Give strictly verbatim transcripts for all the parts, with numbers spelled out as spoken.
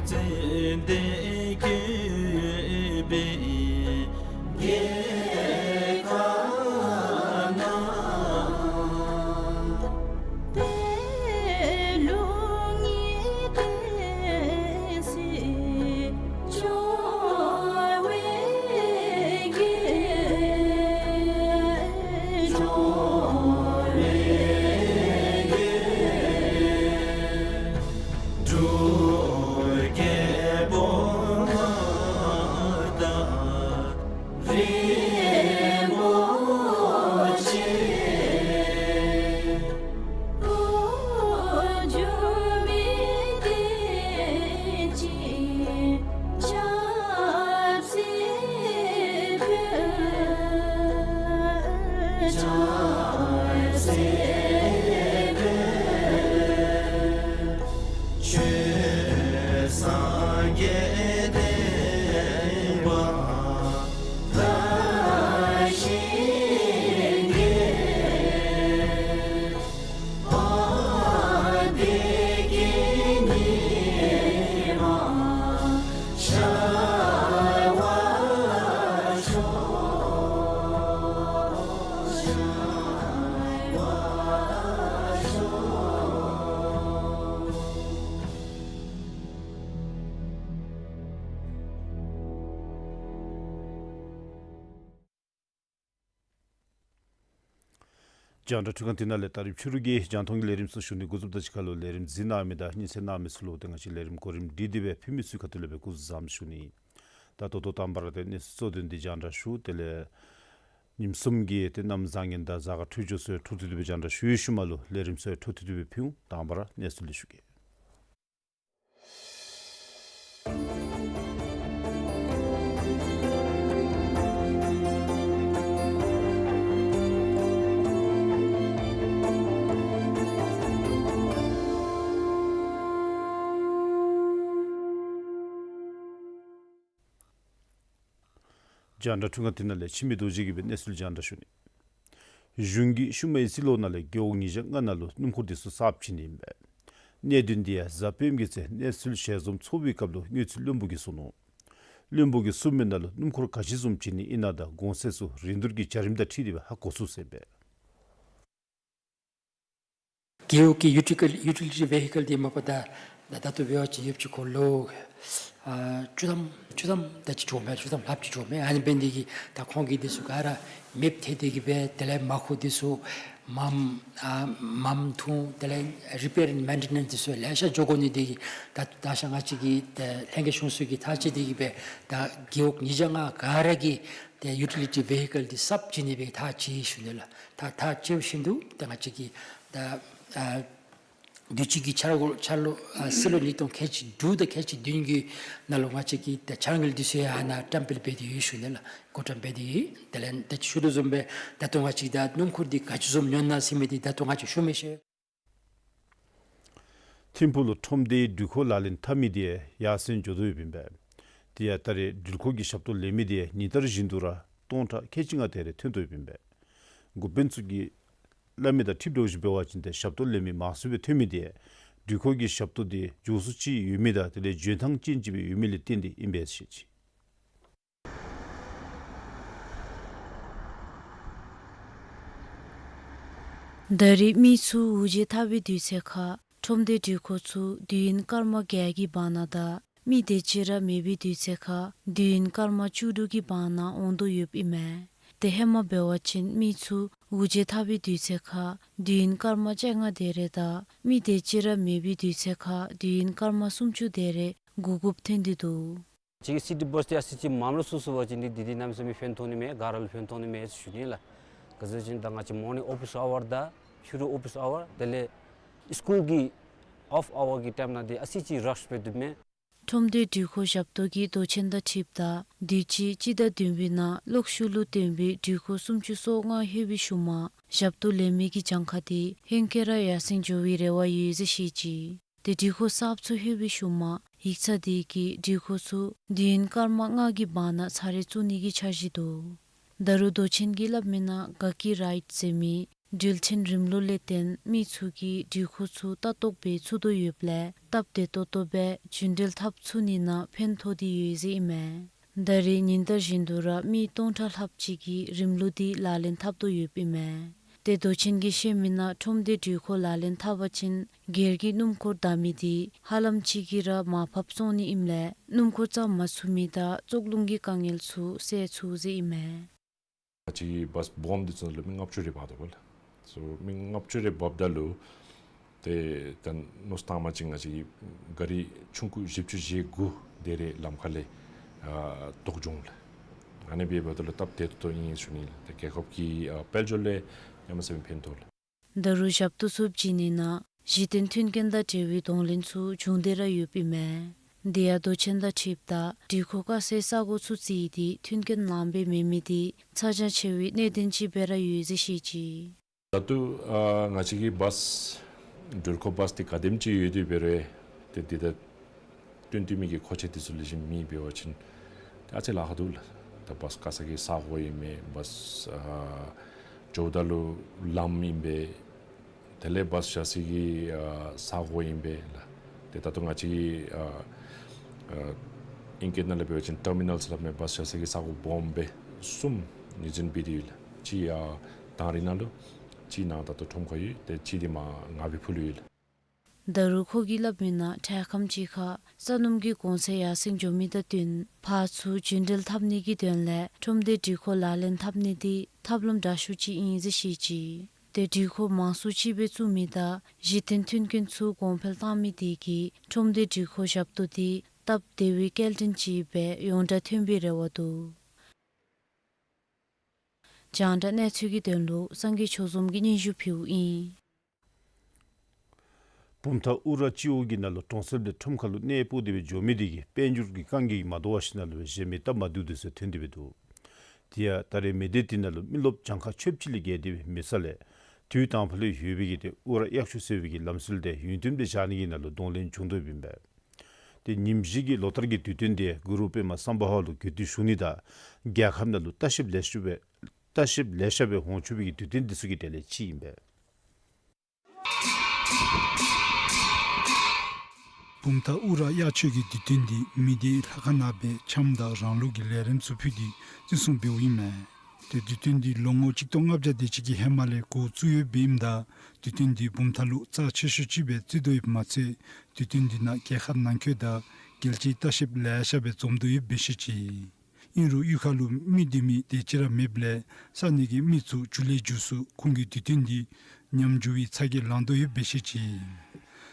ཙན་དན་བཀོད་པའི་རྒྱལ་ཁབ་ན། པད་ལུང་གི་བསྟན་སྲིད་སྐྱོང་བའི་རྒྱལ། སྐྱོང་བའི་རྒྱལ། འབྲུག་རྒྱལ་པོ་མངའ་བདག་རིན་པོ་ཆེ། གོ་འཇོ་མི་བདེ་ཅིང་ཆབ་སྲིད་ཕུལ། ཆབ་སྲིད་ཕུལ། ཆོས་སངས་རྒྱས་བསྟན་པ་ལ་ཞིང་གི། འོ་བདེ་སྐྱིད་ཉི་མ་ཤར་བར་ཤོག། ཤར་བར་ཤོག། རྒྱང་བསྒྲགས་འཕྲུལ་ཁང་འདི་ནང་ལས་ད་རིས་ཕྱི་རུ་གི་རྒྱང་མཐོང་གི་ལས་རིམ་ཚུ་ཞུ་ནི་འགོ་བཙུགས་ད་ཅི་ཁ་ལུ་ལས་རིམ་གཟིགས་གནང་མི་དང་སྙན་གསན་གནང་མི་ཚུ་ལུ་ཏེ་ང་བཅས་ལས་རིམ་གོ་རིམ་སྒྲིག་སྟེ་སྦེ་ཕུལ་མི་ཚུ་ཁ་ཐུག་ལས་སྦེ་སྐུ་གཟུགས་བཟང་པོ་ཞུ་ནི། ད་ད་ལྟོ་དང་པ་ར་ཏེ་གནས་ཚུལ་གཙོ་དོན་འདི་རྒྱང་བསྒྲགས་ཞུ། དེ་ལས་ཉིནམ་གསུམ་གྱི་ཏེ་གནམ་བཟང་ངན་དང་གཟའ་སྐར་འཕྲོད་སྦྱོར་ཚུ་འཕྲོ་མཐུད་དེ་སྦེ་རྒྱང་བསྒྲགས་ཞུ་བའི་ཤུལ་མ་ལུ་ལས་རིམ་ཚུ་འཕྲོ་མཐུད་དེ་སྦེ་ཕུལ། དང་པ་ར་གནས་ཚུལ་ལས་ཞུ་གེ། རྒྱང་བསྒྲགས་འཕྲུལ་ཁང་འདི་ནང་ལས་འཆི་མེད་རྡོ་རྗེ་གིས་སྦེ་གནས་ཚུལ་རྒྱང་བསྒྲགས་ཞུ་ནི། གཞུང་གིས་ཤུལ་མའི་རྩིས་ལོ་ནང་ལས་རྒེད་འོག་ཉིས་བརྒྱ་ལྔ་ནང་ལུ་སྣུམ་འཁོར་འདི་ཚུ་གསརཔ་བྱིན་ནི་ཨིན་པས། གནད་དོན་འདི་ཡང་གཟའ་སྤེནམ་གྱི་ཚེ་གནས་ཚུལ་ཞལ་འཛོམས་ཚོགས་པའི་སྐབས་ལུ་གནས་ཚུལ་བློན་པོ་གིས་གསུངས་ནུག། བློན་པོ་གིས་གསུངས་མི་ནང་ལུ་སྣུམ་འཁོར་ག་ཅི་བཟུམ་བྱིན་ནི་ཨིན་ན་དང་གོང་ཚད་ཚུ་རིན་བསྡུར་གྱི་བྱ་རིམ་དང་འཁྲིལ་ཏེ་སྦེ་ཧ་གོ་ཚུགས་ཟེར་ཨིན་པས། རྒེད་འོག་གི་ཡུ་ཊི་ལི་ཊི་ཝེ་ཧི་ཀལ་འདི་མ་པ་ད་ད་ད་ལྟོ་འབད་བ་ཅིན་ཡོདཔ་ཅིག་ཁོ་ལོ་ཨ་བཅུ་ཐམ་བཅུ་ཐམ་དེ་ཅིག་འགྱོཝ་མས། བཅུ་ཐམ་ལྷགཔ་ཅིག་འགྱོཝ་མས། ཨ་ནི་འབད་ནི་དེ་གིས་ད་ཁོང་གིས་འདི་ཚུ་ག་ར་མེདཔ་ཐལ་ཏེ་གིས་སྦེ་དེ་ལས་མར་ཁུ་འདི་ཚུ་མངམ་ཨ་མངམ་འཐུང་། དེ་ལས་རི་པེར་ཨེནཌ་མེན་ཊེ་ནེནསི་འདི་ཚུ་ལེ་ཤ་འགྱོ་དགོ་ནི་དེ་གིས་ད་ད་ཆ་ང་བཅས་ཀྱི་ད་ལྷན་རྒྱས་གཞུང་ཚོགས་ཀྱིས་ཐག་བཅད་དེ་གིས་སྦེ་ད་རྒེད་འོག་ཉིས་བརྒྱ་ལྔ་ག་ར་གི་ཏེ་ཡུ་ཊི་ལི་ཊི་ཝེ་ཧི་ཀལ་འདི་གསརཔ་བྱིན་ནི་སྦེ་ཐག་བཅད་ཞུ་ནི་ལགས། ཐག་ཐག་བཅདཔ་བཞིན་དུ་ཏེ་ང་བཅས་ཀྱིས་ད་ཨ་དུས་ཅི་གི་འཆར་འགོད་འཆར་ལོ་ཨ་སྲིད་ལོ་ཉིས་སྟོང་ཁལ་གཅིག་དྲུག་དང་ཁལ་གཅིག་བདུན་གྱི་ནང་ལུ་ང་བཅས་ཀྱིས་ད་འཆར་དངུལ་འདི་ཚུ་ཡང་ཨ་ནཱ་བཀྲམ་སྤེལ་འབད་དེ་ཡོད་ཞུ་ནི་ལགས། འགོ་འདྲེན་འབད་དེ་ཡོད། དེ་ལས་ད་ཅི་ཞུ་དོ་བཟུམ་སྦེ་ད་ལྟོ་ང་བཅས་ཀྱིས་ད་སྣུམ་འཁོར་འདི་ག་ཅི་བཟུམ་ཉོ་ནི་ཟེར་མི་འདི་ད་ལྟོ་ང་བཅས་ཞུ་མི་ཤེས། ཐིམ་ཕུག་ལུ་ཁྲོམ་སྡེའི་འགྲུལ་འཁོར་ལག་ལེན་འཐབ་མི་དེ་ཡར་སེང་འགྱོ་དོ་ཡོདཔ་ཨིན་པས། དེ་ཡང་ད་རེས་འགྲུལ་འཁོར་གྱི་ཞབས་ཏོག་ལེན་མི་དེ་ཉིན་ལྟར་བཞིན་དུ་ར་སྟོང་ཕྲག་ཁལ་གཅིག་ལྔ་དེ་རེ་ཐོན་དོ་ཡོདཔ་ཨིན་པས། འགོ་དཔོན་ཚུ་གིས་སླབ་མི་དང་འཁྲིལཝ་ད་ཞུ་འབད་བ་ཅིན་ཏེ་ཞབས་ཏོག་ལེན་མི་མང་སུ་སྦེ་ཐོན་མི་དེ་འགྲུལ་འཁོར་གྱི་ཞབས་ཏོག་དེ་མགྱོགས་སུ་ཅིག་ཡོད་མི་དང་དེ་ལས་འཇོན་ཐང་ཅན་ཅིག་སྦེ་ཡོད་མི་ལས་བརྟེན་ཏེ་ཨིན་པས་ཟེར་བཤད་ཅི། ད་རེས་མི་ཚུ་དབུགས་འབྱིན་འཐབ་པའི་དུས་ཚོད་ཁར་ཁྲོམ་སྡེ་འགྲུལ་འཁོར་ཚུ་དུས་ཡུན་སྐར་མ་བརྒྱད་ཀྱི་བར་ན་དང་མི་དེ་ཅིག་ར་མེད་པའི་དུས་ཚོད་ཁར་དུས་ཡུན་སྐར་མ་བཅུ་དྲུག་གི་བར་ན་འོང་དོ་ཡོདཔ་ཨིན་མས། ཏེ་ཧེ་མ་འབད་བ་ཅིན་མི་ཚུ་དབུགས་འབྱིན་འཐབ་པའི་དུས་ཚོད་ཁར་དུས་ཡུན་སྐར་མ་བཅོ་ལྔ་དེ་རེ་དང་མི་དེ་ཅིག་ར་མེད་པའི་དུས་ཚོད་ཁར་དུས་ཡུན་སྐར་མ་སུམ་ཅུ་དེ་རེ་འགོར་དགོཔ་ཐོན་ཏེ་འདུག། ཅིག་སི་ཊི་བཱསི་འདི་ཨ་ཙི་ཅིག་མངམ་ལུ་སོང་སོང་པ་ཅིན་འདི་འདི་འདི་གནམ་མེད་ས་མེད་ཕན་ཐོགས་ནི་མས། ག་ར་ལུ་ཕན་ཐོགས་ནི་མས་ཟེར་ཞུ་ནི་ལགས། ག་ཅི་ཟེར་བ་ཅིན་ད་ང་བཅས་མོར་ནིང་ཨོ་ཕིས་ཨ་ཝར་དང་ཕྱི་རུ་ཨོ་ཕིས་ཨ་ཝར་དེ་ལས་སི་ཀུལ་གྱི་ཨོཕ་ཨ་ཝར་གྱི་ཊའིམ་ནང་འདི་ཨ་ཙི་ཅིག་རཤ་སྦེ་འདུག་མས། ཁྲོམ་སྡེ་འགྲུལ་འཁོར་ཞབས་ཏོག་གི་མདོ་ཆེན་དང་འཁྲིལཝ་ད་དུས་ཅི་སྤྱི་ཟླ་བདུན་པའི་ནང་གློག་ཤུགས་ལུ་བརྟེན་པའི་འགྲུལ་འཁོར་སུམ་ཅུ་སོ་ལྔ་ལྷོད་པའི་ཤུལ་མ་ཞབས་ཏོག་ལེན་མི་གི་གྱངས་ཁ་དེ་ཧེང་སྐལ་ར་ཡར་སེང་འགྱོ་བའི་རེ་བ་ཡོད་ཟེར་བཤད་ཅི། ཏེ་འགྲུལ་འཁོར་གསརཔ་ཚུ་ལྷོད་པའི་ཤུལ་མ་ཡིག་ཚང་དེ་གིས་འགྲུལ་འཁོར་ཚུ་དུས་ཡུན་སྐར་མ་ལྔ་གི་བར་ན་ཚར་རེ་བཙུགས་ནི་གི་འཆར་གཞི་འདུག། ད་རུང་མདོ་ཆེན་གྱིས་སླབ་མི་ནང་དགའ་སྐྱིད་རའིཌ་ཟེར་མི་ འགྲུལ་འཕྲིན་རིམ་ལུགས་ལས་བརྟེན་མི་ཚུ་གིས་འགྲུལ་འཁོར་ཚུ་ལྟ་རྟོག་འབད་ཚུགས་དོ་ཡོདཔ་ལས་སྟབས་བདེ་ཏོག་ཏོ་སྦེ་རྒྱུན་འགྲུལ་འཐབ་ཚུགས་ནི་ནང་ཕན་ཐོགས་ཏེ་ཡོད་ཟེར་ཨིན་མས། ད་རེས་ཉིན་ལྟར་བཞིན་དུ་ར་མི་སྟོང་ཕྲག་ལྷགཔ་ཅིག་གིས་རིམ་ལུགས་འདི་ལག་ལེན་འཐབ་དོ་ཡོདཔ་ཨིན་མས། ཏེ་མདོ་ཆེན་གྱིས་བཤད་མི་ནང་ཁྲོམ་སྡེ་འགྲུལ་འཁོར་ལག་ལེན་འཐབ་པ་ཅིན་སྒེར་གྱི་སྣུམ་འཁོར་བདའ་མི་འདི་ཧ་ལམ་ཅིག་གིས་ར་མར་ཕབ་བཙོང་ནི་ཨིནམ་ལས་སྣུམ་འཁོར་བཙབ་མ་ཚུགས་མི་དང་བཙོག་རླུང་གི་དཀའ་ངལ་ཚུ་སེལ་ཚུགས་ཟེར་ཨིན་མས། ང་བཅས་ཀྱི་བཱསི་སྦོམ་འདི་ཚུ་ལུ་མི་ལྔ་བཅུ་རེ་འབག་དོ་བ་ལགས། སོ་མི་ལྔ་བཅུ་རེ་འབགཔ་ད་ལུ་ཏེ་ད་མནོ་བསམ་བཏང་པ་ཅིན་ང་བཅས་ཀྱི་ག་རི་ཆུང་ཀུ་བཞི་བཅུ་ཞེ་དགུ་དེ་རེ་ལམ་ཁ་ལས་ཨ་ལྡོག་འགྱོ་འོང་ལགས། ཨ་ནི་འབདཝ་ད་ལུ་སྟབས་བདེ་ཏོག་ཏོ་ཨིན་ཟེར་ཞུ་ནི་ལགས། ཏེ་རྒྱལ་ཁབ་ཀྱི་ཨ་དཔལ་འབྱོར་ལས་ཡང་མ་ཟད་ཕན་ཐོགས་ལགས། ད་རུང་ཞབས་ཏོག་ཚུ་བྱིན་ནི་ནང་གཞི་རྟེན་མཐུན་རྐྱེན་དང་འབྲེལ་བའི་གདོང་ལེན་ཚུ་བྱུང་སྟེ་ར་ཡོདཔ་ཨིན་མས། དེ་ཡང་མདོ་ཆེན་དང་འཁྲིལཝ་ད་འགྲུལ་འཁོར་བཀག་སའི་ས་གོ་ཚུ་བརྩིས་ཏེ་མཐུན་རྐྱེན་ལངམ་སྦེ་མེད་མི་འདི་ཚ་གྱང་ཆེ་བའི་གནད་དོན་ཅིག་སྦེ་ར་ཡོད་ཟེར་བཤད་ཅི། ད་ལྟོ་ཨ་ང་བཅས་ཀྱི་བཱསི་འགྲུལ་འཁོར་བཱསི་འདི་ག་དེམ་ཅིག་ཡོད་དེ་འབད་རུང་ཏེ་འདི་ད་བཏོན་བཏོན་མི་གི་མཁོ་ཆས་འདི་ཚུ་ལེགས་ཤོམ་མེད་འབད་བ་ཅིན་ཏེ་ཨ་ཙི་ལཱ་ཁག་འདུག་ལགས། ད་བཱསི་བཀག་ས་གི་ས་གོ་ཨིན་མས། བཱསི་ཨ་འགྱོཝ་ད་ལུ་ལམ་ཨིན་པས། དེ་ལས་བཱསི་བཞག་ས་གི་ཨ་ས་གོ་ཨིན་པས་ལགས། ཏེ་ད་ལྟོ་ང་བཅས་ཀྱི་ཨ་ཨ་ཨིང་སྐད་ནང་ལས་འབད་བ་ཅིན་ཊར་མི་ནཱལ་ཟེར་སླབ་མས། བཱསི་བཞག་ས་གི་ས་གོ་སྦོམ་སྦེ་གསུམ་ངོས་འཛིན་འབད་དེ་ཡོད་ལགས། གཅིག་ཨ་དང་རི་ནང་ལུ་གཅིག་ནཱ་ད་ལྟོ་ཁྲོམ་ཁར་ཡོད། ཏེ་གཅིག་འདི་མར་ངང་པའི་ཕུ་ལུ་ཡོད་ལགས། ད་རུང་ཁོ་གིས་སླབ་མི་ནང་ཊཱ་ཁམས་ཅིག་ཁར་ས་སྣུམ་གྱི་གོང་ཚད་ཡར་སེང་འགྱོ་མི་དང་བསྟུན་ཕར་ཚུར་རྒྱུན་འགྲུལ་འཐབ་ནི་གི་དོན་ལས་ཁྲོམ་སྡེ་འགྲུལ་འཁོར་ལག་ལེན་འཐབ་ནི་འདི་ཐབས་ལམ་དྲག་ཤོས་ཅིག་ཨིན་ཟེར་བཤད་ཅི། ཏེ་འགྲུལ་འཁོར་མང་སུ་ཅིག་སྦེ་བཙུགས་མི་དང་གཞི་རྟེན་མཐུན་རྐྱེན་ཚུ་གོང་འཕེལ་བཏང་མི་དེ་གིས་ཁྲོམ་སྡེ་འགྲུལ་འཁོར་ཞབས་ཏོག་འདི་སྟབས་བདེ་བའི་སྐྱེལ་འདྲེན་ཅིག་སྦེ་ཡོངས་གྲགས་ཐོན་པའི་རེ་བ་འདུག། རྒྱང་བསྒྲགས་གནས་ཚུལ་གྱི་དོན་ལུ་སངས་རྒྱས་ཆོས་འཛོམས་ཀྱིས་སྙན་ཞུ་ཕུལཝ་ཨིན། བུམ་ཐང་ཨུ་ར་སྤྱི་འོག་གི་ནང་ལུ་གྲོང་གསེབ་ལས་ཁྲོམ་ཁ་ལུ་གནས་སྤོ་སྟེ་སྦེ་འགྱོ་མི་དེ་གིས་དཔལ་འབྱོར་གྱི་དཀའ་ངལ་གྱིས་མ་དོ་བ་ཞིནམ་ལས་སྦེ་གཞན་མི་སྟབས་མ་བདེཝ་དེ་ཚུ་ཐོན་ཏེ་སྦེ་འདུག། དེ་ཡང་ད་རེས་མི་སྡེ་དེ་ནང་ལུ་མི་རློབས་གྱངས་ཁ་ཆོདཔ་ཅིག་ལས་བརྒལ་ཏེ་སྦེ་མེད་ས་ལས་དུས་དང་ཕུ་ལས་ཡོད་པའི་གི་ཏེ་ཨུ་ར་གཡག་ཤུ་ཟེར་བའི་གི་ལམ་སྲོལ་དེ་ཡུན་བརྟན་སྦེ་བཞག་ནི་གི་ནང་ལུ་གདོང་ལེན་བྱུང་དོ་ཡོདཔ་ཨིན་པས། ཏེ་ཉིནམ་བཞི་གི་ལོ་ལྟར་གྱི་དུས་སྟོན་དེ་གུ་རུ་པདྨ་སམྦྷ་ཝ་ལུ་གུས་བཏུད་ཞུ་ནི་དང་རྒྱལ་ཁབ་ནང་ལུ་ལྟ་བཤལཔ་ལེགས་ཤོམ་སྦེ་ལྟ་བཤལཔ་ལེ་ཤ་སྦེ་འོང་ཚུགས་པའི་གི་དུས་སྟོན་འདི་ཚུ་གི་གྲས་ལས་གཅིག་ཨིན་པས། བུམ་ཐང་ཨུ་ར་གཡག་མཆོད་ཀྱི་དུས་སྟོན་འདི་མི་སྡེའི་ལྷ་ཁང་ནང་སྦེ་འཆམ་དང་རང་ལུགས་ཀྱི་ལས་རིམ་ཚུ་ཕུལ་ཏེ་བརྩི་སྲུང་འབདཝ་ཨིན་མས། ཏེ་དུས་སྟོན་འདི་ལོ་ངོ་གཅིག་སྟོང་ལྔ་བརྒྱ་དེ་ཅིག་གི་ཧེ་མ་ལས་འགོ་བཙུགས་ཡོདཔ་ཨིནམ་ད་དུས་སྟོན་འདི་བུམ་ཐང་ལུ་རྩ་ཆེ་ཤོས་ཅིག་སྦེ་བརྩི་དོ་ཡོདཔ་མ་ཚད་དུས་སྟོན་འདི་ནང་རྒྱལ་ཁབ་ནང་འཁོད་དང་རྒྱལ་སྤྱིའི་ལྟ་བཤལཔ་ལེ་ཤ་སྦེ་འཛོམས་དོ་ཡོདཔ་སྦེ་བཤད་ཅི། ཨིན་རུང་གཡུས་ཁ་ལུ་མི་སྡོད་མི་དེ་ཅིག་ར་མེདཔ་ལས་ས་གནས་ཀྱི་མི་ཚུ་མཇུག་ལས་མཇུག་སུ་ཁོང་གིས་དུས་སྟོན་འདི་ཉམས་འགྱོ་བའི་ཚ་གྱང་ལང་དོ་ཡོདཔ་སྦེ་བཤད་ཅི།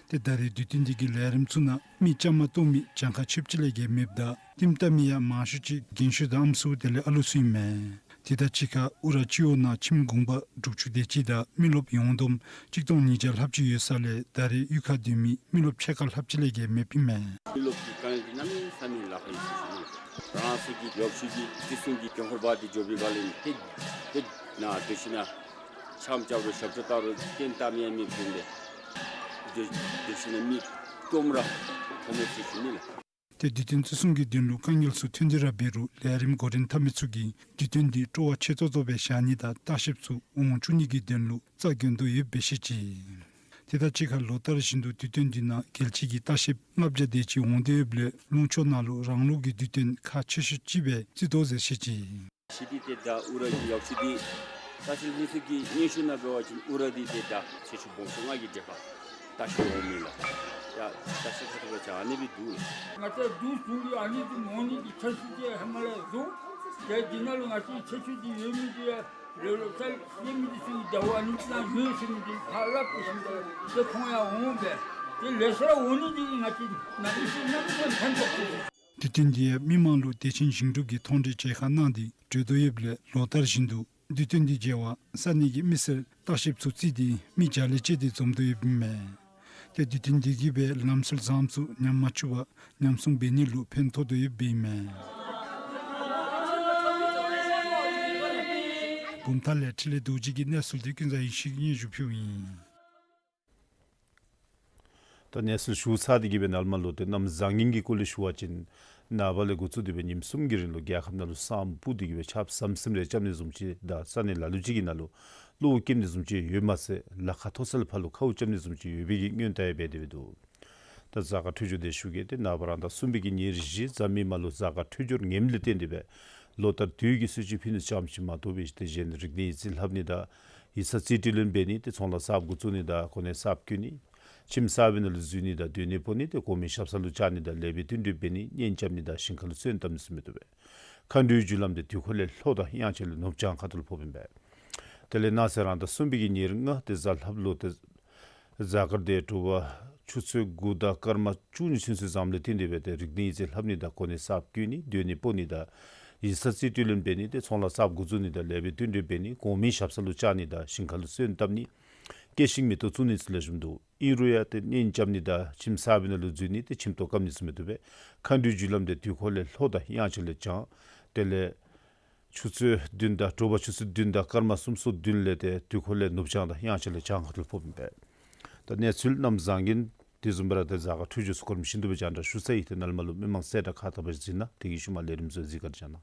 ཏེ་ད་རེས་དུས་སྟོན་འདི་གི་ལས་རིམ་ཚུ་ནང་མི་བཅའ་མར་གཏོགས་མི་གྱངས་ཁ་ཆོདཔ་ཅིག་ལས་བརྒལ་མེདཔ་ད་ལྟདམོ་བལྟ་མི་ཡང་མང་ཤོས་ཅིག་རྒན་ཤོས་དང་ཨམ་སྲུ་དེ་ལས་ཨ་ལོ་ཚུ་ཨིན་མས། དེ་དང་གཅིག་ཁར་ཨུ་ར་སྤྱི་འོག་ནང་ཁྱིམ་གུང་པ་དྲུག་ཅུ་དེ་ཅིག་དང་མི་རློབས་ཡོངས་བསྡོམས་གཅིག་སྟོང་ཉིས་བརྒྱ་ལྷགཔ་ཅིག་ཡོད་ས་ལས་ད་རེས་གཡུས་ཁར་སྡོད་མི་མི་རློབས་ཕྱེད་ཀ་ལྷགཔ་ཅིག་ལས་བརྒལ་མེདཔ་ཨིན་མས། མི་རློབས་ཀྱི་དཀའ་ངལ་འདི་གནམ་མེད་ས་མེད་ལཱ་ཁག་ཨིན་ཟེར་ཞུ་ནི། རང་སོའི་གི་ལོག་ཤུལ་གྱི་བརྩི་སྲུང་གི་འགན་ཁུར་འབག་སྟེ་འགྱོ་བའི་སྒང་ལས་ཏེ་ཏེ་ནཱ་སྡོད་ཞིན་ན་འཆམ་རྐྱབ་རུང་ཞབས་བྲོ་བཏང་རུང་ལྟདམོ་བལྟ་མི་ཡང་མེདཔ་བྱུང་སྟེ་སྡོད་སྡོད་ཞིན་ན་མི་སྟོངམ་ར་མཐོངམ་མས་ཟེར་ཞུ་ནི་ལགས། ཏེ་དུས་སྟོན་བརྩི་སྲུང་གི་དོན་ལུ་དཀའ་ངལ་ཚུ་ཐོན་ཏེ་ར་འབད་རུང་ལས་རིམ་འགོ་འདྲེན་འཐབ་མི་ཚུ་གིས་དུས་སྟོན་འདི་སྤྲོ་བ་ཆེ་ཏོག་ཏོ་སྦེ་བཞག་ནི་དང་ལྟ་བཤལཔ་ཚུ་འོང་བཅུག་ནི་གི་དོན་ལུ་རྩ་འགེངས་དོ་ཡོདཔ་སྦེ་བཤད་ཅི། དེ་དང་གཅིག་ཁར་ལོ་ལྟར་བཞིན་དུ་དུས་སྟོན་འདི་ནང་རྒྱལ་སྤྱི་གི་ལྟ་བཤལཔ་ལྔ་བརྒྱ་དེ་ཅིག་འོང་སྟེ་ཡོདཔ་ལས་ལུང་ཕྱོགས་ནང་ལུ་རང་ལུགས་ཀྱི་དུས་སྟོན་ཁག་ཆེ་ཤོས་ཅིག་སྦེ་བརྩི་དོ་ཟེར་བཤད་ཅི། ཤུལ་འདི་ཏེ་ད་ཨུ་ར་གི་ཡག་ཤོས་འདི་ལྟ་བཤལ་མི་ཚུ་གི་སྙན་ཞུ་ནང་འབད་བ་ཅིན་ཨུ་ར་འདི་ཏེ་ད་ཚེས་བཅུ་སྦོམ་ཤོས་ལྔ་གི་རྒྱབ་ཁར་ལྟ་བཤལ་འོང་མི་ལགས། ཡ་ལྟ་བཤལ་ཁ་ཐུག་ལུ་ཅིག་ཨ་ནི་སྦེ་འདུག་ལགས། ང་བཅས་འདི་བཟུམ་གྱི་ཨ་ནི་འདི་འོང་ནི་གི་ཆ་ཤས་ཅིག་ཧེ་མ་ལས་བཟུང་། ཏེ་འདི་ནང་ལུ་ང་བཅས་ཆ་ཤས་ཅིག་ཡོད་མི་འདི་ཡང་ལོ་ལོ་ཙཱ་ལས་མི་འདི་ཚུ་གིས་ད་ཨ་ནི་ཅིག་ཡང་ཡོད་ཟེར་མི་འདི་ཕར་སླབ་སྟེ་ཞིནམ་ད་ཏེ་ཁོང་ཡང་འོང་སྦེ་ཏེ་ལེ་ཤ་ར་འོང་ནི་འདི་ང་བཅས་ནང་མི་ཚུ་གནམ་མེད་ས་མེད་ཕན་ཐོགས་ཅི། དུས་སྟོན་འདི་ཡང་མི་མང་ལུ་བདེ་ཆེན་ཞིང་སྒྲུབ་ཀྱི་མཐོང་གྲོལ་མཇལ་ཁ་གནང་སྟེ་གྲོལ་དོ་ཡོདཔ་ལས་ལོ་ལྟར་བཞིན་དུ་དུས་སྟོན་འདི་མཇལ་བར་ས་གནས་ཀྱི་མི་སེར་ལྟ་བཤལཔ་ཚུ་བརྩིས་ཏེ་མི་བརྒྱ་ལས་བཅད་དེ་འཛོམས་དོ་ཡོདཔ་ཨིན་མས། ཏེ་དུས་སྟོན་འདི་གིས་སྦེ་ལམ་སྲོལ་བཟངམ་ཚུ་ཉམས་མ་བཅུག་པར་ཉམས་སྲུང་འབད་ནི་ལུ་ཕན་ཐོགས་དོ་ཡོདཔ་ཨིན་མས། བུམ་ཐང་ལས་འཕྲིན་ལས་རྡོ་རྗེ་གིས་གནས་ཚུལ་འདི་ཀུན་བཟང་ཡེ་ཤེས་ཀྱིས་སྙན་ཞུ་ཕུལཝ་ཨིན། ད་གནས་ཚུལ་ཞུ་ཚར་ཏེ་གི་སྦེ་ནཱ་ལས་མར་ལུ་ཏེ་གནམ་བཟང་ངན་གྱི་སྐོར་ལས་ཞུ་བ་ཅིན་ནངས་པ་ལས་འགོ་བཙུགས་ཏེ་སྦེ་ཉིནམ་གསུམ་གྱི་རིང་ལུ་རྒྱལ་ཁབ་ནང་ལུ་ས་སྨུག་སྤུབས་ཏེ་གི་སྦེ་ཆརཔ་ཟམ་ཟིམ་རེ་རྐྱབ་ནི་བཟུམ་ཅིག་དང་ས་གནས་ལ་ལུ་ཅིག་གི་ནང་ལུ་ གློཝ་སྐྱེམ་ནི་བཟུམ་ཅིག་ཡོདཔ་མ་ཚད་ལ་ཁ་མཐོ་ས་ལས་ཕར་ལུ་ཁཝ་རྐྱབ་ནི་བཟུམ་ཅིག་ཡོད་པའི་གི་སྔོན་ལྟ་ཡང་འབད་དེ་སྦེ་འདུག། ད་གཟའ་སྐར་འཕྲོད་སྦྱོར་དེ་ཞུ་གེ། ཏེ་ནངས་པ་རང་ཟླ་གསུམ་པའི་གི་ཉེར་བཞི་གཟའ་མིག་དམར་ལུ་གཟའ་སྐར་འཕྲོད་སྦྱོར་ངནམ་ལས་བརྟེན་ཏེ་སྦེ་ལོ་ལྟར་དུས་ཀྱི་གསོལ་མཆོད་ཕུལ་ནི་ཙམ་ཅིག་མ་གཏོགས་སྦེ་ཏེ་གཞན་རིག་གནས་ཡིག་རྩིས་ལྷབ་ནི་དང་ཡིག་ཚང་རྩིས་སྤྲོད་ལེན་འབད་ནི་ཏེ་ཚོང་ལཱ་གསརཔ་འགོ་བཙུགས་ནི་དང་གོ་གནས་གསརཔ་བསྐོ་ནི་ཁྱིམ་གསར་པའི་ནང་ལུ་འཛུལ་ནི་དང་སྡོད་གནས་སྤོ་ནི་ཏེ་གོང་མའི་ཞབས་ས་ལུ་བཅར་ནི་དང་ལེགས་པའི་བསྟུན་གྲོས་འབད་ནི་གཉེན་རྐྱབ་ནི་དང་ཞིང་ཁ་ལུ་སོན་བཏབ་ནི་ཚུ་མི་བཏུབ་པས། མཁའ་འགྲོའི་རྒྱུ་ལམ་དེ་དུས་འཁོར་ལས་ལྷོ་དང་དབྱངས་འཆར་ལས་ནུབ་བྱང་ཁ་ཐུག་ལུ་ཕོགཔ་ཨིན་པས། དེ་ལས་གནངས་ཚེ་རང་ཟླ་གསུམ་པའི་གི་ཉེར་ལྔ་ཏེ་གཟའ་ལྷགཔ་ལུ་ཏེ་གཟའ་སྐར་དེ་དྲོ་པ་ཆུ་ཚོད་དགུ་དང་སྐར་མ་བཅུ་གཉིས་ཚུན་ཚོད་བཟངམ་ལས་བརྟེན་ཏེ་སྦེ་ཏེ་རིག་གནས་ཡིག་རྩིས་ལྷབ་ནི་དང་གོ་གནས་གསརཔ་བསྐོ་ནི་སྡོད་གནས་སྤོ་ནི་དང་ཡིག་ཚང་རྩིས་སྤྲོད་ལེན་འབད་ནི་ཏེ་ཚོང་ལཱ་གསརཔ་འགོ་བཙུགས་ནི་དང་ལེགས་པའི་བསྟུན་གྲོས་འབད་ནི་གོང་མའི་ཞབས་ས་ལུ་བཅར་ནི་དང་ཞིང་ཁ་ལུ་སོན་བཏབ་ནི་སྐྱེད་ཤིང་མེ་ཏོག་བཙུགས་ནི་ཚུ་ལེགས་ཤོམ་འདུག། ཨིན་རུང་ཡང་ཏེ་གཉེན་རྐྱབ་ནི་དང་ཁྱིམ་གསར་པའི་ནང་ལུ་འཛུལ་ནི་ཏེ་ཁྱིམ་ཐོག་བཀབ་ནི་ཚུ་མི་བཏུབ་པས། མཁའ་འགྲོའི་རྒྱུ་ལམ་དེ་དུས་འཁོར་ལས་ལྷོ་དང་དབྱངས་འཆར་ལས་བྱང་། དེ་ལས་ཆུ་ཚོད་བདུན་དང་དྲོ་པ་ཆུ་ཚོད་བདུན་དང་སྐར་མ་སུམ་ཅུ་སོ་བདུན་ལས་ཏེ་དུས་འཁོར་ལས་ནུབ་བྱང་དང་དབྱངས་འཆར་ལས་བྱང་ཁ་ཐུག་ཕོགཔ་ཨིན་པས། ད་གནས་ཚུལ་གནམ་བཟང་ངན་དེ་བཟུམ་སྦེ་ར་ཏེ་གཟའ་སྐར་འཕྲོད་སྦྱོར་ཚུ་གོ་རིམ་བཞིན་དུ་སྦེ་རྒྱང་བསྒྲགས་ཞུ་ཚར་ཡི། ཏེ་ནཱ་ལས་མར་ལུ་མི་མང་གསལ་བསྒྲགས་ཁག་ཐོབ་པ་ཅིན་གཟིགས་གནང་། དེ་གི་ཤུལ་མ་ལས་རིམ་བཟོ་གཟིགས་གར་བྱོན་གནང་།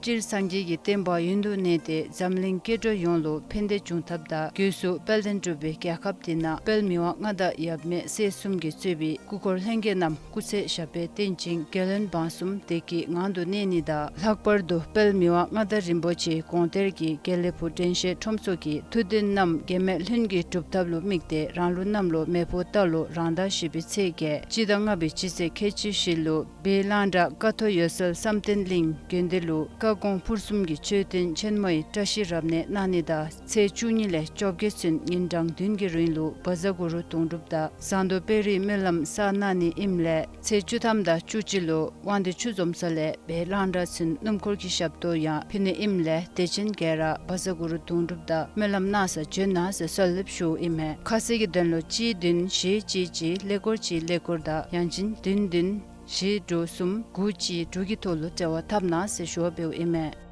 སྤྱིར་སངས་རྒྱས་ཀྱི་བསྟན་པ་ཡུན་དུ་གནས་ཏེ་འཛམ་གླིང་སྐྱེ་འགྲོ་ཡོངས་ལུ་ཕན་བདེ་འབྱུང་ཐབས་དང་། སྒོས་སུ་དཔལ་ལྡན་འབྲུག་པའི་རྒྱལ་ཁབ་འདི་ནང་དཔལ་མི་དབང་མངའ་བདག་ཡབ་མེས་སྲས་གསུམ་གྱིས་གཙོས་པའི་སྐུ་འཁོར་ལྷན་རྒྱས་རྣམས་སྐུ་ཚེ་ཞབས་པད་བརྟན་ཅིང་རྒྱལ་བློན་འབངས་གསུམ་བདེ་སྐྱིད་ངང་དུ་གནས་ནི་དང་། ལྷག་པར་དུ་དཔལ་མི་དབང་མངའ་བདག་རིན་པོ་ཆེའི་དགོངས་གཏེར་གྱི་དགེ་ལེགས་ཕུག་དྲན་ཤེས་ཁྲོམ་ཚོགས་ཀྱི་ཐུགས་འདུན་རྣམས་གེགས་མེད་ལྷུན་གྱིས་གྲུབ་ཐབས་ལུ་དམིགས་ཏེ་རང་ལུགས་གནམ་ལོ་མེ་ཕོ་རྟ་ལོ་རང་ཟླ་བཞི་པའི་ཚེས་བརྒྱད་སྤྱི་ཟླ་ལྔ་པའི་སྤྱི་ཚེས་ཁལ་གཅིག་བཞི་ལུ་སྦས་གླང་བྲག་ཀ་ཐོག་འོད་གསལ་བསམ་གཏན་གླིང་དགོན་སྡེ་ལུ་བཀའ་དགོངས་ཕུར་གསུམ་གྱི་མཆོད་རྟེན་ཆེན་མོའི་བཀྲ་ཤིས་རབ་གནས་གནང་ནི་དང་། ཚེས་བཅུ་གཉིས་ལས་བཅོ་བརྒྱད་ཚུན་ཉིན་གྲངས་བདུན་གྱི་རིང་ལུ་བཛྲ་གུ་རུ་དུང་སྒྲུབ་དང་ཟངས་མདོག་དཔལ་རིའི་སྨོན་ལམ་བསགས་གནང་ནི་ཨིནམ་ལས། ཚེས་བཅུ་ཐམ་དང་བཅུ་གཅིག་ལུ་དབང་འདུས་ཆུ་འཛོམས་ས་ལས་སྦས་གླང་བྲག་ཚུན་སྣུམ་འཁོར་གྱི་ཞབས་ཏོག་ཡང་ཕུལ་ནི་ཨིནམ་ལས་དད་ཅན་ག་ར་བཛྲ་གུ་རུ་དུང་སྒྲུབ་དང་སྨོན་ལམ་གནང་སར་འབྱོན་གནང་ཟེར་གསོལ་འདེབས་ཞུཝ་ཨིན་མས། ཁ་གསལ་གྱི་དོན་ལུ་གཅིག་བདུན་བཞི་གཅིག་གཅིག་ཀླད་ཀོར་གཅིག་ཀླད་ཀོར་དང་ཡང་ཅིན་བདུན་བདུན་བཞི་དྲུག་གསུམ་དགུ་གཅིག་དྲུག་གི་ཐོག་ལུ་འབྲེལ་བ་འཐབ་གནང་ཟེར་ཞུ་བ་འབདཝ་ཨིན་མས།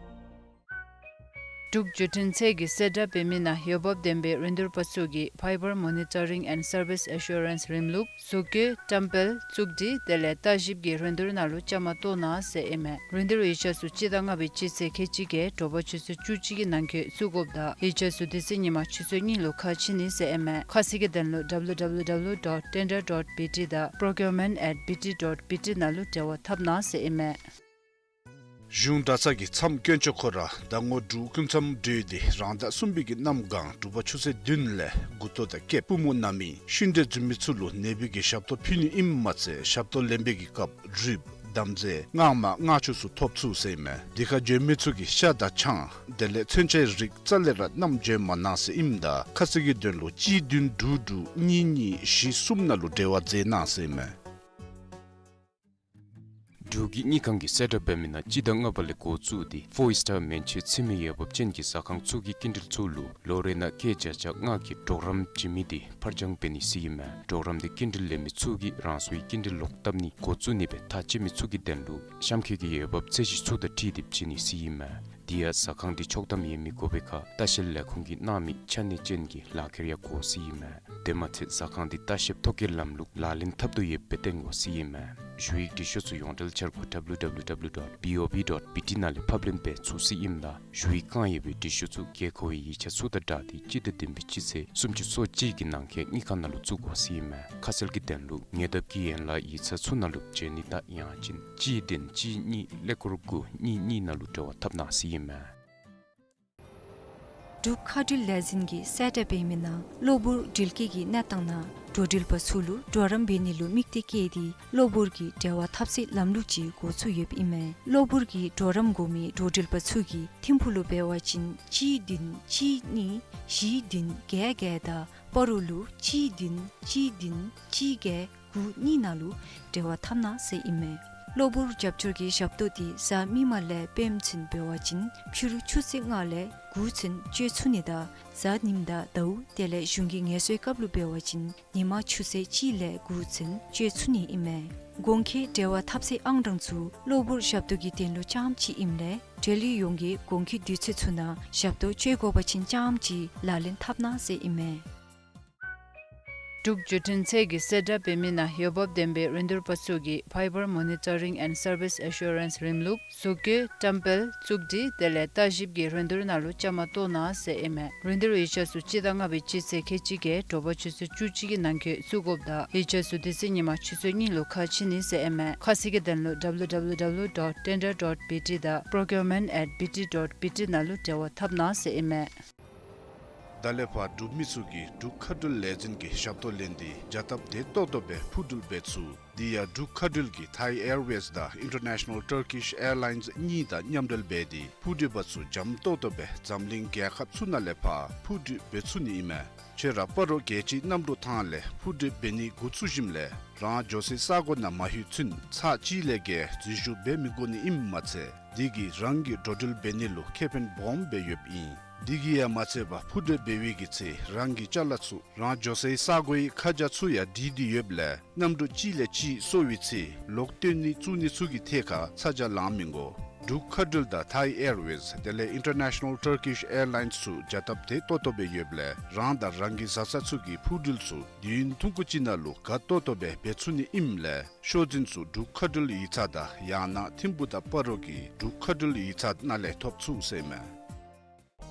འབྲུག་བརྒྱུད་འཕྲིན་ཚད་ཀྱི་གསལ་བསྒྲགས་འབད་མི་ནང་འོས་འབབ་ལྡན་པའི་རིན་བསྡུར་པ་ཚུ་གིས་Fiber Monitoring and Service Assurance རིམ་ལུགས་གཟུགས་བཀོད་བཀྲམ་སྤེལ་བཙུགས་སྒྲིག་དེ་ལས་བརྟག་ཞིབ་ཀྱི་རིན་བསྡུར་ནང་ལུ་བཅའ་མར་གཏོགས་གནང་ཟེར་ཨིན་མས། རིན་བསྡུར་ཡིག་ཆ་ཚུ་སྤྱི་ཟླ་ལྔ་པའི་སྤྱི་ཚེས་ཁལ་གཅིག་བརྒྱད་དྲོ་པ་ཆུ་ཚོད་བཅུ་གཅིག་གི་ནང་འཁོད་བཙུགས་དགོཔ་དང་ཡིག་ཆ་ཚུ་དེ་ཚེ་ཉིན་མ་ཆུ་ཚོད་གཉིས་ལུ་ཁ་ཕྱེ་ནི་ཟེར་ཨིན་མས། ཁ་གསལ་གྱི་དོན་ལུ་www dot tender dot bt དང་procurement at bt dot bt ནང་ལུ་འབྲེལ་བ་འཐབ་གནང་ཟེར་ཨིན་མས། གཞུང་གྲྭ་ཚང་གི་མཚམས་དཀོན་མཆོག་ཁོ་ར་ཟླ་ངོ་དྲུག་སྐུ་མཚམས་གྲོལ་ཏེ་རང་ཟླ་གསུམ་པའི་གི་གནམ་གང་དྲོ་པ་ཆུ་ཚོད་བདུན་ལས་མགུ་ཏོ་དང་སྐེདཔ་པུས་མོ་ན་མི་ཤི་འདྲེ་འཛིན་མི་ཚུ་ལུ་ནད་པའི་གི་ཞབས་ཏོག་ཕུལ་ནི་ཨིནམ་མ་ཚད་ཞབས་ཏོག་ལེན་པའི་གི་སྐབས་རུས་དམ་རྫས་མངར་མ་མངར་ཆུ་ཚུ་ཐོབ་ཚུགས་ཟེར་ཨིན་མས། དེ་ཁར་འབྱོན་མི་ཚུ་གིས་ཤ་དང་ཆང་དེ་ལས་མཚོན་ཆའི་རིགས་རྩ་ལས་ར་བསྣམས་འབྱོན་མ་གནང་ཟེར་ཨིནམ་ད་ཁ་གསལ་གྱི་དོན་ལུ་གཅིག་བདུན་དྲུག་དྲུག་གཉིས་གཉིས་བཞི་གསུམ་ནང་ལུ་འབྲེལ་བ་མཛད་གནང་ཟེར་ཨིན་མས། འབྲུག་གི་དངུལ་ཁང་གི་གསལ་བསྒྲགས་འབད་མི་ནང་སྤྱི་ཟླ་ལྔ་པ་ལས་འགོ་བཙུགས་ཏེ་ཕོར་སི་ཊར་མན་ཆད་ཚུད་མི་འོས་འབབ་ཅན་གྱི་ཟ་ཁང་ཚུ་གི་སྐྱིན་འགྲུལ་ཚུ་ལུ་ལོ་རེ་ནང་སྐྱེད་བརྒྱ་ཆ་ལྔ་གི་གྲོགས་རམ་བྱིན་མི་དེ་ཕར་འགྱངས་འབད་ནི་ཟེར་ཨིན་མས། གྲོགས་རམ་དེ་སྐྱིན་འགྲུལ་ལེན་མི་ཚུ་གིས་རང་སོའི་སྐྱིན་འགྲུལ་ལོག་བཏབ་ནི་འགོ་བཙུགས་ནི་སྦེ་ཐག་བཅད་མི་ཚུ་གི་དོན་ལུ་གཤམ་འཁོད་ཀྱི་འོས་འབབ་ཚད་གཞི་ཚུ་དང་འཁྲིལ་ཏེ་བྱིན་ནི་ཟེར་ཨིན་མས། དེ་ཡང་ཟ་ཁང་དེ་ཆོག་ཐམ་ཡོད་མི་དགོ་པའི་ཁར་ལྟ་བཤལ་ལས་ཁུངས་ཀྱིས་གནང་མི་ཆ་གནས་ཅན་གྱི་ལག་ཁྱེར་ཡང་དགོ་ཟེར་ཨིན་མས། དེ་མ་ཚད་ཟ་ཁང་དེ་ལྟ་བཤལ་ཐོ་བཀོད་ལམ་ལུགས་ལག་ལེན་འཐབ་དོ་ཡོདཔ་སྦེ་སྟོན་དགོ་ཟེར་ཨིན་མས། ཞུ་ཡིག་འབྲི་ཤོག་ཚུ་ཡོངས་འབྲེལ་འཆར་སྒོ་www dot bob dot bt ནང་ལས་ཕབ་ལེན་འབད་ཚུགས་ཟེར་ཨིནམ་ད་ཞུ་ཡིག་བཀང་ཡོད་པའི་འབྲི་ཤོག་ཚུ་དགོས་མཁོ་བའི་ཡིག་ཆ་ཚུ་དང་སྦྲགས་ཏེ་སྤྱི་ཟླ་བདུན་པའི་སྤྱི་ཚེས་སུམ་ཅུ་སོ་གཅིག་གི་ནང་འཁོད་དངུལ་ཁང་ནང་ལུ་བཙུགས་དགོ་ཟེར་ཨིན་མས། ཁ་གསལ་གྱི་དོན་ལུ་ཉེ་འདབས་ཀྱི་ཡན་ལག་ཡིག་ཚང་ཚུ་ནང་ལུ་འབྱོན་ནི་དང་ཡང་ཅིན་གཅིག་བདུན་གཅིག་གཉིས་ཀླད་ཀོར་དགུ་གཉིས་གཉིས་ནང་ལུ་འབྲེལ་བ་འཐབ་གནང་ཟེར་ཨིན་མས། འབྲུག་མཁའ་འགྲུལ་ལས་འཛིན་གྱི་གསལ་བསྒྲགས་འབད་མི་ནང་གློ་བུར་འགྲུལ་སྐྱེལ་གྱི་གནས་སྟངས་ནང་འགྲོ་འགྲུལ་པ་ཚུ་ལུ་གྲོགས་རམ་འབད་ནི་ལུ་དམིགས་ཏེ་བསྐྱེད་དེ་གློ་བུར་གྱི་འབྲེལ་བ་འཐབ་སའི་ལམ་ལུགས་ཅིག་འགོ་བཙུགས་ཡོདཔ་ཨིན་མས། གློ་བུར་གྱི་གྲོགས་རམ་དགོ་མི་འགྲོ་འགྲུལ་པ་ཚུ་གིས་ཐིམ་ཕུག་ལུ་འབད་བ་ཅིན་གཅིག་བདུན་གཅིག་གཉིས་བཞི་བདུན་བརྒྱད་བརྒྱད་དང་སྤ་རོ་ལུ་གཅིག་བདུན་གཅིག་བདུན་གཅིག་བརྒྱད་དགུ་གཉིས་ནང་ལུ་འབྲེལ་བ་འཐབ་གནང་ཟེར་ཨིན་མས། གློ་བུར་རྒྱབ་སྐྱོར་གྱི་ཞབས་ཏོག་དེ་གཟའ་མིག་དམར་ལས་བུམ་ཚུན་འབད་བ་ཅིན་ཕྱི་རུ་ཆུ་ཚོད་ལྔ་ལས་དགུ་ཚུན་སྤྱོད་ཚུགས་ནི་དང་གཟའ་ཉིམ་དང་ཟླཝ་དེ་ལས་གཞུང་གི་ངལ་གསོའི་སྐབས་ལུ་འབད་བ་ཅིན་ཉིན་མ་ཆུ་ཚོད་གཅིག་ལས་དགུ་ཚུན་སྤྱོད་ཚུགས་ནི་ཨིན་མས། གོང་འཁོད་འབྲེལ་བ་འཐབ་སའི་ཨང་གྲངས་ཚུ་གློ་བུར་ཞབས་ཏོག་གི་དོན་ལུ་རྐྱངམ་ཅིག་ཨིནམ་ལས་འབྲེལ་ཡོད་ཡོངས་ཀྱིས་གོང་འཁོད་དུས་ཚོད་ཚུ་ནང་ཞབས་ཏོག་སྤྱོད་དགོ་པ་ཅིན་རྐྱངམ་ཅིག་ལག་ལེན་འཐབ་གནང་ཟེར་ཨིན་མས། འབྲུག་བརྒྱུད་འཕྲིན་ཚད་ཀྱི་གསལ་བསྒྲགས་འབད་མི་ནང་འོས་འབབ་ལྡན་པའི་རིན་བསྡུར་པ་ཚུ་གིས་Fiber Monitoring and Service Assurance རིམ་ལུགས་གཟུགས་བཀོད་བཀྲམ་སྤེལ་བཙུགས་སྒྲིག་དེ་ལས་བརྟག་ཞིབ་ཀྱི་རིན་བསྡུར་ནང་ལུ་བཅའ་མར་གཏོགས་གནང་ཟེར་ཨིན་མས། རིན་བསྡུར་ཡིག་ཆ་ཚུ་སྤྱི་ཟླ་ལྔ་པའི་སྤྱི་ཚེས་ཁལ་གཅིག་བརྒྱད་དྲོ་པ་ཆུ་ཚོད་བཅུ་གཅིག་གི་ནང་འཁོད་བཙུགས་དགོཔ་དང་ཡིག་ཆ་ཚུ་དེ་ཚེ་ཉིན་མ་ཆུ་ཚོད་གཉིས་ལུ་ཁ་ཕྱེ་ནི་ཟེར་ཨིན་མས། ཁ་གསལ་གྱི་དོན་ལུ www dot tender dot bt དང་procurement at bt dot bt ནང་ལུ་འབྲེལ་བ་འཐབ་གནང་ཟེར་ཨིན་མས། ད་ལས་ཕར་འབྲུག་མི་ཚུ་གིས་འབྲུག་མཁའ་འགྲུལ་ལས་འཛིན་གྱི་ཞབས་ཏོག་ལེན་ཏེ་བྱ་སྟབས་བདེ་ཏོག་ཏོ་སྦེ་འཕུར་འགྲུལ་འབད་ཚུགས། དེ་ཡང་འབྲུག་མཁའ་འགྲུལ་གྱིས་Thai Airways དང་International Turkish Airlines གཉིས་དང་མཉམ་འབྲེལ་འབད་དེ་འཕུར་འགྲུལ་པ་ཚུ་འཇམ་ཏོག་ཏོ་སྦེ་འཛམ་གླིང་རྒྱལ་ཁབ་ཚུ་ནང་ལས་ཕར་འཕུར་འགྲུལ་འབད་ཚུགས་ནི་ཨིན་མས། ཁྱོད་ར་སྤ་རོ་རྒྱལ་སྤྱིའི་གནམ་གྲུ་ཐང་ལས་འཕུར་འགྲུལ་འབད་ནི་འགོ་བཙུགས་ཞིནམ་ལས་རང་འགྱོ་སའི་ས་གོ་ནང་མ་ལྷོད་ཚུན་ཚར་གཅིག་ལས་བརྒལ་འཛུལ་ཞུགས་འབད་མི་དགོ་ནི་ཨིནམ་མ་ཚད་དེ་གིས་རང་གི་འགྲོ་འགྲུལ་འབད་ནི་ལུ་ཁེ་ཕན་སྦོམ་སྦེ་ཡོདཔ་ཨིན། དེ་གིས་ཡང་མ་ཚད་པར་འཕུར་འགྲུལ་འབད་བའི་གི་ཚེ་རང་གི་ཅ་ལ་ཚུ་རང་འགྱོ་སའི་ས་གོའི་ཁ་བྱང་ཚུ་ཡང་བྲིས་ཏེ་ཡོདཔ་ལས་གནམ་གྲུ་གཅིག་ལས་གཅིག་སོར་བའི་ཚེ་ལོག་བཏོན་ནི་བཙུགས་ནི་ཚུ་གི་ཐད་ཁར་ཚ་གྱང་ལང་མི་དགོ། འབྲུག་མཁའ་འགྲུལ་དང་ཐའི་ཨེར་ཝེསི་དེ་ལས་ཨིན་ཊར་ནེ་ཤ་ནལ་ཊར་ཀིཤ་ཨེར་ལའིནསི་ཚུ་བྱ་སྟབས་དེ་ཏོག་ཏོ་སྦེ་ཡོདཔ་ལས་རང་དང་རང་གི་བཟའ་ཚང་ཚུ་གི་འཕུར་འགྲུལ་ཚུ་དུས་ཡུན་ཐུང་ཀུ་ཅིག་ནང་ལུ་ག་ཏོག་ཏོ་སྦེ་འབད་ཚུགས་ནི་ཨིནམ་ལས་ཤོག་འཛིན་ཚུ་འབྲུག་མཁའ་འགྲུལ་ཡིག་ཚང་དང་ཡང་ན་ཐིམ་ཕུག་དང་སྤ་རོ་གི་འབྲུག་མཁའ་འགྲུལ་ཡིག་ཚང་ནང་ལས་ཐོབ་ཚུགས་ཟེར་མས།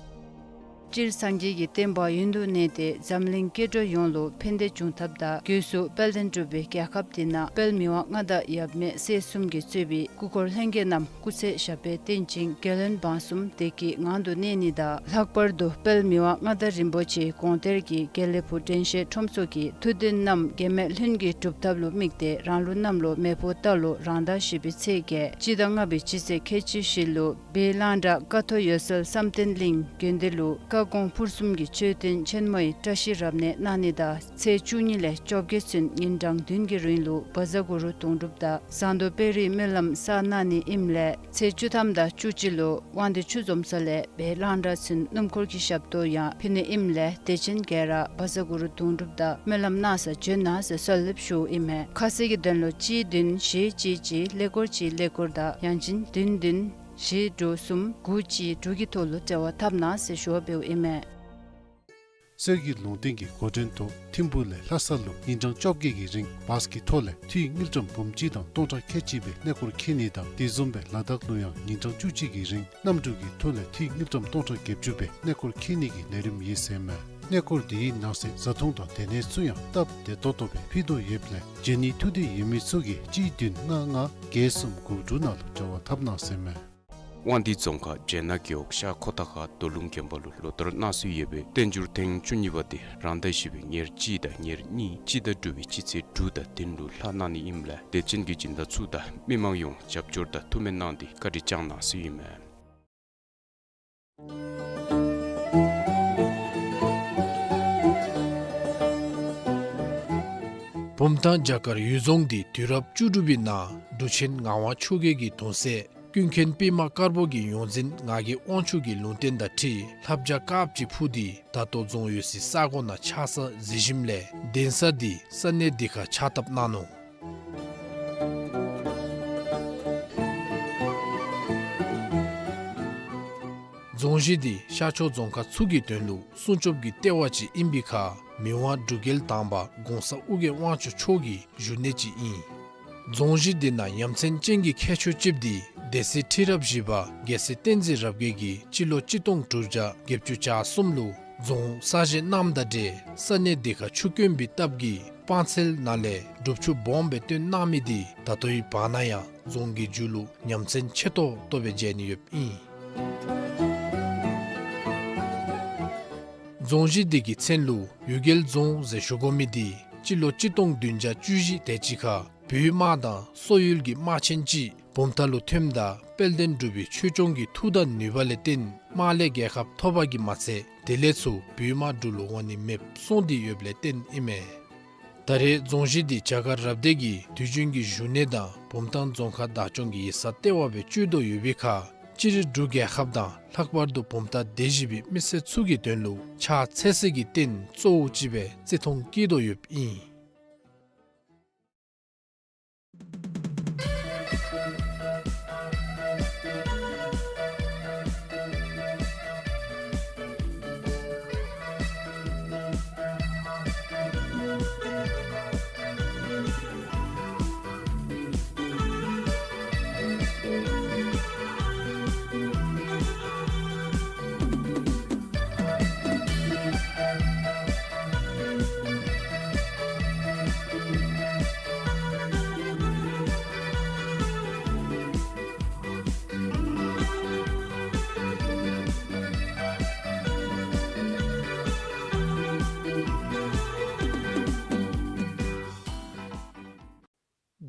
སྤྱིར་སངས་རྒྱས་ཀྱི་བསྟན་པ་ཡུན་དུ་གནས་ཏེ་འཛམ་གླིང་སྐྱེ་འགྲོ་ཡོངས་ལུ་ཕན་བདེ་འབྱུང་ཐབས་དང་སྒོས་སུ་དཔལ་ལྡན་འབྲུག་པའི་རྒྱལ་ཁབ་འདི་ནང་དཔལ་མི་དབང་མངའ་བདག་ཡབ་མེས་སྲས་གསུམ་གྱིས་གཙོས་པའི་སྐུ་འཁོར་ལྷན་རྒྱས་རྣམས་སྐུ་ཚེ་ཞབས་པད་བརྟན་ཅིང་རྒྱལ་བློན་འབངས་གསུམ་བདེ་སྐྱིད་ངང་དུ་གནས་ནི་དང་ལྷག་པར་དུ་དཔལ་མི་དབང་མངའ་བདག་རིན་པོ་ཆེའི་དགོངས་གཏེར་གྱི་དགེ་ལེགས་ཕུག་དྲན་ཤེས་ཁྲོམ་ཚོགས་ཀྱི་ཐུགས་འདུན་རྣམས་གེགས་མེད་ལྷུན་གྱིས་གྲུབ་ཐབས་ལུ་དམིགས་ཏེ་རང་ལུགས་གནམ་ལོ་མེ་ཕོ་རྟ་ལོ་རང་ཟླ་བཞི་པའི་ཚེས་བརྒྱད་སྤྱི་ཟླ་ལྔ་པའི་སྤྱི་ཚེས་ཁལ་གཅིག་བཞི་ལུ་སྦས་གླང་བྲག་ཀ་ཐོག་འོད་གསལ་བསམ་གཏན་གླིང་དགོན་སྡེ་ལུ་བཀའ་དགོངས་ཕུར་གསུམ་གྱི་མཆོད་རྟེན་ཆེན་མོའི་བཀྲ་ཤིས་རབ་གནས་གནང་ནི་དང་ཚེས་བཅུ་གཉིས་ལས་བཅོ་བརྒྱད་ཚུན་ཉིན་གྲངས་བདུན་གྱི་རིང་ལུ་བཛྲ་གུ་རུ་དུང་སྒྲུབ་དང་ཟངས་མདོག་དཔལ་རིའི་སྨོན་ལམ་བསགས་གནང་ནི་ཨིནམ་ལས་ཚེས་བཅུ་ཐམ་དང་བཅུ་གཅིག་ལུ་དབང་འདུས་ཆུ་འཛོམས་ས་ལས་སྦས་གླང་བྲག་ཚུན་སྣུམ་འཁོར་གྱི་ཞབས་ཏོག་ཡང་ཕུལ་ནི་ཨིནམ་ལས་དད་ཅན་ག་ར་བཛྲ་གུ་རུ་དུང་སྒྲུབ་དང་སྨོན་ལམ་གནང་སར་བྱོན་གནང་ཟེར་གསོལ་འདེབས་ཞུཝ་ཨིན་མས། ཁ་གསལ་གྱི་དོན་ལུ་གཅིག་བདུན་བཞི་གཅིག་གཅིག་ཀླད་ཀོར་གཅིག་ཀླད་ཀོར་དང་ཡང་ཅིན་བདུན་བདུན་བཞི་དྲུག་གསུམ་དགུ་གཅིག་དྲུག་གི་ཐོག་ལུ་འབྲེལ་བ་འཐབ་གནང་ཟེར་ཞུ་བ་འབདཝ་ཨིན་མས། སྲོལ་གྱི་ལུང་བསྟན་གྱི་འགོ་འདྲེན་ཐོག་ཐིམ་ཕུག་ལས་ལྷ་ས་ལུ་ཉིན་གྲངས་བཅོ་བརྒྱད་ཀྱི་རིང་བཱས་ཀྱི་ཐོག་ལས་འཐུས་དངུལ་ཀྲམ་འབུམ་གཅིག་དང་སྟོང་ཕྲག་ཁལ་གཅིག་སྦེ་གནས་སྐོར་འཁྱིད་ནི་དང་དེ་བཟུམ་སྦེ་ལ་དྭགས་ལུ་ཡང་ཉིན་གྲངས་བཅུ་གཅིག་གི་རིང་གནམ་གྲུ་གི་ཐོག་ལས་འཐུས་དངུལ་ཀྲམ་སྟོང་ཕྲག་བརྒྱད་ཅུ་སྦེ་གནས་སྐོར་འཁྱིད་ནི་གི་ལས་རིམ་ཡོད་ཟེར་མས། གནས་སྐོར་དེའི་ནང་གསེས་བཟའ་འཐུང་དང་སྡོད་གནས་ཚུ་ཡང་སྟབས་བདེ་ཏོག་ཏོ་སྦེ་ཕུལ་དོ་ཡོདཔ་ལས་བྱོན་ནི་ཐུགས་འདོད་ཡོད་མི་ཚུ་གིས་གཅིག་བདུན་ལྔ་ལྔ་བརྒྱད་གསུམ་དགུ་དྲུག་ནང་ལུ་འབྲེལ་བ་འཐབ་གནང་ཟེར་མས། དབང་འདུས་རྫོང་ཁག་སྦྱེད་ནག་རྒེད་འོག་ཤར་ཁོ་ཐང་ཁ་རྡོ་ལུང་དགོན་པ་ལུ་ལོ་ལྟར་གནང་སྲོལ་ཡོད་པའི་བསྟན་འགྱུར་ཐེངས་བཅུ་གཉིས་པ་དེ་རང་ཟླ་བཞི་པའི་ཉེར་གཅིག་དང་ཉེར་གཉིས་སྤྱི་ཟླ་དྲུག་པའི་སྤྱི་ཚེས་དྲུག་དང་བདུན་ལུ་ལྷག་གནང་ནི་ཨིནམ་ལས་དད་ཅན་གྱི་སྦྱིན་བདག་ཚུ་དང་མི་མང་ཡོངས་རྒྱབ་སྐྱོར་དང་ཐུགས་སྨོན་གནང་སྟེ་བཀའ་དྲིན་བསྐྱང་གནང་ཟེར་ཨིན་མས། བུམ་ཐང་བྱ་དཀར་གཡུལ་རྫོང་འདི་དུས་རབས་བཅུ་དྲུག་པའི་ནང་འབྲུག་ཆེན་ངག་དབང་ཆོས་རྒྱལ་གྱི་གདུང་སྲས་ཀུན་མཁྱེན་པདྨ་དཀར་པོ་གི་ཡོངས་འཛིན་ངག་གི་དབང་ཕྱུག་གི་ལུང་བསྟན་དང་འཁྲིལ་ལྷ་བྱ་དཀརཔོ་ཅིག་འཕུར་ཏེ་ད་ལྟོ་རྫོང་ཡོད་སའི་ས་གོ་ནང་ཆགས་ས་གཟིགས་ཞིནམ་ལས་གདན་ས་འདི་ས་གནས་འདི་ཁར་ཕྱག་བཏབ་གནང་ནུག། རྫོང་གཞི་འདི་ཤར་ཕྱོགས་རྫོང་ཁག་ཚུ་གི་དོན་ལུ་སྲུང་སྐྱོབ་ཀྱི་ལྟེ་བ་ཅིག་ཨིན་པའི་ཁར་མི་དབང་འབྲུག་རྒྱལ་དང་པ་གོང་ས་ཨོ་རྒྱན་དབང་ཕྱུག་མཆོག་གི་བཞུགས་གནས་ཅིག་ཨིན། རྫོང་གཞི་འདི་ནང་ཡ་མཚན་ཅན་གྱི་ཁྱད་ཆོས་ཅིག་འདི་སྡེ་སྲིད་ཁྲི་རབས་བཞི་པ་རྒྱལ་སྲས་བསྟན་འཛིན་རབ་རྒྱས་ཀྱིས་སྤྱི་ལོ་གཅིག་སྟོང་དྲུག་བརྒྱ་བརྒྱད་ཅུ་གྱ་གསུམ་ལུ་རྫོང་གསར་བཞེངས་གནངམ་དང་འབྲེལ་ས་གནས་འདི་ཁར་ཆུ་དཀོན་པའི་སྟབས་ཀྱིས་སྤང་ཚལ་ནང་ལས་སྒྲུབ་ཆུ་སྦོམ་སྦེ་བཏོན་གནང་མི་འདི་ད་ལྟོའི་བར་ན་ཡང་རྫོང་གི་མཇུག་ལུ་ཡ་མཚན་ཆེ་ཏོག་ཏོ་སྦེ་མཇལ་ནི་ཡོདཔ་ཨིན། རྫོང་གཞི་འདི་གི་མཚན་ལུ་གཡུལ་རྒྱལ་རྫོང་ཟེར་ཞུ་དགོ་མི་འདི་སྤྱི་ལོ་གཅིག་སྟོང་བདུན་བརྒྱ་བཅུ་བཞི་དེ་ཅིག་ཁར་བོད་དམག་དང་སོག་ཡུལ་གྱི་དམག་ཆེན་ཅིག་བུམ་ཐང་ལུ་ཐོནམ་ད་དཔལ་ལྡན་འབྲུག་པའི་ཆོས་སྐྱོང་གི་མཐུ་དང་ནུས་པ་ལས་བརྟེན་དམག་ལས་རྒྱལ་ཁ་ཐོབ་པ་གིས་མ་ཚད་དེ་ལས་ཚུར་བོད་དམག་འབྲུག་ལུ་འོང་ནི་མེདཔ་སོང་སྟེ་ཡོདཔ་ལས་བརྟེན་ཨིན་མས། ད་རེས་རྫོང་གཞི་འདི་བྱ་དཀར་རབ་སྡེ་གི་དུས་རྒྱུན་གྱི་བཞུགས་གནས་དང་བུམ་ཐང་རྫོང་ཁག་བདག་སྐྱོང་གི་ཡིག་ཚང་ལྟེ་བ་སྦེ་སྤྱོད་དོ་ཡོད་པའི་ཁར་སྤྱིར་འབྲུག་རྒྱལ་ཁབ་དང་ལྷག་པར་དུ་བུམ་ཐང་སྡེ་བཞི་པའི་མི་སེར་ཚུ་གི་དོན་ལུ་ཕྱག་འཚལ་སའི་རྟེན་གཙོ་བོ་ཅིག་སྦེ་བརྩི་མཐོང་བསྐྱེད་དོ་ཡོདཔ་ཨིན།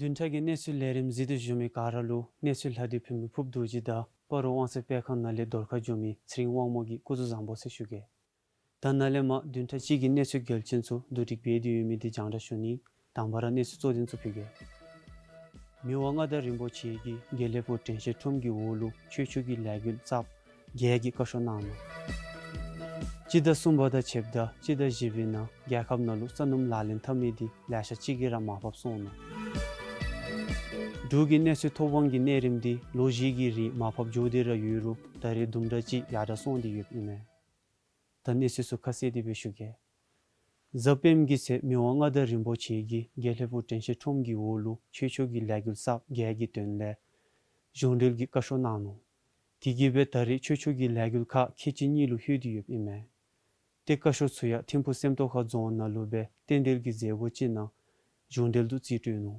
བདུན་ཕྲག་གི་གནས་ཚུལ་ལས་རིམ་གཟིགས་ཏེ་བཞུགས་མི་ག་ར་ལུ་གནས་ཚུལ་ལྷག་སྡུད་ཕུལ་མི་ཕུརཔ་རྡོ་རྗེ་དང་སྤ་རོ་དབང་ཚད་དཔེ་ཁང་ནང་ལས་བརྡ་ཁ་བསྒྱུར་མི་ཚེ་རིང་དབང་མོ་གིས་སྐུ་གཟུགས་བཟང་པོ་ཟེར་ཞུ་གེ། ད་ནཱ་ལས་མར་བདུན་ཕྲག་གཅིག་གི་གནས་ཚུལ་གལ་ཆེན་ཚུ་བསྡུ་སྒྲིག་འབད་དེ་ཡོད་མི་འདི་རྒྱང་བསྒྲགས་ཞུ་ནི། དང་པ་ར་གནས་ཚུལ་གཙོ་དོན་ཚུ་ཕུལ་གེ། མི་དབང་མངའ་བདག་རིན་པོ་ཆེ་གིས་དགེ་ལེགས་ཕུག་དྲན་ཤེས་ཁྲོམ་གྱི་འོག་ལུ་ཆོས་ཕྱོགས་ཀྱི་ལས་འགུལ་རྩ་བརྒྱད་ཀྱི་བཀའ་ཤོག་གནང་ནུག། སྤྱི་ཟླ་གསུམ་པ་དང་ཕྱདཔ་ད་སྤྱི་ཟླ་བཞི་པའི་ནང་རྒྱལ་ཁབ་ནང་ལུ་ས་སྣུམ་ལག་ལེན་འཐབ་མི་འདི་ལེ་ཤ་ཅིག་གིས་ར་མར་ཕབ་སོང་ནུག། འབྲུག་གི་གནས་ཚུལ་ཐོབ་དབང་གི་གནས་རིམ་འདི་ལོ་བཞི་གི་རིང་མར་ཕབ་འགྱོ་སྟེ་ར་ཡོད་རུང་ད་རེས་དུམ་གྲ་ཅིག་ཡར་དྲག་སོང་སྟེ་ཡོདཔ་ཨིན་མས། ད་གནས་ཚུལ་ཚུ་ཁ་གསལ་ཏེ་སྦེ་ཞུ་གེ། གཟའ་སྤེནམ་གི་ཚེ་མི་དབང་མངའ་བདག་རིན་པོ་ཆེ་གིས་དགེ་ལེགས་ཕུག་དྲན་ཤེས་ཁྲོམ་གྱི་འོག་ལུ་ཆོས་ཕྱོགས་ཀྱི་ལས་འགུལ་གསརཔ་བརྒྱད་ཀྱི་དོན་ལས་གཞུང་འབྲེལ་གྱི་བཀའ་ཤོག་གནང་ནུག། དེ་གིས་སྦེ་ད་རེས་ཆོས་ཕྱོགས་ཀྱི་ལས་འགུལ་ཁག་ཁལ་གཅིག་གཉིས་ལུ་ལྷོད་དེ་ཡོདཔ་ཨིན་མས། ཏེ་བཀའ་ཤོག་ཚུ་ཡང་ཐིམ་ཕུག་སེམས་རྟོགས་ཁ་རྫོང་ནང་ལུ་སྦེ་རྟེན་འབྲེལ་གྱི་མཛད་སྒོ་ཅིག་ནང་གཞུང་འབྲེལ་དུ་རྩིས་སྤྲོད་ནུག།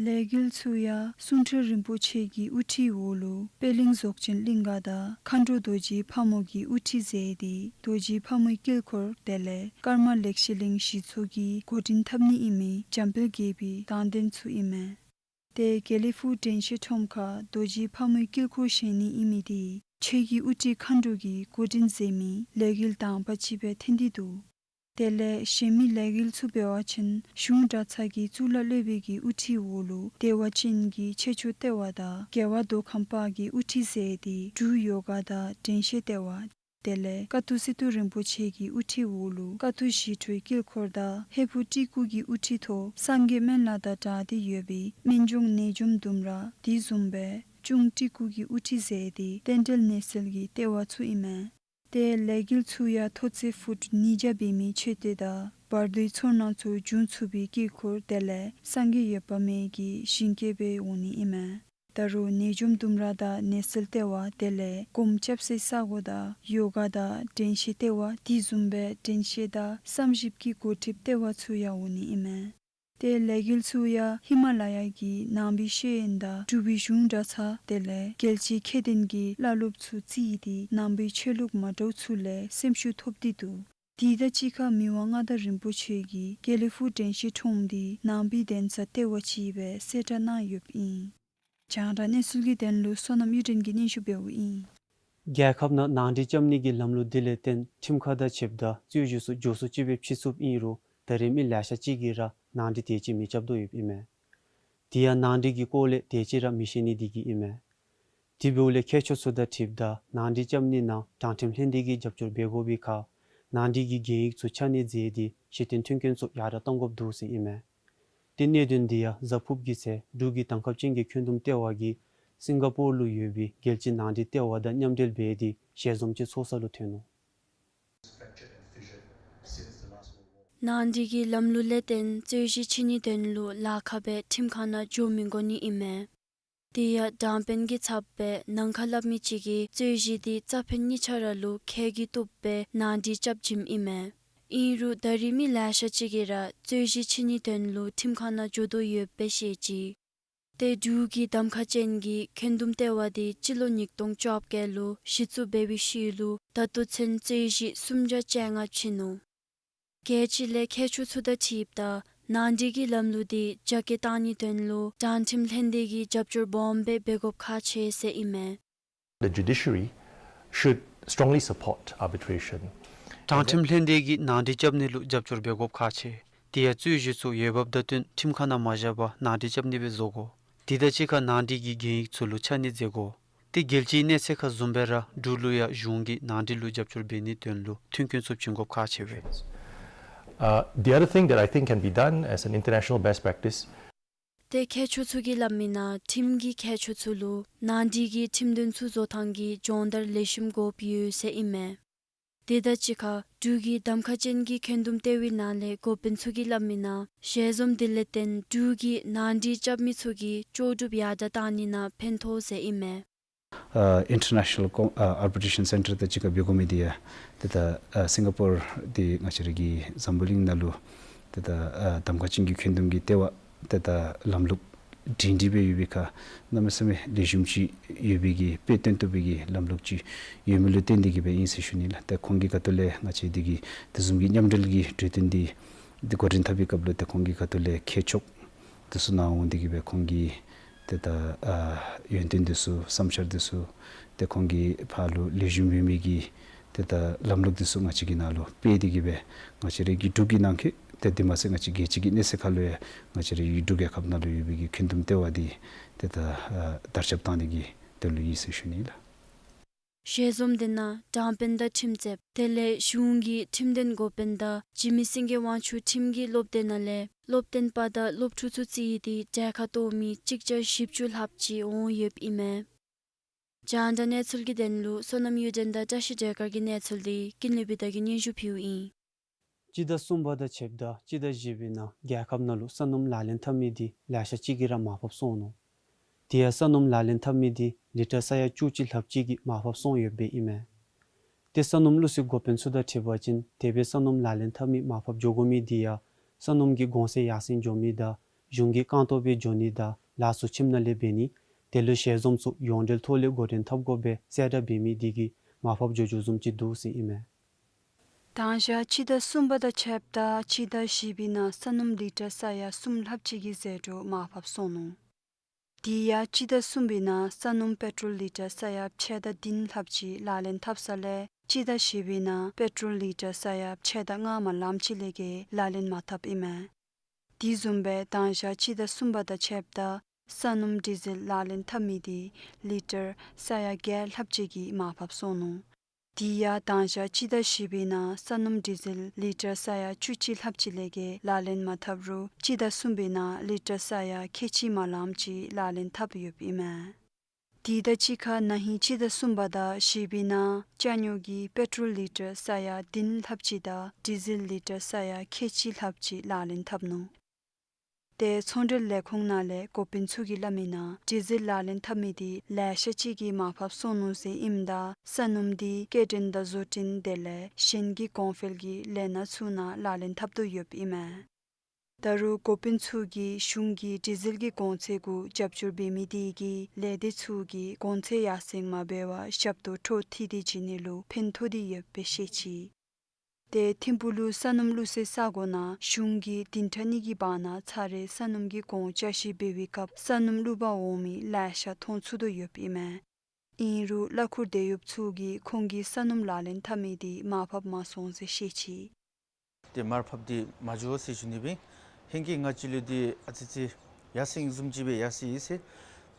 ལས་འགུལ་ཚུ་ཡང་གསུང་སྤྲུལ་རིན་པོ་ཆེ་གི་དབུ་ཁྲིད་འོག་ལུ་པད་གླིང་རྫོགས་ཆེན་གླིང་ག་དང་མཁའ་འགྲོ་རྡོ་རྗེ་ཕག་མོ་གིས་དབུ་ཁྲིད་མཛད་དེ་རྡོ་རྗེ་ཕག་མོའི་དཀྱིལ་འཁོར་དེ་ལས་ཀརྨ་ལེགས་བཤད་གླིང་གཞི་ཚོགས་ཀྱིས་འགོ་འདྲེན་འཐབ་ནི་ཨིན་མི་འཇམ་དཔལ་དགྱེས་པའི་དང་འདོན་ཚུ་ཨིན་མས། ཏེ་དགེ་ལེགས་ཕུག་དྲན་ཤེས་ཁྲོམ་ཁར་རྡོ་རྗེ་ཕག་མོའི་དཀྱིལ་འཁོར་བཞེངས་ནི་ཨིན་མི་དེ་ཆོས་ཀྱི་དབུ་ཁྲིད་མཁའ་འགྲོ་གིས་འགོ་འདྲེན་མཛད་མི་ལས་འགུལ་དང་པ་ཅིག་སྦེ་ཐོན་ཏེ་འདུག། དེ་ལས་གཞན་མི་ལས་འགུལ་ཚུ་འབད་བ་ཅིན་གཞུང་གྲྭ་ཚང་གི་གཙུག་ལག་སློབ་དཔོན་གྱི་དབུ་ཁྲིད་འོག་ལུ་བདེ་བ་ཅན་གྱི་ཆོས་ཕྱོགས་ལྟེ་བ་དང་རྒྱལ་བ་མདོ་ཁམས་པ་གིས་དབུ་ཁྲིད་མཛད་དེ་འབྲུག་ཡོ་ག་དང་དྲན་ཤེས་ལྟེ་བ་དེ་ལས་ཀ་ཐུག་སི་ཏུ་རིན་པོ་ཆེ་གི་དབུ་ཁྲིད་འོག་ལུ་ཀ་ཐུག་ཞི་ཁྲོའི་དཀྱིལ་འཁོར་དང་ཧས་པོ་ཏི་ཀུ་གི་དབུ་ཁྲིད་ཐོག་སངས་རྒྱས་སྨན་བླ་དང་སྦྲགས་ཏེ་ཡོད་པའི་སྨན་ལྗོངས་ནད་འཇོམས་ལྡུམ་ར་དེ་བཟུམ་སྦེ་གཅུང་ཏི་ཀུ་གི་དབུ་ཁྲིད་མཛད་དེ་རྟེན་འབྲེལ་ནད་སེལ་གྱི་ལྟེ་བ་ཚུ་ཨིན་མས། ཏེ་ལས་འགུལ་ཚུ་ཡང་མཐོ་ཚད་ཕུཊ་ཉིས་བརྒྱ་འབད་མི་མཆོད་རྟེན་དང་བར་དོའི་ཚོར་སྣང་ཚུ་འབྱུང་ཚུགས་པའི་དཀྱིལ་འཁོར་དེ་ལས་སངས་རྒྱས་འོད་དཔག་མེད་ཀྱི་ཞིང་སྐྱེས་སྦེ་འོང་ནི་ཨིན་མས། ད་རུང་ནད་འཇོམས་ལྡུམ་ར་དང་ནད་སེལ་ལྟེ་བ་དེ་ལས་སྒོམ་རྐྱབ་སའི་ས་གོ་དང་ཡོ་ག་དང་དྲན་ཤེས་ལྟེ་བ་དེ་བཟུམ་སྦེ་དྲན་ཤེས་དང་བསམ་ཞིབ་ཀྱི་འགོ་ཁྲིདཔ་ལྟེ་བ་ཚུ་ཡང་འོང་ནི་ཨིན་མས། ཏེ་ལས་འགུལ་ཚུ་ཡང་ཧི་མ་ལ་ཡ་གི་ནང་པའི་ཤེས་ཡོན་དང་འབྲུག་པའི་གཞུང་གྲྭ་ཚང་དེ་ལས་རྒྱལ་སྤྱིའི་མཁས་ལྡན་གྱི་བླ་སློབ་ཚུ་རྩིས་ཏེ་ནང་པའི་ཆོས་ལུགས་མ་འདྲཝ་ཚུ་ལས་སེམས་ཤུགས་ཐོབ་སྟེ་འདུག། དེ་དང་གཅིག་ཁར་མི་དབང་མངའ་བདག་རིན་པོ་ཆེ་གིས་དགེ་ལེགས་ཕུག་དྲན་ཤེས་ཁྲོམ་འདི་ནང་པའི་གདན་ས་ལྟེ་བ་ཅིག་སྦེ་གསལ་བསྒྲགས་གནང་ཡོདཔ་ཨིན། རྒྱང་བསྒྲགས་གནས་ཚུལ་གྱི་དོན་ལུ་བསོད་ནམས་གཡུ་སྒྲོན་གྱིས་སྙན་ཞུ་འབདཝ་ཨིན། རྒྱལ་ཁབ་ནང་ནང་འགྲིག་རྐྱབ་ནི་གི་ལམ་ལུགས་འདི་ལས་བརྟེན་ཁྲིམས་ཁང་དང་ཕྱདཔ་ད་རྩོད་གཞི་ཚུ་མགྱོགས་སུ་ཅིག་སྦེ་ཕྱིས་ཚུགསཔ་ཨིན་རུང་ད་རེས་མི་ལེ་ཤ་ཅིག་གིས་ར་ནང་འགྲིག་དེ་ཅིག་མི་རྐྱབ་དོ་ཡོདཔ་ཨིན་མས། དེ་ཡང་ནང་འགྲིག་གི་སྐོར་ལས་དེ་ཅིག་ར་མི་ཤེས་ནི་འདི་གིས་ཨིན་མས། དེ་འབདཝ་ལས་མཁས་མཆོག་ཚུ་དང་འཁྲིལཝ་ད་ནང་འགྲིག་རྐྱབ་ནི་ནང་དྲང་ཁྲིམས་ལྷན་སྡེ་གིས་རྒྱབ་སྐྱོར་འབད་དགོ་པའི་ཁར་ནང་འགྲིག་གི་གན་ཡིག་ཚུ་ཆ་གནས་མཛད་དེ་གཞི་རྟེན་མཐུན་རྐྱེན་ཚུ་ཡར་དྲག་གཏང་དགོཔ་འདུག་ཟེར་ཨིན་མས། ཏེ་གནད་དོན་འདི་ཡང་གཟའ་ཕུརཔ་གི་ཚེ་འབྲུག་གི་གདམ་ཁ་ཅན་གྱི་འཁོན་འདུམ་ལྟེ་བ་གིས་སིང་ག་པོར་ལུ་ཡོད་པའི་རྒྱལ་སྤྱིའི་ནང་འགྲིག་ལྟེ་བ་དང་མཉམ་འབྲེལ་འབད་དེ་ཞལ་འཛོམས་ཅིག་ཚོགས་ས་ལུ་ཐོན་ནུག། ནང་འགྲིག་གི་ལམ་ལུགས་ལས་བརྟེན་རྩོད་གཞི་ཕྱེ་ནིའི་དོན་ལུ་ལཱ་ཁག་སྦེ་ཁྲིམས་ཁང་ནང་འགྱོ་མི་དགོ་ནི་ཨིན་མས། དེ་ཡང་དྲང་དཔོན་གྱི་ཚབ་སྦེ་ནང་ཁ་སླབ་མི་ཅིག་གིས་རྩོད་གཞི་འདི་རྩ་ཕན་གཉིས་ཆ་ར་ལུ་ཁེ་གི་བཏུབ་སྦེ་ནང་འགྲིག་རྐྱབ་བྱིནམ་ཨིན་མས། ཨིན་རུང་ད་རེས་མི་ལེ་ཤ་ཅིག་གིས་ར་རྩོད་གཞི་ཕྱེ་ནིའི་དོན་ལུ་ཁྲིམས་ཁང་ནང་འགྱོ་དོ་ཡོདཔ་སྦེ་བཤད་ཅི། ཏེ་འབྲུག་གི་གདམ་ཁ་ཅན་གྱི་འཁོན་འདུམ་ལྟེ་བ་འདི་སྤྱི་ལོ་ཉིས་སྟོང་བཅོ་བརྒྱད་ལུ་གཞི་བཙུགས་འབད་བའི་ཤུལ་ལུ་ད་ལྟོ་ཚུན་རྩོད་གཞི་སུམ་བརྒྱ་བཅོ་ལྔ་ཕྱེ་ནུག། རྒྱལ་སྤྱི་ལས་མཁས་མཆོག་ཚུ་དང་འཁྲིལཝ་ད་ནང་འགྲིག་གི་ལམ་ལུགས་འདི་རྒྱ་སྐྱེད་གཏང་ནིའི་དོན་ལུ་དྲང་ཁྲིམས་ལྷན་སྡེ་གིས་རྒྱབ་སྐྱོར་སྦོམ་སྦེ་འབད་དགོཔ་ཁག་ཆེ་ཟེར་ཨིན་མས། The judiciary should strongly support arbitration. དྲང་ཁྲིམས་ལྷན་སྡེ་གིས་ནང་འགྲིག་རྐྱབ་ནི་ལུ་རྒྱབ་སྐྱོར་འབད་དགོཔ་ཁག་ཆེ། དེ་ཡང་རྩོད་གཞི་ཚུ་འོས་འབབ་དང་བསྟུན་ཁྲིམས་ཁང་ནང་མ་བཞག་པར་ནང་འགྲིག་རྐྱབ་ནི་སྦེ་བཟོ་དགོ། དེ་དང་གཅིག་ཁར་ནང་འགྲིག་གི་གན་ཡིག་ཚུ་ལུ་ཆ་གནས་མཛད་དགོ། ཏེ་རྒྱལ་སྤྱིའི་གནས་ཚད་ཁར་བཟུམ་སྦེ་ར་འབྲུག་ལུ་ཡང་གཞུང་གིས་ནང་འགྲིག་ལུ་རྒྱབ་སྐྱོར་འབད་ནིའི་དོན་ལུ་མཐུན་རྐྱེན་ཚུ་བྱིན་དགོཔ་ཁག་ཆེ་བས། Uh, the other thing that I think can be done as an international best practice. ཏེ་མཁས་མཆོག་ཚུ་གིས་སླབ་མིའི་ནང་ཁྲིམས་ཀྱི་མཁས་མཆོག་ཚུ་ལུ་ནང་འགྲིག་གི་ཁྲིམས་དོན་ཚུ་བཟོ་ཐངས་ཀྱི་སྦྱོང་བརྡར་ལེགས་ཤོམ་དགོཔ་ཡོད་ཟེར་ཨིན་མས། དེ་དང་གཅིག་ཁར་འབྲུག་གི་གདམ་ཁ་ཅན་གྱི་འཁོན་འདུམ་ལྟེ་བའི་ནང་ལས་འགོ་དཔོན་ཚུ་གིས་སླབ་མིའི་ནང་ཞལ་འཛོམས་འདི་ལས་བརྟེན་འབྲུག་གི་ནང་འགྲིག་རྐྱབ་མི་ཚུ་གི་ལྕོགས་གྲུབ་ཡར་དྲག་གཏང་ནི་ནང་ཕན་ཐོགས་ཟེར་ཨིན་མས། ཨ་International Com- ཨ་Arbitration Centre དང་གཅིག་ཁར་འབད་དགོ་མི་འདི་ཡང་ཏེ་ད་ཨ་སིང་ག་པོར་འདི་ང་བཅས་ར་གི་འཛམ་བུ་གླིང་ནང་ལུ་ཏེ་ད་ཨ་གདམ་ཁ་ཅན་གྱི་འཁོན་འདུམ་གྱི་ལྟེ་བ་ཏེ་ད་ལམ་ལུགས་སྒྲིང་སྒྲི་སྦེ་ཡོད་པའི་ཁར་གནམ་མེད་ས་མེད་ལེགས་ཤོམ་ཅིག་ཡོད་པའི་གི་དཔེ་སྟོན་བཏུབ་པའི་གི་ལམ་ལུགས་ཅིག་ཡོད་མི་ལུ་བརྟེན་ཏེ་གིས་སྦེ་ཨིན་ཟེར་ཞུ་ནི་ལགས། ཏེ་ཁོང་གི་ཁ་ཐུག་ལས་ང་བཅས་འདི་གི་དེ་བཟུམ་གྱི་མཉམ་འབྲེལ་གྱི་གྲོས་བསྟུན་འདི་འདི་འགོ་འདྲེན་འཐབ་པའི་སྐབས་ལུ་ཏེ་ཁོང་གི་ཁ་ཐུག་ལས་མཁས་མཆོག་འདི་ཚུ་ནཱ་འོང་སྟེ་གིས་སྦེ་ཁོང་གི་ཏེ་ད་ཨ་ཡོན་ཏན་འདི་ཚུ་བསམ་འཆར་འདི་ཚུ་ཏེ་ཁོང་གི་ཕར་ལུ་ལེགས་ཤོམ་ཡོད་མི་གི་ཏེ་ད་ལམ་ལུགས་འདི་ཚུ་ང་བཅས་ཀྱི་ནང་ལུ་སྤེལ་ཏེ་གིས་སྦེ་ང་བཅས་རའི་གི་འབྲུག་གི་ནང་འཁོད་ཏེ་དེ་མ་ཚད་ང་བཅས་རྒྱལ་སྤྱི་གི་གནས་ཚད་ཁར་ལུ་ཡང་ང་བཅས་རའི་འབྲུག་རྒྱལ་ཁབ་ནང་ལུ་ཡོད་པའི་གི་འཁོན་འདུམ་ལྟེ་བ་འདི་ཏེ་ད་ཨ་དར་ཁྱབ་གཏང་ནི་གི་ དེ་ལུ་ཨིན་ཟེར་ཞུ་ནི་ལགས། ཞལ་འཛོམས་དེ་ནང་དྲང་དཔོན་དང་ཁྲིམས་རྩོདཔ་དེ་ལས་གཞུང་གི་ཁྲིམས་དོན་འགོ་དཔོན་དང་འཇིགས་མེད་སེང་གེ་དབང་ཕྱུག་ཁྲིམས་ཀྱི་སློབ་སྡེ་ནང་ལས་སློབ་སྟོན་པ་དང་སློབ་ཕྲུག་ཚུ་རྩིས་ཏེ་གྲལ་ཁར་གཏོགས་མི་གཅིག་བརྒྱ་བཞི་བཅུ་ལྷགཔ་ཅིག་འོང་ཡོདཔ་ཨིན་མས། རྒྱང་བསྒྲགས་གནས་ཚུལ་གྱི་དོན་ལུ་བསོད་ནམས་གཡུ་སྒྲོན་དང་བཀྲ་ཤིས་སྒྲོལ་དཀར་གྱི་གནས་ཚུལ་འདི་ཀུན་ལེགས་བི་དྷ་གིས་སྙན་ཞུ་ཕུལཝ་ཨིན། སྤྱི་ཟླ་གསུམ་པ་དང་ཕྱདཔ་ད་སྤྱི་ཟླ་བཞི་པའི་ནང་རྒྱལ་ཁབ་ནང་ལུ་ས་སྣུམ་ལག་ལེན་འཐབ་མི་འདི་ལེ་ཤ་ཅིག་གིས་ར་མར་ཕབ་སོང་ནུག། དེ་ཡང་ས་སྣུམ་ལག་ལེན་འཐབ་མི་འདི་ལི་ཊར་ས་ཡ་བཅུ་གཅིག་ལྷགཔ་ཅིག་གིས་མར་ཕབ་སོང་ཡོདཔ་ཨིན་མས། ཏེ་ས་སྣུམ་བླུགས་སའི་འགོ་དཔོན་ཚུ་དང་འཁྲིལ་བ་ཅིན་དེ་སྦེ་ས་སྣུམ་ལག་ལེན་འཐབ་མི་མར་ཕབ་འགྱོ་དགོ་མི་འདི་ཡང་ས་སྣུམ་གྱི་གོང་ཚད་ཡར་སེང་འགྱོ་མི་དང་གཞུང་གི་རྐང་སྟོང་སྦེ་འགྱོ་ནི་དང་ལཱ་ཚུ་ཁྱིམ་ནང་ལས་འབད་ནི་དེ་ལུ་ཞལ་འཛོམས་ཚུ་ཡོངས་འབྲེལ་ཐོག་ལས་འགོ་འདྲེན་འཐབ་དགོ་པའི་གསལ་བསྒྲགས་འབད་མི་འདི་གིས་མར་ཕབ་འགྱོ་འགྱོཝ་བཟུམ་ཅིག་འདུག་ཟེར་ཨིན་མས། དང་ཞག་སྤྱི་ཟླ་གསུམ་པ་དང་ཕྱདཔ་ད་སྤྱི་ཟླ་བཞི་པའི་ནང་ས་སྣུམ་ལི་ཊར་ས་ཡ་གསུམ་ལྷགཔ་ཅིག་གི་ཟད་འགྲོ་མར་ཕབ་སོང་ནུག། དེ་ཡང་སྤྱི་ཟླ་གསུམ་པའི་ནང་ས་སྣུམ་པེ་ཊོལ་ལི་ཊར་ས་ཡ་ཕྱེད་དང་བདུན་ལྷགཔ་ཅིག་ལག་ལེན་འཐབ་ས་ལས་སྤྱི་ཟླ་བཞི་པའི་ནང་པེ་ཊོལ་ལི་ཊར་ས་ཡ་ཕྱེད་དང་ལྔ་མ་ལངམ་ཅིག་ལས་བརྒལ་ལག་ལེན་མ་འཐབ་ཨིན་མས། དེ་བཟུམ་སྦེ་དང་ཞག་སྤྱི་ཟླ་གསུམ་པ་དང་ཕྱདཔ་ད་ས་སྣུམ་ཌི་ཟེལ་ལག་ལེན་འཐབ་མི་འདི་ལི་ཊར་ས་ཡ་བརྒྱད་ལྷགཔ་ཅིག་གིས་མར་ཕབ་སོང་ནུག། དེ་ཡང་དང་ཞག་སྤྱི་ཟླ་བཞི་པའི་ནང་ས་སྣུམ་ཌི་ཟེལ་ལི་ཊར་ས་ཡ་བཅུ་གཅིག་ལྷགཔ་ཅིག་ལས་བརྒལ་ལག་ལེན་མ་འཐབ་རུང་སྤྱི་ཟླ་གསུམ་པའི་ནང་ལི་ཊར་ས་ཡ་ཁལ་གཅིག་མ་ལངམ་ཅིག་ལག་ལེན་འཐབ་ཡོདཔ་ཨིན་མས། དེ་དང་གཅིག་ཁར་ན་ཧིང་སྤྱི་ཟླ་གསུམ་པ་དང་བཞི་པའི་ནང་ཅ་དངོས་ཀྱི་པེ་ཊོལ་ལི་ཊར་ས་ཡ་བདུན་ལྷགཔ་ཅིག་དང་ཌི་ཟེལ་ལི་ཊར་ས་ཡ་ཁལ་གཅིག་ལྷགཔ་ཅིག་ལག་ལེན་འཐབ་ནུག། ཏེ་ཚོང་འབྲེལ་ལས་ཁུངས་ནང་ལས་འགོ་དཔོན་ཚུ་གིས་སླབ་མི་ནང་ཌི་ཟེལ་ལག་ལེན་འཐབ་མི་འདི་ལེ་ཤ་ཅིག་གིས་མར་ཕབ་སོང་ནུག་ཟེར་ཨིནམ་ད་ས་སྣུམ་འདི་སྐྱེལ་འདྲེན་དང་བཟོ་སྐྲུན་དེ་ལས་གཞན་གྱི་གོང་འཕེལ་གྱི་ལས་སྣ་ཚུ་ནང་ལག་ལེན་འཐབ་དོ་ཡོདཔ་ཨིན་མས། ད་རུང་འགོ་དཔོན་ཚུ་གིས་གཞུང་གི་ཌི་ཟེལ་གྱི་གོང་ཚད་གུ་རྒྱབ་སྐྱོར་འབད་མི་དེ་གིས་ལས་སྡེ་ཚུ་གིས་གོང་ཚད་ཡར་སེང་མ་འབད་བར་ཞབས་ཏོག་འཕྲོ་མཐུད་དེ་བྱིན་ནི་ལུ་ཕན་ཐོགས་ཏེ་ཡོདཔ་སྦེ་བཤད་ཅི། ཏེ་ཐིམ་ཕུག་ལུ་ས་སྣུམ་བླུགས་སའི་ས་གོ་ནང་གཞུང་གི་བདུན་ཕྲག་གཉིས་ཀྱི་བར་ན་ཚར་རེ་ས་སྣུམ་གྱི་གོང་ཆ་བཞག་འབད་བའི་སྐབས་ས་སྣུམ་བླུག་པར་འོང་མི་ལེ་ཤ་མཐོང་ཚུགས་དོ་ཡོདཔ་ཨིན་མས། ཨིན་རུང་གླ་འཁོར་དེད་གཡོགཔ་ཚུ་གིས་ཁོང་གི་ས་སྣུམ་ལག་ལེན་འཐབ་མི་དེ་མར་ཕབ་མ་སོང་ཟེར་བཤད་ཅི། ཏེ་མར་ཕབ་སྟེ་མ་འགྱོ་ཟེར་ཞུ་ནི་སྦེ། ཧེང་སྐལ་ང་བཅས་ལུ་འདི་ཨ་ཙི་ཅིག་ཡར་སེང་བཟུམ་ཅིག་སྦེ་ཡར་སོ་ཡི་ཟེར།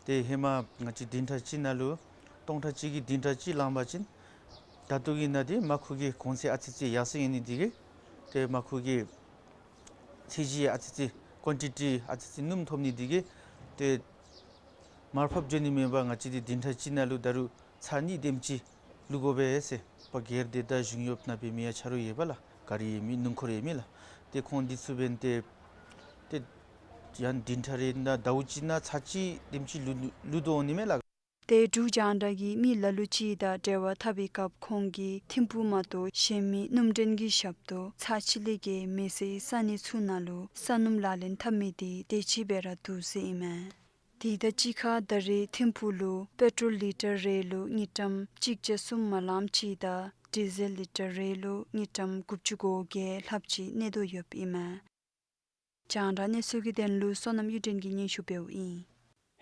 ཏེ་ཧེ་མ་ང་བཅས་བདུན་ཕྲག་གཅིག་ནང་ལུ་སྟོང་ཕྲག་གཅིག་གིས་བདུན་ཕྲག་གཅིག་ལང་པ་ཅིན་ད་ལྟོ་གི་ནང་འདི་མར་ཁུ་གི་གོང་ཚད་ཨ་ཙི་ཅིག་ཡར་སེང་ཡོད་ནི་དེ་གིས་ཏེ་མར་ཁུ་གི་ཚད་གཞི་ཨ་ཙི་ཅིག་ཀོན་ཊི་ཊི་ཨ་ཙི་ཅིག་སྣུམ་ཐོབ་ནི་དེ་གིས་ཏེ་མར་ཕབ་འགྱོ་ནི་མེད་པར་ང་བཅས་འདི་བདུན་ཕྲག་གཅིག་ནང་ལུ་ད་རུང་ཚར་གཉིས་དེམ་ཅིག་བླུག་དགོ་པས་ཟེར། པ་སྒེར་སྡེ་དང་གཞུང་གཡོགཔ་ནང་འབད་མི་ཡང་ཆ་རོགས་ཡོད་པས་ལགས། གཱ་རི་ཡོད་མི་སྣུམ་འཁོར་ཡོད་མི་ལགས། ཏེ་ཁོང་འདི་ཚུ་འབདན་ཏེ་ཏེ་ཡང་བདུན་ཕྲག་རེ་ནང་ཟླཝ་གཅིག་ནང་ཚར་གཅིག་དེམ་ཅིག་བླུག་བླུག་དོ་འོང་ནི་མས་ལགས། ཏེ་འབྲུག་རྒྱང་བསྒྲགས་ཀྱིས་མི་ལ་ལུ་ཅིག་དང་འབྲེལ་བ་འཐབ་པའི་སྐབས་ཁོང་གིས་ཐིམ་ཕུག་མ་གཏོགས་གཞན་མི་སྣུམ་འདྲེན་གྱི་ཞབས་ཏོག་ཚར་གཅིག་ལས་བརྒལ་མི་སའི་ས་གནས་ཚུ་ནང་ལུ་ས་སྣུམ་ལག་ལེན་འཐབ་མི་དེ་དེ་ཅིག་སྦེ་ར་འདུག་ཟེར་ཨིན་མས། དེ་དང་གཅིག་ཁར་ད་རེས་ཐིམ་ཕུག་ལུ་པེ་ཊོལ་ལི་ཊར་རེ་ལུ་དངུལ་ཀྲམ་གཅིག་བརྒྱ་གསུམ་མ་ལངམ་ཅིག་དང་ཌི་ཟེལ་ལི་ཊར་རེ་ལུ་དངུལ་ཀྲམ་དགུ་བཅུ་གོ་བརྒྱད་ལྷགཔ་ཅིག་གནས་དོ་ཡོདཔ་ཨིན་མས། རྒྱང་བསྒྲགས་གནས་ཚུལ་གྱི་དོན་ལུ་བསོད་ནམས་གཡུ་སྒྲོན་གྱིས་སྙན་ཞུ་འབདཝ་ཨིན།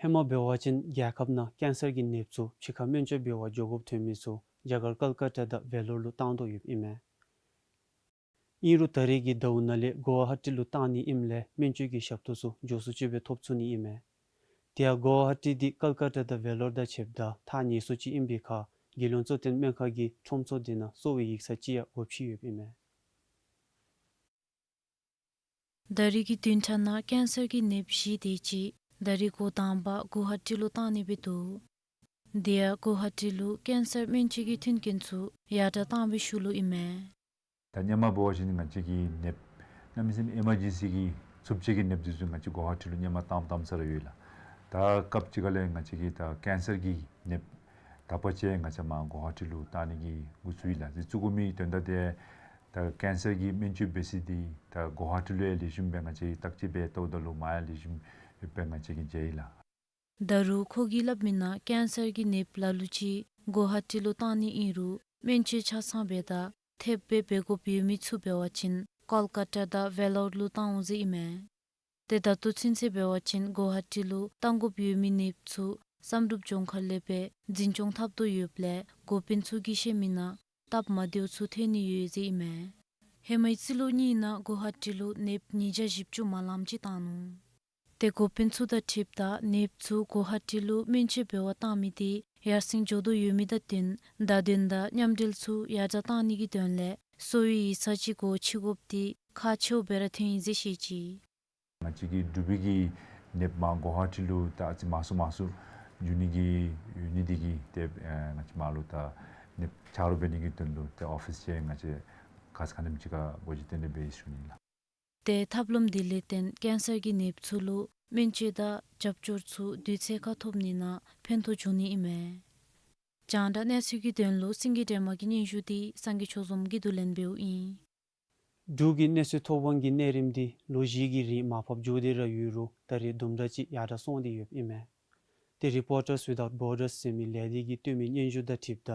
ཧེ་མ་འབད་བ་ཅིན་རྒྱལ་ཁབ་ནང་ཀེན་སར་གྱི་ནདཔ་ཚུ་ཕྱི་ཁར་སྨན་བཅོས་འབད་བར་འགྱོ་དགོཔ་ཐོན་མི་ཚུ་རྒྱ་གར་ཀལ་ཀ་ཏ་དང་ཝེ་ལོར་ལུ་བཏང་དོ་ཡོདཔ་ཨིན་མས། ཨིན་རུང་ད་རེས་ཀྱི་ཟླཝ་ནང་ལས་གུ་ཝ་ཧ་ཊི་ལུ་བཏང་ནི་ཨིནམ་ལས་སྨན་བཅོས་ཀྱི་ཞབས་ཏོག་ཚུ་མགྱོགས་སུ་ཅིག་སྦེ་ཐོབ་ཚུགས་ནི་ཨིན་མས། དེ་ཡང་གུ་ཝ་ཧ་ཊི་འདི་ཀལ་ཀ་ཏ་དང་ཝེ་ལོར་དང་ཕྱདཔ་ད་ཐག་ཉེ་སུ་ཅིག་ཨིན་པའི་ཁར་རྒྱལ་ཡོངས་གཙོ་བསྟེན་སྨན་ཁང་གི་ཁྲོམ་ཚོགས་དེ་ནང་གསོ་བའི་ཡིག་ཚང་ཅིག་ཡང་དགོཔ་ཅིག་ཡོདཔ་ཨིན་མས། ད་རེས་ཀྱི་བདུན་ཕྲག་ནང་ཀེན་སར་གྱི་ནདཔ་བཞི་དེ་ཅིག་ད་རེས་འགོ་དང་པ་གུ་ཝ་ཧ་ཊི་ལུ་བཏང་ནི་སྦེ་འདུག། དེ་ཡང་གུ་ཝ་ཧ་ཊི་ལུ་ཀེན་སར་སྨན་བཅོས་ཀྱི་མཐུན་རྐྱེན་ཚུ་ཡར་དྲག་བཏང་བའི་ཤུལ་ལུ་ཨིན་མས། ད་སྔོན་མ་འབད་བ་ཅིན་ང་བཅས་ཀྱི་ནདཔ་གནམ་མེད་ས་མེད་ཨི་མར་ཇེན་སི་གི་ཚུདཔ་ཅིག་གི་ནདཔ་འདི་ཚུ་ང་བཅས་གུ་ཝ་ཧ་ཊི་ལུ་སྔོན་མ་བཏངམ་བཏངམ་ས་ར་ཡོད་ལགས། ད་སྐབས་ཅིག་ཁ་ལས་ང་བཅས་ཀྱི་ད་ཀེན་སར་གྱི་ནདཔ་དག་པ་ཅིག་ང་བཅས་མར་གུ་ཝ་ཧ་ཊི་ལུ་བཏང་ནི་གི་འགོ་བཙུགས་ཡི་ལགས། དེ་བཙུགས་དགོ་མི་དོན་དག་དེ་ད་ཀེན་སར་གྱི་སྨན་བཅོས་འབད་ས་འདི་ད་གུ་ཝ་ཧ་ཊི་ལུ་ཡང་ལེགས་ཤོམ་སྦེ་ང་བཅས་བརྟག་དཔྱད་འབད་བལྟཝ་ད་ལུ་མར་ཡང་ལེགས་ཤོམ་ཡོདཔ་སྦེ་ང་བཅས་ཀྱིས་མཇལ་ཡི་ལགས། ད་རུང་ཁོ་གིས་སླབ་མི་ནང་ཀེན་སར་གྱི་ནདཔ་ལ་ལུ་ཅིག་གུ་ཝ་ཧ་ཊི་ལུ་བཏང་ནི་ཨིན་རུང་སྨན་བཅོས་ཆ་ཚང་འབད་ད་ཐེབས་སྦེ་འབད་དགོཔ་ཡོད་མི་ཚུ་འབད་བ་ཅིན་ཀལ་ཀ་ཏ་དང་ཝེ་ལོར་ལུ་བཏང་འོང་ཟེར་ཨིན་མས། ཏེ་ད་ལྟོ་ཚུན་ཚོད་འབད་བ་ཅིན་གུ་ཝ་ཧ་ཊི་ལུ་བཏང་དགོཔ་ཡོད་མི་ནདཔ་ཚུ་བསམ་གྲུབ་ལྗོངས་མཁར་ལས་སྦེ་འཛིན་སྐྱོང་འཐབ་དོ་ཡོདཔ་ལས་འགོ་དཔོན་ཚུ་གིས་བཤད་མི་ནང་སྟབས་མ་བདེཝ་ཚུ་ཐོན་ནི་ཡོད་ཟེར་ཨིན་མས། ཧེ་མའི་རྩིས་ལོ་གཉིས་ནང་གུ་ཝ་ཧ་ཊི་ལུ་ནདཔ་ཉིས་བརྒྱ་བཞི་བཅུ་མ་ལངམ་ཅིག་བཏང་ནུག། ཏེ་འགོ་དཔོན་ཚུ་དང་འཁྲིལཝ་ད་ནདཔ་ཚུ་གུ་ཝ་ཧ་ཊི་ལུ་སྨན་བཅོས་འབད་བར་བཏང་མི་དེ་ ཡར་སེང་འགྱོ་དོ་ཡོད་མི་དང་བསྟུན་བརྡ་དོན་དང་མཉམ་འབྲེལ་ཚུ་ཡར་དྲག་གཏང་ནི་གི་དོན་ལས་གསོ་བའི་ཡིག་ཚང་ཅིག་སྒོ་ཕྱེ་དགོཔ་འདི་ཁག་ཆེཝ་སྦེ་ར་ཐོན་ཡི་ཟེར་བཤད་ཅི། ང་བཅས་ཀྱི་འབྲུག་པའི་གི་ནདཔ་མར་གོ་ཧ་ཊི་ལུ་ད་ཨ་ཙི་མང་སུ་མང་སུ་འགྱོ་ནི་གི་ཡོད་ནི་འདི་གིས་ཏེ་ཨེ་ང་བཅས་མར་ལུ་ད་ནདཔ་ཆ་རོགས་འབད་ནི་གི་དོན་ལུ་ཏེ་ཨོ་ཕིས་ཅིག་ང་བཅས་ཁ་ཙ་ཁ་ཉིནམ་ཅིག་ཁར་སྒོ་ཕྱེ་སྟེ་ནི་འབད་ཡི་ཟེར་ཞུ་ནི་ལགས། ཏེ་ཐབས་ལམ་འདི་ལས་བརྟེན་ཀེན་སར་གྱི་ནདཔ་ཚུ་ལུ་སྨན་བཅོས་དང་རྒྱབ་སྐྱོར་ཚུ་དུས་ཚོད་ཁར་ཐོབ་ནི་ནང་ཕན་ཐོགས་འབྱུང་ནི་ཨིན་མས། རྒྱང་བསྒྲགས་གནས་ཚུལ་གྱི་དོན་ལུ་སེང་གེ་སྒྲོལ་མ་གི་སྙན་ཞུ་འདི་སངས་རྒྱས་ཆོས་འཛོམས་ཀྱིས་བསྡུ་ལེན་འབདཝ་ཨིན། འབྲུག་གི་གནས་ཚུལ་ཐོ་དཔོན་གྱི་གནས་རིམ་འདི་ལོ་བཞི་གི་རིང་མར་ཕབ་འགྱོ་སྟེ་ར་ཡོད་རུང་ད་རེས་དུམ་གྲ་ཅིག་ཡར་དྲག་སོང་སྟེ་ཡོདཔ་ཨིན་མས། ཏེ་རི་པོར་ཊརསི་ཝི་དའུཊ་བོར་ཌརསི་ཟེར་མི་ལས་སྡེ་གིས་བཏོན་མི་སྙན་ཞུ་དང་འཁྲིལཝ་ད་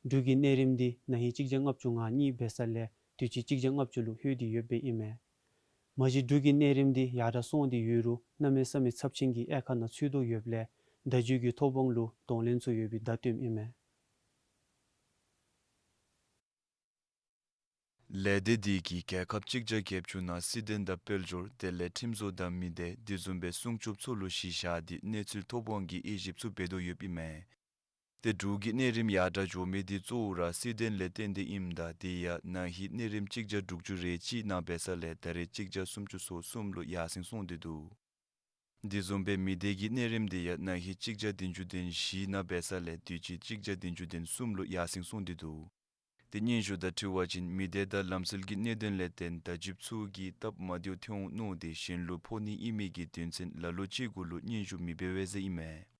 འབྲུག་གི་གནས་རིམ་འདི་ན་ཧིང་གཅིག་བརྒྱ་ལྔ་བཅུ་ང་གཉིས་འབད་ས་ལས་དུས་ཅི་གཅིག་བརྒྱ་ལྔ་བཅུ་ལུ་ལྷོད་དེ་ཡོདཔ་ཨིན་མས། མ་གཞི་འབྲུག་གི་གནས་རིམ་འདི་ཡར་དྲག་སོང་སྟེ་ཡོད་རུང་གནམ་མེད་ས་མེད་ཚབས་ཆེན་གྱི་དབྱེ་ཁག་ནང་ཚུད་དོ་ཡོདཔ་ལས་བརྡ་བརྒྱུད་ཀྱི་ཐོ་དཔོན་ལུ་གདོང་ལེན་ཚུ་ཡོད་པའི་བརྡ་བཏོནམ་ཨིན་མས། ལས་སྡེ་འདི་གིས་རྒྱལ་ཁབ་གཅིག་བརྒྱ་བརྒྱད་ཅུ་ནང་སྲིད་དོན་དང་དཔལ་འབྱོར་དེ་ལས་ཁྲིམས་བཟོ་དང་མི་སྡེ་དེ་བཟུམ་སྦེ་སྲུང་སྐྱོབ་ཚུ་ལུ་གཞི་བཞག་སྟེ་གནས་ཚུལ་ཐོ་དཔོན་གྱི་དབྱེ་ཞིབ་ཚུ་འབད་དོ་ཡོདཔ་ཨིན་མས། ཏེ་འབྲུག་གི་གནས་རིམ་ཡར་དྲག་འགྱོ་མི་འདི་གཙོ་བོ་ར་སྲིད་དོན་ལས་བརྟེན་ཏེ་ཨིནམ་ད་དེ་ཡང་ན་ཧིང་གནས་རིམ་གཅིག་བརྒྱ་དྲུག་ཅུ་རེ་གཅིག་ནང་འབད་ས་ལས་ད་རེས་གཅིག་བརྒྱ་སུམ་ཅུ་སོ་གསུམ་ལུ་ཡར་སེང་སོང་སྟེ་འདུག། དེ་བཟུམ་སྦེ་མི་སྡེ་གི་གནས་རིམ་འདི་ཡང་ན་ཧིང་གཅིག་བརྒྱ་བདུན་ཅུ་དོན་བཞི་ནང་འབད་ས་ལས་དུས་ཅི་གཅིག་བརྒྱ་བདུན་ཅུ་དོན་གསུམ་ལུ་ཡར་སེང་སོང་སྟེ་འདུག། ཏེ་སྙན་ཞུ་དང་འཁྲིལ་བ་ཅིན་མི་སྡེ་དང་ལམ་སྲོལ་གྱི་གནད་དོན་ལས་བརྟེན་བརྡ་བརྒྱུདཔ་ཚུ་གིས་སྟབས་མ་བདེཝ་ཐོན་འོང་མནོ་སྟེ་གཞན་ལུ་ཕོག་ནི་ཨིན་མི་གི་དོན་ཚན་ལ་ལུ་ཅིག་གུ་ལུ་སྙན་ཞུ་མི་འབད་བས་ཟེར་ཨིན་མས།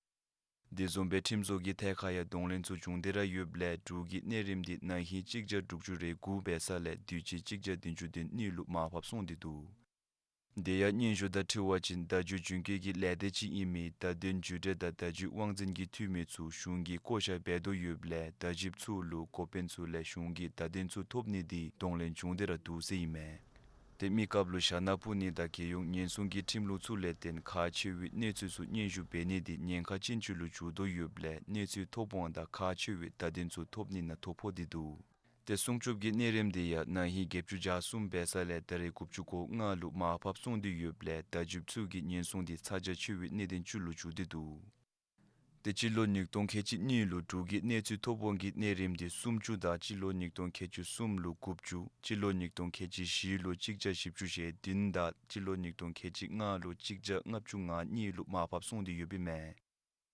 དེ་བཟུམ་སྦེ་ཁྲིམས་བཟོ་གི་ཐད་ཁར་ཡང་གདོང་ལེན་ཚུ་བྱུང་སྟེ་ར་ཡོདཔ་ལས་འབྲུག་གི་གནས་རིམ་འདི་ན་ཧིང་གཅིག་བརྒྱ་དྲུག་ཅུ་རེ་དགུ་འབད་ས་ལས་དུས་ཅི་གཅིག་བརྒྱ་བདུན་ཅུ་དོན་གཉིས་ལུ་མར་ཕབ་སོང་སྟེ་འདུག། དེ་ཡང་སྙན་ཞུ་དང་འཁྲིལ་བ་ཅིན་བརྡ་བརྒྱུད་རྒྱུན་སྐྱོང་གི་ལས་སྡེ་ཅིག་ཨིན་མི་བརྡ་དོན་བརྒྱུད་འབྲེལ་དང་བརྡ་བརྒྱུད་དབང་འཛིན་གྱི་འཐུས་མི་ཚུ་གཞུང་གིས་བསྐོ་བཞག་འབད་དོ་ཡོདཔ་ལས་བརྡ་བརྒྱུདཔ་ཚུ་ལུ་འགོ་དཔོན་ཚུ་ལས་གཞུང་གི་བརྡ་དོན་ཚུ་ཐོབ་ནི་འདི་གདོང་ལེན་བྱུང་སྟེ་ར་འདུག་ཟེར་ཨིན་མས། ཏེ་མི་རྐྱབ་ལུ་ཞྭ་ནག་ཕུ་ནི་དང་རྒྱལ་ཡོངས་ཉེན་སྲུང་གི་ཁྲིམས་ལུགས་ཚུ་ལས་བརྟེན་ཁག་ཆེ་བའི་གནས་ཚུལ་ཚུ་སྙན་ཞུ་འབད་ནི་འདི་ཉེན་ཁ་ཅན་ཅིག་ལུ་གྱུར་དོ་ཡོདཔ་ལས་གནས་ཚུལ་ཐོ་དཔོན་དང་ཁག་ཆེ་བའི་བརྡ་དོན་ཚུ་ཐོབ་ནི་ནང་ཐོ་ཕོག་སྟེ་འདུག། ཏེ་སྲུང་སྐྱོབ་ཀྱི་གནས་རིམ་འདི་ཡང་ན་ཧིང་བརྒྱད་ཅུ་གྱ་གསུམ་འབད་ས་ལས་ད་རེས་དགུ་བཅུ་གོ་ལྔ་ལུ་མར་ཕབ་སོང་སྟེ་ཡོདཔ་ལས་བརྡ་བརྒྱུདཔ་ཚུ་གི་ཉེན་སྲུང་འདི་ཚ་གྱང་ཆེ་བའི་གནད་དོན་ཅིག་ལུ་གྱུར་ཏེ་འདུག། ཏེ་སྤྱི་ལོ་ཉིས་སྟོང་ཁལ་གཅིག་གཉིས་ལུ་འབྲུག་གི་གནས་ཚུལ་ཐོ་དཔོན་གྱི་གནས་རིམ་འདི་སུམ་ཅུ་དང་སྤྱི་ལོ་ཉིས་སྟོང་ཁལ་གཅིག་གསུམ་ལུ་དགུ་བཅུ། སྤྱི་ལོ་ཉིས་སྟོང་ཁལ་གཅིག་བཞི་ལུ་གཅིག་བརྒྱ་བཞི་བཅུ་ཞེ་བདུན་དང་སྤྱི་ལོ་ཉིས་སྟོང་ཁལ་གཅིག་ལྔ་ལུ་གཅིག་བརྒྱ་ལྔ་བཅུ་ང་གཉིས་ལུ་མར་ཕབ་སོང་སྟེ་ཡོདཔ་ཨིན་མས།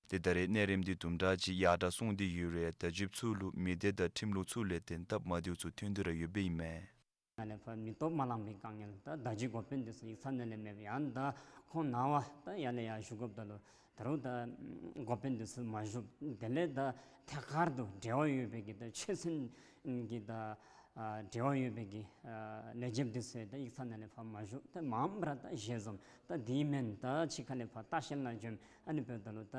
ཏེ་ད་རེས་གནས་རིམ་འདི་དུམ་གྲ་ཅིག་ཡར་དྲག་སོང་སྟེ་ཡོད་རུང་བརྡ་བརྒྱུདཔ་ཚུ་ལུ་མི་སྡེ་དང་ཁྲིམས་ལུགས་ཚུ་ལས་བརྟེན་སྟབས་མ་བདེཝ་ཚུ་ཐོན་ཏེ་ར་ཡོདཔ་ཨིན་མས། ནང་ལས་ཕར་མི་སྟོབས་མ་ལང་པའི་དཀའ་ངལ། ད་བརྡ་བརྒྱུད་འགོ་དཔོན་འདི་ཚུ་ཡིག་ཚང་ནང་ལས་མེདཔ། ཡང་ད་ཁོང་ནངས་པ་ད་ཡར་ལས་ཡར་ཞུ་དགོཔ་ད་ལུ་ད་རུང་ད་འགོ་དཔོན་འདི་ཚུ་མ་བཞུགས། དེ་ལས་ད་ཐད་ཀར་དུ་འབྲེལ་བ་ཡོད་པའི་གི་ད་ཆོས་སྲིད་ཀྱི་ད་ཨ་འབྲེལ་བ་ཡོད་པའི་གི་ཨ་ལས་བྱེདཔ་འདི་ཚུ་ད་ཡིག་ཚང་ནང་ལས་ཕར་མ་བཞུགས། ད་མངམ་ར་ད་ཞལ་འཛོམས། ད་དེ་མེན་ད་ཕྱི་ཁ་ལས་ཕར་ལྟ་བཤལ་ནང་འཛོམས། ཨ་ནི་འབདཝ་ད་ལུ་ད་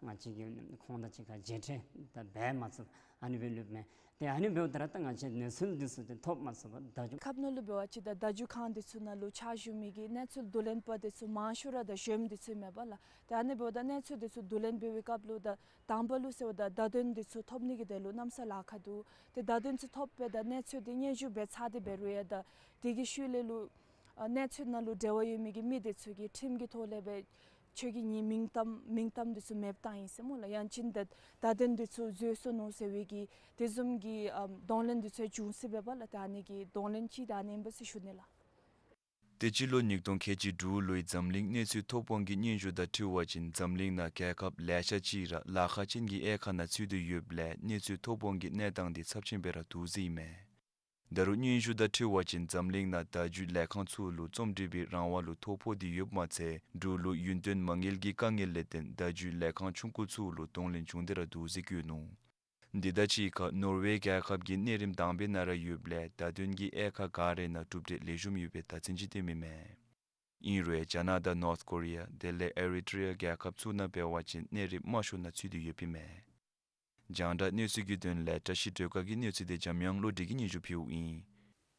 ང་བཅས་ཀྱིས་ཁོང་དང་གཅིག་ཁར་མཇལ་འཕྲད་ད་འབད་མ་ཚུགས། ཨ་ནི་སྦེ་ལུསཔ་མས། ཏེ་ཨ་ནི་འབདཝ་ད་ར་ད་ང་བཅས་གནས་ཚུལ་འདི་ཚུ་ཏེ་ཐོབ་མ་ཚུགས་པར་བརྡ་བརྒྱུད་ཁབ་ནང་ལུ་འབད་བ་ཅིན་ད་བརྡ་བརྒྱུད་ཁང་འདི་ཚུ་ནང་ལུ་ཕྱག་ཞུ་མི་གི་གནས་ཚུལ་བསྡུ་ལེན་པ་འདི་ཚུ་མང་ཤོས་ར་ད་གཞོནམ་འདི་ཚུ་མས་པ་ལགས། ཏེ་ཨ་ནི་འབདཝ་ད་གནས་ཚུལ་འདི་ཚུ་བསྡུ་ལེན་འབད་བའི་སྐབས་ལུ་ད་དང་པ་ལུ་ཟེརཝ་ད་བརྡ་དོན་འདི་ཚུ་ཐོབ་ནི་གི་དོན་ལུ་གནམ་ས་ལཱ་ཁག་འདུག། ཏེ་བརྡ་དོན་ཚུ་ཐོབ་སྦེ་ད་གནས་ཚུལ་འདི་སྙན་ཞུ་འབད་ཚར་ཏེ་འབད་རུང་ཡང་ད་དེ་གི་ཤུལ་ལས་ལུ་ཨ་གནས་ཚུལ་ནང་ལུ་འབྲེལ་བ་ཡོད་མི་གི་མི་འདི་ཚུ་གིས་ཁྲིམས་ཀྱི་ཐོག་ལས་སྦེ་ཁྱོད་ཀྱིས་ངེའི་མིང་གཏམ་མིང་གཏམ་འདི་ཚུ་མེདཔ་བཏང་ཡི་ཟེར་སྨོ་ལགས། ཡང་ཅིན་ད་བརྡ་དོན་འདི་ཚུ་འཛོལ་སོ་ནུག་ཟེར་བའི་གི་དེ་བཟུམ་གྱི་ཨམ་གདོང་ལེན་འདི་ཚུ་ཡང་འབྱུང་སྲིད་པས་པ་ལགས། ད་ཨ་ནི་གི་གདོང་ལེན་ཅིག་ད་ཨ་ནི་ཨིན་པས་ཟེར་ཞུ་ནི་ལགས། ཏེ་སྤྱི་ལོ་ཉིས་སྟོང་ཁལ་གཅིག་དྲུག་ལོའི་འཛམ་གླིང་གནས་ཚུལ་ཐོ་དཔོན་གྱི་སྙན་ཞུ་དང་འཁྲིལ་བ་ཅིན་འཛམ་གླིང་ནང་རྒྱལ་ཁབ་ལེ་ཤ་ཅིག་ར་ལཱ་ཁག་ཅན་གྱི་དབྱེ་ཁག་ནང་ཚུད་དེ་ཡོདཔ་ལས་གནས་ཚུལ་ཐོ་དཔོན་གྱི་གནས་སྟངས་འདི་ཚབས་ཆེན་སྦེ་ར་འདུག་ཟེར་ཨིན་མས། ད་རུང་སྙན་ཞུ་དང་འཁྲིལ་བ་ཅིན་འཛམ་གླིང་ནང་བརྡ་བརྒྱུད་ལས་ཁང་ཚུ་ལུ་རྩོམ་སྒྲིག་པའི་རང་དབང་ལུ་ཐོ་ཕོག་སྟེ་ཡོདཔ་མ་ཚད་འབྲུག་ལུ་ཡུན་བརྟན་མ་དངུལ་གྱི་དཀའ་ངལ་ལས་བརྟེན་བརྡ་བརྒྱུད་ལས་ཁང་ཆུང་ཀུ་ཚུ་ལུ་གདོང་ལེན་བྱུང་སྟེ་ར་འདུག་ཟེར་བཀོད་ནུག། འདི་དང་གཅིག་ཁར་ནོར་ཝེ་རྒྱལ་ཁབ་ཀྱི་གནས་རིམ་དང་པའི་ནང་ར་ཡོདཔ་ལས་བརྡ་དོན་གྱི་དབྱེ་ཁག་ག་ར་ནང་གྲུབ་འབྲས་ལེགས་ཤོམ་ཡོད་པའི་བརྡ་མཚོན་ཅིག་སྟོནམ་ཨིན་མས། ཨིན་རུང་ཇ་ནག་དང་ནོརཐ་ཀོ་རི་ཡ་དེ་ལས་ཨེ་རི་ཊྲི་ཡ་རྒྱལ་ཁབ་ཚུ་ནང་འབད་བ་ཅིན་གནས་རིམ་དམའ་ཤོས་ནང་ཚུད་དེ་ཡོདཔ་ཨིན་མས། རྒྱང་བསྒྲགས་གནས་ཚུལ་གྱི་དོན་ལས་བཀྲ་ཤིས་སྒྲོལ་དཀར་གྱི་གནས་ཚུལ་དེ་འཇམ་དབྱངས་བློ་གྲོས་ཀྱིས་སྙན་ཞུ་ཕུལཝ་ཨིན།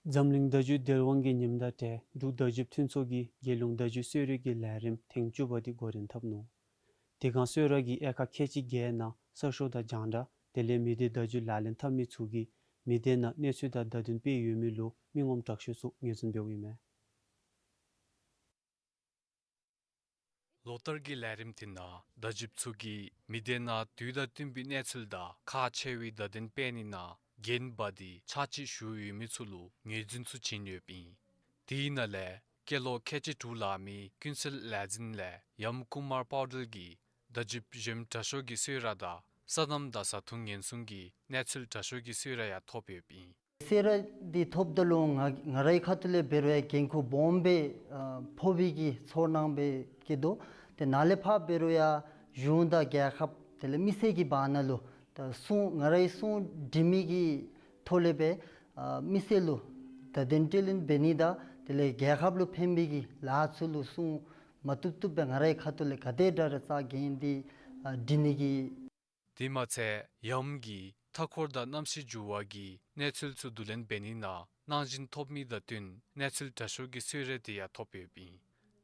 འཛམ་གླིང་བརྡ་བརྒྱུད་བདེ་དབང་གི་ཉིནམ་དང་འབྲེལ་འབྲུག་བརྡ་བརྒྱུད་མཐུན་ཚོགས་ཀྱིས་རྒྱལ་ཡོངས་བརྡ་བརྒྱུད་གསོལ་རས་ཀྱི་ལས་རིམ་ཐེངས་བཅུ་པ་འདི་འགོ་འདྲེན་འཐབ་ནུག། དེ་སྒང་གསོལ་རས་ཀྱི་དབྱེ་ཁག་ཁལ་གཅིག་བརྒྱད་ནང་གསར་ཤོག་དང་རྒྱང་བསྒྲགས་དེ་ལས་མི་སྡེ་བརྡ་བརྒྱུད་ལག་ལེན་འཐབ་མི་ཚུ་གིས་མི་སྡེ་ནང་གནས་ཚུལ་དང་བརྡ་དོན་སྤེལ་ཡོད་མི་ལུ་མི་ངོམ་དྲག་ཤོས་ཚུ་ངོས་འཛིན་འབདཝ་ཨིན་མས། ལོ་ལྟར་གྱི་ལས་རིམ་དེ་ནང་བརྡ་བརྒྱུདཔ་ཚུ་གིས་མི་སྡེ་ནང་དུས་དང་བསྟུན་པའི་གནས་ཚུལ་དང་ཁག་ཆེ་བའི་བརྡ་དོན་སྤེལ་ནི་ནང་འགན་འབག་སྟེ་ཕྱག་ཕྱིད་ཞུ་ཡོད་མི་ཚུ་ལུ་ངོས་འཛིན་ཚུ་བྱིན་ཡོདཔ་ཨིན། དེའི་ནང་ལས་སྐྱེས་ལོ་ཁལ་གཅིག་དྲུག་ལང་མི་ཀུན་གསལ་ལས་འཛིན་ལས་ཡམ་ཀུ་མར་པཱ་ཊེལ་གྱིས་བརྡ་བརྒྱུདཔ་གཞོནམ་དྲག་ཤོས་ཀྱི་གསོལ་རས་དང་སོ་ནམ་དང་བཟའ་འཐུང་ཉེན་སྲུང་གི་གནས་ཚུལ་དྲག་ཤོས་ཀྱི་གསོལ་རས་ཡང་ཐོབ་ཡོདཔ་ཨིན། གསོལ་རས་འདི་ཐོབ་ད་ལུ་ང་ང་རའི་ཁ་ཐུག་ལས་འབད་རུང་ཡང་འགན་ཁུར་སྦོམ་སྦེ་ཨ་ཕོག་པའི་གི་ཚོར་སྣང་སྦེ་སྐྱེས་དོ། ཏེ་ནཱ་ལས་ཕར་འབད་རུང་ཡང་གཞུང་དང་རྒྱལ་ཁབ་དེ་ལས་མི་སེར་གྱི་བར་ན་ལུ་ད་སྲུང་ང་རའི་སྲུང་སྒྲིག་མི་གི་ཐོག་ལས་སྦེ་ཨ་མི་སེར་ལུ་བརྡ་དོན་སྤྲོད་ལེན་འབད་ནི་དང་དེ་ལས་རྒྱལ་ཁབ་ལུ་ཕན་པའི་གི་ལཱ་ཚུ་ལུ་སྲུང་མ་བཏུབ་བཏུབ་སྦེ་ང་རའི་ཁ་ཐུག་ལས་ག་དེ་དྲག་ར་རྩ་འགེངས་ཏེ་ཨ་སྒྲིག་ནི་གི། དེ་མ་ཚད་ཡམ་གྱིས་མཐའ་འཁོར་དང་གནམ་གཤིས་འགྱུར་བ་གི་གནས་ཚུལ་ཚུ་བསྡུ་ལེན་འབད་ནི་ནང་གནང་སྦྱིན་ཐོབ་མི་དང་བསྟུན་གནས་ཚུལ་དྲག་ཤོས་ཀྱི་གསོལ་རས་དེ་ཡང་ཐོབ་ཡོདཔ་ཨིན།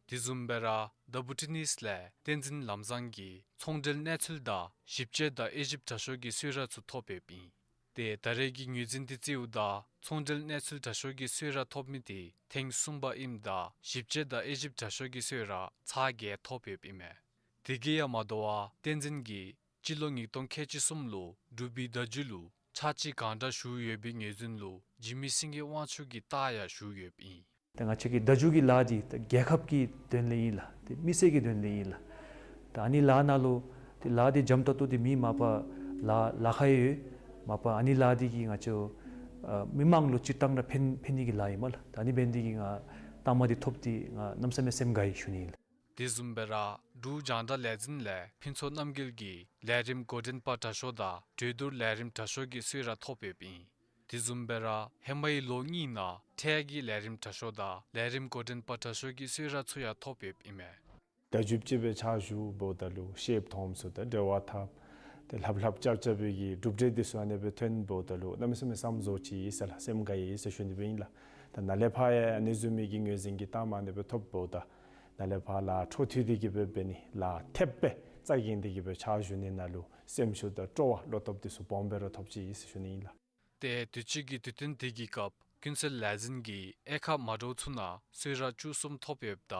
དེ་བཟུམ་སྦེ་ར་ད་བུ་ཊི་ནིས་ལས་བསྟན་འཛིན་ལམ་བཟང་གིས་ཚོང་འབྲེལ་གནས་ཚུལ་དང་ཞིབ་དཔྱད་དང་དབྱེ་ཞིབ་དྲག་ཤོས་ཀྱི་གསོལ་རས་ཚུ་ཐོབ་ཡོདཔ་ཨིན། ཏེ་ད་རེས་ཀྱི་ངོས་འཛིན་དེ་རྩིསཝ་ད་ཚོང་འབྲེལ་གནས་ཚུལ་དྲག་ཤོས་ཀྱི་གསོལ་རས་ཐོབ་མི་དེ་ཐེངས་གསུམ་པ་ཨིནམ་ད་ཞིབ་དཔྱད་དང་དབྱེ་ཞིབ་དྲག་ཤོས་ཀྱི་གསོལ་རས་ཚར་བརྒྱད་ཐོབ་ཡོདཔ་ཨིན་མས། དེ་གིས་ཡང་མ་དོ་བར་བསྟན་འཛིན་གྱིས་སྤྱི་ལོ་ཉིས་སྟོང་ཁལ་གཅིག་གསུམ་ལུ་འབྲུག་པའི་བརྡ་བརྒྱུད་ལུ་ཕྱག་ཕྱིད་གང་དྲག་ཞུ་ཡོད་པའི་ངོས་འཛིན་ལུ་འཇིགས་མེད་སེང་གེ་དབང་ཕྱུག་གི་རྟགས་ཡང་ཞུ་ཡོདཔ་ཨིན། ཏེ་ང་བཅས་ཀྱི་བརྡ་བརྒྱུད་ཀྱི་ལཱ་འདི་ཏེ་རྒྱལ་ཁབ་ཀྱི་དོན་ལས་ཨིན་ལགས། ཏེ་མི་སེར་གྱི་དོན་ལས་ཨིན་ལགས། ཏེ་ཨ་ནི་ལཱ་ནང་ལུ་ཏེ་ལཱ་འདི་འཇམ་ཏོག་ཏོ་འདི་མེན། མ་པ་ལཱ་ལཱ་ཁག་ཡང་ཡོད། མ་པ་ཨ་ནི་ལཱ་འདི་གིས་ང་བཅས་ཨ་མི་མང་ལུ་སྤྱིར་བཏང་ར་ཕན་ཕན་ནི་གི་ལཱ་ཨིན་མས་ལགས། ད་ཨ་ནི་འབད་ནི་འདི་གིས་ང་རྟགས་མ་འདི་ཐོབ་སྟེ་ང་གནམ་མེད་ས་མེད་སེམས་དགའ་ཡི་ཞུ་ནི་ཨིན་ལགས། དེ་བཟུམ་སྦེ་ར་འབྲུག་རྒྱང་བསྒྲགས་ལས་འཛིན་ལས་ཕུན་ཚོགས་རྣམ་རྒྱལ་གྱིས་ལས་རིམ་འགོ་འདྲེན་པ་དྲག་ཤོས་དང་གྲོས་བསྡུར་ལས་རིམ་དྲག་ཤོས་ཀྱི་གསོལ་རས་ཐོབ་ཡོདཔ་ཨིན། དེ་བཟུམ་སྦེ་ར་ཧེ་མའི་ལོ་གཉིས་ནང་འཕྲལ་གྱི་ལས་རིམ་དྲག་ཤོས་དང་ལས་རིམ་འགོ་འདྲེན་པ་དྲག་ཤོས་ཀྱི་གསོལ་རས་ཚུ་ཡང་ཐོབ་ཡོདཔ་ཨིན་མས། བརྡ་བརྒྱུདཔ་ཅིག་སྦེ་ཕྱག་ཞུཝ་ད་ལུ་ཤེསཔ་མཐོངམ་ཚུ་དང་འབྲེལ་བ་འཐབ་སྟེ་ལྷབ་ལྷབ་རྐྱབ་རྐྱབ་པའི་གི་གྲུབ་འབྲས་འདི་ཚུ་ཨ་ནེ་སྦེ་ཐོན་ད་ལུ་གནམ་མེད་ས་མེད་བསམ་བཟོ་ཅིག་ཡོད་ཟེར་ལགས། སེམས་དགའ་ཡི་ཟེར་ཞུ་ནི་སྦེ་ཨིན་ལགས། ད་ནཱ་ལས་ཕར་ཡང་ཨ་ནི་བཟུམ་མའི་གི་ངོས་འཛིན་གྱི་རྟགས་མ་ཨ་ནེ་སྦེ་ཐོབ་ད་ནཱ་ལས་ཕར་ལཱ་འཕྲོ་མཐུད་དེ་གི་སྦེ་འབད་ནི་ལཱ་ཐེབས་སྦེ་རྩ་འགེངས་ཏེ་གི་སྦེ་ཕྱག་ཞུ་ནི་ནང་ལུ་སེམས་ཤུགས་དང་སྤྲོ་བ་བློ་སྟོབས་འདི་ཚུ་སྦོམ་སྦེ་ར་ཐོབ་ཅི་ཟེར་ཞུ་ནི་ཨིན་ལགས། ཏེ་དུས་ཅི་གི་དུས་སྟོན་དེ་གི་སྐབས་ཀུན་གསལ་ལས་འཛིན་གྱིས་དབྱེ་ཁག་མ་འདྲཝ་ཚུ་ནང་གསོལ་རས་བཅུ་གསུམ་ཐོབ་ཡོདཔ་ད་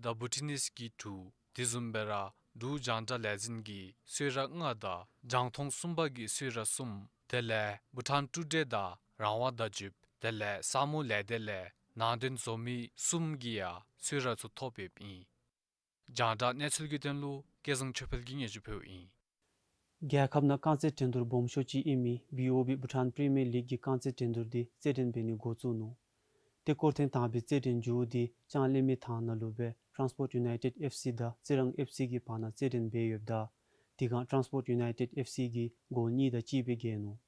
ད་བུ་ཊི་ནིས་ཀྱིས་དྲུག། དེ་བཟུམ་སྦེ་ར་འབྲུག་རྒྱང་བསྒྲགས་ལས་འཛིན་གྱིས་གསོལ་རས་ལྔ་དང་རྒྱང་མཐོང་གསུམ་པ་གིས་གསོལ་རས་གསུམ། དེ་ལས་བྷུ་ཊཱན་དཀྲུག་འགྲེལ་དང་རང་དབང་བརྡ་བརྒྱུདཔ་དེ་ལས་ས་མོ་ལས་སྡེ་ལས་ནང་དོན་བཟོ་མི་གསུམ་གྱིས་ཡང་གསོལ་རས་ཚུ་ཐོབ་ཡོདཔ་ཨིན། རྒྱང་བསྒྲགས་གནས་ཚུལ་གྱི་དོན་ལུ་སྐལ་བཟང་ཆོས་འཕེལ་གྱིས་སྙན་ཞུ་ཕུལཝ་ཨིན། རྒྱལ་ཁབ་ནང་རྐང་རྩེད་འགྲན་བསྡུར་སྦོམ་ཤོས་ཅིག་ཨིན་མི་བི་ཨོ་བི་བྷུ་ཊཱན་པི་རི་མི་ཡར་ལིག་གི་རྐང་རྩེད་འགྲན་བསྡུར་འདི་རྩེད་འགྲན་འབད་ནི་འགོ་བཙུགས་ནུག། ཏེ་སྐོར་ཐེངས་དང་པའི་རྩེད་འགྲན་མཇུག་འདི་ལྕང་གླིང་མི་ཐང་ནང་ལུ་སྦེ་ཊཱནསི་པོརཊ་ཡུ་ནའི་ཊེཌ་ཨེཕ་སི་དང་རྩི་རང་ཨེཕ་སི་གི་བར་ན་རྩེད་འགྲན་འབད་ཡོདཔ་ད་དེ་སྒང་ཊཱནསི་པོརཊ་ཡུ་ནའི་ཊེཌ་ཨེཕ་སི་གིས་གོལ་གཉིས་དང་གཅིག་སྦེ་རྒྱལ་ནུག།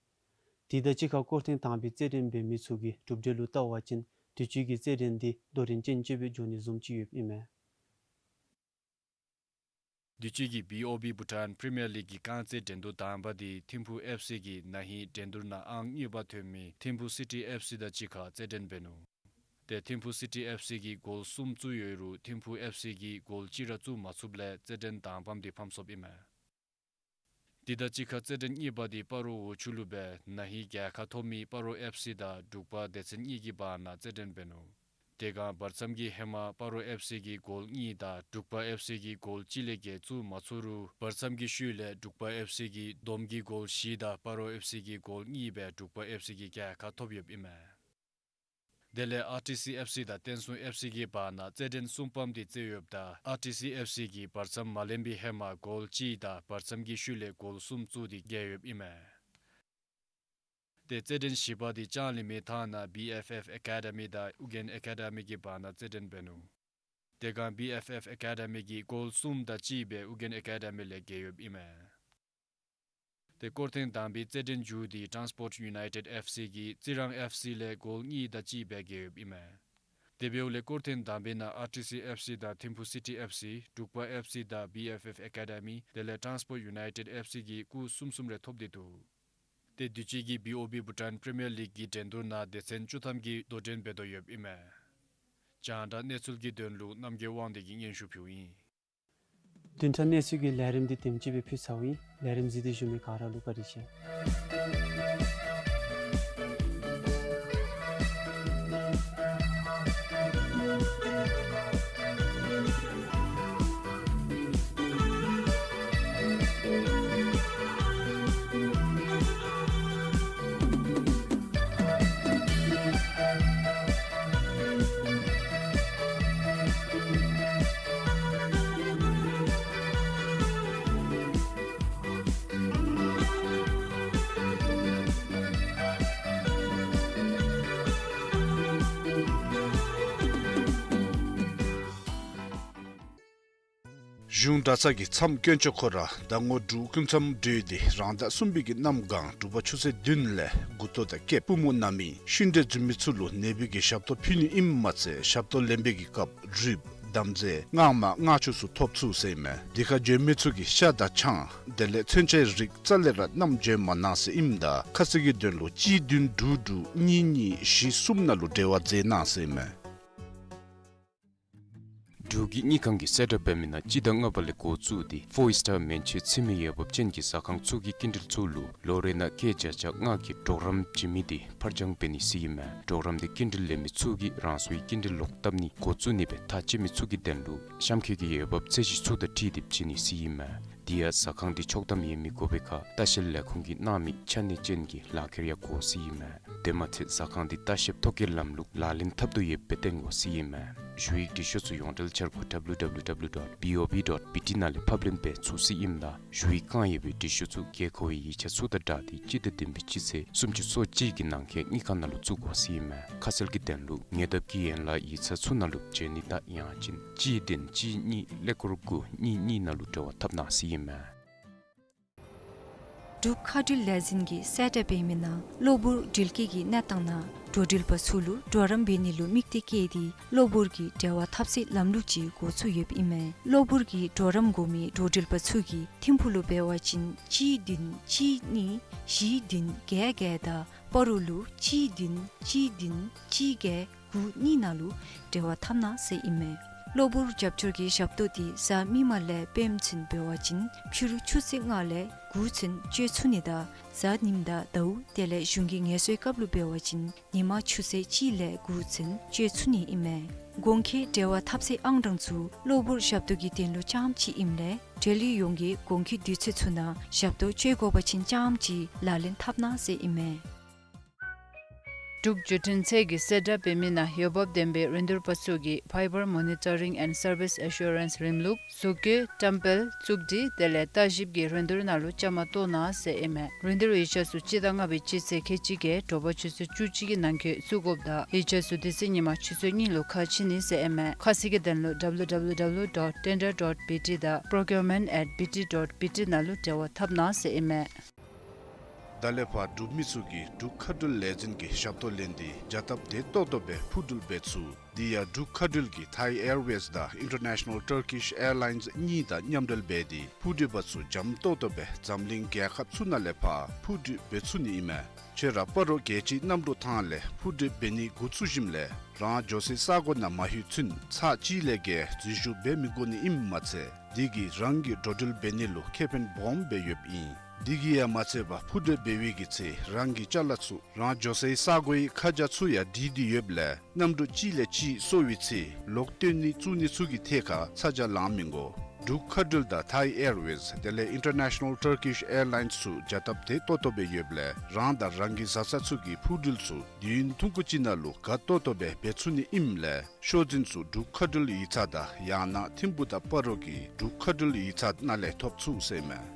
དེ་དང་གཅིག་ཁར་སྐོར་ཐེངས་དང་པའི་རྩེད་འགྲན་འབད་མི་ཚུ་གི་གྲུབ་འབྲས་ལུ་བལྟ་བ་ཅིན་དུས་ཅི་གི་རྩེད་འགྲན་འདི་དོ་རིན་ཅན་ཅིག་སྦེ་འགྱོ་ནི་བཟུམ་ཅིག་ཡོདཔ་ཨིན་མས། དུས་ཅི་གི་བི་ཨོ་བི་བྷུ་ཊཱན་པི་རི་མི་ཡར་ལིག་གི་རྐང་རྩེད་འགྲན་བསྡུར་དང་པ་འདི་ཐིམ་ཕུག་ཨེཕ་སི་གིས་ན་ཧིང་འགྲན་བསྡུར་ནང་ཨང་གཉིས་པ་ཐོན་མི་ཐིམ་ཕུག་སི་ཊི་ཨེཕ་སི་དང་གཅིག་ཁར་རྩེད་འགྲན་འབད་ནུག། ཏེ་ཐིམ་ཕུག་སི་ཊི་ཨེཕ་སི་གིས་གོལ་གསུམ་བཙུགས་ཡོད་རུང་ཐིམ་ཕུག་ཨེཕ་སི་གིས་གོལ་གཅིག་ར་བཙུགས་མ་ཚུགསཔ་ལས་རྩེད་འགྲན་དང་པམ་འདི་ཕམ་སོཔ་ཨིན་མས། དེ་དང་གཅིག་ཁར་རྩེད་འགྲན་གཉིས་པ་འདི་སྤ་རོ་འོག་ཆུ་ལུ་སྦེ་ན་ཧིང་རྒྱལ་ཁ་ཐོབ་མི་སྤ་རོ་ཨེཕ་སི་དང་འབྲུག་པ་སྡེ་ཚན་གཉིས་ཀྱི་བར་ན་རྩེད་འགྲན་འབད་ནུག། དེ་སྒང་བར་མཚམས་ཀྱི་ཧེ་མ་སྤ་རོ་ཨེཕ་སི་གིས་གོལ་གཉིས་དང་འབྲུག་པ་ཨེཕ་སི་གིས་གོལ་གཅིག་ལས་བརྒལ་བཙུགས་མ་ཚུགས་རུང་བར་མཚམས་ཀྱི་ཤུལ་ལས་འབྲུག་པ་ཨེཕ་སི་གིས་བསྡོམས་ཀྱིས་གོལ་བཞི་དང་སྤ་རོ་ཨེཕ་སི་གིས་གོལ་གཉིས་སྦེ་འབྲུག་པ་ཨེཕ་སི་གིས་རྒྱལ་ཁ་ཐོབ་ཡོདཔ་ཨིན་མས། དེ་ལས་ཨར་ཊི་སི་ཨེཕ་སི་དང་བསྟན་སྲུང་ཨེཕ་སི་གི་བར་ན་རྩེད་འགྲན་གསུམ་པམ་འདི་རྩེ་ཡོདཔ་ད་ཨར་ཊི་སི་ཨེཕ་སི་གིས་བར་མཚམས་མ་ལེན་པའི་ཧེ་མ་གོལ་གཅིག་དང་བར་མཚམས་ཀྱི་ཤུལ་ལས་གོལ་གསུམ་བཙུགས་ཏེ་རྒྱལ་ཡོདཔ་ཨིན་མས། ཏེ་རྩེད་འགྲན་བཞི་པ་འདི་ལྕང་གླིང་མི་ཐང་ནང་བི་ཨེཕ་ཨེཕ་ཨེ་ཀ་ཌི་མི་དང་ཨུ་རྒྱན་ཨེ་ཀ་ཌི་མི་གི་བར་ན་རྩེད་འགྲན་འབད་ནུག། དེ་སྒང་བི་ཨེཕ་ཨེཕ་ཨེ་ཀ་ཌི་མི་གིས་གོལ་གསུམ་དང་གཅིག་སྦེ་ཨུ་རྒྱན་ཨེ་ཀ་ཌི་མི་ལས་རྒྱལ་ཡོདཔ་ཨིན་མས། ཏེ་སྐོར་ཐེངས་དང་པའི་རྩེད་འགྲན་མཇུག་འདི་ཊཱནསི་པོརཊ་ཡུ་ནའི་ཊེཌ་ཨེཕ་སི་གིས་རྩི་རང་ཨེཕ་སི་ལས་གོལ་གཉིས་དང་གཅིག་སྦེ་རྒྱལ་ཡོདཔ་ཨིན་མས། དེ་འབདཝ་ལས་སྐོར་ཐེངས་དང་པའི་ནང་ཨར་ཊི་སི་ཨེཕ་སི་དང་ཐིམ་ཕུག་སི་ཊི་ཨེཕ་སི་འབྲུག་པ་ཨེཕ་སི་དང་བི་ཨེཕ་ཨེཕ་ཨེ་ཀ་ཌི་མི་དེ་ལས་ཊཱནསི་པོརཊ་ཡུ་ནའི་ཊེཌ་ཨེཕ་སི་གིས་སྐུགས་གསུམ་གསུམ་རེ་ཐོབ་སྟེ་འདུག། ཏེ་དུས་ཅི་གི་བི་ཨོ་བི་བྷུ་ཊཱན་པི་རི་མི་ཡར་ལིག་གི་འགྲན་བསྡུར་ནང་སྡེ་ཚན་བཅུ་ཐམ་གྱིས་དོ་འགྲན་འབད་དོ་ཡོདཔ་ཨིན་མས། རྒྱང་བསྒྲགས་གནས་ཚུལ་གྱི་དོན་ལུ་རྣམ་རྒྱལ་དབང་འདུས་ཀྱིས་སྙན་ཞུ་ཕུལཝ་ཨིན། བདུན་ཕྲག་གནས་ཚུལ་གྱི་ལས་རིམ་འདི་དེམ་ཅིག་སྦེ་ཕུལ་ཚརཝ་ཨིན། ལས་རིམ་གཟིགས་ཏེ་བཞུགས་མི་ག་ར་ལུ་བཀའ་དྲིན་ཆེ། གཞུང་གྲྭ་ཚང་གི་མཚམས་དཀོན་མཆོག་ཁོ་ར་ཟླ་ངོ་དྲུག་སྐུ་མཚམས་གྲོལ་ཏེ་རང་ཟླ་གསུམ་པའི་གི་གནམ་གང་དྲོ་པ་ཆུ་ཚོད་བདུན་ལས་མགུ་ཏོ་དང་སྐེདཔ་པུས་མོ་ན་མི་ཤི་འདྲེ་འཛིན་མི་ཚུ་ལུ་ནད་པའི་གི་ཞབས་ཏོག་ཕུལ་ནི་ཨིནམ་མ་ཚད་ཞབས་ཏོག་ལེན་པའི་གི་སྐབས་རུས་དམ་རྫས་སྔགས་མ་སྔགས་ཆུ་ཚུ་ཐོབ་ཚུགས་ཟེར་ཨིན་མས། དེ་ཁར་འབྱོན་མི་ཚུ་གིས་ཤ་དང་ཆང་དེ་ལས་མཚོན་ཆའི་རིགས་རྩ་ལས་ར་བསྣམས་འབྱོན་མ་གནང་ཟེར་ཨིནམ་ད་ཁ་གསལ་གྱི་དོན་ལུ་གཅིག་བདུན་དྲུག་དྲུག་གཉིས་གཉིས་བཞི་གསུམ་ནང་ལུ་འབྲེལ་བ་མཛད་གནང་ཟེར་ཨིན་མས། འབྲུག་གི་དངུལ་ཁང་གིས་གསལ་བསྒྲགས་འབད་མི་ནང་སྤྱི་ཟླ་ལྔ་པ་ལས་འགོ་བཙུགས་ཏེ་ཕོར་སི་ཊར་མན་ཆད་ཚུད་མི་འོས་འབབ་ཅན་གྱི་ཟ་ཁང་ཚུ་གི་སྐྱིན་འགྲུལ་ཚུ་ལུ་ལོ་རེ་ནང་སྐྱེད་བརྒྱ་ཆ་ལྔ་གི་གྲོགས་རམ་བྱིན་མི་དེ་ཕར་འགྱངས་འབད་ནི་ཟེར་ཨིན་མས། གྲོགས་རམ་དེ་སྐྱིན་འགྲུལ་ལེན་མི་ཚུ་གིས་རང་སོའི་སྐྱིན་འགྲུལ་ལོག་བཏབ་ནི་འགོ་བཙུགས་ནི་སྦེ་ཐག་བཅད་མི་ཚུ་གི་དོན་ལུ་གཤམ་འཁོད་ཀྱི་འོས་འབབ་ཚད་གཞི་ཚུ་དང་འཁྲིལ་ཏེ་བྱིན་ནི་ཟེར་ཨིན་མས། དེ་ཡང་ཟ་ཁང་དེ་ཆོག་ཐམ་ཡོད་མི་དགོ་པའི་ཁར་ལྟ་བཤལ་ལས་ཁུངས་ཀྱིས་གནང་མི་ཆ་གནས་ཅན་གྱི་ལག་ཁྱེར་ཡང་དགོ་ཟེར་ཨིན་མས། དེ་མ་ཚད་ཟ་ཁང་དེ་ལྟ་བཤལཔ་ཐོ་བཀོད་ལམ་ལུགས་ལག་ལེན་འཐབ་དོ་ཡོདཔ་སྦེ་སྟོན་དགོ་ཟེར་ཨིན་མས། ཞུ་ཡིག་འབྲི་ཤོག་ཚུ་ཡོངས་འབྲེལ་འཆར་སྒོ་W W W dot B O B dot B T ནང་ལས་ཕབ་ལེན་འབད་ཚུགས་ཟེར་ཨིནམ་ད་ཞུ་ཡིག་བཀང་ཡོད་པའི་འབྲི་ཤོག་ཚུ་དགོས་མཁོ་བའི་ཡིག་ཆ་ཚུ་དང་སྦྲགས་ཏེ་སྤྱི་ཟླ་བདུན་པའི་སྤྱི་ཚེས་སུམ་ཅུ་སོ་གཅིག་གི་ནང་འཁོད་དངུལ་ཁང་ནང་ལུ་བཙུགས་དགོ་ཟེར་ཨིན་མས། ཁ་གསལ་གྱི་དོན་ལུ་ཉེ་འདབས་ཀྱི་ཡན་ལག་ཡིག་ཚང་ཚུ་ནང་ལུ་འབྱོན་ནི་དང་ཡང་ཅིན་གཅིག་བདུན་གཅིག་གཉིས་ཀླད་ཀོར་དགུ་གཉིས་གཉིས་ནང་ལུ་འབྲེལ་བ་འཐབ་གནང་ཟེར་ཨིན་མས། འབྲུག་མཁའ་འགྲུལ་ལས་འཛིན་གྱིས་གསལ་བསྒྲགས་འབད་མི་ནང་གློ་བུར་འགྲུལ་སྐྱེལ་གྱི་གནས་སྟངས་ནང་འགྲོ་འགྲུལ་པ་ཚུ་ལུ་གྲོགས་རམ་འབད་ནི་ལུ་དམིགས་ཏེ་བཀལ་ཏེ་གློ་བུར་གྱི་འབྲེལ་བ་འཐབ་སའི་ལམ་ལུགས་ཅིག་འགོ་བཙུགས་ཡོདཔ་ཨིན་མས། གློ་བུར་གྱི་གྲོགས་རམ་དགོ་མི་འགྲོ་འགྲུལ་པ་ཚུ་གིས་ཐིམ་ཕུག་ལུ་འབད་བ་ཅིན་གཅིག་བདུན་གཅིག་གཉིས་བཞི་བདུན་བརྒྱད་བརྒྱད་དང་སྤ་རོ་ལུ་གཅིག་བདུན་གཅིག་བདུན་གཅིག་བརྒྱད་དགུ་གཉིས་ནང་ལུ་འབྲེལ་བ་འཐབ་གནང་ཟེར་ཨིན་མས། གློ་བུར་རྒྱབ་སྐྱོར་གྱི་ཞབས་ཏོག་དེ་གཟའ་མིག་དམར་ལས་པདྨ་ཚུན་འབད་བ་ཅིན་ཕྱི་རུ་ཆུ་ཚོད་ལྔ་ལས་དགུ་ཚུན་སྤྱོད་ཚུགས་ནི་དང་གཟའ་ཉིམ་དང་ཟླཝ་དེ་ལས་གཞུང་གི་ངལ་གསོའི་སྐབས་ལུ་འབད་བ་ཅིན་ཉིན་མ་ཆུ་ཚོད་གཅིག་ལས་དགུ་ཚུན་སྤྱོད་ཚུགས་ནི་ཨིན་མས། གོང་འཁོད་འབྲེལ་བ་འཐབ་སའི་ཨང་གྲངས་ཚུ་གློ་བུར་ཞབས་ཏོག་གི་དོན་ལུ་རྐྱངམ་ཅིག་ཨིནམ་ལས་འབྲེལ་ཡོད་ཡོངས་ཀྱིས་གོང་འཁོད་དུས་ཚོད་ཚུ་ནང་ཞབས་ཏོག་སྤྱོད་དགོ་པ་ཅིན་རྐྱངམ་ཅིག་ལག་ལེན་འཐབ་གནང་ཟེར་ཨིན་མས། འབྲུག་བརྒྱུད་འཕྲིན་ཚད་ཀྱིས་གསལ་བསྒྲགས་འབད་མི་ནང་འོས་འབབ་ལྡན་པའི་རིན་བསྡུར་པ་ཚུ་གིས་Fiber Monitoring and Service Assurance རིམ་ལུགས་གཟུགས་སྐྱོན་བཀྲམ་སྤེལ་བཙུགས་སྒྲིག་དེ་ལས་ལྟ་ཞིབ་ཀྱི་རིན་བསྡུར་ནང་ལུ་བཅའ་མར་གཏོགས་གནང་ཟེར་ཨིན་མས། རིན་བསྡུར་ཡིག་ཆ་ཚུ་སྤྱི་ཟླ་ལྔ་པའི་སྤྱི་ཚེས་ཁལ་གཅིག་བརྒྱད་དྲོ་པ་ཆུ་ཚོད་བཅུ་གཅིག་གི་ནང་འཁོད་བཙུགས་དགོཔ་དང་ཡིག་ཆ་ཚུ་དེ་ཚེ་ཉིན་མ་ཆུ་ཚོད་གཉིས་ལུ་ཁ་ཕྱེ་ནི་ཟེར་ཨིན་མས། ཁ་གསལ་གྱི་དོན་ལུ W W W dot tender dot B T དང་procurement at B T dot B T ནང་ལུ་འབྲེལ་བ་འཐབ་གནང་ཟེར་ཨིན་མས། ད་ལས་ཕར་འབྲུག་མི་ཚུ་གིས་འབྲུག་མཁའ་འགྲུལ་ལས་འཛིན་གྱི་ཞབས་ཏོག་ལེན་ཏེ་བྱ་སྟབས་བདེ་ཏོག་ཏོ་སྦེ་འཕུར་འགྲུལ་འབད་ཚུགས། དེ་ཡང་འབྲུག་མཁའ་འགྲུལ་གྱིས་Thai Airways དང་International Turkish Airlines གཉིས་དང་མཉམ་འབྲེལ་འབད་དེ་འཕུར་འགྲུལ་པ་ཚུ་འཇམ་ཏོག་ཏོ་སྦེ་འཛམ་གླིང་རྒྱལ་ཁབ་ཚུ་ནང་ལས་ཕར་འཕུར་འགྲུལ་འབད་ཚུགས་ནི་ཨིན་མས། ཁྱོད་ར་སྤ་རོ་རྒྱལ་སྤྱིའི་གནམ་གྲུ་ཐང་ལས་འཕུར་འགྲུལ་འབད་ནི་འགོ་བཙུགས་ཞིནམ་ལས་རང་འགྱོ་སའི་ས་གོ་ནང་མ་ལྷོད་ཚུན་ཚར་གཅིག་ལས་བརྒལ་འཛུལ་ཞུགས་འབད་མི་དགོ་ནི་ཨིནམ་མ་ཚད་དེ་གིས་རང་གི་འགྲོ་འགྲུལ་འབད་ནི་ལུ་ཁེ་ཕན་སྦོམ་སྦེ་ཡོདཔ་ཨིན། དེ་གིས་ཡང་མ་ཚད་པར་འཕུར་འགྲུལ་འབད་བའི་གི་ཚེ་རང་གི་ཅ་ལ་ཚུ་རང་འགྱོ་སའི་ས་གོའི་ཁ་བྱང་ཚུ་ཡང་བྲིས་ཏེ་ཡོདཔ་ལས་གནམ་གྲུ་གཅིག་ལས་གཅིག་སོར་བའི་ཚེ་ལོག་བཏོན་ནི་བཙུགས་ནི་ཚུ་གི་ཐད་ཁར་ཚ་གྱང་ལང་མི་དགོ། འབྲུག་མཁའ་འགྲུལ་དང་Thai Airways དེ་ལས་International Turkish Airlines ཚུ་བྱ་སྟབས་བདེ་ཏོག་ཏོ་སྦེ་ཡོདཔ་ལས་རང་དང་རང་གི་བཟའ་ཚང་ཚུ་གི་འཕུར་འགྲུལ་ཚུ་དུས་ཡུན་ཐུང་ཀུ་ཅིག་ནང་ལུ་དགའ་ཏོག་ཏོ་སྦེ་འབད་ཚུགས་ནི་ཨིནམ་ལས་ཤོག་འཛིན་ཚུ་འབྲུག་མཁའ་འགྲུལ་ཡིག་ཚང་དང་ཡང་ན་ཐིམ་ཕུག་དང་སྤ་རོ་གི་འབྲུག་མཁའ་འགྲུལ་ཡིག་ཚང་ནང་ལས་ཐོབ་ཚུགས་ཟེར་མས།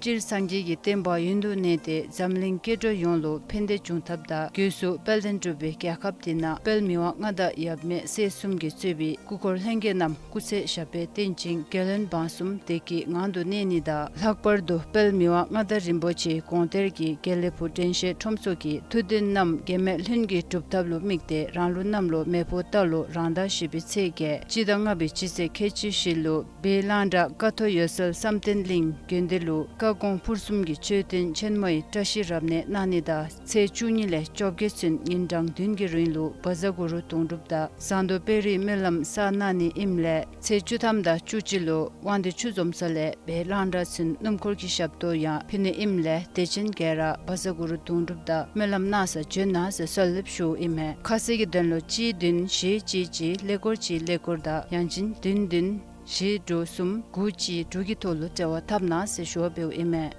སྤྱིར་སངས་རྒྱས་ཀྱི་བསྟན་པ་ཡུན་དུ་གནས་ཏེ་འཛམ་གླིང་སྐྱེ་འགྲོ་ཡོངས་ལུ་ཕན་བདེ་འབྱུང་ཐབས་དང་སྒོས་སུ་དཔལ་ལྡན་འབྲུག་པའི་རྒྱལ་ཁབ་འདི་ནང་དཔལ་མི་དབང་མངའ་བདག་ཡབ་མེས་སྲས་གསུམ་གྱིས་གཙོས་པའི་སྐུ་འཁོར་ལྷན་རྒྱས་རྣམས་སྐུ་ཚེ་ཞབས་པད་བརྟན་ཅིང་རྒྱལ་བློན་འབངས་གསུམ་བདེ་སྐྱིད་ངང་དུ་གནས་ནི་དང་ལྷག་པར་དུ་དཔལ་མི་དབང་མངའ་བདག་རིན་པོ་ཆེའི་དགོངས་གཏེར་གྱི་དགེ་ལེགས་ཕུག་དྲན་ཤེས་ཁྲོམ་ཚོགས་ཀྱི་ཐུགས་འདུན་རྣམས་འགལ་མེད་ལྷུན་གྱིས་འགྲུབ་ཐབས་ལུ་དམིགས་ཏེ་རང་ལུགས་གནམ་ལོ་མེ་ཕོ་རྟ་ལོ་རང་ཟླ་བཞི་པའི་ཚེས་བརྒྱད་སྤྱི་ཟླ་ལྔ་པའི་སྤྱི་ཚེས་ཁལ་གཅིག་བཞི་ལུ་སྦས་གླང་བྲག་ཀ་ཐོག་འོད་གསལ་བསམ་གཏན་གླིང་དགོན་སྡེ་ལུ་བཀའ་དགོངས་ཕུར་གསུམ་གྱི་མཆོད་རྟེན་ཆེན་མོའི་བཀྲ་ཤིས་རབ་གནས་གནང་ནི་དང་ཚེས་བཅུ་གཉིས་ལས་བཅོ་བརྒྱད་ཚུན་ཉིན་གྲངས་བདུན་གྱི་རིང་ལུ་བཛྲ་གུ་རུ་དུང་སྒྲུབ་དང་ཟངས་མདོག་དཔལ་རིའི་སྨོན་ལམ་བསགས་གནང་ནི་ཨིནམ་ལས་ཚེས་བཅུ་ཐམ་དང་བཅུ་གཅིག་ལུ་དབང་འདུས་ཆུ་འཛོམས་ས་ལས་སྦས་གླང་བྲག་ཚུན་སྣུམ་འཁོར་གྱི་ཞབས་ཏོག་ཡང་ཕུལ་ནི་ཨིནམ་ལས་དད་ཅན་ག་ར་བཛྲ་གུ་རུ་དུང་སྒྲུབ་དང་སྨོན་ལམ་གནང་སར་བྱོན་གནང་ཟེར་གསོལ་འདེབས་ཞུཝ་ཨིན་མས། ཁ་གསལ་གྱི་དོན་ལུ་གཅིག་བདུན་བཞི་གཅིག་གཅིག་ཀླད་ཀོར་གཅིག་ཀླད་ཀོར་དང་ཡང་ཅིན་བདུན་བདུན་བཞི་དྲུག་གསུམ་དགུ་གཅིག་དྲུག་གི་ཐོག་ལུ་འབྲེལ་བ་འཐབ་གནང་ཟེར་ཞུ་བ་འབདཝ་ཨིན་མས།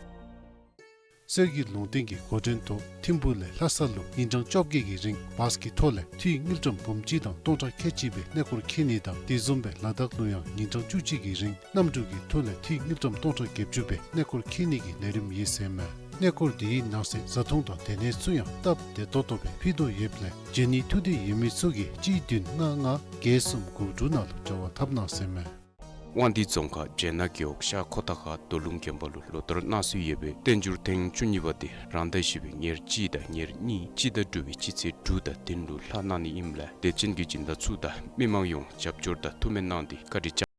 གསེར་གྱི་ལུང་བསྟན་གྱི་འགོ་འདྲེན་ཐོག་ཐིམ་ཕུག་ལས་ལྷ་ས་ལུ་ཉིན་གྲངས་བཅོ་བརྒྱད་ཀྱི་རིང་བཱས་ཀྱི་ཐོག་ལས་འཐུས་དངུལ་ཀྲམ་འབུམ་གཅིག་དང་སྟོང་ཕྲག་ཁལ་གཅིག་སྦེ་གནས་སྐོར་འཁྱིད་ནི་དང་དེ་བཟུམ་སྦེ་ལ་དྭགས་ལུ་ཡང་ཉིན་གྲངས་བཅུ་གཅིག་གི་རིང་གནམ་གྲུ་གི་ཐོག་ལས་འཐུས་དངུལ་ཀྲམ་སྟོང་ཕྲག་བརྒྱད་ཅུ་སྦེ་གནས་སྐོར་འཁྱིད་ནི་གི་ལས་རིམ་ཡོད་ཟེར་མས། གནས་སྐོར་དེའི་ནང་གསེས་བཟའ་འཐུང་དང་སྡོད་གནས་ཚུ་ཡང་སྟབས་བདེ་ཏོག་ཏོ་སྦེ་ཕུལ་དོ་ཡོདཔ་ལས་འབྱོན་ནི་ཐུགས་འདོད་ཡོད་མི་ཚུ་གིས་གཅིག་བདུན་ལྔ་ལྔ་བརྒྱད་གསུམ་དགུ་དྲུག་ནང་ལུ་འབྲེལ་བ་འཐབ་གནང་ཟེར་མས། དབང་འདུས་རྫོང་ཁག་བྱེ་ནག་རྒེད་འོག་ཤར་ཁོ་ཐང་ཁ་རྡོ་ལུང་དགོན་པ་ལུ་ལོ་ལྟར་གནང་སྲོལ་ཡོད་པའི་བསྟན་འགྱུར་ཐེངས་བཅུ་གཉིས་པ་དེ་རང་ཟླ་བཞི་པའི་ཉེར་གཅིག་དང་ཉེར་གཉིས་སྤྱི་ཟླ་དྲུག་པའི་སྤྱི་ཚེས་དྲུག་དང་བདུན་ལུ་ལྷག་གནང་ནི་ཨིནམ་ལས་དད་ཅན་གྱི་སྦྱིན་བདག་ཚུ་དང་མི་མང་ཡོངས་རྒྱབ་སྐྱོར་དང་ཐུགས་སྨོན་གནང་སྟེ་བཀའ་དྲིན་བསྐྱང་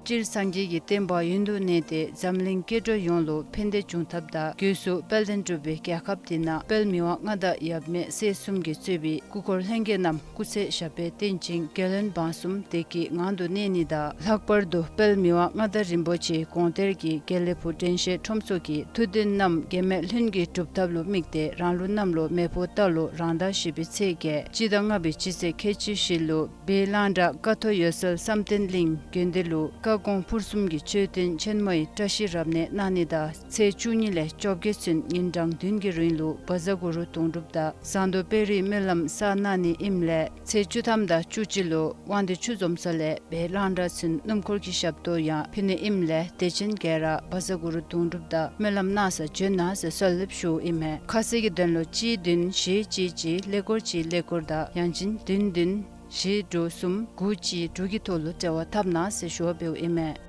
སྤྱིར་སངས་རྒྱས་ཀྱི་བསྟན་པ་ཡུན་དུ་གནས་ཏེ་འཛམ་གླིང་སྐྱེ་འགྲོ་ཡོངས་ལུ་ཕན་བདེ་འབྱུང་ཐབས་དང་སྒོས་སུ་དཔལ་ལྡན་འབྲུག་པའི་རྒྱལ་ཁབ་འདི་ནང་དཔལ་མི་དབང་མངའ་བདག་ཡབ་མེས་སྲས་གསུམ་གྱིས་གཙོས་པའི་སྐུ་འཁོར་ལྷན་རྒྱས་རྣམས་སྐུ་ཚེ་ཞབས་པད་བརྟན་ཅིང་རྒྱལ་བློན་འབངས་གསུམ་བདེ་སྐྱིད་ངང་དུ་གནས་ནི་དང་། ལྷག་པར་དུ་དཔལ་མི་དབང་མངའ་བདག་རིན་པོ་ཆེའི་དགོངས་གཏེར་གྱི་དགེ་ལེགས་ཕུག་དྲན་ཤེས་ཁྲོམ་ཚོགས་ཀྱི་ཐུགས་འདུན་རྣམས་འགལ་མེད་ལྷུན་གྱིས་གྲུབ་ཐབས་ལུ་དམིགས་ཏེ་རང་ལུགས་གནམ་ལོ་མེ་ཕོ་རྟ་ལོ་རང་ཟླ་བཞི་པའི་ཚེས་བརྒྱད་སྤྱི་ཟླ་ལྔ་པའི་སྤྱི་ཚེས་ཁལ་གཅིག་བཞི་ལུ་སྦིས་གླང་བྲག་ཀ་ཐོག་འོད་གསལ་བསམ་གཏན་གླིང་དགོན་སྡེ་ལུ་བཀའ་ གོང་ཕུར་གསུམ་གྱི་མཆོད་རྟེན་ཆེན་མོ་ཡི་བཀྲ་ཤིས་རབ་གནས་གནང་ནི་དང་ཚེས་བཅུ་གཉིས་ལས་བཅོ་བརྒྱད་ཚུན་ཉིན་གྲངས་བདུན་གྱི་རིང་ལུ་བཛྲ་གུ་རུ་དུང་སྒྲུབ་དང་ཟངས་མདོག་དཔལ་རིའི་སྨོན་ལམ་བསགས་གནང་ནི་ཨིནམ་ལས་ཚེས་བཅུ་ཐམ་དང་བཅུ་གཅིག་ལུ་དབང་འདུས་ཆུ་འཛོམས་ས་ལས་བོད་གླང་བྲག་ཚུན་སྣུམ་འཁོར་གྱི་ཞབས་ཏོག་ཡང་ཕུལ་ནི་ཨིནམ་ལས་དད་ཅན་ག་ར་བཛྲ་གུ་རུ་དུང་སྒྲུབ་དང་སྨོན་ལམ་གནང་སར་བྱོན་གནང་ཟེར་གསོལ་འདེབས་ཞུཝ་ཨིན་མས། ཁ་གསལ་གྱི་དོན་ལུ་གཅིག་བདུན་བཞི་གཅིག་གཅིག་ཀླད་ཀོར་གཅིག་ཀླད་ཀོར་དང་ཡང་ཅིན་བདུན་བདུན་བཞི་དྲུག་གསུམ་དགུ་གཅིག་དྲུག་གི་ཐོག་ལུ་འབྲེལ་བ་འཐབ་གནང་ཟེར་ཞུ་བ་འབདཝ་ཨིན་མས།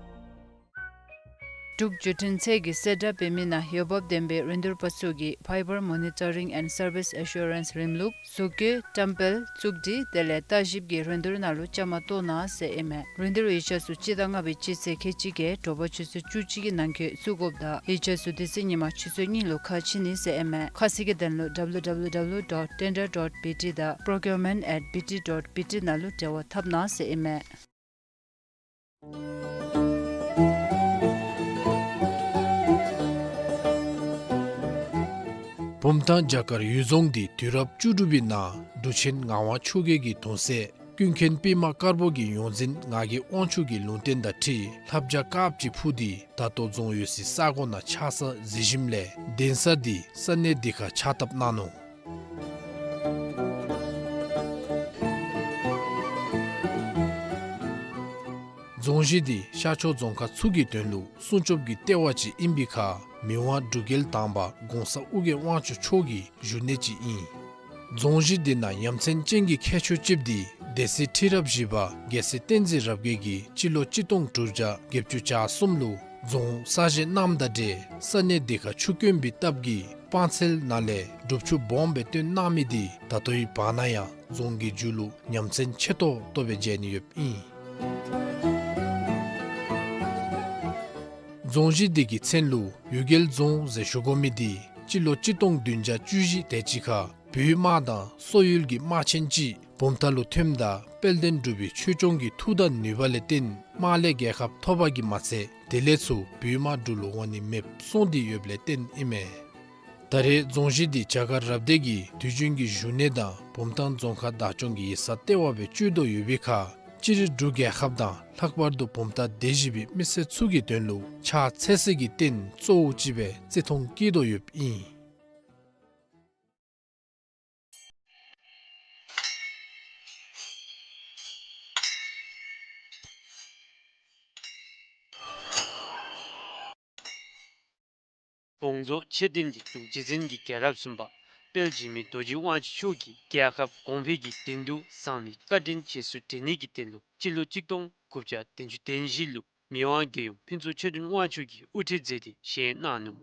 འབྲུག་བརྒྱུད་འཕྲིན་ཚད་ཀྱི་གསལ་བསྒྲགས་འབད་མི་ནང་འོས་འབབ་ལྡན་པའི་རིན་བསྡུར་པ་ཚུ་གིས་Fiber Monitoring and Service Assurance རིམ་ལུགས་གཟུགས་བཀོད་བཀྲམ་སྤེལ་བཙུགས་སྒྲིག་དེ་ལས་བརྟག་ཞིབ་ཀྱི་རིན་བསྡུར་ནང་ལུ་བཅའ་མར་གཏོགས་གནང་ཟེར་ཨིན་མས། རིན་བསྡུར་ཡིག་ཆ་ཚུ་སྤྱི་ཟླ་ལྔ་པའི་སྤྱི་ཚེས་ཁལ་གཅིག་བརྒྱད་དྲོ་པ་ཆུ་ཚོད་བཅུ་གཅིག་གི་ནང་འཁོད་བཙུགས་དགོཔ་དང་ཡིག་ཆ་ཚུ་དེ་ཚེ་ཉིན་མ་ཆུ་ཚོད་གཉིས་ལུ་ཁ་ཕྱེ་ནི་ཟེར་ཨིན་མས། ཁ་གསལ་གྱི་དོན་ལུ་W W W dot tender dot B T དང་procurement at B T dot B T ནང་ལུ་འབྲེལ་བ་འཐབ་གནང་ཟེར་ཨིན་མས། བུམ་ཐང་བྱ་དཀར་འོད་རྫོང་འདི་དུས་རབས་བཅུ་དྲུག་པའི་ནང་འབྲུག་ཆེན་ངག་དབང་ཆོས་རྒྱལ་གྱི་གདུང་སྲས་ཀུན་མཁྱེན་པདྨ་དཀར་པོ་གི་ཡོངས་འཛིན་ངག་གི་དབང་ཕྱུག་གི་ལུང་བསྟན་དང་འཁྲིལ་ལྷ་བྱ་དཀརཔོ་ཅིག་འཕུར་ཏེ་ད་ལྟོ་རྫོང་ཡོད་སའི་ས་གོ་ནང་ཆགས་ས་གཟིགས་ཞིནམ་ལས་གདན་ས་འདི་ས་གནས་འདི་ཁར་ཕྱག་བཏབ་གནང་ནུག། རྫོང་གཞི་འདི་ཤར་ཕྱོགས་རྫོང་ཁག་ཚུ་གི་དོན་ལུ་སྲུང་སྐྱོབ་ཀྱི་ལྟེ་བ་ཅིག་ཨིན་པའི་ཁར་མི་དབང་འབྲུག་རྒྱལ་དང་པ་གོང་ས་ཨོ་རྒྱན་དབང་ཕྱུག་མཆོག་གི་བཞུགས་གནས་ཅིག་ཨིན། རྫོང་གཞི་འདི་ནང་ཡ་མཚན་ཅན་གྱི་ཁྱད་ཆོས་ཅིག་འདི་སྡེ་སྲིད་ཁྲི་རབས་བཞི་པ་རྒྱལ་སྲས་བསྟན་འཛིན་རབ་རྒྱས་ཀྱིས་སྤྱི་ལོ་གཅིག་སྟོང་དྲུག་བརྒྱ་བརྒྱད་ཅུ་གྱ་གསུམ་ལུ་རྫོང་གསར་བཞེངས་གནངམ་དང་འབྲེལ་ས་གནས་འདི་ཁར་ཆུ་དཀོན་པའི་སྟབས་ཀྱིས་སྤང་ཚལ་ནང་ལས་སྒྲུབ་ཆུ་སྦོམ་སྦེ་བཏོན་གནང་མི་འདི་ད་ལྟོའི་བར་ན་ཡང་རྫོང་གི་མཇུག་ལུ་ཉམས་མཚར་ཆེ་ཏོག་ཏོ་སྦེ་མཇལ་ནི་ཡོདཔ་ཨིན། རྫོང་གཞི་འདི་གི་མཚན་ལུ་འོད་རྒྱལ་རྫོང་ཟེར་ཞུ་དགོ་མི་འདི་སྤྱི་ལོ་གཅིག་སྟོང་བདུན་བརྒྱ་བཅུ་བཞི་དེ་ཅིག་ཁར་བོད་དམག་དང་སོག་ཡུལ་གྱི་དམག་ཆེན་ཅིག་བུམ་ཐང་ལུ་ཐོནམ་ད་དཔལ་ལྡན་འབྲུག་པའི་ཆོས་སྐྱོང་གི་མཐུ་དང་ནུས་པ་ལས་བརྟེན་དམག་ལས་རྒྱལ་ཁ་ཐོབ་པ་གིས་མ་ཚད་དེ་ལས་ཚུར་བོད་དམག་འབྲུག་ལུ་འོང་ནི་མེདཔ་སོང་སྟེ་ཡོདཔ་ལས་བརྟེན་ཨིན་མས། ད་རེས་རྫོང་གཞི་འདི་བྱ་དཀར་རབ་སྡེ་གི་དུས་རྒྱུན་གྱི་བཞུགས་གནས་དང་བུམ་ཐང་རྫོང་ཁག་བདག་སྐྱོང་གི་ཡིག་ཚང་ལྟེ་བ་སྦེ་སྤྱོད་དོ་ཡོད་པའི་ཁར་སྤྱིར་འབྲུག་རྒྱལ་ཁབ་དང་ལྷག་པར་དུ་བུམ་ཐང་སྡེ་བཞི་པའི་མི་སེར་ཚུ་གི་དོན་ལུ་ཕྱག་འཚལ་སའི་རྟེན་གཙོ་བོ་ཅིག་སྦེ་བརྩི་མཐོང་བསྐྱེད་དོ་ཡོདཔ་ཨིན། དགོངས་རྫོགས་མཆོད་རྟེན་འདི་འབྲུག་རྗེ་བཙུན་གྱི་རྒྱལ་རབས་གསུམ་པ་དཔལ་འཇིགས་མེད་རྡོ་རྗེ་དབང་ཕྱུག་མཆོག་གིས་རྒྱལ་ཁབ་གོང་འཕེལ་གྱི་དོན་དུ་བསང་གནས་བཀའ་དྲིན་རྗེས་སུ་དྲན་ནི་གི་དོན་ལུ་སྤྱི་ལོ་གཅིག་སྟོང་དགུ་བརྒྱ་བདུན་ཅུ་དོན་བཞི་ལུ་མི་དབང་རྒྱལ་ཡུམ་ཕུན་ཚོགས་ཆོས་སྒྲོན་དབང་ཕྱུག་གིས་དབུ་ཁྲིད་མཛད་དེ་བཞེངས་གནང་ནུག།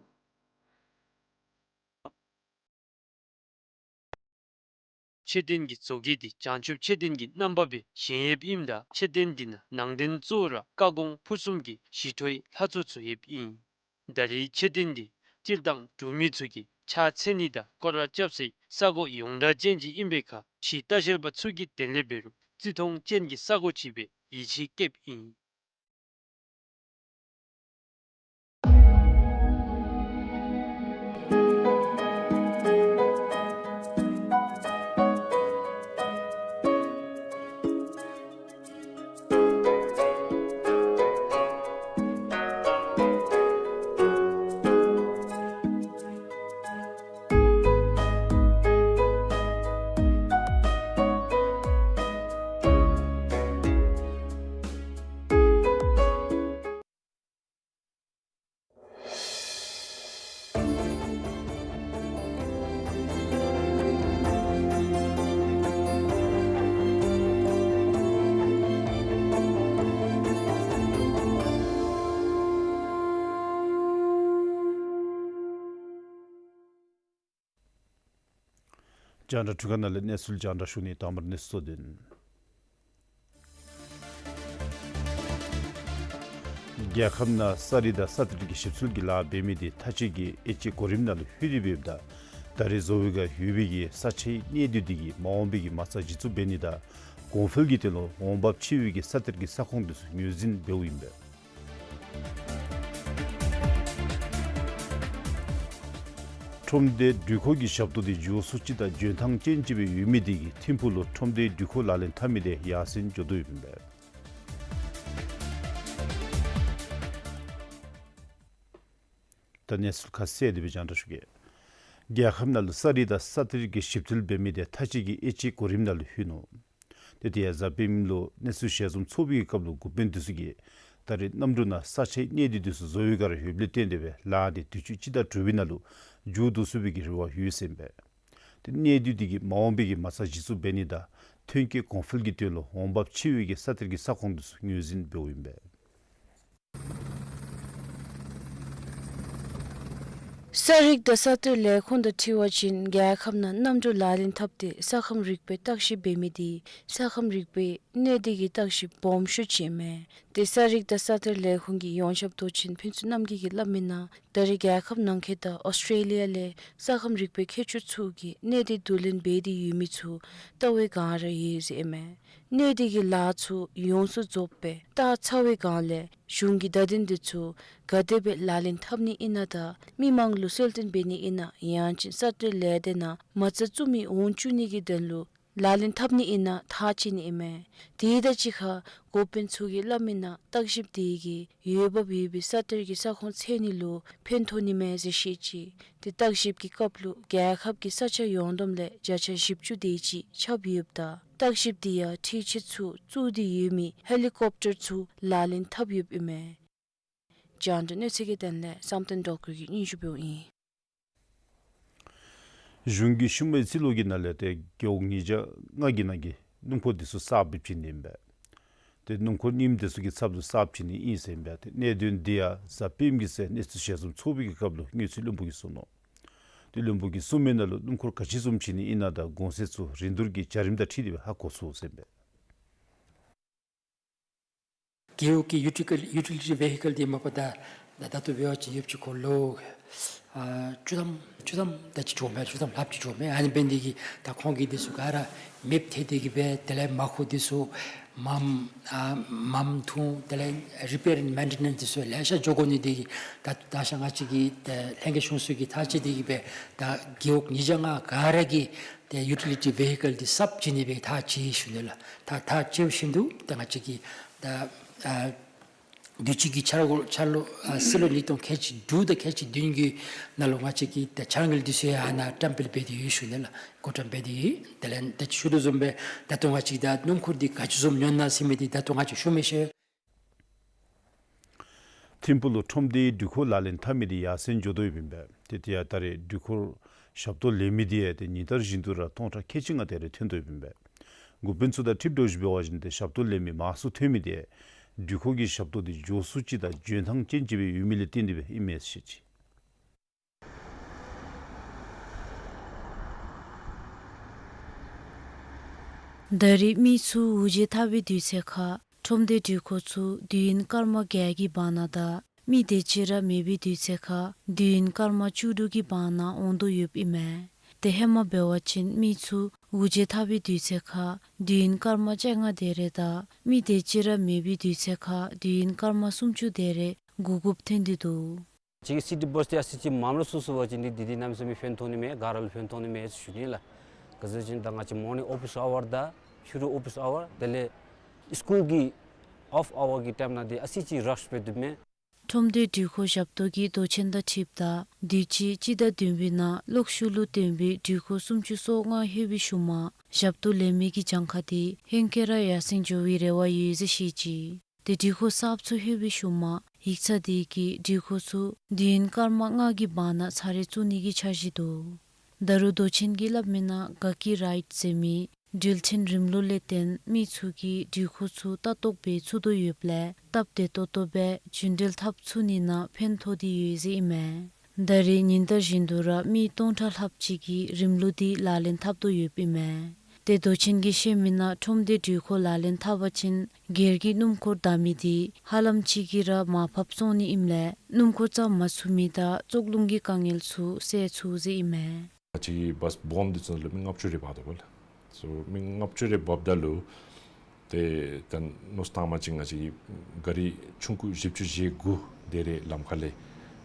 མཆོད་རྟེན་གྱི་བཟོ་བཀོད་འདི་བྱང་ཆུབ་མཆོད་རྟེན་གྱི་རྣམ་པ་སྦེ་བཞེངས་ཡོདཔ་ཨིནམ་ད་མཆོད་རྟེན་འདི་ནང་ནང་རྟེན་གཙོ་བོ་ར་བཀའ་དགོངས་ཕུར་གསུམ་གྱི་ཞི་ཁྲོའི་ལྷ་ཚོགས་ཚུ་ཡོདཔ་ཨིན། ད་རེས་མཆོད་རྟེན་འདི་སྤྱིར་བཏང་འབྲུག་མི་ཚུ་གིས་ཕྱག་འཚལ་ནི་དང་སྐོར་ར་རྐྱབ་སའི་ས་གོ་ཡོངས་གྲགས་ཅན་ཅིག་ཨིན་པའི་ཁར་ཕྱི་ལྟ་བཤལ་པ་ཚུ་གི་དོན་ལས་འབད་རུང་བརྩི་མཐོང་ཅན་གྱི་ས་གོ་ཅིག་སྦེ་ཡིད་ཆེས་བསྐྱེདཔ་ཨིན། རྒྱང་བསྒྲགས་འཕྲུལ་ཁང་ནང་ལས་གནས་ཚུལ་རྒྱང་བསྒྲགས་ཞུ་ནི། དང་པ་ར་གནས་ཚུལ་གཙོ་དོན། རྒྱལ་ཁབ་ནང་ས་རི་དང་ས་གཏེར་གྱི་ཞིབ་འཚོལ་གྱི་ལཱ་འབད་མི་འདི་མཐའ་དཔྱད་ཀྱི་དབྱེ་དཔྱད་གོ་རིམ་ནང་ལུ་ལྷོད་དེ་འབདཝ་ད་ད་རེས་བཟོ་བའི་སྒང་ཡོད་པའི་གི་ས་ཆའི་གནས་སྡུད་འདི་གིས་མ་འོངས་པའི་གི་མ་རྩ་ལྗིད་ཚགས་འབད་ནི་དང་གོང་འཕེལ་གྱི་དོན་ལུ་འོང་འབབ་ཆེ་བའི་གི་ས་གཏེར་གྱི་ས་ཁོངས་འདི་ཚུ་ངོས་འཛིན་འབདཝ་ཨིན་པས། ཁྲོམ་སྡེ་འགྲུལ་འཁོར་གྱི་ཞབས་ཏོག་འདི་མགྱོགས་སུ་ཅིག་དང་འཇོན་ཐང་ཅན་ཅིག་སྦེ་ཡོད་མི་འདི་གིས་ཐིམ་ཕུག་ལུ་ཁྲོམ་སྡེའི་འགྲུལ་འཁོར་ལག་ལེན་འཐབ་མི་འདི་ཡར་སེང་འགྱོ་དོ་ཡོདཔ་ཨིན་པས། ད་གནས་ཚུལ་ཁ་གསལ་དེ་སྦེ་རྒྱང་བསྒྲགས་ཞུ་གེ། རྒྱལ་ཁབ་ནང་ལུ་ས་རུད་དང་ས་གཏེར་གྱི་ཞིབ་འཚོལ་འབད་མི་དེ་མཐའ་དཔྱད་ཀྱི་དབྱེ་དཔྱད་གོ་རིམ་ནང་ལུ་ལྷོད་ནུག། ཏེ་དེ་ཡང་གཟའ་སྤེནམ་ལུ་གནས་ཚུལ་ཞལ་འཛོམས་ཚོགས་པའི་སྐབས་ལུ་འགོ་དཔོན་དེ་ཚུ་གིས་ད་རེས་གནམ་གྲུ་ནང་ས་ཆའི་གནས་སྡུད་དེ་ཚུ་བཟོ་བའི་བསྒང་ར་ཡོདཔ་ལས་བརྟེན་ཏེ་སྦེ་ལཱ་དེ་དུས་ཅི་སྤྱི་ཟླ་དྲུག་པའི་ནང་ལུ་མཇུག་བསྡུ་ཚུགས་པའི་གི་རེ་བ་ཡོད་ཟེར་ཨིན་པས། ཏེ་གནས་སྡུད་དེ་གིས་མ་འོངས་པའི་གི་མ་རྩ་གཞི་བཙུགས་འབད་ནི་དང་ཐོན་སྐྱེད་གོང་འཕེལ་གྱི་དོན་ལུ་འོང་འབབ་ཆེ་བའི་གི་ས་གཏེར་གྱི་ས་ཁོངས་དེ་ཚུ་ངོས་འཛིན་འབདཝ་ཨིན་པས། ས་རུད་དང་ས་གཏེར་ལས་ཁུངས་དང་འཁྲིལ་བ་ཅིན་རྒྱལ་ཁབ་ནང་གནམ་གྲུ་ལག་ལེན་འཐབ་སྟེ་ས་ཁམས་རིག་པའི་བརྟག་ཞིབ་འབད་མི་དེ་ས་ཁམས་རིག་པའི་གནས་སྡུད་ཀྱི་བརྟག་ཞིབ་སྦོམ་ཤོས་ཅིག་ཨིན་མས། ཏེ་ས་རུད་དང་ས་གཏེར་ལས་ཁུངས་ཀྱི་ཡོངས་ཁྱབ་མདོ་ཆེན་ཕུན་ཚོགས་རྣམ་རྒྱལ་གྱིས་སླབ་མིའི་ནང་ད་རེས་རྒྱལ་ཁབ་ནང་འཁོད་དང་ཨོསི་ཊྲེ་ལི་ཡ་ལས་ས་ཁམས་རིག་པའི་མཁས་མཆོག་ཚུ་གིས་གནས་སྡུད་བསྡུ་ལེན་འབད་དེ་ཡོད་མི་ཚུ་བལྟ་བའི་བསྒང་ར་ཡོད་ཟེར་ཨིན་མས། གནས་སྡུད་ཀྱི་ལཱ་ཚུ་ཡོངས་སུ་རྫོགསཔ་སྦེ་བལྟ་ཚར་བའི་བསྒང་ལས་གཞུང་གི་བརྡ་དོན་དེ་ཚུ་ག་དེ་སྦེ་ལག་ལེན་འཐབ་ནི་ཨིན་ན་དང་མི་མང་ལུ་གསལ་སྟོན་འབད་ནི་ཨིན་ན་ཡང་ཅིན་ས་གཏེར་ལས་སྡེ་ནང་མ་རྩ་བཙུགས་མི་འོང་བཅུག་ནི་གི་དོན་ལུ་ལག་ལེན་འཐབ་ནི་ཨིན་ན་ཐག་བཅད་ནི་ཨིན་མས། དེ་དང་གཅིག་ཁར་འགོ་དཔོན་ཚུ་གིས་སླབ་མིའི་ནང་བརྟག་ཞིབ་དེ་གིས་འོས་འབབ་ཡོད་པའི་ས་གཏེར་གྱི་ས་ཁོངས་འཚོལ་ནི་ལུ་ཕན་ཐོགས་ནི་མས་ཟེར་བཤད་ཅི། ཏེ་བརྟག་ཞིབ་ཀྱི་སྐབས་ལུ་རྒྱལ་ཁབ་ཀྱི་ས་ཆ་ཡོངས་བསྡོམས་ལས་བརྒྱ་ཆ་བཞི་བཅུ་དེ་ཅིག་ཁྱབ་ཡོདཔ་ད་བརྟག་ཞིབ་དེ་ཡང་འཕྲུལ་ཆས་ཚུ་བཙུགས་ཏེ་ཡོད་མི་ཧེ་ལི་ཀོབ་ཊར་ཚུ་ལག་ལེན་འཐབ་ཡོདཔ་ཨིན་མས། རྒྱང་བསྒྲགས་གནས་ཚུལ་གྱི་དོན་ལས་བསམ་གཏན་སྒྲོལ་དཀར་གྱིས་སྙན་ཞུ་འབདཝ་ཨིན། གཞུང་གིས་ཤུལ་མའི་རྩིས་ལོ་གི་ནང་ལས་ཏེ་རྒེད་འོག་ཉིས་བརྒྱ་ལྔ་གི་ནང་གི་སྣུམ་འཁོར་དེ་ཚུ་གསརཔ་ཕྱེ་ནི་ཨིན་པས། ཏེ་སྣུམ་འཁོར་རྙིངམ་དེ་ཚུ་གི་ཚབ་ཏུ་གསརཔ་ཕྱེ་ནི་ཨིན་ཟེར་ཨིན་པས། ཏེ་གནད་དོན་འདི་ཡང་གཟའ་སྤེནམ་གི་ཚེ་གནས་ཚུལ་ཞལ་འཛོམས་ཚོགས་པའི་གི་སྐབས་ལུ་དངུལ་རྩིས་བློན་པོ་གིས་གསུངས་ནུག། ཏེ་བློན་པོ་གིས་གསུངས་མིའི་ནང་ལུ་སྣུམ་འཁོར་ག་ཅི་བཟུམ་ཕྱེ་ནི་ཨིན་ན་དང་གོང་ཚད་ཚུ་རིན་བསྡུར་གྱི་བྱ་རིམ་དང་འཁྲིལ་ཏེ་སྦེ་ཧ་གོ་ཚུགས་ཟེར་ཨིན་པས། རྒེད་འོག་གི་ཡུ་ཊི་ལི་ཊི་ཝེ་ཧི་ཀལ་འདི་མ་པ་ད་ད་ད་ལྟོ་འབད་བ་ཅིན་ཡོདཔ་ཅིག་འཁོར་ལོ་ཨ་བཅུ་ཐམ་བཅུ་ཐམ་དེ་ཅིག་འགྱོཝ་མས། བཅུ་ཐམ་ལྷགཔ་ཅིག་འགྱོཝ་མས། ཨ་ནི་འབད་ནི་དེ་གིས་ད་ཁོང་གིས་དེ་ཚུ་ག་ར་མེདཔ་ཐལ་ཏེ་གི་སྦེ་དེ་ལས་མར་ཁུ་དེ་ཚུ་མངམ་ཨ་མངམ་འཐུ་དེ་ལས་རི་པེར་ཨེནཌ་མེན་ཊེ་ནེནསི་དེ་ཚུ་ལེ་ཤ་འགྱོ་དགོ་ནི་དེ་གིས་ད་ད་ཆ་ང་བཅས་ཀྱིས་ད་ལྷན་རྒྱས་གཞུང་ཚོགས་ཀྱིས་ཐག་བཅད་དེ་གི་སྦེ་ད་རྒེད་འོག་ཉིས་བརྒྱ་ལྔ་ག་ར་གིས་ཏེ་ཡུ་ཊི་ལི་ཊི་ཝེ་ཧི་ཀལ་འདི་གསརཔ་བྱིན་ནི་སྦེ་ཐག་བཅད་ཞུ་ནི་ལགས། ད་ཐག་བཅདཔ་བཞིན་དུ་ད་ང་བཅས་ཀྱིས་ད་ཨ་དུས་ཅི་གི་འཆར་འགོད་འཆར་ལོ་ཨ་སྲིད་ལོ་ཉིས་སྟོང་ཁལ་གཅིག་དྲུག་དང་ཁལ་གཅིག་བདུན་གྱི་ནང་ལུ་ང་བཅས་ཀྱིས་ད་འཆར་དངུལ་འདི་ཚུ་ཡང་ཨ་ནཱ་བཀྲམ་སྤེལ་འབད་དེ་ཡོད་ཞུ་ནི་ལགས། བགོ་བཀྲམ་འབད་དེ་ཡོད། དེ་ལས་ད་ཅི་ཞུ་དོ་བཟུམ་སྦེ་ད་ལྟོ་ང་བཅས་ཀྱིས་ད་སྣུམ་འཁོར་འདི་ག་ཅི་བཟུམ་ཉོ་ནི་ཟེར་མི་འདི་ད་ལྟོ་ང་བཅས་ཞུ་མི་ཤེས། ཐིམ་ཕུག་ལུ་ཁྲོམ་སྡེའི་འགྲུལ་འཁོར་ལག་ལེན་འཐབ་མི་དེ་ཡར་སེང་འགྱོ་དོ་ཡོདཔ་ཨིན་པས། ཏེ་དེ་ཡང་ད་རེས་འགྲུལ་འཁོར་ཞབས་ཏོག་ལེན་མི་དེ་ཡང་ཏེ་ཉིན་ལྟར་བཞིན་དུ་ར་སྟོང་ཕྲག་ཁལ་གཅིག་ལྔ་དེ་རེ་ཐོན་དོ་ཡོདཔ་ཨིན་པས། འགོ་དཔོན་ཚུ་དང་འཁྲིལཝ་ད་ཅིག་འབད་བ་ཅིན་ཏེ་ཞབས་ཏོག་ལེན་མི་མང་སུ་ཐོན་མི་དེ་འགྲུལ་འཁོར་གྱི་ཞབས་ཏོག་དེ་མགྱོགས་སུ་ཅིག་དང་འཇོན་ཐང་ཅན་ཅིག་སྦེ་ཡོད་མི་ལས་བརྟེན་ཏེ་སྦེ་ཨིན་མས་ཟེར་བཤད་ཅི། ད་རེས་མི་ཚུ་དབུགས་འབྱིན་འཐབ་པའི་དུས་ཚོད་ཁར་ཁྲོམ་སྡེ་འགྲུལ་འཁོར་ཚུ་དུས་ཡུན་སྐར་མ་བརྒྱད་ཀྱི་བར་ན་དང་མི་དེ་ཅིག་ར་མེད་པའི་དུས་ཚོད་ཁར་དུས་ཡུན་སྐར་མ་བཅུ་དྲུག་གི་བར་ན་འོང་དོ་ཡོདཔ་ཨིན་མས། ཏེ་ཧེ་མ་འབད་བ་ཅིན་མི་ཚུ་དབུགས་འབྱིན་འཐབ་པའི་དུས་ཚོད་ཁར་དུས་ཡུན་སྐར་མ་བཅོ་ལྔ་དེ་རེ་དང་མི་དེ་ཅིག་ར་མེད་པའི་དུས་ཚོད་ཁར་དུས་ཡུན་སྐར་མ་སུམ་ཅུ་དེ་རེ་སྒུག་དགོཔ་ཐོན་ཏེ་འདུག། ཅིག་སི་ཊི་བཱསི་འདི་ཨ་ཙི་ཅིག་མངམ་ལུ་བཙུགས་ཚུགས་པ་ཅིན་འདི་འདི་གནམ་མེད་ས་མེད་ཕན་ཐོགས་ནི་མས། ག་ར་ལུ་ཕན་ཐོགས་ནི་མས་ཟེར་ཞུ་ནི་ལགས། ག་ཅི་ཟེར་བ་ཅིན་ད་ང་བཅས་མོར་ནིང་ཨོ་ཕིསི་ཨ་ཝར་དང་ཕྱི་རུ་ཨོ་ཕིསི་ཨ་ཝར་དེ་ལས་སི་ཀུལ་གྱི་ཨོཕ་ཨ་ཝར་གྱི་ཊའིམ་ནང་འདི་ཨ་ཙི་ཅིག་རཤ་སྦེ་འདུག་མས། ཁྲོམ་སྡེ་འགྲུལ་འཁོར་ཞབས་ཏོག་གི་མདོ་ཆེན་དང་འཁྲིལཝ་ད་དུས་ཅི་སྤྱི་ཟླ་བདུན་པའི་ནང་གློག་ཤུགས་ལུ་བརྟེན་པའི་འགྲུལ་འཁོར་སུམ་ཅུ་སོ་ལྔ་ལྷོད་པའི་ཤུལ་མ་ཞབས་ཏོག་ལེན་མི་གི་གྱངས་ཁ་དེ་ཧེང་སྐལ་ར་ཡར་སེང་འགྱོ་བའི་རེ་བ་ཡོད་ཟེར་བཤད་ཅི། ཏེ་འགྲུལ་འཁོར་གསརཔ་ཚུ་ལྷོད་པའི་ཤུལ་མ་ཡིག་ཚང་དེ་གིས་འགྲུལ་འཁོར་ཚུ་དུས་ཡུན་སྐར་མ་ལྔ་གི་བར་ན་ཚར་རེ་བཙུགས་ནི་གི་འཆར་གཞི་འདུག། ད་རུང་མདོ་ཆེན་གྱིས་སླབ་མིའི་ནང་ག་ཀི་རའིཌ་ཟེར་མི་འགྲུལ་འཕྲིན་རིམ་ལུགས་ལས་བརྟེན་མི་ཚུ་གིས་འགྲུལ་འཁོར་ཚུ་ལྟ་རྟོག་འབད་ཚུགས་དོ་ཡོདཔ་ལས་སྟབས་བདེ་ཏོག་ཏོ་སྦེ་རྒྱུན་འགྲུལ་འཐབ་ཚུགས་ནི་ནང་ཕན་ཐོགས་ཏེ་ཡོད་ཟེར་ཨིན་མས། ད་རེས་ཉིན་ལྟར་བཞིན་དུ་ར་མི་སྟོང་ཕྲག་ལྷགཔ་ཅིག་གིས་རིམ་ལུགས་འདི་ལག་ལེན་འཐབ་དོ་ཡོདཔ་ཨིན་མས། ཏེ་མདོ་ཆེན་གྱིས་བཤད་མིའི་ནང་ཁྲོམ་སྡེ་འགྲུལ་འཁོར་ལག་ལེན་འཐབ་པ་ཅིན་སྒེར་གྱི་སྣུམ་འཁོར་བདའ་མི་དེ་ཧ་ལམ་ཅིག་གིས་ར་མར་ཕབ་སོང་ནི་ཨིནམ་ལས་སྣུམ་འཁོར་རྩ་མ་ཚུགས་མི་དང་བཙོག་རླུང་གི་དཀའ་ངལ་ཚུ་སེལ་ཚུགས་ཟེར་ཨིན་མས། ང་བཅས་བཱསི་སྦོམ་འདི་ཚུ་ནང་ལུ་མི་ལྔ་བཅུ་རེ་འབག་དོ་བ་ལགས། སོ་མི་ལྔ་བཅུ་རེ་འབགཔ་ད་ལུ་ཏེ་ད་མནོ་བསམ་བཏང་པ་ཅིན་ང་བཅས་ཀྱི་ག་རི་ཆུང་ཀུ་བཞི་བཅུ་ཞེ་དགུ་དེ་རེ་ལམ་ཁ་ལས་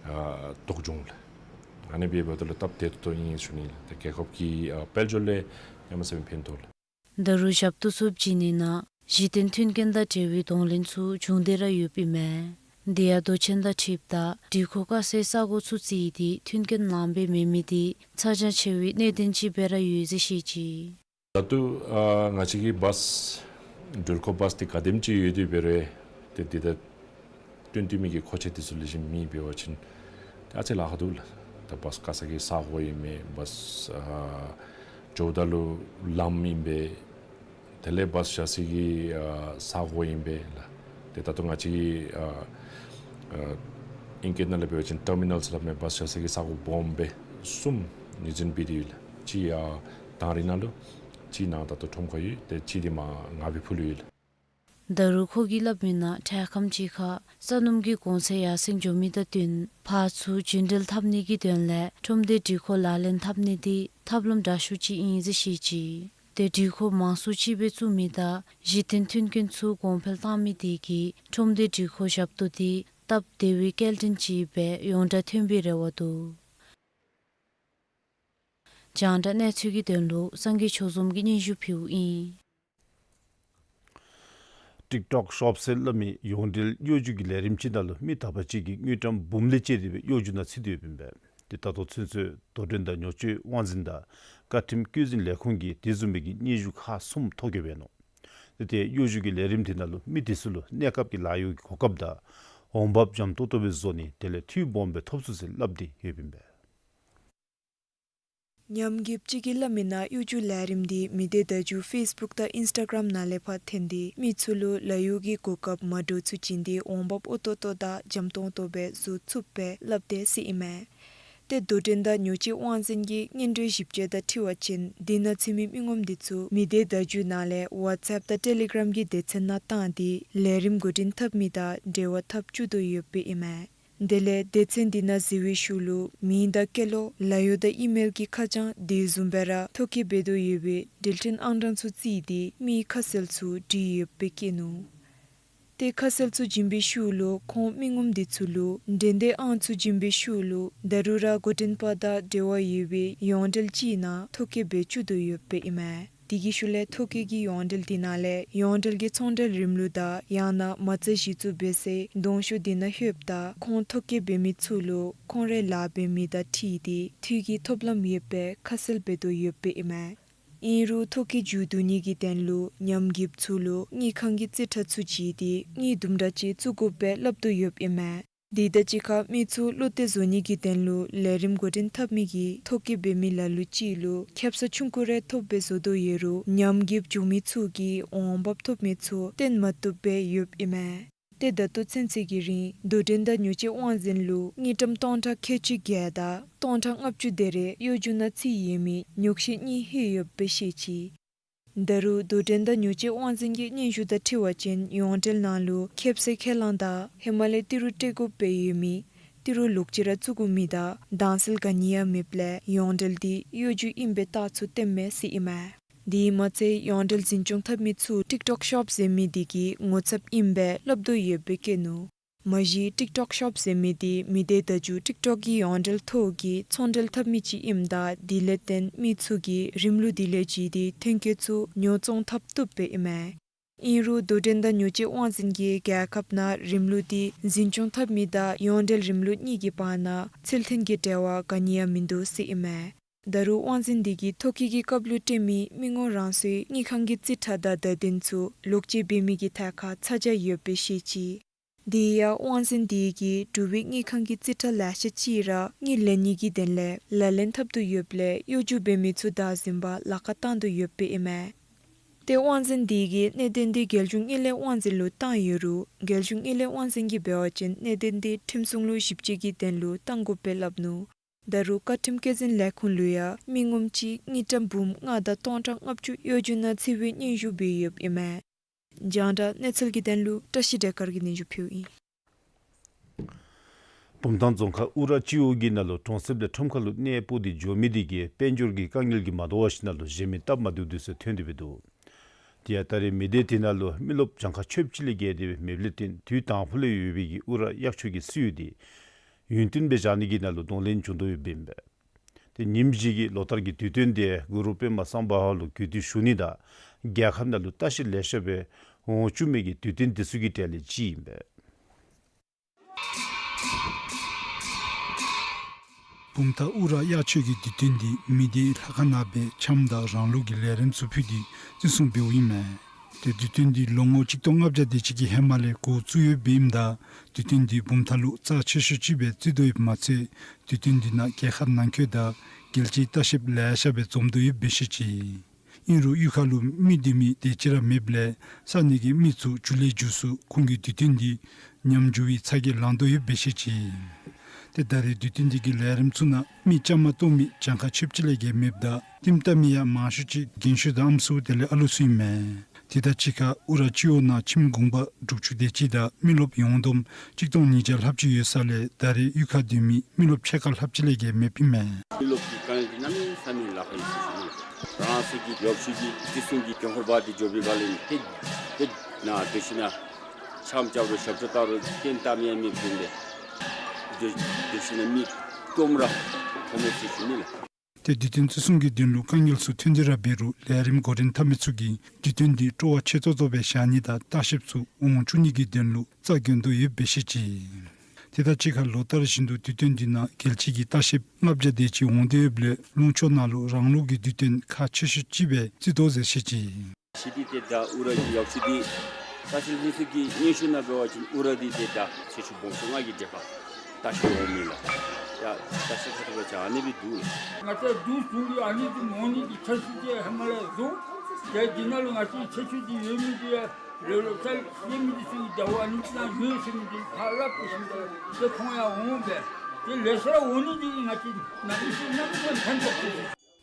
ཨ་ལྡོག་འགྱོ་འོང་ལགས། ཨ་ནི་འབདཝ་ད་ལུ་སྟབས་བདེ་ཏོག་ཏོ་ཨིན་ཟེར་ཞུ་ནི་ལགས། ཏེ་རྒྱལ་ཁབ་ཀྱི་ཨ་དཔལ་འབྱོར་ལས་ཡང་མ་ཟད་ཕན་ཐོགས་ལགས། ད་རུང་ཞབས་ཏོག་ཚུ་བྱིན་ནི་ནང་གཞི་རྟེན་མཐུན་རྐྱེན་དང་འབྲེལ་བའི་གདོང་ལེན་ཚུ་བྱུང་སྟེ་ར་ཡོདཔ་ཨིན་མས། དེ་ཡང་རྡོ་ཆེན་དང་འཁྲིལཝ་ད་སྒྲིག་ཁོངས་དཀའ་སེལ་ས་གོ་ཚུ་བརྩིས་ཏེ་མཐུན་རྐྱེན་ལངམ་སྦེ་མེད་མི་དེ་ཚ་གྱང་ཆེ་བའི་གནད་དོན་ཅིག་སྦེ་ར་ཡོད་ཟེར་བཤད་ཅི། ད་ལྟོ་ཨ་ང་བཅས་ཀྱི་བཱསི་འགྲུལ་འཁོར་བཱསི་དེ་ག་དེམ་ཅིག་ཡོད་དེ་འབད་རུང་ཏེ་དེ་ད་བཏོན་བཏོན་མི་གི་མཁོ་ཆས་དེ་ཚུ་ལེགས་ཤོམ་མེད་པ་ཅིན་ཏེ་ཨ་ཙི་ལཱ་ཁག་འདུག་ལགས། ད་བཱསི་བཀག་ས་གི་ས་གོ་ཨིན་མས། བཱསི་ཨ་འགྱོཝ་ད་ལུ་ལམ་ཨིན་པས། དེ་ལས་བཱསི་བཞག་ས་གི་ཨ་ས་གོ་ཨིན་པས་ལགས། ཏེ་ད་ལྟོ་ང་བཅས་ཀྱི་ཨ་ཨ་ཨིང་སྐད་ནང་ལས་འབད་བ་ཅིན་ཊར་མི་ནཱལ་ཟེར་སླབ་མས། བཱསི་བཞག་ས་གི་ས་གོ་སྦོམ་སྦེ་གསུམ་ངོས་འཛིན་འབད་དེ་ཡོད་ལགས། གཅིག་ཨ་དང་རི་ནང་ལུ་གཅིག་ནཱ་ད་ལྟོ་ཁྲོམ་ཁར་ཡོད། ཏེ་གཅིག་དེ་མར་ངང་པའི་ཕུ་ལུ་ཡོད་ལགས། ད་རུང་ཁོ་གིས་སླབ་མི་ནང་འཕྲལ་ཁམས་ཅིག་ཁར་ས་སྣུམ་གྱི་གོང་ཚད་ཡར་སེང་འགྱོ་མི་དང་བསྟུན་ཕར་ཚུར་རྒྱུན་འགྲུལ་འཐབ་ནི་གི་དོན་ལས་ཁྲོམ་སྡེ་སྒྲིག་ཁོངས་ལག་ལེན་འཐབ་ནི་དེ་ཐབས་ལམ་དྲག་ཤོས་ཅིག་ཨིན་ཟེར་བཤད་ཅི། ཏེ་སྒྲིག་ཁོངས་མང་སུ་ཅིག་སྦེ་བཙུགས་མི་དང་གཞི་རྟེན་མཐུན་རྐྱེན་ཚུ་གོང་འཕེལ་བཏང་མི་དེ་གིས་ཁྲོམ་སྡེ་སྒྲིག་ཁོངས་ཞབས་ཏོག་དེ་སྟབས་བདེ་བའི་སྐྱེལ་འདྲེན་ཅིག་སྦེ་ཡོངས་གྲགས་ཐོན་པའི་རེ་བ་འདུག། རྒྱང་བསྒྲགས་གནས་ཚུལ་གྱི་དོན་ལུ་སངས་རྒྱས་ཆོས་འཛོམས་ཀྱིས་སྙན་ཞུ་ཕུལཝ་ཨིན། ཊིག་ཊོག་ཤོབ་ཟེར་སླབ་མི་ཡོངས་འབྲེལ་གཡོ་སྒྱུ་གི་ལས་རིམ་ཅིག་ནང་ལུ་མི་དག་པ་ཅིག་གིས་དངུལ་ཀྲམ་འབུམ་ལས་བཅད་དེ་སྦེ་གཡོ་སྒྱུ་ནང་ཚུད་དེ་ཡོདཔ་ཨིན་པས། ཏེ་ད་ལྟོ་ཚུན་ཚོད་དོ་འགྲན་དང་ཉོ་སྤྱོད་དབང་འཛིན་དང་བཀའ་ཁྲིམས་བཀོད་འཛིན་ལས་ཁུངས་ཀྱིས་དེ་བཟུམ་མའི་གི་སྙན་ཞུ་ཁག་གསུམ་ཐོ་བཀོད་འབད་ནུག། ཏེ་ཏེ་གཡོ་སྒྱུ་གི་ལས་རིམ་དེ་ནང་ལུ་མི་དེ་ཚུ་ལུ་གནས་སྐབས་ཀྱི་ལཱ་གཡོག་གི་གོ་སྐབས་དང་འོང་འབབ་འཇམ་ཏོང་ཏོ་སྦེ་བཟོ་ནི་དེ་ལས་འཐུས་སྦོམ་སྦེ་ཐོབ་ཚུགས་ཟེར་སླབ་སྟེ་ཡོདཔ་ཨིན་པས། ཉམས་ཞིབ་ཅིག་གིས་སླབ་མི་ནང་གཡོ་སྒྱུ་ལས་རིམ་དེ་མི་སྡེ་བརྡ་བརྒྱུད་ཕེསི་བུཀ་དང་ཨིནསི་ཊ་གརམ་ནང་ལས་ཕར་ཐོན་ཏེ་མི་ཚུ་ལུ་ལཱ་གཡོག་གི་གོ་སྐབས་མ་འདྲཝ་ཚུ་བྱིན་ཏེ་འོང་འབབ་ཨོ་ཏོ་ཏོ་དང་འཇམ་ཏོང་ཏོ་སྦེ་བཟོ་ཚུགས་པས་སླབ་སྟེ་ཟེར་ཨིན་མས། ཏེ་དོ་འགྲན་དང་ཉོ་སྤྱོད་དབང་འཛིན་གྱི་སྔོན་འགྲོའི་ཞིབ་དཔྱད་དང་འཁྲིལ་བ་ཅིན་དེ་ནང་ཚུད་མི་མི་ངོམ་དེ་ཚུ་མི་སྡེ་བརྡ་བརྒྱུད་ནང་ལས་ཝཊས་ཨེཔ་དང་ཊེ་ལི་གརམ་གྱི་སྡེ་ཚན་ནང་བཏང་སྟེ་ལས་རིམ་འགོ་འདྲེན་འཐབ་མི་དང་འབྲེལ་བ་འཐབ་བཅུག་དོ་ཡོདཔ་ཨིན་མས། དེ་ལས་སྡེ་ཚན་དེ་ནང་གཟིགས་པའི་ཤུལ་ལུ་མིང་དང་སྐྱེས་ལོ་ལཱ་གཡོག་དང་ཨི་མེལ་གྱི་ཁ་བྱང་དེ་བཟུམ་སྦེ་ར་ཐོ་བཀོད་འབད་དོ་ཡོད་པའི་འགྲུལ་འཕྲིན་ཨང་གྲངས་ཚུ་བརྩིས་ཏེ་མིའི་ཁ་གསལ་ཚུ་བྲིས་ཡོདཔ་སྦེ་བཀོད་ནུག། ཏེ་ཁ་གསལ་ཚུ་བྱིན་པའི་ཤུལ་ལུ་ཁོང་མི་ངོམ་དེ་ཚུ་ལུ་འགྲན་བསྡུར་ཨང་ཚུ་བྱིན་པའི་ཤུལ་ལུ་ད་རུང་ར་འགོ་འདྲེན་པ་དང་འབྲེལ་བ་ཡོད་པའི་ཡོངས་འབྲེལ་ཅིག་ནང་ཐོ་བཀོད་འབད་བཅུག་དོ་ཡོདཔ་ཨིན་མས། དེ་གི་ཤུལ་ལས་ཐོ་བཀོད་ཀྱི་ཡོངས་འབྲེལ་དེ་ནང་ལས་ཡོངས་འབྲེལ་གྱི་ཚོང་འབྲེལ་རིམ་ལུགས་དང་ཡང་ན་མ་རྩ་གཞི་བཙུགས་འབད་སའི་གདོང་ཤོག་དེ་ནང་ལྷོདཔ་ད་ཁོང་ཐོ་བཀོད་འབད་མི་ཚུ་ལུ་ཁོང་རའི་ལཱ་འབད་མི་དང་འཁྲིལ་ཏེ་འཐུས་ཀྱི་ཐོབ་ལམ་ཡོད་པའི་ཁ་གསལ་འབད་དོ་ཡོདཔ་ཨིན་མས། ཨིན་རུང་ཐོ་བཀོད་མཇུག་བསྡུ་ནི་གི་དོན་ལུ་ཉམས་ཞིབ་ཚུ་ལུ་དངུལ་ཁང་གི་རྩིས་ཁྲ་ཚུ་བྱིན་ཏེ་དངུལ་དུམ་གྲ་ཅིག་བཙུགས་དགོཔ་སྦེ་སླབ་དོ་ཡོདཔ་ཨིན་མས། དེ་དང་གཅིག་ཁར་མི་ཚུ་བློ་གཏད་བཟོ་ནི་གི་དོན་ལུ་ལས་རིམ་འགོ་འདྲེན་འཐབ་མི་གིས་ཐོ་བཀོད་འབད་མི་ལ་ལུ་ཅིག་ལུ་ཁེབ་ས་ཆུང་ཀུ་རེ་ཐོབ་སྦེ་བཟོ་དོ་ཡོད་རུང་ཉམས་ཞིབ་བྱུང་མི་ཚུ་གིས་འོང་འབབ་ཐོབ་མི་ཚུ་བཏོན་མ་བཏུབ་སྦེ་ཡོདཔ་ཨིན་མས། ཏེ་ད་ལྟོ་ཚུན་ཚོད་ཀྱི་རིང་དོ་འགྲན་དང་ཉོ་སྤྱོད་དབང་འཛིན་ལུ་དངུལ་ཀྲམ་སྟོང་ཕྲག་ཁལ་གཅིག་བརྒྱད་དང་སྟོང་ཕྲག་ལྔ་བཅུ་དེ་རེ་གཡོ་སྒྱུ་ནང་ཚུད་ཡོད་མི་ཉོག་བཤད་གཉིས་ལྷོད་ཡོདཔ་སྦེ་བཤད་ཅི། ད་རུང་དོ་འགྲན་དང་ཉོ་སྤྱོད་དབང་འཛིན་གྱི་སྙན་ཞུ་དང་འཁྲིལ་བ་ཅིན་ཡོངས་འབྲེལ་ནང་ལུ་ཁེབ་སའི་ཁས་བླངས་དང་ཧེ་མ་ལས་ཏི་རུ་སྤྲོད་དགོཔ་སྦེ་ཡོད་མི་ཏི་རུ་ལོག་སྤྱོད་ར་བཙུགས་དགོ་མི་དང་དྭངས་གསལ་ག་ནི་ཡང་མེདཔ་ལས་ཡོངས་འབྲེལ་དེ་གཡོ་སྒྱུ་ཨིན་པའི་རྟགས་ཚུ་སྟོནམ་མས་ཟེར་ཨིན་མས། དེ་མ་ཚད་ཡོངས་འབྲེལ་འཛིན་སྐྱོང་འཐབ་མི་ཚུ་ཊིག་ཊོག་ཤོབ་ཟེར་མི་དེ་གི་ངོ་ཚབ་ཨིནམ་སྦེ་སླབ་དོ་ཡོདཔ་སྦེ་བཀོད་ནུག། མ་གཞི་ཊིག་ཊོག་ཤོབ་ཟེར་མི་དེ་མི་སྡེ་བརྡ་བརྒྱུད་ཊིག་ཊོག་གི་ཡོངས་འབྲེལ་ཐོག་གི་ཚོང་འབྲེལ་འཐབ་མི་ཅིག་ཨིནམ་ད་དེ་ལས་བརྟེན་མི་ཚུ་གིས་རིམ་ལུགས་དེ་ལས་བརྒྱུད་དེ་ཐོན་སྐྱེད་ཚུ་ཉོ་བཙོང་འཐབ་བཏུབ་སྦེ་ཨིན་མས། ཨིན་རུང་དོ་འགྲན་དང་ཉོ་སྤྱོད་དབང་འཛིན་གྱིས་རྒྱལ་ཁབ་ནང་རིམ་ལུགས་དེ་འཛིན་སྐྱོང་འཐབ་མི་དང་ཡོངས་འབྲེལ་རིམ་ལུགས་གཉིས་ཀྱི་བར་ན་ཚུལ་མཐུན་གྱི་འབྲེལ་བ་ག་ནི་ཡང་མིན་འདུག་ཟེར་ཨིན་མས། ད་རུང་དབང་འཛིན་དེ་གིས་ཐོ་བཀོད་ཀྱི་སྐབས་ལུ་སྤྲོད་མི་མི་ངོམ་རང་སོའི་དངུལ་ཁང་གི་རྩིས་ཁྲ་དང་བརྡ་དོན་ཚུ་ལོག་སྤྱོད་འབད་མི་གི་ཐད་ཁར་ཚ་གྱང་ཡོདཔ་སྦེ་བཤད་ཅི། དེ་ཡང་དབང་འཛིན་དེ་གིས་འབྲུག་པའི་དངུལ་ཁང་གི་རྩིས་ཁྲ་ལེ་ཤ་ཅིག་ར་དངུལ་ལེན་ནི་གི་དོན་ལས་ལག་ལེན་འཐབ་དོ་ཡོདཔ་ལས་གཡོ་སྒྱུ་འབད་མི་ཚུ་བདའ་ཟུན་པར་ལཱ་ཁག་བཏང་དོ་ཡོདཔ་སྦེ་ཨིན་མས། ཏེ་དབང་འཛིན་དེ་གིས་གནད་དོན་དེ་རྒྱལ་གཞུང་དངུལ་ལས་དབང་འཛིན་ལུ་བཏང་ཡོད་རུང་རྒྱལ་གཞུང་དངུལ་ལས་དབང་འཛིན་གྱིས་འབད་བ་ཅིན་གནད་དོན་དེ་ཁྲིམས་སྲུང་ལུ་ཞིབ་དཔྱད་ཀྱི་དོན་ལུ་བཏང་དགོཔ་སྦེ་སླབ་ནུག། ད་རུང་བཀའ་ཁྲིམས་བཀོད་འཛིན་ལས་ཁུངས་ལུ་ཡང་མི་ངོམ་ཅིག་དངུལ་ཀྲམ་འབུམ་ལྔ་དང་སྟོང་ཕྲག་ལྔ་བཅུ་གཡོ་སྒྱུ་ནང་ཚུད་པའི་སྙན་ཞུ་འབད་ཡོདཔ་ཨིན་མས། རྒྱང་བསྒྲགས་གནས་ཚུལ་གྱི་དོན་ལུ་བཀྲ་ཤིས་བདེ་དཀར་གྱིས་སྙན་ཞུ་ཕུལཝ་ཨིན། བུམ་ཐང་རྫོང་ཁག་ཨུ་ར་སྤྱི་འོག་གི་ནང་ལུ་གྲོང་གསེབ་ལས་ཁྲོམ་ཁ་ལུ་གནས་སྤོ་སྟེ་འགྱོ་མི་དེ་གིས་དཔལ་འབྱོར་གྱི་དཀའ་ངལ་གྱིས་མ་དོ་བ་ཞིནམ་ལས་གཞན་མི་སྟབས་མ་བདེཝ་དེ་ཚུ་ཐོན་ཏེ་འབད་འདུག། དེ་ཡང་ད་རེས་མི་སྡེ་དེ་ནང་ལུ་མི་རློབས་གྱངས་ཁ་ཆོདཔ་ཅིག་ལས་བརྒལ་ཏེ་སྦེ་མེདཔ་ལས་བརྟེན་དུས་དང་ཕུ་ལས་ཡོད་པའི་གི་ཨུ་ར་གཡག་མཆོག་གི་སེའུ་དེ་ཡུན་བརྟན་སྦེ་བཞག་ནི་གི་ནང་ལུ་གདོང་ལེན་བྱུང་དོ་ཡོདཔ་ཨིན་པས། ཏེ་ཉིནམ་གཅིག་གི་ལོ་ལྟར་གྱི་དུས་སྟོན་དེ་གུ་རུ་པདྨ་སམྦྷ་ཝ་ལུ་གུས་བཏུད་ཞུ་ནི་དང་རྒྱལ་ཁབ་ནང་ལུ་ལྟ་བཤལ་ལེ་ཤ་སྦེ་འོང་བཅུག་མི་གི་དུས་སྟོན་དེ་ཚུ་གི་གྲས་ལས་གཅིག་ཨིན་པས། བུམ་ཐང་ཨུ་ར་གཡག་མཆོད་ཀྱི་དུས་སྟོན་འདི་མི་སྡེའི་ལྷ་ཁང་ནང་སྦེ་འཆམ་དང་རང་ལུགས་ཀྱི་ལས་རིམ་ཚུ་ཕུལ་ཏེ་བརྩི་སྲུང་འབདཝ་ཨིན་མས། ཏེ་དུས་སྟོན་འདི་ལོ་ངོ་གཅིག་སྟོང་ལྔ་བརྒྱ་དེ་ཅིག་གི་ཧེ་མ་ལས་འགོ་བཙུགས་ཡོདཔ་ཨིནམ་ད་དུས་སྟོན་འདི་བུམ་ཐང་ལུ་རྩ་ཆེ་ཤོས་ཅིག་སྦེ་བརྩི་དོ་ཡོདཔ་མ་ཚད་དུས་སྟོན་འདི་ནང་རྒྱལ་ཁབ་ནང་འཁོད་དང་རྒྱལ་སྤྱིའི་ལྟ་བཤལཔ་ལེ་ཤ་སྦེ་འཛོམས་དོ་ཡོདཔ་སྦེ་བཤད་ཅི། ཨིན་རུང་གཡུས་ཁ་ལུ་མི་སྡོད་མི་དེ་ཅིག་ར་མེདཔ་ལས་ས་གནས་ཀྱི་མི་ཚུ་མཇུག་ལས་མཇུག་སུ་ཁོང་གི་དུས་སྟོན་འདི་ཉམས་འགྱུར་བའི་ཚ་གྱང་ལང་དོ་ཡོདཔ་སྦེ་བཤད་ཅི། ཏེ་ད་རེས་དུས་སྟོན་འདི་གི་ལས་རིམ་ཚུ་ནང་མི་བཅའ་མར་གཏོགས་མི་གྱངས་ཁ་ཆོདཔ་ཅིག་ལས་བརྒལ་མེདཔ་ད་ལྟདམོ་བལྟ་མི་ཡང་མང་ཤོས་ཅིག་རྒན་ཤོས་དང་ཨམ་སྲུ་དེ་ལས་ཨ་ལུ་ཚུ་ཨིན་མས། ཏེ་ད་ཅི་ཁར་ཨུ་ར་སྤྱི་འོག་ནང་ཁྱིམ་གུང་པ་དྲུག་ཅུ་དེ་ཅིག་དང་མི་རློབས་ཡོངས་བསྡོམས་གཅིག་སྟོང་ཉིས་བརྒྱ་ལྷགཔ་ཅིག་ཡོད་ས་ལས་ད་རེས་གཡུས་ཁར་སྡོད་མི་མི་རློབས་ཕྱེད་ཀ་ལྷགཔ་ཅིག་ལས་བརྒལ་མེདཔ་ཨིན་མས། མི་རློབས་ཀྱི་དཀའ་ངལ་འདི་གནམ་མེད་ས་མེད་ལཱ་ཁག་ཨིན་ཟེར་ཞུ་ནི། རང་སོའི་གི་ཡོདཔ་ཚད་ཀྱི་བརྩི་སྲུང་གི་རྒྱབ་ཁར་འབག་སྟེ་འགྱོ་བའི་སྒང་ལས་ཏེ་ཏེ་ནཱ་སྡོད་ཞིན་ན་འཆམ་རྐྱབ་རུང་ཞབས་བྲོ་བཏང་རུང་ལྟདམོ་བལྟ་མི་ཡང་མེདཔ་ཨིན་པས། སྡོད་སྡོད་ཞིན་ན་མི་སྟོངམ་ར་མཐོང་མས་ཟེར་ཞུ་ནི་ལགས། ཏེ་དུས་སྟོན་བརྩི་སྲུང་གི་དོན་ལུ་དཀའ་ངལ་ཚུ་ཐོན་ཏེ་ར་འབད་རུང་ལས་རིམ་འགོ་འདྲེན་འཐབ་མི་ཚུ་གིས་དུས་སྟོན་འདི་སྤྲོ་བ་ཆེ་ཏོག་ཏོ་སྦེ་བཞག་ནི་དང་ལྟ་བཤལཔ་ཚུ་འོང་བཅུག་ནི་གི་དོན་ལུ་རྩ་འགེངས་དོ་ཡོདཔ་སྦེ་བཤད་ཅི། ཏེ་ད་ཅི་ཁར་ལོ་ལྟར་བཞིན་དུ་དུས་སྟོན་འདི་ནང་རྒྱལ་སྤྱི་གི་ལྟ་བཤལཔ་ལྔ་བརྒྱ་དེ་ཅིག་འོང་སྟེ་ཡོདཔ་ལས་ལུང་ཕྱོགས་ནང་ལུ་རང་ལུགས་ཀྱི་དུས་སྟོན་ཁག་ཆེ་ཤོས་ཅིག་སྦེ་བརྩི་དོ་ཟེར་བཤད་ཅི། ཞི་ཏི་ཏེ་ད་ཨུ་ར་གི་ཡོདཔ་ཚད་འདི་ས་ཆ་ལྷན་ཚོགས་ཀྱི་སྙན་ཞུ་ནང་འབད་བ་ཅིན་ཨུ་ར་འདི་ཏེ་ད་ཚེས་བཅུ་སྦོམ་ཤོས་ལྔ་གི་འགྲེལ་པ་ལྟ་བཤལ་འོང་མི་ལགས། ཡ་ལྟ་བཤལ་ཁ་ཐུག་པ་ཅིན་ཨ་ནི་སྦེ་འདུག་ལགས། ང་བཅས་འདི་ཚུ་གི་ཨ་ནི་འདི་འོང་ནི་གི་ཆ་ཤས་ཅིག་ཧེ་མ་ལས་བཟོ། ཏེ་འདི་ནང་ལུ་ང་བཅས་ཆ་ཤས་འདི་ཡོད་མི་འདི་ཡང་ལོ་ལོ་ཙཱ་ལས་མི་འདི་ཚུ་གི་ཟླཝ་ཨ་ནི་ནང་ཡོད་ཟེར་མི་འདི་ཕར་སླབ་སྟེ་ཞིནམ་ད་ཏེ་ཁོང་ཡང་འོང་སྦེ་ཏེ་ལེ་ཤ་ར་འོང་ནི་འདི་ང་བཅས་ནང་མི་ཚུ་གནམ་མེད་ས་མེད་ཕན་ཐོགས་ཅི།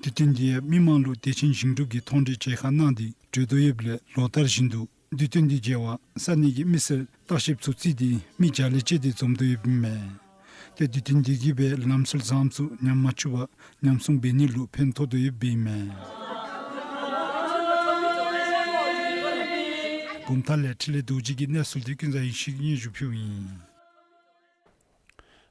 དུས་སྟོན་འདི་ཡང་མི་མང་ལུ་བདེ་ཆེན་ཞིང་སྒྲུབ་ཀྱི་མཐོང་གྲོལ་མཇལ་ཁ་གནང་སྟེ་གྲོལ་དོ་ཡོདཔ་ལས་ལོ་ལྟར་བཞིན་དུ་དུས་སྟོན་འདི་མཇལ་བར་ས་གནས་ཀྱི་མི་སེར་ལྟ་བཤལཔ་ཚུ་བརྩིས་ཏེ་མི་བརྒྱ་ལས་བཅད་དེ་འཛོམས་དོ་ཡོདཔ་ཨིན་མས། ཏེ་དུས་སྟོན་འདི་གིས་སྦེ་ལམ་སྲོལ་བཟངམ་ཚུ་ཉམས་མ་བཅུག་པར་ཉམས་སྲུང་འབད་ནི་ལུ་ཕན་ཐོགས་དོ་ཡོདཔ་ཨིན་མས། བུམ་ཐང་ལས་འཕྲིན་ལས་རྡོ་རྗེ་གི་གནས་ཚུལ་འདི་ཀུན་བཟང་ཡེ་ཤེས་ཀྱིས་སྙན་ཞུ་ཕུལཝ་ཨིན།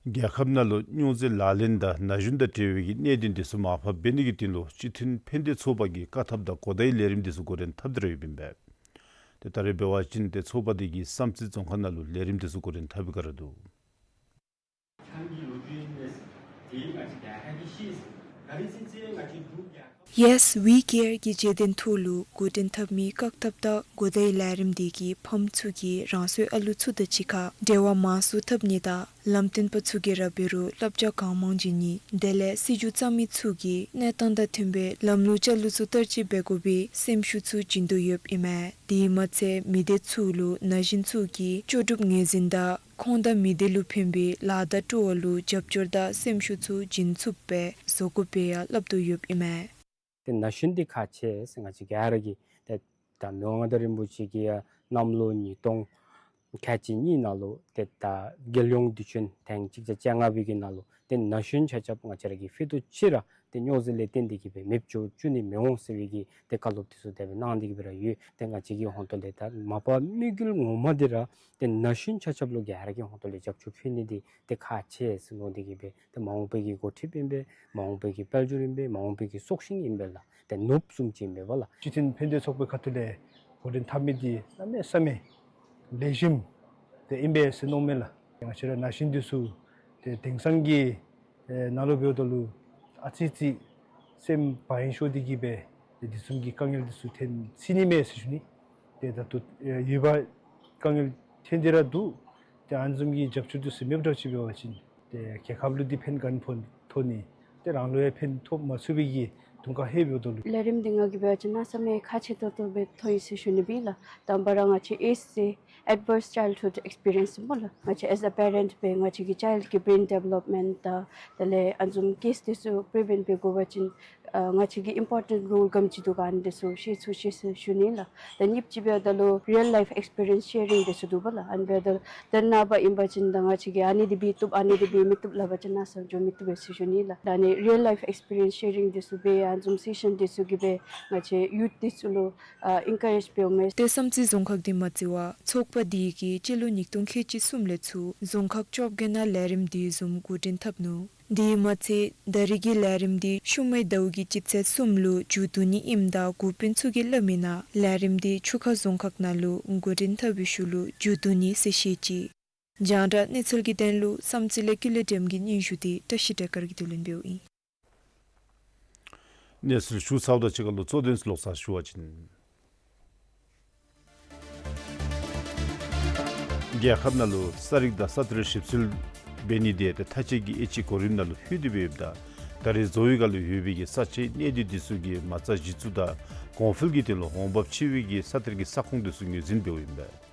རྒྱལ་ཁབ་ནང་ལུ་སྨྱོ་རྫས་ལག་ལེན་དང་ན་གཞོན་དང་འབྲེལ་བའི་གི་གནད་དོན་དེ་ཚུ་མར་ཕབ་འབད་ནི་གི་དོན་ལུ་སྤྱི་མཐུན་ཕན་བདེ་ཚོགས་པ་གི་བཀག་ཐབས་དང་གོ་བརྡའི་ལས་རིམ་དེ་ཚུ་འགོ་འདྲེན་འཐབ་སྟེ་ར་ཡོདཔ་ཨིན་པས། ཏེ་ད་རེས་འབད་བ་ཅིན་ཏེ་ཚོགས་པ་དེ་གིས་བསམ་རྩེ་རྫོང་ཁག་ནང་ལུ་ལས་རིམ་དེ་ཚུ་འགོ་འདྲེན་འཐབ་པའི་བསྒང་ར་འདུག། Yes, We Care གི་བརྗོད་དོན་ཐོག་ལུ་འགོ་འདྲེན་འཐབ་མི་བཀག་ཐབས་དང་གོ་བརྡའི་ལས་རིམ་དེ་གིས་ཕམ་ཚུ་གིས་རང་སོའི་ཨ་ལུ་ཚུ་དང་གཅིག་ཁར་འབྲེལ་བ་མང་སུ་འཐབ་ནི་དང་ལམ་སྟོན་པ་ཚུ་གིས་ར་འབད་རུང་བསླབ་བྱ་གང་མང་བྱིན་ནི་དེ་ལས་སྲིད་བྱུས་བརྩམ་མི་ཚུ་གིས་གནས་སྟངས་དང་མཐུན་པའི་ལམ་ལུགས་ལྕགས་ལུགས་ཚུ་བསྟར་སྤྱོད་འབད་དགོ་པའི་སེམས་ཤུགས་ཚུ་བྱིན་དོ་ཡོདཔ་ཨིན་མས། དེ་མ་ཚད་མི་སྡེ་ཚུ་ལུ་ན་གཞོན་ཚུ་གིས་ལྕོགས་གྲུབ་ངོས་འཛིན་དང་ཁོང་དང་མི་སྡེ་ལུ་ཕན་པའི་ལཱ་དང་སྤྲོ་བ་ལུ་རྒྱབ་སྐྱོར་དང་སེམས་ཤུགས་ཚུ་བྱིན་ཚུགསཔ་སྦེ་བཟོ་དགོ་པའི་ཡང་སླབ་དོ་ཡོདཔ་ཨིན་མས། ཏེ་ན་གཞོན་འདི་ཁག་ཆེ་ཟེར་ང་བཅས་ག་ར་གིས་ཏེ་ད་མི་དབང་མངའ་བདག་རིན་པོ་ཆེ་གིས་ཡང་གནམ་ལོ་ཉིས་སྟོང་ཁལ་གཅིག་གཉིས་ནང་ལུ་ཏེ་ད་རྒྱལ་ཡོངས་དུས་ཆེན་ཐེངས་གཅིག་བརྒྱ་བཅོ་ལྔ་པའི་གི་ནང་ལུ་ཏེ་ན་གཞོན་ཆ་ཁྱབ་ང་བཅས་ར་གིས་ཕུད་རྡོག་གཅིག་ར་ཏེ་སྨྱོ་རྫས་ལས་བརྟེན་ཏེ་གིས་སྦེ་མེདཔ་བཟོ་བཅུག་ནི་མི་འོང་ཟེར་བའི་གི་ཏེ་བཀའ་སློབ་དེ་ཚུ་དེ་སྦེ་གནང་སྟེ་གིས་སྦེ་ར་ཡོད། ཏེ་ང་བཅས་ཀྱི་ཧོང་ཏོ་ལས་ད་མ་པ་དམིགས་ཡུལ་ངོ་མ་འདི་ར་ཏེ་ན་གཞོན་ཆ་ཁྱབ་ལུ་ག་ར་གི་ཧོང་ཏོ་ལས་རྒྱབ་སྐྱོར་ཕུལ་ནི་འདི་ཏེ་ཁག་ཆེ་ཟེར་མནོ་སྟེ་གིས་སྦེ་ཏེ་མ་འོངས་པའི་གི་འགོ་ཁྲིདཔ་ཨིན་པས། མ་འོངས་པའི་གི་དཔལ་འབྱོར་ཨིན་པས། མ་འོངས་པའི་གི་སྲོག་ཤིང་ཨིན་པས་ལགས། ཏེ་ནོར་བུ་བཟུམ་ཅིག་ཨིན་པས་པ་ལགས། སྤྱི་མཐུན་ཕན་བདེ་ཚོགས་པའི་ཁ་ཐུག་ལས་འགོ་འདྲེན་འཐབ་མི་འདི་གནམ་མེད་ས་མེད་ལེགས་ཤོམ་དེ་ཨིན་པས་ཟེར་མནོཝ་མས་ལགས། ང་བཅས་ར་ན་གཞོན་འདི་ཚུ་ཏེ་དེང་སང་གི་ཨེ་ནང་ལུ་འབདཝ་ད་ལུ་ཨ་ཙི་ཙི་སེམས་བག་གཡེང་ཤོར་ཏེ་གིས་སྦེ་ཏེ་འདི་བཟུམ་གྱི་དཀའ་ངལ་འདི་ཚུ་ཐོན་སྲིད་ནི་མས་ཟེར་ཞུ་ནི། ཏེ་ད་ལྟོ་ཨེ་ཡོད་པ་དཀའ་ངལ་ཐོན་ཏེ་ར་འདུག། ཏེ་ཨ་ནི་བཟུམ་གྱི་རྒྱབ་སྐྱོར་འདི་ཚུ་མེདཔ་འདྲཝ་ཅིག་འབད་བ་ཅིན་ཏེ་རྒྱལ་ཁབ་ལུ་འདི་ཕན་ག་ནི་ཕོག་ཐོགས་ནི། ཏེ་རང་ལུ་ཡང་ཕན་ཐོགས་མ་ཚུགས་པའི་གི་གདོང་ཁ་ལྷོདཔ་འབདཝ་ད་ལུ། ལས་རིམ་འདི་ང་གིས་འབད་བ་ཅིན་གནམ་མེད་ས་མེད་ཁག་ཆེ་ཏོག་ཏོ་སྦེ་མཐོང་ཡི་ཟེར་ཞུ་ནི་ཨིན་ལགས། དང་པ་ར་ང་བཅས་ཨེ་ཨེཆ་སི་Adverse Childhood Experience སྨོ་ལགས། ང་བཅས་as a parent སྦེ་ང་བཅས་ཀྱི་ཅའིལཌ་ཀྱི་brain development དང་དེ་ལས་ཨ་ནི་བཟུམ་ཀེསི་དེ་ཚུ་པི་རི་ཝེནཊ་འབད་དགོ་པ་ཅིན་ཨ་ང་བཅས་ཀྱི་ཨིམ་པོར་ཊེནཊ་རོལ་ག་དེམ་ཅིག་འདུག་ག་ཨ་ནི་དེ་ཚུ་ཤེས་ཚུགས་ཅི་ཟེར་ཞུ་ནི་ལགས། ད་གཉིས་པ་ཅིག་འབདཝ་ད་ལུ་རི་ཡལ་ལའིཕ་ཨེགསི་པི་རི་ཡེནསི་ཤེ་རིང་དེ་ཚུ་འདུག་པ་ལགས། ཨ་ནི་འབདཝ་ད་ལུ་ད་ནངས་པ་ཨིན་པ་ཅིན་ད་ང་བཅས་ཀྱིས་ཨ་ནི་འདི་འབད་བཏུབ་ཨ་ནི་འདི་འབད་མི་བཏུབ་སླབ་པ་ཅིན་གནམ་མེད་ས་མེད་འགྱོ་མི་བཏུབ་པས་ཟེར་ཞུ་ནི་ལགས། ད་ཨ་ནི་རི་ཡལ་ལའིཕ་ཨེགསི་པི་རི་ཡེནསི་ཤེ་རིང་དེ་ཚུ་འབད་ཨ་ནི་བཟུམ་སེ་ཤཱན་དེ་ཚུ་གིས་འབད་ང་བཅས་ཡུཐ་དེ་ཚུ་ལུ་ཨ་ཨེན་ཀ་རེཇ་འབདཝ་མས། ཏེ་བསམ་རྩེ་རྫོང་ཁག་འདི་མ་བརྩི་བར་ཚོགས་པ་འདི་གིས་སྤྱི་ལོ་ཉིས་སྟོང་ཁལ་གཅིག་གསུམ་ལས་ཚུར་རྫོང་ཁག་བཅོ་བརྒྱད་ནང་ལས་རིམ་དེ་བཟུམ་འགོ་འདྲེན་འཐབ་ནུག། དེ་མ་ཚད་ད་རེས་ཀྱི་ལས་རིམ་འདི་ཤུལ་མའི་ཟླཝ་གི་སྤྱི་ཚེས་གསུམ་ལུ་མཇུག་བསྡུ་ནི་ཨིནམ་ད་འགོ་དཔོན་ཚུ་གིས་སླབ་མིའི་ནང་ལས་རིམ་འདི་ཆུ་ཁ་རྫོང་ཁག་ནང་ལུ་འགོ་འདྲེན་འཐབ་པའི་ཤུལ་ལུ་མཇུག་བསྡུ་ནི་ཟེར་བཤད་ཅི། རྒྱང་བསྒྲགས་གནས་ཚུལ་གྱི་དོན་ལུ་བསམ་རྩེ་ལས་ཀུན་ལེགས་སྒྲོལམ་གྱི་སྙན་ཞུ་དེ་བཀྲ་ཤིས་སྒྲོལ་དཀར་གྱིས་བསྡུ་ལེན་འབདཝ་ཨིན། གནས་ཚུལ་ཞུ་ཚརཝ་ད་གཅིག་ཁར་ལུ་གཙོ་དོན་ཚུ་ལོག་ཚར་ཞུ་བ་ཅིན། རྒྱལ་ཁབ་ནང་ལུ་ས་རིག་དང་ས་མཐོའི་ཞིབ་འཚོལ་འབད་ནི་དེ་ཏེ་མཐའ་དཔྱད་ཀྱི་དབྱེ་འབྱེད་གོ་རིམ་ནང་ལུ་ལྷོད་དེ་འབདཝ་ད་ད་རེས་རྫོང་ཁག་ལུ་ཡོད་པའི་གི་ས་ཆའི་གནས་སྡུད་དེ་ཚུ་གི་མ་རྩ་གཞི་བཙུགས་དང་གོང་འཕེལ་གྱི་དོན་ལུ་འོང་འབབ་ཆེ་བའི་གི་ས་མཐོའི་གི་ས་ཁོངས་དེ་ཚུ་ངོས་འཛིན་འབདཝ་ཨིན་པས།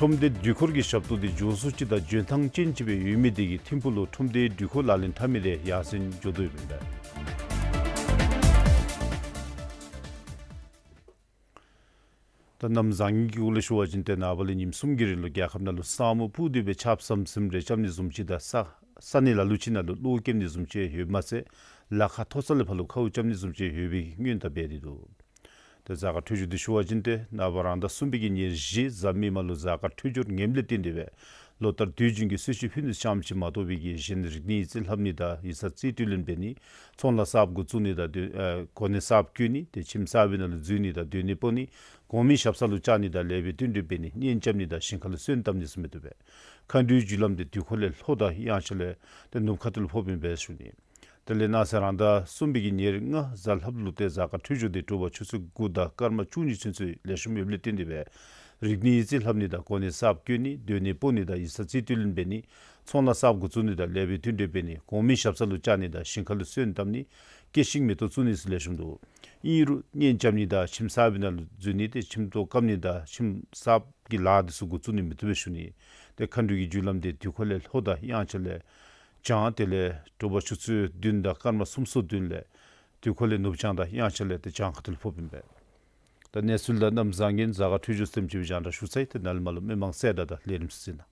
ཁྲོམ་སྡེ་དུས་འཁོར་གྱི་ཞབས་ཏོག་དེ་མགྱོགས་སུ་ཅིག་དང་འཇོན་ཐང་ཅན་ཅིག་སྦེ་ཡོད་མི་དེ་གིས་ཐིམ་ཕུག་ལུ་ཁྲོམ་སྡེའི་དུས་འཁོར་ལག་ལེན་འཐབ་མི་དེ་ཡར་སེང་འགྱོ་དོ་ཡོདཔ་ཨིན་པས། ད་གནམ་བཟང་ངན་གྱི་སྐོར་ལས་ཞུ་བ་ཅིན་ཏེ་ནངས་པ་ལས་ཉིནམ་གསུམ་གྱི་རིང་ལུ་རྒྱལ་ཁབ་ནང་ལུ་ས་སྨུག་སྤུབས་ཏེ་སྦེ་ཆརཔ་ཟམ་ཟིམ་རེ་རྐྱབ་ནི་བཟུམ་ཅིག་དང་ས་ས་གནས་ལ་ལུ་ཅིག་ནང་ལུ་གློག་ཀེམ་ནི་བཟུམ་ཅིག་ཡོདཔ་མ་ཚད་ལ་ཁ་མཐོ་ས་ལས་ཕར་ལུ་ཁཝ་རྐྱབ་ནི་བཟུམ་ཅིག་ཡོད་པའི་སྔོན་བརྡ་འབད་དེ་འདུག། ཏེ་གཟའ་སྐར་འཕྲོད་སྦྱོར་འདི་ཞུ་བ་ཅིན་ཏེ་ནངས་པ་རང་ཟླ་གསུམ་པའི་གི་ཉེར་བཞི་གཟའ་མིག་དམར་ལུ་གཟའ་སྐར་འཕྲོད་སྦྱོར་ངནམ་ལས་བརྟེན་ཏེ་སྦེ་ལོ་ལྟར་དུས་རྒྱུན་གྱི་གསོལ་མཆོད་ཕུལ་ནི་ཙམ་ཅིག་མ་གཏོགས་པའི་གི་གཞན་རིག་གནས་ཡིག་རྩིས་ལྷབ་ནི་དང་ཡིག་ཚང་རྩིས་སྤྲོད་ལེན་འབད་ནི་ཚོང་ལཱ་གསརཔ་འགོ་བཙུགས་ནི་དང་སྡོད་ཨ་གོ་གནས་གསརཔ་བསྐོ་ནི་ཏེ་ཁྱིམ་གསར་པའི་ནང་ལུ་འཛུལ་ནི་དང་སྡོད་གནས་སྤོ་ནི་གོང་མའི་ཞབས་ས་ལུ་བཅར་ནི་དང་ལེགས་པའི་བསྟུན་གྲོས་འབད་ནི་གཉེན་རྐྱབ་ནི་དང་ཞིང་ཁ་ལུ་སོན་བཏབ་ནི་ཚུ་མི་བཏུབ་པས། མཁའ་འགྲོའི་རྒྱུ་ལམ་དེ་དུས་འཁོར་ལས་ལྷོ་དང་དབྱངས་འཆར་ལས་ཏེ་ནུབ་ཁ་ཐུག་ལུ་ཕོགཔ་ཨིན་པས་ཞུ་ནི། དེ་ལས་གནངས་ཚེ་རང་ཟླ་གསུམ་པའི་གི་ཉེར་ལྔ་གཟའ་ལྷགཔ་ལུ་ཏེ་གཟའ་སྐར་འཕྲོད་སྦྱོར་དེ་དྲོ་པ་ཆུ་ཚོད་དགུ་དང་སྐར་མ་བཅུ་གཉིས་ཚུན་ཚོད་ལེགས་ཤོམ་ཡོདཔ་ལས་བརྟེན་ཏེ་སྦེ་རིག་གནས་ཡིག་རྩིས་ལྷབ་ནི་དང་གོ་གནས་གསརཔ་བསྐོ་ནི་སྡོད་གནས་སྤོ་ནི་དང་ཡིག་ཚང་རྩིས་སྤྲོད་ལེན་འབད་ནི་ཚོང་ལཱ་གསརཔ་འགོ་བཙུགས་ནི་དང་ལེགས་པའི་བསྟུན་གྲོས་འབད་ནི་གོང་མའི་ཞབས་ས་ལུ་བཅར་ནི་དང་ཞིང་ཁ་ལུ་སོན་བཏབ་ནི་སྐྱེད་ཤིང་མེ་ཏོག་བཙུགས་ནི་ཚུ་ལེགས་ཤོམ་འདུག། ཨིན་རུང་གཉེན་རྐྱབ་ནི་དང་ཁྱིམ་གསར་པའི་ནང་ལུ་འཛུལ་ནི་ཏེ་ཁྱིམ་ཐོག་བཀབ་ནི་དང་ཁྱིམ་གསརཔ་གི་ལཱ་དེ་ཚུ་འགོ་བཙུགས་ནི་མི་བཏུབ་པས་ཞུ་ནི། ཏེ་མཁའ་འགྲོའི་གི་རྒྱུ་ལམ་དེ་དུས་འཁོར་ལས་ལྷོ་དང་དབྱངས་འཆར་ལས་བྱང་དེ་ལས་དྲོ་པ་ཆུ་ཚོད་བདུན་དང་སྐར་མ་སུམ་ཅུ་སོ་བདུན་ལས་དུས་འཁོར་ལས་ནུབ་བྱང་དང་དབྱངས་འཆར་ལས་ཏེ་བྱང་ཁ་ཐུག་ལུ་ཕོགཔ་ཨིན་པས། ད་གནས་ཚུལ་དང་གནམ་བཟང་ངན་གཟའ་སྐར་འཕྲོད་སྦྱོར་ཙམ་ཅིག་སྦེ་རྒྱང་བསྒྲགས་ཞུ་ཚར་ཡི། ཏེ་ནཱ་ལས་མར་ལུ་མི་མང་གསལ་བསྒྲགས་དང་ལས་རིམ་ཚུ་གཟིགས་གནང་།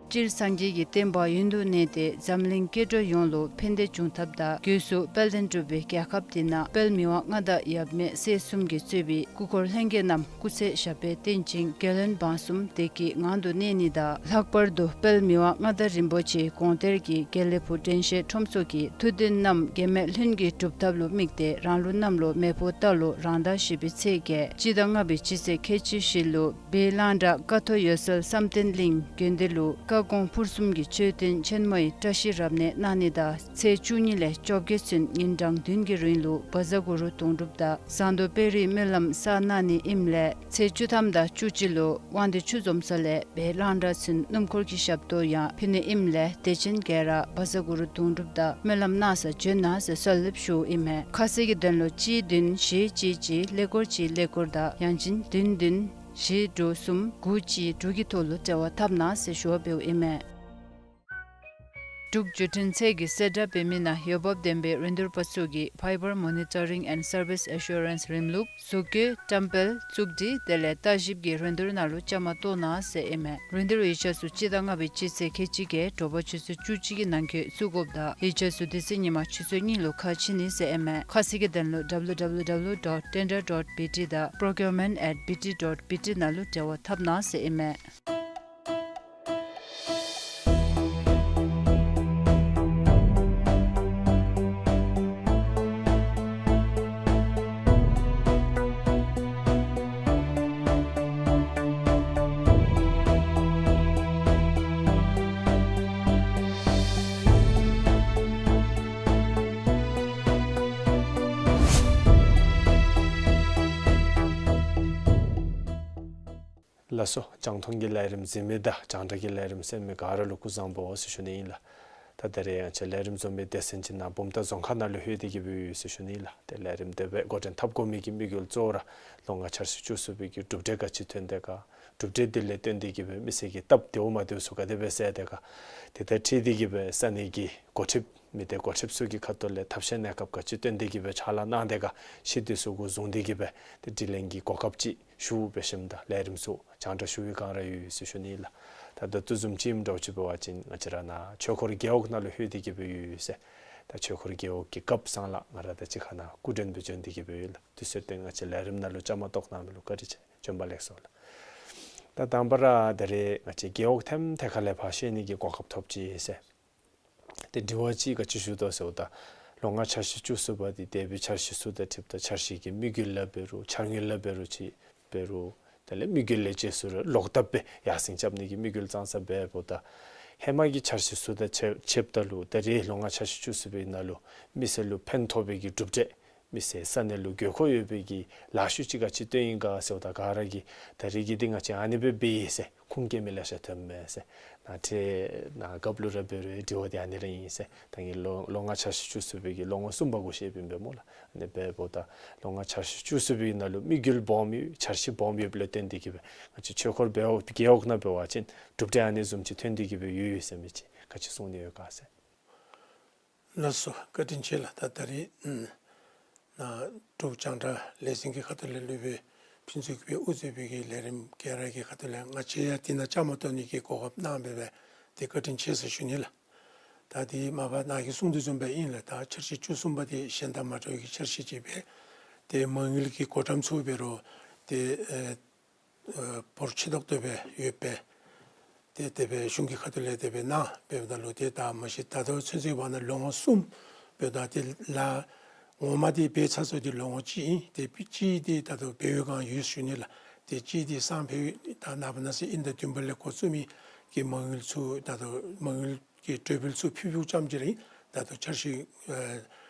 སྤྱིར་སངས་རྒྱས་ཀྱི་བསྟན་པ་ཡུན་དུ་གནས་ཏེ་འཛམ་གླིང་སྐྱེ་འགྲོ་ཡོངས་ལུ་ཕན་བདེ་འབྱུང་ཐབས་དང་། སྒོས་སུ་དཔལ་ལྡན་འབྲུག་པའི་རྒྱལ་ཁབ་འདི་ནང་དཔལ་མི་དབང་མངའ་བདག་ཡབ་མེས་སྲས་གསུམ་གྱིས་གཙོས་པའི་སྐུ་འཁོར་ལྷན་རྒྱས་རྣམས་སྐུ་ཚེ་ཞབས་པད་བརྟན་ཅིང་རྒྱལ་བློན་འབངས་གསུམ་བདེ་སྐྱིད་ངང་དུ་གནས་ནི་དང་། ལྷག་པར་དུ་དཔལ་མི་དབང་མངའ་བདག་རིན་པོ་ཆེའི་དགོངས་གཏེར་གྱི་དགེ་ལེགས་ཕུག་དྲན་ཤེས་ཁྲོམ་ཚོགས་ཀྱི་ཐུགས་འདུན་རྣམས་འགལ་མེད་ལྷུན་གྱིས་གྲུབ་ཐབས་ལུ་དམིགས་ཏེ་རང་ལུགས་གནམ་ལོ་མེ་ཕོ་རྟ་ལོ་རང་ཟླ་བཞི་པའི་ཚེས་བརྒྱད་སྤྱི་ཟླ་ལྔ་པའི་སྤྱི་ཚེས་ཁལ་གཅིག་བཞི་ལུ་སྦས་གླང་བྲག་ཀ་ཐོག་འོད་གསལ་བསམ་གཏན་གླིང་དགོན་སྡེ་ལུ་བཀའ་དགོངས་ཕུར་གསུམ་གྱི་མཆོད་རྟེན་ཆེན་མོའི་བཀྲ་ཤིས་རབ་གནས་གནང་ནི་དང་། ཚེས་བཅུ་གཉིས་ལས་བཅོ་བརྒྱད་ཚུན་ཉིན་གྲངས་བདུན་གྱི་རིང་ལུ་བཛྲ་གུ་རུ་དུང་སྒྲུབ་དང་ཟངས་མདོག་དཔལ་རིའི་སྨོན་ལམ་བསགས་གནང་ནི་ཨིནམ་ལས། ཚེས་བཅུ་ཐམ་དང་བཅུ་གཅིག་ལུ་དབང་འདུས་ཆུ་འཛོམས་ས་ལས་སྦས་གླང་བྲག་ཚུན་སྣུམ་འཁོར་གྱི་ཞབས་ཏོག་ཡང་ཕུལ་ནི་ཨིནམ་ལས། དད་ཅན་ག་ར་བཛྲ་གུ་རུ་དུང་སྒྲུབ་དང་སྨོན་ལམ་གནང་སར་བྱོན་གནང་ཟེར་གསོལ་འདེབས་ཞུཝ་ཨིན་མས། ཁ་གསལ་གྱི་དོན་ལུ་གཅིག་བདུན་བཞི་གཅིག་གཅིག་ཀླད་ཀོར་གཅིག་ཀླད་ཀོར་དང་ཡང་ཅིན་བདུན་བདུན་བཞི་དྲུག་གསུམ་དགུ་གཅིག་དྲུག་གི་ཐོག་ལུ་འབྲེལ་བ་འཐབ་གནང་ཟེར་ཞུ་བ་འབདཝ་ཨིན་མས། འབྲུག་བརྒྱུད་འཕྲིན་ཚད་ཀྱི་གསལ་བསྒྲགས་འབད་མི་ནང་འོས་འབབ་ལྡན་པའི་རིན་བསྡུར་པ་ཚུ་གིས་Fiber Monitoring and Service Assurance རིམ་ལུགས་གཟུགས་བཀོད་བཀྲམ་སྤེལ་བཙུགས་སྒྲིག་དེ་ལས་བརྟག་ཞིབ་ཀྱི་རིན་བསྡུར་ནང་ལུ་བཅའ་མར་གཏོགས་གནང་ཟེར་ཨིན་མས། རིན་བསྡུར་ཡིག་ཆ་ཚུ་སྤྱི་ཟླ་ལྔ་པའི་སྤྱི་ཚེས་ཁལ་གཅིག་བརྒྱད་དྲོ་པ་ཆུ་ཚོད་བཅུ་གཅིག་གི་ནང་འཁོད་བཙུགས་དགོཔ་དང་ཡིག་ཆ་ཚུ་དེ་ཚེ་ཉིན་མ་ཆུ་ཚོད་གཉིས་ལུ་ཁ་ཕྱེ་ནི་ཟེར་ཨིན་མས། ཁ་གསལ་གྱི་དོན་ལུ་W W W dot tender dot B T དང་procurement at B T dot B T ནང་ལུ་འབྲེལ་བ་འཐབ་གནང་ཟེར་ཨིན་མས། ལགས་སོ། རྒྱང་མཐོང་གི་ལས་རིམ་གཟིགས་མི་དང་རྒྱང་བསྒྲགས་ཀྱི་ལས་རིམ་གཟིགས་མི་ག་ར་ལུ་སྐུ་གཟུགས་བཟང་པོ་ཟེར་ཞུ་ནི་ཨིན་ལགས། ད་ད་རེས་ང་བཅས་ལས་རིམ་འཛོམས་པའི་སྡེ་ཚན་ཅིག་ནཱ་བུམ་ཐང་རྫོང་ཁག་ནང་ལུ་ལྷོད་དེ་གི་སྦེ་ཡོད་ཟེར་ཞུ་ནི་ཨིན་ལགས། ཏེ་ལས་རིམ་དེ་སྦེ་འགོ་འདྲེན་འཐབ་དགོ་མི་གི་དམིགས་ཡུལ་གཙོ་བོ་ར་ལོ་ལྔ་འཆར་གཞི་བཅུ་གསུམ་པའི་གི་གྲུབ་འབྲས་ག་ཅི་ཐོན་དེས་ག། གྲུབ་འབྲས་དེ་ལས་བརྟེན་ཏེ་གི་སྦེ་མི་སེར་གྱི་སྟབས་བདེཝ་མ་བདེཝ་ཚུ་ག་དེ་སྦེ་སེལ་དེས་ག། དེ་དང་འཁྲིལ་ཏེ་གི་སྦེ་ས་གནས་ཀྱི་འགོ་ཁྲིདཔ་མི་སྡེ་འགོ་ཁྲིདཔ་ཚུ་གི་ཁ་ཐུག་ལས་ཐབས་ཤེས་གནས་སྐབས་ག་ཅི་བཏོན་ཏེ་གི་སྦེ་ཕྱག་ལཱ་གནང་དེས་ག་ཤེས་དེ་ཚུ་གུ་བཟུང་སྟེ་གི་སྦེ་ཏེ་དྲི་ལན་གྱི་གོ་སྐབས་ཅིག་ཞུ་འབད་ཞིནམ་ད་ལས་རིམ་ཚུ་རྒྱང་བསྒྲགས་ཞུ་བའི་བསྒང་ར་ཡོད་ཟེར་ཞུ་ནི་ཨིན་ལགས། ད་ད་ལྟོ་བཟུམ་ཅིག་ཨིནམ་འདྲཝ་ཅིག་འབད་བ་ཅིན་ང་བཅས་ར་ནཱ་ཆོས་འཁོར་རྒེད་འོག་ནང་ལུ་ལྷོད་དེ་གི་སྦེ་ཡོད་ཟེར། ད་ཆོས་འཁོར་རྒེད་འོག་གི་རྒཔོ་གཙང་ལགས་ང་ར་དང་གཅིག་ཁར་ནཱ་སྐུ་མགྲོན་སྦེ་བྱོན་ཏེ་གི་སྦེ་ཡོད་ལགས། དུས་ཚོད་བཏོན་ང་བཅས་ལས་རིམ་ནང་ལུ་བཅའ་མར་གཏོགས་གནང་མི་ལུ་བཀའ་དྲིན་ཆེ། བྱོན་པ་ལེགས་སོ་ལགས། ད་དང་པ་ར་ད་རེས་ང་བཅས་རྒེད་འོག་ཐེམ་ཐད་ཁ་ལས་ཕར་ཤེས་ནི་གི་གོ་སྐབས་ཐོབ་ཅི་ཟེར། ཏེ་དྲི་བ་ཅིག་ག་ཅི་ཞུ་དོ་ཟེརཝ་ད་ལོ་ལྔ་འཆར་གཞི་བཅུ་གསུམ་པ་འདི་འདས་པའི་འཆར་གཞི་ཚུ་དང་འཁྲིལཝ་ད་འཆར་གཞི་གི་དམིགས་ཡུལ་ལ་འབད་རུང་འཆར་དངུལ་ལ་འབད་རུང་ཅིག་འབད་རུང་དེ་ལས་དམིགས་ཡུལ་ལས་བཅད་ཚུ་ར་ལོག་ལྟབ་སྦེ་ཡར་སེང་རྐྱབ་ནི་གི་དམིགས་ཡུལ་ཙང་ཙ་འབདཝ་ད་ཧེ་མ་གི་འཆར་གཞི་ཚུ་དང་ཕྱདཔ་ད་ལུ་ད་རེས་ལོ་ལྔ་འཆར་གཞི་བཅུ་གསུམ་པའི་ནང་ལུ་མི་སེར་ལུ་ཕན་ཐོགས་པའི་གི་གྲུབ་འབྲས་མི་སེར་ས་གནས་ལུ་དགོས་མཁོ་ཡོད་པའི་གི་ལཱ་ཤུལ་ཅིག་ག་ཅི་བཏོན་ཡི་ག་ཟེརཝ་ད་ག་ར་གིས་ད་རེས་ཀྱི་འདི་ང་བཅས་ཨ་ནི་སྦེ་འབད་ཡི་ཟེར་ཁུངས་སྐྱེལ་མི་ལེ་ཤ་ཐོནམ་མས་ཟེར། ནཱ་ཏེ་ནཱ་རྒཔོ་ལུ་ར་འབད་རུང་དྲི་བ་འདི་ཨ་ནི་ར་ཨིན་ཟེར། ད་ངེའི་ལོ་ལོ་ལྔ་འཆར་གཞི་བཅུ་གསུམ་པའི་གི་ལོ་ངོ་གསུམ་པ་གུ་བཤདཔ་ཨིན་པས་སྨོ་ལགས། ཨ་ནི་འབདཝ་ད་ལོ་ལྔ་འཆར་གཞི་བཅུ་གསུམ་པའི་ནང་ལུ་དམིགས་ཡུལ་སྦོམ་ཡོད་འཆར་གཞི་སྦོམ་ཡོདཔ་ལས་བརྟེན་ཏེ་གི་སྦེ་ང་བཅས་ཆོས་འཁོར་རྒེད་འོག་རྒེད་འོག་ནང་འབད་བ་ཅིན་གྲུབ་འབྲས་ཨ་ནི་བཟུམ་ཅིག་ཐོན་ཏེ་གི་སྦེ་ཡོད་ཡོད་ཟེར་མི་ཅིག་ག་ཅི་གསུང་ནི་ཡོད་ག་ཟེར། ལགས་སོ། བཀའ་དྲིན་ཆེ་ལགས། ད་ད་རེས་ནཱ་འབྲུག་རྒྱང་བསྒྲགས་ལས་འཛིན་གྱི་ཁ་ཐུག་ལས་སློབ་དཔོན་ཕུན་ཚོགས་ཀྱིས་དབུ་གཙོས་པའི་གི་ལས་རིམ་ག་ར་གི་ཁ་ཐུག་ལས་ང་བཅས་ཡང་འདི་ནང་བཅའ་མར་གཏོགས་ནི་གི་གོ་སྐབས་གནང་སྦེ་སྦེ་ཏེ་བཀའ་དྲིན་ཆེ་ཟེར་ཞུ་ནི་ལགས། ད་འདི་མ་པ་ནཱ་གིས་གསུང་དོ་བཟུམ་སྦེ་ཨིན་ལགས། ད་འཆར་གཞི་བཅུ་གསུམ་པ་འདི་གཞན་དང་མ་འདྲ་བའི་གི་འཆར་གཞི་ཅིག་སྦེ་ཏེ་མ་དངུལ་གྱི་བགོ་བཀྲམ་ཚུ་འབད་རུང་ཏེ་ཨེ་ཨ་འབོར་ཆེ་ཏོག་ཏོ་སྦེ་ཡོད་པས། ཏེ་དེ་སྦེ་གཞུང་གི་ཁ་ཐུག་ལས་དེ་སྦེ་གནང་འབདཝ་ད་ལུ་ཏེ་ད་མ་གཞི་ད་ལྟོ་ཚུན་ཚོད་འབདཝ་ད་ལོ་ངོ་གསུམ་འབདཝ་ད་ཏེ་ལཱ་ངོ་མ་འདི་འབད་ཚར་སོང་འདི་ལོ་ངོ་གཅིག་ཨིན། ཏེ་གཅིག་འདི་ད་ལྟོ་འབད་བའི་བསྒང་ཡོད་ཞུ་ནི་ལགས། ཏེ་གཅིག་འདི་སང་ཕོད་ད་ནངས་པ་གནངས་ཚེ་དབྱིན་ཟླ་བདུན་པ་ལས་འགོ་བཙུགས་མི་གི་མ་དངུལ་ཚུ་ད་ལྟོ་མ་དངུལ་གྱི་གྲོས་འབུལ་ཚུ་ཕུལ་ཕུལཝ་ཙམ་ཅིག་ར་ཨིན། ད་ལྟོ་འཆར་གཞི་ཨེ་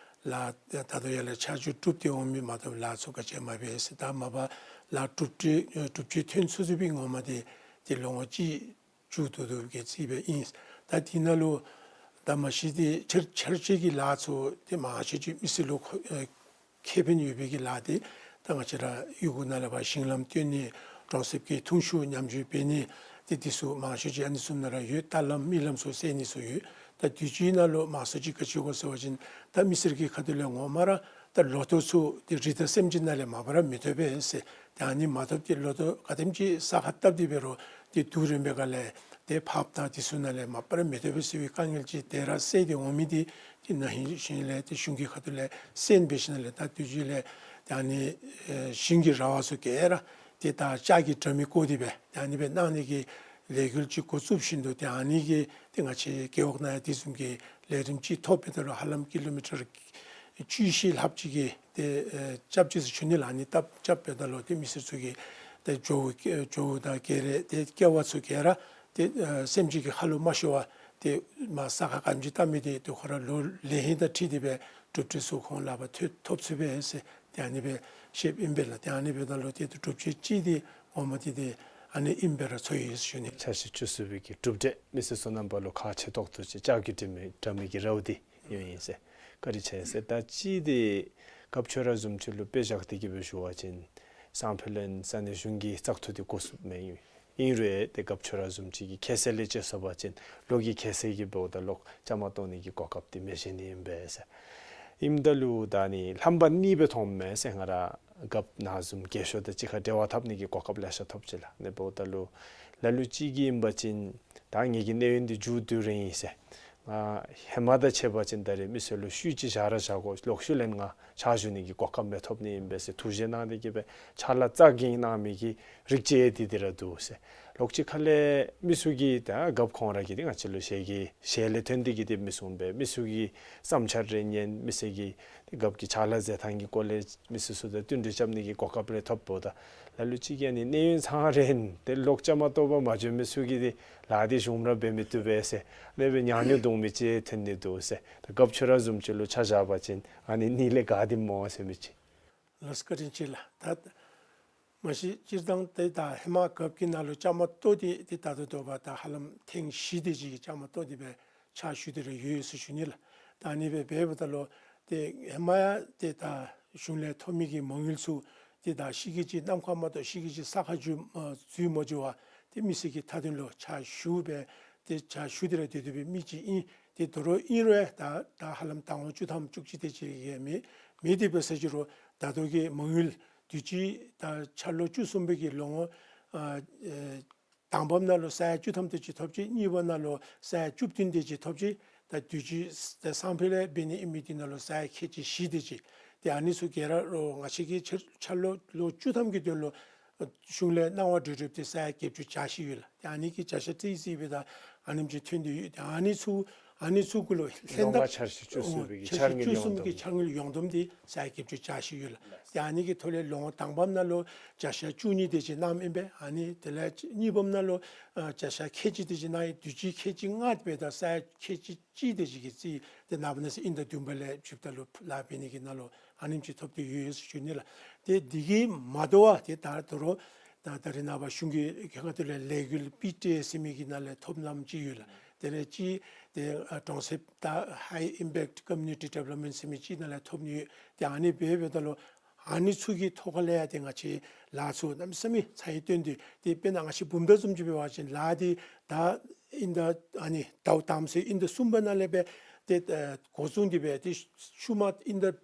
ལཱ་ད་ལྟོ་ཡར་ལས་ཆ་འཇོག་གྲུབ་སྟེ་འོང་མི་མ་གཏོགས་ལཱ་ཚུ་ག་ཅི་མ་འབད་ཟེར། ད་མ་པ་ལཱ་གྲུབ་འབྲས་ཨེ་གྲུབ་འབྲས་ཐོན་ཚུན་ཚོད་པའི་ངོ་མ་འདི་ཏེ་ལོ་ངོ་གཅིག་མཇུག་བསྡུ་བསྡུཝ་གི་རྩིས་སྦེ་ཨིན། ད་འདི་ནང་ལུ་ད་མ་གཞི་འདི་འཆར་འཆར་གཞི་གི་ལཱ་ཚུ་ཏེ་མང་ཤོས་ཅིག་མི་སེར་ལུ་ཁེ་ཨེ་ཁེ་ཕན་ཡོད་པའི་གི་ལཱ་འདི་ད་ང་བཅས་ར་གཡུས་ཁ་ནང་ལས་ཕར་ཞིང་ལམ་བཏོན་ནི་གྲོང་གསེབ་ཀྱི་འཐུང་ཆུ་མཉམ་སྤྱོད་འབད་ནི་ཏེ་འདི་ཚུ་མང་ཤོས་ཅིག་ཨ་ནི་ཚུ་ནང་ར་ཡོད། ལྟ་ལམ་མི་ལམ་ཚུ་སེལ་ནི་ཚུ་ཡོད། ད་དུས་ཅི་ནང་ལུ་མང་ཤོས་ཅིག་ག་ཅི་གོ་ཟེར་བ་ཅིན་ད་མི་སེར་གྱི་ཁ་ཐུག་ལས་ངོ་མ་ར་ད་ལོ་ཐོག་ཚུ་ཏེ་རི་དྭགས་སེམས་ཅན་ནང་ལས་མ་པ་ར་མི་ཐོབ་པས་ཟེར། ཏེ་ཨ་ནི་མ་ཐོབ་སྟེ་ལོ་ཐོག་ག་དེམ་ཅིག་ས་ཁར་བཏབ་སྟེ་འབད་རུང་ཏེ་དུས་རིངམོ་སྦེ་ག་ལས་ ཏེ་ཕགཔ་དང་དེ་ཚུ་ནང་ལས་མ་པ་ར་མི་ཐོབ་པས་ཟེར་བའི་དཀའ་ངལ་ཅིག་དེ་ར་བསལ་ཏེ་འོང་མི་དེ་ཏེ་ན་ཧིང་ཞིང་ལས་ཏེ་གཞུང་གི་ཁ་ཐུག་ལས་གསན་འབད་ཞིནམ་ལས་ད་དུས་ཅི་ལས་ཏེ་ཨ་ནི་ཨེ་ཞིང་གི་ར་བ་ཚུ་ག་ར་ཏེ་ད་ལྕགས་ཀྱི་དྲ་མིག་བཀོ་སྟེ་སྦེ་ཏེ་ཨ་ནི་སྦེ་གནང་ནི་གི་ལས་འགུལ་ཅིག་འགོ་བཙུགས་བཞིན་དུ་ཏེ་ཨ་ནི་གི་ཏེ་ང་བཅས་རྒེད་འོག་ནང་ཡང་དེ་བཟུམ་གྱི་ལས་རིམ་ཅིག་ཐོབ་པའི་ད་ལུ་ཧ་ལམ་ཀི་ལོ་མི་ཊར་བཅུ་བཞི་ལྷགཔ་ཅིག་གི་ཏེ་ཨེ་རྐྱབ་ཅི་ཟེར་ཞུ་ནི་ལགས། ཨ་ནི་རྐྱབ་རྐྱབ་པའི་ད་ལུ་ཏེ་མི་སེར་ཚུ་གི་ཏེ་ཇོ་བོ་ཇོ་བོ་དང་ཀེ་རེ་ཏེ་ཀེ་བ་ཚུ་ག་ར་ཏེ་ཨེ་སེམས་ཅན་གྱི་ཁ་ལུ་མ་ཤོར་བར་ཏེ་མ་ས་ཁ་ག་ཅི་བཏབ་མི་དེ་ཏེ་ཁོ་ར་ལོ་ལེགས་ཤོམ་དང་འཁྲིལ་ཏེ་སྦེ་གྲུབ་འབྲས་ཚུ་ཁོང་ལག་པར་ཐོབ་ཐོབ་ཚུགས་པས་ཟེར་ཏེ་ཨ་ནི་སྦེ་བཤདཔ་ཨིན་པས་ལགས། ཏེ་ཨ་ནི་སྦེ་ད་ལུ་ཏེ་གྲུབ་འབྲས་ཅིག་ཏེ་འོངམ་དེ་ཏེ་ཨ་ནི་ཨིན་པས་ར་ཚོར་ཡི་ཟེར་ཞུ་ནི། འཆར་གཞི་བཅུ་གསུམ་པའི་གི་གྲུབ་འབྲས་མི་སེར་ཚུ་རྣམ་པ་ལུ་ཁག་ཆེ་ཏོག་ཏོ་ཅིག་ལྕགས་ཀྱི་དྲ་མིག་དྲ་མིག་གི་ར་བ་དེ་ཡོད་ཡི་ཟེར། བཀའ་དྲིན་ཆེ་ཟེར། ད་ཅི་ཏེ་རྒཔོ་ཁྱོད་ར་བཟུམ་ཅིག་ལུ་དཔེ་བཞག་སྟེ་གི་སྦེ་ཞུ་བ་ཅིན་སང་ཕོད་ལས་ས་གནས་གཞུང་གི་བཙག་འཐུ་དེ་འགོ་བཙུགས་མི་ཨིན་རུང་ཏེ་རྒཔོ་ཁྱོད་ར་བཟུམ་ཅིག་གི་ཁྱད་ཚད་ལས་དཔྱད་ཟེར་བ་ཅིན་ལོག་གི་ཁྱད་ཚད་ཀྱིས་འབདཝ་ད་ལོག་བཅའ་མར་གཏོགས་ནི་གི་གོ་སྐབས་དེ་མི་བྱིན་ནི་ཨིན་པས་ཟེར། ཨིནམ་ད་ལུ་ད་ནི་ལྷམ་པ་གཉིས་སྦེ་མཐོངམ་མས་ཟེར། ང་ར་རྒཔོ་ནཱ་བཟུམ་རྒས་ཤོས་དང་གཅིག་ཁར་འབྲེལ་བ་འཐབ་ནི་གི་གོ་སྐབས་ལེ་ཤ་ཐོབ་ཅི་ལགས། ཨ་ནི་འབདཝ་ད་ལུ་ལ་ལུ་ཅིག་གིས་ཨིན་པ་ཅིན་ད་ངེ་གི་གནས་ཡུན་དེ་མཇུག་བསྡུ་རན་ཡི་ཟེར། ང་ཧེ་མ་དང་ཕྱད་པ་ཅིན་ད་རེས་མི་སེར་ལུ་ཤུལ་ཅིག་བཞག་ར་བཞག་དགོ། ལོག་ཤུལ་ལས་ང་ཕྱག་ཞུ་ནི་གི་གོ་སྐབས་མི་ཐོབ་ནི་ཨིན་པས་ཟེར་ཐུགས་བཞེད་གནང་སྟེ་གི་སྦེ་ཕྱག་ལཱ་རྩ་འགེངས་གནང་མི་གི་རིགས་ཅིག་ཡང་དེ་དེ་ར་འདུག་ཟེར། ལོག་ཅིག་ཁ་ལས་མི་ཚུ་གིས་ད་རྒཔོ་ཁོང་ར་གིས་ཏེ་ང་བཅས་ལུ་ཞལ་གྱི་ཞལ་ལས་ཐོན་ཏེ་གི་ཏེ་མི་གསུངམ་སྦེ་མི་ཚུ་གི་བསམ་འཆར་རེ་ཉན། མི་སེར་གྱི་ཏེ་རྒཔོ་གི་ཕྱག་ལཱ་མཛད་ཐངས་ཀྱི་སྐོར་ལས་མི་སེར་ཚུ་དང་བསྟུན་གྲོས་རྐྱབ་ནི་གི་གོ་སྐབས་རེ་ཐོབ་འབདཝ་ད་ལ་ལུ་ཅིག་གིས་ཨ་ནི་གནས་ཡུན་ཚང་རན་ཏེ་ལོག་བཅའ་མར་གཏོགས་པར་མ་འགྱོ་མི་ཚུ་གིས་ཏེ་ལཱ་དེ་ཞུམ་ར་འབད་མི་བཏུབ་པས་ཟེར་ཨ་ནི་སྦེ་ཉག་ཉོག་འདུག་མི་ཅིག་ཐོན་ནི་འདུག་ཟེར། ད་རྒཔོ་ཁྱོད་ར་བཟུམ་ཅིག་ལུ་ཆ་བཞག་པ་ཅིན་ཨ་ནི་གཉིས་ལས་ག་དེ་སྨོ་ཟེར་མི་ཅིག། ལགས་བཀའ་དྲིན་ཆེ་ལགས། ད་མ་གཞི་སྤྱིར་བཏང་ཏེ་ད་ཧེ་མ་རྒཔོ་གི་ནང་ལུ་བཅའ་མར་གཏོགས་ཏེ་ཏེ་ད་ལྟོ་འདོད་པ་ད་ཧ་ལམ་ཐེངས་བཞི་དེ་ཅིག་གི་བཅའ་མར་གཏོགས་ཏེ་སྦེ་ཕྱག་ཞུ་སྟེ་ར་ཡོད་ཟེར་ཞུ་ནི་ལགས། ད་ཨ་ནི་སྦེ་འབདཝ་ད་ལུ་ཏེ་ཧེ་མ་ཡང་ཏེ་ད་གཞུང་ལས་ཐོབ་མི་གི་མ་དངུལ་ཚུ་ཏེ་ད་ཤི་གི་ཅིག་གནམ་ཁར་མ་གཏོགས་ཤི་གི་ཅིག་ས་ཁར་འཛུལ་མ་འཛུལ་མ་འགྱོ་བར་ཏེ་མི་སེར་གྱི་མཐའ་དོན་ལུ་ཕྱག་ཞུ་སྦེ་ཏེ་ཕྱག་ཞུ་སྟེ་ར་སྡོད་སྡོད་པའི་མི་ཅིག་ཨིན། ཏེ་དོ་རུང་ཨིན་རུང་ཡང་ད་ད་ཧ་ལམ་ཟླ་ངོ་བཅུ་ཐམ་བཅུ་གཅིག་དེ་ཅིག་ཡང་མེད་མེད། དེ་འབད་ས་ཅིག་རུང་ད་ལྟོ་གི་མ་དངུལ་དུས་ཅི་ད་འཆར་ལོ་བཅུ་གསུམ་པའི་གི་ལོ་ངོ་ཨ་ཨེ་དང་པམ་ནང་ལུ་ས་ཡ་བཅུ་ཐམ་དེ་ཅིག་ཐོབ་ཅི། གཉིས་པ་ནང་ལུ་ས་ཡ་བཅུ་བདུན་དེ་ཅིག་ཐོབ་ཅི། ད་དུས་ཅི་ད་སང་ཕོད་ལས་འབད་ནི་ཨིན་མི་དེ་ནང་ལུ་ས་ཡ་ཁལ་གཅིག་བཞི་དེ་ཅིག། ཏེ་ཨ་ནི་ཚུ་ག་ར་རུང་ང་བཅས་ཀྱི་འཆར་འཆར་ལོ་ལོ་བཅུ་ཐམ་གྱི་དོན་ལུ་གཞུང་ལས་གནང་བ་གྲུབ་གྲུབ་སྟེ་ས་ཡ་བརྒྱད་ཅུ་གྱ་བཞི་ཡོད་ལགས། ཏེ་ཨ་ནི་གི་བརྒྱ་ཆ་ཏིག་ཙི་སྦེ་ད་ཨ་ནེམ་ཅིག་ཐོན་ཏེ་ཡོད། ཏེ་ཨ་ནི་ཚུ་ཨ་ནི་ཚུ་གུ་ལུ་ལྷན་ལོ་ལྔ་ཐབས་འཆར་གཞི་བཅུ་གསུམ་ཨོ་པའི་གི་འཆར་གཞི་འཆར་གཞི་བཅུ་གསུམ་གྱི་འཆར་དངུལ་ཡོངས་བསྡོམས་དེ་ས་ཡ་བརྒྱད་ཅུ་གྱ་བཞི་ཡོད་ལགས། ཏེ་ཨ་ནི་གི་ཐོག་ལས་ལོ་ངོ་དང་པམ་ནང་ལུ་བརྒྱ་ཆ་བཅུ་གཉིས་དེ་ཅིག་གནངམ་ཨིན་པས། ཨ་ནི་དེ་ལས་གཉིས་པམ་ནང་ལུ་ཨ་བརྒྱ་ཆ་ཁལ་གཅིག་དེ་ཅིག་གནང་ཡི། དུས་ཅི་ཁལ་གཅིག་ལྔ་སྦེ་ད་ས་ཡ་ཁལ་གཅིག་གཅིག་དེ་ཅིག་གི་རྩིས་ཏེ་ནངས་པ་གནངས་ཚེ་དབྱིན་ཟླ་བདུན་པ་ལས་ཇི་ལྟར་ལུ་ལཱ་འབད་ནི་གི་ནང་ལུ་ཨ་ནེམ་ཅིག་ཐོབ་སྟེ་ཡོད་ཟེར་ཞུ་ནི་ལགས། ཏེ་དེ་གིས་མ་དོ་བར་ཏེ་ད་དོ་རུང་ད་ད་རེས་ནངས་པ་གཞུང་གི་ཁ་ཐུག་ལས་ལས་འགུལ་པི་ཊི་ཨེ་ཟེར་མི་གི་ནང་ལས་ཐོབ་གནངམ་ཅིག་ཡོད་ལགས། དེ་ལས་ཅིག་ཏེ་ཨ་གྲོང་གསེབ་ད་High Impact Community Development ཟེར་མི་ཅིག་ནང་ལས་ཐོབ་ནི་ཡོད། ཏེ་ཨ་ནི་འབད་འབདཝ་ད་ལུ་ཨ་ནི་ཚུ་གི་ཐོག་ཁ་ལས་ཡང་ཏེ་ང་བཅས་ལཱ་ཚུ་གནམ་མེད་ས་མེད་ཚད་ཡོད་བཏོན་ཏེ་ཏེ་དཔེར་ན་ང་བཅས་བུམ་ཐང་བཟུམ་ཅིག་འབད་བ་ཅིན་ལཱ་འདི་ད་དབྱིན་ཟླ་ཨ་ནི་ཟླཝ་དང་པ་ཚེས་དབྱིན་ཟླ་གསུམ་པ་ནང་ལས་སྦེ་ཏེ་ཨ་འགོ་བཟུང་སྟེ་སྦེ་ཏེ་ཤུལ་མ་དབྱིན་ཟླ་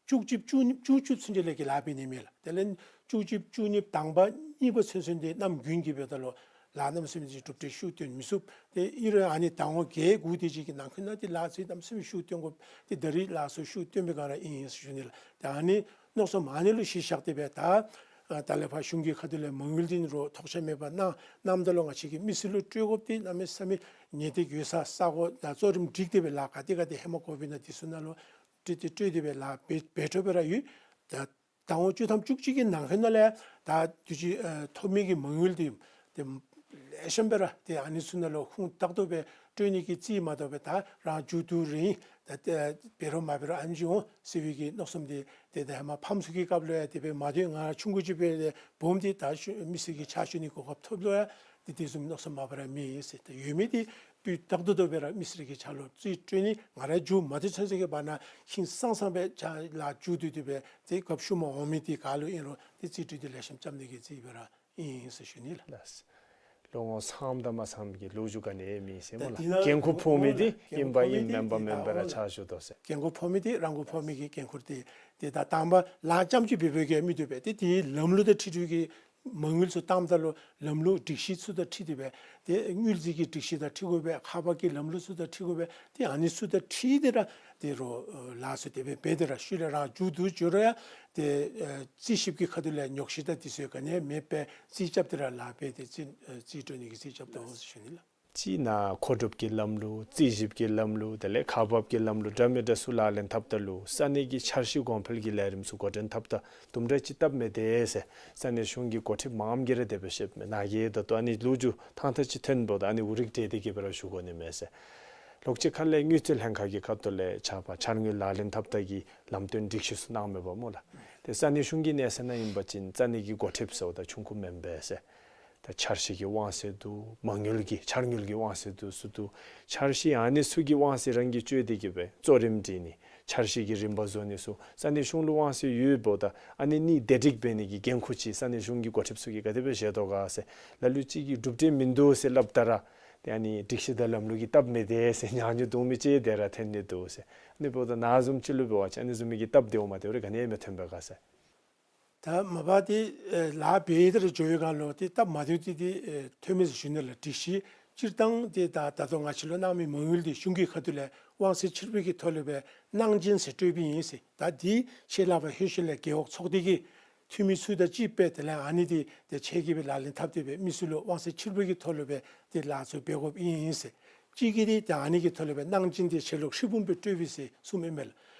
བཅུ་གཅིག་བཅུ་གཉིས་བཅུ་གཅིག་ཚུན་ཆད་ལས་ཀྱི་ལཱ་འབད་ནི་མས་ལགས། དེ་ལས་བཅུ་གཅིག་བཅུ་གཉིས་དང་པ་གཉིས་པ་ཚུན་ཚོད་འདི་གནམ་དགུན་གྱི་འབདཝ་ད་ལུ་ལཱ་གནམ་མེད་ས་མེད་ཅིག་གྲུབ་འབྲས་ཤུགས་བཏོན་མི་ཚུགས། ཏེ་ཨིན་རུང་ཨ་ནི་ཟླ་ངོ་བརྒྱད་དགུ་དེ་ཅིག་གི་ནང་འཁོད་ནང་ཏེ་ལཱ་ཚུ་གནམ་མེད་ས་མེད་ཤུགས་བཏོན་དགོ། ཏེ་ད་རིས་ལཱ་ཚུ་ཤུགས་བཏོན་པའི་སྒང་ར་ཨིན་ཟེར་ཞུ་ནི་ལགས། ཏེ་ཨ་ནི་མནོ་བསམ་ཨ་ནི་ལུ་གཞི་བཞག་སྟེ་སྦེ་ད་ཨ་ད་ལས་ཕར་གཞུང་གི་ཁ་ཐུག་ལས་མ་དངུལ་འདི་རོགས་ཐོགས་ཆགས་མེད་པར་གནང་གནངམ་ད་ལུ་ང་བཅས་ཀྱིས་མི་སེར་ལུ་སྤྲོད་དགོཔ་འདི་གནམ་མེད་ས་མེད་ཉེས་སྟེགས་ཡོད་ས་ས་གོ་ད་གཙོ་རིམ་སྒྲིག་སྟེ་སྦེ་ལཱ་ག་དེ་ག་དེ་ཧེ་མ་དགོ་པའི་ནང་དེ་ཚུ་ནང་ལུ་སྤྲོད་དེ་སྤྲོད་དེ་སྦེ་ལཱ་འབད་འབད་འཕྲོ་སྦེ་ར་ཡོད། ད་ཟླ་ངོ་བཅུ་ཐམ་བཅུ་གཅིག་གི་ནང་འཁོད་ནང་ལས་ད་དུས་ཅི་ཨ་ཐོབ་མི་གི་མ་དངུལ་འདི་ཏེ་ལེགས་ཤོམ་སྦེ་ར་ཏེ་ཨ་ནི་ཚུ་ནང་ལུ་ཁུངས་དག་ཏོ་སྦེ་སྤྲོད་ནི་གི་རྩིས་མ་གཏོགས་སྦེ་ད་རང་མཇུག་བསྡུ་རན་ད་ཏེ་འབད་རུང་མ་འབད་རུང་ཨ་ནེམ་ཅིག་འོང་ཟེར་བའི་གི་མནོ་བསམ་འདི་ཏེ་ད་ཧེ་མ་ཕམ་ཚུ་གི་སྐབས་ལུ་ཡང་དེ་སྦེ་མ་སྡོད། ང་ཆུང་ཀུ་ཅིག་འབད་སྦོམ་སྟེ་ད་ཤུ་མི་སེར་གྱི་ཕྱག་ཞུ་ནི་གོ་སྐབས་ཐོབ་ལུ་ཡང་ཏེ་དེ་བཟུམ་མནོ་བསམ་མ་པ་ར་མེད་ཟེར། ཏེ་ཡོད་མི་འདི་སྤུས་དག་ཏོག་ཏོ་སྦེ་ར་མི་སེར་གྱི་ཕྱག་ལུ་རྩིས་སྤྲོད་ནི་ང་ར་མཇུག་མ་བསྡུ་ཚུན་ཚོད་ཀྱི་བར་ན་ཧིང་སངས་སངས་སྦེ་ཕྱག་ལཱ་མཇུག་བསྡུ་སྟེ་སྦེ་ཏེ་སྐབས་ཤུལ་མ་འོང་མི་འདི་ག་ལུ་ཨིན་རུང་ཏེ་རྩིས་སྤྲོད་དེ་ལེགས་ཤོམ་རྐྱབ་ནི་གི་རྩིས་སྦེ་ར་ཨིན་ཟེར་ཞུ་ནི་ལགས། ལགས། ལོ་ངོ་ཚངམ་དང་མ་ཚངམ་གྱི་ལོ་རྒྱུས་ག་ནི་ཡང་མེད་ཟེར་སྨོ་ད་ལགས། འདི་ནང་འགན་ཁུར་ཕོག་མི་འདི་འགན་ཁུར་ཨིནམ་ཕོག་མི་ཨིནམ་འདི་མེན་པ་མེན་པ་ར་ད་ཕྱག་ཞུ་དོ་ཟེར། འགན་ཁུར་ཕོག་མི་འདི་རང་མགོ་ཕོག་མི་གི་འགན་ཁུར་འདི་ཏེ་ད་དང་པ་ལཱ་རྐྱངམ་ཅིག་འབད་འབདཝ་གིས་མི་བཏུབ་པས། ཏེ་དེའི་ལམ་ལུགས་དང་འཁྲིལ་འཁྲིལ་གྱི་ མ་དངུལ་ཚུ་བཏངམ་ད་ལུ་ལམ་ལུགས་སྒྲིག་གཞི་ཚུ་དང་འཁྲིལ་ཏེ་སྦེ་ཏེ་དངུལ་རྩིས་ཀྱི་སྒྲིག་གཞི་དང་འཁྲིལ་དགོ་པས། ཁག་འབག་གི་ལམ་ལུགས་ཚུ་དང་འཁྲིལ་དགོ་པས། ཏེ་ཨ་ནི་ཚུ་དང་འཁྲིལ་ཏེ་ར་ཏེ་རོགས་ལཱ་ཚུ་དེ་སྦེ་འབད་དེ་ར་ཤུལ་ལས་རང་མཇུག་བསྡུ་འགྱོ་རུང་ཡང་ཏེ་ཨེ་རྩིས་ཞིབ་ཀྱི་ཁ་ཐུག་ལས་ཉོག་བཤད་དང་དེ་ཚུ་ག་ནི་ཡང་མེདཔ་སྦེ་རྩིས་རྐྱབ་སྟེ་ར་ལཱ་འབད་དེ་རྩིས་ཨེ་རྩིས་སྤྲོད་ནི་གི་རྩིས་རྐྱབ་དོ་ཟེར་ཞུ་ནི་ལགས། ཅིག་ནཱ་མཁོ་སྒྲུབ་ཀྱི་ལམ་ལུགས་རྩིས་ཞིབ་ཀྱི་ལམ་ལུགས་དེ་ལས་ཁག་འབག་གི་ལམ་ལུགས་འདྲ་མི་འདྲ་ཚུ་ལག་ལེན་འཐབ་ད་ལུ་ས་གནས་ཀྱི་འཆར་གཞི་གོང་འཕེལ་གྱི་ལས་རིམ་ཚུ་འགོ་འདྲེན་འཐབ་ད་དུམ་གྲ་ཅིག་སྟབས་མི་བདེ་ཟེར་ས་གནས་གཞུང་གི་འགོ་ཁྲིདཔ་མངམ་གིས་ར་དེ་སྦེ་བཤདཔ་མས། ནཱ་གིས་ད་ལྟོ་ཨ་ནི་ལོ་རྒྱུས་ཐང་ཐང་ཅིག་ཐོན་འབདཝ་ད་ཨ་ནི་འུ་རིག་སྟེ་དེ་གིས་སྦེ་ར་ཞུ་དགོ་ནི་མས་ཟེར། ལོགས་ཅིག་ཁ་ལས་དངུལ་རྩིས་ལྷན་ཁག་གི་ཁ་ཐུག་ལས་ཆ་པ་འཆར་དངུལ་ལག་ལེན་འཐབ་ད་གི་ལམ་སྟོན་སྒྲིག་གཞི་ཚུ་གནང་མེད་པ་སྨོ་ལགས། ཏེ་ས་གནས་གཞུང་གི་གནས་ཚད་ནང་ཨིན་པ་ཅིན་ས་གནས་ཀྱི་འགོ་ཁྲིདཔ་ཟེརཝ་ད་ཆུང་ཀུ་མེན་པས་ཟེར། ད་འཆར་གཞི་གི་དབང་ཚད་འདུག། མ་དངུལ་གྱི་འཆར་དངུལ་གྱི་དབང་ཚད་འདུག་ཚུ་འདུག། འཆར་གཞི་ཨ་ནི་ཚུ་གི་དབང་ཚད་རང་གིས་སྤྱོད་དེ་གིས་སྦེ་གཙོ་རིམ་སྒྲིག་ནི་འཆར་གཞི་གི་རིམ་པ་བཟོ་ནི་ཚུ་ས་གནས་གཞུང་ལུ་དབང་ཚད་ཡོདཔ་ད་ཨ་ནི་གཉིས་བདེ་སྒྲིག་འབད་ནི་གི་འགན་ཁུར་ཅིག་ས་གནས་གཞུང་གི་འགོ་ཁྲིདཔ་ཚུ་གིས་ག་དེ་སྦེ་བཞེས་དོ་ག་ཟེར། ལ་ལུ་ཅིག་གིས་གྲུབ་འབྲས་མིན་འདུག་ཟེར་སླབ་ད་ར་ཏེ་ཨ་ནི་སྒྲིག་གཞི་དང་ལམ་ལུགས་ཀྱིས་སྟབས་མི་བདེ་ཟེར་ཉག་ཉོག་འདུག་མི་ཅིག་དེ་ར་ཐོན་ནི་འདུག་ཟེར། ཨ་ནི་འབདཝ་ད་ནཱ་བཟུམ་ཅིག་ལུ་འབད་བ་ཅིན་ཨ་ནི་བཟུམ་མའི་གི་སྟབས་བདེཝ་མ་བདེཝ་རེ་ག་ནི་ཡང་མི་ཐོན་པས་ག་ཟེར། ད་མ་པ་ཏེ་ཨེ་ལཱ་འབད་དེ་ར་འགྱོ་བའི་སྒང་ལུ་ཏེ་སྟབས་མ་བདེཝ་ཏེ་ཏེ་ཨེ་ཐོན་མས་ཟེར་ཞུ་ནི་ལགས། སྒྲིག་གཞི་སྤྱིར་བཏང་ཏེ་ད་ད་ལྟོ་ང་བཅས་ལུ་གནང་མི་མ་དངུལ་འདི་གཞུང་གི་ཁ་ཐུག་ལས་དབང་ཚད་ཕྱིར་འབུལ་གྱི་ཐོག་ལུ་སྦེ་གནང་སྦྱིན་ཟེར་སྤྲོད་པའི་ཨིན་ཟེར། ད་འདི་ཆེད་ལས་པ་ལྷོད་ཤུལ་ལས་རྒེད་འོག་ཚོགས་སྡེ་གི་འཐུས་མི་ཚུ་དང་གཅིག་སྦེ་དེ་ལས་ཨ་ནི་འདི་ཏེ་ཆེད་ཀྱི་སྦེ་ལག་ལེན་འཐབ་སྟེ་སྦེ་མི་ཚུ་ལུ་དབང་ཚད་ཕྱིར་འབུལ་གྱི་ཐོག་ལུ་སྦེ་ཏེ་ལཱ་ཚུ་འབད་དགོཔ་ཨིན་ཟེར། གཅིག་གིས་ཏེ་ད་ཨ་ནི་གི་ཐོག་ལུ་སྦེ་གནང་སྦྱིན་འདི་ཆེ་ལུགས་ཧྲིལ་བུམ་སྦེ་སྤྲོད་པས་ཟེར་གསུངམ་ཨིན་མས་ལགས།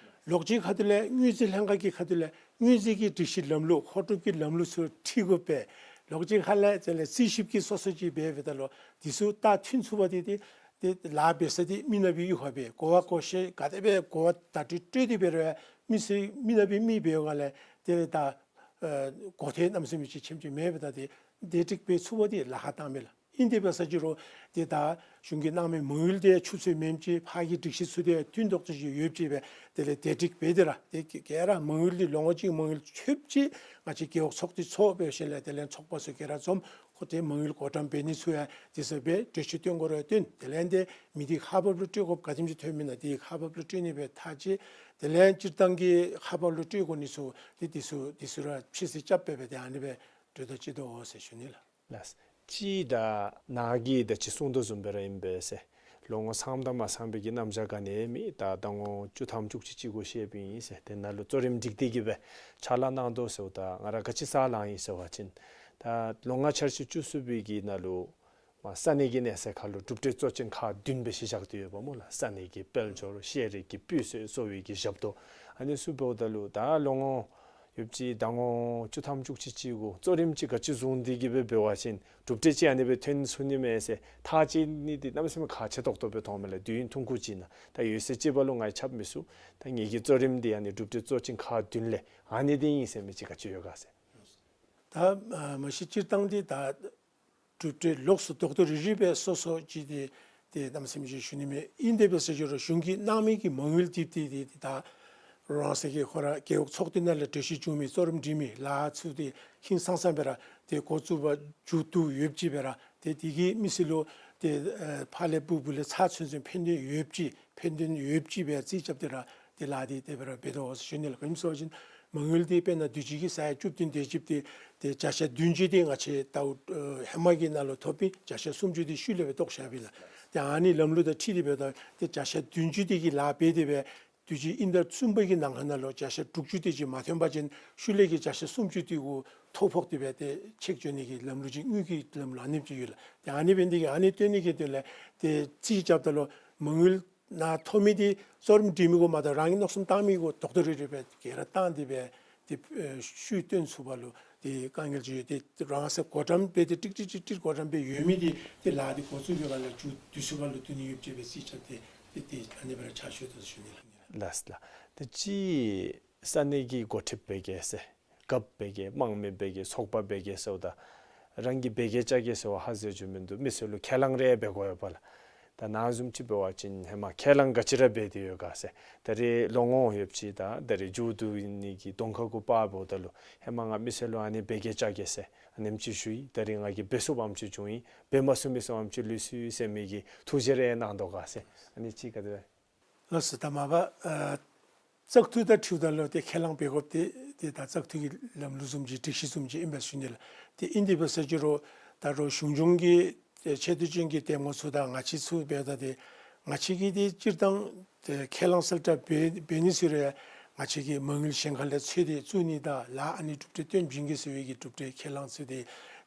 ལོགས་ཅིག་ཁ་ཐུག་ལས་དངུལ་རྩིས་ལྷན་ཁག་གི་ཁ་ཐུག་ལས་དངུལ་རྩིས་ཀྱི་སྒྲིག་གཞི་ལམ་ལུགས་མཁོ་སྒྲུབ་ཀྱི་ལམ་ལུགས་ཚུ་ཁྲིད་དགོ་པས། ལོགས་ཅིག་ཁ་ལས་དེ་ལས་རྩིས་ཞིབ་ཀྱི་སོ་སོ་ཅིག་འབད་འབདཝ་ད་ལུ་འདི་ཚུ་ད་མཐུན་ཚུགས་པ་འདི་ཏེ་ཏེ་ལཱ་འབད་ས་འདི་མི་ནག་པའི་གཡུས་ཁར་སྦེ་གོ་བ་གོ་ཤེས་ག་དེ་སྦེ་གོ་བ་བརྡ་སྤྲོད་སྤྲོད་དེ་འབད་རུང་མི་ཚུ་མི་ནག་པའི་མི་འབདཝ་ལས་ཏེ་ད་ཨེ་གོ་ཐོས་གནམ་མེད་ས་མེད་ཅིག་ཆེམ་ཅིག་མེད་པ་ད་ཏེ་བདེ་སྒྲིག་འབད་ཚུགས་པ་འདི་ལཱ་ཁག་བཏངམ་མས་ལགས། ཨིན་དེ་འབད་ས་ཅིག་རུང་ཏེ་ད་གཞུང་གིས་གནང་མི་མ་དངུལ་འདི་ཆུད་ཟོས་མེནམ་ཅིག་ཕར་གྱི་སྒྲིག་གཞི་ཚུ་འདི་མཐུན་ཏོག་ཏོ་ཅིག་ཡོདཔ་ཅིག་སྦེ་དེ་ལས་བདེ་སྒྲིག་འབད་དེ་ར་ཏེ་ག་ག་ར་མ་དངུལ་འདི་ལོ་ངོ་གཅིག་མ་དངུལ་ཆོདཔ་ཅིག་ང་བཅས་རྒེད་འོག་ཚོགས་སྡེ་ཚུ་འབད་ཞིནམ་ལས་དེ་ལས་ཚོགས་པ་ཚུ་ག་ར་འཛོམས་ཁོ་ཏེ་མ་དངུལ་བགོ་བཀྲམ་འབད་ནི་ཚུ་ཡང་དེ་ཚུ་སྦེ་གྲོས་ཆོད་བཏོན་དགོ་རུང་བཏོན། དེ་ལས་ཏེ་མི་འདི་ཁག་འབགཔ་ལུ་སྤྲོད་དགོཔ་ག་དེམ་ཅིག་ཐོན་མི་ན་དེ་ཁག་འབགཔ་ལུ་སྤྲོད་ནི་སྦེ་ཐག་བཅད། དེ་ལས་སྤྱིར་བཏང་གི་ཁག་འབགཔ་ལུ་སྤྲོད་དགོ་ནི་ཚུ་ཏེ་དེ་ཚུ་དེ་ཚུ་ར་ཕྱིར་བསྡུ་རྐྱབ་སྦེ་སྦེ་ཏེ་ཨ་ནི་སྦེ་གྲོས་ཐག་བཅད་དོ་ཟེར་ཞུ་ནི་ལགས། ལགས། ཅིག་ད་ནཱ་གིས་ད་ཅི་གསུང་དོ་བཟུམ་སྦེ་ར་ཨིན་པས་ཟེར། ལོ་ངོ་ཚངམ་དང་མ་ཚངམ་སྦེ་གི་རྣམ་གཞག་ག་ནི་ཡང་མེད། ད་ཟླ་ངོ་བཅུ་ཐམ་བཅུ་གཅིག་ཅིག་གུ་བཤདཔ་ཨིན་ཟེར། དེ་ནང་ལུ་གཙོ་རིམ་སྒྲིག་སྟེ་གིས་སྦེ་ཕྱག་ལཱ་གནང་དོ་ཟེརཝ་ད་ང་ར་ག་ཅི་ས་ལང་ཡི་ཟེར་བ་ཅིན་ད་ལོ་ལྔ་འཆར་གཞི་བཅུ་གསུམ་པའི་གི་ནང་ལུ་མ་ས་གནས་ཀྱི་གནས་ཚད་ཁར་ལུ་གྲུབ་འབྲས་གཙོ་ཅན་ཁག་བདུན་སྦེ་གཞི་བཞག་སྟེ་ཡོདཔ་སྨོ་ལགས། ས་གནས་ཀྱི་དཔལ་འབྱོར་ཤེས་རིག་གི་སྤུས་ཚད་གསོ་བའི་གི་ཞབས་ཏོག་ཨ་ནི་ཚུ་འབདཝ་ད་ལུ་ད་ལོ་ངོ་ཡོདཔ་ཅིག་ཟླ་ངོ་བཅུ་ཐམ་བཅུ་གཅིག་ཅིག་གུ་གཙོ་རིམ་ཅིག་ག་ཅི་བཟུང་སྟེ་གིས་སྦེ་འབད་བ་ཅིན་གྲུབ་འབྲས་ཅིག་ཨ་ནི་སྦེ་ཐོན་ཚུགས་ནི་མས་ཟེར་ཐག་བཅད་ནི་འདི་གནམ་མེད་ས་མེད་ཁག་ཆེ་ཏོག་ཏོ་སྦེ་མཐོངམ་མས་ལགས། དུས་ཡུན་ཐུང་ཀུ་ཅིག་ནང་ད་ཡོད་ཚད་ཅིག་པ་ལུ་ང་ཡང་ཁྱབ་མི་ཚུགས། ད་ངེ་གི་གཙོ་རིམ་འདི་ཨ་ནི་གྲུབ་འབྲས་གཙོ་ཅན་ཁག་བདུན་ལས་ཨ་ནི་འདི་ཨིན་ཟེར་མི་ཅིག་ག་ཅི་ཡོད་ག་ཟེར། ད་ཨ་མ་གཞི་སྤྱིར་བཏང་འདི་ད་གྲུབ་འབྲས་ལོགས་སུ་རྡོག་རྡོག་རིལ་རིལ་སྦེ་སོ་སོ་ཅིག་འདི་ཏེ་གནམ་མེད་ས་མེད་ཅིག་ཞུ་ནི་མེད། ཨིན་དེ་འབད་ས་ཅིག་རུང་གཞུང་གིས་གནང་མི་གི་མ་དངུལ་འདི་ཏེ་ཏེ་ཏེ་ད་རང་སོའི་གི་ཁོ་ར་རྒེད་འོག་ཚོགས་སྡེ་ནང་ལས་གྲོས་གཞི་བྱུང་མི་གཙོ་རིམ་སྒྲིག་མི་ལཱ་ཚུ་འདི་ཧིང་སངས་སངས་སྦེ་ར་ཏེ་འགོ་བཙུགས་པ་མཇུག་བསྡུ་ཡོདཔ་ཅིག་སྦེ་ར་ཏེ་དེ་གིས་མི་སེར་ལུ་ཏེ་ཨེ་ཕར་ལས་ཕུར་བུ་ལས་ཚར་ཚུན་ཚོད་ཕན་ཐོགས་ཡོདཔ་ཅིག་ཕན་ཐོགས་ཡོདཔ་ཅིག་སྦེ་རྩིས་རྐྱབ་སྟེ་ར་ཏེ་ལཱ་འདི་དེ་སྦེ་ར་འབད་དོ་ཟེར་ཞུ་ནི་ལགས། ག་ཅི་སྨོ་ཟེར་བ་ཅིན་མ་དངུལ་འདི་དཔེར་ན་དུས་ཅི་གི་ས་ཡ་བཅུ་བདུན་དེ་ཅིག་འདི་ཏེ་བརྒྱ་ཆ་བདུན་ཅུ་འདི་ང་བཅས་ད་ཨེ་ཧེ་མ་གི་ནང་ལུ་ཐོབ་པའི་བརྒྱ་ཆ་སུམ་ཅུ་འདི་ཤུལ་ལས་སྦེ་བཏོག་བཞག་པས་ལགས། ཏེ་ཨ་ནི་ལམ་ལུགས་དང་འཁྲིལ་ཏེ་འབདཝ་ད་ཏེ་བརྒྱ་ཆ་བདུན་ཅུ་འདི་གི་ལཱ་འབད་དེ་སྦེ་དུས་ཅི་དབྱིན་ཟླ་གསུམ་པ་གི་ནང་འཁོད་ནང་ལུ་བརྒྱ་ཆ་དྲུག་ཅུ་དེ་ཅིག་མ་ཐོན་པ་ཅིན་ཤུལ་ལས་ཀྱི་བརྒྱ་ཆ་སུམ་ཅུ་དེ་གུ་ཐོ་ཕོག་སྟེ་སྦེ་ཏེ་ཆད་འགྱོ་ནི་གི་ལམ་ལུགས་ཅིག་དངུལ་གྱི་ལམ་ལུགས་ཨ་ནེམ་ཅིག་ཡོད་ལགས། ཏེ་ཨ་ནི་འབད་ནི་འདི་གིས་ཨ་ནི་སྟོན་ནི་གི་དོན་ལས་ཏེ་རྩིས་རྐྱབ་ད་ལུ་མ་དངུལ་ནཱ་ཐོབ་མི་འདི་གཙོ་རིམ་སྒྲིག་མི་གུ་མ་གཏོགས་རང་གིས་མནོ་བསམ་བཏང་མི་གུ་རྡོག་རྡོག་རིལ་རིལ་སྦེ་ག་ར་བཏང་སྟེ་སྦེ་ཏེ་ཨེ་ཤུལ་བཏོན་ཚུགས་པ་ལུ་ཏེ་དཀའ་ངལ་ཅིག་ཡོད། ཏེ་རང་སོ་བགོ་བཀྲམ་འབད་དེ་ཀྲིག་ཀྲི་ཀྲིག་ཀྲི་བགོ་བཀྲམ་འབད་ཡོད་མི་འདི་ཏེ་ལཱ་འདི་འགོ་བཙུགས་པའི་སྒང་ལས་མཇུག་བསྡུ་ཚུགས་པ་ལུ་བཏོན་ནི་ཡོདཔ་ཅིག་སྦེ་རྩིས་རྐྱབ་སྟེ་ཏེ་ཏེ་ཨ་ནི་སྦེ་ར་ཕྱག་ཞུ་དོ་ཟེར་ཞུ་ནི་ལགས། ལགས་ལགས། ཏེ་ཅིག་ས་གནས་ཀྱི་འགོ་ཁྲིདཔ་འབད་གེ་ཟེར་རྒཔོ་འབད་གེ་དམངས་མི་འབད་གེ་ཚོགས་པ་འབད་གེ་ཟེརཝ་ད་རང་གིས་འབད་གེ་བཅའ་གེ་ཟེར་བ་ཧ་ཟེར་རྒྱུ་མིན་འདུག། མི་སེར་ལུ་ཁས་བླངས་རེ་འབད་དགོ་ཡོདཔ་ལགས། ད་ནཱ་བཟུམ་ཅིག་འབད་བ་ཅིན་ཧེ་མ་ཁས་བླངས་ག་ཅི་ར་འབད་དེ་ཡོད་ག་ཟེར། ད་རེས་ལོ་ངོ་ཡོདཔ་ཅིག་དང་ད་རེས་མཇུག་བསྡུ་ནི་གི་གདོང་ཁ་གུ་དཔག་འབདཝ་ད་ལུ་ཧེ་མ་ང་མི་སེར་ལུ་ཨ་ནི་འབད་གེ་བཅའ་གེ་ཟེར་ཨ་ནེམ་ཅིག་ཞུ་ཡི། ད་རེས་ང་གིས་འབད་ཚུགསཔ་ཨ་ནེམ་ཅིག་བྱུང་ཡི། འབད་མ་ཚུགས་མི་ཚུ་ཨ་ནེམ་ཅིག་ལུས་སོ་ཡི་ཟེར་མི་གི་ཐུགས་བཞེད་རེ་གནང་དོ་ག་ཟེར། ཨ་ནི་ཅིག་ག་དེ་སྦེ། ལགས་སོ། ད་མ་པ་ཨ་བཙག་འཐུ་དང་འཁྲིལཝ་ད་ལུ་ཏེ་ཁས་བླངས་འབད་དགོཔ་འདི་ ཏེ་ད་བཙག་འཐུ་གི་ལམ་ལུགས་བཟུམ་ཅིག་སྒྲིག་གཞི་བཟུམ་ཅིག་ཨིན་པས་ཟེར་ཞུ་ནི་ལགས། ཏེ་ཨིན་དེ་འབད་ས་ཅིག་རུང་ད་རུང་གཞུང་སྐྱོང་གི་ཏེ་ཆེ་བསྟོད་ཅན་གྱི་གདམ་ངོ་ཚུ་དང་ང་བཅས་ཚུ་འབདཝ་ད་ཏེ་ང་བཅས་ཀྱིས་ཏེ་སྤྱིར་བཏང་ཏེ་ཁས་བླངས་གསལ་བསྒྲགས་འབད་འབད་ནི་ཟེར་རུང་ང་བཅས་ཀྱིས་མ་དངུལ་གཞན་ཁ་ལས་འཚོལ་ཏེ་བཙུགས་ནི་དང་ལཱ་ཨ་ནི་གྲུབ་འབྲས་སྟོན་བྱིན་གེ་ཟེར་བའི་གི་གྲུབ་འབྲས་ཁས་བླངས་ཚུ་ཏེ་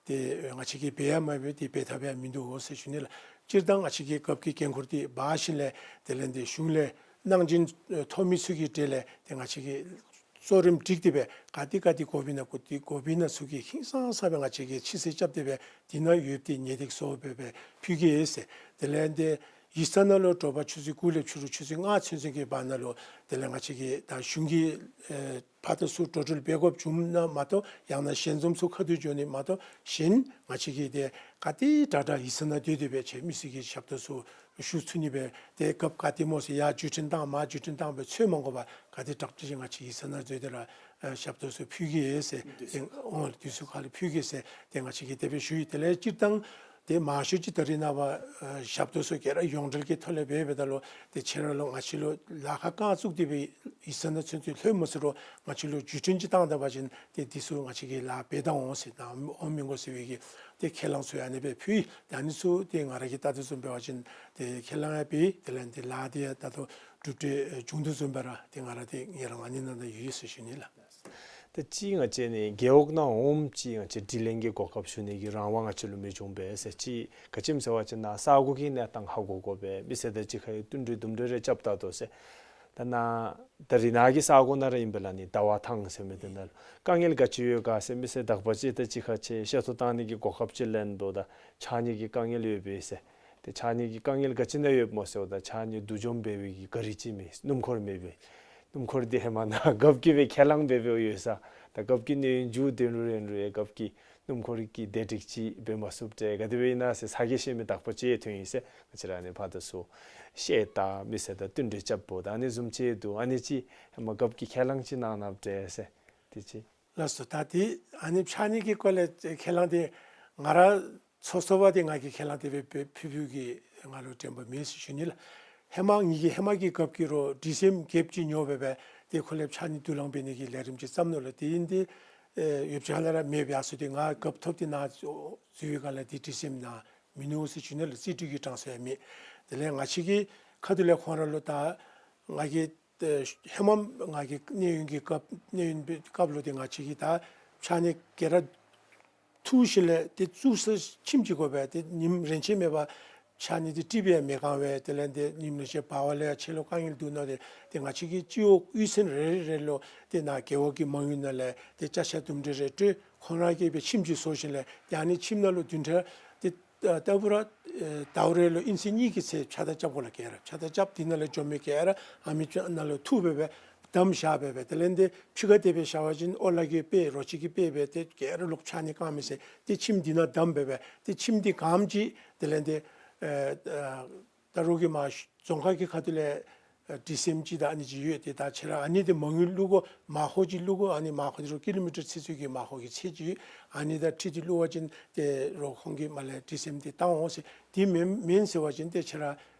ཏེ་ང་བཅས་ཀྱིས་འབད་ཡང་མ་འབད་ཏེ་འབད་ཐབས་ཡང་མིན་འདུག་ཟེར་ཞུ་ནི་ལགས། སྤྱིར་བཏང་ང་བཅས་ཀྱི་རྒཔོ་གི་འགན་ཁུར་འདི་འབག་ཞིནམ་ལས་དེ་ལས་ཏེ་གཞུང་ལས་གནང་སྦྱིན་ཨེ་ཐོབ་མི་ཚུ་གི་གྲས་ལས་ཏེ་ང་བཅས་ཀྱིས་གཙོ་རིམ་སྒྲིག་སྟེ་སྦེ་ག་ཏེ་ག་ཏེ་དགོཔ་ཨིན་ན་ག་ཏེ་དགོཔ་ཨིན་ན་ཚུ་གི་ཧིང་སངས་ས་སྦེ་ང་བཅས་ཀྱིས་ཕྱི་སེལ་རྐྱབ་སྟེ་སྦེ་དེ་ནང་ཡོདཔ་འདི་ཉེས་སྡིག་བཟོ་སྦེ་སྦེ་ཕུལ་གེ་ཟེར། དེ་ལས་ཏེ་ཡིག་ཚང་ནང་ལུ་དྲོ་པ་ཆུ་ཚོད་དགུ་ལས་ཕྱི་རུ་ཆུ་ཚོད་ལྔ་ཚུན་ཚོད་ཀྱི་བར་ན་ལུ་དེ་ལས་ང་བཅས་ཀྱིས་ད་གཞུང་གི་ཨེ་ཕར་དང་ཚུར་འགྲོ་འགྲུལ་འབད་དགོཔ་བྱུངམ་ན་མ་གཏོགས་ཡང་ན་ཞལ་འཛོམས་ཚུ་ཁ་ཐུག་འགྱོ་ནི་མ་གཏོགས་གཞན་ང་བཅས་ཀྱིས་ཏེ་ག་དེ་དྲག་དྲག་ཡིག་ཚང་ནང་སྡོད་དེ་སྦེ་ཁྱེད་མི་སེར་གྱི་ཞབས་ཏོག་ཚུ་ཞུ་ཚུགས་ནི་སྦེ་ཏེ་རྒཔོ་ག་ཏེ་སྨོ་ཟེར་ཡར་བརྒྱུད་འཕྲིན་བཏང་མར་བརྒྱུད་འཕྲིན་བཏང་སྦེ་འཚོལ་མ་དགོ་པར་ག་དེ་དྲག་ཅིག་ང་བཅས་ཡིག་ཚང་ནང་སྡོད་དེ་ར་ཨེ་ཞབས་ཏོག་ཚུ་ཕུལ་གེ་ཟེར། ཏེ་ཨོ་དུས་ཚོད་ཁར་ལུ་ཕུལ་གེ་ཟེར་ཏེ་ང་བཅས་ཀྱིས་དེ་སྦེ་ཞུ་ཡི། དེ་ལས་སྤྱིར་བཏང་ཏེ་མང་ཤོས་ཅིག་ད་རེས་ནངས་པ་ཨེ་ཞབས་ཏོག་ཚུ་ག་ར་ཡོངས་འབྲེལ་གྱི་ཐོག་ལས་འབད་འབདཝ་ད་ལུ་ཏེ་ཁྱེད་ར་ལུ་ང་བཅས་ལུ་ལཱ་ཁག་རྐང་བཙུགས་ཏེ་སྦེ་ཡིག་ཚང་ནང་ཚུན་ཚོད་ལྷོད་མ་ཚུགས་རུང་ང་བཅས་ལུ་བརྒྱུད་འཕྲིན་ཅིག་བཏང་ད་པ་ཅིན་ཏེ་འདི་ཚུ་ང་བཅས་ཀྱིས་ལཱ་འབད་ད་འོང་ཟེར་ད་འོང་མི་དགོ་ཟེར་བའི་གི་ཏེ་ཁས་བླངས་ཚུ་ཡང་ཨ་ནི་སྦེ་ཕུལ་ཡི། ད་ཨ་ནི་ཚུ་ཏེ་ང་ར་གིས་བལྟ་དོ་བཟུམ་འབད་བ་ཅིན་ཏེ་ཁས་བླངས་ཡང་འབད་ཡི། དེ་ལས་ཏེ་ལཱ་འདི་ཡང་ད་ལྟོ་གྲུབ་འབྲས་ཨེ་བྱུང་དོ་བཟུམ་སྦེ་ར་ཏེ་ང་ར་ཏེ་ཡར་ལངས་ནི་ནང་ན་ཡོད་ཟེར་ཞུ་ནི་ལགས། ད་ཅི་ང་བཅས་ནི་རྒེད་འོག་ནང་འོངམ་ཅིག་ང་བཅས་དྲི་ལན་གྱི་གོ་སྐབས་ཞུ་ནི་གི་རང་དབང་ང་བཅས་ལུ་མི་འབྱུང་པས་ཟེར། ཅི་ག་ཅི་སྨོ་ཟེར་བ་ཅིན་ནཱ་ས་གོ་གི་གནས་སྟངས་ཧ་གོ་དགོ་པས། མི་སེར་དང་གཅིག་ཁར་བསྟུན་གྲོས་དུམ་གྲ་རེ་རྐྱབ་བལྟ་དོ་ཟེར། ད་ནཱ་ད་རེས་ནཱ་གི་ས་གོ་ནང་ར་ཨིན་པས་ལགས། ནི་ཟླ་བ་ཐང་ཟེར་མི་འདི་ནང་ལུ་དཀའ་ངལ་ག་ཅི་ཡོད་ག་ཟེར་མི་སེར་དག་པ་ཅིག་དང་གཅིག་ཁར་ཕྱད་བཤད་ཐོ་བཏང་ནི་གི་གོ་སྐབས་ཅིག་ལེན་དོ། ད་ཕྱགས་སྙིགས་ཀྱི་དཀའ་ངལ་ཡོད་པས་ཟེར། ཏེ་ཕྱགས་སྙིགས་ཀྱི་དཀའ་ངལ་ག་ཅི་ནང་ཡོདཔ་སྨོ་ཟེར་བ་ད་ཕྱགས་སྙིགས་བསྡུ་འཇོམས་འབད་བའི་གི་ག་རི་ཅིག་མེད། སྣུམ་འཁོར་མེད་པས། སྣུམ་འཁོར་འདི་ཧེ་མ་ནཱ་རྒཔོ་གིས་སྦེ་ཁས་བླངས་འབད་འབདཝ་ཡོད་ས། ད་རྒཔོ་གིས་གནས་ཡུན་མཇུག་བསྡུ་རུང་རན་རུང་ཡང་རྒཔོ་གིས་སྣུམ་འཁོར་གྱི་བདེ་སྒྲིག་ཅིག་འབད་མ་ཚུགསཔ་འདྲས་ག་དེ་སྦེ་ཨིན་ན་ཟེར་ཚ་གྱང་བཞེས་མི་དག་པ་ཅིག་ཐོན་ཡི་ཟེར། ང་བཅས་ར་ནི་ཕར་དང་ཚུར་བཤད་ད་མི་སེར་དང་བསྟུན་གྲོས་རྐྱབ་འབདཝ་ད་ཨ་ནི་བཟུམ་ཅིག་འདུག། ཨ་ནི་ཅིག་ཧེ་མ་རྒཔོ་གིས་ཁས་བླངས་ཅིག་གནང་གནངམ་འདྲས་ཟེར། དེ་ཅིག། ལགས་སོ། ད་ཏེ་ཨ་ནི་ཕྱགས་སྙིགས་ཀྱི་སྐོར་ལས་ཁས་བླངས་འདི་ང་ར་སོ་སོ་བ་འདི་ང་གིས་ཁས་བླངས་འདི་སྦེ་ཕུལ་ཕུལཝ་གི་ང་ལུ་དྲན་པ་མེད་ཟེར་ཞུ་ནི་ལགས། ཧེ་མ་ངེ་གི་ཧེ་མ་གི་རྒཔོ་གིས་རོགས་དྲི་ཟེར་རྒྱབ་ཅིག་ཉོ་སྦེ་སྦེ་ཏེ་ཁོ་ལས་ཕྱགས་སྙིགས་བསྡུ་ལེན་འབད་ནི་གི་ལས་རིམ་ཅིག་བརྩམས་ནུག་ལགས། ཏེ་ཨིན་ཏེ་ཨེ་ཡོདཔ་ཅིག་ལས་ར་མེདཔ་ཡར་སོང་སྟེ་ང་རྒཔོ་ཐོབ་སྟེ་ནཱ་འཛུལ་བའི་སྒང་ལས་ཏེ་དྲི་ཟེར་ནཱ་མིན་ནུག་ཟེར་ཞུ་ནི་ལགས། རྩིས་སྤྲོད་ཀྱི་གྲངས་སུ་ཡང་མེད། དེ་ལས་ང་བཅས་ཀྱི་ཁ་ཐུག་ལས་ཁོང་ར་ལུ་ད་ང་གིས་ཏེ་ཧེ་མ་ང་གིས་གནས་ཡུན་གྱི་སྐབས་གནས་ཡུན་པའི་སྐབས་ལུ་ཏེ་ང་བཅས་ཀྱིས་ད་ཕྱགས་སྙིགས་ག་ར་འཐུ་ཞིནམ་ལས་ཏེ་བཙུགས་ས་ཁྱིམ་ཅིག་དགོ་པས། ཏེ་ཉིནམ་རེ་ཆད་མེད་པར་ཕྱགས་སྙིགས་འདི་དཀྲིས་སྦེ་མི་བཀང་བས། དེ་ལས་ཏེ་ཉིནམ་རེ་ཆད་འབག་པ་ལས་ཡང་ཕྱི་ལུ་དཀའ་ངལ་འདུག་མནོ་སྟེ་ཏེ་ང་བཅས་ཀྱི་སྤྱི་འོག་གཡུས་ཚན་རེ་རེ་ལུ་ཏེ་ནཱ་རྒེད་འོག་གི་མ་དངུལ་ནང་ལས་ཏེ་ཅ་ཆས་དུམ་གྲ་རེ་སྤྲོད། ཁོང་ར་གིས་སྦེ་ཁྱིམ་ཅིག་བཟོ་ཞིནམ་ལས་ཏེ་ཨ་ནི་ཁྱིམ་ནང་ལུ་བདུན་ཕྲག་ཏེ་ཨ་ལྟ་བུ་ར་ཨེ་ཟླཝ་རེ་ལུ་ཨིན་ཚེས་གཉིས་ཀྱི་ཚེ་ཕྱགས་བདའ་རྐྱབ་དགོ་ལགས། ག་ར་ཕྱགས་བདའ་རྐྱབ། དེ་ནང་ལས་འགྱོ་མི་ག་ར་ཨ་མི་ཅ་ནང་ལུ་འཐུ་སྦེ་སྦེ་བསྡམས་བཞག་སྦེ་སྦེ། དེ་ལས་ཏེ་ཕྱི་ཁ་དེ་སྦེ་བཞག་པ་ཅིན་ཨོ་ལ་གིས་སྦེ་རོ་ཁྱི་གིས་སྦེ་སྦེ་ཏེ་ག་ར་ལོག་ཕྱགས་སྙིགས་བཀང་མི་ཚུགས། ཏེ་ཁྱིམ་འདི་ནང་བསྡམས་སྦེ་སྦེ་ཏེ་ཁྱིམ་འདི་གངམ་ཅིག་དེ་ལས་ཏེ་ཨེ་ཨ་ད་རུང་གི་མར་རྫོང་ཁག་གི་ཁ་ཐུག་ལས་ཨ་དྲི་ཟེར་ཅིག་དང་ཨ་ནི་ཅིག་ཡོད། ཏེ་ད་ཁྱེད་ར་ཨ་ནི་འདི་མ་དངུལ་བླུག་དགོ། མར་ཧོ་ཅིག་བླུག་དགོ། ཨ་ནི་མར་ཧོ་འདི་རོགས་ཀི་ལོ་མི་ཊར་ཚུན་ཚོད་ཀྱི་མར་ཧོ་གི་ཚད་ཅིག་ཡོད། ཨ་ནི་དང་འཁྲིལ་ཏེ་བླུག་པ་ཅིན་ཏེ་རོགས་ཁོང་གིས་མར་ལས་དྲི་ཟེར་འདི་བཏང་འོང་ཟེར། འདི་མེན་མེན་ཟེར་བ་ཅིན་ཏེ་ཁྱེད་ར་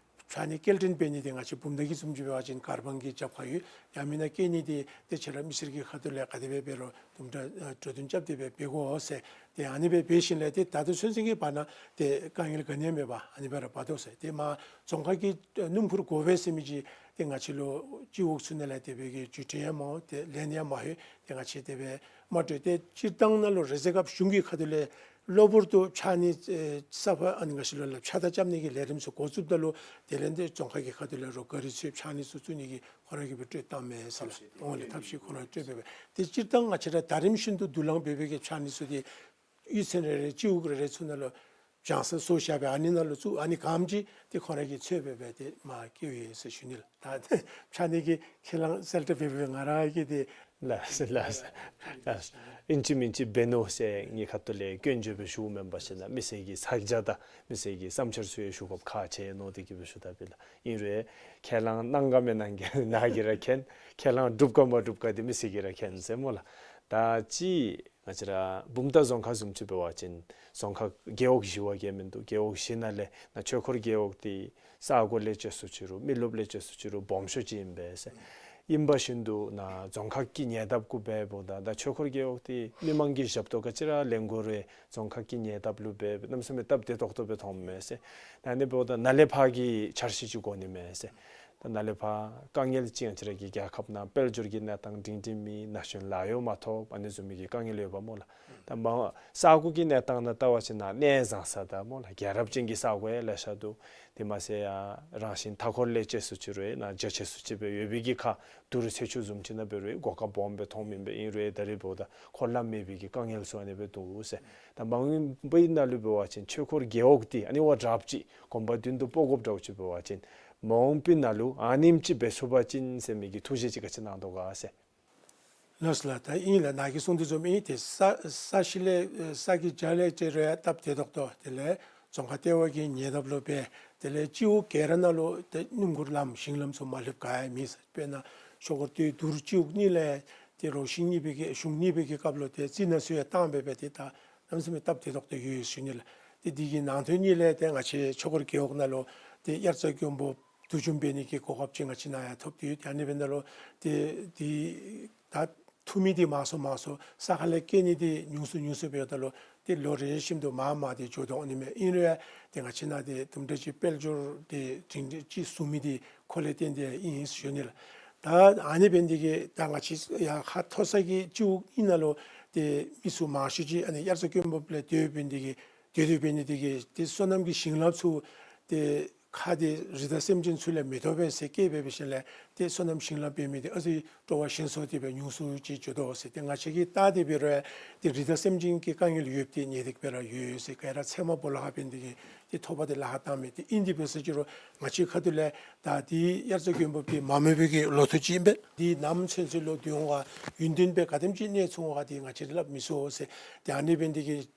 ཕྱགས་སྙིགས་སྐྱེལ་འདྲེན་འབད་ནི་འདི་ང་བཅས་བུམ་ཐང་གི་བཟུམ་ཅིག་འབད་བ་ཅིན་ཀར་བང་གི་རྒྱབ་ཁར་ཡོད། ཡང་མེན་ན་སྐྱེལ་ནི་འདི་ཏེ་ཁྱེད་ར་མི་སེར་གྱི་ཁ་ཐུག་ལས་ག་དེ་སྦེ་འབད་རུང་དུམ་གྲ་ཨ་གྲོས་བསྟུན་རྐྱབ་སྟེ་སྦེ་འབད་དགོ་ཟེར། ཏེ་ཨ་ནི་སྦེ་འབད་ཞིནམ་ལས་ཏེ་ད་ལྟོ་ཚུན་ཚོད་ཀྱི་བར་ན་ཏེ་དཀའ་ངལ་ག་ནི་ཡང་མེད་པར་ཨ་ནི་སྦེ་ར་འབད་དོ་ཟེར། ཏེ་མར་རྫོང་ཁག་གི་སྣུམ་འཁོར་དགོ་པས་ཟེར་མི་ཅིག་ཏེ་ང་བཅས་ལུ་སྤྱི་འོག་ཚུ་ནང་ལས་དེ་སྦེ་གི་བརྒྱུད་འཕྲིན་ཡང་མ་ཏེ་ལན་ཡང་མ་ལྷོད། ཏེ་ང་བཅས་དེ་སྦེ་མ་སྤྲོད། ཏེ་སྤྱིར་བཏང་ནང་ལུ་རེས་གཟའ་སྐར་གཞུང་གི་ཁ་ཐུག་ལས་གློ་བུར་དུ་ཕྱགས་སྙིགས་ཨེ་ས་ཕག་ཨ་ནི་ང་བཅས་ལུ་ལགས་ཕྱགས་བདའ་རྐྱབ་ནི་གི་ལས་རིམ་ཚུ་འགོ་བཙུགསཔ་ད་ལུ་དེ་ལས་ཏེ་རྫོང་ཁག་གི་ཁ་ཐུག་ལས་རོགས་ག་རི་ཚུ་ཕྱགས་སྙིགས་ཚུ་བཙུགས་ནི་གི་ཁོང་ར་གིས་སྦེ་སྤྲོད་བཏངམ་མས་ཟེར་ལགས། འོང་ལགས་ཐབས་ཤེས་ཁོང་ར་སྤྲོད་སྦེ་སྦེ། ཏེ་སྤྱིར་བཏང་ང་བཅས་ར་ཟླ་རིམ་བཞིན་དུ་བསྡུ་ལེན་འབད་བའི་གི་ཕྱགས་སྙིགས་ཚུ་འདི་གཡུས་ཚན་རེ་རེ་སྤྱི་འོག་རེ་རེ་ཚུ་ནང་ལུ་བྱང་ས་བཟོ་བཞག་སྦེ་ཨ་ནི་ནང་ལུ་བཙུགས། ཨ་ནི་གངམ་ཅིག་ཏེ་ཁོང་ར་གིས་འཚོལ་སྦེ་སྦེ་ཏེ་མར་བསྐྱལཝ་ཡོད་ཟེར་ཞུ་ནི་ལགས། ད་ཕྱགས་སྙིགས་ཀྱི་ཁས་བླངས་གསལ་བསྒྲགས་འབད་བའི་ང་ར་གིས་ཏེ་ལགས་ལགས་ལགས། ཨིན་ཅི་མིན་ཅི་འབད་ནུག་ཟེར་ངེའི་ཁ་ཐུག་ལས་སྐྱོན་བརྗོད་སྦེ་ཞུཝ་མེན་པར་ཞིན་ན་མི་སེར་གྱི་ཚ་གྱང་དང་མི་སེར་གྱི་བསམ་འཆར་ཚུ་ཡང་ཞུ་དགོཔ་ཁག་ཆེ་མནོ་སྟེ་གིས་སྦེ་ཞུ་དོ་པས་ལགས། ཨིན་རུང་ཁས་བླངས་གནང་ག་མི་གནང་ག་ནཱ་གིས་ར་མཁྱེན། ཁས་བླངས་འགྲུབ་ག་མ་འགྲུབ་ག་འདི་མི་སེར་གྱིས་ར་མཁྱེན་ཟེར་སྨོ་ལགས། ད་ཅི་ང་བཅས་ར་བུམ་ཐང་རྫོང་ཁག་བཟུམ་ཅིག་འབད་བ་ཅིན་རྫོང་ཁག་རྒེད་འོག་བཞི་བ་གིས་མིན་འདུག། རྒེད་འོག་བཞི་ནང་ལས་ནཱ་ཆོས་འཁོར་རྒེད་འོག་འདི་ས་གོ་ལས་བརྩི་སུ་ཅིག་རུང་མི་རློབས་ལས་བརྩི་སུ་ཅིག་རུང་སྦོམ་ཤོས་ཅིག་ཨིན་པས་ཟེར། ཨིན་པ་བཞིན་དུ་ནཱ་རྫོང་ཁག་གི་ཉེ་འདབས་གུ་འབདཝ་ད་ད་ཆོས་འཁོར་རྒེད་འོག་འདི་མི་མང་གིས་ཞབས་ཏོག་ག་ཅི་ར་ལེན་དགོ་རུང་རྫོང་ཁག་གི་ཉེ་འདབས་ལུ་འབད་གནམ་མེད་ས་མེད་སྟབས་བདེ་ཏོག་ཏོ་སྦེ་མཐོངམ་མས་ཟེར། ད་ཨ་ནི་འབདཝ་ད་ནཱ་ལས་ཕར་གྱི་འཆར་གཞི་ཅིག་དགོ་ནི་མས་ཟེར། ད་ནཱ་ལས་ཕར་དཀའ་ངལ་ཅིག་ང་བཅས་ར་གི་རྒྱལ་ཁབ་ནང་དཔལ་འབྱོར་གྱི་གནས་སྟངས་སྒྲིང་སྒྲིང་མེད། ན་གཞོན་ལཱ་གཡོག་མ་ཐོབ། ཨ་ནི་བཟུམ་མའི་གི་དཀའ་ངལ་ཡོདཔ་སྨོ་ལགས། ད་མ་ས་གོ་གི་གནས་སྟངས་ནང་བལྟ་བ་ཅིན་ནཱ་གནས་བཟང་ས་དང་སྨོ་ལགས། རྒྱལ་རབས་ཅན་གྱི་ས་གོ་ཡང་ལེ་ཤ་འདུག། དེ་མ་ཚད་ཡང་རང་བཞིན་མཐའ་འཁོར་ལས་བཅད་སུ་ཅིག་རུང་ནཱ་རྒྱ་ཆེ་སུ་ཅིག་སྦེ་ཡོད་པའི་གི་ཁར་དུར་ཚེ་ཆུ་བཟུམ་ཅིག་ནང་འབད་རུང་གོ་སྐབས་སྦོམ་སྦེ་མཐོངམ་ཨིན་པས། ཨིན་རུང་ད་རེས་འབདཝ་ད་འཁོར་ལམ་མེད་པའི་གི་དཀའ་ངལ་ཚུ་ཨ་ནི་སྦེ་འདུག་ཟེར། ད་མ་འོངས་པའི་ནང་ལུ་འབད་བ་ཅིན་ཆོས་འཁོར་རྒེད་འོག་འདི་ཨ་ནི་བ་དྲགཔ་ཅིག་གོམ་པ་མདུན་དུ་སྤོ་དགོཔ་འདྲཝ་ཅིག་འབད་བ་ཅིན་མ་འོངས་པའི་ནང་ལུ་ཨ་ནེམ་ཅིག་འབད་ཚུགས་པ་ཅིན་ཟེར་མི་གི་ཐུགས་བཞེད་ཅིག་ག་ཅི་གནང་དོ་ག་ཟེར། ལགས་སོ་ལགས། ད་ཨིན་ལགས། ནཱ་གིས་གསུངས་དོ་བཟུམ་ཨིན། ཏེ་ས་ས་གཞི་ལས་ས་གི་རྒྱ་ལས་ཏེ་ར་སྟབས་བདེ་ཏོག་ཏོ། དེ་ལས་རྫོང་ཁག་ལྟེ་བ་གི་ཉེ་འདབས་ལུ་འབད། དེ་ལས་སྤྱི་འོག་ག་ར་ནང་ལུ་ཏེ་སྣུམ་འཁོར་ལམ་ཞིང་ལམ་ཚུ་མ་ལྷོདཔ་ག་ཡང་མེད་ཟེར། དཔེར་ན་ཆོས་འཁོར་ཏེ་དུར་སྤྱི་འོག་གཉིས་ལས་ཏེ་རོགས་ཞུང་གཉིས་པའི་གི་ཞུང་གཉིས་པའི་གི་སྐབས་ལུ་ཏེ་རྩི་ནག་ཚུ་ཡང་བཏང་སྦེ་སྦེ་ཏེ་ད་གནམ་མེད་ས་མེད་སྟབས་བདེ་ཏོག་ཏོ་ཡོད་ཟེར་ཞུ་ནི་ལགས། ཏེ་དེ་གི་ནང་དོན་གཉིས་ལས་ཏེ་ང་བཅས་ཆོས་འཁོར་རྒེད་འོག་ནང་ལུ་ཏེ་དབྱར་རྩྭ་དགུན་འབུ་བསྡུ་འཇོམས་འབད་ནི་གི་གོ་སྐབས་ཅིག་ང་བཅས་ནཱ་ཡང་ཐོབ་སྟེ་ཡོད། ཏེ་ཨ་ནི་འབདཝ་ད་ལུ་ཏེ་དེ་ད་འཐུ་མི་འདི་མང་སུ་མང་སུ་ས་ཁ་ལས་སྐྱེལ་ནི་འདི་ཉུང་སུ་ཉུང་སུ་འབདཝ་ད་ལུ་ཏེ་ལོ་རེ་བཞིན་དུ་མར་མར་ཏེ་འགྱོ་དོ་ཨ་ནི་མས། ཨིན་རུང་ཡང་ཏེ་ང་བཅས་ནཱ་ཏེ་དུམ་གྲ་ཅིག་དཔལ་འབྱོར་ཏེ་སྒྲིང་སྒྲིང་ཅིག་བཟོ་མི་འདི་ཁོ་ལས་བརྟེན་ཏེ་ཨིན་ཟེར་ཞུ་ནི་ལགས། ད་ཨ་ནི་འབད་ནི་འདི་གིས་ད་ང་བཅས་ཡར་ཁ་མཐོ་ས་གི་སྤྱི་འོག་གཉིས་ནང་ལུ་ཏེ་མི་སུ་མང་ཤོས་ཅིག་ཨ་ནི་དབྱར་རྩྭ་དགུན་འབུ་ལས་སྡོད་འབད་ནི་འདི་གིས་སྡོད་སྡོད་འབད་ནི་འདི་གིས་ཏེ་སོ་ནམ་གྱི་ཞིང་ལམ་ཚུ་ཏེ་ཁ་ཏེ་རི་དྭགས་སེམས་ཅན་ཚུ་ལས་མི་ཐོབ་པས་ཟེར་སྐད་འབད་འབད་ཞིནམ་ལས་ཏེ་སོ་ནམ་ཞིང་ལམ་འབད་མི་འདི་ཨ་ཙི་སྤྲོ་བ་ཞན་སོང་སྟེ་སྦེ་ཉུང་སུ་ཅིག་འགྱོ་དོ་ཟེར། ཏེ་ང་བཅས་ཀྱིས་བལྟ་སྟེ་འབད་རུང་ཏེ་རི་དྭགས་སེམས་ཅན་གྱི་དཀའ་ངལ་ཡོདཔ་འདི་ངེས་ཏིག་སྦེ་ར་ཡོད་ཟེར། ག་ར་ཚལ་མ་སྦོ་ལོགས་ཁར་འབད་ནི་འདི་གིས་ཏེ་ཐོབ་པ་འདི་ལཱ་ཁག་བཏངམ་མས། ཏེ་ཨིན་དེ་འབད་ཟེར་ཅི་རུང་ང་བཅས་ཁ་ཐུག་ལས་ད་འདི་དབྱར་རྩྭ་དགུན་འབུ་འདི་མ་རྨོ་བའི་གི་ལོ་ཐོག་ཅིག་ཨིན་པས། འདི་ནམ་ཚུན་ཚོད་ལུ་སྡོད་འོང་ག་ཡུན་བརྟན་སྦེ་ག་དེམ་ཅིག་གནས་ཚུགས་འོང་ག་འདི་ང་བཅས་ར་སླབ་མི་ཚུགས་ཟེར། ཏེ་ཨ་ནི་འབད་ནི་འདི་གིས་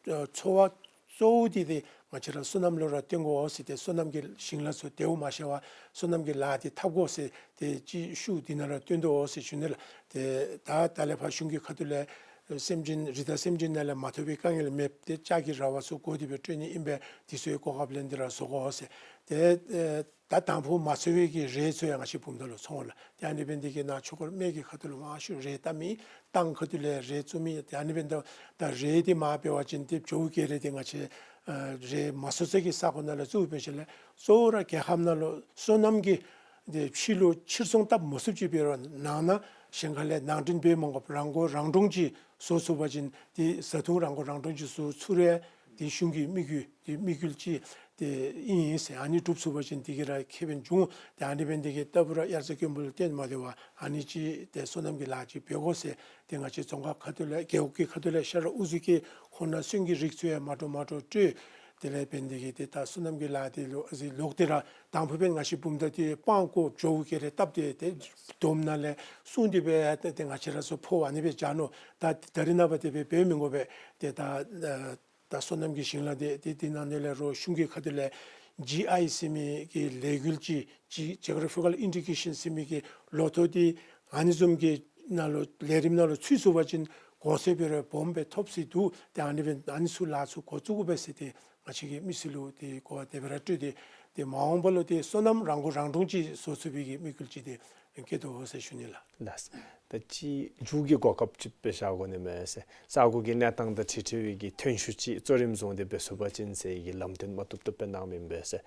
ཨ་འཚོ་བ་གཙོ་བོ་འདི་ཏེ་ང་བཅས་ར་སོ་ནམ་ལུ་ར་བརྟེན་དགོ་ཟེར། ཏེ་སོ་ནམ་གྱི་ཞིང་ལམ་ཚུ་དེ་བ་མ་ཤེས་པར་སོ་ནམ་གྱི་ལཱ་འདི་འཐབ་དགོ་ཟེར་ཏེ་ཅིག་ཤུགས་འདི་ནང་ར་བཏོན་དོ་ཟེར་ཞུ་ནི་ལགས། ཏེ་ད་ད་ལས་ཕར་གཞུང་གི་ཁ་ཐུག་ལས་སེམས་ཅན་རི་དྭགས་སེམས་ཅན་ནང་ལས་མ་ཐོབ་པའི་དཀའ་ངལ་མེདཔ་ཏེ་ལྕགས་ཀྱི་ར་བ་ཚུ་བགོ་སྟེ་སྦེ་སྤྲོད་ནི་ཨིན་པས། དེ་ཚུ་གོ་སྐབས་ལེན་ཏེ་ར་བཟོ་དགོ་ཟེར། ཏེ་ཨེ་ད་དང་ཕུ་མ་འཚོ་བའི་གི་རས་ཚུ་ཡང་ང་བཅས་བུམ་ཐང་ལུ་འཚོ་འོང་ལགས། ཏེ་ཨ་ནི་འབད་ནི་འདི་གིས་ནཱ་ཆོས་འཁོར་སྨད་ཀྱི་ཁ་ཐུག་ལུ་མང་ཤོས་རས་བཏབ་མི་ཏང་ཁ་ཐུག་ལས་རས་བཙུགས་མི། ཏེ་ཨ་ནི་འབདཝ་ད་ད་རས་འདི་མར་འབད་བ་ཅིན་ཏེ་ཇོ་བོ་ག་ར་འདི་ང་བཅས་ཨ་རས་མ་འཚོ་ས་གི་ས་གོ་ནང་ལུ་བཙུགས་འབད་ཞིནམ་ལས་གཙོ་བོ་ར་རྒྱལ་ཁབ་ནང་ལུ་སོ་ནམ་གྱི་ཏེ་ཕྱི་ལུ་ཕྱིར་ཚོང་བཏབ་མ་ཚུགསཔ་ཅིག་འབད་རུང་ནང་ན་གཞན་ཁ་ལས་ནང་འདྲེན་འབད་མ་དགོཔ་རང་མགོ་རང་འདྲོངས་ཅིག་བཟོ་ཚུགས་པ་ཅིན་ཏེ་བཟའ་འཐུང་རང་མགོ་རང་འདྲོངས་ཅིག་བཟོ་ཚུགས་རུང་ཏེ་གཞུང་གི་དམིགས་ཡུལ་ཏེ་དམིགས་ཡུལ་ཅིག་ཏེ་ཨིན་ཟེར། ཨ་ནི་འགྲུབ་ཚུགས་པ་ཅིན་དེ་གིས་ར་ཁེ་ཕན་འབྱུང་། ཏེ་ཨ་ནི་འབད་ནི་འདི་གིས་ལྟ་བུ་ར་དབྱར་རྩྭ་དགུན་འབུ་ལུ་བརྟེན་མ་སྡོད་པར་ཨ་ནི་ཅིག་ཏེ་སོ་ནམ་གྱི་ལཱ་ཅིག་འབད་དགོ་ཟེར། ཏེ་ང་བཅས་རྫོང་ཁག་ཁ་ཐུག་ལས་རྒེད་འོག་གི་ཁ་ཐུག་ལས་ཤ་ར་ཨུ་ཚུགས་ཀྱིས་ཁོང་ནང་སོན་གྱི་རིགས་ཚུ་ཡང་མ་འདྲཝ་མ་འདྲཝ་སྤྲོད། དེ་ལས་འབད་ནི་འདི་གིས་ཏེ་ད་སོ་ནམ་གྱི་ལཱ་འདི་ལུ་ཨ་ཙི་ལོག་སྟེ་ར་དང་ཕུ་འབདན་ང་བཅས་བུམ་ཐང་འདི་སྤང་བཀོག་ཇོ་བོ་ག་ར་བཏབ་སྟེ་ཏེ་དོམ་ནང་ལས་སྲུང་སྟེ་སྦེ་ཏེ་ཏེ་ང་བཅས་ར་ཚུ་ཕོག་ཨ་ནི་སྦེ་བཞག་ནུག། ད་ད་རིས་ནངས་པ་དེ་སྦེ་འབད་མི་དགོ་པས། ཏེ་ད་ཨ་ད་སོ་ནམ་གྱི་ཞིང་ལམ་འདི་ཏེ་དེ་ནང་ནང་ལས་རོགས་གཞུང་གི་ཁ་ཐུག་ལས་ཇི་ཨའི་ཟེར་མི་གི་ལས་འགུལ་ཅིག་ཇི་Geographical Indication ཟེར་མི་གི་ལོ་ཐོག་འདི་ཨ་ནི་བཟུམ་གྱི་ནང་ལུ་ལས་རིམ་ནང་ལུ་ཚུད་ཚུགས་པ་ཅིན་གོང་ཚད་འབད་རུང་སྦོམ་སྦེ་ཐོབ་སྲིད་འདུག། ཏེ་ཨ་ནི་འབད་ཨ་ནི་ཚུ་ལཱ་ཚུ་འགོ་བཙུགས་དགོ་པས་ཟེར་ཏེ་ང་བཅས་ཀྱིས་མི་སེར་ལུ་ཏེ་གོ་བ་དེ་སྦེ་ར་སྤྲོད་དེ་ཏེ་མ་འོངས་པ་ལུ་ཏེ་སོ་ནམ་རང་མགོ་རང་འདྲོངས་ཅིག་བཟོ་ཚུགས་པའི་གི་དམིགས་ཡུལ་ཅིག་ཏེ་བསྐྱེད་དོ་ཟེར་ཞུ་ནི་ལགས། ལགས། ད་ཅི་མཇུག་གི་གོ་སྐབས་ཅིག་སྦེ་བཞག་དགོ་ནི་མས་ཟེར། ས་གོ་གི་གནས་སྟངས་དང་འཁྲིལ་འཁྲིལ་བའི་གི་ཐོན་ཤུགས་ཅིག་གཙོ་རིམ་བཟུང་སྟེ་འབད་ཚུགས་པ་ཅིན་ཟེར་བའི་གི་ལམ་སྟོན་མ་བཏུབ་བཏུབ་སྦེ་གནངམ་ཨིན་པས་ཟེར།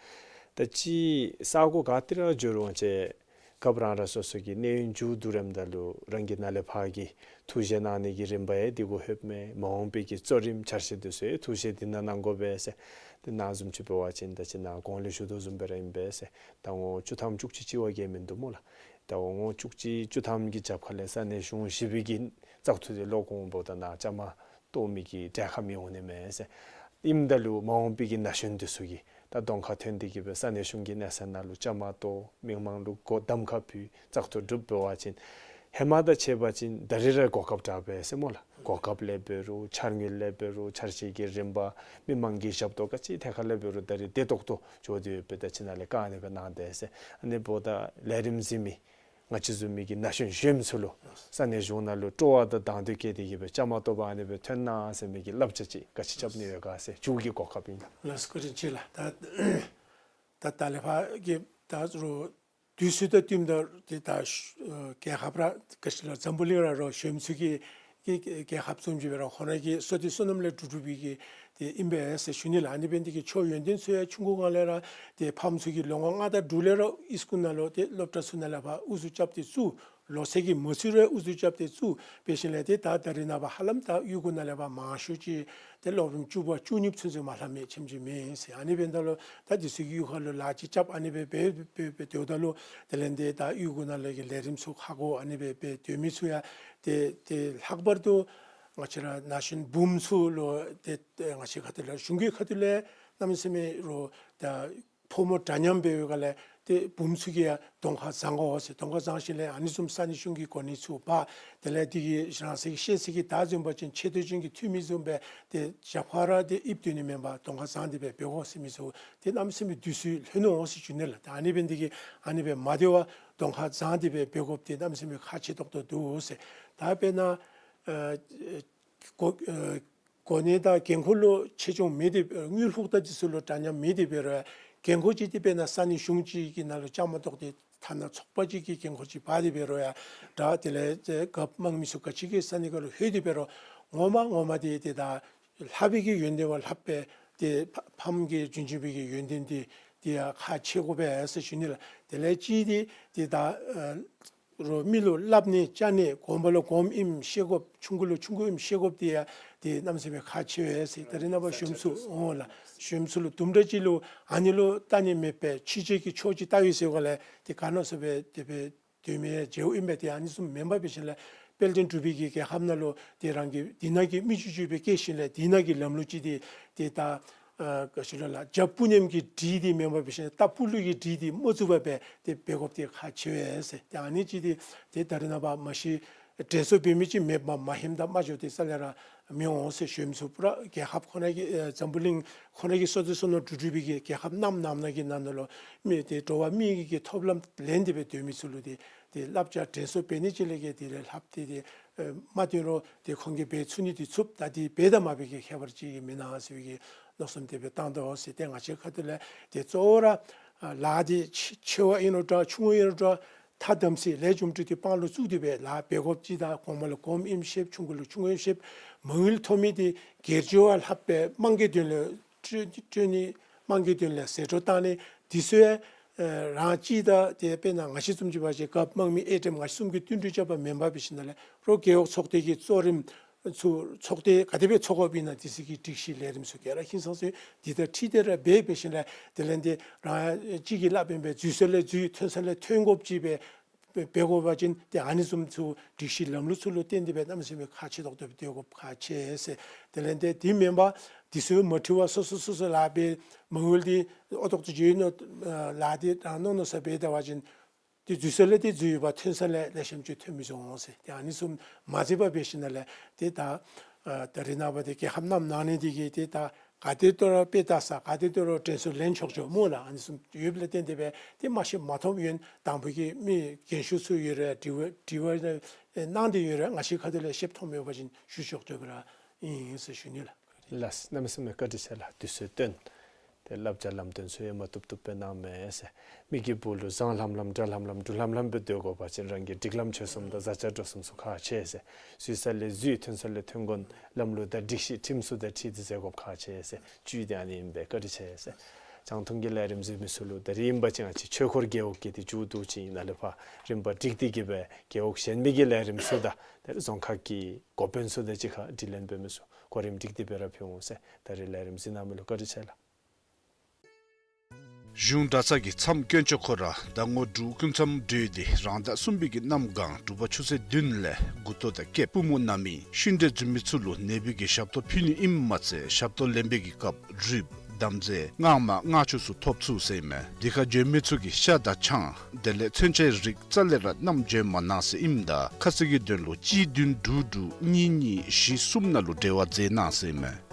ད་ཅི་ས་གོ་ག་ཏེ་ར་འགྱོ་རུང་ཅིག་སྐབས་རང་རང་སོ་སོ་གི་གནས་ཡུན་མཇུག་བསྡུ་རནམ་ད་ལུ་རང་གི་ནཱ་ལས་ཕར་གྱི་ཐུགས་བཞེད་གནང་ནི་གི་རིམ་པ་ཡང་འདི་གུ་ལྷོདཔ་མས། མ་འོངས་པའི་གི་གཙོ་རིམ་འཆར་གཞི་འདི་ཚུ་ཡང་ཐུགས་བཞེད་འདི་ནང་གནང་དགོ་པས་ཟེར། ཏེ་ནཱ་བཟུམ་ཅིག་འབད་བ་ཅིན་ད་ཅི་ནཱ་གོང་ལས་ཞུ་དོ་བཟུམ་སྦེ་ར་ཨིན་པས་ཟེར། ད་ངོ་བཅུ་ཐམ་བཅུ་གཅིག་ཅིག་བ་གི་མིན་འདུག་སྨོ་ལགས། ད་ངོ་བཅུ་གཅིག་བཅུ་ཐམ་གྱི་རྒྱབ་ཁ་ལས་ས་གནས་གཞུང་བཞི་པའི་གི་བཙག་འཐུ་འདི་ལོག་འོངམ་ད་ནཱ་བཅའ་མར་གཏོགས་མི་གི་གྲལ་ཁར་མི་འོང་ནི་མས་ཟེར། ཨིནམ་ད་ལུ་མ་འོངས་པའི་གི་ན་གཞོན་འདི་ཚུ་གིས་ད་གདོང་ཁར་ཐོན་ཏེ་གི་སྦེ་ས་གནས་གཞུང་གི་གནས་ཚད་ནང་ལུ་བཅའ་མར་གཏོགས་མི་མང་ལུ་གོ་གདམ་ཁ་ཕུལ་བཙག་འཐུ་གྲུབ་འབད་བ་ཅིན་ཧེ་མ་དང་ཕྱད་པ་ཅིན་ད་རིས་ར་གོ་སྐབས་དྲག་པས་ཟེར་སྨོ་ལགས། གོ་སྐབས་ལས་འབད་རུང་འཆར་དངུལ་ལས་འབད་རུང་འཆར་གཞི་གི་རིམ་པ་མི་མང་གི་ཞབས་ཏོག་ག་ཅི་ཐད་ཁ་ལས་འབད་རུང་ད་རིས་བདེ་ཏོག་ཏོ་འགྱོ་སྟེ་ཡོད་པས། ད་ཅི་ནཱ་ལས་བཀའ་ཨ་ནི་སྦེ་གནང་དེས་ཟེར། ཨ་ནི་འབདཝ་ད་ལས་རིམ་གཟིགས་མི་ང་བཅས་བཟུམ་མའི་གི་ན་གཞོན་གཞོནམ་ཚུ་ལུ་ས་གནས་གཞུང་ནང་ལུ་སྤྲོ་བ་དང་དང་འདོད་བསྐྱེད་དེ་གི་སྦེ་བཅའ་མར་གཏོགས་པ་ཨ་ནི་སྦེ་ཐོན་གནང་ཟེར་མི་གི་བསླབ་བྱ་ཅིག་ག་ཅི་རྐྱབ་ནི་ཡོད་ག་ཟེར་མཇུག་གི་གོ་སྐབས་ཨིན་ལགས། ལགས་སོ་བཀའ་དྲིན་ཆེ་ལགས། ད་ད་ད་ལས་ཕར་གྱི་ད་རུང་ དུས་ཚོད་དང་བསྟུནམ་ད་ཏེ་ད་ཨ་རྒྱལ་ཁབ་ར་ག་ཅི་ལོ་འཛམ་བུ་གླིང་ར་རོགས་གཞོནམ་ཚུ་གི་གི་རྒྱལ་ཁབ་བཟུམ་ཅིག་འབད་རུང་ཁོང་ར་གི་བསོད་བདེ་བསོད་ནམས་ལས་གྲུབ་གྲུབ་པའི་གི་ཏེ་ཨིན་པས་ཟེར་ཞུ་ནི་ལགས། ཨ་ནི་འབད་ནི་དེ་གིས་ཆོས་ཡོན་ཏན་ཚུ་ཡང་ཆུང་ཀུ་སྒང་ལས་ར་ཏེ་ཕམ་ཚུ་གིས་ལོ་ངོ་ལྔ་དང་དྲུག་ལས་ར་ཨིསི་ཀུལ་ནང་ལུ་ཏེ་སློབ་གྲྭ་ཚུ་ནང་ལས་ཕར་ཨུ་ཚུགས་རྐྱབ་སྟེ་བཙུགས། ལོ་ཚད་ཀྱིས་མ་ཚུད་རུང་ཨུ་ཚུགས་རྐྱབ་སྟེ་བཙུགས། འབད་ཞིནམ་ལས་ཏེ་ད་ད་རེས་ནངས་པ་ཧ་ལམ་ད་གཡུས་ཁ་ནང་ལས་ཕར་མང་ཤོས་ཅིག་ཏེ་སློབ་རིམ་བཅུ་པ་བཅུ་གཉིས་ཚུན་ཚོད་མ་ལྷབ་མི་ཆེམ་ཅིག་མེད་ཟེར། ཨ་ནི་འབདཝ་ད་ལུ་ད་འདི་ཚུ་གིས་གཡུས་ཁ་ལུ་ལཱ་ཅིག་རྐྱབ། ཨ་ནི་སྦེ་སྦེ་སྦེ་སྦེ་སྡོདཔ་ད་ལུ་དེ་ལས་ཏེ་ད་གཡུས་ཁ་ནང་ལས་ཀྱི་ལས་རིམ་ཚུ་ཁག་ཁུ་ཨ་ནི་སྦེ་སྦེ་སྡོད་མི་ཚུ་ཡང་ཏེ་ཏེ་ལྷག་པར་དུ་ང་བཅས་ར་ན་གཞོན་བུམོ་ཚུ་ལུ་ཏེ་ཏེ་ང་བཅས་ཁ་ཐུག་ལས་གཞུང་གི་ཁ་ཐུག་ལས་གནམ་མེད་ས་མེད་རོགས་ད་ཕོ་མོ་འདྲ་མཉམ་འབད་བའི་སྒང་ལས་ཏེ་བུམོ་ཚུ་གིས་ཡང་གདོང་ཁར་བཟང་དགོ་ཟེར། གདོང་ཁར་བཟང་ཞིནམ་ལས་ཨ་ནི་བཟུམ་ས་གནས་གཞུང་གི་གོ་གནས་ཚུ་འབག། དེ་ལས་དེ་གིས་རང་སོའི་ཤེས་ཚད་ཀྱི་ད་བཟུམ་འབད་བ་ཅིན་ཆེ་མཐོ་ཅན་གྱི་འཐུས་མི་བཟུམ་སྦེ་ཏེ་རྒྱབ་ཁར་ར་ཏེ་ཡིབ་སྡོད་ནི་མེན་པར་གདོང་ཁར་བཟང་སྟེ་སྦེ་འབད་དགོ་ཟེར་མི་ཚུ་ཏེ་གནམ་མེད་ས་མེད་དུས་ཚོད་ལྷོད་ནུག་ཟེར་ཞུ་ནི་ལགས། ཏེ་ཨ་ནི་འབད་ནི་དེ་གིས་ཨ་ནི་སྦེ་མ་སྡོད་པར་གདོང་ཁར་བཟང་སྟེ་སྦེ་འབད་དགོཔ་འདི་གནམ་མེད་ས་མེད་ཁག་ཆེ་ཏོག་ཏོ་འདུག་ཟེར། ད་དཔེར་ན་ཨ་གོ་ཨ་གོ་གནས་དང་འགན་ཁུར་ལུ་ཆེ་ཆུང་མེད་དེ་དངུལ་ཕོགས་དང་འདི་ཚུ་ལུ་འདྲ་མཉམ་མེད་དེ་འབད་རུང་ཡང་འགན་ཁུར་ཅིག་འདི་དཔེར་ན་ས་གནས་གཞུང་ཅིག་གི་ནང་ལུ་བཅའ་མར་གཏོགས་ཏེ་ཐ་ན་ཚོགས་པ་ཅིག་གི་འགན་ཁུར་ཅིག་འབག་སྟེ་འབད་རུང་ཡང་འདྲ། དེ་ལས་ཏེ་རྒཔོ་དམངས་མི་ཚུ་ག་ཅི་གི་ས་གནས་ཁར་ལུ་ལྷོད་དེ་འབད་རུང་ངོ་མ་ངོ་མ་འདི་ཏེ་ད་ལྷབ་པའི་གི་ཡོན་ཏན་བ་ལྷག་པའི་ཏེ་ཕ་ཕམ་གྱི་རྒྱུན་འབྱུང་པའི་གི་ཡོན་ཏན་འདི་ཏེ་ཡང་ཁག་ཆེ་དགོ་པས་ཟེར་ཞུ་ནི་ལགས། དེ་ལས་གཅིག་འདི་ཏེ་ད་ཨ་རོགས་མི་ལུ་སླབ་ནི་བཅའ་ནི་གོངམ་ལུ་གོངམ་ཨིནམ་ཤེས་དགོཔ་ཆུང་ཀུ་ལུ་ཆུང་ཀུ་ཨིནམ་ཤེས་དགོཔ་འདི་ཡང་ཏེ་གནམ་མེད་ས་མེད་ཁག་ཆེ་བས་ཟེར། ད་རེས་ནངས་པ་གཞོནམ་ཚུ་འོང་ལགས། གཞོནམ་ཚུ་ལུ་དུམ་གྲ་ཅིག་ལུ་ཨ་ནི་ལུ་ལྟ་ནི་མེད་པར་ཕྱི་རྒྱལ་གྱི་ཕྱོགས་ཅིག་ལྟ་ཡི་ཟེར་བ་ལས་ཏེ་ག་ནི་བཟུམ་སྦེ་དེ་སྦེ་སྡོད་མི་ཡང་མཇལཝ་ཨིན་པས། ཏེ་ཨ་ནི་བཟུམ་མེན་པར་འབད་ཞིནམ་ལས་དཔལ་ལྡན་འབྲུག་པའི་གི་རྒྱལ་ཁབ་ནང་ལུ་ཏེ་རང་གི་འདི་ནང་གི་མི་ཅིག་ཅིག་སྦེ་སྐྱེས་ཞིནམ་ལས་འདི་ནང་གི་ལམ་ལུགས་ཅིག་འདི་ཏེ་ད་ཨ་ག་ཅི་ལོ་ལགས། རྒྱབ་སྤུ་ནེམ་གྱི་སྒྲིག་འདི་མེན་པར་འབད་ཞིནམ་ལས་རྟ་སྤུ་ལུ་གི་སྒྲིག་འདི་མ་བཙུགས་པར་སྦེ་ཏེ་འབད་དགོཔ་འདི་ཁག་ཆེ་བས་ཟེར། ཏེ་ཨ་ནི་ཅིག་འདི་ཏེ་ད་རེས་ནངས་པ་མ་གཞི་དྲན་གསོ་འབད་མི་ཅིག་མེད་པར་མ་ཧེམ་དང་མ་འགྱོ་སྟེ་རྩ་ལས་ར་མི་འོང་ཟེར། གཞོནམ་ཚུ་པུ་ར་རྒྱལ་ཁབ་ཁོ་ན་གི་ཨེ་འཛམ་བུ་གླིང་ཁོ་ན་གི་བསོད་བདེ་བསོད་ནམས་གྲུབ་གྲུབ་པའི་གི་རྒྱལ་ཁབ་རྣམ་རྣམ་སྣང་གི་ནང་ན་ལུ་མི་ཏེ་འགྲོ་བ་མི་གི་གི་ཐོབ་ལམ་ལེན་ཏེ་སྦེ་སྡོད་མི་ཚུ་ལུ་ཏེ་ཏེ་བསླབ་བྱ་དྲན་གསོ་འབད་ནི་ཅིག་ལས་ཀྱི་དེ་ལས་ལྷག་སྟེ་ཏེ་ཨེ་མ་བཏོན་རུང་ཏེ་ཁོང་གིས་འབད་ཚུགས་ནི་འདི་ཚུགས། ད་འདི་འབད་དང་མ་འབད་ཀྱི་ཁྱད་པར་ཅིག་མེན་ན་ཟེར་བའི་གི་མནོ་བསམ་དེ་སྦེ་བཏང་དོ་ཟེར། ཏེ་ང་བཅས་ཁ་ཐུག་ལས་ཏེ་གཙོ་བོ་ར་ཨ་ལཱ་འདི་ཆེ་ཆེ་བ་ཨིན་རུང་འདྲ་ཆུང་ཀུ་ཨིན་རུང་འདྲ་ཐ་དམ་ཚིག་ལས་རྒྱུ་འབྲས་འདི་དཔང་ལུ་བཙུགས་ཏེ་སྦེ་ལཱ་འབད་དགོཔ་ཅིག་དང་གོངམ་ལུ་གོངམ་ཨིནམ་ཤེསཔ་ཆུང་ཀུ་ལུ་ཆུང་ཀུ་ཨིནམ་ཤེསཔ་མ་དངུལ་ཐོབ་མི་འདི་སྒེར་གཅོད་བ་ལྷག་པའི་དམངས་ཀྱི་དོན་ལུ་སྤྲོད་སྤྲོད་ནི་དམངས་ཀྱི་དོན་ལས་ཟད་འགྲོ་བཏང་ནི་འདི་ཚུ་ཡང་ཨེ་རང་གཅིག་དང་ཏེ་དཔེར་ན་ང་བཅས་བཟུམ་ཅིག་འབད་བ་ཅིན་རྒཔོ་དམངས་མི་ཨེ་ཏེམ་ང་བཅས་བཟུམ་གྱིས་བསྟུན་གྲོས་རྐྱབ་པ་མེན་པར་འབད་ཞིནམ་ལས་རོགས་རྒེད་འོག་ཚོགས་སྡེ་གི་གཙོ་རིམ་ཚུ་ཚོགས་སྡེ་ག་དེ་སྦེ་ཚོགས་དགོཔ་ཨིན་ན་འདི་ཚུ་གི་སྒྲིག་གཞི་ལས་རིམ་ཚུ་ག་ར་ཧིང་སངས་ས་འདི་དང་འཁྲིལ་ཏེ་ར་འབད་འབད་ཞིནམ་ལས་དེ་ལས་ཏེ་རང་གཅིག་གིས་སླབ་ཨིན་པས། འཛུལ་ས་ལས་འཛུལ་ཐོན་ས་ལས་ཐོན་དགོཔ་ཅིག་སྦེ་འབད་འབད་དགོ་པ་ཅིན་ཏེ་ཨ་ནི་བཟུམ་ཚུ་སྒྲིག་གཞི་ལམ་ལུགས་ཚུ་ལུ་བརྟེན་ཏེ་སྦེ་གནམ་མེད་ས་མེད་ཁག་ཆེ་ཏོག་ཏོ་སྦེ་སྡོད་དགོཔ་ཁག་ཆེ་ཟེར། དེ་ལས་ཏེ་འདི་མེན་པར་འདི་ཚུ་མ་འཁྲུལ་བར་སོ་སོ་སོ་སོ་ལཱ་འབད་མ་དངུལ་འདི་ཨོ་ཏོག་ཏོ་འགྱོ་ནི་ལཱ་འདི་རང་མནོ་མནོ་ས་འབད་ད་པ་ཅིན་ཏེ་འཛུལ་ས་ལས་ཏེ་འཛུལ་ཡོདཔ་ཐོན་ས་ལས་ལེགས་ཤོམ་ཅིག་ཐོན་མི་ཚུགས་འོང་ཟེར། ཏེ་ཨ་ནི་བཟུམ་མ་མཛད་པར་འབད་ཞིནམ་ལས་ཏེ་ད་ཨ་ད་རེས་ནངས་པ་འདི་རྒྱལ་ཁབ་རྣམ་རྣམ་སྣང་ནི་འདི་གིས་ཏེ་ད་ག་ཏེ་ཏོ་ར་དཔེ་ལྟ་ས་ག་ཏེ་ཏོ་ར་དྲན་གསོ་ལེན་ཆོག་ཆོག་སྨོ་ལགས། ཨ་ནི་བཟུམ་ཡོདཔ་ལས་བརྟེན་ཏེ་སྦེ་ཏེ་མ་ཤེས་མ་ཐོབ་ཡོན་དང་པོ་གི་མི་རྒན་ཤོས་ཚུ་ཡོད་རུང་དྲི་བ་དྲི་བ་གནང་སྟེ་ཡོད་རུང་ང་བཅས་ཁ་ཐུག་ལས་ཤེསཔ་ཐོབ་མེད་པ་ཅིན་ཞུ་ཆོག་ཆོག་པ་ར་ཨིན་ཟེར་ཞུ་ནི་ལགས། ལགས་གནམ་མེད་ས་མེད་བཀའ་དྲིན་ཆེ་ལགས། དུས་ཚོད་བཏོན། ཏེ་བསླབ་བྱ་ལམ་སྟོན་ཚུ་ཡང་མ་བཏུབ་བཏུབ་སྦེ་གནང་མས་ཟེར། མི་གི་སྦུག་ལུ་བཟང་ལྷམ་ལྷམ་དྲག་ལྷམ་ལྷམ་འབྲུ་ལྷམ་ལྷམ་སྦེ་སྡོད་དགོ་པ་ཅིན་རང་གི་སྒྲིག་ལམ་ཆོས་གསུམ་དང་བཟའ་བཅའ་འགྲོ་གསུམ་ཚུ་ཁག་ཆེ་ཟེར། འཛུལ་ས་ལས་འཛུལ་ཐོན་ས་ལས་ཐོན་དགོ་ནི་ལམ་ལུགས་དང་སྒྲིག་གཞི་ཁྲིམས་སྲོལ་དང་འཁྲིལ་ཏེ་མཛད་དགོཔ་ཁག་ཆེ་ཟེར། བཅུད་འདི་ཨ་ནི་ཨིན་པས། བཀའ་དྲིན་ཆེ་ཟེར། རྒྱང་མཐོང་གི་ལས་རིམ་གཟིགས་མི་ཚུ་ལུ་ད་རིས་ཨིན་པ་ཅིན་ང་བཅས་ཆོས་འཁོར་རྒེད་འོག་གི་ཏེ་མཇུག་བསྡུ་ཅིག་ནཱ་ལས་ཕར་རིམ་པ་སྒྲིག་སྟེ་གི་སྦེ་རྒེད་འོག་གཞན་མི་གི་ལས་རིམ་ཚུ་དང་ཏེ་རྫོང་ཁག་གི་འགོ་དཔོན་ཚུ་དང་གཅིག་ཁར་དྲི་ལན་འབད་མི་ཚུ་གོ་རིམ་སྒྲིག་སྟེ་སྦེ་ར་ཕུལ་འོང་ཟེར། ད་རིས་ལས་རིམ་གཟིགས་གནང་མི་ལུ་བཀའ་དྲིན་ཆེ་ལགས། གཞུང་གྲྭ་ཚང་གི་མཚམས་དཀོན་མཆོག་ཁོ་ར་ཟླ་ངོ་དྲུག་སྐུ་མཚམས་གྲོལ་ཏེ་རང་ཟླ་གསུམ་པའི་གི་གནམ་གང་དྲོ་པ་ཆུ་ཚོད་བདུན་ལས་མགུ་ཏོ་དང་སྐེདཔ་པུས་མོ་ན་མི་ཤི་འདྲེ་འཛིན་མི་ཚུ་ལུ་ནད་འབུ་གི་ཞབས་ཏོག་ཕུལ་ནི་ཨིནམ་མ་ཚད་ཞབས་ཏོག་ལེན་པའི་གི་སྐབས་རུས་དམ་རྫས་སྔགས་མ་སྔགས་ཆུ་ཚུ་ཐོབ་ཚུགས་ཟེར་ཨིན་མས། དེ་ཁར་འབྱོན་མི་ཚུ་གིས་ཤ་དང་ཆང་དེ་ལས་མཚོན་ཆའི་རིགས་རྩ་ལས་ར་བསྣམས་འབྱོན་མ་གནང་ཟེར་ཨིནམ་ད་ཁ་གསལ་གྱི་དོན་ལུ་གཅིག་བདུན་དྲུག་དྲུག་གཉིས་གཉིས་བཞི་གསུམ་ནང་ལུ་འབྲེལ་བ་མཛད་གནང་ཟེར་ཨིན་མས།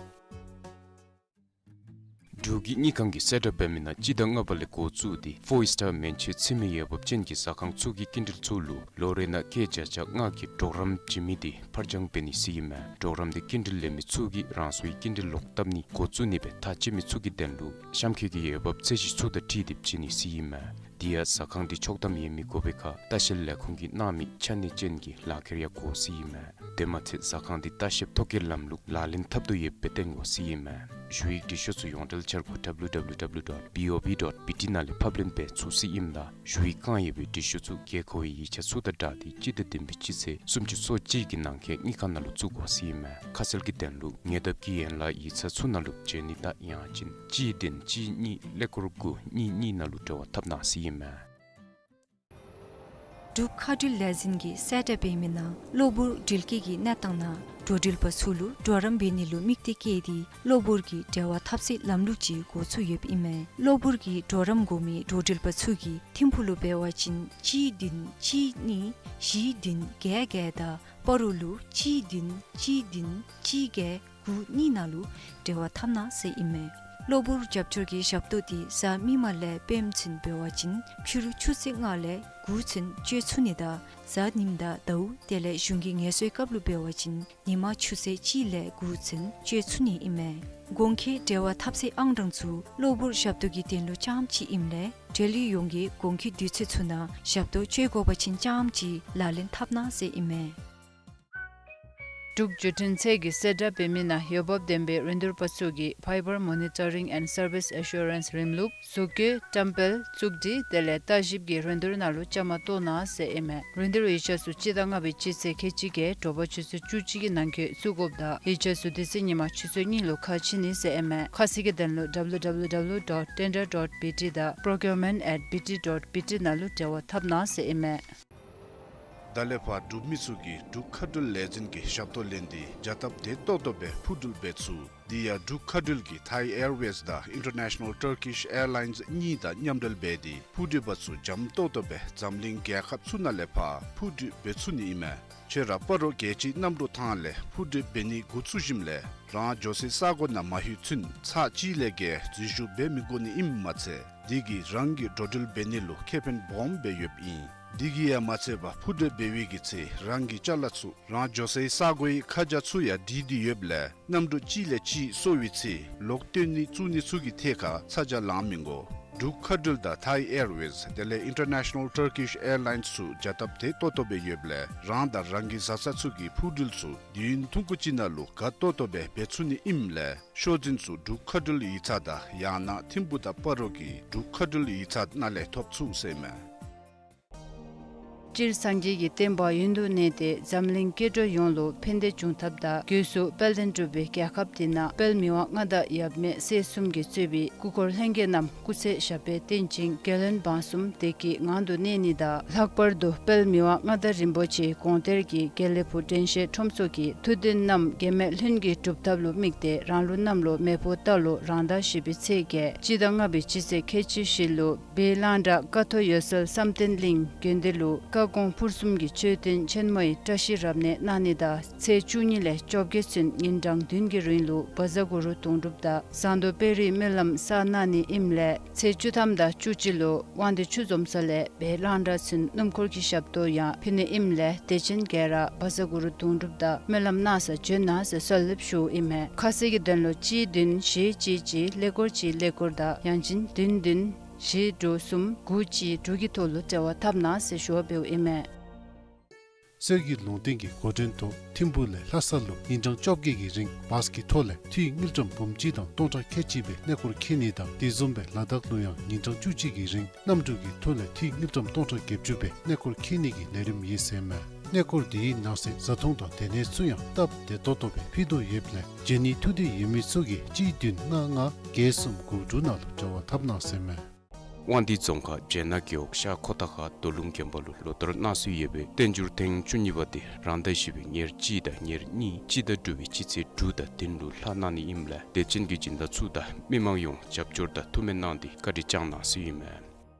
འབྲུག་གི་དངུལ་ཁང་གིས་གསལ་བསྒྲགས་འབད་མི་ནང་སྤྱི་ཟླ་ལྔ་པ་ལས་འགོ་བཙུགས་ཏེ་ཕོར་སི་ཊར་མན་ཆད་ཚུད་མི་འོས་འབབ་ཅན་གྱི་ཟ་ཁང་ཚུ་གི་སྐྱིན་འགྲུལ་ཚུ་ལུ་ལོ་རེ་ནང་སྐྱེད་བརྒྱ་ཆ་ལྔ་གི་གྲོགས་རམ་བྱིན་མི་དེ་ཕར་འགྱངས་འབད་ནི་ཟེར་ཨིན་མས། གྲོགས་རམ་དེ་སྐྱིན་འགྲུལ་ལེན་མི་ཚུ་གིས་རང་སོའི་སྐྱིན་འགྲུལ་ལོག་བཏབ་ནི་འགོ་བཙུགས་ནི་སྦེ་ཐག་བཅད་མི་ཚུ་གི་དོན་ལུ་གཤམ་འཁོད་ཀྱི་འོས་འབབ་ཚད་གཞི་ཚུ་དང་འཁྲིལ་ཏེ་བྱིན་ནི་ཟེར་ཨིན་མས། དེ་ཡང་ཟ་ཁང་འདི་ཆོག་ཐམ་ཡོད་མི་དགོ་པའི་ཁར་ལྟ་བཤལ་ལས་ཁུངས་ཀྱིས་གནང་མི་ཆ་གནས་ཅན་གྱི་ལག་ཁྱེར་ཡང་དགོ་ཟེར་ཨིན་མས། དེ་མ་ཚད་ཟ་ཁང་འདི་ལྟ་བཤལཔ་ཐོ་བཀོད་ལམ་ལུགས་ལག་ལེན་འཐབ་དོ་ཡོདཔ་སྦེ་སྟོན་དགོ་ཟེར་ཨིན་མས། ཞུ་ཡིག་འབྲི་ཤོག་ཚུ་ཡོངས་འབྲེལ་འཆར་སྒོ་W W W dot B O B dot B T ནང་ལས་ཕབ་ལེན་འབད་ཚུགས་ཟེར་ཨིནམ་ད་ཞུ་ཡིག་བཀང་ཡོད་པའི་འབྲི་ཤོག་ཚུ་དགོས་མཁོ་བའི་ཡིག་ཆ་ཚུ་དང་སྦྲགས་ཏེ་སྤྱི་ཟླ་བདུན་པའི་སྤྱི་ཚེས་སུམ་ཅུ་སོ་གཅིག་གི་ནང་འཁོད་དངུལ་ཁང་ནང་ལུ་བཙུགས་དགོ་ཟེར་ཨིན་མས། ཁ་གསལ་གྱི་དོན་ལུ་ཉེ་འདབས་ཀྱི་ཡན་ལག་ཡིག་ཚང་ཚུ་ནང་ལུ་འབྱོན་ནི་དང་ཡང་ཅིན་གཅིག་བདུན་གཅིག་གཉིས་ཀླད་ཀོར་དགུ་གཉིས་གཉིས་ནང་ལུ་འབྲེལ་བ་འཐབ་གནང་ཟེར་ཨིན་མས། འབྲུག་མཁའ་འགྲུལ་ལས་འཛིན་གྱིས་གསལ་བསྒྲགས་འབད་མི་ནང་གློ་བུར་འགྲུལ་སྐྱེལ་གྱི་གནས་སྟངས་ནང་འགྲོ་འགྲུལ་པ་ཚུ་ལུ་གྲོགས་རམ་འབད་ནི་ལུ་དམིགས་གཏད་བསྐྱེད་དེ་གློ་བུར་གྱི་འབྲེལ་བ་འཐབ་སའི་ལམ་ལུགས་ཅིག་འགོ་བཙུགས་ཡོདཔ་ཨིན་མས། གློ་བུར་གྱི་གྲོགས་རམ་དགོ་མི་འགྲོ་འགྲུལ་པ་ཚུ་གིས་ཐིམ་ཕུག་ལུ་འབད་བ་ཅིན་གཅིག་བདུན་གཅིག་གཉིས་བཞི་བདུན་བརྒྱད་བརྒྱད་དང་སྤ་རོ་ལུ་གཅིག་བདུན་གཅིག་བདུན་གཅིག་བརྒྱད་དགུ་གཉིས་ནང་ལུ་འབྲེལ་བ་འཐབ་གནང་ཟེར་ཨིན་མས། གློ་བུར་རྒྱབ་སྐྱོར་གྱི་ཞབས་ཏོག་འདི་གཟའ་མིག་དམར་ལས་སྤེནམ་ཚུན་འབད་བ་ཅིན་ཕྱི་རུ་ཆུ་ཚོད་ལྔ་ལས་དགུ་ཚུན་སྤྱོད་ཚུགས་ནི་དང་གཟའ་ཉིམ་དང་ཟླཝ་དེ་ལས་གཞུང་གི་ངལ་གསོའི་སྐབས་ལུ་འབད་བ་ཅིན་ཉིན་མ་ཆུ་ཚོད་གཅིག་ལས་དགུ་ཚུན་སྤྱོད་ཚུགས་ནི་ཨིན་མས། གོང་འཁོད་འབྲེལ་བ་འཐབ་སའི་ཨང་གྲངས་ཚུ་གློ་བུར་ཞབས་ཏོག་གི་དོན་ལུ་རྐྱངམ་ཅིག་ཨིནམ་ལས་འབྲེལ་ཡོད་ཡོངས་ཀྱིས་གོང་འཁོད་དུས་ཚོད་ཚུ་ནང་ཞབས་ཏོག་སྤྱོད་དགོ་པ་ཅིན་རྐྱངམ་ཅིག་ལག་ལེན་འཐབ་གནང་ཟེར་ཨིན་མས། འབྲུག་བརྒྱུད་འཕྲིན་ཚད་ཀྱིས་གསལ་བསྒྲགས་འབད་མི་ནང་འོས་འབབ་ལྡན་པའི་རིན་བསྡུར་པ་ཚུ་གིས་Fiber Monitoring and Service Assurance རིམ་ལུགས་བཟོ་བཀོད་བཀྲམ་སྤེལ་བཙུགས་སྒྲིག་དེ་ལས་ལྟ་ཞིབ་ཀྱི་རིན་བསྡུར་ནང་ལུ་བཅའ་མར་གཏོགས་གནང་ཟེར་ཨིན་མས། རིན་བསྡུར་ཡིག་ཆ་ཚུ་སྤྱི་ཟླ་ལྔ་པའི་སྤྱི་ཚེས་ཁལ་གཅིག་བརྒྱད་དྲོ་པ་ཆུ་ཚོད་བཅུ་གཅིག་གི་ནང་འཁོད་བཙུགས་དགོཔ་དང་ཡིག་ཆ་ཚུ་དེ་ཚེ་ཉིན་མ་ཆུ་ཚོད་གཉིས་ལུ་ཁ་ཕྱེ་ནི་ཟེར་ཨིན་མས། ཁ་གསལ་གྱི་དོན་ལུ W W W dot tender dot B T དང་procurement at B T dot B T ནང་ལུ་འབྲེལ་བ་འཐབ་གནང་ཟེར་ཨིན་མས། ད་ལས་ཕར་འབྲུག་མི་ཚུ་གིས་འབྲུག་མཁའ་འགྲུལ་ལས་འཛིན་གྱི་ཞབས་ཏོག་ལེན་ཏེ་བྱ་སྟབས་བདེ་ཏོག་ཏོ་སྦེ་འཕུར་འགྲུལ་འབད་ཚུགས། དེ་ཡང་འབྲུག་མཁའ་འགྲུལ་གྱིས་Thai Airways དང་International Turkish Airlines གཉིས་དང་མཉམ་འབྲེལ་འབད་དེ་འཕུར་འགྲུལ་པ་ཚུ་འཇམ་ཏོག་ཏོ་སྦེ་འཛམ་གླིང་རྒྱལ་ཁབ་ཚུ་ནང་ལས་ཕར་འཕུར་འགྲུལ་འབད་ཚུགས་ནི་ཨིན་མས། ཁྱོད་ར་སྤ་རོ་རྒྱལ་སྤྱིའི་གནམ་གྲུ་ཐང་ལས་འཕུར་འགྲུལ་འབད་ནི་འགོ་བཙུགས་ཞིནམ་ལས་རང་འགྱོ་སའི་ས་གོ་ནང་མ་ལྷོད་ཚུན་ཚར་གཅིག་ལས་བརྒལ་འཛུལ་ཞུགས་འབད་མི་དགོ་ནི་ཨིནམ་མ་ཚད་དེ་གིས་རང་གི་འགྲོ་འགྲུལ་འབད་ནི་ལུ་ཁེ་ཕན་སྦོམ་སྦེ་ཡོདཔ་ཨིན། དེ་གིས་ཡང་མ་ཚད་པར་འཕུར་འགྲུལ་འབད་བའི་གི་ཚེ་རང་གི་ཅ་ལ་ཚུ་རང་འགྱོ་སའི་ས་གོའི་ཁ་བྱང་ཚུ་ཡང་བྲིས་ཏེ་ཡོདཔ་ལས་གནམ་གྲུ་གཅིག་ལས་གཅིག་སོར་བའི་ཚེ་ལོག་བཏོན་ནི་བཙུགས་ནི་ཚུ་གི་ཐད་ཁར་ཚ་གྱང་ལང་མི་དགོ། འབྲུག་མཁའ་འགྲུལ་དང་Thai Airways དེ་ལས་International Turkish Airlines ཚུ་བྱ་སྟབས་བདེ་ཏོག་ཏོ་སྦེ་ཡོདཔ་ལས་རང་དང་རང་གི་བཟའ་ཚང་ཚུ་གི་འཕུར་འགྲུལ་ཚུ་དུས་ཡུན་ཐུང་ཀུ་ཅིག་ནང་ལུ་དགའ་ཏོག་ཏོ་སྦེ་འབད་ཚུགས་ནི་ཨིནམ་ལས་ཤོག་འཛིན་ཚུ་འབྲུག་མཁའ་འགྲུལ་ཡིག་ཚང་དང་ཡང་ན་ཐིམ་ཕུག་དང་སྤ་རོ་གི་འབྲུག་མཁའ་འགྲུལ་ཡིག་ཚང་ནང་ལས་ཐོབ་ཚུགས་ཟེར་མས། སྤྱིར་སངས་རྒྱས་ཀྱི་བསྟན་པ་ཡུན་དུ་གནས་ཏེ་འཛམ་གླིང་སྐྱེ་འགྲོ་ཡོངས་ལུ་ཕན་བདེ་འབྱུང་ཐབས་དང་སྒོས་སུ་དཔལ་ལྡན་འབྲུག་པའི་རྒྱལ་ཁབ་འདི་ནང་དཔལ་མི་དབང་མངའ་བདག་ཡབ་མེས་སྲས་གསུམ་གྱིས་གཙོས་པའི་སྐུ་འཁོར་ལྷན་རྒྱས་རྣམས་སྐུ་ཚེ་ཞབས་པད་བརྟན་ཅིང་རྒྱལ་བློན་འབངས་གསུམ་བདེ་སྐྱིད་ངང་དུ་གནས་ནི་དང་ལྷག་པར་དུ་དཔལ་མི་དབང་མངའ་བདག་རིན་པོ་ཆེ་དགོངས་གཏེར་གྱི་དགེ་ལེགས་ཕུག་དྲན་ཤེས་ཁྲོམ་ཚོགས་ཀྱི་ཐུགས་འདུན་རྣམས་འགལ་མེད་ལྷུན་གྱིས་གྲུབ་ཐབས་ལུ་དམིགས་ཏེ་རང་ལུགས་གནམ་ལོ་མེ་ཕོ་རྟ་ལོ་རང་ཟླ་བཞི་པའི་ཚེས་བརྒྱད་སྤྱི་ཟླ་ལྔ་པའི་སྤྱི་ཚེས་ཁལ་གཅིག་བཞི་ལུ་སྦས་གླང་བྲག་ཀ་ཐོག་འོད་གསལ་བསམ་གཏན་གླིང་དགོན་སྡེ་ལུ་བཀའ་དགོངས་ཕུར་གསུམ་གྱི་མཆོད་རྟེན་ཆེན་མོའི་བཀྲ་ཤིས་རབ་གནས་གནང་ནི་དང་ཚེས་བཅུ་གཉིས་ལས་བཅོ་བརྒྱད་ཚུན་ཉིན་གྲངས་བདུན་གྱི་རིང་ལུ་བཛྲ་གུ་རུ་དུང་སྒྲུབ་དང་ཟངས་མདོག་དཔལ་རིའི་སྨོན་ལམ་བསགས་གནང་ནི་ཨིནམ་ལས་ཚེས་བཅུ་ཐམ་དང་བཅུ་གཅིག་ལུ་དབང་འདུས་ཆུ་འཛོམས་ས་ལས་སྦས་གླང་བྲག་ཚུན་སྣུམ་འཁོར་གྱི་ཞབས་ཏོག་ཡང་ཕུལ་ནི་ཨིནམ་ལས་དད་ཅན་ག་ར་བཛྲ་གུ་རུ་དུང་སྒྲུབ་དང་སྨོན་ལམ་གནང་སར་བྱོན་གནང་ཟེར་གསོལ་འདེབས་ཞུཝ་ཨིན་མས། ཁ་གསལ་གྱི་དོན་ལུ་གཅིག་བདུན་བཞི་གཅིག་གཅིག་ཀླད་ཀོར་གཅིག་ཀླད་ཀོར་དང་ཡང་ཅིན་བདུན་བདུན་བཞི་དྲུག་གསུམ་དགུ་གཅིག་དྲུག་གི་ཐོག་ལུ་འབྲེལ་བ་འཐབ་གནང་ཟེར་ཞུ་བ་འབདཝ་ཨིན་མས། གསེར་གྱི་ལུང་བསྟན་གྱི་འགོ་འདྲེན་ཐོག་ཐིམ་ཕུག་ལས་ལྷ་ས་ལུ་ཉིན་གྲངས་བཅོ་བརྒྱད་ཀྱི་རིང་བཱས་ཀྱི་ཐོག་ལས་འཐུས་དངུལ་ཀྲམ་འབུམ་གཅིག་དང་སྟོང་ཕྲག་ཁལ་གཅིག་སྦེ་གནས་སྐོར་འཁྱིད་ནི་དང་དེ་བཟུམ་སྦེ་ལ་དྭགས་ལུ་ཡང་ཉིན་གྲངས་བཅུ་གཅིག་གི་རིང་གནམ་གྲུ་གི་ཐོག་ལས་འཐུས་དངུལ་ཀྲམ་སྟོང་ཕྲག་བརྒྱད་ཅུ་སྦེ་གནས་སྐོར་འཁྱིད་ནི་གི་ལས་རིམ་ཨིན་ཟེར་མས། གནས་སྐོར་དེའི་ནང་གསེས་བཟའ་འཐུང་དང་སྡོད་གནས་ཚུ་ཡང་སྟབས་བདེ་ཏོག་ཏོ་སྦེ་ཕུལ་དོ་ཡོདཔ་ལས་འབྱོན་ནི་ཐུགས་འདོད་ཡོད་མི་ཚུ་གིས་གཅིག་བདུན་ལྔ་ལྔ་བརྒྱད་གསུམ་དགུ་དྲུག་ནང་ལུ་འབྲེལ་བ་འཐབ་གནང་ཟེར་མས། དབང་འདུས་རྫོང་ཁག་སྦྱེད་ནག་རྒེད་འོག་ཤར་ཁོ་ཐང་ཁ་རྡོ་ལུང་དགོན་པ་ལུ་ལོ་ལྟར་གནང་སྲོལ་ཡོད་པའི་བསྟན་འགྱུར་ཐེངས་བཅུ་གཉིས་པ་འདི་རང་ཟླ་བཞི་པའི་ཉེར་གཅིག་དང་ཉེར་གཉིས་སྤྱི་ཟླ་དྲུག་པའི་སྤྱི་ཚེས་དྲུག་དང་བདུན་ལུ་ལྷག་གནང་ནི་ཨིནམ་ལས་དད་ཅན་གྱི་སྦྱིན་བདག་ཚུ་དང་མི་མང་ཡོངས་རྒྱབ་སྐྱོར་དང་ཐུགས་སྨོན་གནང་སྟེ་བཀའ་དྲིན་བསྐྱང་གནང་ཟེར་ཨིན་མས།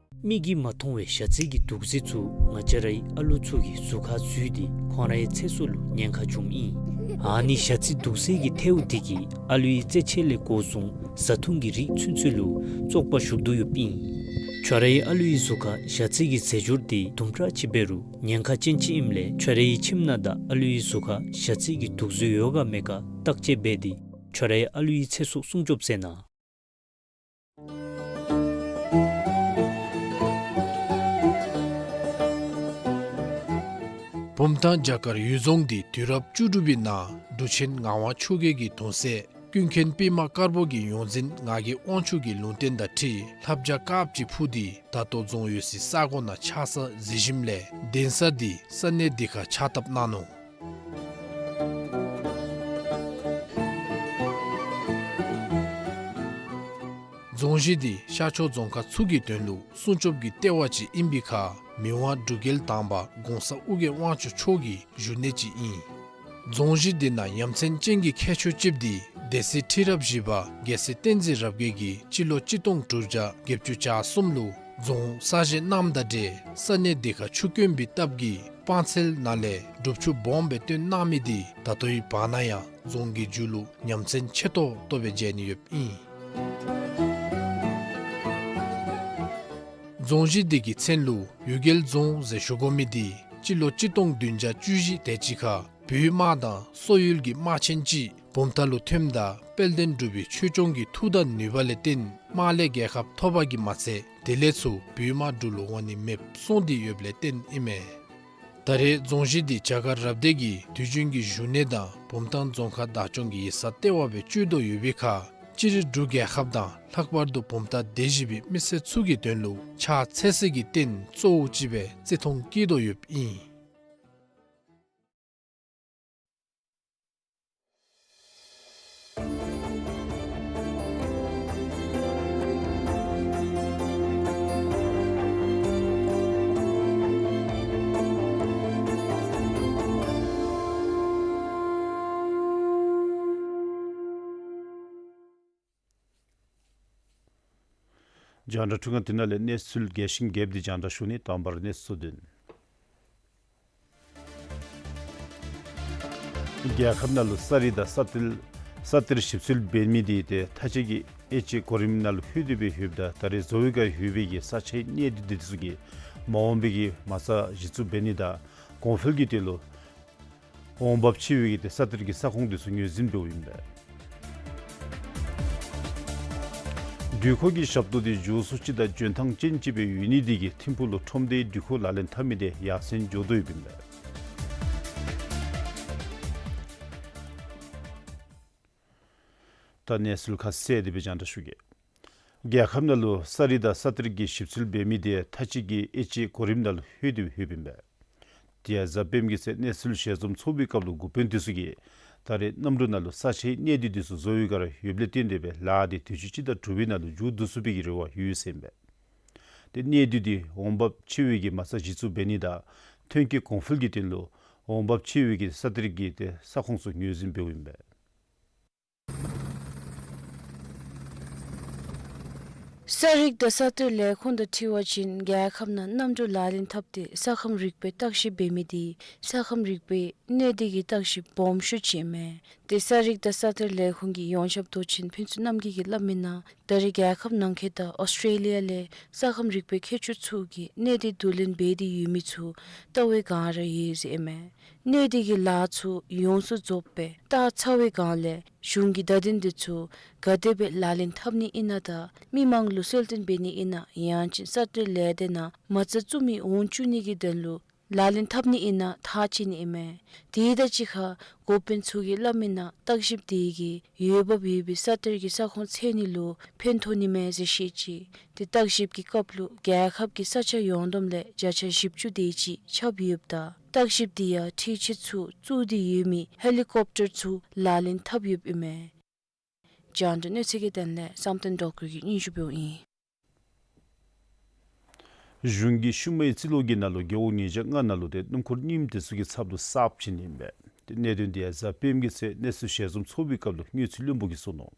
མིག་གིས་མ་མཐོང་བའི་ཞ་རྩི་གི་དུག་རྫས་ཚུ་ང་བཅས་རའི་ཨ་ལུ་ཚུ་གི་གཟུགས་ཁར་འཛུལ་ཏེ་ཁོང་རའི་ཚེ་སྲོག་ལུ་ཉེན་ཁ་བྱུངམ་ཨིན། ཨ་ནི་ཞ་རྩི་དུག་རྫས་ཀྱི་ཐལཝ་དེ་གིས་ཨ་ལུའི་རྩེད་ཆས་ལས་འགོ་བཟུང་བཟའ་འཐུང་གི་རིགས་ཚུན་ཚོད་ལུ་བཙོག་པ་ཞུགས་དོ་ཡོདཔ་ཨིན། ཁྱོད་རའི་ཨ་ལུའི་གཟུགས་ཁར་ཞ་རྩི་གི་རྫས་སྦྱོར་དེ་དུམ་གྲ་ཅིག་འབད་རུང་ཉེན་ཁ་ཅན་ཅིག་ཨིནམ་ལས་ཁྱོད་རའི་ཁྱིམ་ནང་དང་ཨ་ལུའི་གཟུགས་ཁར་ཞ་རྩི་གི་དུག་རྫས་ཡོད་ག་མེད་ག་བརྟག་དཔྱད་འབད་དེ་ཁྱོད་རའི་ཨ་ལུའི་ཚེ་སྲོག་སྲུང་སྐྱོབ་མཛད་གནང་། བུམ་ཐང་བྱ་དཀར་གཡུལ་རྫོང་འདི་དུས་རབས་བཅུ་དྲུག་པའི་ནང་འབྲུག་ཆེན་ངག་དབང་ཆོས་རྒྱལ་གྱི་གདུང་སྲས་ཀུན་མཁྱེན་པདྨ་དཀར་པོ་གི་ཡོངས་འཛིན་ངག་གི་དབང་ཕྱུག་གི་ལུང་བསྟན་དང་འཁྲིལ་ལྷ་བྱ་དཀརཔོ་ཅིག་འཕུར་ཏེ་ད་ལྟོ་རྫོང་ཡོད་སའི་ས་གོ་ནང་ཆགས་ས་གཟིགས་ཞིནམ་ལས་གདན་ས་འདི་ས་གནས་འདི་ཁར་ཕྱག་བཏབ་གནང་ནུག། རྫོང་གཞི་འདི་ཤར་ཕྱོགས་རྫོང་ཁག་ཚུ་གི་དོན་ལུ་སྲུང་སྐྱོབ་ཀྱི་ལྟེ་བ་ཅིག་ཨིན་པའི་ཁར་མི་དབང་འབྲུག་རྒྱལ་དང་པ་གོང་ས་ཨོ་རྒྱན་དབང་ཕྱུག་མཆོག་གི་བཞུགས་གནས་ཅིག་ཨིན། རྫོང་གཞི་འདི་ནང་ཡ་མཚན་ཅན་གྱི་ཁྱད་ཆོས་ཅིག་འདི་སྡེ་སྲིད་ཁྲི་རབས་བཞི་པ་རྒྱལ་སྲས་བསྟན་འཛིན་རབ་རྒྱས་ཀྱིས་སྤྱི་ལོ་གཅིག་སྟོང་དྲུག་བརྒྱ་བརྒྱད་ཅུ་གྱ་གསུམ་ལུ་རྫོང་གསར་བཞེངས་གནངམ་དང་འབྲེལ་ས་གནས་འདི་ཁར་ཆུ་དཀོན་པའི་སྟབས་ཀྱིས་སྤང་ཚལ་ནང་ལས་སྒྲུབ་ཆུ་སྦོམ་སྦེ་བཏོན་གནང་མི་འདི་ད་ལྟོའི་བར་ན་ཡང་རྫོང་གི་མཇུག་ལུ་ཡ་མཚན་ཆེ་ཏོག་ཏོ་སྦེ་མཇལ་ནི་ཡོདཔ་ཨིན། རྫོང་གཞི་འདི་གི་མཚན་ལུ་གཡུལ་རྒྱལ་རྫོང་ཟེར་ཞུ་དགོ་མི་འདི་སྤྱི་ལོ་གཅིག་སྟོང་བདུན་བརྒྱ་བཅུ་བཞི་དེ་ཅིག་ཁར་བོད་དམག་དང་སོག་ཡུལ་གྱི་དམག་ཆེན་ཅིག་བུམ་ཐང་ལུ་ཐོནམ་ད་དཔལ་ལྡན་འབྲུག་པའི་ཆོས་སྐྱོང་གི་མཐུ་དང་ནུས་པ་ལས་བརྟེན་དམག་ལས་རྒྱལ་ཁ་ཐོབ་པ་གིས་མ་ཚད་དེ་ལས་ཚུར་བོད་དམག་འབྲུག་ལུ་འོང་ནི་མེདཔ་སོང་སྟེ་ཡོདཔ་ལས་བརྟེན་ཨིན་མས། ད་རེས་རྫོང་གཞི་འདི་བྱ་དཀར་རབ་སྡེ་གི་དུས་རྒྱུན་གྱི་བཞུགས་གནས་དང་བུམ་ཐང་རྫོང་ཁག་བདག་སྐྱོང་གི་ཡིག་ཚང་ལྟེ་བ་སྦེ་སྤྱོད་དོ་ཡོད་པའི་ཁར་སྤྱིར་འབྲུག་རྒྱལ་ཁབ་དང་ལྷག་པར་དུ་བུམ་ཐང་སྡེ་བཞི་པའི་མི་སེར་ཚུ་གི་དོན་ལུ་ཕྱག་འཚལ་སའི་རྟེན་གཙོ་བོ་ཅིག་སྦེ་བརྩི་མཐོང་བསྐྱེད་དོ་ཡོདཔ་ཨིན། རྒྱང་བསྒྲགས་འཕྲུལ་ཁང་འདི་ནང་ལས་གནས་ཚུལ་རྒྱས་ཤིང་རྒྱསཔ་འདི་རྒྱང་བསྒྲགས་ཞུ་ནི། དང་པ་ར་གནས་ཚུལ་དོན། རྒྱལ་ཁབ་ནང་ལུ་ས་རིག་དང་ས་གཏེར་ས་གཏེར་ཞིབ་འཚོལ་འབད་མི་འདི་ཏེ་མཐའ་དཔྱད་ཀྱི་དབྱེ་དཔྱད་གོ་རིམ་ནང་ལུ་ལྷོད་དེ་སྦེ་ཡོདཔ་ད་ད་རེས་རྫོང་ཁག་ཡོད་པའི་གི་ས་ཆའི་གནས་སྡུད་འདི་ཚུ་གིས་མ་འོངས་པའི་གི་མ་རྩ་གཞི་བཙུགས་འབད་ནི་དང་གོང་འཕེལ་གྱི་དོན་ལུ་འོང་འབབ་ཆེ་བའི་གི་ཏེ་ས་གཏེར་གྱི་ས་ཁོངས་འདི་ཚུ་ངོས་འཛིན་འབདཝ་ཨིན་པས། འགྲུལ་འཁོར་གྱི་ཞབས་ཏོག་འདི་མགྱོགས་སུ་ཅིག་དང་འཇོན་ཐང་ཅན་ཅིག་སྦེ་ཡོད་ནི་འདི་གིས་ཐིམ་ཕུག་ལུ་ཁྲོམ་སྡེའི་འགྲུལ་འཁོར་ལག་ལེན་འཐབ་མི་འདི་ཡར་སེང་འགྱོ་དོ་ཡོདཔ་ཨིན་པས། ད་གནས་ཚུལ་ཁ་གསལ་དེ་སྦེ་རྒྱང་བསྒྲགས་ཞུ་གེ། རྒྱལ་ཁབ་ནང་ལུ་ས་རིག་དང་ས་གཏེར་གྱི་ཞིབ་འཚོལ་འབད་མི་འདི་མཐའ་དཔྱད་ཀྱི་དབྱེ་དཔྱད་གོ་རིམ་ནང་ལུ་ལྷོད་དེ་ཡོདཔ་ཨིན་པས། དེ་ཡང་གཟའ་སྤེནམ་གྱི་ཚེ་གནས་ཚུལ་ཞལ་འཛོམས་ཚོགས་པའི་སྐབས་ལུ་འགོ་དཔོན་འདི་ཚུ་གིས་ད་རེས་གནམ་གྲུ་ནང་ལུ་ས་ཆའི་གནས་སྡུད་འདི་ཚུ་བཟོ་བའི་སྒང་ར་ཡོདཔ་ལས་བརྟེན་ཏེ་སྦེ་ལཱ་འདི་དུས་ཅི་སྤྱི་ཟླ་དྲུག་པའི་ནང་ལུ་མཇུག་བསྡུ་ཚུགས་པའི་གི་རེ་བ་ཡོད་ཟེར་ཨིན་པས། ཏེ་གནས་སྡུད་འདི་འོང་འབབ་ཆེ་བའི་གི་མ་རྩ་གཞི་བཙུགས་འབད་ནི་དང་ཐོན་སྐྱེད་གོང་འཕེལ་གྱི་དོན་ལུ་འོང་འབབ་ཆེ་བའི་གི་ས་གཏེར་གྱི་ཏེ་ས་ཁོངས་ཚུ་ངོས་འཛིན་འབདཝ་ཨིན་པས། ས་རིག་དང་ས་གཏེར་ལས་ཁུངས་དང་འཁྲིལ་བ་ཅིན་རྒྱལ་ཁབ་ནང་གནམ་གྲུ་ལག་ལེན་འཐབ་སྟེ་ས་ཁམས་རིག་པའི་བརྟག་ཞིབ་འབད་མི་འདི་ས་ཁམས་རིག་པའི་གནས་སྡུད་ཀྱི་བརྟག་ཞིབ་སྦོམ་ཤོས་ཅིག་ཨིན་མས། ཏེ་ས་རིག་དང་ས་གཏེར་ལས་ཁུངས་ཀྱི་ཡོངས་ཁྱབ་མདོ་ཆེན་ཕུན་ཚོགས་རྣམ་རྒྱལ་གྱིས་སླབ་མི་ནང་ད་རེས་རྒྱལ་ཁབ་ནང་འཁོད་དང་ཨོསི་ཊེ་ལི་ཡ་ལས་ས་ཁམས་རིག་པའི་མཁས་མཆོག་ཚུ་གིས་གནས་སྡུད་བསྡུ་ལེན་འབད་དེ་ཡོད་མི་ཚུ་ལྟ་བའི་སྒང་ར་ཡོད་ཟེར་ཨིན་མས། གནས་སྡུད་ཀྱི་ལཱ་ཚུ་ཡོངས་སུ་རྫོགསཔ་སྦེ་བལྟ་ཚར་བའི་སྒང་ལས་གཞུང་གི་བརྡ་དོན་འདི་ཚུ་ག་དེ་སྦེ་ལག་ལེན་འཐབ་ནི་ཨིན་ན་དང་མི་མང་ལུ་གསལ་སྟོན་འབད་ནི་ཨིན་ན་ཡང་ཅིན་ས་གཏེར་ལས་སྡེ་ནང་མ་རྩ་བཙུགས་མི་འོང་བཅུག་ནི་གི་དོན་ལུ་ལག་ལེན་འཐབ་ནི་ཨིན་ན་ཐག་བཅད་ནི་ཨིན་མས། དེ་དང་གཅིག་ཁར་འགོ་དཔོན་ཚུ་གིས་སླབ་མི་ནང་བརྟག་ཞིབ་དེ་གིས་འོས་འབབ་ཡོད་པའི་ས་གཏེར་གྱི་ས་ཁོངས་འཚོལ་ནི་ལུ་ཕན་ཐོགས་ནི་མས་ཟེར་བཤད་ཅི། ཏེ་བརྟག་ཞིབ་ཀྱི་སྐབས་ལུ་རྒྱལ་ཁབ་ཀྱི་ས་ཆ་ཡོངས་བསྡོམས་ལས་བརྒྱ་ཆ་བཞི་བཅུ་དེ་ཅིག་ཁྱབ་ཡོདཔ་ད་བརྟག་ཞིབ་དེ་ཡང་འཕྲུལ་ཆས་ཚུ་བཙུགས་ཏེ་ཡོད་མི་ཧེ་ལི་ཀོབ་ཊར་ཚུ་ལག་ལེན་འཐབ་ཡོདཔ་ཨིན་མས། རྒྱང་བསྒྲགས་གནས་ཚུལ་གྱི་དོན་ལས་བསམ་གཏན་སྒྲོལ་དཀར་གྱིས་སྙན་ཞུ་འབདཝ་ཨིན། གཞུང་གིས་ཤུལ་མའི་རྩིས་ལོ་གི་ནང་ལུ་རྒེད་འོག་ཉིས་བརྒྱ་ལྔ་ནང་ལུ་ཏེ་སྣུམ་འཁོར་རྙིངམ་དེ་ཚུ་གི་ཚབ་ལུ་གསརཔ་བྱིན་ནི་ཨིན་པས། ཏེ་གནད་དོན་དེ་ཡང་གཟའ་སྤེནམ་གི་ཚེ་གནས་ཚུལ་ཞལ་འཛོམས་ཚོགས་པའི་སྐབས་ལུ་དངུལ་རྩིས་བློན་པོ་གིས་གསུངས་ནུག།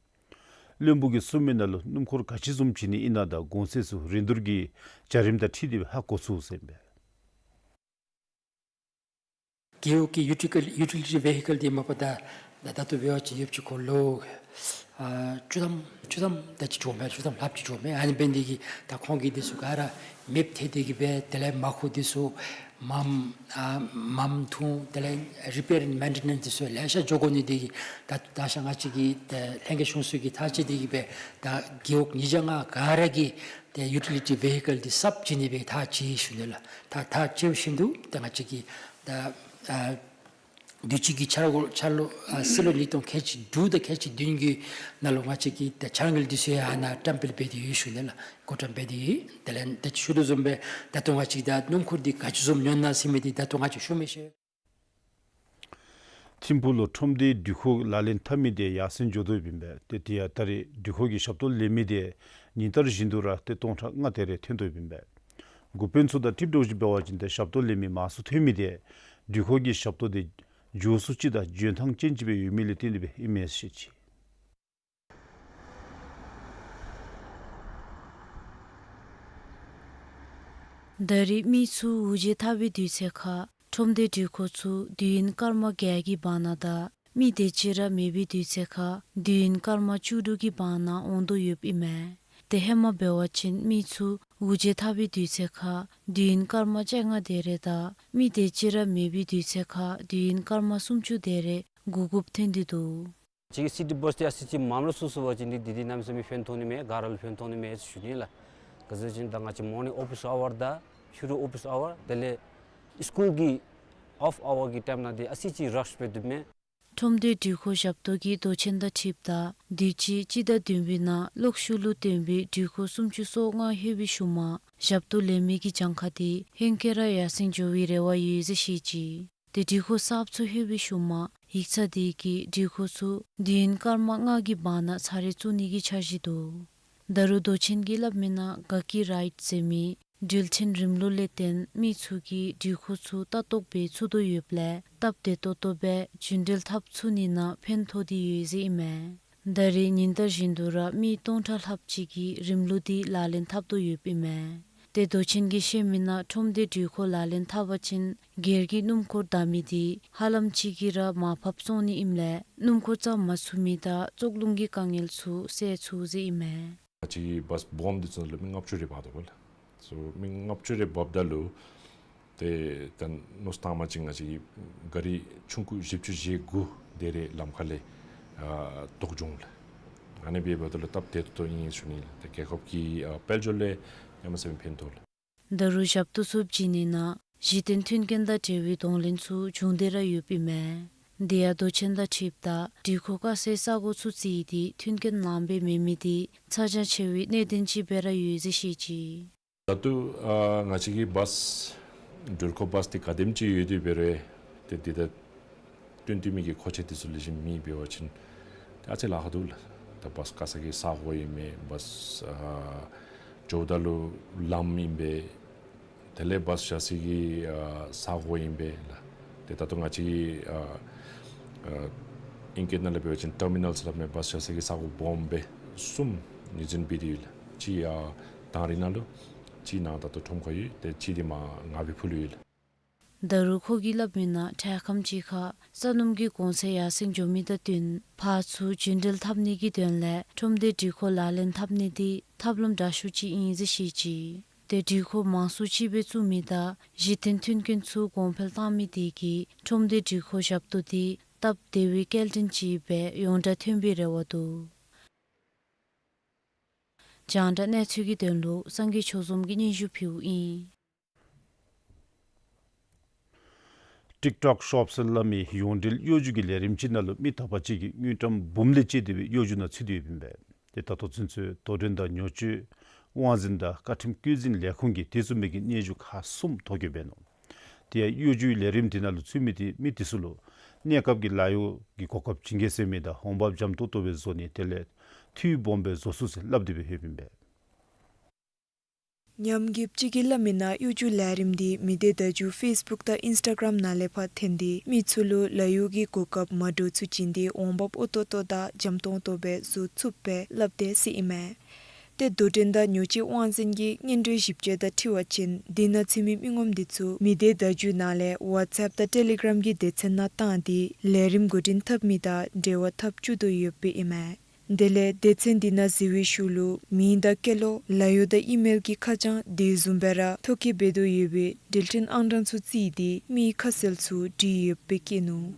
བློན་པོ་གིས་གསུངས་མི་ནང་ལུ་སྣུམ་འཁོར་ག་ཅི་བཟུམ་བྱིན་ནི་ཨིན་ན་དང་གོང་ཚད་ཚུ་རིན་བསྡུར་གྱི་བྱ་རིམ་དང་འཁྲིལ་ཏེ་སྦེ་ཧ་གོ་ཚུགས་ཟེར་ཨིན་པས། རྒེད་འོག་གི་ཡུ་ཊི་ལི་ཡུ་ཊི་ལི་ཊི་བེ་ཧི་ཀལ་འདི་མ་པ་ད་ད་ད་ལྟོ་འབད་བ་ཅིན་ཡོདཔ་ཅིག་ཁོ་ལོ་ཨ་བཅུ་ཐམ་བཅུ་ཐམ་དེ་ཅིག་འགྱོཝ་མས། བཅུ་ཐམ་ལྷགཔ་ཅིག་འགྱོཝ་མས། ཨ་ནི་འབད་ནི་དེ་གིས་ད་ཁོང་གིས་འདི་ཚུ་ག་ར་མེདཔ་ཐལ་ཏེ་གིས་སྦེ་དེ་ལས་མར་ཁུ་འདི་ཚུ་མངམ་ཨ་མངམ་འཐུང་དེ་ལས་རི་པེར་ཨེནཌ་མེན་ཊེ་ནེནསི་འདི་ཚུ་ལེ་ཤ་འགྱོ་དགོ་ནི་དེ་གིས་ད་ད་ཆ་ང་བཅས་ཀྱི་ད་ལྷན་རྒྱས་གཞུང་ཚོགས་ཀྱིས་ཐག་བཅད་དེ་གིས་སྦེ་ད་རྒེད་འོག་ཉིས་བརྒྱ་ལྔ་ག་ར་གི་ཏེ་ཡུ་ཊི་ལི་ཊི་བེ་ཧི་ཀལ་འདི་གསརཔ་བྱིན་ནི་སྦེ་ཐག་བཅད་ཞུ་ནི་ལགས། ད་ཐག་བཅད་བཞིན་དུ་ད་ང་བཅས་ཀྱིས་ད་ ཨ་དུས་ཅི་གི་འཆར་འགོད་འཆར་ལོ་ཨ་སྲིད་ལོ་ཉིས་སྟོང་ཁལ་གཅིག་དྲུག་དང་ཁལ་གཅིག་བདུན་གྱི་ནང་ལུ་ང་བཅས་ཀྱིས་ད་འཆར་འགོད་འདི་ཚུ་ཡང་ཨ་ནཱ་བཀྲམ་སྤེལ་འབད་དེ་ཡོད་ཞུ་ནི་ལགས། བཀོད་བཀྲམ་འབད་དེ་ཡོད། དེ་ལས་ད་ཅི་ཞུ་དོ་བཟུམ་སྦེ་ད་ལྟོ་ང་བཅས་ད་སྣུམ་འཁོར་འདི་ག་ཅི་བཟུམ་ཉོ་ནི་ཟེར་མི་འདི་ད་ལྟོ་ང་བཅས་ཞུ་མི་ཤེས། ཐིམ་ཕུག་ལུ་ཁྲོམ་སྡེའི་འགྲུལ་འཁོར་ལག་ལེན་འཐབ་མི་དེ་ཡར་སེང་འགྱོ་དོ་ཡོདཔ་ཨིན་པས། ཏེ་དེ་ཡང་ད་རེས་འགྲུལ་འཁོར་གྱི་ཞབས་ཏོག་ལེན་མི་དེ་ཉིན་ལྟར་བཞིན་དུ་ར་ཏེ་སྟོང་ཕྲག་ལྔ་དེ་རེ་ཐོན་དོ་ཡོདཔ་ཨིན་པས། འགོ་དཔོན་ཚུ་དང་འཁྲིལ་དོ་ཅིག་འབད་བ་ཅིན་ཏེ་ཞབས་ཏོག་ལེན་མི་མང་སུ་ཐོན་མི་དེ་འགྲུལ་འཁོར་གྱི་ཞབས་ཏོག་དེ་མགྱོགས་སུ་ཅིག་དང་འཇོན་ཐང་ཅན་ཅིག་སྦེ་ཡོད་མི་ལས་བརྟེན་ཏེ་སྦེ་ཨིན་མས་ཟེར་བཤད་ཅི། ད་རེས་མི་ཚུ་དབུགས་འབྱིན་འཐབ་པའི་དུས་ཚོད་ཁར་ཁྲོམ་སྡེ་འགྲུལ་འཁོར་ཚུ་དུས་ཡུན་སྐར་མ་བརྒྱད་ཀྱི་བར་ན་དང་མི་དེ་ཅིག་ར་མེད་པའི་དུས་ཚོད་ཁར་དུས་ཡུན་སྐར་མ་བཅུ་དྲུག་གི་བར་ན་འོང་དོ་ཡོདཔ་ཨིན་མས། ཏེ་ཧེ་མ་འབད་བ་ཅིན་མི་ཚུ་དབུགས་འབྱིན་འཐབ་པའི་དུས་ཚོད་ཁར་དུས་ཡུན་སྐར་མ་བཅོ་ལྔ་དེ་རེ་དང་མི་དེ་ཅིག་ར་མེད་པའི་དུས་ཚོད་ཁར་དུས་ཡུན་སྐར་མ་སུམ་ཅུ་དེ་རེ་འགོར་དགོཔ་ཐོན་ཏེ་འདུག། ཅིག་སི་ཊི་བཱས་འདི་ཨ་ཙི་ཅིག་མངམ་ལུ་སོང་སོང་པ་ཅིན་འདི་འདི་འདི་གནམ་མེད་ས་མེད་ཕན་ཐོགས་ནི་མས། ག་ར་ལུ་ཕན་ཐོགས་ནི་མས་ཟེར་ཞུ་ནི་ལགས། ག་ཅི་ཟེར་བ་ཅིན་ད་ང་བཅས་མོར་ནིང་ཨོ་ཕིས་ཨ་ཝར་དང་ཕྱི་རུ་ཨོ་ཕིས་ཨ་ཝར་དེ་ལས་སི་ཀུལ་གྱི་ཨོཕ་ཨ་ཝར་གྱི་ཊའིམ་ནང་འདི་ཨ་ཙི་ཅིག་རཤ་སྦེ་འདུག་མས། ཁྲོམ་སྡེ་འགྲུལ་འཁོར་ཞབས་ཏོག་གི་མདོ་ཆེན་དང་འཁྲིལཝ་ད་དུས་ཅི་སྤྱི་ཟླ་བདུན་པའི་ནང་གློག་ཤུགས་ལུ་བརྟེན་པའི་འགྲུལ་འཁོར་སུམ་ཅུ་སོ་ལྔ་ལྷོད་པའི་ཤུལ་མ་ཞབས་ཏོག་ལེན་མི་གི་གྱངས་ཁ་དེ་ཧེང་སྐལ་ར་ཡར་སེང་འགྱོ་བའི་རེ་བ་ཡོད་ཟེར་བཤད་ཅི། ཏེ་འགྲུལ་འཁོར་གསརཔ་ཚུ་ལྷོད་པའི་ཤུལ་མ་ཡིག་ཚང་དེ་གིས་འགྲུལ་འཁོར་ཚུ་དུས་ཡུན་སྐར་མ་ལྔ་གི་བར་ན་ཚར་རེ་བཙུགས་ནི་གི་འཆར་གཞི་འདུག། ད་རུང་མདོ་ཆེན་གྱིས་སླབ་མི་ནང་དགའ་སྐྱིད་རའིཌ་ཟེར་མི་འགྲུལ་འཕྲིན་རིམ་ལུགས་ལས་བརྟེན་མི་ཚུ་གིས་འགྲུལ་འཁོར་ཚུ་ལྟ་རྟོག་འབད་ཚུགས་དོ་ཡོདཔ་ལས་སྟབས་བདེ་ཏོག་ཏོ་སྦེ་རྒྱུན་འགྲུལ་འཐབ་ཚུགས་ནི་ནང་ཕན་ཐོགས་ཏེ་ཡོད་ཟེར་ཨིན་མས། ད་རེས་ཉིན་ལྟར་བཞིན་དུ་ར་མི་སྟོང་ཕྲག་ལྷགཔ་ཅིག་གིས་རིམ་ལུགས་འདི་ལག་ལེན་འཐབ་དོ་ཡོདཔ་ཨིན་མས། ཏེ་མདོ་ཆེན་གྱིས་བཤད་མི་ནང་ཁྲོམ་སྡེ་འགྲུལ་འཁོར་ལག་ལེན་འཐབ་པ་ཅིན་སྒེར་གྱི་སྣུམ་འཁོར་བདའ་མི་འདི་ཧ་ལམ་ཅིག་གིས་ར་མར་ཕབ་བཙོང་ནི་ཨིནམ་ལས་སྣུམ་འཁོར་བཙབ་མ་ཚུགས་མི་དང་བཙོག་རླུང་གི་དཀའ་ངལ་ཚུ་སེལ་ཚུགས་ཟེར་ཨིན་མས། ང་བཅས་ཀྱི་བཱས་སྦོམ་འདི་ཚུ་ནང་ལུ་མི་ལྔ་བཅུ་རེ་འབག་དོ་བ་ལགས། སོ་མི་ལྔ་བཅུ་རེ་འབགཔ་ད་ལུ་ཏེ་ད་མནོ་བསམ་བཏང་བ་ཅིན་ང་བཅས་ཀྱི་ག་རི་ཆུང་ཀུ་བཞི་བཅུ་ཞེ་དགུ་དེ་རེ་ལམ་ཁ་ལས་ཨ་ལྡོག་འགྱོ་འོང་ལགས། ཨ་ནི་འབད་བ་ད་ལུ་སྟབས་བདེ་ཏོག་ཏོ་ཨིན་ཞུ་ནི་ལགས། ཏེ་རྒྱལ་ཁབ་ཀྱི་ཨ་དཔལ་འབྱོར་ལས་གནམ་མེད་ས་མེད་ཕན་ཐོགས་ལགས། ད་རུང་ཞབས་ཏོག་ཚུ་བྱིན་ནི་ནང་གཞི་རྟེན་མཐུན་རྐྱེན་དང་འབྲེལ་བའི་གདོང་ལེན་ཚུ་བྱུང་སྟེ་ར་ཡོདཔ་ཨིན་མས། དེ་ཡང་མདོ་ཆེན་དང་འཁྲིལཝ་ད་འགྲུལ་འཁོར་བཀག་སའི་ས་གོ་ཚུ་བརྩིས་ཏེ་མཐུན་རྐྱེན་ལངམ་སྦེ་མེད་མི་འདི་ཚ་གྱང་ཆེ་བའི་གནད་དོན་ཅིག་སྦེ་ར་ཡོད་ཟེར་བཤད་ཅི། ད་ལྟོ་ཨ་ང་བཅས་ཀྱི་བཱས་འགྲུལ་འཁོར་བཱས་འདི་ག་དེམ་ཅིག་ཡོད་དེ་འབད་རུང་ཏེ་འདི་ད་བསྟུན་ཏེ་མི་གི་མཁོ་ཆས་འདི་ཚུ་ལེགས་ཤོམ་མེད་འབད་བ་ཅིན་ཏེ་ཨ་ཙི་ལཱ་ཁག་འདུག་ལགས། ད་བཱས་བཀག་ས་གི་ས་གོ་ཨིན་མས། བཱས་ཨ་འགྱོཝ་ད་ལུ་ལམ་ཨིན་པས། དེ་ལས་བཱས་བཞག་ས་གི་ཨ་ས་གོ་ཨིན་པས་ལགས། ཏེ་ད་ལྟོ་ང་བཅས་ཀྱི་ཨ་ཨ་ཨིང་སྐད་ནང་ལས་འབད་བ་ཅིན་ཊར་མི་ནཱལ་ཟེར་སླབ་མི་བཱས་བཞག་ས་གི་ས་གོ་སྦོམ་སྦེ་གསུམ་ངོས་འཛིན་འབད་དེ་ཡོད་ལགས། གཅིག་ཨ་ཐང་རི་ནང་ལུ་གཅིག་ནཱ་ད་ལྟོ་ཁྲོམ་ཁར་ཡོད། ཏེ་གཅིག་འདི་མར་ངར་བའི་ཕུ་ལུ་ཡོད་ལགས། ད་རུང་ཁོ་གིས་སླབ་མི་ནང་འཕྲལ་ཁམས་ཅིག་ཁར་ས་སྣུམ་གྱི་གོང་ཚད་ཡར་སེང་འགྱོ་མི་དང་བསྟུན་ཕར་ཚུར་རྒྱུན་འགྲུལ་འཐབ་ནི་གི་དོན་ལས་ཁྲོམ་སྡེ་འགྲུལ་འཁོར་ལག་ལེན་འཐབ་ནི་འདི་ཐབས་ལམ་དྲག་ཤོས་ཅིག་ཨིན་ཟེར་བཤད་ཅི། ཏེ་འགྲུལ་འཁོར་མང་སུ་ཅིག་སྦེ་བཙུགས་མི་དང་གཞི་རྟེན་མཐུན་རྐྱེན་ཚུ་གོང་འཕེལ་བཏང་མི་དེ་གིས་ཁྲོམ་སྡེ་འགྲུལ་འཁོར་ཞབས་ཏོག་འདི་སྟབས་བདེ་བའི་སྐྱེལ་འདྲེན་ཅིག་སྦེ་ཡོངས་གྲགས་ཐོན་པའི་རེ་བ་འདུག། རྒྱང་བསྒྲགས་གནས་ཚུལ་གྱི་དོན་ལུ་སངས་རྒྱས་ཆོས་འཛོམས་ཀྱིས་སྙན་ཞུ་ཕུལཝ་ཨིན། ཊིཀ་ཊོཀ་ཤོབ་ཟེར་སླབ་མི་ཡོངས་འབྲེལ་གཡོ་ཇུས་ཀྱི་ལས་རིམ་ཅིག་ནང་ལུ་མི་དག་པ་ཅིག་གིས་དངུལ་ཀྲམ་འབུམ་ལས་བཅད་དེ་སྦེ་གཡོ་ཇུས་ནང་ཚུད་དེ་ཡོདཔ་ཨིན་པས། ཏེ་ད་ལྟོ་ཚུན་ཚོད་དོ་འགྲན་དང་ཉོ་སྤྱོད་དབང་འཛིན་དང་བཀའ་ཁྲིམས་བཀོད་འཛིན་ལས་ཁུངས་ཀྱིས་དེ་བཟུམ་མའི་གི་སྙན་ཞུ་ཁག་གསུམ་ཐོ་བཀོད་འབད་ནུག། དེ་ཡང་གཡོ་ཇུས་ལས་རིམ་དེ་ནང་ལུ་ཚུད་མི་དེ་མི་དེ་ཚུ་ལུ་གནས་སྐབས་ཀྱི་ལཱ་གཡོག་གི་གོ་སྐབས་བྱིན་གྱིས་ཟིན་མི་དང་འོང་འབབ་འཇམ་ཏོག་ཏོ་སྦེ་བཟོ་ནི་དེ་ལས་འཐུས་སྦོམ་སྦེ་བཟོ་ཚུགས་ཟེར་སླབ་སྟེ་སྦེ་ཡོདཔ་ཨིན་པས། ཉམས་ཞིབ་ཅིག་གིས་སླབ་མི་ནང་གཡོ་ཇུས་ལས་རིམ་འདི་མི་སྡེ་བརྡ་བརྒྱུད་ཕེསི་བུཀ་དང་ཨིནསི་ཊ་གརམ་ནང་ལས་ཕར་ཐོན་ཏེ་མི་ཚུ་ལུ་ལཱ་གཡོག་གི་གོ་སྐབས་མ་འདྲཝ་ཚུ་བྱིན་ཏེ་འོང་འབབ་ཨོ་ཏོག་ཏོ་དང་འཇམ་ཏོང་ཏོ་སྦེ་བཟོ་ཚུགསཔ་སྦེ་སླབ་དེས་ཟེར་ཨིན་མས། ཏེ་དོ་འགྲན་དང་ཉོ་སྤྱོད་དབང་འཛིན་གྱི་སྔོན་འགྲོའི་ཞིབ་དཔྱད་དང་འཁྲིལ་བ་ཅིན་དེ་ནང་ཚུད་མི་མི་ངོམ་འདི་ཚུ་མི་སྡེ་བརྡ་བརྒྱུད་ནང་ལས་ཝཊས་ཨེཔ་དང་ཊེ་ལི་གརམ་གྱི་སྡེ་ཚན་ནང་བཏང་སྟེ་ལས་རིམ་འགོ་འདྲེན་འཐབ་མི་དང་འབྲེལ་བ་འཐབ་བཅུག་དོ་ཡོདཔ་ཨིན་མས། དེ་ལས་སྡེ་ཚན་འདི་ནང་གཟིགས་པའི་ཤུལ་ལུ་མིང་དང་སྐྱེས་ལོ་ལཱ་གཡོག་དང་ཨི་མེལ་གྱི་ཁ་བྱང་དེ་བཟུམ་སྦེ་ར་ཐོ་བཀོད་འབད་དོ་ཡོད་པའི་འགྲུལ་འཕྲིན་ཨང་གྲངས་ཚུ་བརྩིས་ཏེ་མིའི་ཁ་གསལ་ཚུ་བྲིས་ཡོདཔ་སྦེ་བཀོད་ནུག།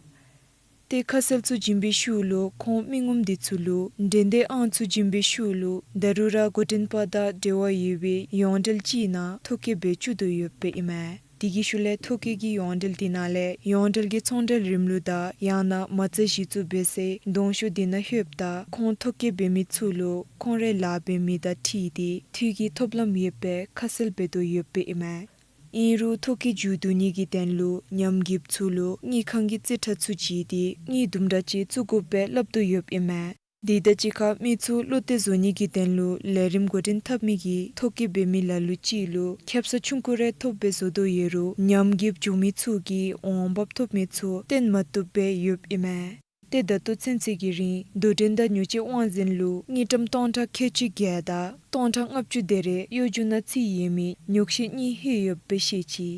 ཏེ་ཁ་གསལ་ཚུ་བྱིན་པའི་ཤུལ་ལུ་ཁོང་མི་ངོམ་འདི་ཚུ་ལུ་འགྲན་བསྡུར་ཨང་ཚུ་བྱིན་པའི་ཤུལ་ལུ་ད་རུང་ར་འགོ་འདྲེན་པ་དང་འབྲེལ་བ་ཡོད་པའི་ཡོངས་འབྲེལ་ཅིག་ནང་ཐོ་བཀོད་འབད་བཅུག་དོ་ཡོདཔ་ཨིན་མས། དེ་གི་ཤུལ་ལས་ཐོ་བཀོད་ཀྱི་ཡོངས་འབྲེལ་དེ་ནང་ལས་ཡོངས་འབྲེལ་གྱི་ཚོང་འབྲེལ་རིམ་ལུགས་དང་ཡང་ན་མ་རྩ་གཞི་བཙུགས་འབད་སའི་གདོང་ཤོག་དེ་ནང་ལྷོདཔ་ད་ཁོང་ཐོ་བཀོད་འབད་མི་ཚུ་ལུ་ཁོང་རའི་ལཱ་འབད་མི་དང་འཁྲིལ་ཏེ་འཐུས་ཀྱི་ཐོབ་ལམ་ཡོདཔ་སྦེ་ཁ་གསལ་འབད་དོ་ཡོདཔ་ཨིན་མས། ཨིན་རུང་ཐོ་བཀོད་མཇུག་བསྡུ་ནི་གི་དོན་ལུ་ཉམས་རྒུདཔ་ཚུ་ལུ་དངུལ་ཁང་གི་རྩིས་ཁྲ་ཚུ་བྱིན་ཏེ་དངུལ་དུམ་གྲ་ཅིག་བཙུགས་དགོཔ་སྦེ་སླབ་དོ་ཡོདཔ་ཨིན་མས། དེ་དང་གཅིག་ཁར་མི་ཚུ་བློ་གཏད་བཟོ་ནི་གི་དོན་ལུ་ལས་རིམ་འགོ་འདྲེན་འཐབ་མི་གིས་ཐོ་བཀོད་འབད་མི་ལ་ལུ་ཅིག་ལུ་ཁེབ་ས་ཆུང་ཀུ་རེ་ཐོབ་སྦེ་བཟོ་དོ་ཡོད་རུང་ཉམས་རྒུདཔ་བྱུང་མི་ཚུ་གིས་འོང་འབབ་ཐོབ་མི་ཚུ་བཏོན་མ་བཏུབ་སྦེ་ཡོདཔ་ཨིན་མས། ཏེ་ད་ལྟོ་ཚུན་ཚོད་ཀྱི་རིང་དུས་སྟོན་དང་ཉོ་སྤྱོད་དབང་འཛིན་ལུ་དངུལ་ཀྲམ་སྟོང་ཕྲག་ཁལ་གཅིག་བརྒྱད་དང་སྟོང་ཕྲག་ལྔ་བཅུ་དེ་རེ་གཡོ་སྒྱུ་ནང་རྩིས་ཡོད་མི་ཉོག་བཤད་གཉིས་ལྷོད་ཡོདཔ་སྦེ་བཤད་ཅི།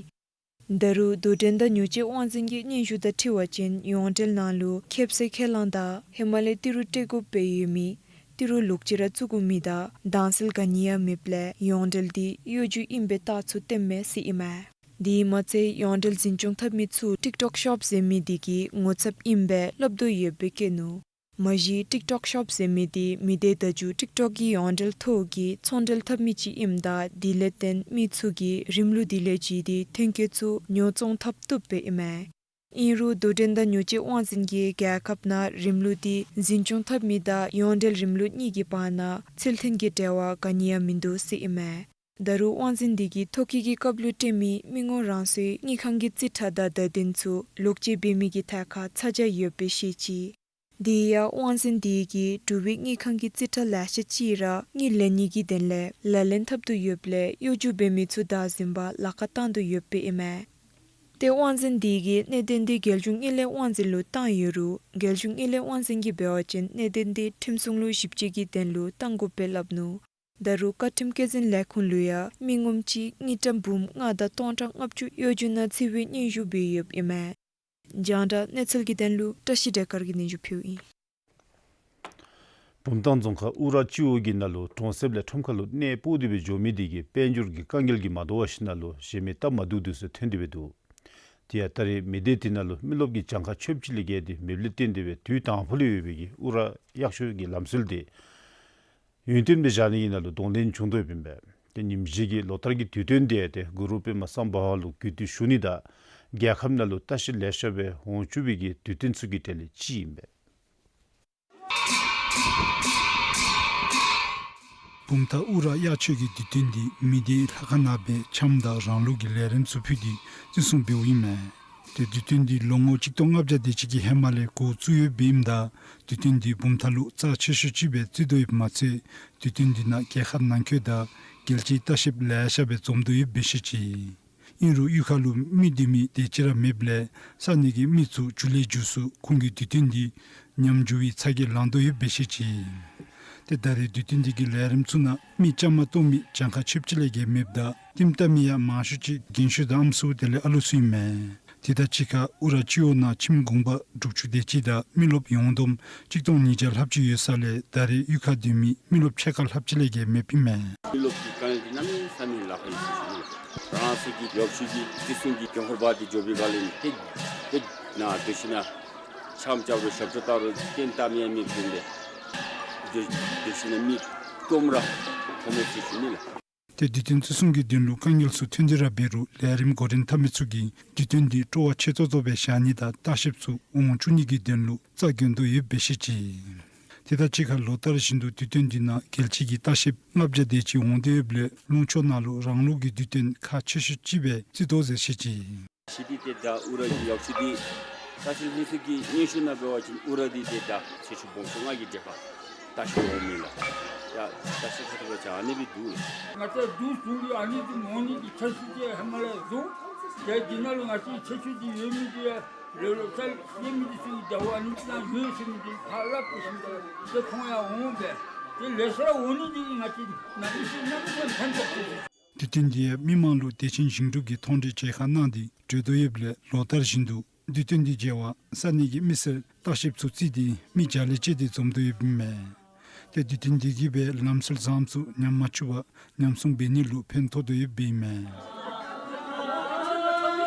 ད་རུང་དུས་སྟོན་དང་ཉོ་སྤྱོད་དབང་འཛིན་གྱི་སྙན་ཞུ་དང་འཁྲིལ་བ་ཅིན་ཡོངས་འབྲེལ་ནང་ལུ་ཁེབ་སའི་ཁས་བླངས་དང་ཧེ་མ་ལས་ཏི་རུ་སྤྲོད་དགོཔ་སྦེ་ཡོད་མི་ཏི་རུ་ལོག་སྤྱོད་ར་བཙུགས་དགོ་མི་དང་དྭངས་གསལ་ག་ནི་ཡང་མེདཔ་ལས་ཡོངས་འབྲེལ་དེ་གཡོ་སྒྱུ་ཨིན་པའི་རྟགས་ཚུ་སྟོནམ་མས་ཟེར་ཨིན་མས། དེ་མ་ཚད་ཡོངས་འབྲེལ་འཛིན་སྐྱོང་འཐབ་མི་ཚུ་ཊིཀ་ཊོཀ་ཤོབ་ཟེར་མི་དེ་གི་ངོ་ཚབ་ཨིན་པས་སླབ་དོ་ཡོདཔ་སྦེ་བཀོད་ནུག། མ་གཞི་ཊིཀ་ཊོཀ་ཤོབ་ཟེར་མི་དེ་མི་སྡེ་བརྡ་བརྒྱུད་ཊིཀ་ཊོཀ་གི་ཡོངས་འབྲེལ་ཐོག་གི་ཚོང་འབྲེལ་འཐབ་མི་ཅིག་ཨིནམ་ད་དེ་ལས་བརྟེན་མི་ཚུ་གིས་རིམ་ལུགས་དེ་ལས་བརྒལ་ཏེ་ཐོན་སྐྱེད་ཚུ་ཉོ་བཙོང་འཐབ་བཏུབ་པས་ཨིན་མས། ཨིན་རུང་དུས་སྟོན་དང་ཉོ་སྤྱོད་དབང་འཛིན་གྱིས་རྒྱལ་ཁབ་ནང་རིམ་ལུགས་དེ་འཛིན་སྐྱོང་འཐབ་མི་དང་ཡོངས་འབྲེལ་རིམ་ལུགས་གཉིས་ཀྱི་བར་ན་ཚུལ་མཐུན་གྱི་འབྲེལ་བ་ག་ནི་ཡང་མིན་འདུག་ཟེར་ཨིན་མས། ད་རུང་དབང་འཛིན་དེ་གིས་ཐོ་བཀོད་ཀྱི་སྐབས་ལུ་སྤྲོད་མི་མི་ངོམ་རང་སོའི་དངུལ་ཁང་གི་རྩིས་ཁྲ་དང་བརྡ་དོན་ཚུ་ལོག་སྤྱོད་འབད་མི་གི་ཐད་ཁར་ཚ་གྱང་ཡོདཔ་སྦེ་བཤད་ཅི། དེ་ཡང་དབང་འཛིན་དེ་གིས་འབྲུག་པའི་དངུལ་ཁང་གི་རྩིས་ཁྲ་ལེ་ཤ་ཅིག་ར་དངུལ་ལེན་ནི་གི་དོན་ལས་ལག་ལེན་འཐབ་དོ་ཡོདཔ་ལས་གཡོ་སྒྱུ་འབད་མི་ཚུ་བདའ་ཟུན་པར་ལཱ་ཁག་བཏང་དོ་ཡོདཔ་ཨིན་མས། ཏེ་དབང་འཛིན་དེ་གིས་གནད་དོན་དེ་རྒྱལ་གཞུང་དངུལ་ལས་དབང་འཛིན་ལུ་བཏང་ཡོད་རུང་རྒྱལ་གཞུང་དངུལ་ལས་དབང་འཛིན་གྱིས་འབད་བ་ཅིན་གནད་དོན་དེ་ཁྲིམས་སྲུང་ལུ་ཞིབ་དཔྱད་ཀྱི་དོན་ལུ་བཏང་དགོཔ་སྦེ་སླབ་ནུག། ད་རུང་བཀའ་ཁྲིམས་བཀོད་འཛིན་ལས་ཁུངས་ལུ་ཡང་མི་ངོམ་གཅིག་དངུལ་ཀྲམ་འབུམ་ལྔ་དང་སྟོང་ཕྲག་ལྔ་བཅུ་གཡོ་སྒྱུ་ནང་རྩིས་པའི་སྙན་ཞུ་འབད་ཡོདཔ་ཨིན་མས། རྒྱང་བསྒྲགས་གནས་ཚུལ་གྱི་དོན་ལུ་བཀྲ་ཤིས་བདེ་དཀར་གྱིས་སྙན་ཞུ་ཕུལཝ་ཨིན། བུམ་ཐང་རྫོང་ཁག་ཨུ་ར་སྤྱི་འོག་གི་ནང་ལུ་གྲོང་གསེབ་ལས་ཁྲོམ་ཁ་ལུ་གནས་སྤོ་སྟེ་སྦེ་འགྱོ་མི་དེ་གིས་དཔལ་འབྱོར་གྱི་དཀའ་ངལ་གྱིས་མ་དོ་བར་ཞིནམ་ལས་གཞན་མི་སྟབས་མ་བདེཝ་དེ་ཚུ་ཐོན་ཏེ་སྦེ་འདུག། དེ་ཡང་ད་རེས་མི་སྡེ་དེ་ནང་ལུ་མི་རློབས་ཀྱི་གྱངས་ཁ་ཆོདཔ་ཅིག་ལས་བརྒལ་ཏེ་མེདཔ་ལས་བརྟེན་ཏེ་སྦེ་དུས་དང་པོ་ལས་ཡོད་པའི་གི་ཨུ་ར་གཡག་ཤོད་ཀྱི་ལམ་སྲོལ་དེ་ཡུན་བརྟན་སྦེ་བཞག་ནི་གི་ནང་ལུ་གདོང་ལེན་བྱུང་དོ་ཡོདཔ་ཨིན་པས། ཏེ་ཉིནམ་གཅིག་གི་ལོ་ལྟར་གྱི་དུས་སྟོན་དེ་ཏེ་གུ་རུ་པདྨ་སམ་བྷ་ཝ་ལུ་གུས་བཏུད་ཞུ་ནི་དང་རྒྱལ་ཁབ་ནང་ལུ་བརྟག་ཞིབ་ལེ་ཤ་སྦེ་འོང་བཅུག་པའི་གི་དུས་སྟོན་ཚུ་གི་གྲས་ལས་གཅིག་ཨིན་པས། བུམ་ཐང་ཨུ་ར་གཡག་ཤོད་ཀྱི་དུས་སྟོན་འདི་མི་སྡེ་ལྷ་ཁང་ནང་སྦེ་འཆམ་དང་རང་ལུགས་ཀྱི་ལས་རིམ་ཚུ་ཕུལ་ཏེ་བརྩི་སྲུང་འབདཝ་ཨིན་མས། ཏེ་དུས་སྟོན་འདི་ལོ་ངོ་གཅིག་སྟོང་ལྔ་བརྒྱ་དེ་ཅིག་གི་ཧེ་མ་ལས་འགོ་བཙུགས་ཡོདཔ་ཨིནམ་ད་དུས་སྟོན་འདི་བུམ་ཐང་ལུ་རྩ་ཆེ་ཤོས་ཅིག་སྦེ་བརྩི་དོ་ཡོདཔ་མ་ཚད་དུས་སྟོན་འདི་ནང་རྒྱལ་ཁབ་ནང་འཁོད་དང་རྒྱལ་སྤྱིའི་ལྟ་བཤལཔ་ལེ་ཤ་སྦེ་འཛོམས་དོ་ཡོདཔ་སྦེ་བཤད་ཅི། ཨིན་རུང་གཡུས་ཁ་ལུ་མི་སྡོད་མི་དེ་ཅིག་ར་མེདཔ་ལས་ས་གནས་ཀྱི་མི་ཚུ་མཇུག་ལས་མཇུག་སུ་ཁོང་གི་དུས་སྟོན་འདི་ཉམས་འགྱུར་བའི་ཚ་གྱང་ལང་དོ་ཡོདཔ་སྦེ་བཤད་ཅི། ཏེ་ད་རེས་དུས་སྟོན་འདི་གི་ལས་རིམ་ཚུ་ནང་མི་བཅའ་མར་གཏོགས་མི་གྱངས་ཁ་ཆོདཔ་ཅིག་ལས་བརྒལ་མེདཔ་ད་ལྟདམོ་བལྟ་མི་ཡང་མང་ཤོས་ཅིག་རྒན་ཤོས་དང་ཨམ་སྲུ་དེ་ལས་ཨ་ལུ་ཚུ་ཨིན་མས། དེ་དང་གཅིག་ཁར་ཨུ་ར་སྤྱི་འོག་ནང་ཁྱིམ་གུང་པ་དྲུག་ཅུ་དེ་ཅིག་དང་མི་རློབས་ཡོངས་བསྡོམས་གཅིག་སྟོང་ཉིས་བརྒྱ་ལྷགཔ་ཅིག་ཡོད་ས་ལས་ད་རེས་གཡུས་ཁར་སྡོད་མི་མི་རློབས་ཕྱེད་ཀ་ལྷགཔ་ཅིག་ལས་བརྒལ་མེདཔ་ཨིན་མས། མི་རློབས་ཀྱི་དཀའ་ངལ་འདི་གནམ་མེད་ས་མེད་ལཱ་ཁག་ཡོད་ཟེར་ཞུ་ནི། རང་སོའི་གི་ཡོག་ཤོད་ཀྱི་བརྩི་སྲུང་གི་འགན་ཁུར་འབག་སྟེ་འགྱོ་བའི་སྒང་ལས་ཧེ་ཧེ་ནཱ་སྡོད་ཞིན་ན་འཆམ་རྐྱབ་རུང་ཞབས་བྲོ་བཏང་རུང་ལྟདམོ་བལྟ་མི་ཡང་མེདཔ་བཟུམ་སྦེ་སྡོད་སྡོད་ཞིན་ན་མི་སྟོངམ་ར་མཐོང་མས་ཟེར་ཞུ་ནི་ལགས། ཏེ་དུས་སྟོན་བརྩི་སྲུང་གི་དོན་ལུ་དཀའ་ངལ་ཚུ་ཐོན་ཏེ་ར་འབད་རུང་ལས་རིམ་འགོ་འདྲེན་འཐབ་མི་ཚུ་གིས་དུས་སྟོན་འདི་སྤྲོ་བ་ཆེ་ཏོག་ཏོ་སྦེ་བཞག་ནི་དང་བརྟག་ཞིབ་ཚུ་འོང་བཅུག་ནི་གི་དོན་ལུ་རྩ་འགེངས་དོ་ཡོདཔ་སྦེ་བཤད་ཅི། དེ་དང་གཅིག་ཁར་ལོ་ལྟར་བཞིན་དུ་དུས་སྟོན་འདི་ནང་རྒྱལ་སྤྱི་གི་བརྟག་ཞིབཔ་ལྔ་བརྒྱ་དེ་ཅིག་འོང་སྟེ་ཡོདཔ་ལས་ལུང་ཕྱོགས་ནང་ལུ་རང་ལུགས་ཀྱི་དུས་སྟོན་ཁག་ཆེ་ཤོས་ཅིག་སྦེ་བརྩི་དོ་ཟེར་བཤད་ཅི། ཤི་ཏི་ཏེ་ད་ཨུ་ར་གི་ཡོག་ཤོད་འདི་ལྟ་བཤལ་ལྷན་ཚོགས་ཀྱི་སྙན་ཞུ་ནང་འབད་བ་ཅིན་ཨུ་ར་འདི་ཏེ་ད་ཆེ་ཤོས་སྦོམ་ཤོས་ལྔ་གི་གྲས་ཁར་ལྟ་བཤལ་འོང་མི་ལགས། ཡ་ལྟ་བཤལ་ཁ་ཐུག་པ་ཅིན་ཨ་ནི་སྦེ་འདུག་ལགས། ང་བཅས་འདི་བཟུམ་གྱི་ཨ་ནི་འདི་འོང་ནི་གི་ཆ་ཤས་ཅིག་ཧེ་མ་ལས་བཟུང་། ཏེ་འདི་ནང་ལུ་ང་བཅས་ཆ་ཤས་འདི་ཡོད་མི་འདི་ཡང་ལོ་ལོ་ཚར་ཡོད་མི་འདི་ཚུ་གི་ཟླཝ་ཨ་ནི་ཅིག་ནང་ཡོད་ཟེར་མི་འདི་ཁ་སླབ་སྟེ་ཞིནམ་ད་ཏེ་ཁོང་ཡང་འོང་སྦེ་ཏེ་ལེ་ཤ་ར་འོང་ནི་འདི་ང་བཅས་ནང་མི་ཚུ་ནང་མི་ཚུ་ཕན་ཐོགས་ཏེ། དུས་སྟོན་འདི་ཡང་མི་མང་ལུ་བདེ་ཆེན་ཞིང་སྒྲུབ་ཀྱི་མཐོང་གྲོལ་མཇལ་ཁ་གནང་སྟེ་གྲོལ་དོ་ཡོདཔ་ལས་ལོ་ལྟར་བཞིན་དུ་དུས་སྟོན་འདི་མཇལ་བར་ས་གནས་ཀྱི་མི་སེར་བརྟག་ཞིབཔ་ཚུ་བརྩིས་ཏེ་མི་བརྒྱ་ལས་བཅད་དེ་འཛོམས་དོ་ཡོདཔ་ཨིན་མས། ཏེ་དུས་སྟོན་འདི་གིས་སྦེ་ལམ་སྲོལ་བཟངམ་ཚུ་ཉམས་མ་བཅུག་པར་ཉམས་སྲུང་འབད་ནི་ལུ་ཕན་ཐོགས་དོ་ཡོདཔ་ཨིན་མས།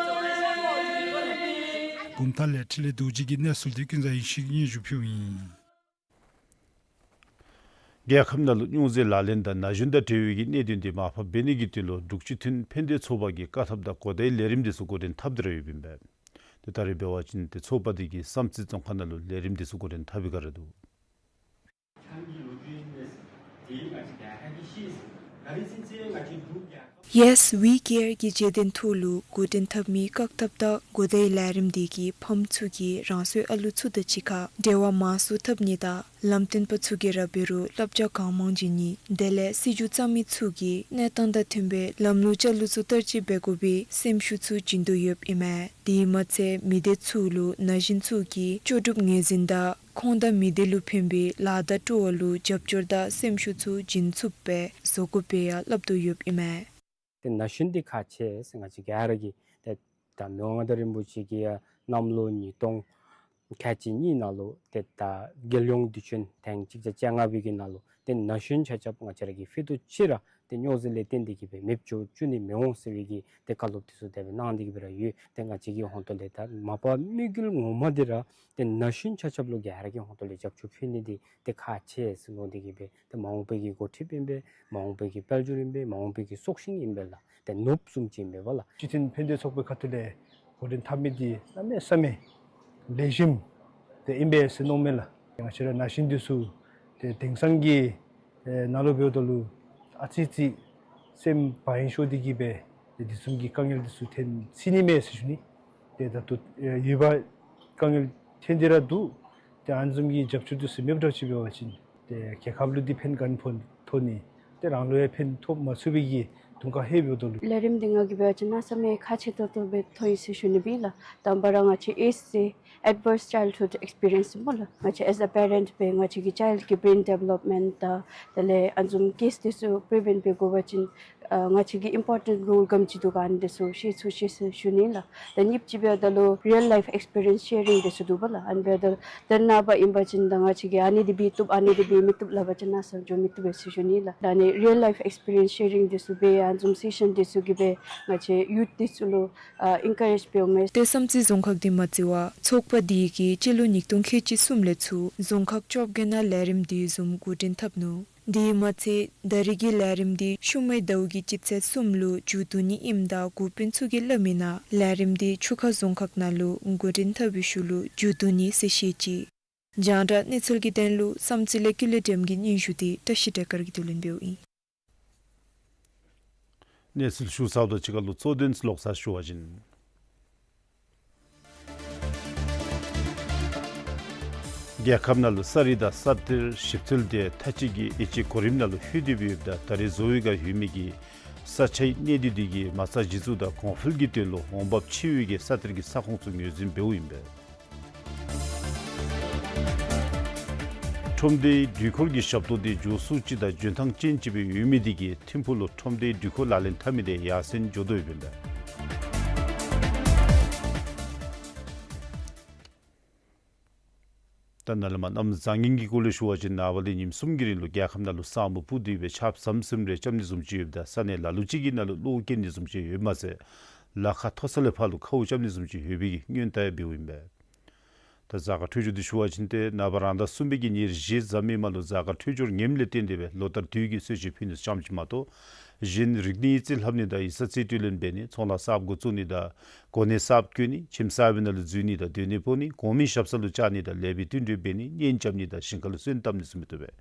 བུམ་ཐང་ལས་འཕྲིན་ལས་རྡོ་རྗེ་གི་གནས་ཚུལ་འདི་ཀུན་བཟང་ཡེ་ཤེས་ཀྱིས་སྙན་ཞུ་ཕུལཝ་ཨིན། རྒྱལ་ཁབ་ནང་ལུ་སྨྱོ་རྫས་ལག་ལེན་དང་ན་གཞོན་དང་འབྲེལ་བའི་གི་གནད་དོན་འདི་མར་ཕབ་འབད་ནི་གི་དོན་ལུ་འབྲུག་སྤྱི་མཐུན་ཕན་བདེ་ཚོགས་པ་གིས་བཀག་ཐབས་དང་གོ་བརྡའི་ལས་རིམ་འདི་ཚུ་འགོ་འདྲེན་འཐབ་སྟེ་ར་ཡོདཔ་ཨིན་པས། ཏེ་ད་རེས་འབད་བ་ཅིན་ཏེ་ཚོགས་པ་འདི་གིས་བསམ་རྩེ་རྫོང་ཁག་ནང་ལུ་ལས་རིམ་འདི་ཚུ་འགོ་འདྲེན་འཐབ་པའི་སྒང་ར་འདུག། Yes, we care གི་བརྗོད་དོན་ཐོག་ལུ་འགོ་འདྲེན་འཐབ་མི་བཀག་ཐབས་དང་གོ་བརྡའི་ལས་རིམ་འདི་གིས་ཕམ་ཚུ་གིས་རང་སོའི་ཨ་ལུ་ཚུ་དང་གཅིག་ཁར་འབྲེལ་བ་མང་སུ་འཐབ་ནི་དང་ལམ་སྟོན་པ་ཚུ་གིས་ར་འབད་རུང་བསླབ་བྱ་གང་མང་བྱིན་ནི་དེ་ལས་སྲིད་བྱུས་བརྩམ་མི་ཚུ་གིས་གནས་སྟངས་དང་མཐུན་པའི་ལམ་ལུགས་ལྕགས་ལུགས་ཚུ་བསྟར་སྤྱོད་འབད་དགོ་པའི་སེམས་ཤུགས་ཚུ་བྱིན་དོ་ཡོདཔ་ཨིན་མས། དེ་མ་ཚད་མི་སྡེ་ཚུ་ལུ་ན་གཞོན་ཚུ་གིས་ལྕོགས་གྲུབ་ངོས་འཛིན་དང་ཁོང་དང་མི་སྡེ་ལུ་ཕན་པའི་ལཱ་དང་སྤྲོ་བ་ལུ་རྒྱབ་སྐྱོར་དང་སེམས་ཤུགས་ཚུ་བྱིན་ཚུགསཔ་སྦེ་བཟོ་དགོཔ་སྦེ་ཡང་སླབ་དོ་ཡོདཔ་ཨིན་མས། ཏེ་ན་གཞོན་འདི་ཁག་ཆེ་ཟེར་ང་བཅས་ག་ར་གིས་ཏེ་ད་མི་དབང་མངའ་བདག་རིན་པོ་ཆེ་གིས་ཡང་གནམ་ལོ་ཉིས་སྟོང་ཁལ་གཅིག་གཉིས་ནང་ལུ་ཏེ་ད་རྒྱལ་ཡོངས་དུས་ཆེན་ཐེངས་གཅིག་བརྒྱ་བཅོ་ལྔ་པའི་གི་ནང་ལུ་ཏེ་ན་གཞོན་ཆ་ཁྱབ་ང་བཅས་ར་གིས་ཕུད་རྡོག་ཅིག་ར་ཏེ་སྨྱོ་རྫས་ལས་བརྟེན་ཏེ་གིས་སྦེ་མེདཔ་བཟོ་བཅུག་ནི་མི་འོང་ཟེར་བའི་གི་ཏེ་བཀའ་སློབ་འདི་ཚུ་དེ་སྦེ་གནང་སྟེ་གིས་སྦེ་ར་ཡོད། ཏེ་ང་བཅས་ཀྱི་ཧོངས་ཏོ་ལས་ད་མ་པ་དམིགས་ཡུལ་ངོ་མ་འདི་ར་ཏེ་ན་གཞོན་ཆ་ཁྱབ་ལུ་ག་ར་གི་ཧོངས་ཏོ་ལས་རྒྱབ་སྐྱོར་ཕུལ་ནི་འདི་ཏེ་ཁག་ཆེ་ཟེར་མནོ་སྟེ་གིས་སྦེ་ཏེ་མ་འོངས་པའི་གི་འགོ་ཁྲིདཔ་ཨིན་པས། མ་འོངས་པའི་གི་དཔལ་འབྱོར་ཨིན་པས། མ་འོངས་པའི་གི་སྲོག་ཤིང་ཨིན་པས་ལགས། ཏེ་ནོར་བུ་བཟུམ་ཅིག་ཨིན་པས་ལགས། སྤྱི་མཐུན་ཕན་བདེ་ཚོགས་པའི་ཁ་ཐུག་ལས་འགོ་འདྲེན་འཐབ་མི་འདི་གནམ་མེད་ས་མེད་ལེགས་ཤོམ་དེ་ཨིན་པས་ཟེར་མནོཝ་མས་ལགས། ང་བཅས་ར་ན་གཞོན་འདི་ཚུ་ཏེ་དེང་སང་གི་ཨེ་ནང་ལུ་འབདཝ་ད་ལུ་ཨ་ཙི་ཙི་སེམས་བག་ཡངས་ཤོར་ཏེ་གིས་སྦེ་ཏེ་དེ་བཟུམ་གྱི་དཀའ་ངལ་འདི་ཚུ་ཐོན་སྲིད་ནི་མས་ཟེར་ཞུ་ནི། ཏེ་ད་ལྟོ་ཨེ་ཡོད་པ་དཀའ་ངལ་ཐོན་ཏེ་ར་འདུག། ཏེ་ཨ་ནི་བཟུམ་གྱི་རྒྱབ་སྐྱོར་འདི་ཚུ་མེདཔ་འདྲཝ་ཅིག་འབད་བ་ཅིན་ཏེ་རྒྱལ་ཁབ་ལུ་འདི་ཕན་ག་ནི་ཕོག་ཐོགས་ནི། ཏེ་རང་ལུ་ཡང་ཕན་ཐོགས་མ་ཚུགས་པའི་གི་གདོང་ཁར་ལྷོདཔ་འོང་དོ་ལོ། ལས་རིམ་འདི་ང་གིས་འབད་བ་ཅིན་གནམ་མེད་ས་མེད་ཁག་ཆེ་ཏོག་ཏོ་སྦེ་མཐོང་ཡི་ཟེར་ཞུ་ནི་ཨིན་ལགས། དང་པ་ར་ང་བཅས་ཨེསི་ཟེར་adverse childhood experience སྨོ་ལགས། ང་བཅས་as a parent སྦེ་ང་བཅས་ཀྱི་child གི་brain development དང་དེ་ལས་ཨ་ནི་བཟུམ་case འདི་ཚུ་prevent འབད་དགོ་པ་ཅིན་ཨ་ང་བཅས་ཀྱི་important role ག་དེམ་ཅིག་འདུག་ག་ཨ་ནི་འདི་ཚུ་ཤེས་ཚུགས་ཤེས་ཟེར་ཞུ་ནི་ལགས། ད་གཉིས་པ་ཅིག་འབདཝ་ད་ལུ་real life experience sharing འདི་ཚུ་འདུག་པ་ལགས། ཨ་ནི་འབདཝ་ད་ལུ་ད་ནངས་པ་ཨིན་པ་ཅིན་ད་ང་བཅས་ཀྱིས་ཨ་ནི་འདི་འབད་བཏུབ་ཨ་ནི་འདི་འབད་མི་བཏུབ་སླབ་པ་ཅིན་གནམ་མེད་ས་མེད་འགྱོ་མི་བཏུབ་པས་ཟེར་ཞུ་ནི་ལགས། ད་ཨ་ནི་real life experience sharing འདི་ཚུ་འབད་ཡང་ཨ་ནི་བཟུམ་session འདི་ཚུ་གིས་སྦེ་ང་བཅས་youth འདི་ཚུ་ལུ་ཨ་encourage འབདཝ་མས། ཏེ་བསམ་རྩེ་རྫོང་ཁག་འདི་མ་བརྩི་བར་ཚོགས་པ་འདི་གིས་སྤྱི་ལོ་ཉིས་སྟོང་ཁལ་གཅིག་གསུམ་ལས་ཚུར་རྫོང་ཁག་བཅོ་བརྒྱད་ནང་ལས་རིམ་འདི་བཟུམ་འགོ་འདྲེན་འཐབ་ནུག། དེ་མ་ཚད་ད་རེས་ཀྱི་ལས་རིམ་འདི་ཤུལ་མའི་ཟླཝ་གི་སྤྱི་ཚེས་གསུམ་ལུ་མཇུག་བསྡུ་ནི་ཨིནམ་ད་འགོ་དཔོན་ཚུ་གིས་སླབ་མི་ནང་ལས་རིམ་འདི་ཆུ་ཁ་རྫོང་ཁག་ནང་ལུ་འགོ་འདྲེན་འཐབ་པའི་ཤུལ་ལུ་མཇུག་བསྡུ་ནི་ཟེར་བཤད་ཅི། རྒྱང་བསྒྲགས་གནས་ཚུལ་གྱི་དོན་ལུ་བསམ་རྩེ་ལས་ཀུན་ལེགས་སྒྲོལམ་གྱི་སྙན་ཞུ་འདི་བཀྲ་ཤིས་སྒྲོལ་དཀར་གྱིས་བསྡུ་ལེན་འབདཝ་ཨིན། གནས་ཚུལ་ཞུ་ཚརཝ་དང་གཅིག་ཁར་ལུ་གཙོ་དོན་ལོག་ས་ཞུ་བ་ཅིན། རྒྱལ་ཁབ་ནང་ལུ་ས་རིག་དང་ས་གཏེར་ཞིབ་འཚོལ་འདི་མཐའ་དཔྱད་ཀྱི་དབྱེ་དཔྱད་གོ་རིམ་ནང་ལུ་ལྷོད་དེ་སྦེ་ཡོདཔ་ད་ད་རེས་བཟོ་བའི་སྒང་ཡོད་མི་གི་ས་ཆའི་གནས་སྡུད་འདི་གིས་མ་རྩ་གཞི་བཙུགས་དང་གོང་འཕེལ་གྱི་དོན་ལུ་འོང་འབབ་ཆེ་བའི་གི་ས་གཏེར་གྱི་ས་ཁོངས་ཚུ་ངོས་འཛིན་འབདཝ་ཨིན་པས། ཁྲོམ་སྡེའི་སྒྲིག་བཀོད་ཀྱི་ཞབས་ཏོག་འདི་མགྱོགས་སུ་ཅིག་དང་འཇོན་ཐང་ཅན་ཅིག་སྦེ་ཡོད་མི་འདི་གིས་ཐིམ་ཕུག་ལུ་ཁྲོམ་སྡེའི་སྒྲིག་བཀོད་ལག་ལེན་འཐབ་མི་འདི་ཡར་སེང་འགྱོ་དོ་ཡོདཔ་ཨིན་པས། ད་ནཱ་ལས་མར་གནམ་བཟང་ངན་གྱི་སྐོར་ལས་ཞུ་བ་ཅིན་ནངས་པ་ལས་ཉིནམ་གསུམ་གྱི་རིང་ལུ་རྒྱལ་ཁབ་ནང་ལུ་ས་སྨུག་སྤུབས་ཏེ་སྦེ་ཆརཔ་ཟམ་ཟིམ་རེ་རྐྱབ་ནི་བཟུམ་ཅིག་ཡོདཔ་ད་ས་གནས་ལ་ལུ་ཅིག་གི་ནང་ལུ་གློག་བཀལ་ནི་བཟུམ་ཅིག་ཡོདཔ་མ་ཚད་ལ་ཁ་མཐོ་ས་ལས་ཕར་ལུ་ཁཝ་རྐྱབ་ནི་བཟུམ་ཅིག་ཡོད་པའི་གི་སྔོན་བརྡ་ཡང་འབདཝ་ཨིན་པས། ད་གཟའ་སྐར་འཕྲོད་སྦྱོར་འདི་ཞུ་བ་ཅིན་ཏེ་ནངས་པ་རང་ཟླ་གསུམ་པའི་གི་ཉེར་བཞི་གཟའ་མིག་དམར་ལུ་གཟའ་སྐར་འཕྲོད་སྦྱོར་ངནམ་ལས་བརྟེན་ཏེ་སྦེ་ལོ་ལྟར་དུས་ཀྱི་གསོལ་མཆོད་ཕུལ་ནི་ཙམ་ཅིག་མ་གཏོགས་གཞན་རིག་གནས་ཡིག་རྩིས་ལྷབ་ནི་དང་ཡིག་ཚང་རྩིས་སྤྲོད་ལེན་འབད་ནི་ཚོང་ལཱ་གསརཔ་འགོ་བཙུགས་ནི་དང་གོ་གནས་གསརཔ་བསྐོ་ནི་ཁྱིམ་གསར་པའི་ནང་ལུ་འཛུལ་ནི་དང་སྡོད་གནས་སྤོ་ནི་གོང་མའི་ཞབས་ས་ལུ་བཅར་ནི་དང་ལེགས་པའི་བསྟུན་གྲོས་འབད་ནི་གཉེན་རྐྱབ་ནི་དང་ཞིང་ཁ་ལུ་སོན་བཏབ་ནི་ཚུ་མི་བཏུབ་པས།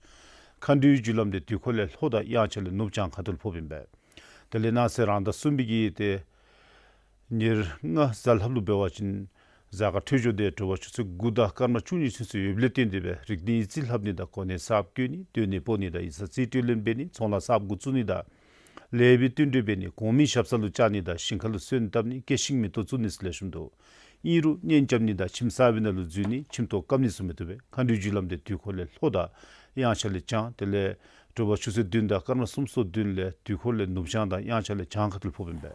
མཁའ་འགྲོའི་རྒྱུ་ལམ་འདི་དུས་འཁོར་ལས་ལྷོ་དང་དབྱངས་འཆར་ལས་ནུབ་བྱང་ཁ་ཐུག་ལུ་ཕོགཔ་ཨིན་པས། དེ་ལས་གནངས་ཚེ་རང་ཟླ་གསུམ་པའི་གི་ཏེ་ཉེར་ལྔ་གཟའ་ལྷགཔ་ལུ་འབད་བ་ཅིན་གཟའ་སྐར་འཕྲོད་སྦྱོར་འདི་དྲོ་པ་ཆུ་ཚོད་དགུ་དང་སྐར་མ་བཅུ་གཉིས་ཚུན་ཚོད་ཡོདཔ་ལས་བརྟེན་ཏེ་སྦེ་རིག་གནས་ཡིག་རྩིས་ལྷབ་ནི་དང་གོ་གནས་གསརཔ་བསྐོ་ནི་སྡོད་གནས་སྤོ་ནི་དང་ཡིག་ཚང་རྩིས་སྤྲོད་ལེན་འབད་ནི་ཚོང་ལཱ་གསརཔ་འགོ་བཙུགས་ནི་དང་ལེགས་པའི་བསྟུན་གྲོས་འབད་ནི་གོང་མའི་ཞབས་ས་ལུ་བཅར་ནི་དང་ཞིང་ཁ་ལུ་སོན་བཏབ་ནི་སྐྱེད་ཤིང་མེ་ཏོག་བཙུགས་ནི་ཚུ་ལེགས་ཤོམ་འདུག། ཨིན་རུང་གཉེན་རྐྱབ་ནི་དང་ཁྱིམ་གསར་པའི་ནང་ལུ་འཛུལ་ནི་ཁྱིམ་ཐོག་བཀབ་ནི་ཚུ་མི་བཏུབ་པས། མཁའ་འགྲོའི་རྒྱུ་ལམ་འདི་དུས་འཁོར་ལས་ལྷོ་དང་དབྱངས་འཆར་ལས་བྱང་དེ་ལས་དྲོ་པ་ཆུ་ཚོད་བདུན་དང་སྐར་མ་སུམ་ཅུ་སོ་བདུན་ལས་དུས་འཁོར་ལས་ནུབ་བྱང་དང་དབྱངས་འཆར་ལས་བྱང་ཁ་ཐུག་ལུ་ཕོགཔ་ཨིན་པས།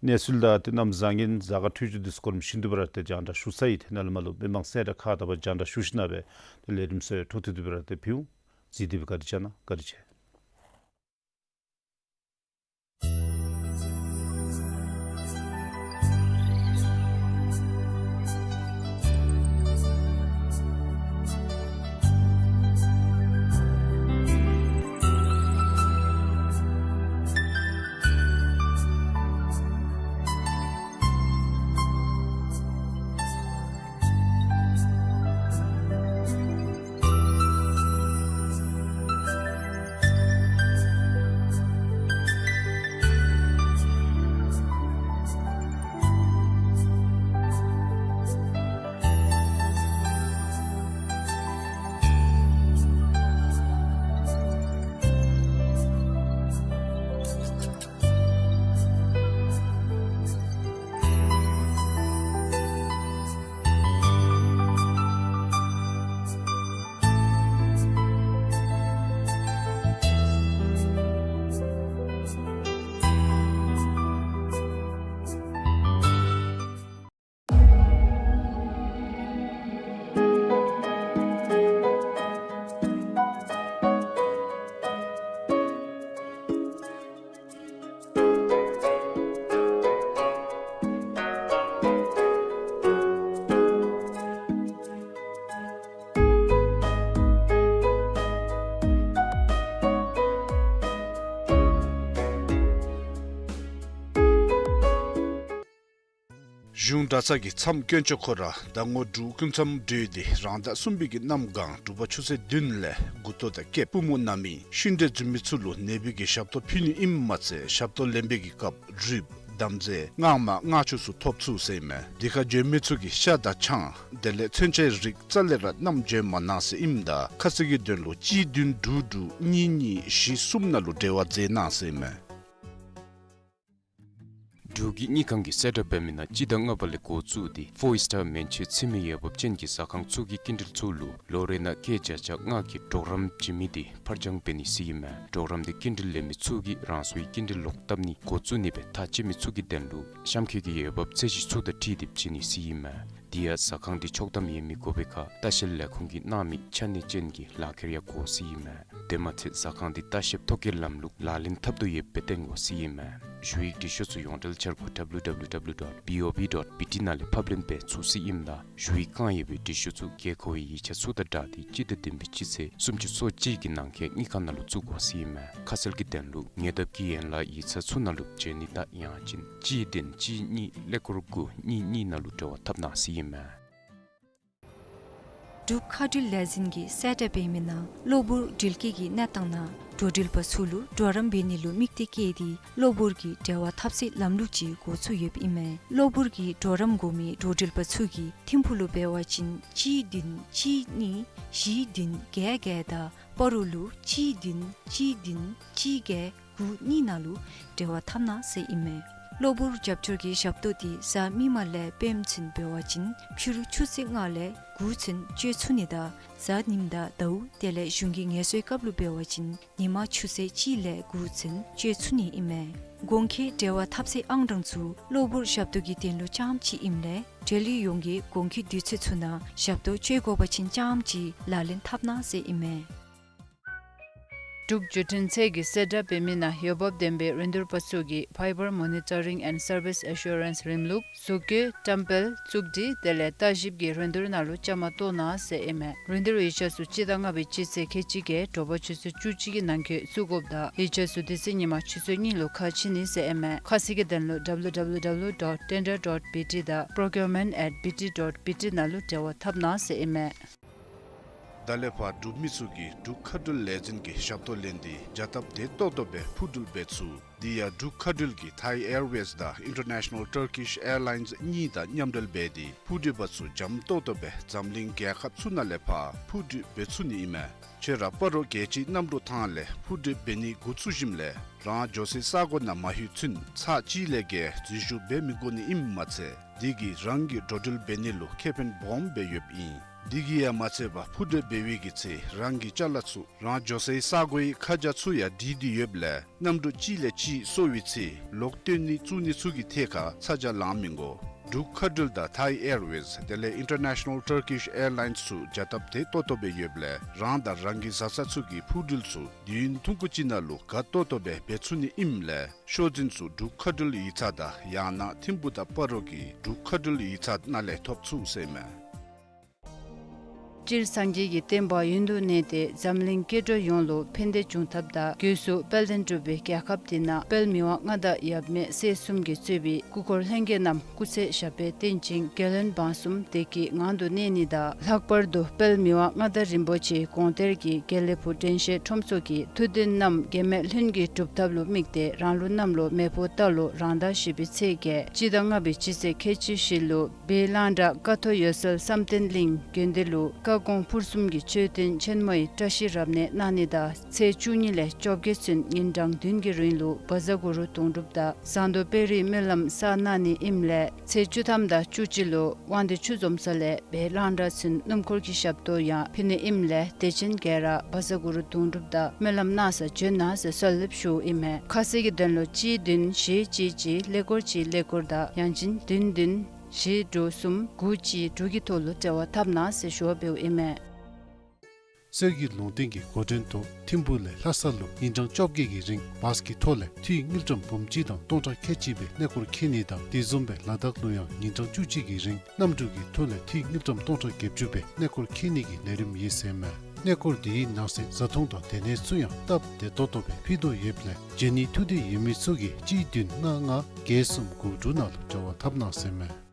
གནས་ཚུལ་དང་ཏེ་གནམ་བཟང་ངན་གཟའ་སྐར་འཕྲོད་སྦྱོར་འདི་ཚུ་སྐོར་ཞུ་ནི་འདི་བར་ཏེ་རྒྱང་བསྒྲགས་ཞུ་ཚར་ཡི། ཏེ་ནཱ་ལས་མར་ལུ་མི་མང་སེར་སྐྱ་ཁག་དང་པ་རྒྱང་བསྒྲགས་ཞུ་ཞིནམ་སྦེ་ཏེ་ལས་རིམ་ཚུ་འཕྲོ་མཐུད་དེ་སྦེ་ར་ཏེ་ཕུལ་འོང་། གཟིགས་ཏེ་སྦེ་བཀའ་དྲིན་བསྐྱང་གནང་། བཀའ་དྲིན་ཆེ། གཞུང་གྲྭ་ཚང་གི་མཚམས་དཀོན་མཆོག་ཁོ་ར་ཟླ་ངོ་དྲུག་སྐུ་མཚམས་གྲོལ་ཏེ་རང་ཟླ་གསུམ་པའི་གི་གནམ་གང་དྲོ་པ་ཆུ་ཚོད་བདུན་ལས་མགུ་ཏོ་དང་སྐེདཔ་པུས་མོ་ན་མི་ཤི་འདྲེ་འཛིན་མི་ཚུ་ལུ་ནད་པའི་གི་ཞབས་ཏོག་ཕུལ་ནི་ཨིནམ་མ་ཚད་ཞབས་ཏོག་ལེན་པའི་གི་སྐབས་རུས་དམ་རྫས་མངར་མ་མངར་ཆུ་ཚུ་ཐོབ་ཚུགས་ཟེར་ཨིན་མས། དེ་ཁར་འབྱོན་མི་ཚུ་གིས་ཤ་དང་ཆང་དེ་ལས་མཚོན་ཆའི་རིགས་རྩ་ལས་ར་བསྣམས་འབྱོན་མ་གནང་ཟེར་ཨིནམ་ད་ཁ་གསལ་གྱི་དོན་ལུ་གཅིག་བདུན་དྲུག་དྲུག་གཉིས་གཉིས་བཞི་གསུམ་ནང་ལུ་འབྲེལ་བ་མཛད་གནང་ཟེར་ཨིན་མས། འབྲུག་གི་དངུལ་ཁང་གིས་གསལ་བསྒྲགས་འབད་མི་ནང་སྤྱི་ཟླ་ལྔ་པ་ལས་འགོ་བཙུགས་ཏེ་ཕོར་སི་ཊར་མན་ཆད་ཚུད་མི་འོས་འབབ་ཅན་གྱི་ཟ་ཁང་ཚུ་གི་སྐྱིན་འགྲུལ་ཚུ་ལུ་ལོ་རེ་ནང་སྐྱེད་བརྒྱ་ཆ་ལྔ་གི་གྲོགས་རམ་བྱིན་མི་དེ་ཕར་འགྱངས་འབད་ནི་ཟེར་ཨིན་མས། གྲོགས་རམ་དེ་སྐྱིན་འགྲུལ་ལེན་མི་ཚུ་གིས་རང་སོའི་སྐྱིན་འགྲུལ་ལོག་བཏབ་ནི་འགོ་བཙུགས་ནི་སྦེ་ཐག་བཅད་མི་ཚུ་གི་དོན་ལུ་གཤམ་འཁོད་ཀྱི་འོས་འབབ་ཚད་གཞི་ཚུ་དང་འཁྲིལ་ཏེ་བྱིན་ནི་ཟེར་ཨིན་མས། དེ་ཡང་ཟ་ཁང་དེ་ཆོག་ཐམ་ཡོད་མི་དགོ་པའི་ཁར་ལྟ་བཤལ་ལས་ཁུངས་ཀྱིས་གནང་མི་ཆ་གནས་ཅན་གྱི་ལག་ཁྱེར་ཡང་དགོ་ཟེར་ཨིན་མས། དེ་མ་ཚད་ཟ་ཁང་དེ་ལྟ་བཤལཔ་ཐོ་བཀོད་ལམ་ལུགས་ལག་ལེན་འཐབ་དོ་ཡོདཔ་སྦེ་སྟོན་དགོ་ཟེར་ཨིན་མས། ཞུ་ཡིག་འབྲི་ཤོག་ཚུ་ཡོངས་འབྲེལ་འཆར་སྒོ་W W W dot B O B dot B T ནང་ལས་ཕབ་ལེན་འབད་ཚུགས་ཟེར་ཨིནམ་ད་ཞུ་ཡིག་བཀང་ཡོད་པའི་འབྲི་ཤོག་ཚུ་དགོས་མཁོ་བའི་ཡིག་ཆ་ཚུ་དང་སྦྲགས་ཏེ་སྤྱི་ཟླ་བདུན་པའི་སྤྱི་ཚེས་སུམ་ཅུ་སོ་གཅིག་གི་ནང་འཁོད་དངུལ་ཁང་ནང་ལུ་བཙུགས་དགོ་ཟེར་ཨིན་མས། ཁ་གསལ་གྱི་དོན་ལུ་ཉེ་འདབས་ཀྱི་ཡན་ལག་ཡིག་ཚང་ཚུ་ནང་ལུ་འབྱོན་ནི་དང་ཡང་ཅིན་གཅིག་བདུན་གཅིག་གཉིས་ཀླད་ཀོར་དགུ་གཉིས་གཉིས་ནང་ལུ་འབྲེལ་བ་འཐབ་གནང་ཟེར་ཨིན་མས། འབྲུག་མཁའ་འགྲུལ་ལས་འཛིན་གྱིས་གསལ་བསྒྲགས་འབད་མི་ནང་གློ་བུར་འགྲུལ་སྐྱེལ་གྱི་གནས་སྟངས་ནང་འགྲོ་འགྲུལ་པ་ཚུ་ལུ་གྲོགས་རམ་འབད་ནི་ལུ་དམིགས་གཏད་བསྐྱེད་དེ་གློ་བུར་གྱི་འབྲེལ་བ་འཐབ་སའི་ལམ་ལུགས་ཅིག་འགོ་བཙུགས་ཡོདཔ་ཨིན་མས། གློ་བུར་གྱི་གྲོགས་རམ་དགོ་མི་འགྲོ་འགྲུལ་པ་ཚུ་གིས་ཐིམ་ཕུག་ལུ་འབད་བ་ཅིན་གཅིག་བདུན་གཅིག་གཉིས་བཞི་བདུན་བརྒྱད་བརྒྱད་དང་སྤ་རོ་ལུ་གཅིག་བདུན་གཅིག་བདུན་གཅིག་བརྒྱད་དགུ་གཉིས་ནང་ལུ་འབྲེལ་བ་འཐབ་གནང་ཟེར་ཨིན་མས། གློ་བུར་རྒྱབ་སྐྱོར་གྱི་ཞབས་ཏོག་དེ་གཟའ་མིག་དམར་ལས་སྤེནམ་ཚུན་འབད་བ་ཅིན་ཕྱི་རུ་ཆུ་ཚོད་ལྔ་ལས་དགུ་ཚུན་སྤྱོད་ཚུགས་ནི་དང་གཟའ་ཉིམ་དང་ཟླཝ་དེ་ལས་གཞུང་གི་ངལ་གསོའི་སྐབས་ལུ་འབད་བ་ཅིན་ཉིན་མ་ཆུ་ཚོད་གཅིག་ལས་དགུ་ཚུན་སྤྱོད་ཚུགས་ནི་ཨིན་མས། གོང་འཁོད་འབྲེལ་བ་འཐབ་སའི་ཨང་གྲངས་ཚུ་གློ་བུར་ཞབས་ཏོག་གི་དོན་ལུ་རྐྱངམ་ཅིག་ཨིནམ་ལས་འབྲེལ་ཡོད་ཡོངས་ཀྱིས་གོང་འཁོད་དུས་ཚོད་ཚུ་ནང་ཞབས་ཏོག་སྤྱོད་དགོ་པ་ཅིན་རྐྱངམ་ཅིག་ལག་ལེན་འཐབ་གནང་ཟེར་ཨིན་མས། འབྲུག་བརྒྱུད་འཕྲིན་ཚད་ཀྱིས་གསལ་བསྒྲགས་འབད་མི་ནང་འོས་འབབ་ལྡན་པའི་རིན་བསྡུར་པ་ཚུ་གིས་Fiber Monitoring and Service Assurance རིམ་ལུགས་བཟོ་བཀོད་བཀྲམ་སྤེལ་བཙུགས་སྒྲིག་དེ་ལས་ལྟ་ཞིབ་ཀྱི་རིན་བསྡུར་ནང་ལུ་བཅའ་མར་གཏོགས་གནང་ཟེར་ཨིན་མས། རིན་བསྡུར་ཡིག་ཆ་ཚུ་སྤྱི་ཟླ་ལྔ་པའི་སྤྱི་ཚེས་ཁལ་གཅིག་བརྒྱད་དྲོ་པ་ཆུ་ཚོད་བཅུ་གཅིག་གི་ནང་འཁོད་བཙུགས་དགོཔ་དང་ཡིག་ཆ་ཚུ་དེ་ཚེ་ཉིན་མ་ཆུ་ཚོད་གཉིས་ལུ་ཁ་ཕྱེ་ནི་ཟེར་ཨིན་མས། ཁ་གསལ་གྱི་དོན་ལུ་W W W dot tender dot B T དང་procurement at B T dot B T ནང་ལུ་འབྲེལ་བ་འཐབ་གནང་ཟེར་ཨིན་མས། ད་ལས་ཕར་འབྲུག་མི་ཚུ་གིས་འབྲུག་མཁའ་འགྲུལ་ལས་འཛིན་གྱི་ཞབས་ཏོག་ལེན་ཏེ་བྱ་སྟབས་བདེ་ཏོག་ཏོ་སྦེ་འཕུར་འགྲུལ་འབད་ཚུགས། དེ་ཡང་འབྲུག་མཁའ་འགྲུལ་གྱིས་Thai Airways དང་International Turkish Airlines གཉིས་དང་མཉམ་འབྲེལ་འབད་དེ་འཕུར་འགྲུལ་པ་ཚུ་འཇམ་ཏོག་ཏོ་སྦེ་འཛམ་གླིང་རྒྱལ་ཁབ་ཚུ་ནང་ལས་ཕར་འཕུར་འགྲུལ་འབད་ཚུགས་ནི་ཨིན་མས། ཁྱོད་ར་སྤ་རོ་རྒྱལ་སྤྱིའི་གནམ་གྲུ་ཐང་ལས་འཕུར་འགྲུལ་འབད་ནི་འགོ་བཙུགས་ཞིནམ་ལས་རང་འགྱོ་སའི་ས་གོ་ནང་མ་ལྷོད་ཚུན་ཚར་གཅིག་ལས་བརྒལ་འཛུལ་ཞུགས་འབད་མི་དགོ་ནི་ཨིནམ་མ་ཚད་དེ་གིས་རང་གི་འགྲོ་འགྲུལ་འབད་ནི་ལུ་ཁེ་ཕན་སྦོམ་སྦེ་ཡོདཔ་ཨིན། དེ་གིས་ཡང་མ་ཚད་པར་འཕུར་འགྲུལ་འབད་བའི་གི་ཚེ་རང་གི་ཅ་ལ་ཚུ་རང་འགྱོ་སའི་ས་གོའི་ཁ་བྱང་ཚུ་ཡང་བྲིས་ཏེ་ཡོདཔ་ལས་གནམ་གྲུ་གཅིག་ལས་གཅིག་སོར་བའི་ཚེ་ལོག་བཏོན་ནི་བཙུགས་ནི་ཚུ་གི་ཐད་ཁར་ཚ་གྱང་ལང་མི་དགོ། འབྲུག་མཁའ་འགྲུལ་དང་Thai Airways དེ་ལས་International Turkish Airlines ཚུ་བྱ་སྟབས་བདེ་ཏོག་ཏོ་སྦེ་ཡོདཔ་ལས་རང་དང་རང་གི་བཟའ་ཚང་ཚུ་གི་འཕུར་འགྲུལ་ཚུ་དུས་ཡུན་ཐུང་ཀུ་ཅིག་ནང་ལུ་དགའ་ཏོག་ཏོ་སྦེ་འབད་ཚུགས་ནི་ཨིནམ་ལས་ཤོག་འཛིན་ཚུ་འབྲུག་མཁའ་འགྲུལ་ཡིག་ཚང་དང་ཡང་ན་ཐིམ་ཕུག་དང་སྤ་རོ་གི་འབྲུག་མཁའ་འགྲུལ་ཡིག་ཚང་ནང་ལས་ཐོབ་ཚུགས་ཟེར་མས། སྤྱིར་སངས་རྒྱས་ཀྱི་བསྟན་པ་ཡུན་དུ་གནས་ཏེ་འཛམ་གླིང་སྐྱེ་འགྲོ་ཡོངས་ལུ་ཕན་བདེ་འབྱུང་ཐབས་དང་སྒོས་སུ་དཔལ་ལྡན་འབྲུག་པའི་རྒྱལ་ཁབ་འདི་ནང་དཔལ་མི་དབང་མངའ་བདག་ཡབ་མེས་སྲས་གསུམ་གྱིས་གཙོས་པའི་སྐུ་འཁོར་ལྷན་རྒྱས་རྣམས་སྐུ་ཚེ་ཞབས་པད་བརྟན་ཅིང་རྒྱལ་བློན་འབངས་གསུམ་བདེ་སྐྱིད་ངང་དུ་གནས་ནི་དང་། ལྷག་པར་དུ་དཔལ་མི་དབང་མངའ་བདག་རིན་པོ་ཆེའི་དགོངས་གཏེར་གྱི་དགེ་ལེགས་ཕུག་དྲན་ཤེས་ཁྲོམ་ཚོགས་ཀྱི་ཐུགས་འདུན་རྣམས་འགལ་མེད་ལྷུན་གྱིས་གྲུབ་ཐབས་ལུ་དམིགས་ཏེ་རང་ལུགས་གནམ་ལོ་མེ་ཕོ་རྟ་ལོ་རང་ཟླ་བཞི་པའི་ཚེས་བརྒྱད་སྤྱི་ཟླ་ལྔ་པའི་སྤྱི་ཚེས་ཁལ་གཅིག་བཞི་ལུ་སྦས་གླང་བྲག་ཀ་ཐོག་འོད་གསལ་བསམ་གཏན་གླིང་དགོན་སྡེ་ལུ་བཀའ་དགོངས་ཕུར་གསུམ་གྱི་མཆོད་རྟེན་ཆེན་མོའི་བཀྲ་ཤིས་རབ་གནས་གནང་ནི་དང་ཚེས་བཅུ་གཉིས་ལས་བཅོ་བརྒྱད་ཚུན་ཉིན་གྲངས་བདུན་གྱི་རིང་ལུ་བཛྲ་གུ་རུ་དུང་སྒྲུབ་དང་ཟངས་མདོག་དཔལ་རིའི་སྨོན་ལམ་བསགས་གནང་ནི་ཨིནམ་ལས་ཚེས་བཅུ་ཐམ་དང་བཅུ་གཅིག་ལུ་དབང་འདུས་ཆུ་འཛོམས་ས་ལས་སྦས་གླང་བྲག་ཚུན་སྣུམ་འཁོར་གྱི་ཞབས་ཏོག་ཡང་ཕུལ་ནི་ཨིནམ་ལས་དད་ཅན་ག་ར་བཛྲ་གུ་རུ་དུང་སྒྲུབ་དང་སྨོན་ལམ་གནང་སར་བྱོན་གནང་ཟེར་གསོལ་འདེབས་ཞུཝ་ཨིན་མས། ཁ་གསལ་གྱི་དོན་ལུ་གཅིག་བདུན་བཞི་གཅིག་གཅིག་ཀླད་ཀོར་གཅིག་ཀླད་ཀོར་དང་ཡང་ཅིན་བདུན་བདུན་བཞི་དྲུག་གསུམ་དགུ་གཅིག་དྲུག་གི་ཐོག་ལུ་འབྲེལ་བ་འཐབ་གནང་ཟེར་ཞུ་བ་འབདཝ་ཨིན་མས། གསེར་གྱི་ལུང་བསྟན་གྱི་འགོ་འདྲེན་ཐོག་ཐིམ་ཕུག་ལས་ལྷ་ས་ལུ་ཉིན་གྲངས་བཅོ་བརྒྱད་ཀྱི་རིང་བཱས་ཀྱི་ཐོག་ལས་འཐུས་དངུལ་ཀྲམ་འབུམ་གཅིག་དང་སྟོང་ཕྲག་ཁལ་གཅིག་སྦེ་གནས་སྐོར་འཁྱིད་ནི་དང་དེ་བཟུམ་སྦེ་ལ་དྭགས་ལུ་ཡང་ཉིན་གྲངས་བཅུ་གཅིག་གི་རིང་གནམ་གྲུ་གི་ཐོག་ལས་འཐུས་དངུལ་ཀྲམ་སྟོང་ཕྲག་བརྒྱད་ཅུ་སྦེ་གནས་སྐོར་འཁྱིད་ནི་གི་ལས་རིམ་ཡོད་ཟེར་མས། གནས་སྐོར་དེའི་ནང་གསེས་བཟའ་འཐུང་དང་སྡོད་གནས་ཚུ་ཡང་སྟབས་བདེ་ཏོག་ཏོ་སྦེ་ཕུལ་དོ་ཡོདཔ་ལས་འབྱོན་ནི་ཐུགས་འདོད་ཡོད་མི་ཚུ་གིས་གཅིག་བདུན་ལྔ་ལྔ་བརྒྱད་གསུམ་དགུ་དྲུག་ནང་ལུ་འབྲེལ་བ་འཐབ་གནང་ཟེར་མས།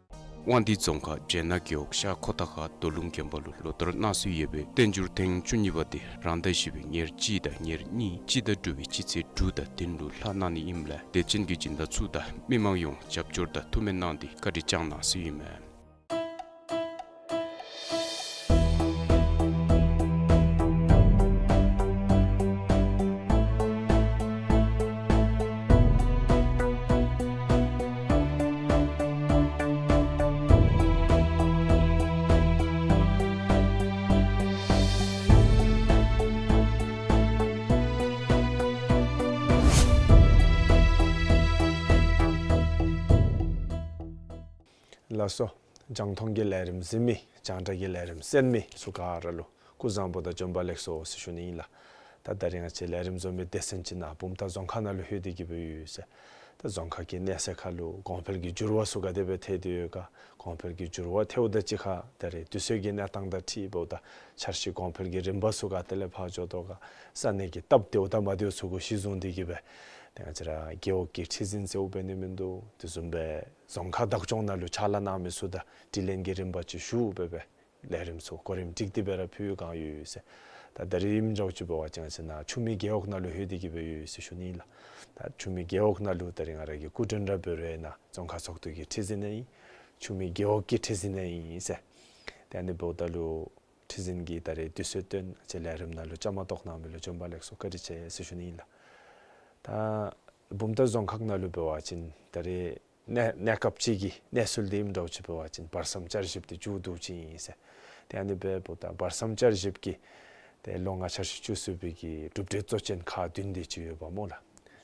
དབང་འདུས་རྫོང་ཁག་སྦྱེད་ནག་རྒེད་འོག་ཤར་ཁོ་ཐང་ཁ་རྡོ་ལུང་དགོན་པ་ལུ་ལོ་ལྟར་གནང་སྲོལ་ཡོད་པའི་བསྟན་འགྱུར་ཐེངས་བཅུ་གཉིས་པ་དེ་རང་ཟླ་བཞི་པའི་ཉེར་གཅིག་དང་ཉེར་གཉིས་སྤྱི་ཟླ་དྲུག་པའི་སྤྱི་ཚེས་དྲུག་དང་བདུན་ལུ་ལྷག་གནང་ནི་ཨིནམ་ལས་དད་ཅན་གྱི་སྦྱིན་བདག་ཚུ་དང་མི་མང་ཡོངས་རྒྱབ་སྐྱོར་དང་ཐུགས་སྨོན་གནང་སྟེ་བཀའ་དྲིན་བསྐྱང་གནང་ཟེར་ཨིན་མས། ལགས་སོ། རྒྱང་མཐོང་གི་ལས་རིམ་གཟིགས་མི་རྒྱང་བསྒྲགས་ཀྱི་ལས་རིམ་གསན་མི་ཚུ་ག་ར་ལུ་སྐུ་གཟུགས་བཟང་པོ་དང་བྱོན་པ་ལེགས་སོ་ཟེར་ཞུ་ནི་ཨིན་ལགས། ད་ད་རིས་ང་བཅས་ལས་རིམ་བཟོ་མི་སྡེ་ཚན་ཅིག་ནཱ་བུམ་ཐང་རྫོང་ཁག་ནང་ལུ་ལྷོད་དེ་གི་སྦེ་ཡོད་ཟེར། ད་རྫོང་ཁག་གི་གནས་ཚད་ཁར་ལུ་གོང་འཕེལ་གྱི་འགྱུར་བ་ཚུ་ག་དེ་སྦེ་ཐལ་ཏེ་ཡོད་ག། གོང་འཕེལ་གྱི་འགྱུར་བ་ཐལཝ་ད་ཅིག་ཁར་ད་རིས་དུས་ཚོད་ཀྱི་གནས་སྟངས་དང་འཁྲིལཝ་ད་འཆར་གཞི་གོང་འཕེལ་གྱི་རིམ་པ་ཚུ་ག་དེ་ལས་ཕར་འགྱོ་དོ་ག། ས་གནས་ཀྱི་སྟབས་བདེཝ་དང་མ་བདེཝ་ཚུ་གུ་གཞི་བཟུང་སྟེ་གི་སྦེ་ཏེ་ང་བཅས་ར་རྒེད་འོག་གི་ཁྲི་འཛིན་ཟེརཝ་འབད་ནི་མིན་འདུག། དེ་བཟུམ་སྦེ་རྫོང་ཁག་བདག་སྐྱོང་ནང་ལུ་ཕྱག་ལཱ་གནང་མི་ཚུ་དང་དྲི་ལན་གྱི་རིམ་པ་ཅིག་ཞུ་སྦེ་སྦེ་ལས་རིམ་ཚུ་གོ་རིམ་སྒྲིག་སྟེ་སྦེ་ར་ཕུལ་བའི་བསྒང་ཡོད་ཟེར། ད་ད་རིས་ཨིནམ་འདྲཝ་ཅིག་འབད་བ་ཅིན་ང་བཅས་ནཱ་ཆུ་སྨད་རྒེད་འོག་ནང་ལུ་ལྷོད་དེ་གི་སྦེ་ཡོད་ཟེར་ཞུ་ནི་ཨིན་ལགས། ད་ཆུ་སྨད་རྒེད་འོག་ནང་ལུ་ད་རིས་ང་ར་གི་སྐུ་མགྲོན་ར་འབད་རུང་ཨིན་ན་རྫོང་ཁག་ཚོགས་འདུ་གི་ཁྲི་འཛིན་ཨིན། ཆུ་སྨད་རྒེད་འོག་གི་ཁྲི་འཛིན་ཨིན་ཟེར། ཏེ་ཨ་ནི་འབདཝ་ད་ལུ་ཁྲི་འཛིན་གྱིས་ད་རིས་དུས་ཚོད་བཏོན་ང་བཅས་ལས་རིམ་ནང་ལུ་བཅའ་མར་གཏོགས་གནང་མི་ལུ་བྱོན་པ་ལེགས་སོ་བཀའ་དྲིན་ཆེ་ཟེར་ཞུ་ནི་ཨིན་ལགས། ད་བུམ་ཐང་རྫོང་ཁག་ནང་ལུ་འབད་བ་ཅིན་ད་རིས་གནས་གནས་སྐབས་ཅིག་གི་གནས་ཚུལ་འདི་ཨིནམ་འདྲཝ་ཅིག་འབད་བ་ཅིན་བར་མཚམས་བསྐྱར་ཞིབ་འདི་མཇུག་བསྡུ་ཅི་ཨིན་ཟེར། ཏེ་ཨ་ནི་འབདཝ་ད་བར་མཚམས་བསྐྱར་ཞིབ་ཀྱི་ཏེ་ལོ་ལྔ་འཆར་གཞི་བཅུ་གསུམ་པའི་གི་གྲུབ་འབྲས་གཙོ་ཅན་ཁག་བདུན་དེ་ཅིག་ཡོདཔ་སྨོ་ལགས།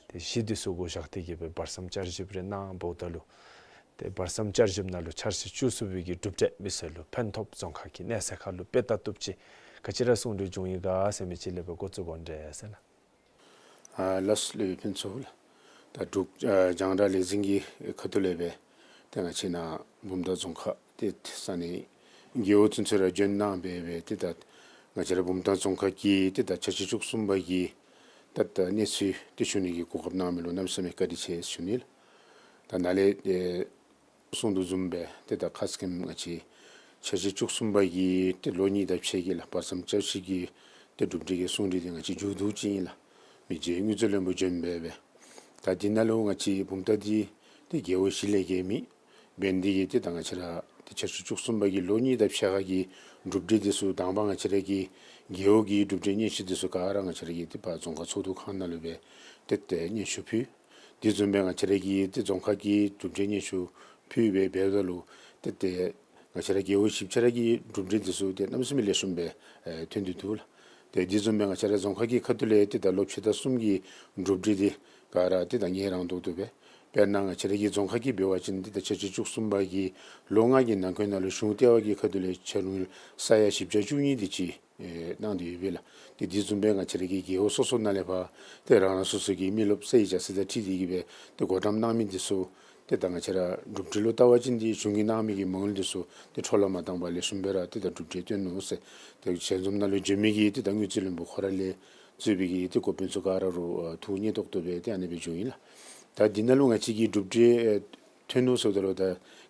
ཏེ་གཞི་འདི་ཚུ་གུ་བཞག་སྟེ་གི་སྦེ་བར་མཚམས་བསྐྱར་ཞིབ་རེ་གནངམ་ད་ལུ་ཏེ་བར་མཚམས་བསྐྱར་ཞིབ་ནང་ལུ་འཆར་གཞི་བཅུ་གསུམ་པའི་གི་གྲུབ་འབྲས་མི་སེར་ལུ་ཕན་ཐོགས་རྫོང་ཁག་གི་གནས་ཚད་ཁར་ལུ་དཔེ་ལྟ་བཏུབ་ཅིག་ག་ཅི་ར་གསུང་གྲོས་བྱུང་ཡི་ག་ཟེར་མི་ཅིག་ལས་སྦེ་འགོ་བཙུགས་དགོ་འདྲས་ཟེར་ལགས། ཨ་ལགས་སོ་ལགས་ཕུན་ཚོགས་ལགས། ད་འབྲུག་ཨ་རྒྱང་བསྒྲགས་ལས་འཛིན་གྱི་ཁ་ཐུག་ལས་སྦེ་ཏེ་ང་བཅས་ནཱ་བུམ་ཐང་རྫོང་ཁག་ཏེ་ས་གནས་རྒེད་འོག་ཚུན་ཚོད་ར་བྱོན་གནང་སྦེ་སྦེ་ཏེ་ད་ང་བཅས་ར་བུམ་ཐང་རྫོང་ཁག་གི་ཏེ་ད་འཆར་གཞི་བཅུ་གསུམ་པ་གི་ད་ད་གནས་ཚུལ་ཏེ་ཞུ་ནི་གི་གོ་སྐབས་གནང་མི་ལུ་གནམ་མེད་ས་མེད་བཀའ་དྲིན་ཆེ་ཞུ་ནི་ལགས། ད་ནཱ་ལས་ཨེ་གསུང་དོ་བཟུམ་སྦེ་ཏེ་ད་ཁ་སྐད་ང་བཅས་འཆར་གཞི་བཅུ་གསུམ་པ་གི་ཏེ་ལོ་གཉིས་དང་ཕྱེད་ཀྱི་ལགས་བར་མཚམས་བསྐྱར་ཞིབ་ཀྱི་ཏེ་གྲུབ་འབྲས་ཀྱི་གསུང་གྲོས་འདི་ང་བཅས་མཇུག་བསྡུ་ཅི་ཨིན་ལགས། མི་རྗེ་དངུལ་རྩིས་བློན་པོ་བྱོན་སྦེ་སྦེ། ད་འདི་ནང་ལུ་ང་བཅས་བུམ་ཐང་འདི་ཏེ་རྒེད་འོག་བཞི་ལས་བརྒལ་མེད། འབད་ནི་འདི་གིས་ཏེ་ད་ང་བཅས་ར་ཏེ་འཆར་གཞི་བཅུ་གསུམ་པ་གི་ལོ་གཉིས་དང་ཕྱེད་ཀ་གི་གྲུབ་འབྲས་འདི་ཚུ་དང་པ་ང་བཅས་ར་གི་རྒེད་འོག་གི་གྲུབ་འབྲས་སྙན་ཞུ་འདི་ཚུ་ག་ར་ང་བཅས་ར་གི་ཏེ་ཕར་རྫོང་ཁག་ཚོགས་འདུ་ཁང་ནང་ལུ་སྦེ་ཏེ་ཏེ་སྙན་ཞུ་ཕུལ། དེ་བཟུམ་སྦེ་ང་བཅས་ར་གི་ཏེ་རྫོང་ཁག་གི་གྲུབ་འབྲས་སྙན་ཞུ་ཕུལ་སྦེ་འབདཝ་ད་ལུ་ཏེ་ཏེ་ང་བཅས་ར་རྒེད་འོག་བཞི་ཆ་ར་གི་གྲུབ་འབྲས་འདི་ཚུ་ཏེ་གནམ་མེད་ས་མེད་ལེགས་ཤོམ་སྦེ་ཨེ་ཐོན་ཏེ་འདུག་ལགས། ཏེ་དེ་བཟུམ་སྦེ་ང་བཅས་ར་རྫོང་ཁག་གི་ཁ་ཐུག་ལས་ཏེ་ད་ལོ་ཕྱེད་དང་གསུམ་གྱི་གྲུབ་འབྲས་འདི་ག་ར་ཏེ་ད་ངེས་རང་ཏོག་ཏོ་སྦེ། དཔེར་ན་ང་བཅས་ར་གི་རྫོང་ཁག་གི་འབད་བ་ཅིན་ཏེ་ད་འཆར་གཞི་བཅུ་གསུམ་པ་གི་ལོ་ལྔ་གི་ནང་འཁོད་ནང་ལུ་གཞུང་ལྟེ་བ་གི་ཁ་ཐུག་ལས་ཕྱག་དངུལ་ས་ཡ་བཞི་བརྒྱ་བཅུ་གཉིས་དེ་ཅིག་ཨེ་གནང་སྟེ་ཡོད་པས་ལགས། ཏེ་དེ་བཟུམ་སྦེ་ང་བཅས་ར་གི་རྒེད་འོག་སོ་སོ་ནང་ལས་ཕར་ཏེ་རང་རང་སོ་སོ་གི་མི་རློབས་ས་ཡི་རྒྱ་ཚད་དང་འཁྲིལ་ཏེ་གི་སྦེ་ཏེ་བགོ་བཀྲམ་གནང་མི་འདི་ཚུ་ཏེ་ད་ང་བཅས་ར་གྲུབ་འབྲས་ལུ་བལྟ་བ་ཅིན་ཏེ་གཞུང་གིས་གནང་མི་གི་མ་དངུལ་འདི་ཚུ་ཏེ་འཕྲོ་བརླག་མ་བཏང་པར་ལེགས་ཤོམ་སྦེ་ར་ཏེ་ད་གྲུབ་འབྲས་སྟོན་ནུག་ཟེར། ཏེ་ཞལ་འཛོམས་ནང་ལུ་བྱོན་མི་གི་ཏེ་ད་དངུལ་རྩིས་བློན་པོ་ཁོ་ར་ལས་གཙོས་པའི་གི་ཏེ་འགོ་དཔོན་ཚུ་ག་ར་རུང་ཨ་ཐུགས་མཉེས་ཏོག་ཏོ་སྦེ་ཏེ་ཨ་ནི་སྦེ་བྱུང་ཡི་ལགས། ད་འདི་ནང་ལུ་ང་བཅས་ཀྱི་གྲུབ་འབྲས་ཨེ་ཐོན་ནུག་ཟེརཝ་ད་ལུ་ད་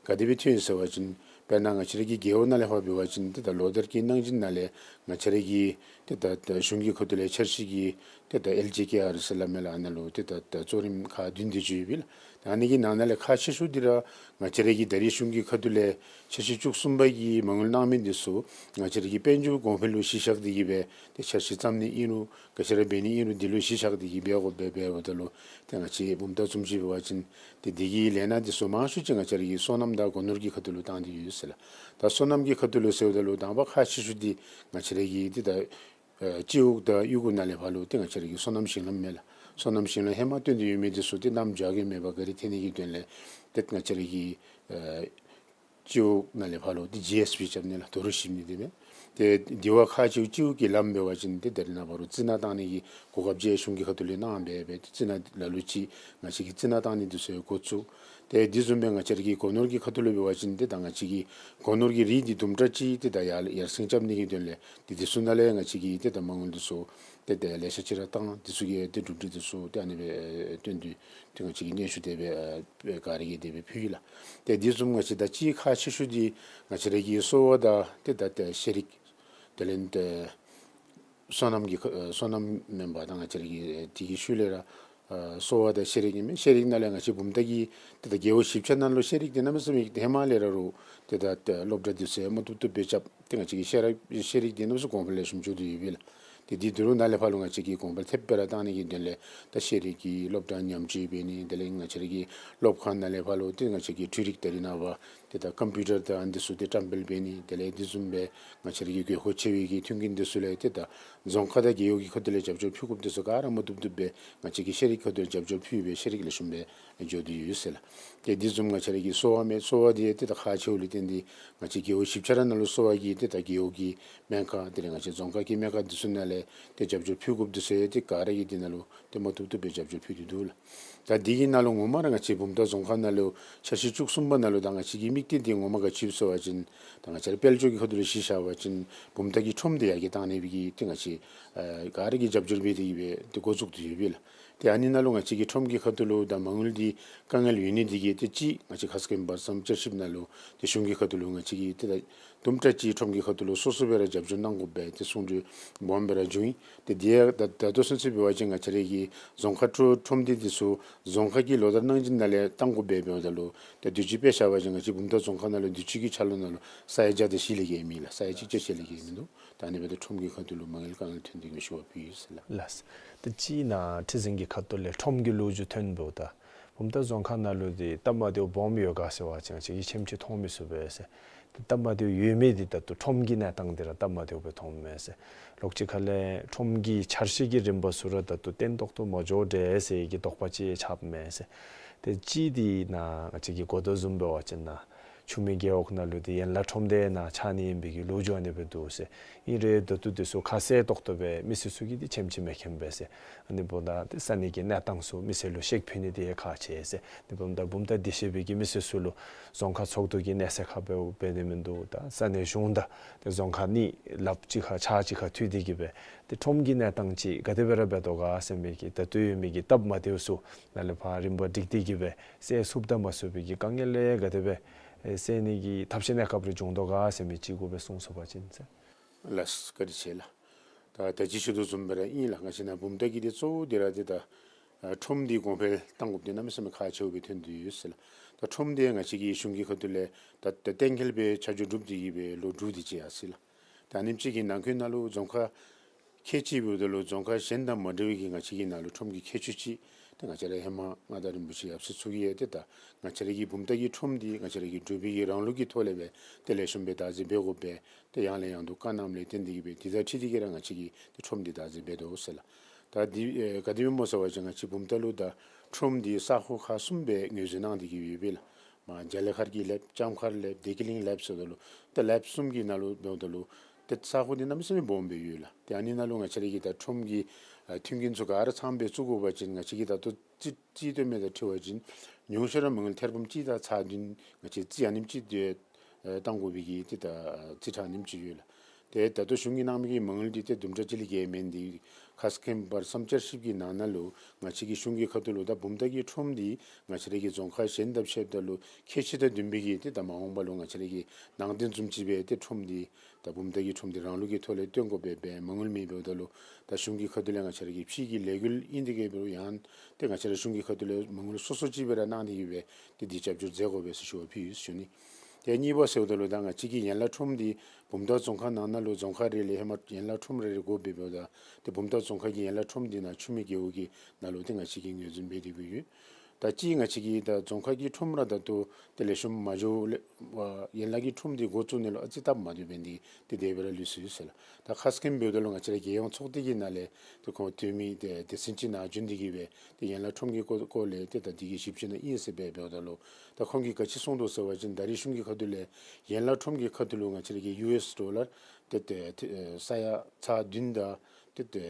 ག་དེ་སྦེ་ཐོན་ཡི་ཟེར་བ་ཅིན་དཔེར་ན་ང་བཅས་ར་གི་རྒེད་འོག་ནང་ལས་ཕར་འབད་བ་ཅིན་ཏེ་ད་ལོ་ལྟར་གྱི་གནང་སྦྱིན་ནང་ལས་ང་བཅས་ར་གི་ཏེ་ད་ད་གཞུང་གི་ཁ་ཐུག་ལས་འཆར་གཞི་གི་ཏེ་ད་ཨེལ་ཇེ་ཀེ་ཨར་ཟེར་སླབ་མས་ལགས། ཨ་ནཱ་ལུ་ཏེ་ད་ད་གཙོ་རིམ་ཁག་བདུན་དེ་ཅིག་ཡོད་པས་ལགས། ད་ཨ་ནི་གི་ནང་ན་ལས་ཁག་ཆེ་ཤོས་འདི་ར་ང་བཅས་ར་གི་ད་རེས་གཞུང་གི་ཁ་ཐུག་ལས་འཆར་གཞི་བཅུ་གསུམ་པ་གི་མ་དངུལ་གནང་མི་འདི་ཚུ་ང་བཅས་ར་གི་དཔལ་འབྱོར་གོང་འཕེལ་ལུ་གཞི་བཞག་སྟེ་གི་སྦེ་ཏེ་འཆར་གཞི་བརྩམ་ནི་ཨིན་རུང་ག་ཅི་ར་འབད་ནི་ཨིན་རུང་འདི་ལུ་གཞི་བཞག་སྟེ་གི་སྦེ་འབད་དགོ་པས། འབདཝ་ད་ལུ་ཏེ་ང་བཅས་བུམ་ཐང་བཟུམ་ཅིག་འབད་བ་ཅིན་ཏེ་འདི་གི་ལས་སྣ་འདི་ཚུ་མང་ཤོས་ཅིག་ང་བཅས་ར་གི་སོ་ནམ་དང་སྒོ་ནོར་གྱི་ཁ་ཐུག་ལུ་བཏང་སྟེ་ཡོད་ཟེར་ལགས། ད་སོ་ནམ་གྱི་ཁ་ཐུག་ལུ་ཟེརཝ་ད་ལུ་དང་པ་ཁག་ཆེ་ཤོས་འདི་ང་བཅས་ར་གི་ཏེ་ད་ཨེ་སྤྱི་འོག་དང་གཡུས་སྒོ་ནང་ལས་ཕར་ལུ་ཏེ་ང་བཅས་ར་གི་སོ་ནམ་ཞིང་ལམ་མས་ལགས། སོ་ནམ་ཞིང་ལམ་ཧེ་མ་བཏོན་ཏེ་ཡོད་མི་འདི་ཚུ་ཏེ་གནམ་བྱཱར་གྱི་མེད་པར་ག་ར་ཐལ་ནི་གི་དོན་ལས་ཏེ་ང་བཅས་ར་གི་ཨེ་སྤྱི་འོག་ནང་ལས་ཕར་ལུ་ཏེ་ཇི་ཨེསི་བི་རྐྱབ་ནི་ལགས། དོ་རུང་ཞིབ་ནི་འདི་མས། ཏེ་འདི་བ་ཁག་ཆེ་བ་སྤྱི་འོག་གི་ལམ་འབད་བ་ཅིན་ཏེ་ད་རེས་ནངས་པ་རུང་རྩི་ནག་བཏང་ནི་གི་གོ་སྐབས་ཅིག་གཞུང་གི་ཁ་ཐུག་ལས་གནང་སྦེ་སྦེ་ཏེ་རྩི་ནག་ལ་ལུ་ཅིག་ང་བཅས་ཀྱིས་རྩི་ནག་བཏང་ནི་འདི་ཚུ་འགོ་བཙུགས། ཏེ་དེ་བཟུམ་སྦེ་ང་བཅས་ར་གི་སྒོ་ནོར་གྱི་ཁ་ཐུག་ལུ་འབད་བ་ཅིན་ཏེ་ད་ང་བཅས་ཀྱི་སྒོ་ནོར་གྱི་རིགས་འདི་དུམ་གྲ་ཅིག་ཏེ་ད་ཡར་ཡར་སེང་རྐྱབ་ནི་གི་དོན་ལས་ཏེ་དེ་ཚུ་ནང་ལས་ང་བཅས་ཀྱིས་ཏེ་ད་མ་དངུལ་འདི་ཚུ་ཏེ་ད་ལེ་ཤ་ཅིག་ར་བཏང་། དེ་ཚུ་གི་ཏེ་གྲུབ་འབྲས་འདི་ཚུ་ཏེ་ཨ་ནི་སྦེ་ཨེ་བཏོན་ཏེ་ཏེ་ང་བཅས་ཀྱིས་སྙན་ཞུ་དེ་སྦེ་ཨེ་ག་ར་གིས་དེ་སྦེ་ཕུལ་ཡི་ལགས། ཏེ་དེ་བཟུམ་ང་བཅས་ད་ཅིག་ཁག་ཆེ་ཤོས་འདི་ང་བཅས་ར་གི་གསོ་བ་དང་ཏེ་ད་ཏེ་ཤེས་རིག་དེ་ལས་ཏེ་སོ་ནམ་གྱི་ཁ་ཨེ་སོ་ནམ་མེན་པར་ད་ང་བཅས་ར་གི་ཨེ་དེ་གི་ཤུལ་ལས་ར་ཨེ་གསོ་བ་དང་ཤེས་རིག་ཨིན་མས། ཤེས་རིག་ནང་ལས་ང་བཅས་བུམ་ཐང་གི་ཏེ་ད་རྒེད་འོག་བཞི་ཆ་ནང་ལུ་ཤེས་རིག་འདི་གནམ་མེད་ས་མེད་ཧེ་མ་ལས་ར་རུང་ཏེ་ད་ཏེ་སློབ་གྲྭ་འདི་ཚུ་མ་བཏུབ་བཏུབ་སྦེ་རྐྱབ། ཏེ་ང་བཅས་ཀྱི་ཤེས་རབ་ཤེས་རིག་འདི་གནམ་མེད་ས་མེད་གོང་འཕེལ་ལེགས་ཤོམ་འགྱོ་དོ་ཡོད་པས་ལགས། ཏེ་འདི་འདི་ལུ་ནཱ་ལས་ཕར་ལུ་ང་བཅས་ཀྱིས་གོང་འཕེལ་ཐེབས་སྦེ་ར་བཏང་ནི་གི་དོན་ལས་ད་ཤེས་རིག་གི་སློབ་གྲྭ་ཉམས་བཅོས་འབད་ནི། དེ་ལས་ང་བཅས་ར་གི་སློབ་ཁང་ནང་ལས་ཕར་ལུ་ཏེ་ང་བཅས་ཀྱི་འཕྲུལ་རིག་ད་རེས་ནངས་པ་ཏེ་ད་ཀམ་པིའུ་ཊར་དང་ཨ་ནི་འདི་ཚུ་ཏེ་བཀྲམ་སྤེལ་འབད་ནི། དེ་ལས་དེ་བཟུམ་སྦེ་ང་བཅས་ར་གི་དགོས་མཁོ་ཆེ་བའི་གི་མཐུན་རྐྱེན་འདི་ཚུ་ལས་ཏེ་ད་རྫོང་ཁག་དང་རྒེད་འོག་གི་ཁ་ཐུག་ལས་རྒྱབ་སྐྱོར་ཕུལ་དགོཔ་འདི་ཚུ་ག་ར་མ་བཏུབ་བཏུབ་སྦེ་ང་བཅས་ཀྱིས་ཤེས་རིག་ཁ་ཐུག་ལས་རྒྱབ་སྐྱོར་ཕུལ་སྦེ་ཤེས་རིག་ལེགས་ཤོམ་སྦེ་འགྱོ་དོ་ཡོད་ཟེར་ལགས། ཏེ་དེ་བཟུམ་ང་བཅས་ར་གི་གསོ་བ་མས། གསོ་བ་འདི་ཏེ་ད་ཁག་ཆེཝ་ལས་བརྟེན་ཏེ་ང་བཅས་རྒེད་འོག་བཞི་ཆ་ར་ནང་ལུ་གསོ་བ་གི་ཏེ་ད་རྒེད་འོག་གི་སྨན་ཁང་དེ་ལས་ང་བཅས་རྫོང་ཁག་གི་སྨན་ཁང་འདི་ཚུ་ནང་ལས་ཏེ་རྒྱབ་སྐྱོར་ཕུལ་དགོཔ་འདི་ཚུ་ཏེ་ག་ར་གིས་འདི་ནང་ལུ་ཏེ་མ་བཏུབ་བཏུབ་སྦེ་རྒྱབ་སྐྱོར་ཕུལ་ཏེ་འདུག་ལགས། ད་འདི་གི་ནང་ལུ་ངོ་མ་ར་ང་བཅས་བུམ་ཐང་རྫོང་ཁག་ནང་ལུ་འཆར་གཞི་བཅུ་གསུམ་པ་ནང་ལུ་ད་ང་བཅས་ཀྱི་དམིགས་གཏད་འདི་ངོ་མ་ག་ཅི་ཡོད་ཟེར་བ་ཅིན་ད་ང་བཅས་ར་དཔལ་འབྱོར་གྱི་ཁ་ཐུག་ལུ་གཞི་བཞག་པ་ཅིན་བུམ་ཐང་གི་ཁྲོམ་འདི་ཡར་རྒྱས་བཏང་ནི་སྦེ་གི་ཏེ་ང་བཅས་ཨ་ག་ར་གིས་རྒྱབ་སྐྱོར་འབད་དེ་གི་སྦེ་ཏེ་འགོ་བཙུགས་ཏེ་ཡོད་པས་ལགས། ཏེ་ཨ་ནི་ནང་ལུ་ང་བཅས་ཀྱི་ཁྲོམ་གྱི་ཁ་ཐུག་ལུ་ད་མ་དངུལ་འདི་དཀའ་ངལ་ཡོད་ནི་འདི་གིས་ཏེ་གཅིག་ང་བཅས་ཁ་སྐོང་བར་གསུམ་བསྐྱར་ཞིབ་ནང་ལུ་ཏེ་གཞུང་གི་ཁ་ཐུག་ལུ་ང་བཅས་ཀྱིས་ཏེ་ད་དུམ་གྲ་ཅིག་ཁྲོམ་གྱི་ཁ་ཐུག་ལུ་སོ་སོ་སྦེ་ར་རྒྱབ་སྐྱོར་གནང་དགོ་པས་ཏེ་གསུང་གྲོས་སྦོམ་སྦེ་ར་བྱུང་ཡི། ཏེ་འདི་ཡང་ད་ད་ལྟོ་ཚུན་ཚོད་འབད་བ་ཅིན་ང་བཅས་ར་གི་རྫོང་ཁག་ཁྲོམ་ཁྲོམ་སྡེ་འདི་ཚུ་རྫོང་ཁག་གི་ལོ་བསྟར་གནང་སྦྱིན་ནང་ལས་གཏང་དགོ་པས། འབདཝ་ད་ལུ་ད་དུས་ཅི་དཔེ་བཞག་པ་ཅིན་ང་བཅས་བུམ་ཐང་རྫོང་ཁག་ནང་ལུ་དུས་ཅི་གི་ཆ་ལུགས་ནང་ལུ་ས་ཡ་བརྒྱ་དང་བཞི་ལས་བརྒལ་མེད་ལགས། ས་ཡ་གཅིག་བརྒྱ་ཅིག་ལས་བརྒལ་མིན་འདུག། ད་ཨ་ནི་འབདཝ་ད་ཁྲོམ་གྱི་ཁ་ཐུག་ལུ་མ་དངུལ་དཀའ་ངལ་ཐོན་ཏེ་གི་ཞུ་བ་ཕུལ་ཡི་ཟེར་ལགས། ལགས། ད་ཅི་ནཱ་ཁྲི་འཛིན་གྱི་ཁ་ཐུག་ལས་ཁྲོམ་གྱི་ལོ་རྒྱུས་ཐོན་འབདཝ་ད་བུམ་ཐང་རྫོང་ཁག་ནང་ལུ་འདི་སྟབས་མ་བདེཝ་སྦོམ་ཡོད་ག་ཟེར་བ་ཅིན་ང་བཅས་ཀྱིས་ཆེམ་ཅིག་མཐོང་མི་ཚུགས་པས་ཟེར། སྟབས་མ་བདེཝ་ཡོད་མི་འདི་ད་ལྟོ་ཁྲོམ་གྱི་གནས་སྟངས་འདི་ར་སྟབས་མ་བདེཝ་སྦེ་མཐོངམ་མས་ཟེར། ལོགས་ཅིག་ཁ་ལས་ཁྲོམ་གྱི་འཆར་གཞི་གི་རིམ་པ་ཚུ་ར་ད་ལྟོ་བརྟན་ཏོག་ཏོ་མ་འགྱོ་འདྲས་ཟེར་གྱི་དོགས་པ་ཅིག་ཆགསཔ་མས་ཟེར། ཏེ་གཅིག་འདི་ནཱ་ང་བཅས་ཀྱིས་གོ་དོ་བཟུམ་འབད་བ་ཅིན་ནཱ་ཆུ་སྨད་རྒེད་འོག་ནང་ལུ་འདི་ཡན་ལག་ཁྲོམ་སྡེ་ནཱ་ཆགས་ནི་ཨིན་པའི་གི་ལོ་རྒྱུས་ཨ་ནི་སྦེ་འདུག་ཟེར། ཨིན་རུང་ད་ལྟོ་འདི་ཚུ་ཁ་གསལ་ཏོག་ཏོ་སྦེ་མི་སེར་ཚུ་གིས་འདི་ཆེམ་ཅིག་མི་མཁྱེན་པས་ཟེར། ཨ་ནི་འབདཝ་ད་ཏེ་ས་གནས་ཀྱི་གནས་སྟངས་ཚུ་མི་སེར་ལུ་ཤེས་ཕུལ་ནི་འདི་ཡང་ཁག་ཆེ་ཟེར། ཨ་ནི་འབདཝ་ད་བུམ་ཐང་དེ་ཤེས་པའི་གི་མི་སེར་ཚུ་ལུ་རྫོང་ཁག་ཚོགས་འདུ་གི་གནས་ཚད་ཁར་འབད་འབད་ནི་མིན་འདུག། ད་ས་གནས་གཞུང་དང་ཏེ་རྫོང་ཁག་གཉིས་ལགཔ་གཅིག་ཁར་ཕྱག་གཅིག་ཁར་མཐུད་དེ་གི་སྦེ་ཏེ་ཁྲོམ་གྱི་གནས་སྟངས་ཅིག་ག་དེ་སྦེ་ར་འབད་དོ་ག་ཟེར་མི་གི་ད་ལྟོ་ཡོད་མི་གི་སྟབས་མ་བདེཝ་ཚུ་ནཱ་ལས་ཕར་རིམ་པ་སྒྲིག་སྟེ་གི་སྦེ་སེལ་ཚུགསཔ་དང་མ་ཚུགས་པའི་གི་དཀའ་ངལ་ལས་ག་དེ་སྦེ་ཨེ་སེལ་ནི་གི་ཐབས་ཤེས་གནས་སྐབས་རེ་འབྱུང་དོ་ག་ཟེར་མི་ཅིག་གུ་སྦེ་གསུང་ཚུགས་པ་ཅིན་ཟེར། ལགས་བཀའ་དྲིན་ཆེ་ལགས། ད་ད་ཅི་ཞུ་དོ་བཟུམ་སྦེ་ར་ཨིན་ལགས། ང་བཅས་ནཱ་བུམ་ཐང་གི་འདི་གཙོ་བོ་འདི་ར་འདི་ད་ཨ་ཁྲོམ་འདི་གོང་འཕེལ་གཏང་དགོཔ་འདི་གནམ་མེད་ས་མེད་ཁག་ཆེཝ་སྦེ་ཐོན་ཏེ་ཡོད་ཟེར་ལགས། ད་ཁྲོམ་འདི་ང་བཅས་ཀྱི་གཞུང་གི་ཁ་ཐུག་ལས་ད་ད་གཏན་འཁེལ་སྦེ་ཆ་འཇོག་གྲུབ་སྟེ་གི་སྦེ་ལོ་དྲུག་དེ་ཅིག་ཡར་སོ་ཡི་ལགས། ད་ཨ་ནེམ་ཅིག་གི་ནང་འཁོད་ནང་ལུ་རྫོང་ཁག་ཁལ་གཅིག་འབདཝ་ད་ལུ་རྫོང་ཁག་གཞན་དང་མ་འདྲ་བའི་གི་ང་བཅས་ཀྱི་ནང་ལུ་ཁྲོམ་གྱི་ཁྱད་ཆོས་ཅིག་ཏེ་ང་བཅས་ར་ཧེ་མ་མངའ་བདག་རིན་པོ་ཆེ་ཡབ་སྲས་ཚུ་གིས་ཡང་ཏེ་ད་ང་བཅས་ར་གི་བུམ་ཐང་གི་ཁྲོམ་འདི་ང་བཅས་ར་གི་འགྲུལ་པ་གི་རང་ལུགས་ཀྱི་ཐོག་ལས་སྦེ་ཏེ་ལེགས་ཤོམ་སྦེ་བདག་འཛིན་འབད་དགོ་པས། ཏེ་ཡང་ལས་ཡང་དུ་བཀའ་གནངམ་ལས་བརྟེན་ཏེ་གི་སྦེ་དེ་དང་འཁྲིལ་ཏེ་གི་ར་ང་བཅས་ཀྱིས་ཏེ་ཁྲོམ་འདི་བདག་འཛིན་འབད་དོ་ཟེར་ལགས། ད་འདི་ཨེ་ག་དེ་སྦེ་སྨོ་ཟེར་བ་ཅིན་ང་བཅས་བུམ་ཐང་ལུ་ད་ཁྲོམ་འདི་ས་ཁོངས་ཁག་གསུམ་སྦེ་ངོས་འཛིན་གནང་སྟེ་གི་ཡོད་པས་ལགས། མར་རྒྱ་ལས་མཁར་གྱི་ལེབ་ལྕམ་མཁར་ལེབ་བདེ་སྐྱིད་གླིང་ལེབ་ཟེརཝ་ད་ལུ་ཏེ་ལེབ་གསུམ་གྱི་ནང་ལུ་འབདཝ་ད་ལུ་ཏེ་ས་ཁོངས་འདི་གནམ་མེད་ས་མེད་སྦོམ་སྦེ་ཡོད་ལགས། ཏེ་ཨ་ནི་ནང་ལུ་ང་བཅས་ར་གི་ད་ཁྲོམ་གྱི་ཨ་མཐུན་རྐྱེན་ཚུ་ག་ར་ཚངམ་སྦེ་བཙུགས་དགོ་པ་ཅིན་ང་བཅས་ཀྱིས་ད་ལྟོ་རྩིས་རྩིས་སྟོན་མི་དང་འཁྲིལ་བ་ཅིན་ཉུང་ཤོས་ར་མ་དངུལ་ཐེར་འབུམ་གཅིག་དང་ཚག་བདུན་ང་བཅས་རྩིས་ཨ་ནེམ་ཅིག་ཏེ་ཨེ་གཏང་དགོ་པའི་གི་ཏེ་ད་རྩིས་ཁྲ་ཨ་ནེམ་ཅིག་ཡོད་ལགས། ཏེ་ད་ལྟོ་གཞུང་གིས་གནང་མི་གི་མ་དངུལ་འདི་ཏེ་དུམ་གྲ་ཅིག་ལས་བརྒལ་མེད། འདི་ཁ་སྐོང་བར་གསུམ་བསྐྱར་ཞིབ་ཀྱི་ནང་ན་ལུ་ང་བཅས་ཀྱི་གཞུང་གི་ཁ་ཐུག་ལུ་ད་བུམ་ཐང་གི་ཁྲོམ་འདི་ང་བཅས་ར་གི་རྫོང་ཁག་གཞན་དང་ཕྱདཔ་ད་ལུ་ཁྱད་ཆོས་དང་ལྡན་པའི་གི་ཏེ་ད་མ་འོངས་པ་ལུ་ང་བཅས་ར་གི་ནང་རྟེན་བཟུམ་ཅིག་སྦེ་ཏེ་ཁྲོམ་འདི་ད་བུམ་ཐང་གི་ཁྲོམ་འདི་རང་ལུགས་ཀྱི་ཐོག་ལས་བཏོན་དགོ་པས་སྦེ་མ་དངུལ་མེད། འབདཝ་ད་ལུ་ད་གཞུང་གི་ཁ་ཐུག་ལས་ང་བཅས་ར་གི་ཕྱི་གི་ལས་འགུལ་ཨིན་ཏེ་གི་འབད་རུང་ཡང་ཏེ་ང་བཅས་ར་གཞུང་གི་ཁ་ཐུག་ལས་མ་དངུལ་སོ་སོ་ཅིག་སྦེ་ར་གནང་སྟེ་གི་སྦེ་ཏེ་འདི་རྒྱབ་སྐྱོར་མཛད་དགོ་པས་ཟེར་ཞུ་བ་ཕུལ་ཡི་ཟེར་ཞུ་ནི། ཏེ་གཉིས་པ་ཟེརཝ་ད་ལུ་ད་ང་བཅས་ཀྱི་ཡན་ལག་ཁྲོམ་འདི་བུམ་ཐང་རྫོང་ཁག་ནང་ན་ལུ་རྫོང་ཁག་རེ་ལས་ཧེ་མ་ཡན་ལག་ཁྲོམ་རེ་རེ་དགོ་པས། འབདཝ་ད་ཏེ་བུམ་ཐང་རྫོང་ཁག་གི་ཡན་ལག་ཁྲོམ་འདི་ནཱ་ཆུ་སྨད་རྒེད་འོག་གི་ནང་ལུ་ཏེ་ང་བཅས་ཀྱིས་ངོས་འཛིན་འབད་དེ་འབད་ཡོད། ད་ཅི་ང་བཅས་ཀྱི་ད་རྫོང་ཁག་གི་ཁྲོམ་ར་ད་ལྟོ་ཏེ་ལེགས་ཤོམ་མ་འགྱོ་ལས་ཡན་ལག་གི་ཁྲོམ་འདི་འགོ་བཙུགས་ནི་ལུ་ཨ་ཙི་སྟབས་མ་བདེཝ་འབད་ནི་འདི་ཏེ་དེ་སྦེ་ར་ལུས་སོ་ཡི་ཟེར་ལགས། ད་ཁ་སྐོང་འབདཝ་ད་ལུ་ང་བཅས་ར་རྒྱལ་ཡོངས་ཚོགས་སྡེ་གི་ནང་ལས་ཏེ་ཁོང་འཐུས་མི་ཏེ་སྡེ་ཚན་ཅིག་ནཱ་བྱོན་ཏེ་གི་སྦེ་ཏེ་ཡན་ལག་ཁྲོམ་གྱི་སྐོར་སྐོར་ལས་ཏེ་ད་འདི་གི་ཞིབ་དཔྱད་ནང་ཨིན་ཟེར་སྦེ་འབདཝ་ད་ལུ་ད་ཁོང་གིས་ག་ཅི་གསུངས་དོ་ཟེར་བ་ཅིན་ད་རེས་གཞུང་གི་ཁ་ཐུག་ལས་ཡན་ལག་ཁྲོམ་གྱི་ཁ་ཐུག་ལུ་ང་བཅས་ར་གི་ཡུ་ཨེས་ཌོ་ལར་ཏེ་ཏེ་ཨེ་ས་ཡ་ཚག་བདུན་དང་ཏེ་ཏེ་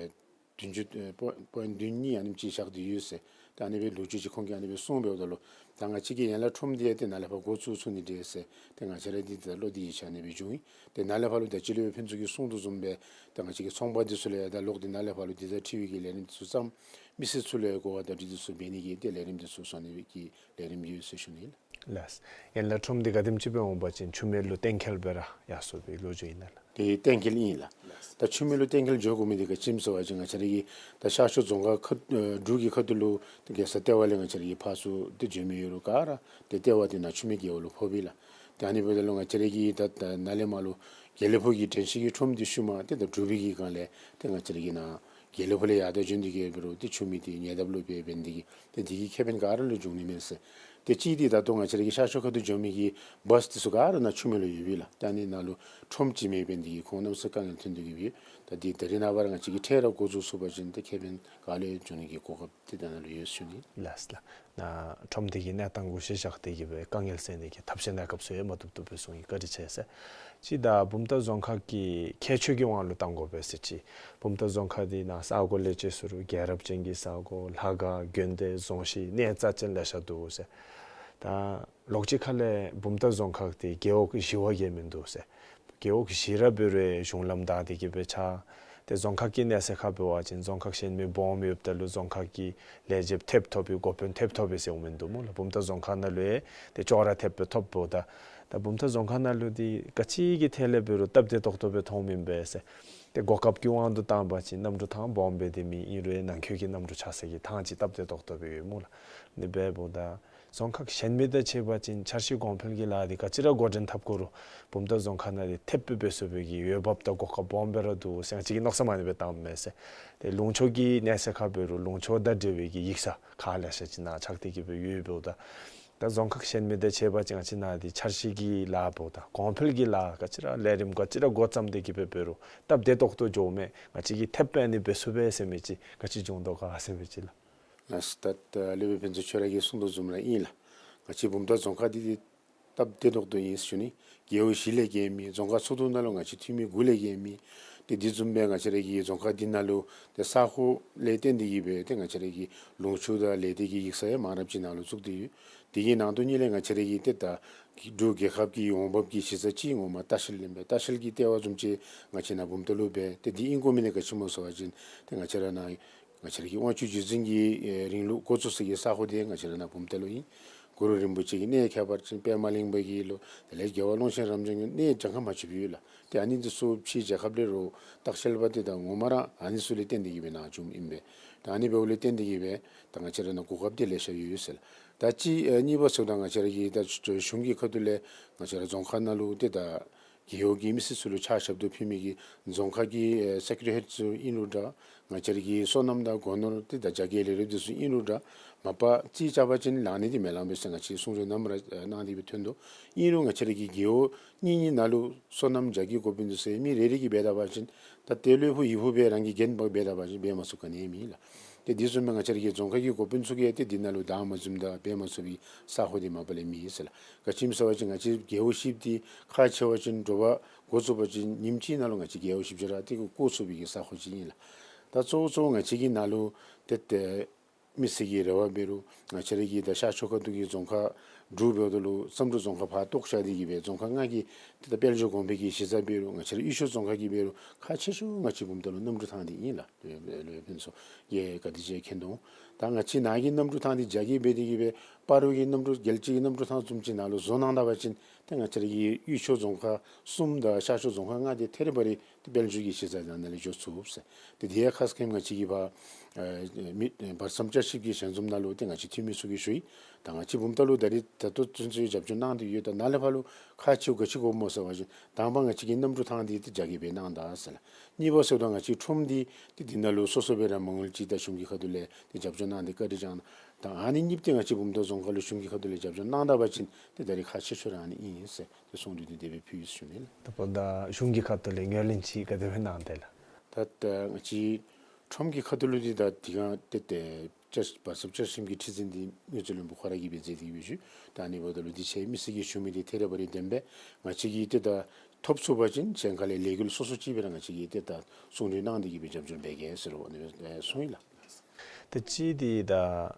བདུན་ཅུ་ཨེ་པོ་པོའིནཊ་བདུན་གཉིས་ཨ་ནེམ་ཅིག་བཞག་སྟེ་ཡོད་ཟེར། ད་ཨ་ནི་སྦེ་ལོ་རྒྱུས་ཅིག་ཁོང་གིས་ཨ་ནི་སྦེ་གསུངས། འབདཝ་ད་ལུ་ ད་ང་བཅས་ཀྱི་ཡན་ལག་ཁྲོམ་འདི་ཡང་ཏེ་ནཱ་ལས་ཕར་འགོ་བཙུགས་ཚུགས་ནི་འདྲས་ཟེར་ཏེ་ང་བཅས་ར་འདི་ད་བློ་འདི་ཡིད་ཆེས་ནི་སྦེ་བྱུང་ཡི། ཏེ་ནཱ་ལས་ཕར་ལུ་ད་ཅི་ལས་ཕན་ཚུན་གྱིས་གསུང་དོ་བཟུམ་སྦེ་ཏེ་ང་བཅས་ཀྱི་ཚོང་པ་འདི་ཚུ་ལུ་ཡང་ད་ལོག་སྟེ་ནཱ་ལས་ཕར་ལུ་འདི་དང་འཁྲིལ་བའི་གི་ལས་རིམ་འདི་ཚུ་བརྩམས། མི་སེར་ཚུ་ལུ་ཡང་གོ་བ་བརྡ་སྤྲོད་འདི་ཚུ་འབད་ནི་གི་ཏེ་ལས་རིམ་འདི་ཚུ་བཟོ་ནི་གི་ལས་རིམ་ཡོད་ཟེར་ཞུ་ནི་ཨིན། ལགས། ཡན་ལག་ཁྲོམ་འདི་ག་དེམ་ཅིག་སྦེ་འོང་པ་ཅིན་ཆུ་མེད་ལུ་གཏན་འཁེལ་སྦེ་ར་ཡར་སོང་བའི་ལོ་རྒྱུས་ཨིན་ན་ལགས། ཏེ་གཏན་འཁེལ་ཨིན་ལགས། ད་ཆུ་མེད་ལུ་གཏན་འཁེལ་འགྱོ་དགོ་མི་འདི་ག་ཅི་སྨོ་ཟེར་བ་ཅིན་ང་བཅས་ར་གི་ད་ཤར་ཕྱོགས་རྫོང་ཁག་ཁ་ཨེ་འབྲུག་གི་ཁ་ཐུག་ལུ་ཏེ་རྒྱལ་ས་ལྟེ་བ་ལས་ང་བཅས་ར་གི་ཕར་ཚུར་ཏེ་འགྱོ་མི་ཡོད་རུང་ག་ར་ཏེ་ལྟེ་བ་འདི་ནང་ཆུ་མེད་རྒེད་འོག་ལུ་ཕོགཔ་ཨིན་ལགས། ཏེ་ཨ་ནི་འབདཝ་ད་ལུ་ང་བཅས་ར་གི་ད་ད་ནཱ་ལས་མར་ལུ་དགེ་ལེགས་ཕུག་གི་དྲན་ཤེས་ཀྱི་ཁྲོམ་འདི་ཤུལ་མ་ཏེ་ད་འབྲུག་པའི་གི་སྒང་ལས་ཏེ་ང་བཅས་ར་གི་ནཱ་དགེ་ལེགས་ཕུག་ལས་ཡར་ད་འགྱོ་ནི་འདི་གིས་འབད་རུང་ཏེ་ཆུ་མེད་འདི་ཉེ་འདབས་ལུ་སྦེ་འབད་ནི་འདི་གིས་ཏེ་འདི་གིས་ཁེ་ཕན་ག་ར་ལུ་འབྱུང་ནི་མས་ཟེར། ཏེ་གཅིག་འདི་ད་ལྟོ་ང་བཅས་ར་གི་ཤར་ཕྱོགས་ཁ་ཐུག་འགྱོ་མི་གི་བཱས་འདི་ཚུ་ག་ར་ནཱ་ཆུ་མེད་ལུ་ཡོདཔ་ཨིན་ལགས། ཏེ་ཨ་ནི་ནང་ལུ་ཁྲོམ་ཅིག་མེདཔ་འབད་ནི་འདི་གིས་ཁོང་གནམ་མེད་ས་མེད་དཀའ་ངལ་ཐོན་དོ་གི་ཡོད། ད་འདི་ད་རེས་ནངས་པར་ང་བཅས་ཀྱིས་འཕྲལ་ར་འགོ་བཙུགས་ཚུགས་པ་ཅིན་ཏེ་ཁེ་ཕན་ག་ལུ་ཡང་འབྱུང་ནི་གི་གོ་སྐབས་ཏེ་ད་ནཱ་ལུ་ཡོད་ཟེར་ཞུ་ནི། ལགས་ལགས། ནཱ་ཁྲོམ་འདི་གི་གནས་སྟངས་གུ་གཞི་བཞག་སྟེ་གི་སྦེ་དཀའ་ངལ་སེལ་ནི་གི་ཐབས་ཤེས་གནས་སྐབས་ཚུ་ཡང་མ་བཏུབ་བཏུབ་སྦེ་གསུང་ཡི། བཀའ་དྲིན་ཆེ་ཟེར། ཅིག་ད་བུམ་ཐང་རྫོང་ཁག་གི་ཁྱད་ཆོས་ཀྱི་དབང་ལུ་བཏང་དགོ་པས་ཟེར་ཅིག། བུམ་ཐང་རྫོང་ཁག་འདི་ནཱ་ས་གོ་ལས་ཅིག་ཟེར་རུང་རྒྱལ་རབས་ཅན་གྱི་ས་གོ་ལྷ་ཁང་དགོན་སྡེ་རྫོང་གཞིས་གནས་རྩ་ཅན་ལེ་ཤ་འདུག་ཟེར། ད་ལོགས་ཅིག་ཁ་ལས་བུམ་ཐང་རྫོང་ཁག་འདི་རྒེད་འོག་བཞི་པ་གི་མིན་འདུག་ཟེར། རྒེད་འོག་བཞི་ར་འབད་རུང་གཞུང་ལམ་བདའ་སྟེ་གི་སྦེ་ཆགས། ཏེ་རྫོང་ཁག་གི་གནས་ཚད་ཁར་འབད་བ་ཅིན་རྫོང་ཁག་གཞན་མི་སྦོམ་ཡོདཔ་ད་ལུ་རྫོང་ཁག་གི་ལས་བྱེདཔ་ཐེབས་ཐོབ་པའི་འགོ་དཔོན་ཐེབས་ཐོབ་པས་ཟེར་འོང་མིན་འདུག་སྨོ་ལགས། བུམ་ཐང་རྫོང་ཁག་ནང་ལུ་ཡང་ཏེ་ཅོག་ར་འཐདཔ་སྦེ་ཐོབ་འོང་། ད་ད་བུམ་ཐང་རྫོང་ཁག་ནང་ལུ་འདི་ག་ཅི་གི་ཐད་ལས་འབད་རུང་སྟབས་བདེ་ཏོག་ཏོ་སྦེ་མཐོངམ་ཨིན་པས་ཟེར། ཏེ་གོ་སྐབས་ཀྱི་དབང་དུ་བཏང་པ་ཅིན་གནམ་གྲུ་ཐང་སྦོམ་སྦེ་འདི་མེད། ཨིན་རུང་ནང་འཁོད་ཀྱི་གནམ་གྲུ་ཆགས་སའི་གི་ཐང་ཅིག་སྟབས་བདེ་ཏོག་ཏོ་སྦེ་ཡོད་སྨོ་ལགས། ཨ་ནི་འབདཝ་ད་རྫོང་ཁག་གཞན་མི་དང་ཕྱད་པ་ཅིན་འཆར་གཞི་གོང་འཕེལ་གྱི་ལཱ་འདི་ག་ཅི་ར་འགོ་འདྲེན་འཐབ་དགོ་རུང་བུམ་ཐང་རྫོང་ཁག་ནང་འདི་འཐདཔ་སྦེ་འབད་ཚུགས་པའི་གི་འོས་འབབ་དང་གོ་སྐབས་སྦོམ་སྦེ་ར་འདུག་ཟེར་ང་བཅས་ཀྱིས་མནོ་བསམ་ཨ་ནི་སྦེ་བཏངམ་མས་ཟེར། ཏེ་ལུང་ཕྱོགས་ཀྱི་གནས་ཚད་ཁར་འབད་རུང་ལུང་ཕྱོགས་དང་འབྲེལ་བའི་གི་ཡིག་ཚང་ཁག་ལེ་ཤ་ཅིག་ནཱ་ཆགས་ཏེ་གི་སྦེ་ཡོདཔ་འབདཝ་ད་ད་རྫོང་ཁག་གཞན་མི་དང་ཕྱད་པ་ཅིན་ང་བཅས་ནཱ་འདི་འཆར་གཞི་གི་ལཱ་འབདཝ་ད་གོང་འཕེལ་གྱི་ལཱ་ག་ཅི་ར་ལས་རིམ་ག་ཅི་ར་འགོ་བརྩམས་ཏེ་གི་སྦེ་འབད་རུང་སྟབས་བདེ་ཏོག་ཏོ་འགྱོཝ་མས། ང་བཅས་ཀྱིས་འཐདཔ་ཨ་ནི་འབད་ཚུགས་པས་ཟེར་མི་ཅིག་ག་ཅི་འབྱུང་དོ་ག་ཟེར་མི་ཅིག་ལགས། ལགས་སོ། ད་ད་སློབ་དཔོན་ཕུན་ཚོགས་ཁྱོད་ར་གིས་གསུངས་དོ་བཟུམ་ར་ཨིན་ལགས། ང་བཅས་བུམ་ཐང་རྫོང་ཁག་འདི་འདི་སྟབས་བདེ་ཏོག་ཏོ་ཨིན་ཟེར་ཞུ་ནི། རྒེད་འོག་བཞི་ལས་བརྒལ་མེད། རྫོང་ཁག་ཚོགས་འདུ་ནང་ལུ་ང་བཅས་འཐུས་མི་དགུ་ལས་བརྒལ་མེད། ཏེ་འདི་བཟུམ་སྦེ་ང་བཅས་ར་གི་རྫོང་ཁག་འདི་ནང་ལུ་ཏེ་ས་ཁོངས་ལས་བརྟེན་ཏེ་གི་སྦེ་ཏེ་ང་བཅས་ར་གི་ལུང་ཕྱོགས་དང་ལས་སྡེ་གི་ཡིག་ཚང་ཡང་མང་རབས་ཅིག་ནང་ལུ་བཙུགས་ཏེ་ཡོད། དེ་གི་ནང་དོན་ཉིད་ལས་ང་བཅས་ར་གི་ཏེ་ད་འབྲུག་རྒྱལ་ཁབ་ཀྱི་འོང་འབབ་ཀྱི་གཞི་རྩ་གཅིག་ངོ་མ་ལྟ་བཤལ་ཨིན་པས། ལྟ་བཤལ་གྱི་ལྟེ་བ་བཟུམ་ཅིག་ང་བཅས་ནཱ་བུམ་ཐང་ལུ་འབད། ཏེ་འདི་ཨིན་དགོ་མི་འདི་ག་ཅི་སྨོ་ཟེར་བ་ཅིན་ཏེ་ང་བཅས་ར་ནཱ་ང་བཅས་ར་གི་དབང་ཕྱུག་བརྒྱུད་འཛིན་གྱི་ཨེ་རིང་ལུགས་འགོ་བཙུགས་ས་གི་ས་ཁོངས་འདི་ང་བཅས་ར་ནཱ་བུམ་ཐང་ལུ་ཨིན། གུ་རུ་རིན་པོ་ཆེ་གི་གནས་ཁྱད་པར་ཅན་པདྨ་གླིང་པ་གི་ལོ་དེ་ལས་རྒྱལ་བ་ཀློང་ཆེན་རབ་འབྱམས་ཀྱི་གནས་གྱངས་ཁ་མ་ཆོདཔ་ཡོད་ལགས། ཏེ་ཨ་ནི་འདི་ཚུ་ཕྱིའི་རྒྱལ་ཁབ་ལས་རོགས་ལྟ་བཤལ་པ་འདི་ད་ངོ་མ་ར་ཨ་ནི་ཚུ་ལས་བརྟེན་ཏེ་གི་སྦེ་ནཱ་བྱོནམ་ཨིན་པས། ད་ཨ་ནི་འབདཝ་ལས་བརྟེན་ཏེ་གི་སྦེ་ད་ང་བཅས་ར་ནཱ་གོ་སྐབས་འདི་ལེ་ཤ་ཡོད་ཟེར་ལགས། ད་ཅིག་ཨེ་གཉིས་པ་ཟེརཝ་ད་ང་བཅས་ར་གི་ད་གཞུང་གི་ཁ་ཐུག་ལས་ང་བཅས་ར་རྫོང་ཁག་ནང་ལུ་ཏེ་ད་རྒེད་འོག་གི་མི་སེར་ཚུ་ལུ་ཕྱག་ཞབས་ཏོག་ཕུལ་མི་གི་རྫོང་ཁག་གི་ཨེ་སེཀ་རེ་ཊ་རི་ཧེཌ་ཚུ་ཨིན་རུང་འདྲ། ང་བཅས་ར་གི་སོ་ནམ་དང་སྒོ་ནོར་ཏེ་ད་རྒྱ་སྐྱེད་ལས་རིགས་འདི་ཚུ་ཨིན་རུང་འདྲ། མ་པ་རྩིས་རྐྱབ་པ་ཅིན་ལང་ནི་འདི་མི་ལང་པས་ཟེར་ང་བཅས་གསུང་གྲོས་ནམ་ར་ཨེ་གནང་སྟེ་སྦེ་ཐོན་དོ། ཨིན་རུང་ང་བཅས་ར་གི་རྒེད་འོག་གཉིས་གཉིས་ནང་ལུ་སོ་ནམ་རྒྱ་སྐྱེད་འགོ་དཔོན་འདི་ཚུ་མི་རེ་རེ་གིས་འབད་ད་པ་ཅིན་ད་ཏེ་ལུ་ཕུ་ཡི་ཕུ་སྦེ་རང་གིས་འགན་འབག་འབད་ད་པ་ཅིན་འབད་མ་ཚུགས་ག་ནི་མེད་ལགས། ཏེ་འདི་བཟུམ་སྦེ་ང་བཅས་ར་གི་རྫོང་ཁག་གི་འགོ་དཔོན་ཚུ་གིས་ཏེ་འདི་ནང་ལུ་བདའ་མ་འཛོམས་དང་འབད་མ་ཚུགས་པའི་ས་ཁོངས་འདི་མ་པ་ལས་མེད་ཟེར་ལགས། ག་ཅི་སྨོ་ཟེར་བ་ཅིན་ང་བཅས་རྒེད་འོག་བཞི་འདི་ཁག་ཆེ་བ་ཅིན་དྲོ་པ་འགོ་བཙུགས་པ་ཅིན་ཉིནམ་གཅིག་ནང་ལུ་ང་བཅས་རྒེད་འོག་བཞི་བཅུ་ར་ཏེ་བསྐོར་ཚུགས་པའི་གི་ས་ཁོངས་ཅིག་ཨིན་ལགས། ད་གཙོ་བོ་གཙོ་བོ་ང་བཅས་ཀྱི་ནང་ལུ་ཏེ་ཏེ་མི་སེར་གྱི་རེ་བ་འབད་རུང་ང་བཅས་ར་གི་ད་ཤར་ཕྱོགས་ཁ་ཐུག་གི་རྫོང་ཁག་དྲུག་འབདཝ་ད་ལུ་བསམ་གྲུབ་རྫོང་ཁག་ཕར་གཏོགས་བཞག་སྟེ་གི་སྦེ་རྫོང་ཁག་ལྔ་གི་ཏེ་ད་དཔལ་འབྱོར་གོང་འཕེལ་གྱི་གཞི་རྩ་འབད་རུང་ང་བཅས་ར་དབུས་ཕྱོགས་རྫོང་ཁག་གི་འབད་རུང་ཁག་ཆེ་ཤོས་ང་བཅས་བུམ་ཐང་ལུ་གནམ་གྲུ་ཐང་འདི་ཨིན་ལགས། སློབ་དཔོན་ཕུན་ཚོགས་ཀྱིས་ག་དེ་ཅིག་མཁྱེན་དོ། ད་ང་བཅས་ནཱ་གི་གནམ་གྲུ་ཐང་འདི་རྒྱ་སྐྱེད་འབད་དེ་གི་སྦེ་སྤ་རོ་གི་གནམ་གྲུ་རྒྱལ་སྤྱི་གི་གནམ་གྲུ་ཐང་བཟུམ་ཅིག་ནང་ལུ་བཟོ་གནང་ད་པ་ཅིན་ཏེ་ང་བཅས་ར་གི་དབུས་ཕྱོགས་རྫོང་ཁག་གསུམ་དང་ཤར་ཕྱོགས་རྫོང་ཁག་ལྔ་འདི་ཐེ་རེ་བ་རེ་ཏེ་དཔལ་འབྱོར་གྱི་གཞི་རྩ་ནང་ན་ལས་འགྱོ་ཚུགས་ཟེར། ཏེ་དེ་ཡང་ཁ་ཙ་ཁེམ་ང་བཅས་ཀྱིས་ཕར་ཨེ་མི་བར་མཚམས་བསྐྱར་ཞིབ་ཀྱི་ཞལ་འཛོམས་ནང་ལུ་ཏེ་ང་བཅས་འཐུས་མི་ཚུ་གིས་ཞུ་ཡི། ད་ང་བཅས་བུམ་ཐང་ལུ་ད་རེས་ད་ལྟོ་ཚུན་ཚོད་རྒྱབ་སྐྱོར་གནང་སྟེ་ཡོད། ད་ནཱ་ལས་ཕར་ལུ་ཁག་ཆེཝ་ག་ཅི་དགོཔ་སྨོ་ཟེར་བ་ཅིན་དང་པ་ང་བཅས་ཀྱི་གནམ་གྲུ་ཐང་འདི་ཏེ་རྒྱ་སྐྱེད་འབད་གནང་ད་ཟེར་ལགས། གཉིས་པ་ཟེརཝ་ད་ང་བཅས་ཁྲོམ་འདི་ཏེ་འདི་ནང་ལུ་སོ་སོ་སྦེ་ར་མ་དངུལ་ཅིག་དང་གཞུང་གི་ཁ་ཐུག་ལས་ཏེ་རྒྱབ་སྐྱོར་གནང་སྟེ་བཀའ་དྲིན་བསྐྱང་གནང་། ད་ཨ་ནི་གཉིས་འདི་ང་བཅས་བུམ་ཐང་རྫོང་ཁག་ལུ་གཞུང་གི་ཁ་ཐུག་ལས་རྒྱབ་སྐྱོར་གནང་ད་པ་ཅིན་ཏེ་ད་རེས་ཁག་ཆེ་ཤོས་ར་ཨ་ནི་ཨིན་ཟེར་ཏེ་གསུང་གྲོས་འདི་དེ་སྦེ་ཕུལ་ཡི་ཟེར་ཞུ་ནི་ལགས། ད་ད་ལྟོ་གཞུང་གི་ཁ་ཐུག་ལས་ངོས་ལེན་ཅིག་ག་དེ་སྦེ་གནང་དེས་ལགས། ད་ད་ང་བཅས་ཁྲོམ་གྱི་ཁ་ཐུག་ལུ་འདི་ད་འདི་ག་ཏེ་ཏེ་བར་མཚམས་བསྐྱར་ཞིབ་ཀྱི་ཁྲི་འཛིན་འདི་དངུལ་རྩིས་བློན་པོ་ཁོ་ར་གིས་འབད་མཛད་དེ་གི་སྦེ་ཞུ། ད་ཨ་ནི་འབདཝ་ད་ལུ་འདི་ཕྱི་མི་སེར་གྱིས་ཞུ་མི་འདི་ཐེ་རེ་བ་རེ་བདེན་པས། ང་བཅས་ཀྱིས་ཏེ་ད་ཐོབ་ཚུགས་པ་ཅིན་གཞན་ཁ་ལས་ལས་འགུལ་སོ་སོ་ཅིག་སྦེ་ར་ང་བཅས་ཀྱིས་ཏེ་ད་གསུང་གྲོས་གནང་སྟེ་གི་སྦེ་རྒྱབ་སྐྱོར་འབད་གེ་ཟེར་ཨ་ནི་སྦེ་གསུངས་ཡི་ལགས། ད་ཅི་འདི་ད་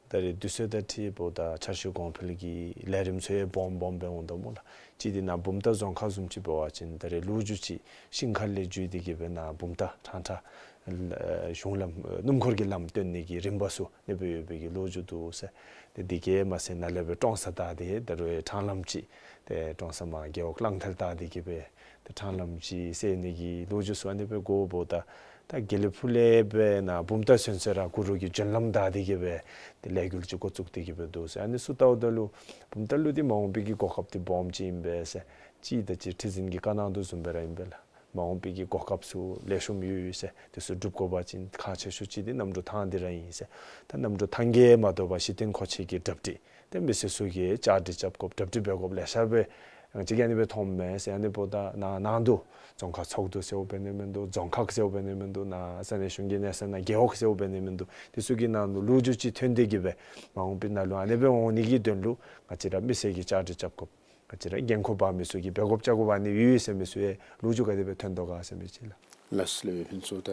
ད་རེས་དུས་ཚོད་དང་འཁྲིལཝ་ད་འཆར་གཞི་གོང་འཕེལ་གྱི་ལས་རིམ་ཚུ་ཡང་སྦོམ་སྦོམ་སྦེ་འོང་དོ་སྨོ་ལགས། གཅིག་འདི་ནཱ་བུམ་ཐང་རྫོང་ཁག་བཟུམ་ཅིག་འབད་བ་ཅིན་ད་རེས་ལོ་རྒྱུས་ཅིག་ཤིང་མཁར་ལས་བརྒྱུད་དེ་གི་སྦེ་ནཱ་བུམ་ཐང་ཁྲང་ཁྲ་ཨེ་གཞུང་ལམ་ཨེ་སྣུམ་འཁོར་གྱི་ལམ་བཏོན་ནི་གི་རིམ་པ་ཚུ་ཨ་ནི་སྦེ་ཡོད་པའི་གི་ལོ་རྒྱུས་འདུག་ཟེར། ཏེ་འདི་གིས་མ་ཚད་ནཱ་ལས་སྦེ་ཀྲོང་གསར་ད་འདི་ད་རུང་ཡང་ཊང་ལམ་ཅིག་ཏེ་ཀྲོང་གསར་མར་རྒེད་འོག་གླང་མཐིལ་ད་འདི་གི་སྦེ་ཏེ་ཊང་ལམ་ཅིག་སེལ་ནི་གི་ལོ་རྒྱུས་ཚུ་ཨ་ནི་སྦེ་གོཝ་ད་ད་དགེ་ལེགས་ཕུག་ལས་སྦེ་ནཱ་བུམ་ཐང་ཚུན་ཚོད་ར་གུ་རུ་གི་རྒྱུན་ལམ་ད་འདི་གི་སྦེ་ཏེ་ལས་འགུལ་ཅིག་འགོ་བཙུགས་ཏེ་གི་སྦེ་འདུག་ཟེར། ཨ་ནི་ཚུ་བལྟཝ་ད་ལུ་བུམ་ཐང་ལུ་འདི་མ་འོངས་པའི་གི་གོ་སྐབས་འདི་སྦོམ་ཅིག་ཨིན་པས་ཟེར། གཅིག་ད་ཅི་ཁྲི་འཛིན་གྱིས་བཀའ་གནང་དོ་བཟུམ་སྦེ་ར་ཨིན་པས་ལགས། མ་འོངས་པའི་གི་གོ་སྐབས་ཚུ་ལེགས་ཤོམ་ཡོད་ཟེར། དེ་ཚུ་སྒྲུབ་དགོ་པ་ཅིན་ཁག་ཆེ་ཤོས་ཅིག་འདི་གནམ་གྲུ་ཐང་འདི་ར་ཨིན་ཟེར། ད་གནམ་གྲུ་ཐང་གིས་མ་དོ་བར་གཞི་རྟེན་མཁོ་ཆས་ཀྱི་གྲ་སྒྲིག་ཏེ་མི་སེར་ཚུ་གིས་བཅའ་སྒྲིག་རྐྱབ་དགོཔ་གྲ་སྒྲིག་འབད་དགོཔ་ལེ་ཤ་སྦེ་ང་བཅས་ཀྱིས་ཨ་ནི་སྦེ་མཐོངམ་མས་ཟེར། ཨ་ནི་འབདཝ་ད་ནཱ་ནང་དུ་རྫོང་ཁག་ཚོགས་འདུ་ཟེརཝ་འབད་ནི་མིན་འདུག། རྫོང་ཁག་ཟེརཝ་འབད་ནི་མིན་འདུག། ནཱ་ས་གནས་གཞུང་གི་གནས་ཚད་ནང་རྒེད་འོག་ཟེརཝ་འབད་ནི་མིན་འདུག། དེ་ཚུ་གི་ནང་ལུ་ལོ་རྒྱུས་ཅིག་ཐོན་ཏེ་གི་སྦེ་མ་འོངས་པའི་ནང་ལུ་ཨ་ནི་སྦེ་འོང་ནི་གི་དོན་ལུ་ང་བཅས་ར་མི་སེར་གྱིས་བཅའ་སྒྲིག་རྐྱབ་དགོཔ། ང་བཅས་ར་འགན་ཁུར་འབག་མི་ཚུ་གིས་འབད་དགོཔ་བཅའ་དགོཔ་ཨ་ནི་ཡོད་ཟེར་མི་ཚུ་ཡང་ལོ་རྒྱུས་ག་དེ་སྦེ་ཐོན་དོ་ག་ཟེར་མི་ཅིག་ལགས། ལགས་སོ་ལགས། ཕུན་ཚོགས། ད་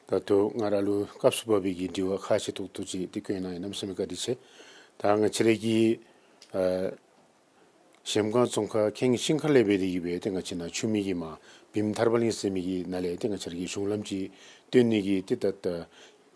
ད་ལྟོ་ང་ར་ལུ་སྐབས་སུ་བབ་པའི་གི་དྲི་བ་ཁག་ཆེ་ཏོག་ཏོ་ཅིག་འདི་བཀོད་གནང་ཡི། གནམ་མེད་ས་མེད་བཀའ་དྲིན་ཆེ། ད་ང་བཅས་ར་གི་ཨ་གཞལམ་སྒང་རྫོང་ཁག་ཁེངས་ཤིང་མཁར་ལས་འབད་དེ་གི་སྦེ་ཏེ་ང་བཅས་ནཱ་ཆུ་སྨད་ཀྱི་མར་བིམ་ཐར་པ་གླིང་ཟེར་མི་གི་ནང་ལས་ཏེ་ང་བཅས་ར་གི་གཞུང་ལམ་ཅིག་བཏོན་ནི་གི་ཏེ་ད་ད་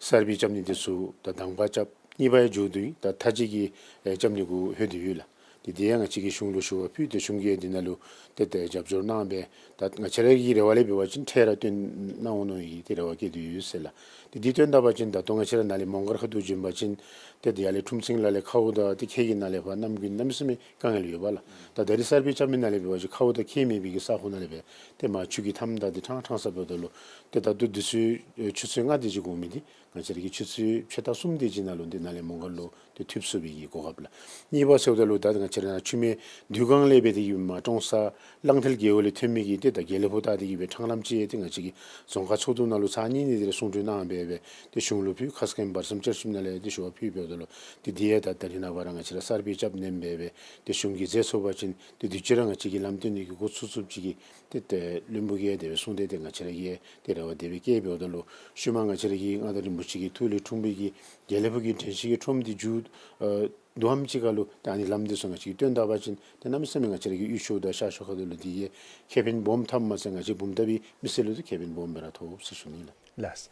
གསར་པའི་རྐྱབ་ནི་འདི་ཚུ་ད་དང་པ་རྐྱབ། གཉིས་པ་ཡང་མཇུག་བསྡུ་ཡི། ད་མཐའ་དཔྱད་ཀྱི་ཨེ་རྐྱབ་ནི་གུ་ལྷོད་དེ་ཡོད་ལགས། ཏེ་དེ་ཡང་ང་བཅས་ཀྱིས་གཞུང་ལུ་ཞུ་བ་ཕུལ་ཏེ་གཞུང་གིས་འདི་ནང་ལུ་ཏེ་ཏེ་རྒྱབ་སྐྱོར་གནང་སྦེ་ད་ང་བཅས་ར་གི་རེ་བ་ལས་འབད་བ་ཅིན་འཕྲལ་ར་བཏོན་གནང་འོང་མནོ་ཡི། ཏེ་རེ་བ་བསྐྱེད་དེ་ཡོད་ཟེར་ལགས། ཏེ་འདི་བཏོན་ད་པ་ཅིན་ད་ལྟོ་ང་བཅས་ར་ནཱ་ལས་མོང་སྒར་ཁ་ཐུག་འབྱོན་པ་ཅིན་ཏེ་ཏེ་ཡར་ལས་ཁྲུམ་ཆེན་ལ་ལས་ཁཝ་དང་ཏེ་ཁྱེད་ཀྱི་ནཱ་ལས་ཕར་གནམ་དགུན་གནམ་མེད་ས་མེད་དཀའ་ངལ་ཡོདཔ་ལགས། ད་ད་རིས་གསར་པའི་རྐྱབ་མི་ནང་ལས་འབད་བ་ཅིན་ཁཝ་དང་ཁྱེགས་མེད་པའི་གི་ས་ཁོངས་ནང་ལས་སྦེ་ཏེ་མར་ཆུ་གིས་འཐམ་ད་འདི་ཕྲང་ཕྲང་ས་འབདཝ་ད་ལུ་ཏེ་ད་ལྟོ་དུས་ཚོད་ཨེ་ཆུ་ཚོད་ལྔ་དེ་ཅིག་འགོར་མི་འདི་ང་བཅས་ར་གི་ཆུ་ཚོད་ཕྱེད་དང་གསུམ་དེ་ཅིག་ནང་ལུ་འདི་ནཱ་ལས་མོང་སྒར་ལུ་ཏེ་ཐུག་ཚུགས་པའི་གི་གོ་སྐབས་ལགས། གཉིས་པ་ཟེརཝ་ད་ལུ་ད་ང་བཅས་ར་ནཱ་ཆུ་སྨད་དུས་སྒང་ལས་འབད་དེ་གི་མར་ཀྲོང་གསར་གླང་མཐིལ་རྒེད་འོག་ལས་ཐོན་མི་གི་ཏེ་ད་དགེ་ལེགས་ཕུག་ད་དེ་གི་སྦེ་ཕྲང་ལམ་ཅིག་ཏེ་ང་བཅས་ཀྱི་རྫོང་ཁག་ཚོགས་འདུ་ནང་ལུ་ཚར་གཉིས་གཉིས་དེ་རེ་གསུང་གྲོས་གནང་སྦེ་སྦེ་ཏེ་གཞུང་ལུ་ཕུལ། ཁ་སྐོང་བར་གསུམ་བཅར་ཞིབ་ནང་ལས་ཏེ་ཞུ་བ་ཕུལ་འབདཝ་ད་ལུ་ཏེ་འདི་ཡང་ད་ད་རིས་ནངས་པ་ར་ང་བཅས་ར་གསར་པའི་རྐྱབ་ནི་ཨིན་པས་སྦེ་ཏེ་གཞུང་གིས་མཛད་ཚུགས་པ་ཅིན་ཏེ་དུས་ཅི་ར་ང་བཅས་ཀྱིས་ལམ་བཏོན་ནི་གི་འགོ་བཙུགས་ཚུགསཔ་ཅིག་གི་ཏེ་ཏེ་བློན་པོ་གིས་དེ་སྦེ་གསུངས་ཏེ་ཏེ་ང་བཅས་ར་གིས་ཏེ་རེ་བ་དེ་སྦེ་བསྐྱེད་འབདཝ་ད་ལུ་ཤུལ་མ་ང་བཅས་ར་གི་མངའ་བདག་རིན་པོ་ཆེ་གི་ཐུགས་ལས་འཁྲུངས་པའི་གི་དགེ་ལེགས་ཕུག་གི་དྲན་ཤེས་ཀྱི་ཁྲོམ་འདི་མཇུག་ཨ་བསྡུཝ་ཅིག་ཁར་ལུ་ཏེ་ཨ་ནི་ལམ་འདི་ཚུ་ང་བཅས་ཀྱིས་བཏོན་ད་པ་ཅིན་ཏེ་གནམ་མེད་ས་མེད་ང་བཅས་ར་གི་ཡུལ་ཤུལ་དང་ཤར་ཤུལ་ཁ་ཐུག་ལུ་འདི་གིས་ཁེ་ཕན་སྦོམ་ཐོབ་མ་ཚད་ང་བཅས་བུམ་ཐང་པའི་མི་སེར་ལུ་ཏེ་ཁེ་ཕན་སྦོམ་སྦེ་ར་ཐོབ་ཟེར་ཞུ་ནི་ལགས། ལགས།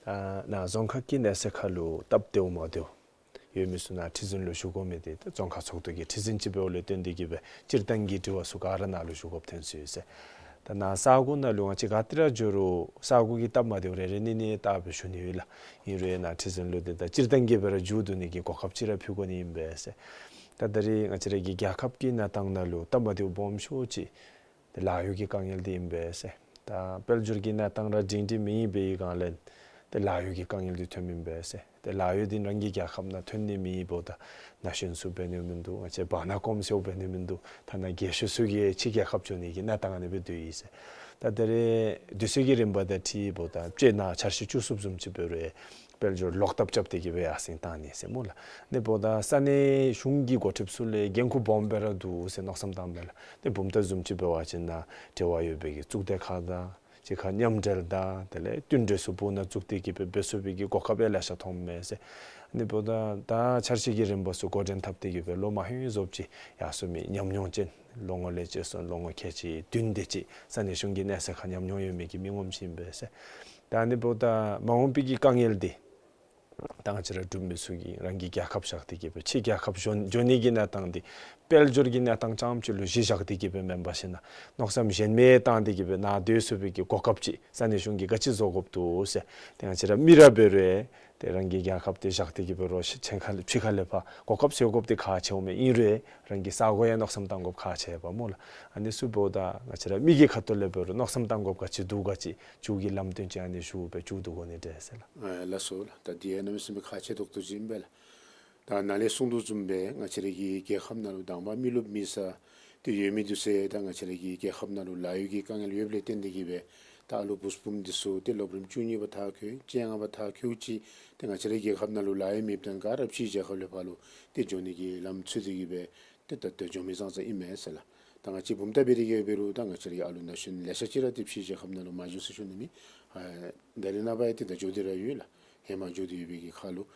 ཨ་ནཱ་རྫོང་ཁག་གི་གནས་ཚད་ཁར་ལུ་སྟབས་བདེཝ་མ་བདེཝ་ཡོད་མི་ཚུ་ནཱ་ཁྲི་འཛིན་ལུ་ཞུ་དགོ་མི་འདི་ཏེ་རྫོང་ཁག་ཚོགས་འདུ་གི་ཁྲི་འཛིན་ཅིག་འབདཝ་ལས་བརྟེན་ཏེ་གི་སྦེ་སྤྱིར་བཏང་གི་དྲི་བ་ཚུ་ག་ར་ནཱ་ལུ་ཞུ་དགོཔ་ཐོན་སོ་ཡི་ཟེར། ད་ནཱ་ས་གོ་ནང་ལུ་ང་བཅས་ག་ཏེ་ར་འགྱོ་རུང་ས་གོ་གི་སྟབས་མ་བདེཝ་རེ་རེ་གཉིས་གཉིས་བལྟ་སྦེ་ཞུ་ནི་ཡོད་ལགས། ཨིན་རུང་ནཱ་ཁྲི་འཛིན་ལུ་འདི་ད་སྤྱིར་བཏང་གི་སྦེ་ར་མཇུག་བསྡུ་ནི་གི་གོ་སྐབས་ཅིག་ར་ཕུལ་དགོ་ནི་ཨིན་པས་ཟེར། ད་ད་རིས་ང་བཅས་ར་གི་རྒྱལ་ཁབ་ཀྱི་གནས་སྟངས་ནང་ལུ་སྟབས་མ་བདེཝ་སྦོམ་ཤོས་ཅིག་ཏེ་ལཱ་གཡོག་གི་དཀའ་ངལ་འདི་ཨིན་པས་ཟེར། ད་དཔལ་འབྱོར་གྱི་གནས་སྟངས་ར་སྒྲིང་སྒྲིང་མེད་པའི་སྒང་ལས་ཏེ་ལཱ་གཡོག་གི་དཀའ་ངལ་འདི་ཐོནམ་ཨིན་པས་ཟེར། ཏེ་ལཱ་གཡོག་འདི་རང་གི་རྒྱལ་ཁབ་ནང་ཐོན་ནི་མེདཔ་ད་ན་གཞོན་ཚུ་འབད་ནི་མིན་འདུག། ང་བཅས་བར་ན་གོམ་ཟེརཝ་འབད་ནི་མིན་འདུག། ཐ་ན་རྒས་ཤོས་ཚུ་གིས་ཕྱི་རྒྱལ་ཁབ་འགྱོ་ནི་གི་གནས་སྟངས་ཨ་ནི་སྦེ་སྡོད་ཡི་ཟེར། ད་ད་རིས་དུས་ཚོད་ཀྱི་རིམ་པ་དང་འཁྲིལཝ་ད་དཔྱེ་ནཱ་འཆར་གཞི་བཅུ་གསུམ་བཟུམ་ཅིག་འབད་རུང་དཔལ་འབྱོར་ལོག་བཏབ་རྐྱབ་སྟེ་གི་སྦེ་ཡར་སེང་བཏང་ནི་ཟེར་སྨོ་ལགས། ཨ་ནི་འབདཝ་ད་ས་གནས་གཞུང་གི་འགོ་ཁྲིདཔ་ཚུ་ལས་འགན་ཁུར་སྦོམ་སྦེ་ར་འདུག་ཟེར་མནོ་བསམ་བཏངམ་མས་ལགས། ཏེ་བུམ་ཐང་བཟུམ་ཅིག་འབད་བ་ཅིན་ནཱ་འབྲེལ་བ་ཡོད་པའི་གི་གཙུག་སྡེ་ཁག་དང་གཅིག་ཁར་མཉམ་འབྲེལ་དང་དེ་ལས་མཐུན་གྲོས་ཚུ་བོད་ནང་བཙུགས་ཏེ་གི་སྦེ་འབད་ཚུགས་པའི་གི་གོ་སྐབས་ཡང་ལེ་ཤ་ཐོནམ་མས་ཟེར། ཨ་ནི་འབདཝ་ད་ད་འཆར་གཞི་གི་རིམ་པ་ཚུ་འགོ་འདྲེན་འཐབ་སྟེ་གི་སྦེ་ལོ་མ་ཧེ་ཟོཝ་ཅིག་ཡར་སོང་མི་ཉམས་མྱོང་ཅན་ལོ་ངོ་ལས་བཅད་སོང་ལོ་ངོ་ཁལ་གཅིག་བདུན་དེ་ཅིག་ས་གནས་གཞུང་གི་གནས་ཚད་ཁར་ཉམས་མྱོང་ཡོད་མི་གི་མི་ངོམ་ཅིག་ཨིན་པས་ཟེར། ད་ཨ་ནི་འབདཝ་ད་མ་འོངས་པའི་གི་དཀའ་ངལ་འདི་ད་ང་བཅས་ར་འབྲུག་མི་ཚུ་གིས་རང་གི་རྒྱལ་ཁབ་བཞག་སྟེ་གི་སྦེ་ཕྱི་རྒྱལ་ཁབ་འགྱོ་འགྱོ་ནི་གི་གནས་སྟངས་འདི་དཔལ་འབྱོར་གྱི་གནས་སྟངས་ཙམ་ཅིག་ལུ་གཞི་བཞག་སྟེ་གི་སྦེ་མེན་པར་ཞིན་ན་མནོ་བསམ་གཞན་མི་བཏང་སྟེ་གི་སྦེ་ནཱ་སྡོད་ཚུགས་པའི་གི་གོ་སྐབས་ཅིག་ས་གནས་གཞུང་གིས་ག་ཅི་བཟོ་དགོཔ་འདུག་ཟེར། ཏེ་ང་བཅས་ར་མི་ར་འབད་རུང་ཏེ་རང་གི་རྒྱལ་ཁབ་འདི་བཞག་སྟེ་གི་འབད་རུང་ཕྱི་ཁ་ལས་ཕྱི་ཁ་ལས་ཕར་གོ་སྐབས་བཟོ་དགོཔ་འདི་ཁག་ཆེཝ་མས། ཨིན་རུང་རང་གི་ས་གོ་ཡང་མནོ་བསམ་བཏང་དགོཔ་ཁག་ཆེ་བས་སྨོ་ལགས། ཨ་ནི་ཚུ་འབདཝ་ད་ང་བཅས་ར་མི་གི་ཁ་ཐུག་ལས་འབད་རུང་མནོ་བསམ་བཏང་དགོཔ་ག་ཅི་འདུག་ག་ཅི་མཇུག་གི་ལམ་སྟོན་ཅིག་ཨ་ནི་ཞུ་སྦེ་མཇུག་བསྡུ་དགོ་ནི་འདྲས་ཟེར་ལགས། ཨ་ལགས་སོ་ལགས། ད་འདི་ཡང་གནམ་མེད་ས་མེད་ཁག་ཆེ་ཏོག་ཏོ་ཅིག་ཨིན་པས་ལགས། ད་ནཱ་ལས་གསུང་དོ་བཟུམ་སྦེ་ང་བཅས་ར་གི་རྒྱལ་ཁབ་ནང་ལུ་དང་པ་མི་རློབས་མེད་ས་འདི་ཡོད་མི་འདི་ཚུ་ད་ང་བཅས་ར་གི་རྒྱལ་ཁབ་ནང་ལུ་ལཱ་གཡོག་གི་དཀའ་ངལ་ཡོདཔ་ལས་བརྟེན་ཏེ་གི་སྦེ་ད་ཨ་ལུ་བུཚ་བུམ་འདི་ཚུ་ཏེ་སློབ་རིམ་བཅུ་གཉིས་པ་མཐར་འཁྱོལ་བཅོ་ལྔ་པ་མཐར་འཁྱོལཝ་ཅིག་ཏེ་ང་བཅས་ར་རྒྱལ་ཁབ་ནང་ལུ་ལཱ་གཡོག་མེདཔ་ད་ག་ར་ཕྱི་རྒྱལ་ཁབ་ལས་ཕར་ལུ་ཏེ་འགྱོ་ནི་གི་ལམ་འཚོལ་ཏེ་གི་སྦེ་ཏེ་ད་ལྟོ་འགྱོ་མི་ཙང་ཙང་ཨིན་མས་ཟེར་ལགས། ད་ང་བཅས་བུམ་ཐང་འབད་དེ་གི་འབད་རུང་ད་ང་བཅས་ར་གི་ཨ་ལུ་ན་གཞོན་ལེ་ཤ་ཅིག་ར་ཏེ་ཕྱི་རྒྱལ་ཁབ་ནང་ལུ་མ་འགྱོ་ཟེར་ཞུ་ནི་མེད། ཨ་ད་རིས་ནངས་པ་ཡང་ཏེ་ད་འགྱོ་སྟེ་ར་ཡོད་ལགས། ཧེ་མ་འགྱོ་སྟེ་ཡོད་པའི་གི་ཁར་ལུ་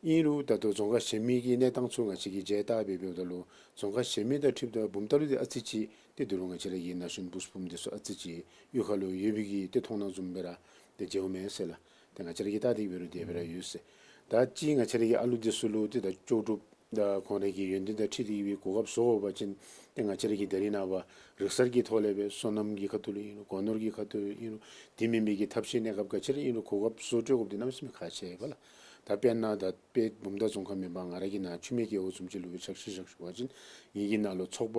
ཨིན་རུང་ད་ལྟོ་རྫོང་ཁག་གཞན་མི་གི་གནས་སྟངས་ཚུ་ང་བཅས་ཀྱིས་མཇལ་བལྟ་སྦེ་འབདཝ་ད་ལུ་རྫོང་ཁག་གཞན་མི་དང་འཁྲིལཝ་ད་བུམ་ཐང་ལུ་འདི་ཨ་ཙི་ཅིག་ཏེ་ད་རུང་ང་བཅས་ར་གི་ན་གཞོན་བུ་སྦོམ་འདི་ཚུ་ཨ་ཙི་ཅིག་གཡུས་ཁ་ལུ་ཡོད་པའི་གི་ཏེ་མཐོང་སྣང་བཟུམ་སྦེ་ར་ཏེ་མཇལཝ་མས་ཟེར་ལགས། ཏེ་ང་བཅས་ར་གིས་བལྟ་སྟེ་འབད་རུང་དེ་སྦེ་ར་ཡོད་ཟེར། ད་ཅི་ང་བཅས་ར་གི་ཨ་ལུ་འདི་ཚུ་ལུ་ཏེ་ད་ལྕོགས་གྲུབ་ད་ཁོང་ར་གི་ཡོན་ཏན་དང་འཁྲིལ་ཏེ་གི་སྦེ་གོ་སྐབས་བཟོ་དགོ་པ་ཅིན་ཏེ་ང་བཅས་ར་གིས་ད་རིས་ནངས་པ་རིག་གསར་གྱི་ཐོག་ལས་སྦེ་སོ་ནམ་གྱི་ཁ་ཐུག་ལུ་ཨིན་རུང་སྒོ་ནོར་གྱི་ཁ་ཐུག་ལུ་ཨིན་རུང་དེ་མེན་པའི་གི་ཐབས་ཤེས་གནས་སྐབས་ག་ཅི་ར་ཨིན་རུང་གོ་སྐབས་བཟོ་སྤྲོད་དགོཔ་འདི་གནམ་མེད་ས་མེད་ཁག་ཆེ་བས་ལགས། ད་དཔེར་ན་ད་དཔེ་བུམ་ཐང་རྫོང་ཁག་མེན་པར་ང་ར་གི་ནཱ་ཆུ་སྨད་རྒེད་འོག་བཟུམ་ཅིག་ལུ་སྦེ་ཆ་བཞག་ཞུ་བ་ཅིན་ངེ་གི་ནཱ་ལུ་ཚོགས་པ་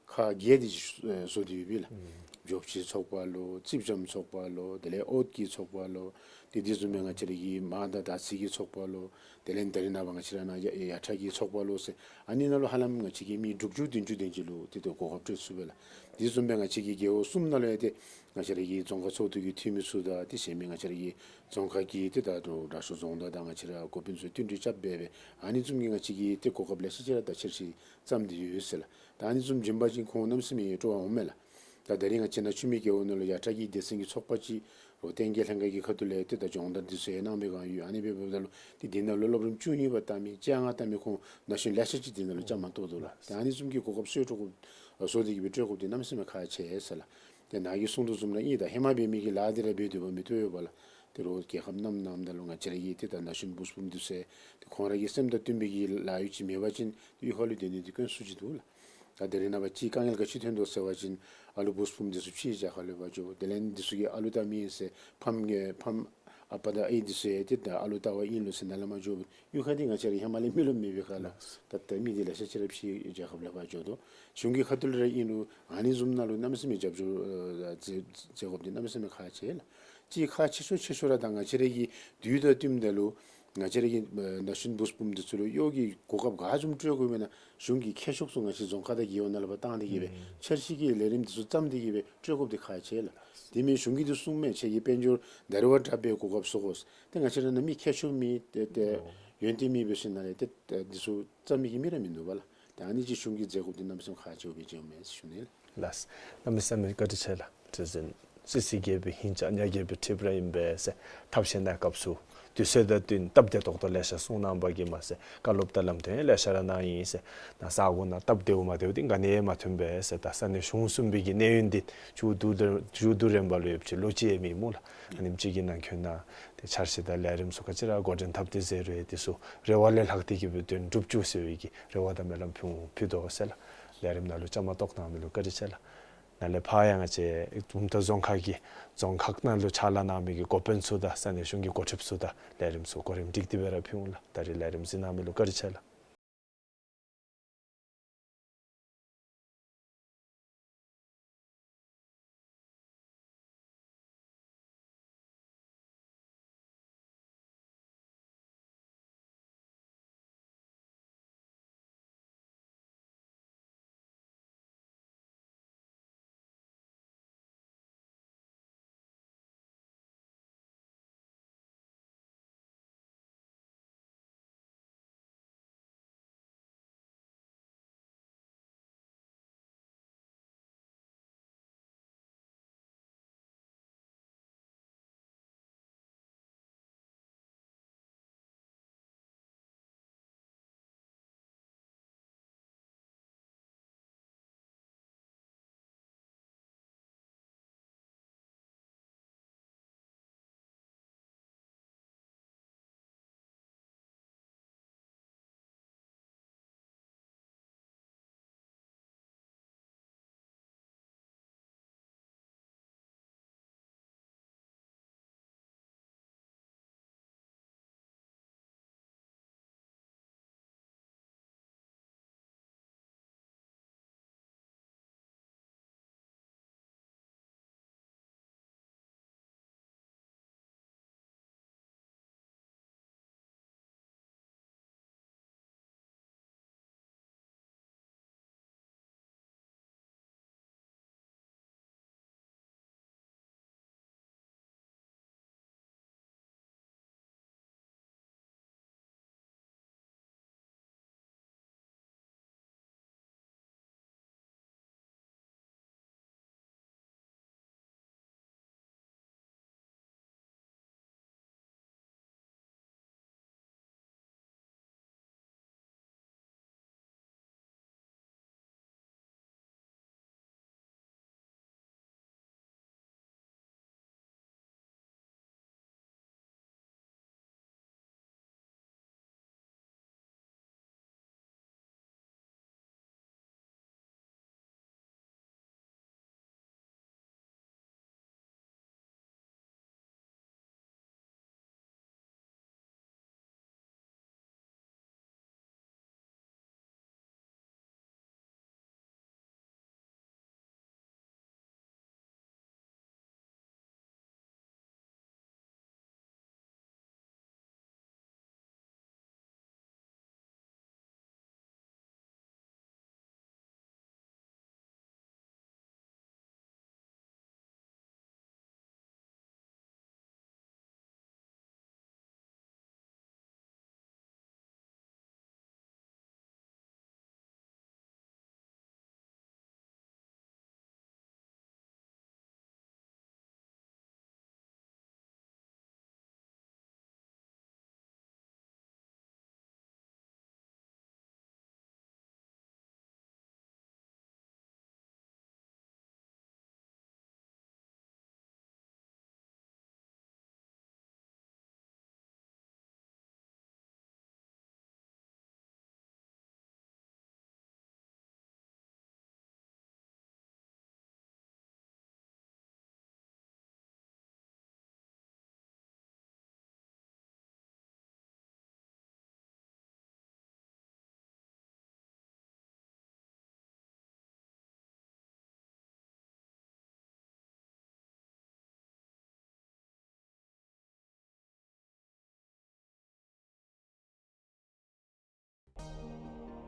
ཁག་བརྒྱད་དེ་ཅིག་བཟོ་སྟེ་ཡོད་པས་ལགས། ཨུམ། འབྲོག་སྤྱི་ཚོགས་པ་ལོ་རྩིས་འཇམ་ཚོགས་པ་ལོ་དེ་ལས་ཨོ་ཐི་གི་ཚོགས་པ་ལོ་ཏེ་དེ་བཟུམ་སྦེ་ང་བཅས་ར་གི་མང་དང་དར་ཚི་གི་ཚོགས་པ་ལོ་དེ་ལས་ད་རིས་ནངས་པ་ང་བཅས་ར་ནཱ་ཡ་ཡ་ཊ་གི་ཚོགས་པ་ལོ་ཟེར་ཨ་ནི་ནང་ལུ་ཧ་ལམ་ང་བཅས་ཀྱི་མི་དྲུག་ཅུ་བདུན་ཅུ་དེ་ཅིག་ལུ་ཏེ་ད་གོ་སྐབས་སྤྲོད་ཚུགས་པས་ལགས། དེ་བཟུམ་སྦེ་ང་བཅས་ཀྱི་རྒེད་འོག་གསུམ་ནང་ལུ་ཡང་ཏེ་ང་བཅས་ར་གི་རྫོང་ཁག་ཚོགས་འདུ་གི་འཐུས་མི་ཚུ་དང་ཏེ་གཞན་མི་ང་བཅས་ར་གི་རྫོང་ཁག་གི་ཏེ་ད་དྲག་ཤོས་རྫོང་བདག་དང་ང་བཅས་ར་འགོ་དཔོན་ཚུ་བསྟུན་གྲོས་རྐྱབ་སྦེ་སྦེ་ཨ་ནི་བཟུམ་གྱི་ང་བཅས་ཀྱིས་ཏེ་གོ་སྐབས་ལེ་ཤ་ཅིག་ར་ད་འཆར་གཞི་བརྩམས་ཏེ་ཡོད་ཟེར་ལགས། ད་ཨ་ནི་བཟུམ་བྱིན་པ་ཅིན་ཁོང་གནམ་མེད་ས་མེད་སྤྲོ་བ་འོང་མས་ལགས། ད་ད་རིས་ང་བཅས་ནཱ་ཆུ་སྨད་རྒེད་འོག་ནང་ལུ་ཡ་ཊ་གི་སྡེ་ཚན་གྱི་ཚོགས་པ་ཅིག་རོགས་བསྟན་རྒྱས་ལྷན་ཁག་གི་ཁ་ཐུག་ལས་ཏེ་ད་སྦྱོང་བརྡར་འདི་ཚུ་ཡང་གནང་བའི་སྒང་ཡོད། ཨ་ནི་སྦེ་འབདཝ་ད་ལུ་ཏེ་འདི་ནང་ལུ་སློབ་རིམ་བཅུ་གཉིས་པ་བལྟ་མི་བཅོ་ལྔ་བལྟ་མི་ཁོང་ན་གཞོན་ལེ་ཤ་ཅིག་འདི་ནང་ལུ་བཅའ་མར་གཏོགས་འདུག་ལགས། ཏེ་ཨ་ནི་བཟུམ་གྱི་གོ་སྐབས་སྤྲོད་དགོཔ་བཟོ་སྟེ་གི་སྦེ་སྤྲོད་དགོཔ་འདི་གནམ་མེད་ས་མེད་ཁག་ཆེ་ཟེར་ལགས། ཏེ་ནཱ་གིས་གསུང་དོ་བཟུམ་ར་ཨིན། ད་ཧེ་མ་འབད་མི་གི་ལཱ་འདི་ར་འབད་སྡོད་པ་མི་བཏུབ་པས་ལགས། ཏེ་རོགས་རྒྱལ་ཁབ་ནང་ནང་ད་ལུ་ང་བཅས་ར་གི་ཏེ་ད་ན་གཞོན་བུ་སྦོམ་འདི་ཚུ་ཏེ་ཁོང་ར་གི་སེམས་དང་བསྟུན་པའི་གི་ལཱ་གཡོག་ཅིག་མེད་པ་ཅིན་ཏེ་གཡུས་ཁ་ལུ་སྡོད་ནི་འདི་དཀོན་སུ་ཅིག་འདུག་ལགས། ད་ད་རིས་ནངས་པ་ཅིག་དཀའ་ངལ་ག་ཅི་ཐོན་དོ་ཟེར་བ་ཅིན་ཨ་ལུ་བུ་སྦོམ་འདི་ཚུ་ཕྱིའི་རྒྱལ་ཁབ་ལུ་ཕར་འགྱོ། དེ་ལས་འདི་ཚུ་གིས་ཨ་ལུ་བལྟ་མི་ཨིན་ཟེར་ཕམ་གི་ཕམ་ཨ་པ་དང་ཨའི་འདི་ཚུ་ཡང་ཏེ་ད་ཨ་ལུ་ལྟ་བར་ཨིན་ལོ་ཟེར་ནཱ་ལས་མར་འགྱོ། གཡུས་ཁ་འདི་ང་བཅས་ར་ཧེ་མ་ལས་མི་རློབས་མེད་པའི་ཁར་ལགས། ད་ད་མི་འདི་ལེ་ཤ་ཅིག་ར་ཕྱིའི་རྒྱལ་ཁབ་ལུ་ཕར་འགྱོ་དོ། གཞུང་གི་ཁ་ཐུག་ལས་ར་ཨིན་རུང་ཨ་ནི་བཟུམ་ནང་ལུ་གནམ་མེད་ས་མེད་རྒྱབ་སྐྱོར་ཨ་མཛད་མཛད་དགོཔ་འདི་གནམ་མེད་ས་མེད་ཁག་ཆེ་ལགས། ཅིག་ཁག་ཆེ་ཤོས་ཆེ་ཤོས་ར་ད་ང་བཅས་ར་གི་དུས་དང་བསྟུནམ་ད་ལུ་ང་བཅས་ར་གི་ཨ་ན་གཞོན་བུ་སྦོམ་འདི་ཚུ་ལུ་གཡོག་གི་གོ་སྐབས་ག་བཟུམ་སྤྲོད་དགོ་མེན་ན་གཞུང་གི་ཁྱད་ཤོག་ཚུ་ང་བཅས་རྫོང་ཁག་དང་རྒེད་འོག་ནང་ལུ་ཕར་བཏང་སྟེ་གི་སྦེ་ཨུམ་འཆར་གཞི་གི་ལས་རིམ་འདི་ཚུ་བརྩམས་ཏེ་གི་སྦེ་སྤྲོད་དགོཔ་འདི་ཁག་ཆེ་ལགས། དེ་མེན་གཞུང་གིས་འདི་གསུངམ་མས། ཁྱེད་ཀྱིས་དཔལ་འབྱོར་ད་རེས་བ་དྲག་སྦེ་གོ་སྐབས་བཟོ་དགོ། ཏེ་ང་བཅས་ར་ནང་མི་ཁྱད་ཤོག་མེད། ཏེ་ཏེ་ཨོ་ཡོན་ཏན་མེད་འབད་ཞིནམ་ལས་ཏེ་ཏེ་འདི་ཚུ་བརྩམ་མི་གི་མི་ར་མིན་འདུག་པ་ལགས། ཏེ་ཨ་ནི་ཅིག་གཞུང་གིས་མཛད་དགོཔ་འདི་གནམ་མེད་ས་མེད་ཁག་ཆེཝ་སྦེ་མཇལཝ་མས་ཟེར་ཞུ་ནི་ལགས། ལགས། གནམ་མེད་ས་མེད་བཀའ་དྲིན་ཆེ་ལགས། ཁྲི་འཛིན་སི་སི་རྒྱལ་པོའི་ཧིང་བྱ་ཉ་རྒྱལ་པོའི་ཁྲི་པ་ར་ཨིན་པས་ཟེར་ཐབས་ཤེས་གནས་སྐབས་སུ་དུས་ཚོད་དང་བསྟུན་སྟབས་བདེ་ཏོག་ཏོ་ལེ་ཤ་གསུངས་གནང་བ་གིས་མ་ཚད་བཀའ་སློབ་དང་ལམ་སྟོན་ལེ་ཤ་ར་གནང་ཡི་ཟེར། ནཱ་ས་གོ་ནང་སྟབས་བདེཝ་མ་བདེཝ་འདི་ག་ནི་ཡང་མ་ཐོན་པས་ཟེར། ད་ས་གནས་གཞུང་གསུམ་པའི་གི་གནས་ཡུན་འདི་མཇུག་བསྡུ་མཇུག་བསྡུ་རན་པ་ལུ་ཡོདཔ་ཅིག་ལོ་གཅིག་ཡང་མེད་སྨོ་ལགས། ཨ་ནེམ་ཅིག་གི་ནང་འཁོད་ནང་ཏེ་འཆར་གཞི་དང་ལས་རིམ་ཚུ་ག་ཅི་ར་འགོ་འདྲེན་འཐབ་སྟེ་མཛད་རུང་འདི་ཚུ་རེ་བ་ལས་ལྷག་སྟེ་གི་སྦེ་དོན་འགྲུབ་བཅུག་ཟེར་བའི་གི་རེ་བ་དང་སྨོན་ལམ་ཕུལ་ཕུལ་དོ་ཟེར་ལགས། ལས་རིམ་ནང་ལུ་བཅའ་མར་གཏོགས་གནང་མི་ལུ་བཀའ་དྲིན་ཆེ་ལགས། ནཱ་ལས་ཕར་ཡང་ང་བཅས་བུམ་ཐང་རྫོང་ཁག་གི་རྫོང་ཁག་ནང་ལུ་ཕྱག་ལཱ་གནང་མི་གི་འགོ་དཔོན་ཚུ་དང་ས་གནས་གཞུང་གི་འགོ་ཁྲིདཔ་ཚུ་དང་ལས་རིམ་ཚུ་གོ་རིམ་སྒྲིག་སྟེ་སྦེ་ར་ཕུལ་འོང་ལགས། ད་རིས་ལས་རིམ་གཟིགས་གནང་མི་ལུ་བཀའ་དྲིན་ཆེ་ལགས།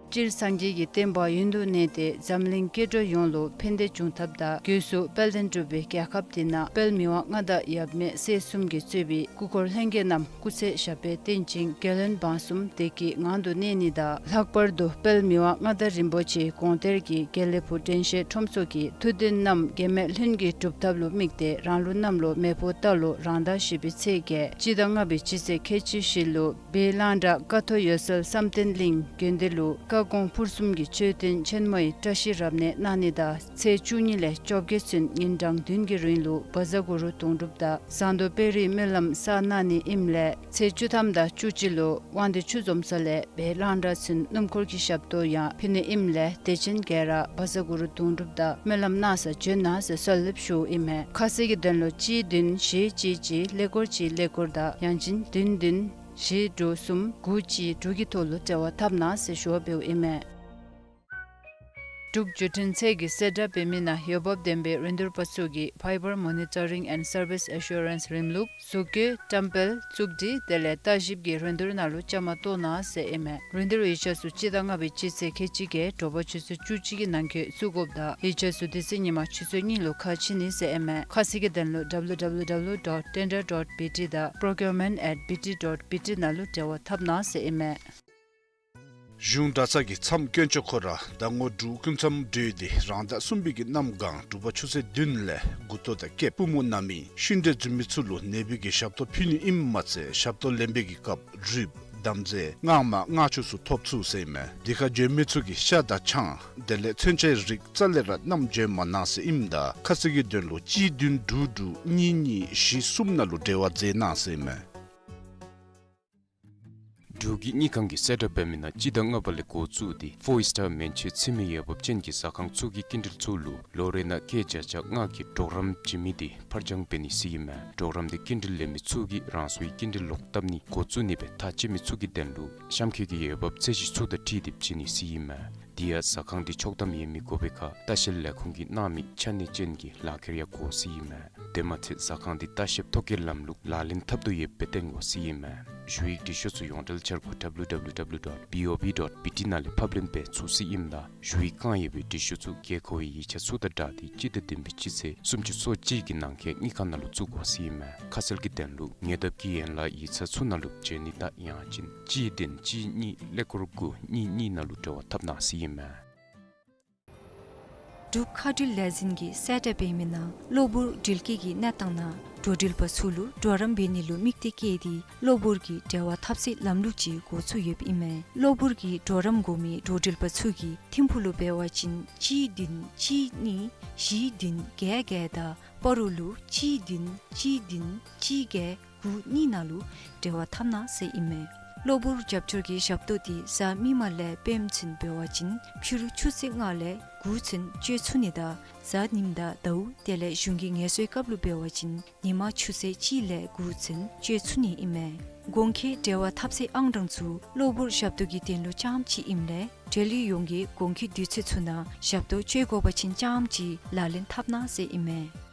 སྤྱིར་སངས་རྒྱས་ཀྱི་བསྟན་པ་ཡུན་དུ་གནས་ཏེ་འཛམ་གླིང་སྐྱེ་འགྲོ་ཡོངས་ལུ་ཕན་བདེ་འབྱུང་ཐབས་དང་སྒོས་སུ་དཔལ་ལྡན་འབྲུག་པའི་རྒྱལ་ཁབ་འདི་ནང་དཔལ་མི་དབང་མངའ་བདག་ཡབ་མེས་སྲས་གསུམ་གྱིས་གཙོས་པའི་སྐུ་འཁོར་ལྷན་རྒྱས་རྣམས་སྐུ་ཚེ་ཞབས་པད་བརྟན་ཅིང་རྒྱལ་བློན་འབངས་གསུམ་བདེ་སྐྱིད་ངང་དུ་གནས་ནི་དང་། ལྷག་པར་དུ་དཔལ་མི་དབང་མངའ་བདག་རིན་པོ་ཆེའི་དགོངས་གཏེར་གྱི་དགེ་ལེགས་ཕུག་དྲན་ཤེས་ཁྲོམ་ཚོགས་ཀྱི་ཐུགས་འདུན་རྣམས་འགལ་མེད་ལྷུན་གྱིས་འགྲུབ་ཐབས་ལུ་དམིགས་ཏེ་རང་ལུགས་གནམ་ལོ་མེ་ཕོ་རྟ་ལོ་རང་ཟླ་བཞི་པའི་ཚེས་བརྒྱད་སྤྱི་ཟླ་ལྔ་པའི་སྤྱི་ཚེས་ཁལ་གཅིག་བཞི་ལུ་སྦིས་གླང་བྲག་ཀ་ཐོག་འོད་གསལ་བསམ་གཏན་གླིང་དགོན་སྡེ་ལུ་བཀའ་དགོངས་ཕུར་གསུམ་གྱི་མཆོད་རྟེན་ཆེན་མོའི་བཀྲ་ཤིས་རབ་གནས་གནང་ནི་དང་ཚེས་བཅུ་གཉིས་ལས་བཅོ་བརྒྱད་ཚུན་ཉིན་གྲངས་བདུན་གྱི་རིང་ལུ་བཛྲ་གུ་རུ་དུང་སྒྲུབ་དང་ཟངས་མདོག་དཔལ་རིའི་སྨོན་ལམ་བསགས་གནང་ནི་ཨིནམ་ལས་ཚེས་བཅུ་ཐམ་དང་བཅུ་གཅིག་ལུ་དབང་འདུས་ཆུ་འཛོམས་ས་ལས་སྦིས་གླང་བྲག་ཚུན་སྣུམ་འཁོར་གྱི་ཞབས་ཏོག་ཡང་ཕུལ་ནི་ཨིནམ་ལས་དད་ཅན་ག་ར་བཛྲ་གུ་རུ་དུང་སྒྲུབ་དང་སྨོན་ལམ་གནང་སར་བྱོན་གནང་ཟེར་གསོལ་འདེབས་ཞུཝ་ཨིན་མས། ཁ་གསལ་གྱི་དོན་ལུ་གཅིག་བདུན་བཞི་གཅིག་གཅིག་ཀླད་ཀོར་གཅིག་ཀླད་ཀོར་དང་ཡང་ཅིན་བདུན་བདུན་བཞི་དྲུག་གསུམ་དགུ་གཅིག་དྲུག་གི་ཐོག་ལུ་འབྲེལ་བ་འཐབ་གནང་ཟེར་ཞུ་བ་འབདཝ་ཨིན་མས། འབྲུག་བརྒྱུད་འཕྲིན་ཚད་ཀྱི་གསལ་བསྒྲགས་འབད་མི་ནང་འོས་འབབ་ལྡན་པའི་རིན་བསྡུར་པ་ཚུ་གིས་Fiber Monitoring and Service Assurance རིམ་ལུགས་གཟུགས་བཀོད་བཀྲམ་སྤེལ་བཙུགས་སྒྲིག་དེ་ལས་བརྟག་ཞིབ་ཀྱི་རིན་བསྡུར་ནང་ལུ་བཅའ་མར་གཏོགས་གནང་ཟེར་ཨིན་མས། རིན་བསྡུར་ཡིག་ཆ་ཚུ་སྤྱི་ཟླ་ལྔ་པའི་སྤྱི་ཚེས་ཁལ་གཅིག་བརྒྱད་དྲོ་པ་ཆུ་ཚོད་བཅུ་གཅིག་གི་ནང་འཁོད་བཙུགས་དགོཔ་དང་ཡིག་ཆ་ཚུ་དེ་ཚེ་ཉིན་མ་ཆུ་ཚོད་གཉིས་ལུ་ཁ་ཕྱེ་ནི་ཟེར་ཨིན་མས། ཁ་གསལ་གྱི་དོན་ལུ་W W W dot tender dot B T དང་procurement at B T dot B T ནང་ལུ་འབྲེལ་བ་འཐབ་གནང་ཟེར་ཨིན་མས། གཞུང་གྲྭ་ཚང་གི་མཚམས་དཀོན་མཆོག་ཁོ་ར་ཟླ་ངོ་དྲུག་སྐུ་མཚམས་གྲོལ་ཏེ་རང་ཟླ་གསུམ་པའི་གི་གནམ་གང་དྲོ་པ་ཆུ་ཚོད་བདུན་ལས་མགུ་ཏོ་དང་སྐེདཔ་པུས་མོ་ན་མི་ཤི་འདྲེ་འཛིན་མི་ཚུ་ལུ་ནད་པའི་གི་ཞབས་ཏོག་ཕུལ་ནི་ཨིནམ་མ་ཚད་ཞབས་ཏོག་ལེན་པའི་གི་སྐབས་རུས་དམ་རྫས་སྔགས་མ་སྔགས་ཆུ་ཚུ་ཐོབ་ཚུགས་ཟེར་ཨིན་མས། འདི་ཁར་འབྱོན་མི་ཚུ་གིས་ཤ་དང་ཆང་དེ་ལས་མཚོན་ཆའི་རིགས་རྩ་ལས་ར་བསྣམས་འབྱོན་མ་གནང་ཟེར་ཨིནམ་ད་ཁ་གསལ་གྱི་དོན་ལུ་གཅིག་བདུན་དྲུག་དྲུག་གཉིས་གཉིས་བཞི་གསུམ་ནང་ལུ་འབྲེལ་བ་མཛད་གནང་ཟེར་ཨིན་མས། འབྲུག་གི་དངུལ་ཁང་གི་གསལ་བསྒྲགས་འབད་མི་ནང་སྤྱི་ཟླ་ལྔ་པ་ལས་འགོ་བཙུགས་ཏེ་ཕོར་སི་ཊར་མན་ཆད་ཚུད་མི་འོས་འབབ་ཅན་གྱི་ཟ་ཁང་ཚུ་གི་སྐྱིན་འགྲུལ་ཚུ་ལུ་ལོ་རེ་ནང་སྐྱེད་བརྒྱ་ཆ་ལྔ་གི་གྲོགས་རམ་བྱིན་མི་དེ་ཕར་འགྱངས་འབད་ནི་ཟེར་ཨིན་མས། གྲོགས་རམ་དེ་སྐྱིན་འགྲུལ་ལེན་མི་ཚུ་གིས་རང་སོའི་སྐྱིན་འགྲུལ་ལོག་བཏབ་ནི་འགོ་བཙུགས་ནི་སྦེ་ཐག་བཅད་མི་ཚུ་གི་དོན་ལུ་གཤམ་འཁོད་ཀྱི་འོས་འབབ་ཚད་གཞི་ཚུ་དང་འཁྲིལ་ཏེ་བྱིན་ནི་ཟེར་ཨིན་མས། དེ་ཡང་ཟ་ཁང་དེ་ཆོག་ཐམ་ཡོད་མི་དགོ་པའི་ཁར་ལྟ་བཤལ་ལས་ཁུངས་ཀྱིས་གནང་མི་ཆ་གནས་ཅན་གྱི་ལག་ཁྱེར་ཡང་དགོ་ཟེར་ཨིན་མས། དེ་མ་ཚད་ཟ་ཁང་དེ་ལྟ་བཤལ་ཐོ་བཀོད་ལམ་ལུགས་ལག་ལེན་འཐབ་དོ་ཡོདཔ་སྦེ་སྟོན་དགོ་ཟེར་ཨིན་མས། ཞུ་ཡིག་འབྲི་ཤོག་ཚུ་ཡོངས་འབྲེལ་འཆར་སྒོ་W W W dot B O B dot B T ནང་ལས་ཕབ་ལེན་འབད་ཚུགས་ཟེར་ཨིནམ་ད་ཞུ་ཡིག་བཀང་ཡོད་པའི་འབྲི་ཤོག་ཚུ་དགོས་མཁོ་བའི་ཡིག་ཆ་ཚུ་དང་སྦྲགས་ཏེ་སྤྱི་ཟླ་བདུན་པའི་སྤྱི་ཚེས་སུམ་ཅུ་སོ་གཅིག་གི་ནང་འཁོད་དངུལ་ཁང་ནང་ལུ་བཙུགས་དགོ་ཟེར་ཨིན་མས། ཁ་གསལ་གྱི་དོན་ལུ་ཉེ་འདབས་ཀྱི་ཡན་ལག་ཡིག་ཚང་ཚུ་ནང་ལུ་བྱོན་ནི་དང་ཡང་ཅིན་གཅིག་བདུན་གཅིག་གཉིས་ཀླད་ཀོར་དགུ་གཉིས་གཉིས་ནང་ལུ་འབྲེལ་བ་འཐབ་གནང་ཟེར་ཨིན་མས། འབྲུག་མཁའ་འགྲུལ་ལས་འཛིན་གྱི་གསལ་བསྒྲགས་འབད་མི་ནང་གློ་བུར་འགྲུལ་སྐྱེལ་གྱི་གནས་སྟངས་ནང་འགྲོ་འགྲུལ་པ་ཚུ་ལུ་གྲོགས་རམ་འབད་ནི་ལུ་དམིགས་ཏེ་བཀོད་དེ་གློ་བུར་གྱི་འབྲེལ་བ་འཐབ་སའི་ལམ་ལུགས་ཅིག་འགོ་བཙུགས་ཡོདཔ་ཨིན་མས། གློ་བུར་གྱི་གྲོགས་རམ་དགོ་མི་འགྲོ་འགྲུལ་པ་ཚུ་གིས་ཐིམ་ཕུག་ལུ་འབད་བ་ཅིན་གཅིག་བདུན་གཅིག་གཉིས་བཞི་བདུན་བརྒྱད་བརྒྱད་དང་སྤ་རོ་ལུ་གཅིག་བདུན་གཅིག་བདུན་གཅིག་བརྒྱད་དགུ་གཉིས་ནང་ལུ་འབྲེལ་བ་འཐབ་གནང་ཟེར་ཨིན་མས། གློ་བུར་རྒྱབ་སྐྱོར་གྱི་ཞབས་ཏོག་དེ་གཟའ་མིག་དམར་ལས་སྤེནམ་ཚུན་འབད་བ་ཅིན་ཕྱི་རུ་ཆུ་ཚོད་ལྔ་ལས་དགུ་ཚུན་སྤྱོད་ཚུགས་ནི་དང་གཟའ་ཉིམ་དང་ཟླཝ་དེ་ལས་གཞུང་གི་ངལ་གསོའི་སྐབས་ལུ་འབད་བ་ཅིན་ཉིན་མ་ཆུ་ཚོད་གཅིག་ལས་དགུ་ཚུན་སྤྱོད་ཚུགས་ནི་ཨིན་མས། གོང་འཁོད་འབྲེལ་བ་འཐབ་སའི་ཨང་གྲངས་ཚུ་གློ་བུར་ཞབས་ཏོག་གི་དོན་ལུ་རྐྱངམ་ཅིག་ཨིནམ་ལས་འབྲེལ་ཡོད་ཡོངས་ཀྱིས་གོང་འཁོད་དུས་ཚོད་ཚུ་ནང་ཞབས་ཏོག་སྤྱོད་དགོ་པ་ཅིན་རྐྱངམ་ཅིག་ལག་ལེན་འཐབ་གནང་ཟེར་ཨིན་མས།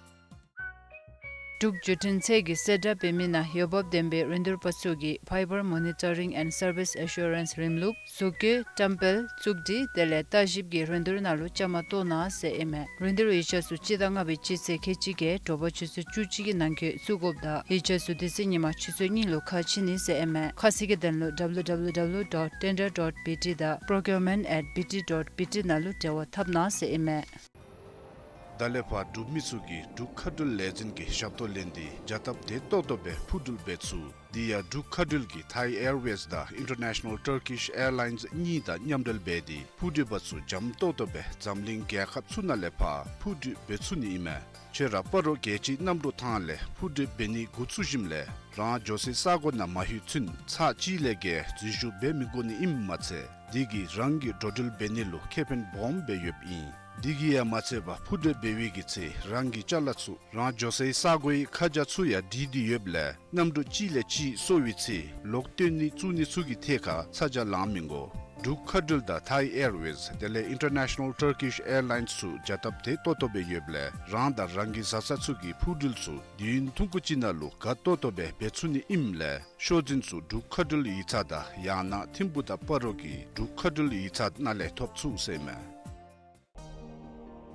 འབྲུག་བརྒྱུད་འཕྲིན་ཚད་ཀྱི་གསལ་བསྒྲགས་འབད་མི་ནང་འོས་འབབ་ལྡན་པའི་རིན་བསྡུར་པ་ཚུ་གིས་Fiber Monitoring and Service Assurance རིམ་ལུགས་གཟུགས་བཀོད་བཀྲམ་སྤེལ་བཙུགས་སྒྲིག་དེ་ལས་བརྟག་ཞིབ་ཀྱི་རིན་བསྡུར་ནང་ལུ་བཅའ་མར་གཏོགས་གནང་ཟེར་ཨིན་མས། རིན་བསྡུར་ཡིག་ཆ་ཚུ་སྤྱི་ཟླ་ལྔ་པའི་སྤྱི་ཚེས་ཁལ་གཅིག་བརྒྱད་དྲོ་པ་ཆུ་ཚོད་བཅུ་གཅིག་གི་ནང་འཁོད་བཙུགས་དགོཔ་དང་ཡིག་ཆ་ཚུ་དེ་ཚེ་ཉིན་མ་ཆུ་ཚོད་གཉིས་ལུ་ཁ་ཕྱེ་ནི་ཟེར་ཨིན་མས། ཁ་གསལ་གྱི་དོན་ལུ W W W dot tender dot B T དང་procurement at B T dot B T ནང་ལུ་འབྲེལ་བ་འཐབ་གནང་ཟེར་ཨིན་མས། ད་ལས་ཕར་འབྲུག་མི་ཚུ་གིས་འབྲུག་མཁའ་འགྲུལ་ལས་འཛིན་གྱི་ཞབས་ཏོག་ལེན་ཏེ་བྱ་སྟབས་བདེ་ཏོག་ཏོ་སྦེ་འཕུར་འགྲུལ་འབད་ཚུགས། དེ་ཡང་འབྲུག་མཁའ་འགྲུལ་གྱིས་Thai Airways དང་International Turkish Airlines གཉིས་དང་མཉམ་འབྲེལ་འབད་དེ་འཕུར་འགྲུལ་པ་ཚུ་འཇམ་ཏོག་ཏོ་སྦེ་འཛམ་གླིང་རྒྱལ་ཁབ་ཚུ་ནང་ལས་ཕར་འཕུར་འགྲུལ་འབད་ཚུགས་ནི་ཨིན་མས། ཁྱོད་ར་སྤ་རོ་རྒྱལ་སྤྱིའི་གནམ་གྲུ་ཐང་ལས་འཕུར་འགྲུལ་འབད་ནི་འགོ་བཙུགས་ཞིནམ་ལས་རང་འགྱོ་སའི་ས་གོ་ནང་མ་ལྷོད་ཚུན་ཚར་གཅིག་ལས་བརྒལ་འཛུལ་ཞུགས་འབད་མི་དགོ་ནི་ཨིནམ་མ་ཚད་དེ་གིས་རང་གི་འགྲོ་འགྲུལ་འབད་ནི་ལུ་ཁེ་ཕན་སྦོམ་སྦེ་ཡོདཔ་ཨིན། དེ་གིས་ཡང་མ་ཚད་པར་འཕུར་འགྲུལ་འབད་བའི་གི་ཚེ་རང་གི་ཅ་ལ་ཚུ་རང་འགྱོ་སའི་ས་གོའི་ཁ་བྱང་ཚུ་ཡང་བྲིས་ཏེ་ཡོདཔ་ལས་གནམ་གྲུ་གཅིག་ལས་གཅིག་སོར་བའི་ཚེ་ལོག་བཏོན་ནི་བཙུགས་ནི་ཚུ་གི་ཐད་ཁར་ཚ་གྱང་ལང་མི་དགོ། འབྲུག་མཁའ་འགྲུལ་དང་ཐའི་ཨེར་ཝེསི་དེ་ལས་ཨིན་ཊར་ནེ་ཤ་ནཱལ་ཊར་ཀིཤ་ཨེར་ལའིནསི་ཚུ་བྱ་སྟབས་དེ་ཏོག་ཏོ་སྦེ་ཡོདཔ་ལས་རང་དང་རང་གི་བཟའ་ཚང་ཚུ་གི་འཕུར་འགྲུལ་ཚུ་དུས་ཡུན་ཐུང་ཀུ་ཅིག་ནང་ལུ་དགའ་ཏོག་ཏོ་སྦེ་འབད་ཚུགས་ནི་ཨིནམ་ལས་ཤོག་འཛིན་ཚུ་འབྲུག་མཁའ་འགྲུལ་ཡིག་ཚང་དང་ཡང་ན་ཐིམ་ཕུ་དང་སྤ་རོ་གི་འབྲུག་མཁའ་འགྲུལ་ཡིག་ཚང་ནང་ལས་ཐོབ་ཚུགས་ཟེར་ཨིན་མས།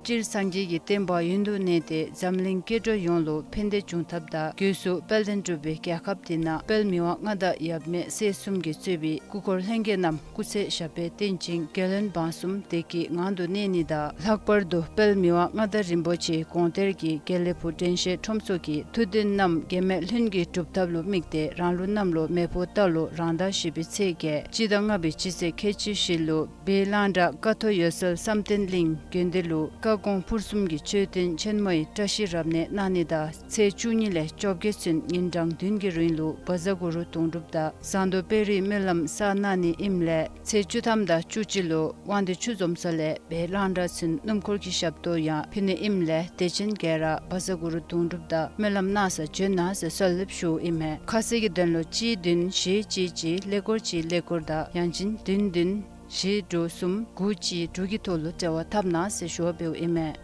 སྤྱིར་སངས་རྒྱས་ཀྱི་བསྟན་པ་ཡུན་དུ་གནས་ཏེ་འཛམ་གླིང་སྐྱེ་འགྲོ་ཡོངས་ལུ་ཕན་བདེ་འབྱུང་ཐབས་དང་སྒོས་སུ་དཔལ་ལྡན་འབྲུག་པའི་རྒྱལ་ཁབ་འདི་ནང་དཔལ་མི་དབང་མངའ་བདག་ཡབ་མེས་སྲས་གསུམ་གྱིས་གཙོས་པའི་སྐུ་འཁོར་ལྷན་རྒྱས་རྣམས་སྐུ་ཚེ་ཞབས་པད་བརྟན་ཅིང་རྒྱལ་བློན་འབངས་གསུམ་བདེ་སྐྱིད་ངང་དུ་གནས་ནི་དང་ལྷག་པར་དུ་དཔལ་མི་དབང་མངའ་བདག་རིན་པོ་ཆེའི་དགོངས་གཏེར་གྱི་དགེ་ལེགས་ཕུག་དྲན་ཤེས་ཁྲོམ་ཚོགས་ཀྱི་ཐུགས་འདུན་རྣམས་འགལ་མེད་ལྷུན་གྱིས་གྲུབ་ཐབས་ལུ་དམིགས་ཏེ་རང་ལུགས་གནམ་ལོ་མེ་ཕོ་རྟ་ལོ་རང་ཟླ་བཞི་པའི་ཚེས་བརྒྱད་སྤྱི་ཟླ་ལྔ་པའི་སྤྱི་ཚེས་ཁལ་གཅིག་བཞི་ལུ་སྦས་གླང་བྲག་ཀཿཐོག་འོད་གསལ་བསམ་གཏན་གླིང་དགོན་སྡེ་ལུ་བཀའ་དགོངས་ཕུར་གསུམ་གྱི་མཆོད་རྟེན་ཆེན་མོའི་བཀྲ་ཤིས་རབ་གནས་གནང་ནི་དང་ཚེས་བཅུ་གཉིས་ལས་བཅོ་བརྒྱད་ཚུན་ཉིན་གྲངས་བདུན་གྱི་རིང་ལུ་བཛྲ་གུ་རུ་དུང་སྒྲུབ་དང་ཟངས་མདོག་དཔལ་རིའི་སྨོན་ལམ་བསགས་གནང་ནི་ཨིནམ་ལས་ཚེས་བཅུ་ཐམ་དང་བཅུ་གཅིག་ལུ་དབང་འདུས་ཆུ་འཛོམས་ས་ལས་སྦས་གླང་བྲག་ཚུན་སྣུམ་འཁོར་གྱི་ཞབས་ཏོག་ཡང་ཕུལ་ནི་ཨིནམ་ལས་དད་ཅན་ག་ར་བཛྲ་གུ་རུ་དུང་སྒྲུབ་དང་སྨོན་ལམ་གནང་ས་བྱོན་གནང་ཟེར་གསོལ་འདེབས་ཞུཝ་ཨིན་མས། ཁ་གསལ་གྱི་དོན་ལུ་གཅིག་བདུན་བཞི་གཅིག་གཅིག་ཀླད་ཀོར་གཅིག་ཀླད་ཀོར་དང་ཡང་ཅིན་བདུན་བདུན་བཞི་དྲུག་གསུམ་དགུ་གཅིག་དྲུག་གི་ཐོག་ལུ་འབྲེལ་བ་འཐབ་གནང་ཟེར་ཞུ་བ་འབདཝ་ཨིན་མས།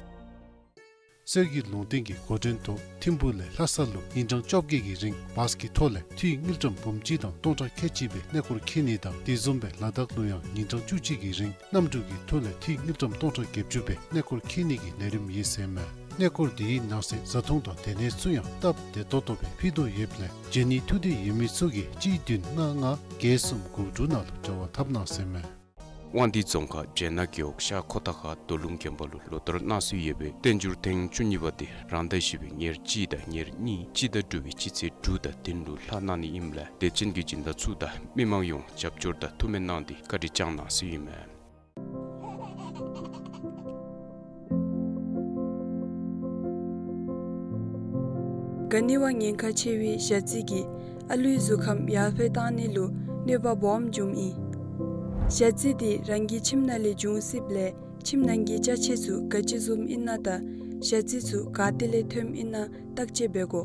གསེར་གྱི་ལུང་བསྟན་གྱི་འགོ་འདྲེན་ཐོག་ཐིམ་ཕུག་ལས་ལྷ་ས་ལུ་ཉིན་གྲངས་བཅོ་བརྒྱད་ཀྱི་རིང་བཱས་ཀྱི་ཐོག་ལས་འཐུས་དངུལ་ཀྲམ་འབུམ་གཅིག་དང་སྟོང་ཕྲག་ཁལ་གཅིག་སྦེ་གནས་སྐོར་འཁྱིད་ནི་དང་དེ་བཟུམ་སྦེ་ལ་དྭགས་ལུ་ཡང་ཉིན་གྲངས་བཅུ་གཅིག་གི་རིང་གནམ་གྲུ་གི་ཐོག་ལས་འཐུས་དངུལ་ཀྲམ་སྟོང་ཕྲག་བརྒྱད་ཅུ་སྦེ་གནས་སྐོར་འཁྱིད་ནི་གི་ལས་རིམ་ཨིན་ཟེར་མས། གནས་སྐོར་འདི་གི་ནང་གསེས་བཟའ་འཐུང་དང་སྡོད་གནས་ཚུ་ཡང་སྟབས་བདེ་ཏོག་ཏོ་སྦེ་ཕུལ་དོ་ཡོདཔ་ལས་བྱོན་ནི་ཐུགས་འདོད་ཡོད་མི་ཚུ་གིས་གཅིག་བདུན་ལྔ་ལྔ་བརྒྱད་གསུམ་དགུ་དྲུག་ནང་ལུ་འབྲེལ་བ་འཐབ་གནང་ཟེར་མས། དབང་འདུས་རྫོང་ཁག་སྦྱེད་ནག་རྒེད་འོག་ཤར་ཁོ་ཐང་ཁ་རྡོ་ལུང་དགོན་པ་ལུ་ལོ་ལྟར་གནང་སྲོལ་ཡོད་པའི་བསྟན་འགྱུར་ཐེངས་བཅུ་གཉིས་པ་དེ་རང་ཟླ་བཞི་པའི་ཉེར་གཅིག་དང་ཉེར་གཉིས་སྤྱི་ཟླ་དྲུག་པའི་སྤྱི་ཚེས་དྲུག་དང་བདུན་ལུ་ལྷག་གནང་ནི་ཨིནམ་ལས་དད་ཅན་གྱི་སྦྱིན་བདག་ཚུ་དང་མི་མང་ཡོངས་རྒྱབ་སྐྱོར་དང་ཐུགས་སྨོན་གནང་སྟེ་བཀའ་དྲིན་བསྐྱང་གནང་ཟེར་ཨིན་མས། ག་ནི་བ་ཉེན་ཁ་ཆེ་བའི་ཞ་རྩི་གིས་ཨ་ལུའི་གཟུགས་ཁམས་ཡར་འཕེལ་བཏང་ནི་ལུ་གནོད་པ་སྦོམ་འབྱུངམ་ཨིན། ཞ་རྩི་དེ་རང་གི་ཁྱིམ་ནང་ལས་འབྱུང་སྲིདཔ་ལས་ཁྱིམ་ནང་གི་ཅ་ཆས་ཚུ་ག་ཅི་བཟུམ་ཨིན་ན་དང་ཞ་རྩི་ཚུ་ག་ཏེ་ལས་ཐོནམ་ཨིན་ན་བརྟག་དཔྱད་འབད་དགོ།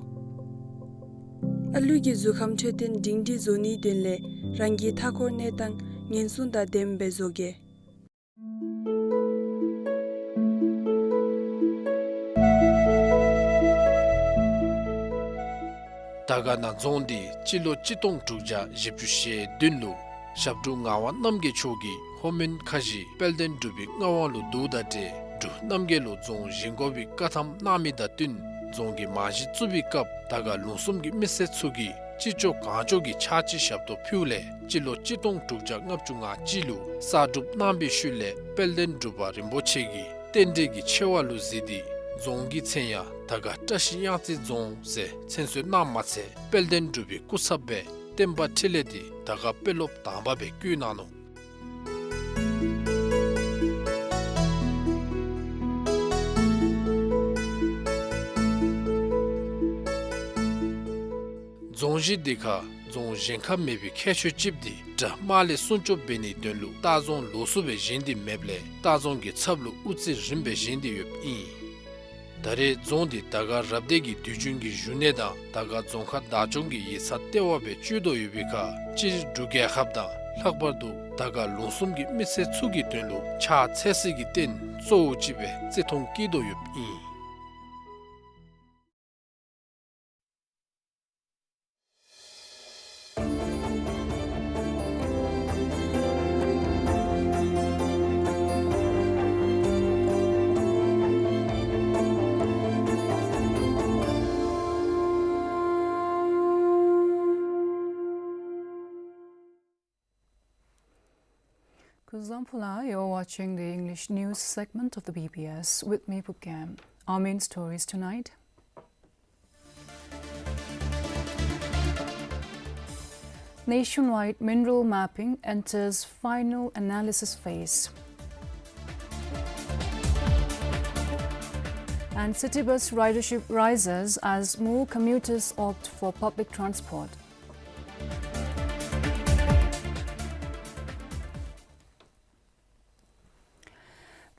ཨ་ལུ་གི་གཟུགས་ཁམས་འཕྲོད་བསྟེན་སྒྲིང་སྒྲིང་བཟོ་ནིའི་དོན་ལས་རང་གི་མཐའ་འཁོར་གནས་སྟངས་ཉེན་སྲུང་དང་ལྡནམ་སྦེ་བཟོ་གེ། དར་དཀར་ན་རྫོང་འདི་སྤྱི་ལོ་གཅིག་སྟོང་དྲུག་བརྒྱ་བཞི་བཅུ་ཞེ་བདུན་ལུ་ཞབས་དྲུང་ངག་དབང་རྣམ་རྒྱལ་མཆོག་གིས་ལྷོ་མོན་ཁ་བཞི་དཔལ་ལྡན་འབྲུག་པའི་མངའ་དབང་ལུ་བསྡུཝ་དང་འབྲེལ་འབྲུག་རྣམ་རྒྱལ་ལུ་རྫོང་བཞེངས་དགོ་པའི་བཀའ་ཐམ་གནང་མི་དང་བསྟུན་རྫོང་གི་རྨང་གཞི་བཙུགས་པའི་སྐབས་དར་དཀར་ལུང་གསུམ་གྱི་མི་སེར་ཚུ་གིས་ཅི་ལྕོགས་གང་ལྕོགས་ཀྱི་ཕྱག་ཕྱི་ཞབས་ཏོག་ཕུལཝ་ལས་སྤྱི་ལོ་གཅིག་སྟོང་དྲུག་བརྒྱ་ལྔ་བཅུ་ང་གཅིག་ལུ་གསར་སྒྲུབ་གནང་བའི་ཤུལ་ལས་དཔལ་ལྡན་འབྲུག་པ་རིན་པོ་ཆེ་གིས་རྟེན་འབྲེལ་གྱི་ཆེ་བ་ལུ་གཟིགས་ཏེ་རྫོང་གི་མཚན་ཡང་དར་དཀར་བཀྲ་ཤིས་གཡང་རྩེ་རྫོང་ཟེར་མཚན་གསོལ་གནངམ་མ་ཚད་དཔལ་ལྡན་འབྲུག་པའི་སྐུ་ཚབ་སྦེ་བསྟན་པ་འཕྲིན་ལས་དེ་དར་དཀར་དཔོན་སློབ་དང་པ་སྦེ་བསྐོ་གནང་ནུག། རྫོང་གཞི་འདི་ཁར་རྫོང་གཞན་ཁར་མེད་པའི་ཁྱད་ཆོས་ཅིག་འདི་དགྲ་དམག་ལས་སྲུང་སྐྱོབ་འབད་ནིའི་དོན་ལུ་ལྟ་རྫོང་ལོགས་སུ་སྦེ་བཞེངས་ཏེ་མེདཔ་ལས་ལྟ་རྫོང་གི་ཚབ་ལུ་དབུ་རྩེ་རིམ་པས་བཞེངས་ཏེ་ཡོདཔ་ཨིན། ད་རེས་རྫོང་འདི་དར་དཀར་རབ་སྡེ་གི་དུས་རྒྱུན་གྱི་བཞུགས་གནས་དང་དར་དཀར་རྫོང་ཁག་བདག་སྐྱོང་གི་ཡིག་ཚང་ལྟེ་བ་སྦེ་སྤྱོད་དོ་ཡོད་པའི་ཁར་སྤྱིར་འབྲུག་རྒྱལ་ཁབ་དང་ལྷག་པར་དུ་དར་དཀར་ལུང་གསུམ་གྱི་མི་སེར་ཚུ་གི་དོན་ལུ་ཕྱག་འཚལ་སའི་རྟེན་གཙོ་བོ་ཅིག་སྦེ་བརྩི་མཐོང་བསྐྱེད་དོ་ཡོདཔ་ཨིན། Kuzuzangpo la, you're watching the English news segment of the B B S with me, Pupkem. Our main stories tonight. Nationwide mineral mapping enters final analysis phase. And city bus ridership rises as more commuters opt for public transport.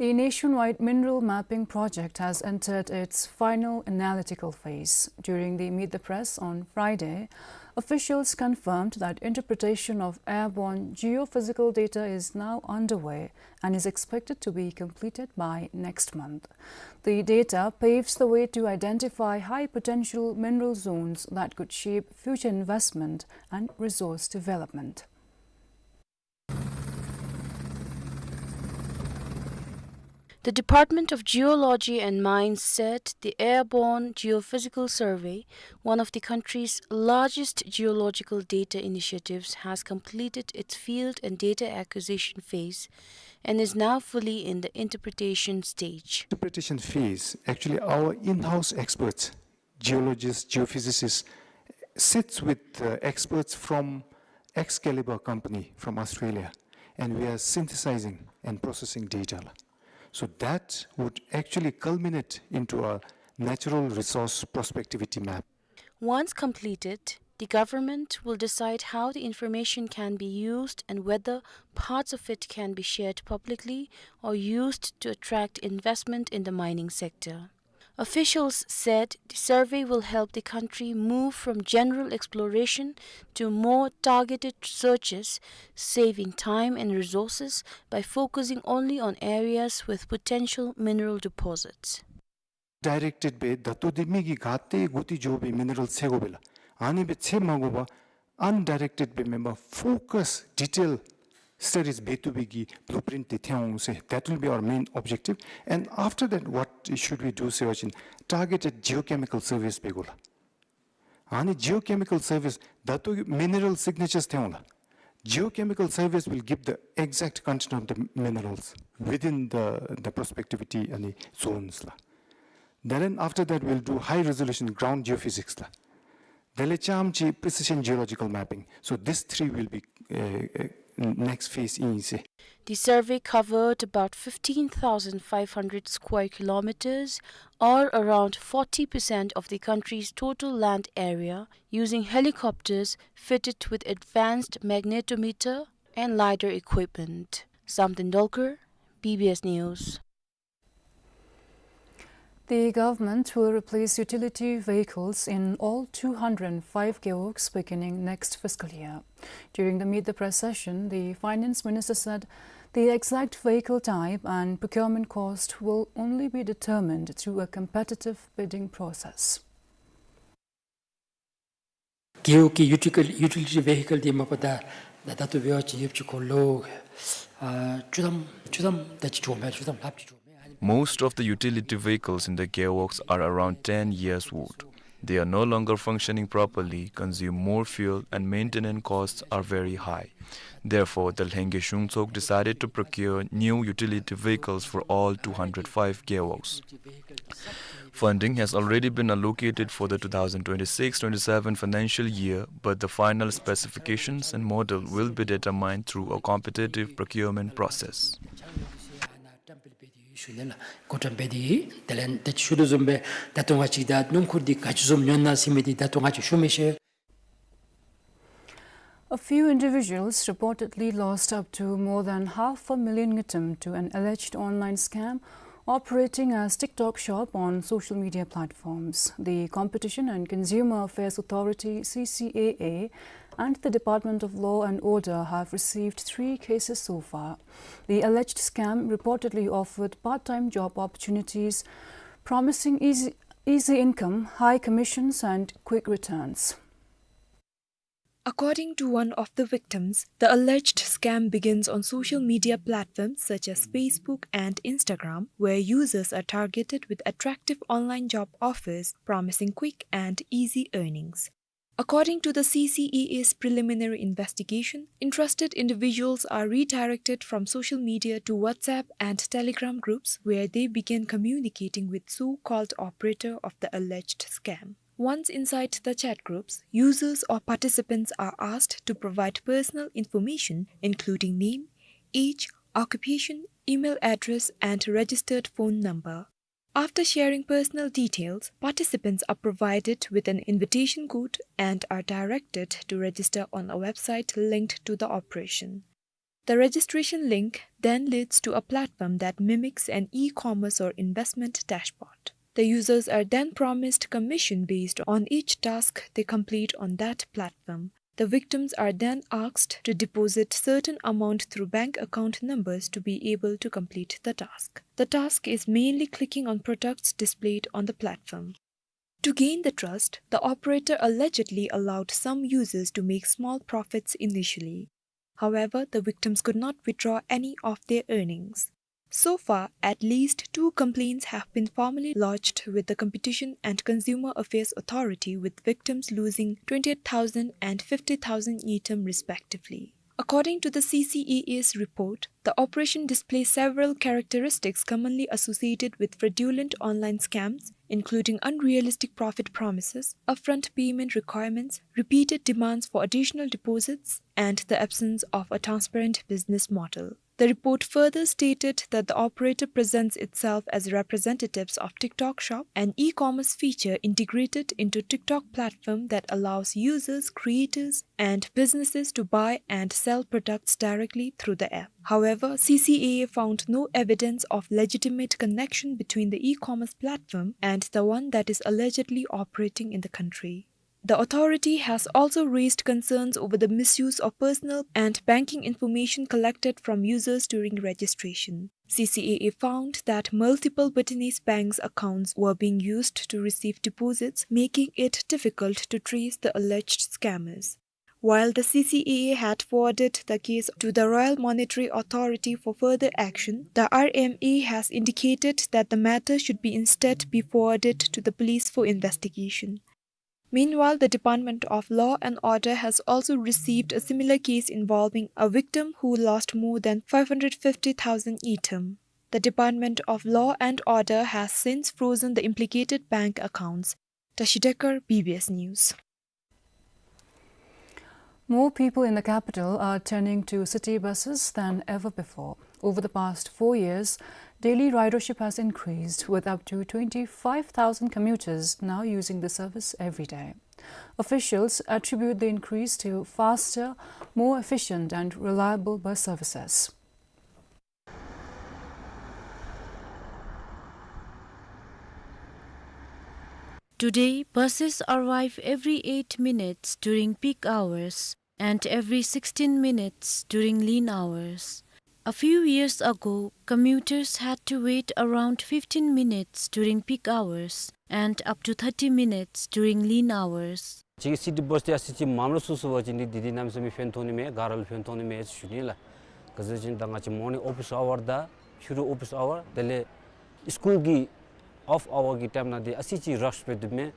The nationwide mineral mapping project has entered its final analytical phase. During the Meet the Press on Friday, officials confirmed that interpretation of airborne geophysical data is now underway and is expected to be completed by next month. The data paves the way to identify high potential mineral zones that could shape future investment and resource development. The Department of Geology and Mines said the Airborne Geophysical Survey, one of the country's largest geological data initiatives, has completed its field and data acquisition phase and is now fully in the interpretation stage. Interpretation phase, actually, our in-house experts, geologists, geophysicists, sits with, uh, experts from Excalibur company from Australia, and we are synthesizing and processing data. So that would actually culminate into a natural resource prospectivity map. Once completed, the government will decide how the information can be used and whether parts of it can be shared publicly or used to attract investment in the mining sector. Officials said the survey will help the country move from general exploration to more targeted searches, saving time and resources by focusing only on areas with potential mineral deposits. Directed སྦེ་ད་ལྟོ་འདི་མི་གིས་ག་ཏེ་གུ་ཏེ་འགྱོ་སྦེ་མི་ནི་རལ་འཚོལ་དགོ་པས་ལགས། ཨ་ནི་སྦེ་འཚོལ་མ་དགོ་པར་undirected སྦེ་མེན་པར་focus detail studies འབད་བཏུབ་པའི་གི་blueprint འདི་ཐོན་འོང་ཟེར། That will be our main objective. And after that, what should we do ཟེར་བ་ཅིན་targeted geochemical surveys འབད་དགོ་ལགས། ཨ་ནི་geochemical surveys ད་ལྟོ་གི་mineral signatures ཐོན་འོང་ལགས། Geochemical surveys will give the exact content of the minerals within the, the prospectivity ཨ་ནི་zones ལགས། Then after that, we'll do high resolution ground geophysics ལགས། དེ་ལས་རྐྱངམ་ཅིག་precision geological mapping. So these three will be, uh, uh, next phase ཨིན་ཟེར། The survey covered about fifteen thousand five hundred square kilometers, or around forty percent of the country's total land area, using helicopters fitted with advanced magnetometer and lidar equipment. Samten Dolkar, B B S News. The government will replace utility vehicles in all two hundred five gewogs beginning next fiscal year. During the Meet the Press session, the finance minister said the exact vehicle type and procurement cost will only be determined through a competitive bidding process. རྒེད་འོག་གི་util- utility vehicle འདི་མ་པ་ད་ད་ད་ལྟོ་འབད་བ་ཅིན་ཡོདཔ་ཅིག་ཁོ་ལོ་ཨ་བཅུ་ཐམ་བཅུ་ཐམ་ད་ཅིག་འགྱོཝ་མས། བཅུ་ཐམ་ལྷགཔ་ཅིག་འགྱོཝ་མས། Most of the utility vehicles in the gewogs are around ten years old. They are no longer functioning properly, consume more fuel, and maintenance costs are very high. Therefore, the Lhengi Shungtsok decided to procure new utility vehicles for all two hundred five gewogs. Funding has already been allocated for the two thousand twenty-six twenty-seven financial year, but the final specifications and model will be determined through a competitive procurement process. ཞུ་ནི་ལགས། གོ་བཀྲམ་འབད་དེ་དེ་ལས་ད་ཅི་ཞུ་དོ་བཟུམ་སྦེ་ད་ལྟོ་ང་བཅས་ད་སྣུམ་འཁོར་འདི་ག་ཅི་བཟུམ་ཉོ་ན་ཟེར་མི་འདི་ད་ལྟོ་ང་བཅས་ཞུ་མི་ཤེས། A few individuals reportedly lost up to more than half a million ngultrum to an alleged online scam operating as TikTok shop on social media platforms. The Competition and Consumer Affairs Authority, C C A A, and the Department of Law and Order have received three cases so far. The alleged scam reportedly offered part-time job opportunities, promising easy, easy income, high commissions, and quick returns. According to one of the victims, the alleged scam begins on social media platforms such as Facebook and Instagram, where users are targeted with attractive online job offers promising quick and easy earnings. According to the C C A A's preliminary investigation, interested individuals are redirected from social media to WhatsApp and Telegram groups, where they begin communicating with so-called operator of the alleged scam. Once inside the chat groups, users or participants are asked to provide personal information, including name, age, occupation, email address, and registered phone number. After sharing personal details, participants are provided with an invitation code and are directed to register on a website linked to the operation. The registration link then leads to a platform that mimics an e-commerce or investment dashboard. The users are then promised commission based on each task they complete on that platform. The victims are then asked to deposit certain amount through bank account numbers to be able to complete the task. The task is mainly clicking on products displayed on the platform. To gain the trust, the operator allegedly allowed some users to make small profits initially. However, the victims could not withdraw any of their earnings. So far, at least two complaints have been formally lodged with the Competition and Consumer Affairs Authority, with victims losing twenty-eight thousand and fifty thousand ngultrum respectively. According to the C C A A's report, the operation displays several characteristics commonly associated with fraudulent online scams, including unrealistic profit promises, upfront payment requirements, repeated demands for additional deposits, and the absence of a transparent business model. The report further stated that the operator presents itself as representatives of TikTok Shop, an e-commerce feature integrated into TikTok platform that allows users, creators, and businesses to buy and sell products directly through the app. However, C C A A found no evidence of legitimate connection between the e-commerce platform and the one that is allegedly operating in the country. The authority has also raised concerns over the misuse of personal and banking information collected from users during registration. C C A A found that multiple Bhutanese banks' accounts were being used to receive deposits, making it difficult to trace the alleged scammers. While the C C A A had forwarded the case to the Royal Monetary Authority for further action, the R M A has indicated that the matter should be instead be forwarded to the police for investigation. Meanwhile, the Department of Law and Order has also received a similar case involving a victim who lost more than five hundred fifty thousand ngultrum. The Department of Law and Order has since frozen the implicated bank accounts. Tashi Dekar, B B S News. More people in the capital are turning to city buses than ever before. Over the past four years, daily ridership has increased, with up to twenty-five thousand commuters now using the service every day. Officials attribute the increase to faster, more efficient and reliable bus services. Today, buses arrive every eight minutes during peak hours and every sixteen minutes during lean hours. A few years ago, commuters had to wait around fifteen minutes during peak hours and up to thirty minutes during lean hours. ཅིག་སི་ཊི་བཱས་འདི་ཨ་ཙི་ཅིག་མངམ་ར་ཚུད་སོང་པ་ཅིན་འདི་འདི་ནམ་ཡང་མི་ཕན་ཐོགས་ནི་མས། ག་ར་ལུ་ཕན་ཐོགས་ནི་མས་ཟེར་ཞུ་ནི་ལགས། ག་ཅི་ཟེར་བ་ཅིན་ད་ང་བཅས་མོར་ནིང་ཨོ་ཕིས་ཨ་ཝར་དང་ཕྱི་རུ་ཨོ་ཕིས་ཨ་ཝར་དེ་ལས་སི་ཀུལ་གྱི་ཨོཕ་ཨ་ཝར་གྱི་ཊའིམ་ནང་འདི་ཨ་ཙི་ཅིག་རཤ་སྦེ་འདུག་མས།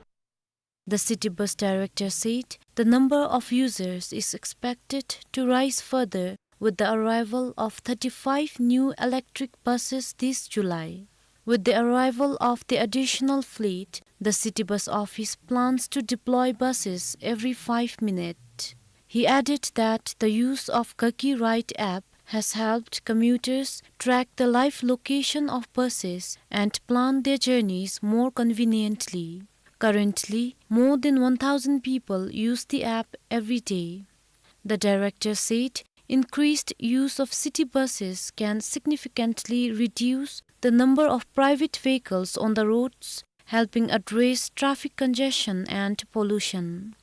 The city bus director said the number of users is expected to rise further with the arrival of thirty-five new electric buses this July. With the arrival of the additional fleet, the city bus office plans to deploy buses every five minutes. He added that the use of Gaki Ride app has helped commuters track the live location of buses and plan their journeys more conveniently. Currently, more than one thousand people use the app every day. The director said increased use of city buses can significantly reduce the number of private vehicles on the roads, helping address traffic congestion and pollution.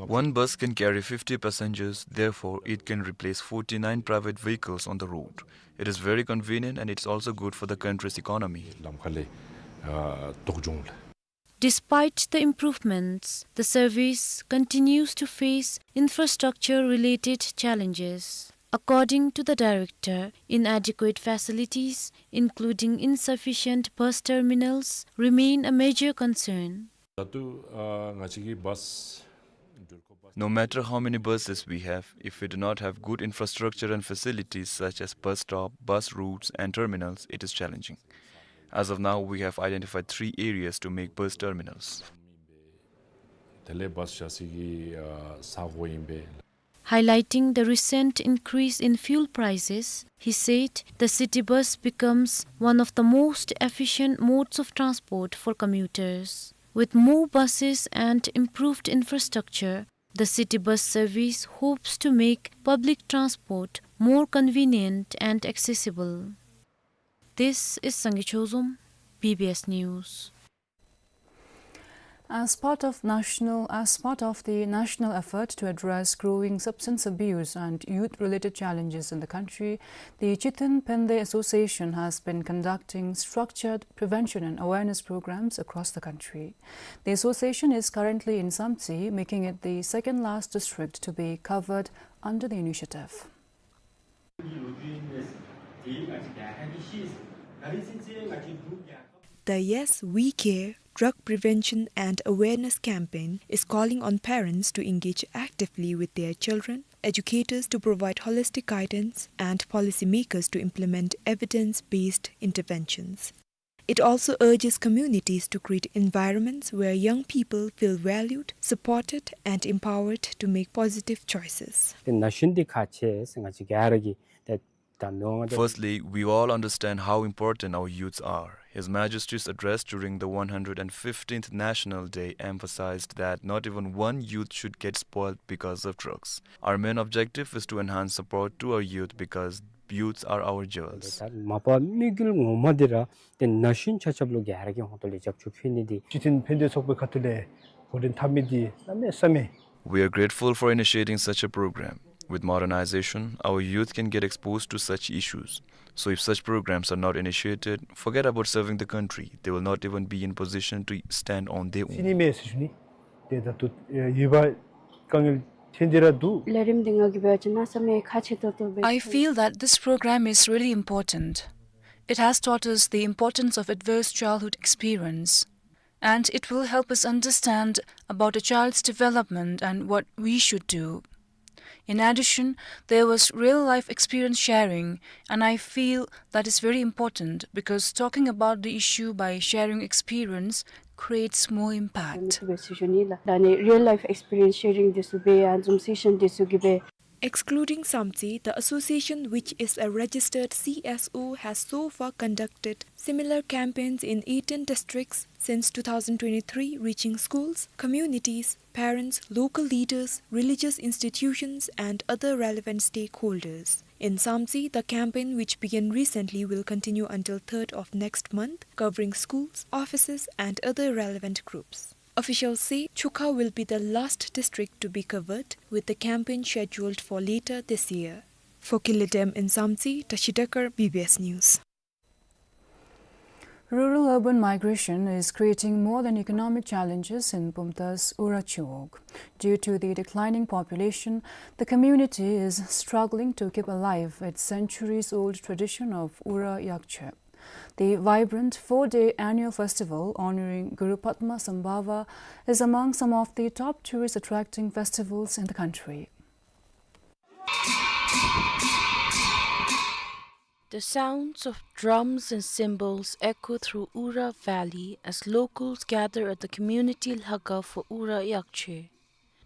One bus can carry fifty passengers, therefore it can replace forty-nine private vehicles on the road. It is very convenient and it's also good for the country's economy. Despite the improvements, the service continues to face infrastructure-related challenges. According to the director, inadequate facilities, including insufficient bus terminals, remain a major concern. No matter how many buses we have, if we do not have good infrastructure and facilities such as bus stop, bus routes, and terminals, it is challenging. As of now, we have identified three areas to make bus terminals. Highlighting the recent increase in fuel prices, he said the city bus becomes one of the most efficient modes of transport for commuters. With more buses and improved infrastructure, The city bus service hopes to make public transport more convenient and accessible. This is Sangay Chozom, B B S News. As part of national, as part of the national effort to address growing substance abuse and youth-related challenges in the country, the Chithin Phende Association has been conducting structured prevention and awareness programs across the country. The association is currently in Samtse, making it the second last district to be covered under the initiative. The Yes, We Care drug prevention and awareness campaign is calling on parents to engage actively with their children, educators to provide holistic guidance, and policymakers to implement evidence-based interventions. It also urges communities to create environments where young people feel valued, supported, and empowered to make positive choices. ཏེ་ན་གཞོན་འདི་ཁག་ཆེ་ཟེར་ང་བཅས་ག་ར་གིས་ཏེ་ད་མི་དབང་ད། Firstly, we all understand how important our youths are. His Majesty's address during the one hundred and fifteenth National Day emphasized that not even one youth should get spoiled because of drugs. Our main objective is to enhance support to our youth because youths are our jewels. ད་མ་པ་དམིགས་ཡུལ་ངོ་མ་འདི་ར་ཏེ་ན་གཞོན་ཆ་ཁྱབ་ལུ་ག་ར་གི་ཧོང་ཏོ་ལས་རྒྱབ་སྐྱོར་ཕུལ་ནི་འདི། སྤྱི་མཐུན་ཕན་བདེ་ཚོགས་པའི་ཁ་ཐུག་ལས་གོ་སྒྲིག་འཐབ་མི་འདི་གནམ་མེད་ས་མེད། We are grateful for initiating such a program. With modernization, our youth can get exposed to such issues. So if such programs are not initiated, forget about serving the country. They will not even be in position to stand on their own. ཅི་ནི་མེད་ཟེར་ཞུ་ནི། ཏེ་ད་ལྟོ་ཡོད་པ་དཀའ་ངལ་ཐོན་ཏེ་ར་འདུག། ལས་རིམ་འདི་ང་གིས་འབད་བ་ཅིན་གནམ་མེད་ས་མེད་ཁག་ཆེ་ཏོག་ཏོ་སྦེ། I feel that this program is really important. It has taught us the importance of adverse childhood experience, and it will help us understand about a child's development and what we should do. In addition, there was real-life experience sharing, and I feel that is very important because talking about the issue by sharing experience creates more impact. ད་ནི་real life experience sharing འདི་ཚུ་འབད་ཡང་འཛོམས་སེ་ཤན་འདི་ཚུ་གིས་འབད། Excluding Samtse, the association, which is a registered C S O, has so far conducted similar campaigns in eighteen districts since two thousand twenty-three, reaching schools, communities, parents, local leaders, religious institutions, and other relevant stakeholders. In Samtse, the campaign, which began recently, will continue until third of next month, covering schools, offices, and other relevant groups. Officials say Chukha will be the last district to be covered, with the campaign scheduled for later this year. For Kille Dem in Samtse, Tashi Dekar, B B S News. Rural-urban migration is creating more than economic challenges in Bumthang's Ura Chiwog. Due to the declining population, the community is struggling to keep alive its centuries-old tradition of Ura Yakchwe. The vibrant four-day annual festival honoring Guru Padma Sambhava is among some of the top tourist attracting festivals in the country. The sounds of drums and cymbals echo through Ura Valley as locals gather at the community lhagao for Ura Yakchwe.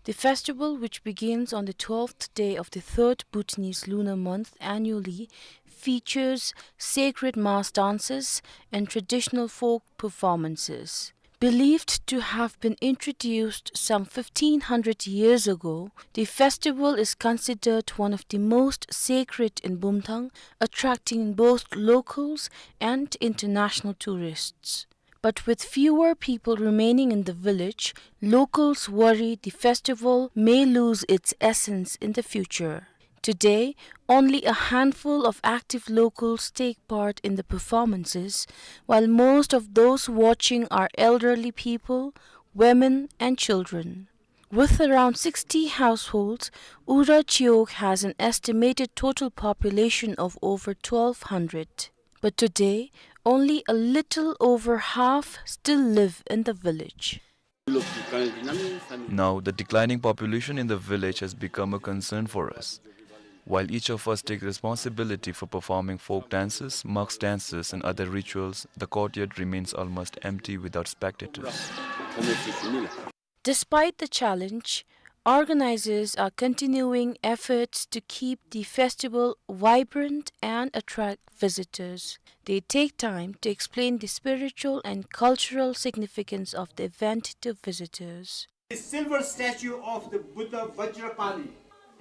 The festival, which begins on the twelfth day of the third Bhutanese lunar month annually, features sacred mass dances and traditional folk performances. Believed to have been introduced some fifteen hundred years ago, the festival is considered one of the most sacred in Bumthang, attracting both locals and international tourists. But with fewer people remaining in the village, locals worry the festival may lose its essence in the future. Today, only a handful of active locals take part in the performances, while most of those watching are elderly people, women, and children. With around sixty households, Ura Chiwog has an estimated total population of over twelve hundred. But today, only a little over half still live in the village. Now, the declining population in the village has become a concern for us. While each of us take responsibility for performing folk dances, mass dances, and other rituals, the courtyard remains almost empty without spectators. Despite the challenge, organizers are continuing efforts to keep the festival vibrant and attract visitors. They take time to explain the spiritual and cultural significance of the event to visitors. A silver statue of the Buddha Vajrapani,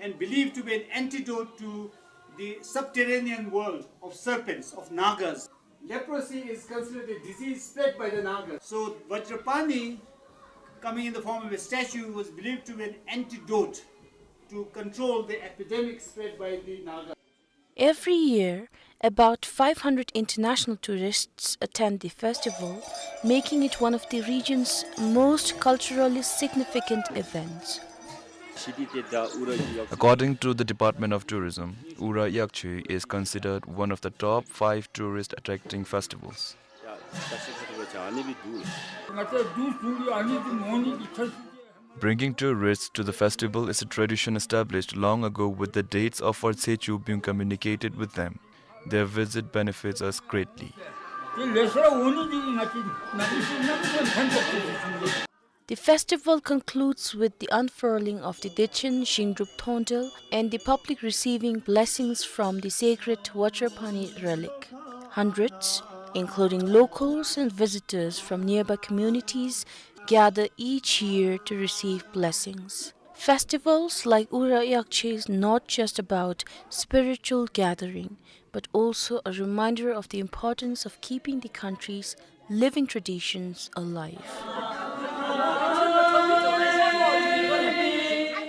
and believed to be an antidote to the subterranean world of serpents, of Nagas. Leprosy is considered a disease spread by the Nagas. So Vajrapani, coming in the form of a statue, was believed to be an antidote to control the epidemic spread by the Nagas. Every year, about five hundred international tourists attend the festival, making it one of the region's most culturally significant events. According to the Department of Tourism, Ura Yakchi is considered one of the top five tourist attracting festivals. Bringing tourists to the festival is a tradition established long ago, with the dates of our Tsechu being communicated with them. Their visit benefits us greatly. The festival concludes with the unfurling of the Dechen Shingdrup Thondel and the public receiving blessings from the sacred Vajrapani relic. Hundreds, including locals and visitors from nearby communities, gather each year to receive blessings. Festivals like Ura Yakchi is not just about spiritual gathering, but also a reminder of the importance of keeping the country's living traditions alive.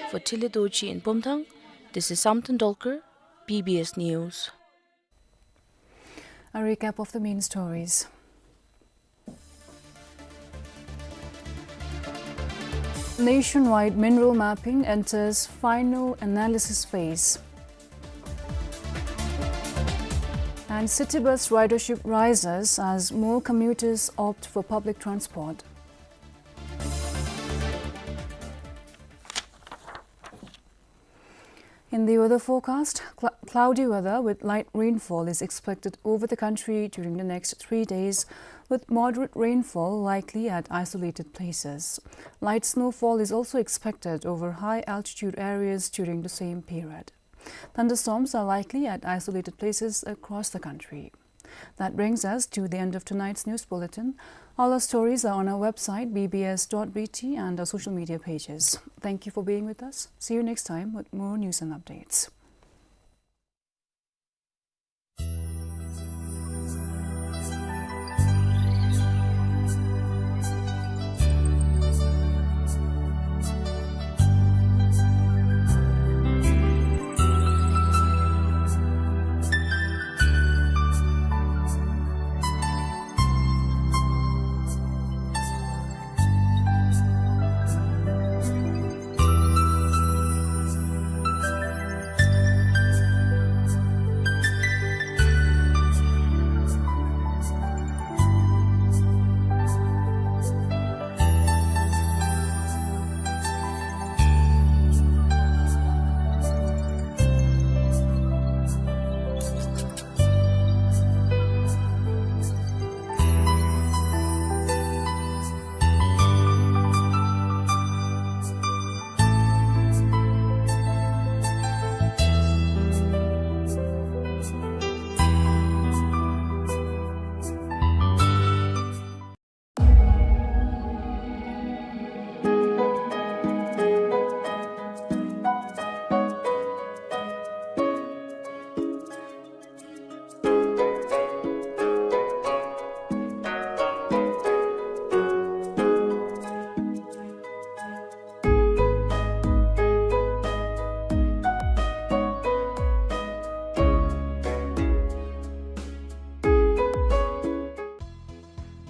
For Tile Dorji in Bumthang, this is Samten Dolkar, B B S News. A recap of the main stories. Nationwide mineral mapping enters final analysis phase. And city bus ridership rises as more commuters opt for public transport. In the weather forecast, cl-, cloudy weather with light rainfall is expected over the country during the next three days, with moderate rainfall likely at isolated places. Light snowfall is also expected over high altitude areas during the same period. Thunderstorms are likely at isolated places across the country. That brings us to the end of tonight's news bulletin. All our stories are on our website, B B S dot B T, and our social media pages. Thank you for being with us. See you next time with more news and updates.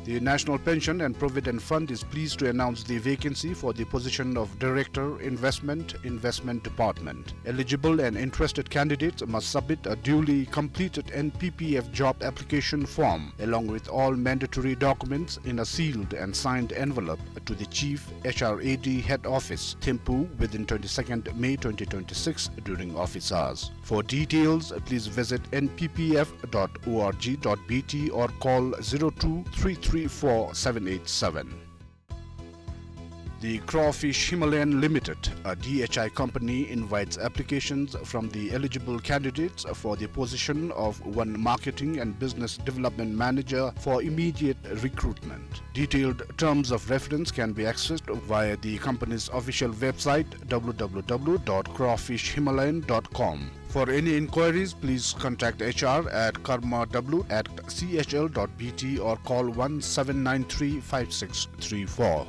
The National Pension and Provident Fund is pleased to announce the vacancy for the position of Director, Investment, Investment Department. Eligible and interested candidates must submit a duly completed N P P F job application form, along with all mandatory documents, in a sealed and signed envelope to the Chief H R A D Head Office, Thimphu, within twenty-second May twenty twenty-six during office hours. For details, please visit N P P F dot O R G dot B T or call zero two three three four seven eight seven. The Crawfish Himalayan Limited, a D H I company, invites applications from the eligible candidates for the position of one marketing and business development manager for immediate recruitment. Detailed terms of reference can be accessed via the company's official website, w w w dot crawfish himalayan dot com. For any inquiries, please contact H R at karma w at c h l dot b t or call one seven nine three five six three four.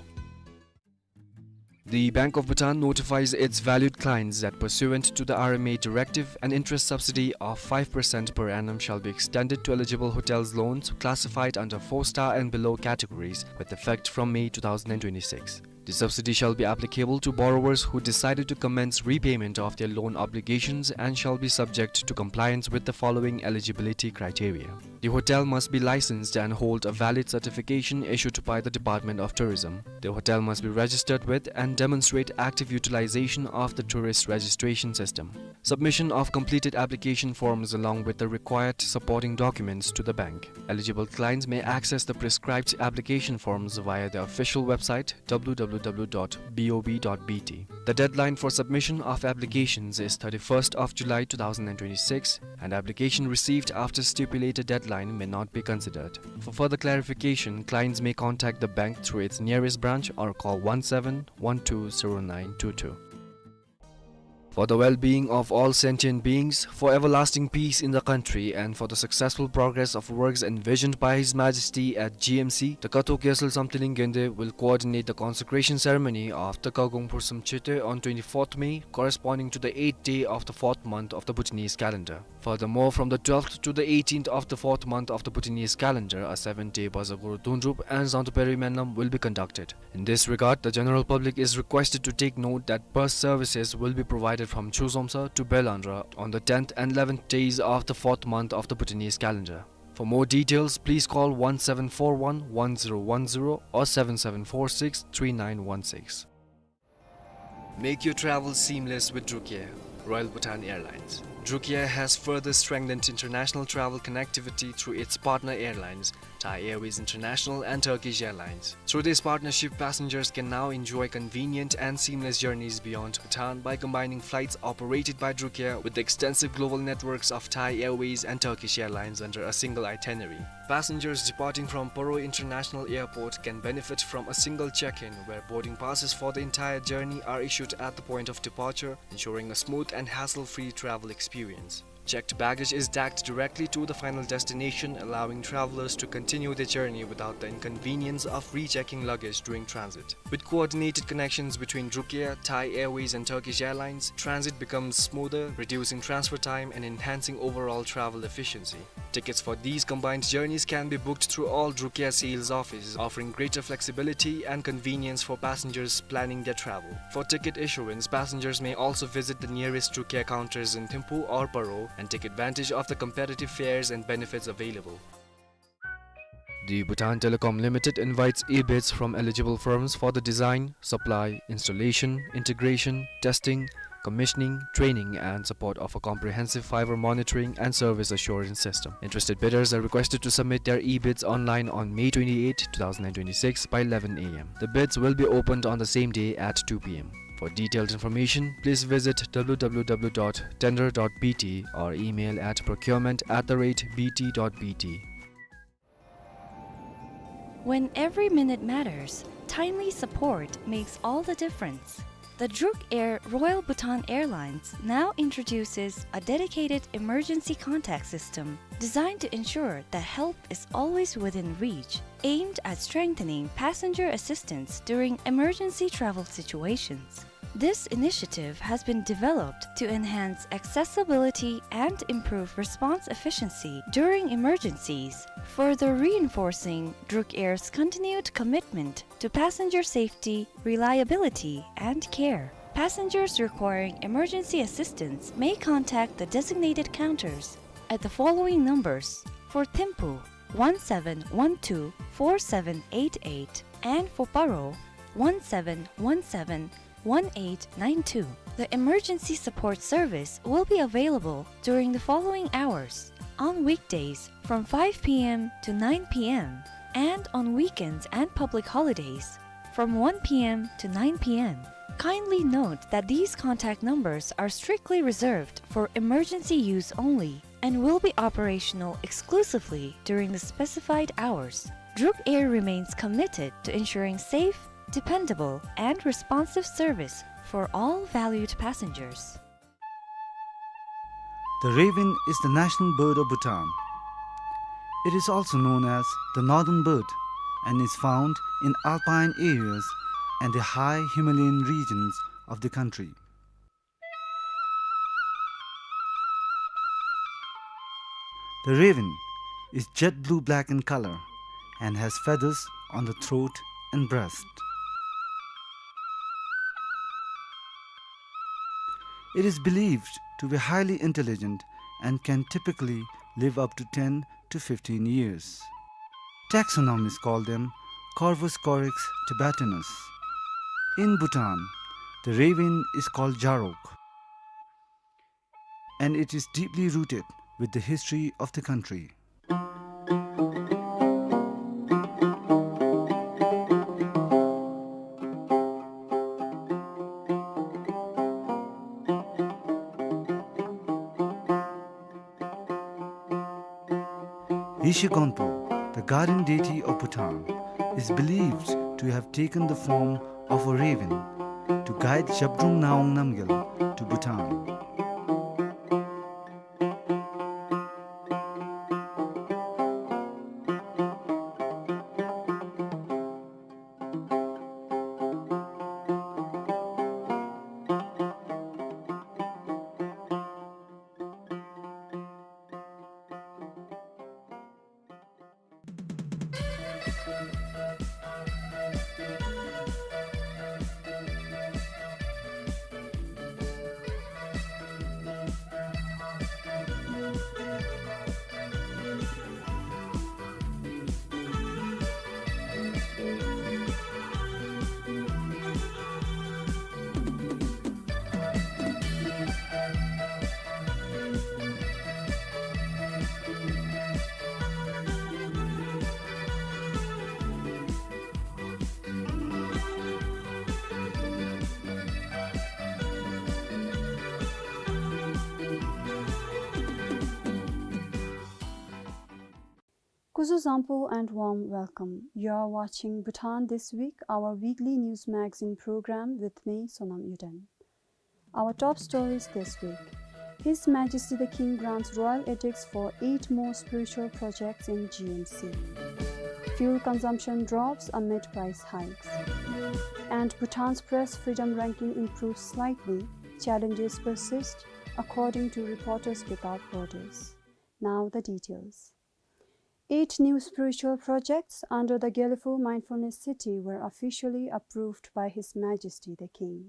The Bank of Bhutan notifies its valued clients that pursuant to the R M A directive, an interest subsidy of five percent per annum shall be extended to eligible hotels loans classified under four-star and below categories with effect from May two thousand twenty-six. The subsidy shall be applicable to borrowers who decided to commence repayment of their loan obligations and shall be subject to compliance with the following eligibility criteria. The hotel must be licensed and hold a valid certification issued by the Department of Tourism. The hotel must be registered with and demonstrate active utilization of the tourist registration system. Submission of completed application forms along with the required supporting documents to the bank. Eligible clients may access the prescribed application forms via the official website, w w w dot b o b dot b t. The deadline for submission of applications is thirty-first of July two thousand twenty-six, and application received after stipulated deadline may not be considered. For further clarification, clients may contact the bank through its nearest branch or call one seven one two zero nine two two. For the well-being of all sentient beings, for everlasting peace in the country, and for the successful progress of works envisioned by His Majesty at G M C, the Katok Gyaltsel Samthiling Gende will coordinate the consecration ceremony of the Kagong Phursum Chete on twenty-fourth May, corresponding to the eighth day of the fourth month of the Bhutanese calendar. Furthermore, from the twelfth to the eighteenth of the fourth month of the Bhutanese calendar, a seven-day Baza Guru Dundrup and Zangdo Peri Menlam will be conducted. In this regard, the general public is requested to take note that bus services will be provided from Chuzomsa to Belandra on the tenth and eleventh days of the fourth month of the Bhutanese calendar. For more details, please call one seven four one one zero one zero or seven seven four six three nine one six. Make your travel seamless with Druk Air, Royal Bhutan Airlines. Druk Air has further strengthened international travel connectivity through its partner airlines, Thai Airways International and Turkish Airlines. Through this partnership, passengers can now enjoy convenient and seamless journeys beyond Bhutan by combining flights operated by Druk Air with the extensive global networks of Thai Airways and Turkish Airlines under a single itinerary. Passengers departing from Paro International Airport can benefit from a single check-in, where boarding passes for the entire journey are issued at the point of departure, ensuring a smooth and hassle-free travel experience. Checked baggage is tagged directly to the final destination, allowing travelers to continue their journey without the inconvenience of rechecking luggage during transit. With coordinated connections between Druk Air, Thai Airways and Turkish Airlines, transit becomes smoother, reducing transfer time and enhancing overall travel efficiency. Tickets for these combined journeys can be booked through all Druk Air sales offices, offering greater flexibility and convenience for passengers planning their travel. For ticket issuance, passengers may also visit the nearest Druk Air counters in Thimphu or Paro and take advantage of the competitive fares and benefits available. The Bhutan Telecom Limited invites e-bids from eligible firms for the design, supply, installation, integration, testing, commissioning, training, and support of a comprehensive fiber monitoring and service assurance system. Interested bidders are requested to submit their e-bids online on May twenty-eighth, two thousand twenty-six, by eleven a m. The bids will be opened on the same day at two p m. For detailed information, please visit w w w dot tender dot b t or email at procurement at the rate b t dot b t. When every minute matters, timely support makes all the difference. The Druk Air Royal Bhutan Airlines now introduces a dedicated emergency contact system designed to ensure that help is always within reach, aimed at strengthening passenger assistance during emergency travel situations. This initiative has been developed to enhance accessibility and improve response efficiency during emergencies, further reinforcing Druk Air's continued commitment to passenger safety, reliability, and care. Passengers requiring emergency assistance may contact the designated counters at the following numbers: for Thimphu, one seven one two four seven eight eight, and for Paro, one seven one seven one eight nine two. The emergency support service will be available during the following hours: on weekdays from five p m to nine p m, and on weekends and public holidays from one p m to nine p m. Kindly note that these contact numbers are strictly reserved for emergency use only and will be operational exclusively during the specified hours. Druk Air remains committed to ensuring safe, dependable, and responsive service for all valued passengers. The raven is the national bird of Bhutan. It is also known as the northern bird and is found in alpine areas and the high Himalayan regions of the country. The raven is jet blue-black in color and has feathers on the throat and breast. It is believed to be highly intelligent and can typically live up to ten to fifteen years. Taxonomists call them Corvus corax tibetanus. In Bhutan, the raven is called jarok, and it is deeply rooted with the history of the country. Yeshe Gonpo, the guardian deity of Bhutan, is believed to have taken the form of a raven to guide Zhabdrung Ngawang Namgyal to Bhutan. Kuzu Zampu and warm welcome. You are watching Bhutan This Week, our weekly news magazine program with me, Sonam Yuden. Our top stories this week. His Majesty the King grants royal edicts for eight more spiritual projects in G M C. Fuel consumption drops amid price hikes. And Bhutan's press freedom ranking improves slightly. Challenges persist, according to Reporters Without Borders. Now the details. Eight new spiritual projects under the Gelephu Mindfulness City were officially approved by His Majesty the King.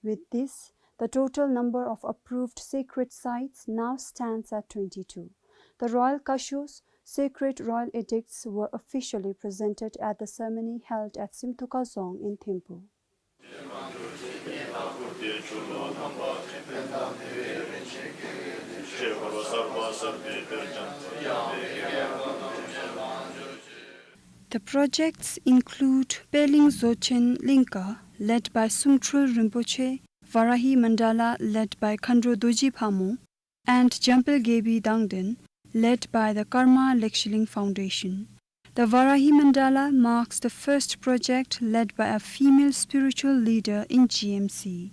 With this, the total number of approved sacred sites now stands at twenty-two. The royal kasho's sacred royal edicts were officially presented at the ceremony held at Simtuka Dzong in Thimphu. The projects include Peling Dzogchen Lingka, led by Sumtrul Rinpoche, Varahi Mandala, led by Khandro Dorji Phamo, and Jampel Gebi Dangden, led by the Karma Lekshiling Foundation. The Varahi Mandala marks the first project led by a female spiritual leader in G M C.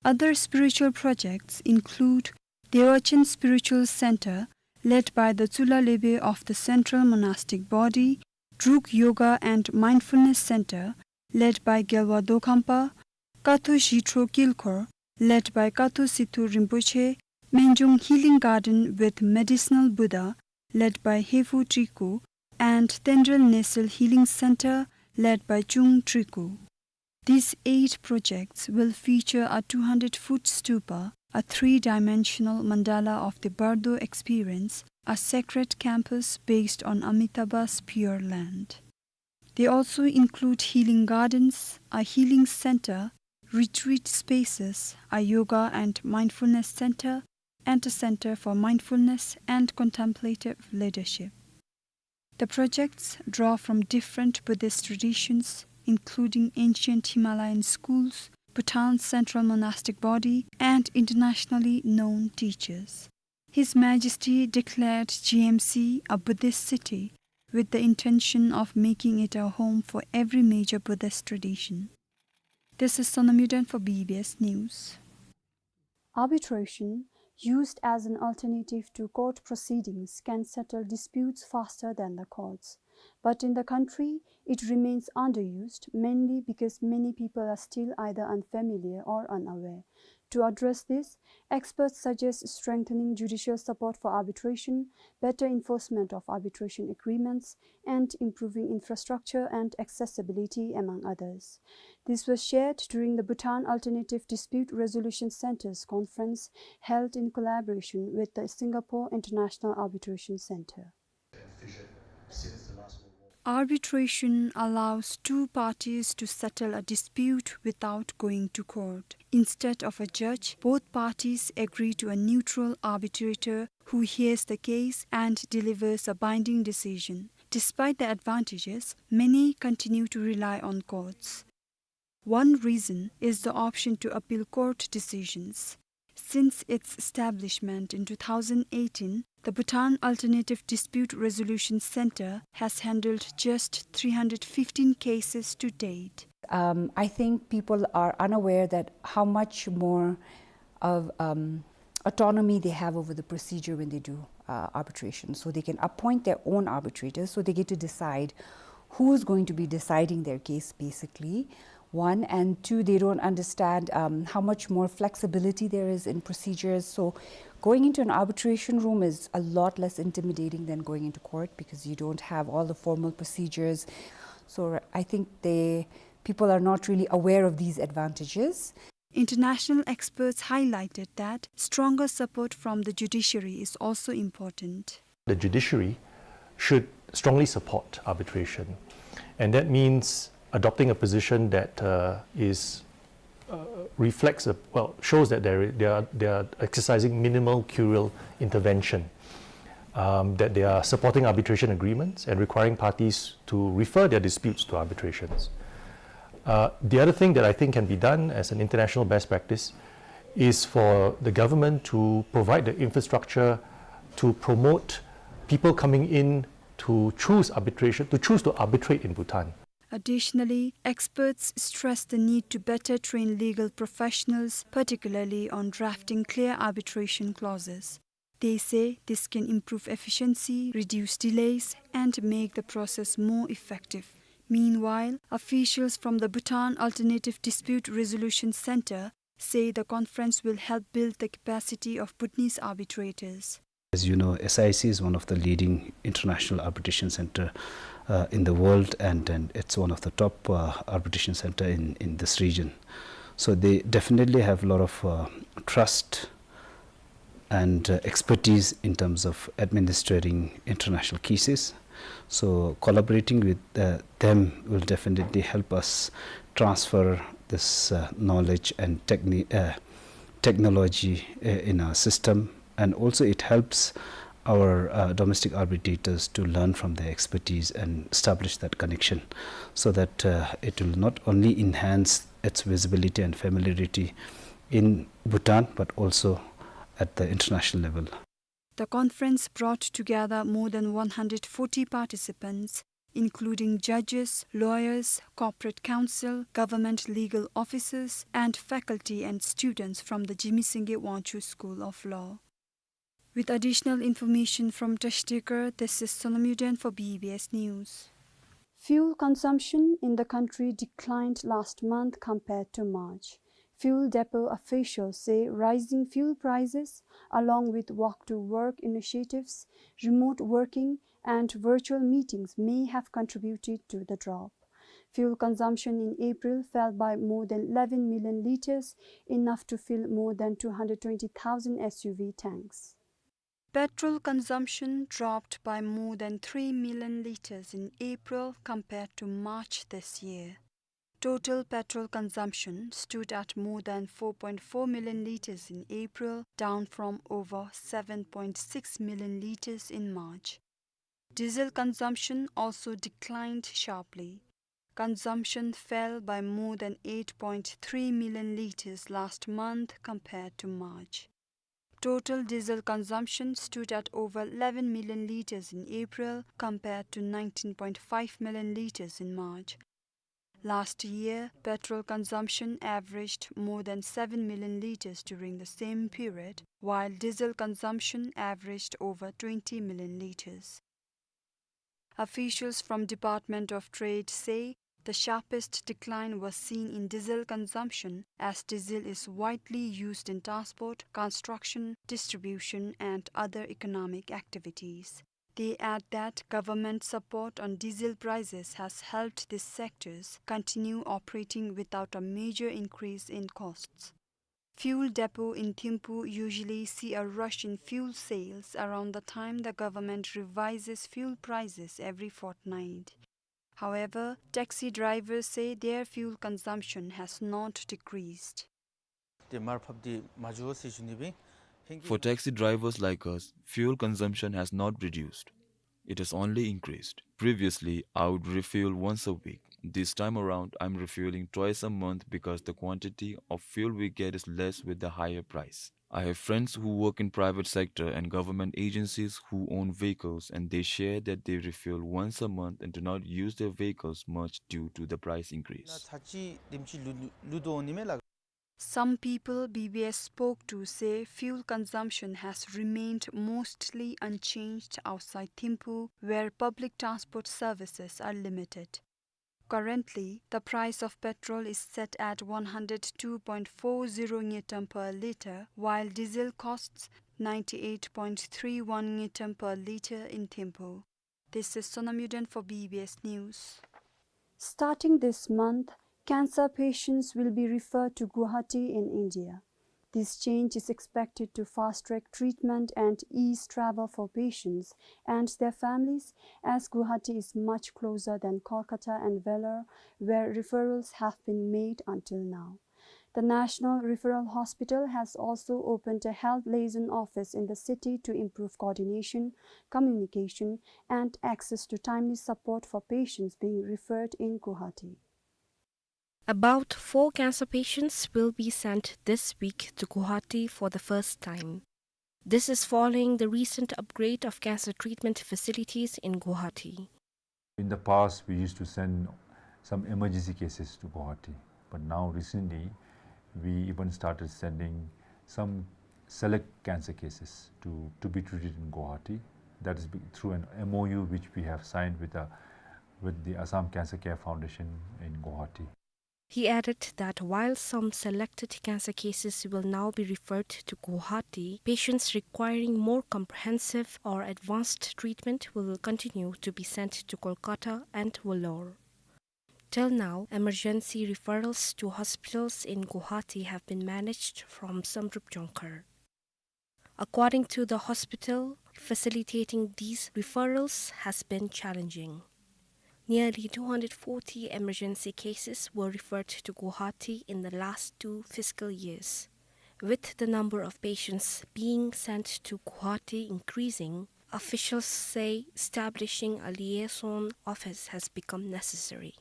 Other spiritual projects include Dewachen Spiritual Center, led by the Tsula Lebe of the Central Monastic Body, Druk Yoga and Mindfulness Center, led by Gyalwa Dokhampa, Kathu Zhithro Kilkhor, led by Kathu Sithu Rinpoche, Menjong Healing Garden with Medicinal Buddha, led by Hephu Triku, and Tendrel Nesel Healing Center, led by Chung Triku. These eight projects will feature a two hundred foot stupa, a three-dimensional mandala of the Bardo experience, a sacred campus based on Amitabha's Pure Land. They also include healing gardens, a healing center, retreat spaces, a yoga and mindfulness center, and a center for mindfulness and contemplative leadership. The projects draw from different Buddhist traditions, including ancient Himalayan schools, Bhutan's central monastic body, and internationally known teachers. His Majesty declared G M C a Buddhist city with the intention of making it a home for every major Buddhist tradition. This is Sonam Yuden for B B S News. Arbitration, used as an alternative to court proceedings, can settle disputes faster than the courts. But in the country, it remains underused, mainly because many people are still either unfamiliar or unaware. To address this, experts suggest strengthening judicial support for arbitration, better enforcement of arbitration agreements, and improving infrastructure and accessibility, among others. This was shared during the Bhutan Alternative Dispute Resolution Center's conference held in collaboration with the Singapore International Arbitration Center. Arbitration allows two parties to settle a dispute without going to court. Instead of a judge, both parties agree to a neutral arbitrator who hears the case and delivers a binding decision. Despite the advantages, many continue to rely on courts. One reason is the option to appeal court decisions. Since its establishment in two thousand eighteen, the Bhutan Alternative Dispute Resolution Center has handled just three hundred fifteen cases to date. Um, I think people are unaware that how much more of, um, autonomy they have over the procedure when they do, uh, arbitration. So they can appoint their own arbitrators, so they get to decide who's going to be deciding their case, basically. One, and two, they don't understand, um, how much more flexibility there is in procedures. So going into an arbitration room is a lot less intimidating than going into court because you don't have all the formal procedures. So I think they, people are not really aware of these advantages. International experts highlighted that stronger support from the judiciary is also important. The judiciary should strongly support arbitration, and that means adopting a position that, uh, is, uh, reflects a, well, shows that they're, they are, they are exercising minimal curial intervention, um, that they are supporting arbitration agreements and requiring parties to refer their disputes to arbitrations. Uh, the other thing that I think can be done as an international best practice is for the government to provide the infrastructure to promote people coming in to choose arbitration, to choose to arbitrate in Bhutan. Additionally, experts stress the need to better train legal professionals, particularly on drafting clear arbitration clauses. They say this can improve efficiency, reduce delays, and make the process more effective. Meanwhile, officials from the Bhutan Alternative Dispute Resolution Center say the conference will help build the capacity of Bhutanese arbitrators. As you know, S I C is one of the leading international arbitration center, uh, in the world, and, and it's one of the top, uh, arbitration center in, in this region. So they definitely have a lot of, uh, trust and, uh, expertise in terms of administering international cases. So collaborating with, uh, them will definitely help us transfer this, uh, knowledge and techni-, uh, technology, uh, in our system, and also it helps our, uh, domestic arbitrators to learn from their expertise and establish that connection, so that, uh, it will not only enhance its visibility and familiarity in Bhutan, but also at the international level. The conference brought together more than one hundred forty participants, including judges, lawyers, corporate counsel, government legal officers, and faculty and students from the Jigme Singye Wangchuck School of Law. With additional information from Tashdigar, this is Sonam Yuden for B B S News. Fuel consumption in the country declined last month compared to March. Fuel depot officials say rising fuel prices, along with walk-to-work initiatives, remote working, and virtual meetings may have contributed to the drop. Fuel consumption in April fell by more than eleven million liters, enough to fill more than two hundred twenty thousand S U V tanks. Petrol consumption dropped by more than three million liters in April compared to March this year. Total petrol consumption stood at more than four point four million liters in April, down from over seven point six million liters in March. Diesel consumption also declined sharply. consumption fell by more than eight point three million liters last month compared to March. Total diesel consumption stood at over eleven million liters in April, compared to nineteen point five million liters in March. Last year, petrol consumption averaged more than seven million liters during the same period, while diesel consumption averaged over twenty million liters. Officials from Department of Trade say the sharpest decline was seen in diesel consumption, as diesel is widely used in transport, construction, distribution, and other economic activities. They add that government support on diesel prices has helped these sectors continue operating without a major increase in costs. Fuel depot in Thimphu usually see a rush in fuel sales around the time the government revises fuel prices every fortnight. However, taxi drivers say their fuel consumption has not decreased. ཏེ་མར་ཕབ་སྟེ་མ་འགྱོ་ཟེར་ཞུ་ནི་སྦེ། ཧེང་སྐལ། For taxi drivers like us, fuel consumption has not reduced. It has only increased. Previously, I would refuel once a week. This time around, I'm refueling twice a month because the quantity of fuel we get is less with the higher price. I have friends who work in private sector and government agencies who own vehicles, and they share that they refuel once a month and do not use their vehicles much due to the price increase. ཚར་གཅིག་དེམ་ཅིག་ལུ་ལུ་ལུ་དོ་ནི་མས་ལགས། Some people B B S spoke to say fuel consumption has remained mostly unchanged outside Thimphu, where public transport services are limited. Currently, the price of petrol is set at one hundred two point four zero ngultrum per litre, while diesel costs ninety-eight point three one ngultrum per litre in Thimphu. This is Sonam Yuden for B B S News. Starting this month, cancer patients will be referred to Guwahati in India. This change is expected to fast-track treatment and ease travel for patients and their families, as Guwahati is much closer than Kolkata and Vellore, where referrals have been made until now. The National Referral Hospital has also opened a health liaison office in the city to improve coordination, communication, and access to timely support for patients being referred in Guwahati. About four cancer patients will be sent this week to Guwahati for the first time. This is following the recent upgrade of cancer treatment facilities in Guwahati. In the past, we used to send some emergency cases to Guwahati, but now recently, we even started sending some select cancer cases to, to be treated in Guwahati. That is be-, through an M O U which we have signed with the, with the Assam Cancer Care Foundation in Guwahati. He added that while some selected cancer cases will now be referred to Guwahati, patients requiring more comprehensive or advanced treatment will continue to be sent to Kolkata and Vellore. Till now, emergency referrals to hospitals in Guwahati have been managed from Samdrup Jongkhar. According to the hospital, facilitating these referrals has been challenging. Nearly two hundred forty emergency cases were referred to Guwahati in the last two fiscal years. With the number of patients being sent to Guwahati increasing, officials say establishing a liaison office has become necessary.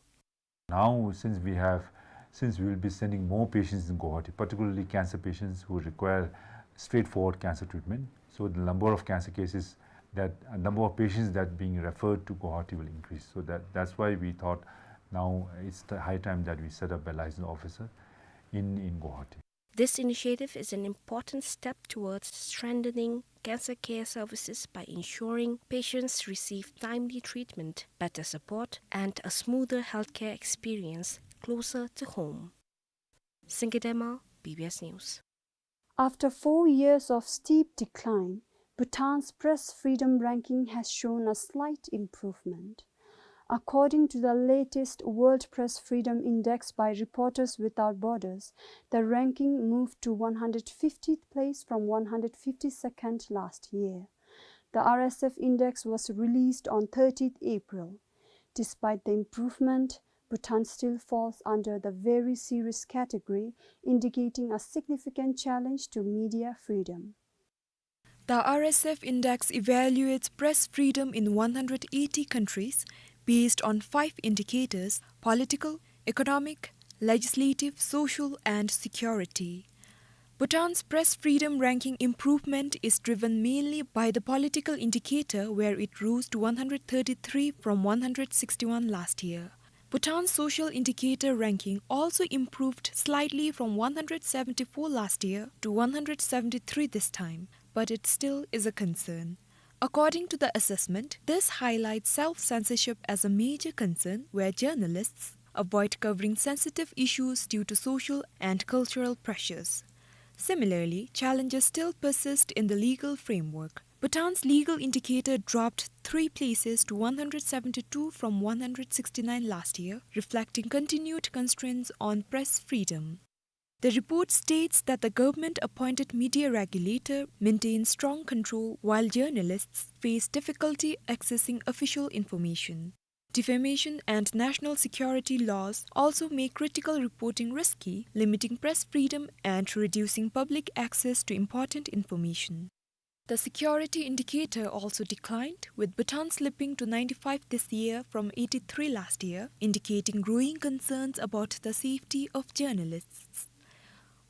Now, since we have, since we will be sending more patients in Guwahati, particularly cancer patients who require straightforward cancer treatment, so the number of cancer cases that, uh, number of patients that being referred to Guwahati will increase. So that, that's why we thought now it's the high time that we set up a liaison officer in, in Guwahati. This initiative is an important step towards strengthening cancer care services by ensuring patients receive timely treatment, better support, and a smoother healthcare experience closer to home. Singye Dema, B B S News. After four years of steep decline, Bhutan's press freedom ranking has shown a slight improvement. According to the latest World Press Freedom Index by Reporters Without Borders, the ranking moved to one hundred fiftieth place from one hundred fifty-second last year. The R S F index was released on thirtieth April. Despite the improvement, Bhutan still falls under the very serious category, indicating a significant challenge to media freedom. The R S F Index evaluates press freedom in one hundred eighty countries, based on five indicators: political, economic, legislative, social, and security. Bhutan's press freedom ranking improvement is driven mainly by the political indicator, where it rose to one hundred thirty-three from one hundred sixty-one last year. Bhutan's social indicator ranking also improved slightly from one hundred seventy-four last year to one hundred seventy-three this time, but it still is a concern. According to the assessment, this highlights self-censorship as a major concern, where journalists avoid covering sensitive issues due to social and cultural pressures. Similarly, challenges still persist in the legal framework. Bhutan's legal indicator dropped three places to one hundred seventy-two from one hundred sixty-nine last year, reflecting continued constraints on press freedom. The report states that the government-appointed media regulator maintains strong control, while journalists face difficulty accessing official information. Defamation and national security laws also make critical reporting risky, limiting press freedom and reducing public access to important information. The security indicator also declined, with Bhutan slipping to ninety-five this year from eighty-three last year, indicating growing concerns about the safety of journalists.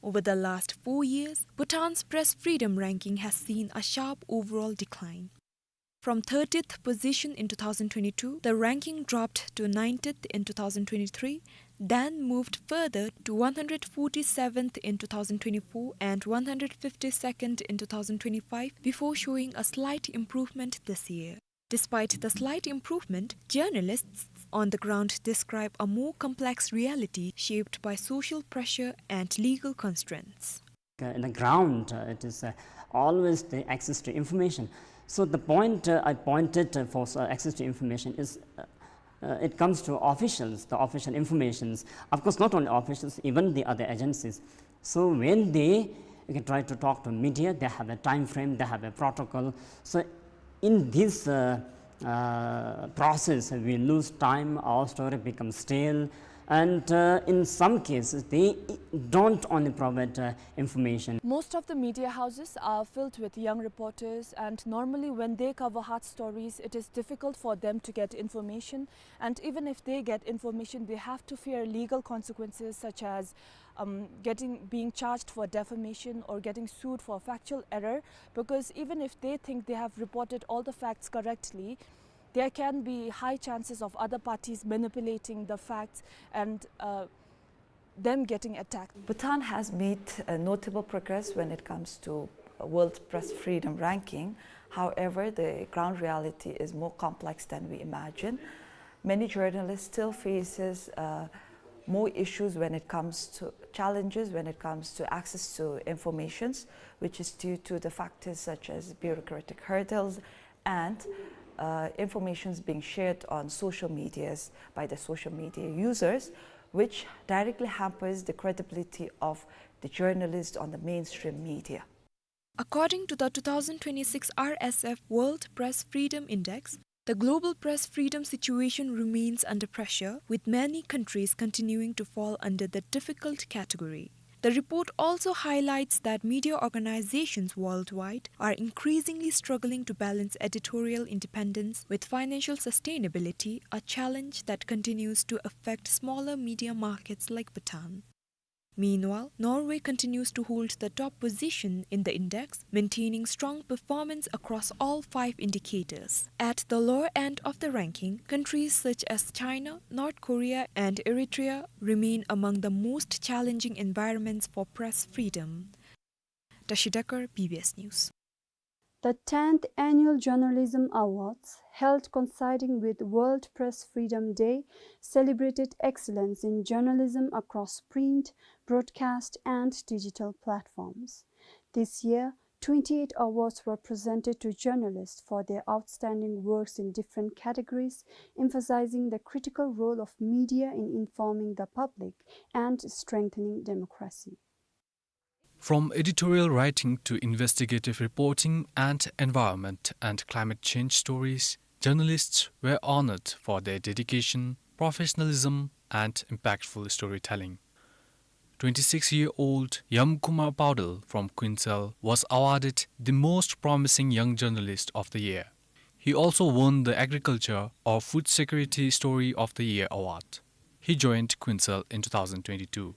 Over the last four years, Bhutan's press freedom ranking has seen a sharp overall decline. From thirtieth position in two thousand twenty-two, the ranking dropped to ninetieth in two thousand twenty-three, then moved further to one hundred forty-seventh in two thousand twenty-four and one hundred fifty-second in two thousand twenty-five, before showing a slight improvement this year. Despite the slight improvement, journalists on the ground describe a more complex reality shaped by social pressure and legal constraints. Uh, in the ground, uh, it is, uh, always the access to information. So the point, uh, I pointed, uh, for, uh, access to information is, uh, uh, it comes to officials, the official informations. Of course, not only officials, even the other agencies. So when they, you can try to talk to media, they have a time frame, they have a protocol. So in this, uh, uh, process, we lose time, our story becomes stale, and, uh, in some cases, they don't only provide, uh, information. Most of the media houses are filled with young reporters, and normally when they cover hard stories, it is difficult for them to get information. And even if they get information, they have to fear legal consequences, such as, um, getting, being charged for defamation or getting sued for factual error, because even if they think they have reported all the facts correctly, there can be high chances of other parties manipulating the facts and, uh, them getting attacked. Bhutan has made, uh, notable progress when it comes to, uh, World Press Freedom Ranking. However, the ground reality is more complex than we imagine. Many journalists still faces, uh, more issues when it comes to, challenges when it comes to access to informations, which is due to the factors such as bureaucratic hurdles and, uh, informations being shared on social medias by the social media users, which directly hampers the credibility of the journalist on the mainstream media. According to the two thousand twenty-six R S F World Press Freedom Index, the global press freedom situation remains under pressure, with many countries continuing to fall under the difficult category. The report also highlights that media organizations worldwide are increasingly struggling to balance editorial independence with financial sustainability, a challenge that continues to affect smaller media markets like Bhutan. Meanwhile, Norway continues to hold the top position in the index, maintaining strong performance across all five indicators. At the lower end of the ranking, countries such as China, North Korea, and Eritrea remain among the most challenging environments for press freedom. Tashi Dekar, B B S News. The tenth Annual Journalism Awards, held coinciding with World Press Freedom Day, celebrated excellence in journalism across print, broadcast, and digital platforms. This year, twenty-eight awards were presented to journalists for their outstanding works in different categories, emphasizing the critical role of media in informing the public and strengthening democracy. From editorial writing to investigative reporting and environment and climate change stories, journalists were honored for their dedication, professionalism, and impactful storytelling. Twenty-six-year-old Yam Kumar Paudel from Kuensel was awarded the Most Promising Young Journalist of the Year. He also won the Agriculture or Food Security Story of the Year award. He joined Quincell in two thousand twenty-two.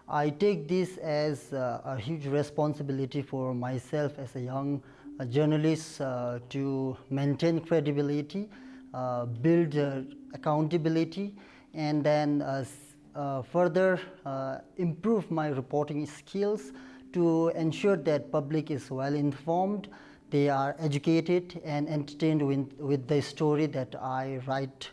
I take this as, uh, a huge responsibility for myself as a young, uh, journalist, uh, to maintain credibility, uh, build, uh, accountability, and then, uh, s-, uh, further, uh, improve my reporting skills to ensure that public is well informed, they are educated and entertained with, with the story that I write,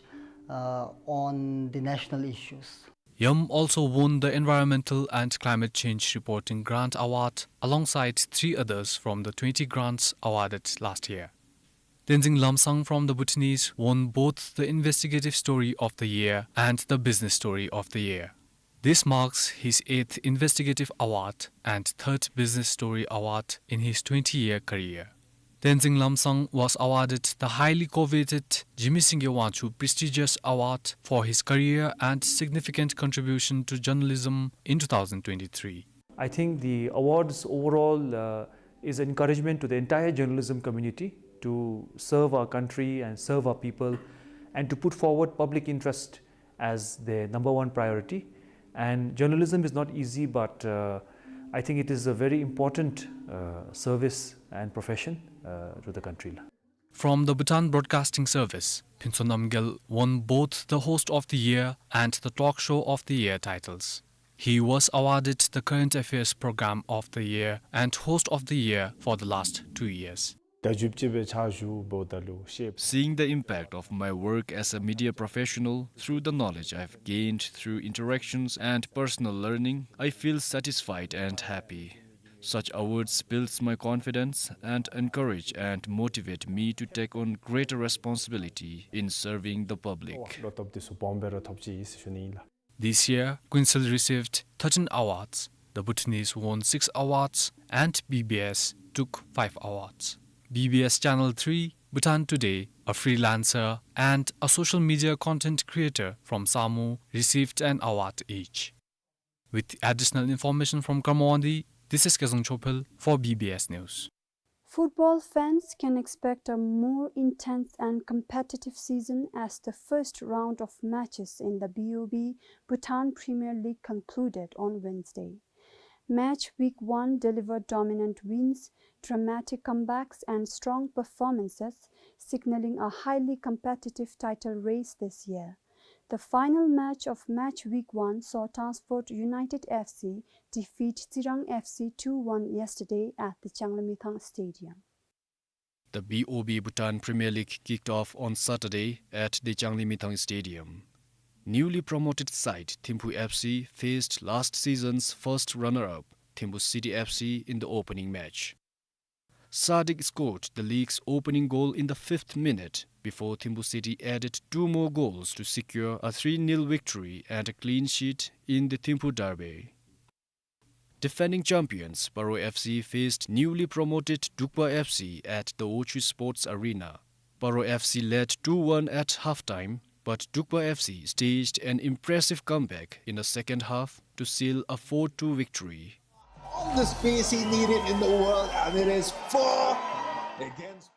uh, on the national issues. Yam also won the Environmental and Climate Change Reporting Grant Award alongside three others from the twenty grants awarded last year. Tenzing Lomsang from the Bhutanese won both the Investigative Story of the Year and the Business Story of the Year. This marks his eighth investigative award and third business story award in his twenty-year career. Tenzing Lomsang was awarded the highly coveted Jigme Singye Wangchuck prestigious award for his career and significant contribution to journalism in two thousand twenty-three. I think the awards overall, uh, is encouragement to the entire journalism community to serve our country and serve our people and to put forward public interest as their number one priority. And journalism is not easy, but, uh, I think it is a very important, uh, service and profession, uh, to the country. From the Bhutan Broadcasting Service, Phuntsho Namgyel won both the Host of the Year and the Talk Show of the Year titles. He was awarded the Current Affairs Program of the Year and Host of the Year for the last two years. ད་བཞུགས་པའི་ཕྱག་ཞུ་བོ་ད་ལུ་ཤེས། Seeing the impact of my work as a media professional through the knowledge I've gained through interactions and personal learning, I feel satisfied and happy. Such awards builds my confidence and encourage and motivate me to take on greater responsibility in serving the public. ལོ་ཐོབ་དེ་ཚུ་སྦོམ་སྦེ་ར་ཐོབ་ཅི་ཟེར་ཞུ་ནི་ཨིན་ལགས། This year, Quincell received thirteen awards. The Bhutanese won six awards and B B S took five awards. B B S Channel three, Bhutan Today, a freelancer and a social media content creator from Samu, received an award each. With additional information from Kurmawangdi, this is Kezang Chophel for B B S News. Football fans can expect a more intense and competitive season as the first round of matches in the B O B Bhutan Premier League concluded on Wednesday. Match week one delivered dominant wins, dramatic comebacks and strong performances, signaling a highly competitive title race this year. The final match of match week one saw Transport United F C defeat Tsirang F C two one yesterday at the Changlimithang Stadium. The B O B Bhutan Premier League kicked off on Saturday at the Changlimithang Stadium. Newly promoted side Thimphu F C faced last season's first runner-up, Thimphu City F C, in the opening match. Sadiq scored the league's opening goal in the fifth minute before Thimphu City added two more goals to secure a three nil victory and a clean sheet in the Thimphu derby. Defending champions Paro F C faced newly promoted Dukpa F C at the Ochu Sports Arena. Paro F C led two one at halftime, but Dukpa F C staged an impressive comeback in the second half to seal a four two victory. All the space he needed in the world, and it is four against.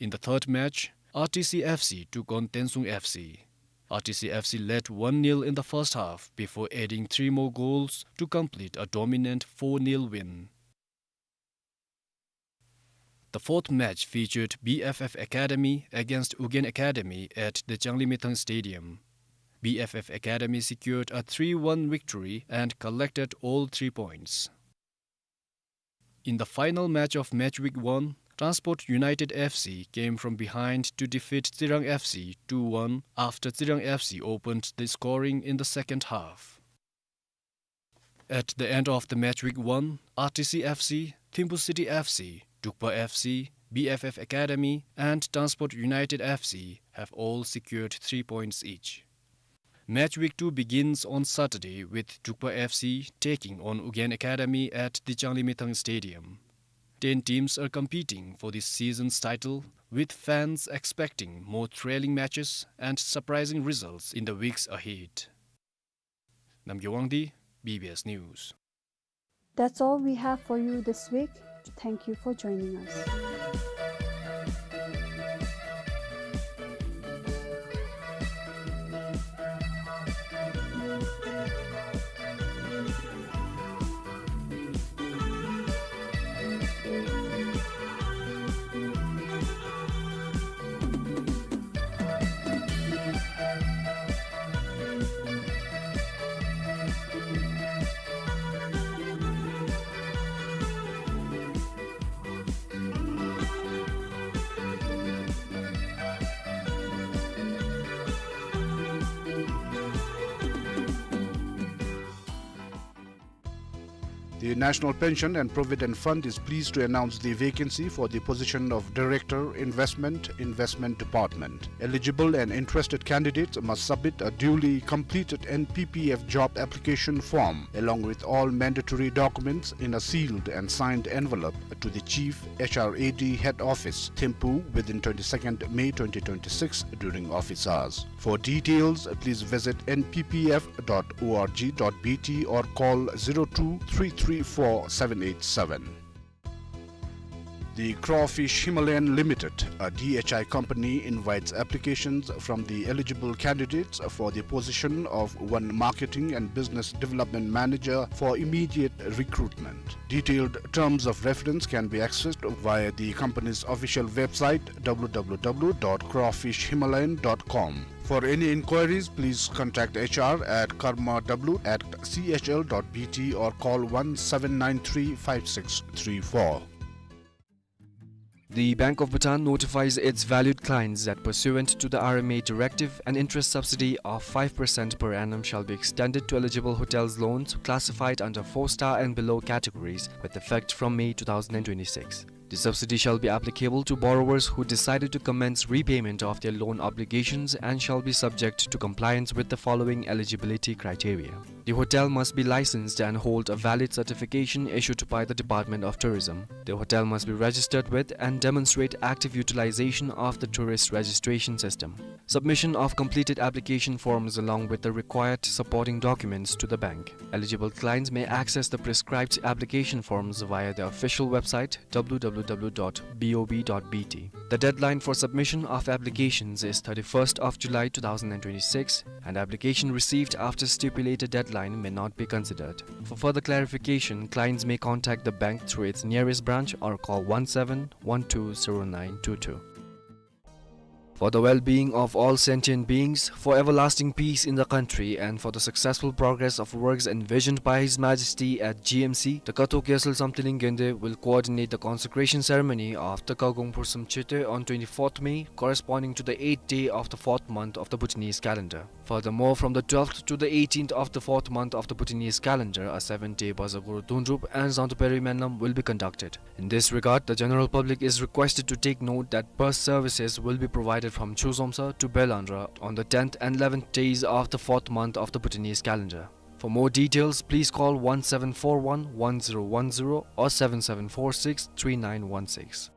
In the third match, R T C F C took on Tensung F C. R T C F C led one nil in the first half before adding three more goals to complete a dominant four nil win. The fourth match featured B F F Academy against Ugyen Academy at the Changlimithang Stadium. B F F Academy secured a three one victory and collected all three points. In the final match of match week one, Transport United F C came from behind to defeat Tsirang F C two one after Tsirang F C opened the scoring in the second half. At the end of the match week one, R T C F C, Thimphu City F C, Dukpa F C, B F F Academy and Transport United F C have all secured three points each. Match week two begins on Saturday with Dukpa F C taking on Ugyen Academy at the Changlimithang Stadium. Ten teams are competing for this season's title, with fans expecting more thrilling matches and surprising results in the weeks ahead. Namgay Wangdi, B B S News. That's all we have for you this week. Thank you for joining us. The National Pension and Provident Fund is pleased to announce the vacancy for the position of Director, Investment, Investment Department. Eligible and interested candidates must submit a duly completed N P P F job application form along with all mandatory documents in a sealed and signed envelope to the Chief H R A D Head Office, Thimphu, within twenty-second May twenty twenty-six during office hours. For details, please visit N P P F dot O R G dot B T or call zero two three three four seven eight seven. The Crawfish Himalayan Limited, a D H I company, invites applications from the eligible candidates for the position of one Marketing and Business Development Manager for immediate recruitment. Detailed terms of reference can be accessed via the company's official website, w w w dot crawfish himalayan dot com. For any inquiries, please contact H R at karma w at c h l dot b t or call one seven nine three five six three four. The Bank of Bhutan notifies its valued clients that pursuant to the R M A directive, an interest subsidy of five percent per annum shall be extended to eligible hotels loans classified under four-star and below categories with effect from May two thousand twenty-six. The subsidy shall be applicable to borrowers who decided to commence repayment of their loan obligations and shall be subject to compliance with the following eligibility criteria. The hotel must be licensed and hold a valid certification issued by the Department of Tourism. The hotel must be registered with and demonstrate active utilization of the tourist registration system. Submission of completed application forms along with the required supporting documents to the bank. Eligible clients may access the prescribed application forms via the official website, w w w dot b o b dot b t. The deadline for submission of applications is thirty-first of July two thousand twenty-six, and application received after stipulated deadline may not be considered. For further clarification, clients may contact the bank through its nearest branch or call one seven one two zero nine two two. For the well-being of all sentient beings, for everlasting peace in the country, and for the successful progress of works envisioned by His Majesty at G M C, the Kathok Gyaltsel Samthiling Gende will coordinate the consecration ceremony of the Kagong Phursum Chete on twenty-fourth May, corresponding to the eighth day of the fourth month of the Bhutanese calendar. Furthermore, from the twelfth to the eighteenth of the fourth month of the Bhutanese calendar, a seven-day Bazaguru Dundrup and Zangdo Peri Menlam will be conducted. In this regard, the general public is requested to take note that bus services will be provided from Chuzomsa to Belandra on the tenth and eleventh days of the fourth month of the Bhutanese calendar. For more details, please call one seven four one one zero one zero or seven seven four six three nine one six.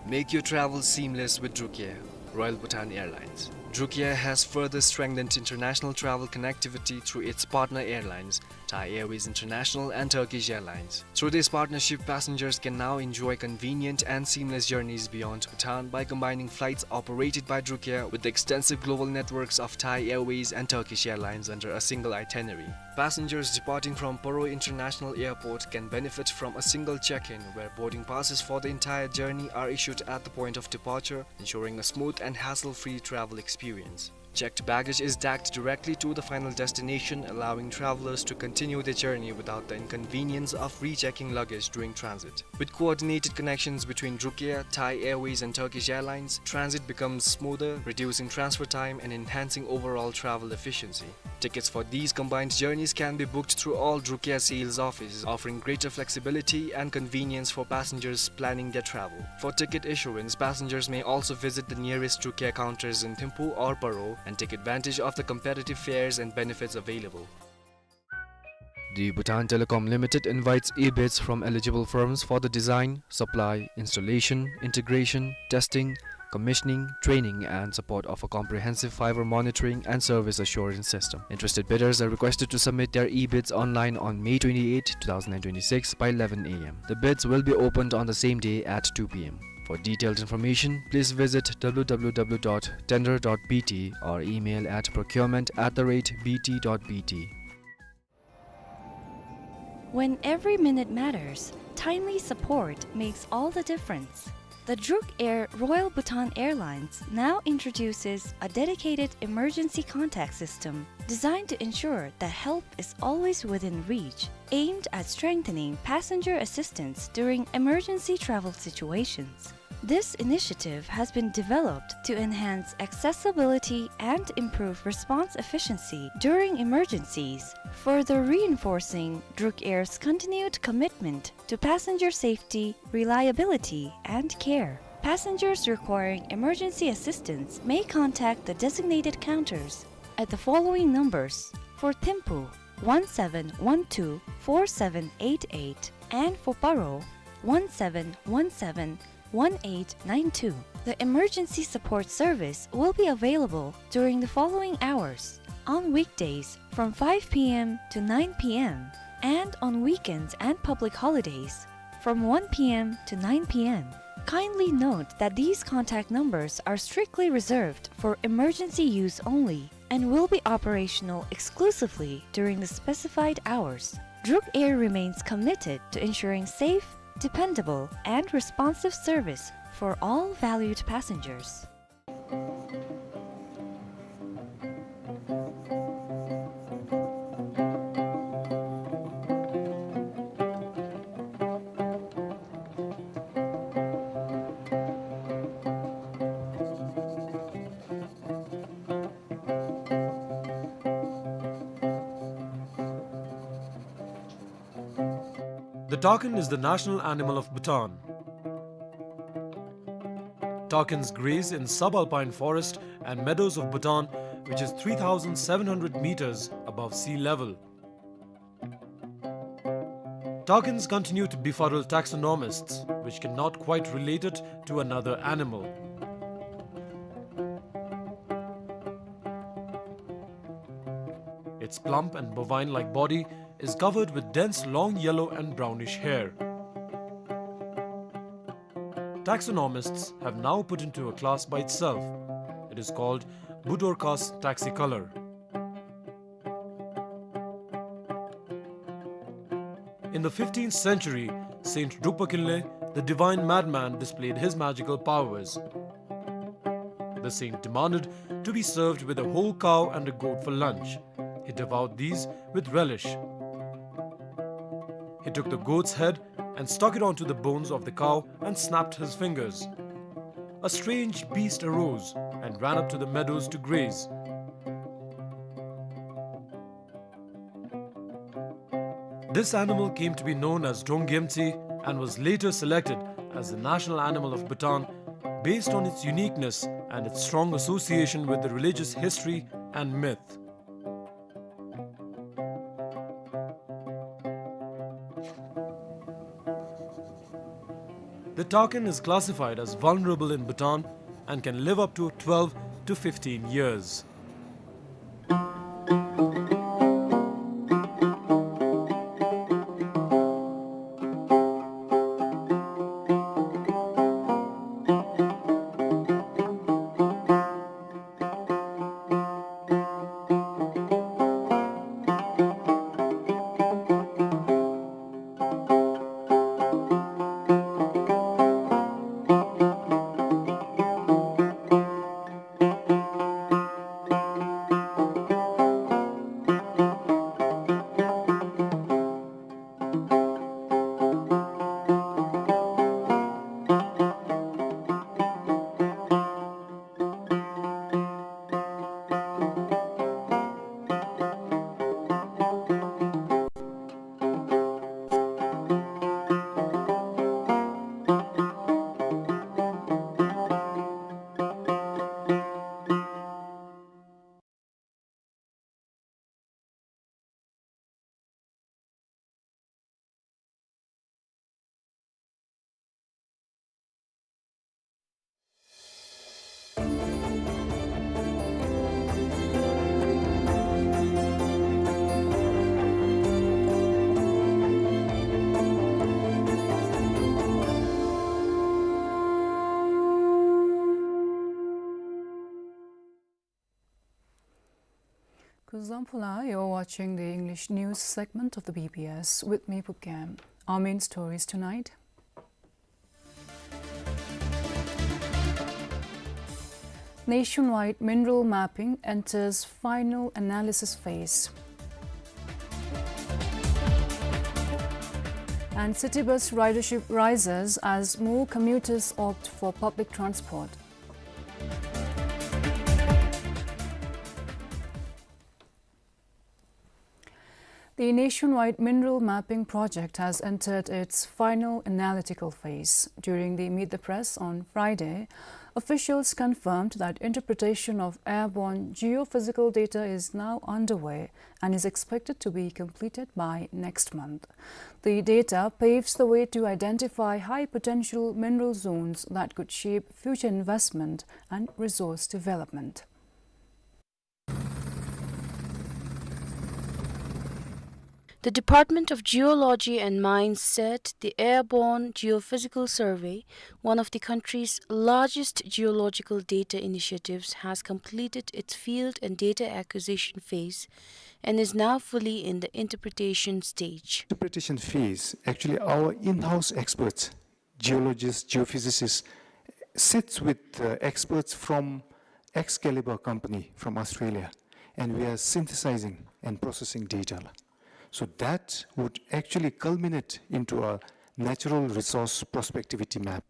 Make your travel seamless with Drukair, Royal Bhutan Airlines. Drukair has further strengthened international travel connectivity through its partner airlines, Thai Airways International and Turkish Airlines. Through this partnership, passengers can now enjoy convenient and seamless journeys beyond Bhutan by combining flights operated by Drukair with the extensive global networks of Thai Airways and Turkish Airlines under a single itinerary. Passengers departing from Paro International Airport can benefit from a single check-in, where boarding passes for the entire journey are issued at the point of departure, ensuring a smooth and hassle-free travel experience. Checked baggage is tagged directly to the final destination, allowing travelers to continue their journey without the inconvenience of rechecking luggage during transit. With coordinated connections between Drukair, Thai Airways and Turkish Airlines, transit becomes smoother, reducing transfer time and enhancing overall travel efficiency. Tickets for these combined journeys can be booked through all Drukair sales offices, offering greater flexibility and convenience for passengers planning their travel. For ticket issuance, passengers may also visit the nearest Drukair counters in Thimphu or Paro and take advantage of the competitive fares and benefits available. The Bhutan Telecom Limited invites e-bids from eligible firms for the design, supply, installation, integration, testing, commissioning, training, and support of a comprehensive fiber monitoring and service assurance system. Interested bidders are requested to submit their e-bids online on May twenty-eighth, two thousand twenty-six, by eleven a m. The bids will be opened on the same day at two p m. For detailed information, please visit w w w dot tender dot b t or email at procurement at the rate b t dot b t. When every minute matters, timely support makes all the difference. The Drukair Royal Bhutan Airlines now introduces a dedicated emergency contact system designed to ensure that help is always within reach, aimed at strengthening passenger assistance during emergency travel situations. This initiative has been developed to enhance accessibility and improve response efficiency during emergencies, further reinforcing Druk Air's continued commitment to passenger safety, reliability, and care. Passengers requiring emergency assistance may contact the designated counters at the following numbers: for Thimphu, one seven one two four seven eight eight, and for Paro, one seven one seven one eight nine two. The emergency support service will be available during the following hours: on weekdays from five p m to nine p m, and on weekends and public holidays from one p m to nine p m. Kindly note that these contact numbers are strictly reserved for emergency use only and will be operational exclusively during the specified hours. Druk Air remains committed to ensuring safe, dependable, and responsive service for all valued passengers. The takin is the national animal of Bhutan. Takins graze in subalpine forest and meadows of Bhutan, which is three thousand seven hundred meters above sea level. Takins continue to befuddle taxonomists, which cannot quite relate it to another animal. Its plump and bovine-like body is covered with dense long yellow and brownish hair. Taxonomists have now put into a class by itself. It is called Budorcas taxicolor. In the fifteenth century, Saint Drukpa Kinley, the divine madman, displayed his magical powers. The saint demanded to be served with a whole cow and a goat for lunch. He devoured these with relish. He took the goat's head and stuck it onto the bones of the cow and snapped his fingers. A strange beast arose and ran up to the meadows to graze. This animal came to be known as Drong Gyemtse and was later selected as the national animal of Bhutan based on its uniqueness and its strong association with the religious history and myth. The takin is classified as vulnerable in Bhutan and can live up to twelve to fifteen years. Kuzuzangpo, you are watching the English news segment of the B B S with me, Pupkem. Our main stories tonight. Nationwide mineral mapping enters final analysis phase. And city bus ridership rises as more commuters opt for public transport. The nationwide mineral mapping project has entered its final analytical phase. During the Meet the Press on Friday, officials confirmed that interpretation of airborne geophysical data is now underway and is expected to be completed by next month. The data paves the way to identify high potential mineral zones that could shape future investment and resource development. The Department of Geology and Mines said the Airborne Geophysical Survey, one of the country's largest geological data initiatives, has completed its field and data acquisition phase and is now fully in the interpretation stage. Interpretation phase, actually, our in-house experts, geologists, geophysicists, sits with, uh, experts from Excalibur company from Australia, and we are synthesizing and processing data. So that would actually culminate into a natural resource prospectivity map.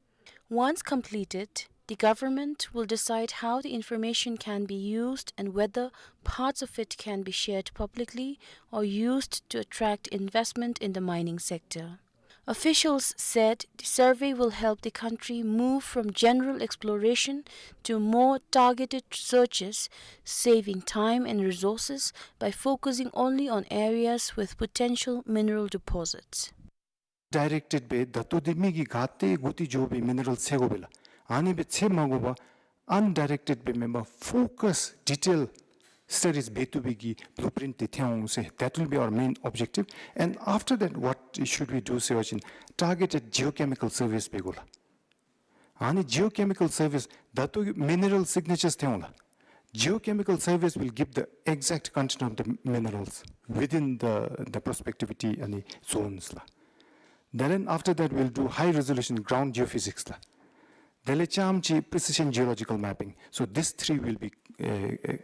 Once completed, the government will decide how the information can be used and whether parts of it can be shared publicly or used to attract investment in the mining sector. Officials said the survey will help the country move from general exploration to more targeted searches, saving time and resources by focusing only on areas with potential mineral deposits. Directed སྦེ་ད་ལྟོ་འདི་མི་གིས་ག་ཏེ་གུ་ཏེ་འགྱོ་སྦེ་མི་ནི་རལ་འཚོལ་དགོ་པས་ལགས། ཨ་ནི་སྦེ་འཚོལ་མ་དགོ་པར་undirected སྦེ་མེན་པར་focus detail studies འབད་བཏུབ་པའི་གི་blueprint འདི་ཐོན་འོང་ཟེར། That will be our main objective. And after that, what should we do ཟེར་བ་ཅིན་targeted geochemical surveys འབད་དགོ་ལགས། ཨ་ནི་geochemical surveys ད་ལྟོ་གི་mineral signatures ཐོན་འོང་ལགས། Geochemical surveys will give the exact content of the minerals within the, the prospectivity ཨ་ནི་zones ལགས། Then after that, we'll do high resolution ground geophysics ལགས། དེ་ལས་རྐྱངམ་ཅིག་precision geological mapping. So these three will be, uh, uh,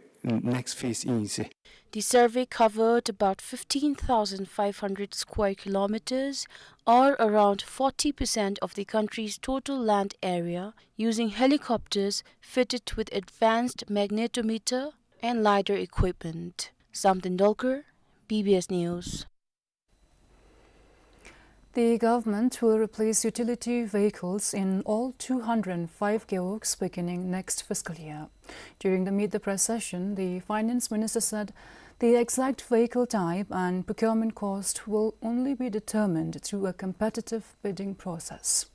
next phase ཨིན་ཟེར། The survey covered about fifteen thousand five hundred square kilometers, or around forty percent of the country's total land area, using helicopters fitted with advanced magnetometer and lidar equipment. Samten Dolkar, B B S News. The government will replace utility vehicles in all two hundred and five gewogs beginning next fiscal year. During the Meet the Press session, the finance minister said the exact vehicle type and procurement cost will only be determined through a competitive bidding process.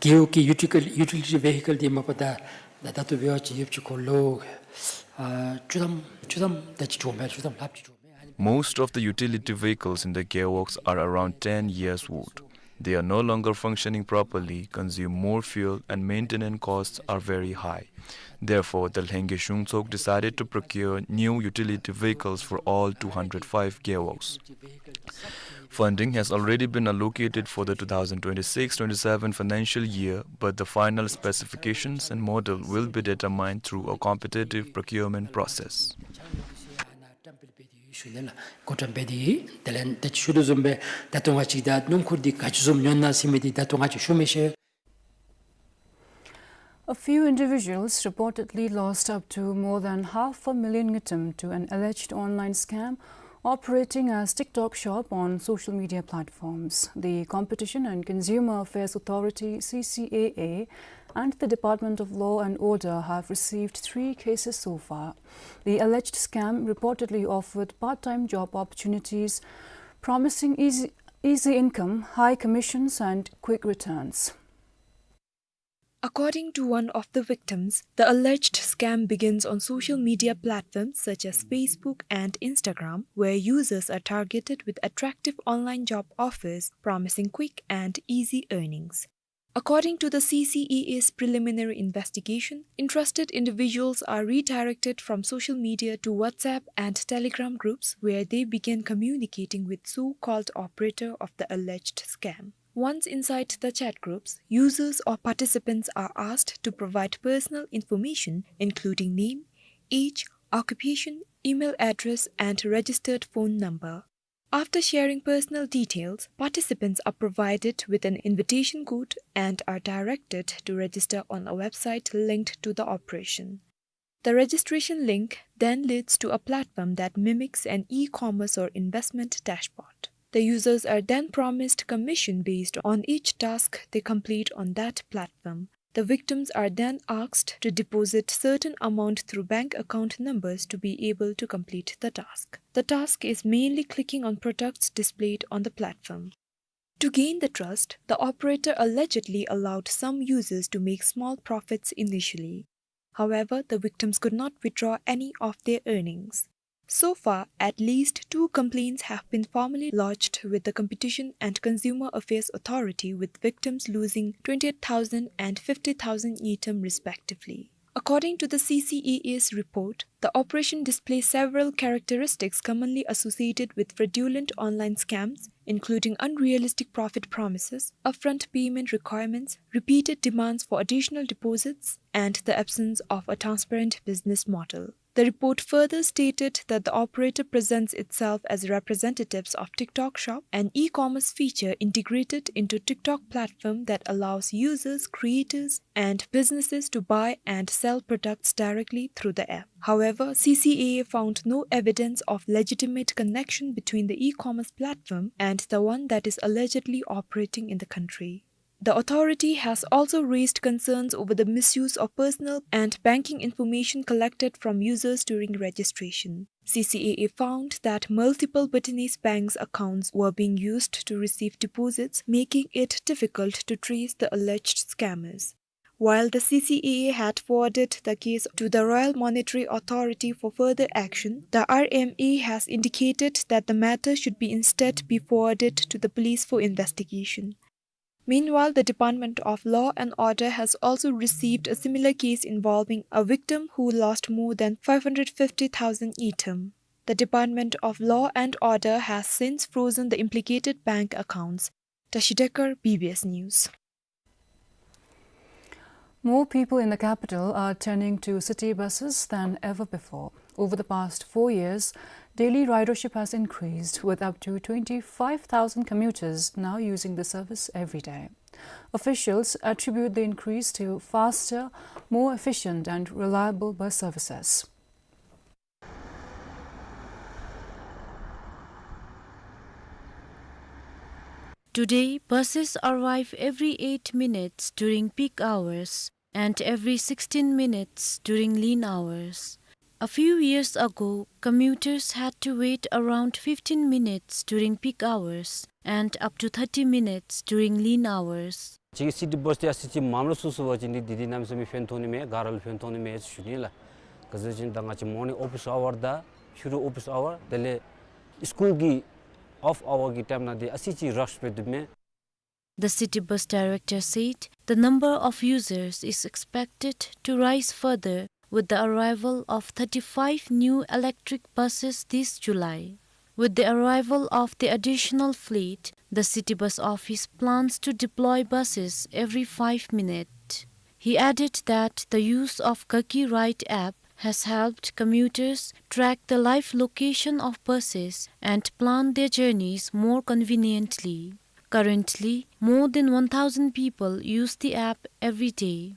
རྒེད་འོག་གི་ཡུ་ཊི་ལི་ཊི་ཝེ་ཧི་ཀལ་འདི་མ་པ་ད་ད་ད་ལྟོ་འབད་བ་ཅིན་ཡོདཔ་ཅིག་ཁོ་ལོ་ཨ་བཅུ་ཐམ་བཅུ་ཐམ་ད་ཅིག་འགྱོཝ་མས། བཅུ་ཐམ་ལྷགཔ་ཅིག་འགྱོཝ་མས། ཨ་ནི། Most of the utility vehicles in the gewogs are around ten years old. They are no longer functioning properly, consume more fuel, and maintenance costs are very high. Therefore, the Lhengi Shungtsok decided to procure new utility vehicles for all two hundred five gewogs. Funding has already been allocated for the two thousand twenty-six twenty-seven financial year, but the final specifications and model will be determined through a competitive procurement process. ཞུ་ནི་ལགས། གོ་བཀྲམ་འབད་དེ་དེ་ལས་ད་ཅི་ཞུ་དོ་བཟུམ་སྦེ་ད་ལྟོ་ང་བཅས་ད་སྣུམ་འཁོར་འདི་ག་ཅི་བཟུམ་ཉོ་ན་ཟེར་མི་འདི་ད་ལྟོ་ང་བཅས་ཞུ་མི་ཤེས། A few individuals reportedly lost up to more than half a million ngultrum to an alleged online scam operating as TikTok shop on social media platforms. The Competition and Consumer Affairs Authority, C C A A, and the Department of Law and Order have received three cases so far. The alleged scam reportedly offered part-time job opportunities, promising easy, easy income, high commissions, and quick returns. According to one of the victims, the alleged scam begins on social media platforms such as Facebook and Instagram, where users are targeted with attractive online job offers promising quick and easy earnings. According to the C C A A's preliminary investigation, interested individuals are redirected from social media to WhatsApp and Telegram groups, where they begin communicating with so-called operator of the alleged scam. Once inside the chat groups, users or participants are asked to provide personal information, including name, age, occupation, email address, and registered phone number. After sharing personal details, participants are provided with an invitation code and are directed to register on a website linked to the operation. The registration link then leads to a platform that mimics an e-commerce or investment dashboard. The users are then promised commission based on each task they complete on that platform. The victims are then asked to deposit certain amount through bank account numbers to be able to complete the task. The task is mainly clicking on products displayed on the platform. To gain the trust, the operator allegedly allowed some users to make small profits initially. However, the victims could not withdraw any of their earnings. So far, at least two complaints have been formally lodged with the Competition and Consumer Affairs Authority, with victims losing twenty-eight thousand and fifty thousand ngultrum respectively. According to the C C A A's report, the operation displays several characteristics commonly associated with fraudulent online scams, including unrealistic profit promises, upfront payment requirements, repeated demands for additional deposits, and the absence of a transparent business model. The report further stated that the operator presents itself as representatives of TikTok Shop, an e-commerce feature integrated into TikTok platform that allows users, creators, and businesses to buy and sell products directly through the app. However, C C A A found no evidence of legitimate connection between the e-commerce platform and the one that is allegedly operating in the country. The authority has also raised concerns over the misuse of personal and banking information collected from users during registration. C C A A found that multiple Bhutanese banks' accounts were being used to receive deposits, making it difficult to trace the alleged scammers. While the C C A A had forwarded the case to the Royal Monetary Authority for further action, the R M A has indicated that the matter should be instead be forwarded to the police for investigation. Meanwhile, the Department of Law and Order has also received a similar case involving a victim who lost more than five hundred fifty thousand ngultrum. The Department of Law and Order has since frozen the implicated bank accounts. Tashi Dekar, B B S News. More people in the capital are turning to city buses than ever before. Over the past four years, daily ridership has increased, with up to twenty-five thousand commuters now using the service every day. Officials attribute the increase to faster, more efficient and reliable bus services. Today, buses arrive every eight minutes during peak hours and every sixteen minutes during lean hours. A few years ago, commuters had to wait around fifteen minutes during peak hours and up to thirty minutes during lean hours. ཅིག་སི་ཊི་བཱས་འདི་ཨ་ཙི་ཅིག་མངམ་ར་བསུ་བསུ་བ་ཅིན་འདི་འདི་ནམ་ཡང་མི་ཕན་ཐོགས་ནི་མས། ག་ར་ལུ་ཕན་ཐོགས་ནི་མས་ཟེར་ཞུ་ནི་ལགས། ག་ཟེར་ཅིན་ད་ང་བཅས་མོར་ནིང་ཨོ་ཕིས་ཨ་ཝར་དང་ཕྱི་རུ་ཨོ་ཕིས་ཨ་ཝར་དེ་ལས་སི་ཀུལ་གྱི་ཨོཕ་ཨ་ཝར་གྱི་ཊའིམ་ནང་འདི་ཨ་ཙི་ཅིག་རཤ་སྦེ་འདུག་མས། The city bus director said the number of users is expected to rise further with the arrival of thirty-five new electric buses this July. With the arrival of the additional fleet, the city bus office plans to deploy buses every five minutes. He added that the use of Gaki Ride app has helped commuters track the live location of buses and plan their journeys more conveniently. Currently, more than one thousand people use the app every day.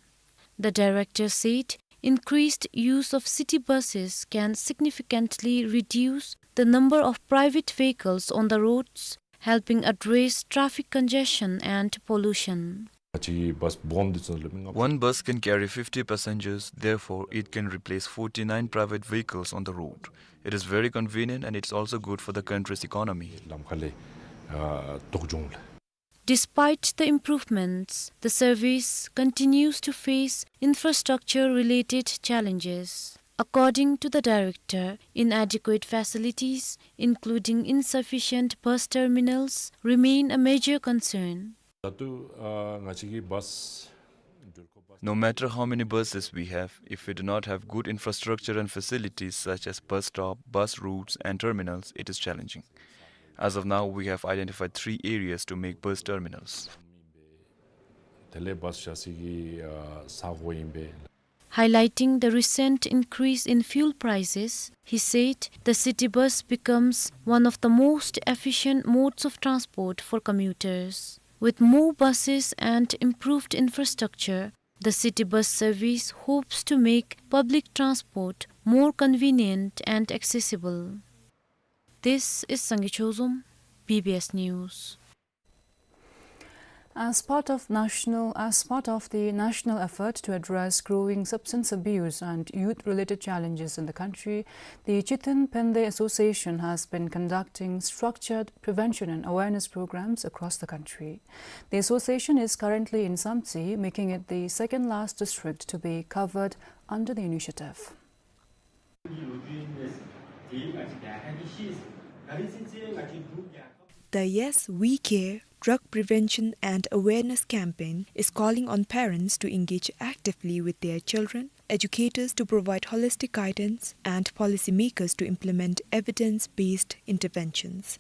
The director said increased use of city buses can significantly reduce the number of private vehicles on the roads, helping address traffic congestion and pollution. One bus can carry fifty passengers, therefore it can replace forty-nine private vehicles on the road. It is very convenient and it's also good for the country's economy. ལམ་ཁ་ལས་ཨ་ལྡོག་འབྱུང་ལགས། Despite the improvements, the service continues to face infrastructure-related challenges. According to the director, inadequate facilities, including insufficient bus terminals, remain a major concern. ད་ལྟོ་ཨ་ང་བཅས་ཀྱི་བཱས་No matter how many buses we have, if we do not have good infrastructure and facilities such as bus stop, bus routes, and terminals, it is challenging. As of now, we have identified three areas to make bus terminals. དེ་ལས་བཱས་བཞག་སའི་གི་ཨ་ས་གོ་ཨིན་པས། Highlighting the recent increase in fuel prices, he said the city bus becomes one of the most efficient modes of transport for commuters. With more buses and improved infrastructure, the city bus service hopes to make public transport more convenient and accessible. This is Sangay Chozom, B B S News. As part of national, as part of the national effort to address growing substance abuse and youth-related challenges in the country, the Chithin Phende Association has been conducting structured prevention and awareness programs across the country. The association is currently in Samtse, making it the second last district to be covered under the initiative. The Yes, We Care drug prevention and awareness campaign is calling on parents to engage actively with their children, educators to provide holistic guidance, and policymakers to implement evidence-based interventions.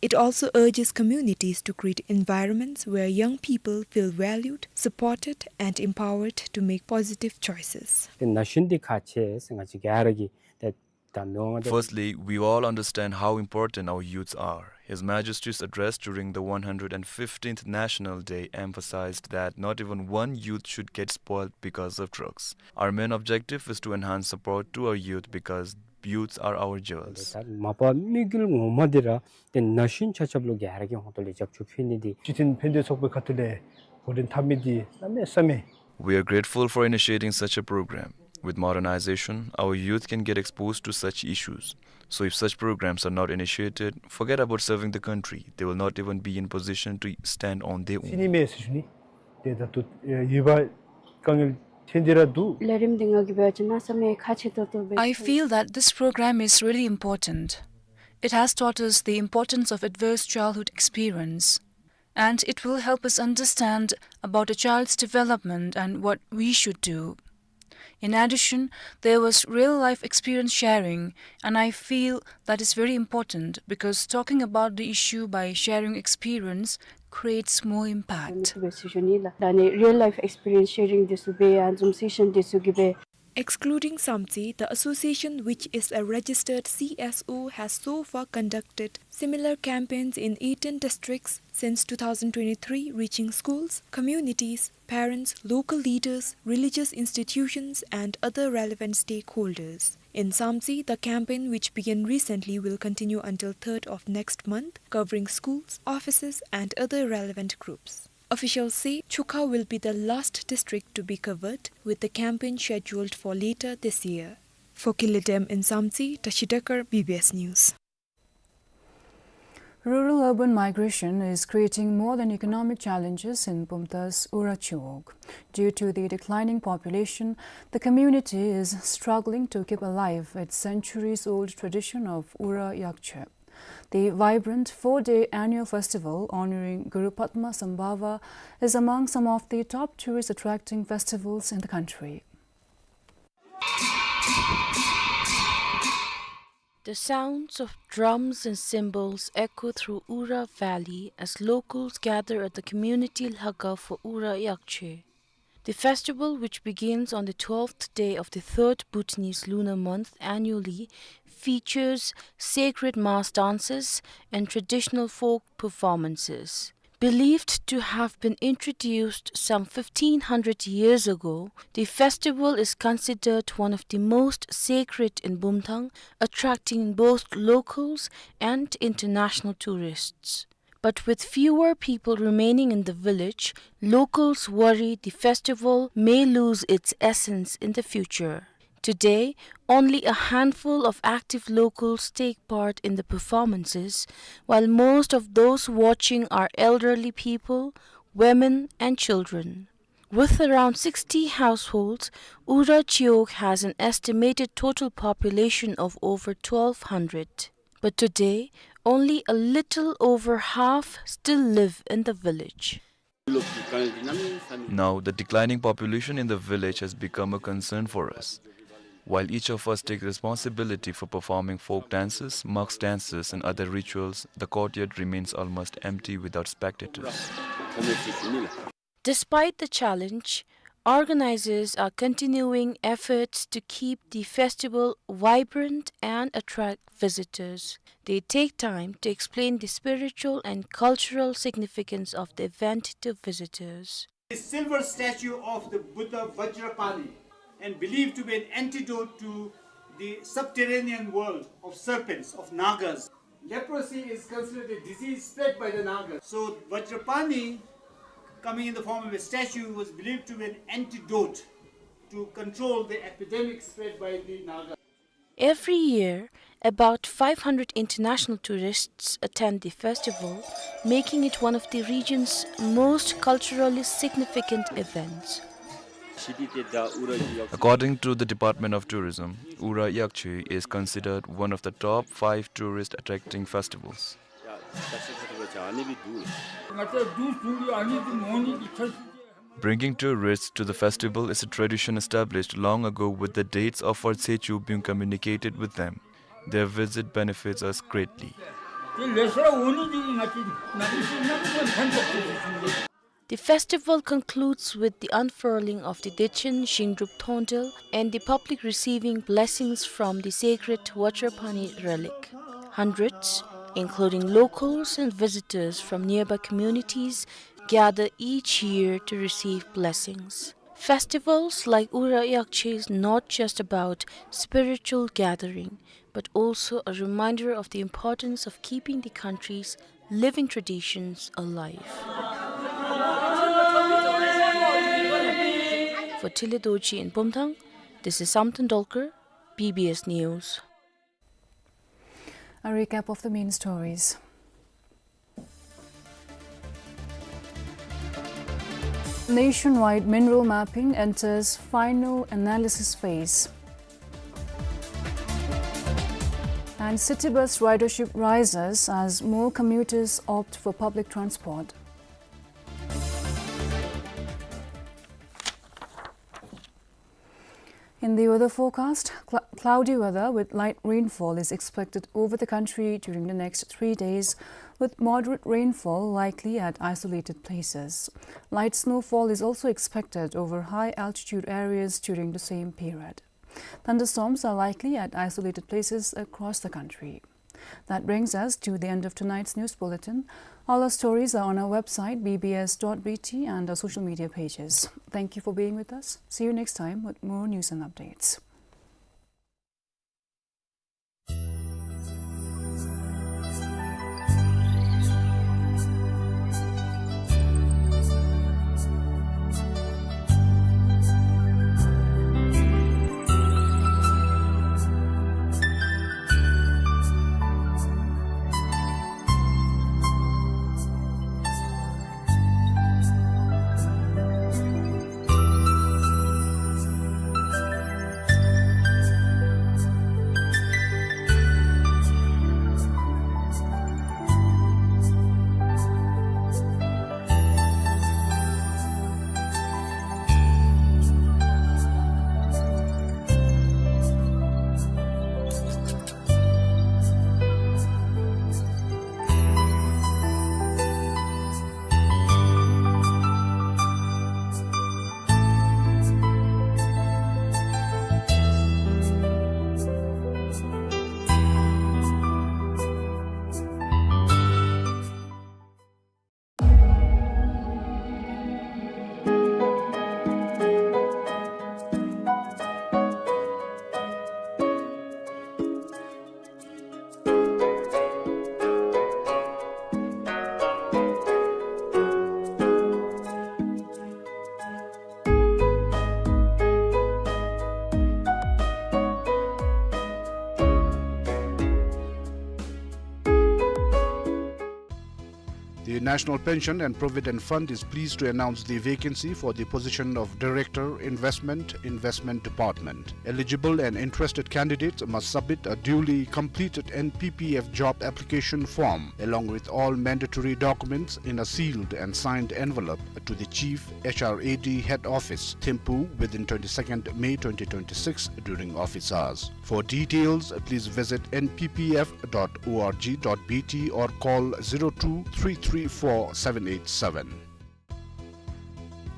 It also urges communities to create environments where young people feel valued, supported, and empowered to make positive choices. ཏེ་ན་གཞོན་འདི་ཁག་ཆེ་ཟེར་ང་བཅས་ག་ར་གིས་ཏེ་ད་མི་དབང་དང་། Firstly, we all understand how important our youths are. His Majesty's address during the one hundred fifteenth National Day emphasized that not even one youth should get spoiled because of drugs. Our main objective is to enhance support to our youth because youths are our jewels. ད་མ་པ་དམིགས་ཡུལ་ངོ་མ་འདི་ར་ཏེ་ན་གཞོན་ཆ་ཁྱབ་ལུ་ག་ར་གི་ཧོང་ཏོ་ལས་རྒྱབ་སྐྱོར་ཕུལ་ནི་འདི། སྤྱི་མཐུན་ཕན་བདེ་ཚོགས་པའི་ཁ་ཐུག་ལས་འགོ་འདྲེན་འཐབ་མི་འདི་གནམ་མེད་ས་མེད། We are grateful for initiating such a program. With modernization, our youth can get exposed to such issues. So if such programs are not initiated, forget about serving the country. They will not even be in position to stand on their own. ཟེར་ནི་མས་ཟེར་ཞུ་ནི། ཏེ་ད་ལྟོ་ཡོད་པ་དཀའ་ངལ་ཐོན་ཏེ་ར་འདུག། ལས་རིམ་འདི་ང་གིས་འབད་བ་ཅིན་གནམ་མེད་ས་མེད་ཁག་ཆེ་ཏོག་ཏོ་སྦེ། I feel that this program is really important. It has taught us the importance of adverse childhood experience, and it will help us understand about a child's development and what we should do. In addition, there was real-life experience sharing, and I feel that is very important because talking about the issue by sharing experience creates more impact. ད་ནི་real life experience sharing འདི་ཚུ་འབད་ཡང་འཛོམས་session འདི་ཚུ་གིས་འབད། Excluding Samtse, the association, which is a registered C S O, has so far conducted similar campaigns in eighteen districts since two thousand twenty-three, reaching schools, communities, parents, local leaders, religious institutions, and other relevant stakeholders. In Samtse, the campaign, which began recently, will continue until third of next month, covering schools, offices, and other relevant groups. Officials say Chukha will be the last district to be covered, with the campaign scheduled for later this year. For Kile Dem in Samtse, Tashi Dekar, B B S News. Rural-urban migration is creating more than economic challenges in Bumthang's Ura Chiwog. Due to the declining population, the community is struggling to keep alive its centuries-old tradition of Ura Yakchwe. The vibrant four-day annual festival honoring Guru Padma Sambhava is among some of the top tourist attracting festivals in the country. The sounds of drums and cymbals echo through Ura Valley as locals gather at the community lhagao for Ura Yakchwe. The festival, which begins on the twelfth day of the third Bhutanese lunar month annually, features sacred mass dances and traditional folk performances. Believed to have been introduced some fifteen hundred years ago, the festival is considered one of the most sacred in Bumthang, attracting both locals and international tourists. But with fewer people remaining in the village, locals worry the festival may lose its essence in the future. Today, only a handful of active locals take part in the performances, while most of those watching are elderly people, women, and children. With around sixty households, Ura Chiwog has an estimated total population of over twelve hundred. But today, only a little over half still live in the village. Now, the declining population in the village has become a concern for us. While each of us take responsibility for performing folk dances, mass dances, and other rituals, the courtyard remains almost empty without spectators. Despite the challenge, Organizers are continuing efforts to keep the festival vibrant and attract visitors. They take time to explain the spiritual and cultural significance of the event to visitors. The silver statue of the Buddha Vajrapani, and believed to be an antidote to the subterranean world of serpents, of Nagas. Leprosy is considered a disease spread by the Nagas. So Vajrapani, coming in the form of a statue, was believed to be an antidote to control the epidemic spread by the Nagas. Every year, about five hundred international tourists attend the festival, making it one of the region's most culturally significant events. According to the Department of Tourism, Ura Yakchwe is considered one of the top five tourist attracting festivals. Bringing tourists to the festival is a tradition established long ago, with the dates of our Tsechu being communicated with them. Their visit benefits us greatly. The festival concludes with the unfurling of the Dechen Shingdrup Thondel and the public receiving blessings from the sacred Vajrapani relic. Hundreds, including locals and visitors from nearby communities, gather each year to receive blessings. Festivals like Ura Yakchwe is not just about spiritual gathering, but also a reminder of the importance of keeping the country's living traditions alive. For Tile Dorji in Bumthang, this is Samten Dolkar, B B S News. A recap of the main stories. Nationwide mineral mapping enters final analysis phase. And city bus ridership rises as more commuters opt for public transport. In the weather forecast, cl-, cloudy weather with light rainfall is expected over the country during the next three days, with moderate rainfall likely at isolated places. Light snowfall is also expected over high altitude areas during the same period. Thunderstorms are likely at isolated places across the country. That brings us to the end of tonight's news bulletin. All our stories are on our website, B B S dot B T, and our social media pages. Thank you for being with us. See you next time with more news and updates. The National Pension and Provident Fund is pleased to announce the vacancy for the position of Director, Investment, Investment Department. Eligible and interested candidates must submit a duly completed N P P F job application form, along with all mandatory documents, in a sealed and signed envelope to the Chief H R A D Head Office, Thimphu, within twenty-second May twenty twenty-six during office hours. For details, please visit N P P F dot O R G dot B T or call zero two three three four seven eight seven.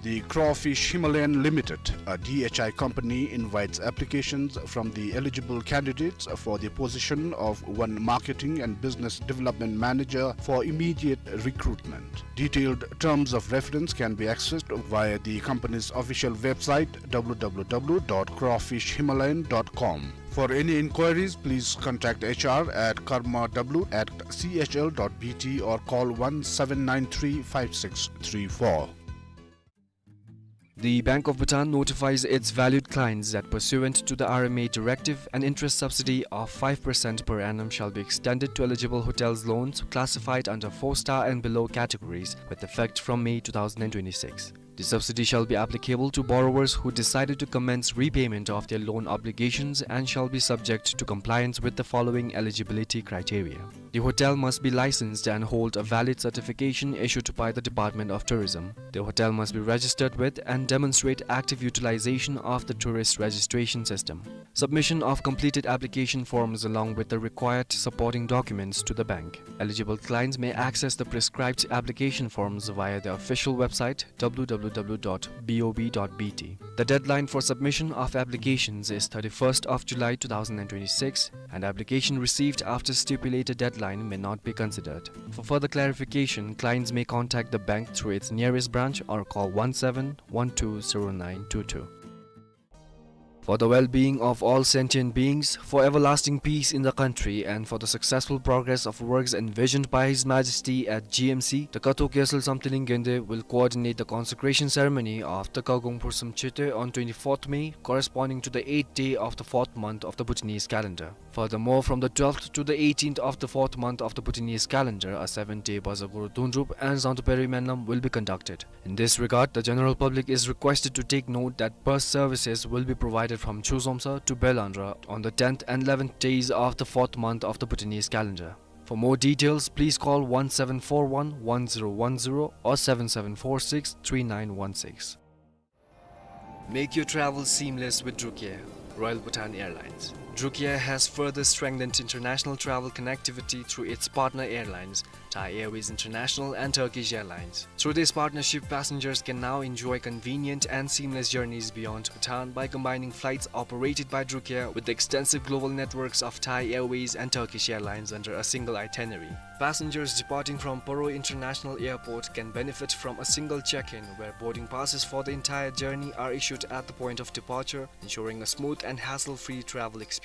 The Crawfish Himalayan Limited, a D H I company, invites applications from the eligible candidates for the position of one Marketing and Business Development Manager for immediate recruitment. Detailed terms of reference can be accessed via the company's official website, w w w dot crawfish himalayan dot com. For any inquiries, please contact H R at karma w at c h l dot b t or call one seven nine three five six three four. The Bank of Bhutan notifies its valued clients that pursuant to the R M A directive, an interest subsidy of five percent per annum shall be extended to eligible hotels loans classified under four-star and below categories with effect from May two thousand and twenty-six. The subsidy shall be applicable to borrowers who decided to commence repayment of their loan obligations and shall be subject to compliance with the following eligibility criteria. The hotel must be licensed and hold a valid certification issued by the Department of Tourism. The hotel must be registered with and demonstrate active utilization of the tourist registration system. Submission of completed application forms along with the required supporting documents to the bank. Eligible clients may access the prescribed application forms via the official website, w w w dot b o b dot b t. The deadline for submission of applications is thirty-first of July two thousand and twenty-six, and application received after stipulated deadline may not be considered. For further clarification, clients may contact the bank through its nearest branch or call one seven one two zero nine two two. For the well-being of all sentient beings, for everlasting peace in the country, and for the successful progress of works envisioned by His Majesty at G M C, the Katok Gyaltsel Samthiling Gende will coordinate the consecration ceremony of the Kagong Phursum Chete on twenty-fourth May, corresponding to the eighth day of the fourth month of the Bhutanese calendar. Furthermore, from the twelfth to the eighteenth of the fourth month of the Bhutanese calendar, a seven-day Baza Guru Dundrup and Zangdo Peri Menlam will be conducted. In this regard, the general public is requested to take note that bus services will be provided from Chuzomsa to Belandra on the tenth and eleventh days of the fourth month of the Bhutanese calendar. For more details, please call one seven four one one zero one zero or seven seven four six three nine one six. Make your travel seamless with Drukair, Royal Bhutan Airlines. Drukair has further strengthened international travel connectivity through its partner airlines, Thai Airways International and Turkish Airlines. Through this partnership, passengers can now enjoy convenient and seamless journeys beyond Bhutan by combining flights operated by Drukair with the extensive global networks of Thai Airways and Turkish Airlines under a single itinerary. Passengers departing from Paro International Airport can benefit from a single check-in, where boarding passes for the entire journey are issued at the point of departure, ensuring a smooth and hassle-free travel experience.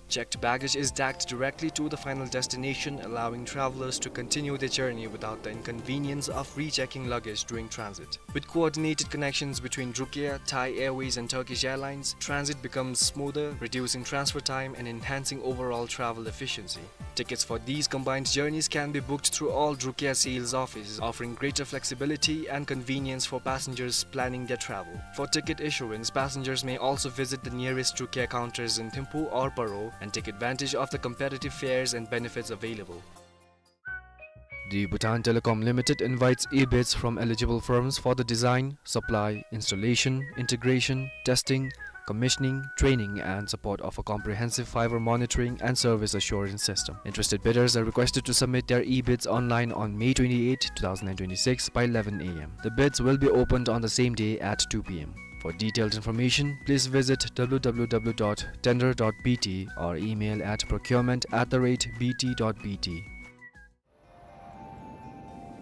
Checked baggage is tagged directly to the final destination, allowing travelers to continue their journey without the inconvenience of rechecking luggage during transit. With coordinated connections between Drukair, Thai Airways and Turkish Airlines, transit becomes smoother, reducing transfer time and enhancing overall travel efficiency. Tickets for these combined journeys can be booked through all Drukair sales offices, offering greater flexibility and convenience for passengers planning their travel. For ticket issuance, passengers may also visit the nearest Drukair counters in Thimphu or Paro and take advantage of the competitive fares and benefits available. The Bhutan Telecom Limited invites e-bids from eligible firms for the design, supply, installation, integration, testing, commissioning, training, and support of a comprehensive fiber monitoring and service assurance system. Interested bidders are requested to submit their e-bids online on May twenty-eighth, two thousand and twenty-six by eleven a m. The bids will be opened on the same day at two p m. For detailed information, please visit w w w dot tender dot b t or email at procurement at the rate b t dot b t.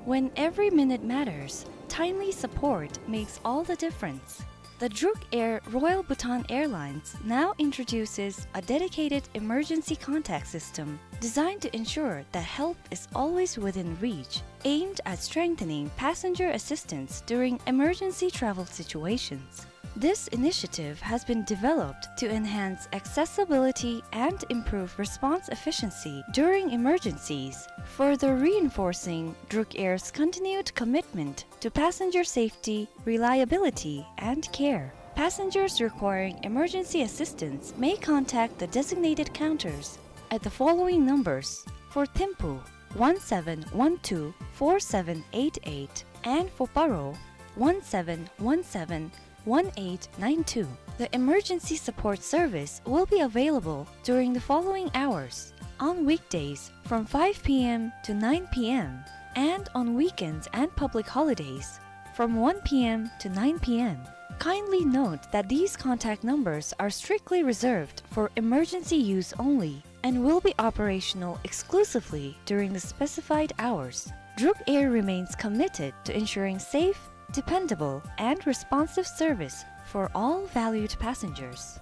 When every minute matters, timely support makes all the difference. The Drukair Royal Bhutan Airlines now introduces a dedicated emergency contact system designed to ensure that help is always within reach, aimed at strengthening passenger assistance during emergency travel situations. This initiative has been developed to enhance accessibility and improve response efficiency during emergencies, further reinforcing Drukair's continued commitment to passenger safety, reliability, and care. Passengers requiring emergency assistance may contact the designated counters at the following numbers: for Thimphu, one seven one two four seven eight eight, and for Paro, one seven one seven one eight nine two. The emergency support service will be available during the following hours: on weekdays from five p m to nine p m, and on weekends and public holidays from one p m to nine p m. Kindly note that these contact numbers are strictly reserved for emergency use only and will be operational exclusively during the specified hours. Druk Air remains committed to ensuring safe, dependable, and responsive service for all valued passengers.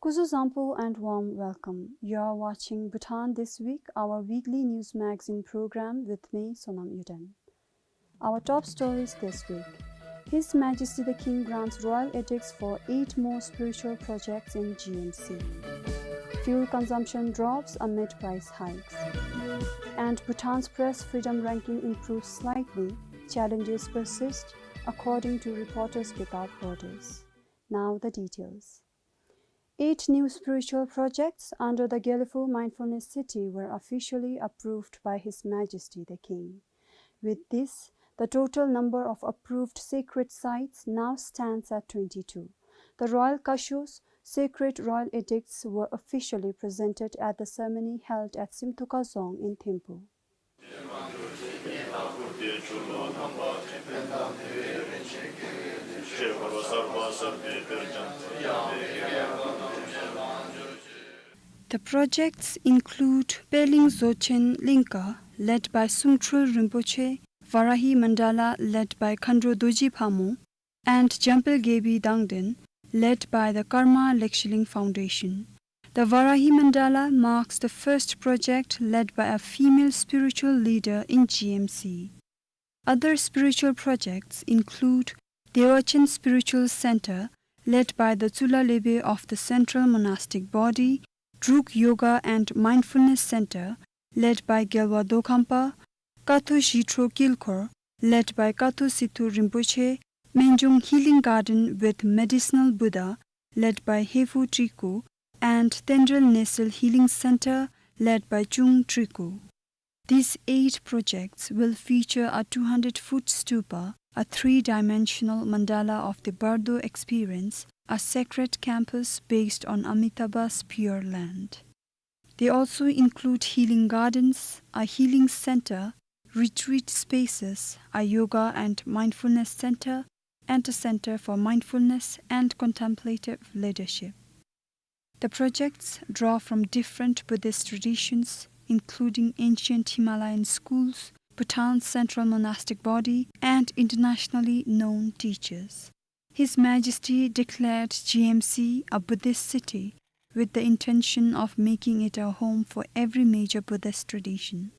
Kuzuzangpo and warm welcome. You are watching Bhutan This Week, our weekly news magazine program with me, Sonam Yuden. Our top stories this week. His Majesty the King grants royal edicts for eight more spiritual projects in G M C. Fuel consumption drops amid price hikes. And Bhutan's press freedom ranking improves slightly. Challenges persist, according to Reporters Without Borders. Now the details. Eight new spiritual projects under the Gelephu Mindfulness City were officially approved by His Majesty the King. With this, the total number of approved sacred sites now stands at twenty-two. The royal Kasho's sacred royal edicts were officially presented at the ceremony held at Simthoka Dzong in Thimphu. The projects include Peling Dzogchen Lingka, led by Sungtrul Rinpoche, Varahi Mandala, led by Khandro Dorji Phamo, and Jampel Gebi Dangden, led by the Karma Lekshiling Foundation. The Varahi Mandala marks the first project led by a female spiritual leader in G M C. Other spiritual projects include Dewachen Spiritual Center, led by the Tsula Lebe of the Central Monastic Body, Druk Yoga and Mindfulness Center, led by Gelwa Dokhampa, Katho Zhithro Kilkhor, led by Katho Sithu Rinpoche, Menjong Healing Garden with Medicinal Buddha, led by Hephu Triku, and Tendrel Nesel Healing Center, led by Chung Triku. These eight projects will feature a two hundred foot stupa, a three-dimensional mandala of the Bardo experience, a sacred campus based on Amitabha's Pure Land. They also include healing gardens, a healing center, retreat spaces, a yoga and mindfulness center, and a center for mindfulness and contemplative leadership. The projects draw from different Buddhist traditions, including ancient Himalayan schools, Bhutan's central monastic body, and internationally known teachers. His Majesty declared G M C a Buddhist city with the intention of making it a home for every major Buddhist tradition.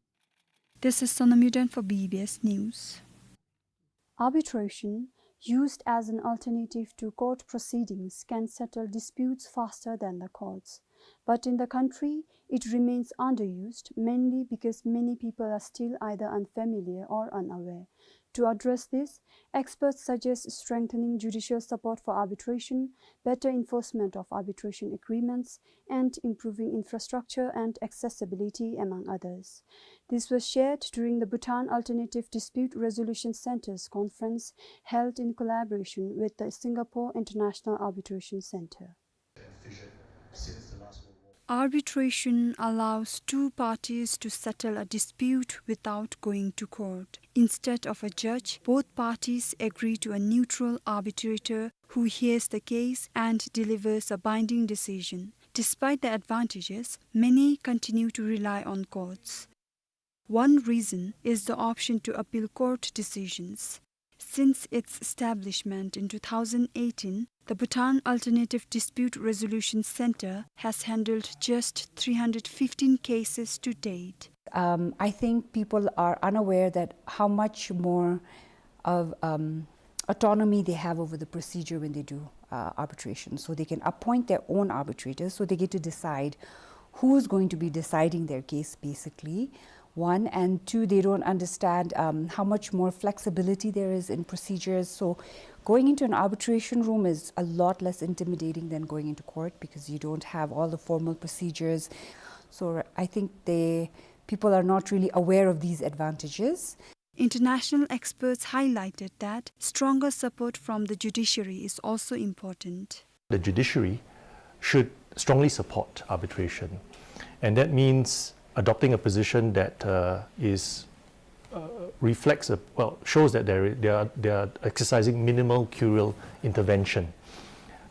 This is Sonam Yuden for B B S News. Arbitration, used as an alternative to court proceedings, can settle disputes faster than the courts. But in the country, it remains underused, mainly because many people are still either unfamiliar or unaware. To address this, experts suggest strengthening judicial support for arbitration, better enforcement of arbitration agreements, and improving infrastructure and accessibility, among others. This was shared during the Bhutan Alternative Dispute Resolution Center's conference held in collaboration with the Singapore International Arbitration Center. Arbitration allows two parties to settle a dispute without going to court. Instead of a judge, both parties agree to a neutral arbitrator who hears the case and delivers a binding decision. Despite the advantages, many continue to rely on courts. One reason is the option to appeal court decisions. Since its establishment in two thousand eighteen, the Bhutan Alternative Dispute Resolution Center has handled just three hundred fifteen cases to date. Um, I think people are unaware that how much more of, um, autonomy they have over the procedure when they do uh, arbitration. So they can appoint their own arbitrators, so they get to decide who's going to be deciding their case, basically. One, and two, they don't understand um, how much more flexibility there is in procedures. So going into an arbitration room is a lot less intimidating than going into court because you don't have all the formal procedures. So I think they people are not really aware of these advantages. International experts highlighted that stronger support from the judiciary is also important. The judiciary should strongly support arbitration, and that means adopting a position that uh, is uh, reflects a, well, shows that they're, they are, they are exercising minimal curial intervention,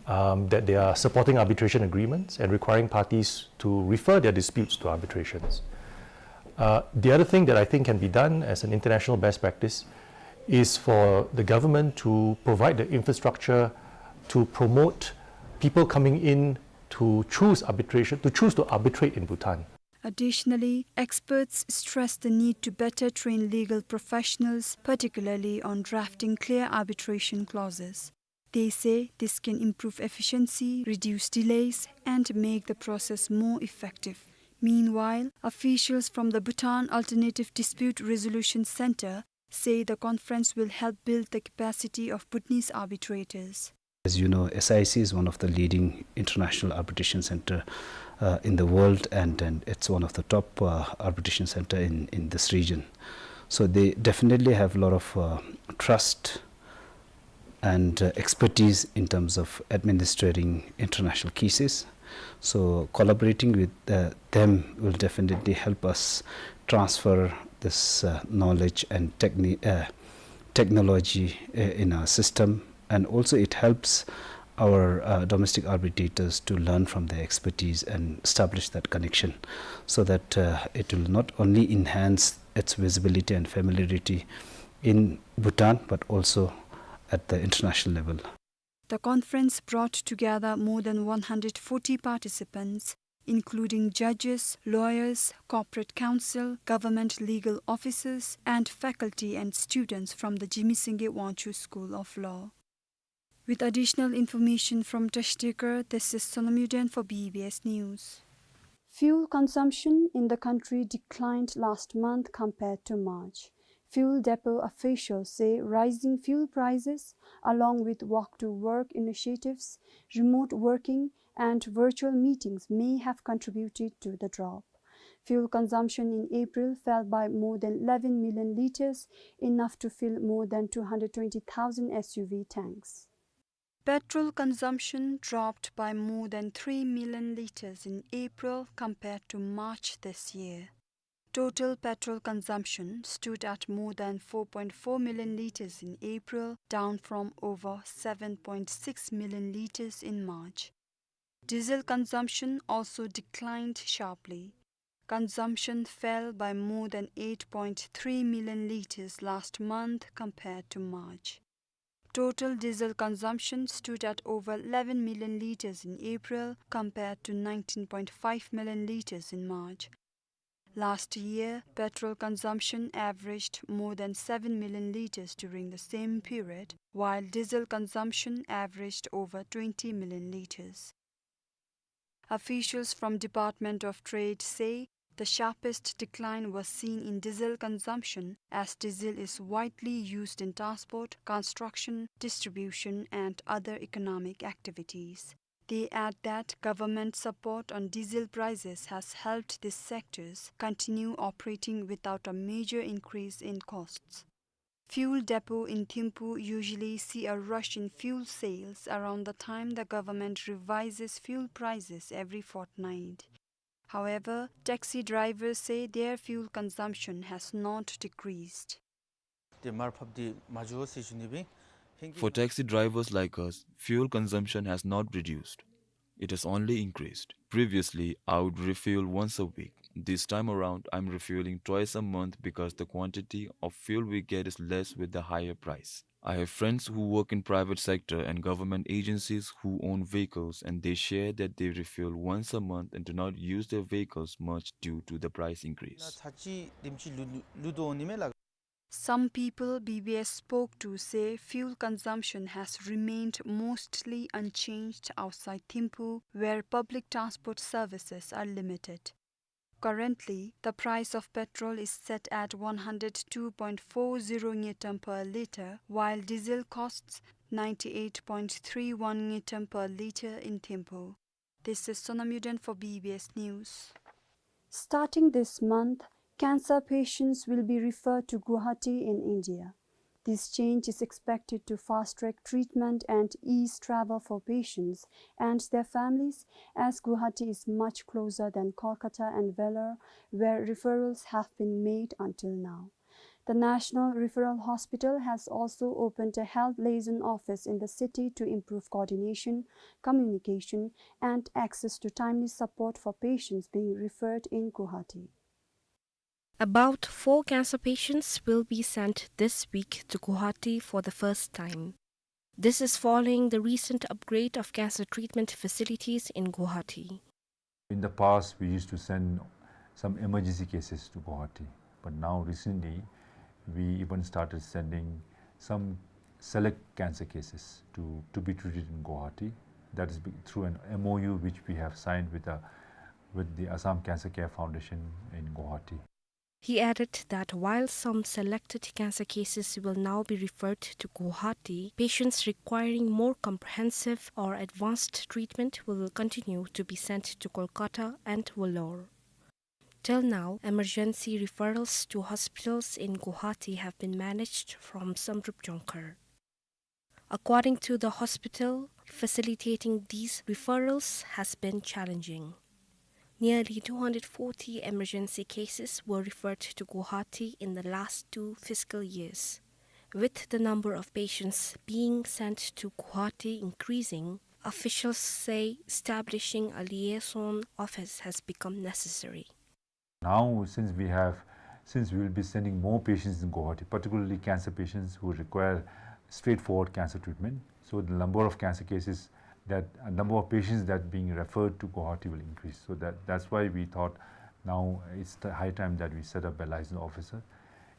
um, that they are supporting arbitration agreements and requiring parties to refer their disputes to arbitrations. Uh, the other thing that I think can be done as an international best practice is for the government to provide the infrastructure to promote people coming in to choose arbitration, to choose to arbitrate in Bhutan. Additionally, experts stress the need to better train legal professionals, particularly on drafting clear arbitration clauses. They say this can improve efficiency, reduce delays, and make the process more effective. Meanwhile, officials from the Bhutan Alternative Dispute Resolution Center say the conference will help build the capacity of Bhutanese arbitrators. As you know, S I C is one of the leading international arbitration center uh, in the world, and, and it's one of the top uh, arbitration center in, in this region. So they definitely have a lot of uh, trust and uh, expertise in terms of administering international cases. So collaborating with uh, them will definitely help us transfer this uh, knowledge and techni- uh, technology uh, in our system, and also it helps our uh, domestic arbitrators to learn from their expertise and establish that connection, so that uh, it will not only enhance its visibility and familiarity in Bhutan, but also at the international level. The conference brought together more than one hundred forty participants, including judges, lawyers, corporate counsel, government legal officers, and faculty and students from the Jigme Singye Wangchuck School of Law. With additional information from Trashti Garh, this is Sonam Yuden for B B S News. Fuel consumption in the country declined last month compared to March. Fuel depot officials say rising fuel prices, along with walk-to-work initiatives, remote working, and virtual meetings may have contributed to the drop. Fuel consumption in April fell by more than eleven million liters, enough to fill more than two hundred twenty thousand S U V tanks. Petrol consumption dropped by more than three million liters in April compared to March this year. Total petrol consumption stood at more than four point four million liters in April, down from over seven point six million liters in March. Diesel consumption also declined sharply. Consumption fell by more than eight point three million liters last month compared to March. Total diesel consumption stood at over eleven million liters in April, compared to nineteen point five million liters in March. Last year, petrol consumption averaged more than seven million liters during the same period, while diesel consumption averaged over twenty million liters. Officials from Department of Trade say the sharpest decline was seen in diesel consumption, as diesel is widely used in transport, construction, distribution, and other economic activities. They add that government support on diesel prices has helped these sectors continue operating without a major increase in costs. Fuel depot in Thimphu usually see a rush in fuel sales around the time the government revises fuel prices every fortnight. However, taxi drivers say their fuel consumption has not decreased. ཏེ་མར་ཕབ་སྟེ་མ་འགྱོ་ཟེར་ཞུ་ནི་སྦེ། For taxi drivers like us, fuel consumption has not reduced. It has only increased. Previously, I would refuel once a week. This time around, I'm refueling twice a month because the quantity of fuel we get is less with the higher price. I have friends who work in private sector and government agencies who own vehicles, and they share that they refuel once a month and do not use their vehicles much due to the price increase. ཚར་གཅིག་དེམ་ཅིག་ལུ་ལུ་དོ་ནི་མས་ལགས། Some people B B S spoke to say fuel consumption has remained mostly unchanged outside Thimphu, where public transport services are limited. Currently, the price of petrol is set at one hundred two point four zero ngultrum per litre, while diesel costs ninety-eight point three one ngultrum per litre in Thimphu. This is Sonam Yuden for B B S News. Starting this month, cancer patients will be referred to Guwahati in India. This change is expected to fast-track treatment and ease travel for patients and their families, as Guwahati is much closer than Kolkata and Vellore, where referrals have been made until now. The National Referral Hospital has also opened a health liaison office in the city to improve coordination, communication, and access to timely support for patients being referred in Guwahati. About four cancer patients will be sent this week to Guwahati for the first time. This is following the recent upgrade of cancer treatment facilities in Guwahati. In the past, we used to send some emergency cases to Guwahati, but now recently, we even started sending some select cancer cases to, to be treated in Guwahati. That is be-, through an M O U which we have signed with, uh, with the Assam Cancer Care Foundation in Guwahati. He added that while some selected cancer cases will now be referred to Guwahati, patients requiring more comprehensive or advanced treatment will continue to be sent to Kolkata and Vellore. Till now, emergency referrals to hospitals in Guwahati have been managed from Samrup Jongkhar. According to the hospital, facilitating these referrals has been challenging. Nearly two hundred forty emergency cases were referred to Guwahati in the last two fiscal years. With the number of patients being sent to Guwahati increasing, officials say establishing a liaison office has become necessary. Now, since we have, since we will be sending more patients in Guwahati, particularly cancer patients who require straightforward cancer treatment, so the number of cancer cases that, uh, number of patients that being referred to Guwahati will increase. So that, that's why we thought now it's the high time that we set up a liaison officer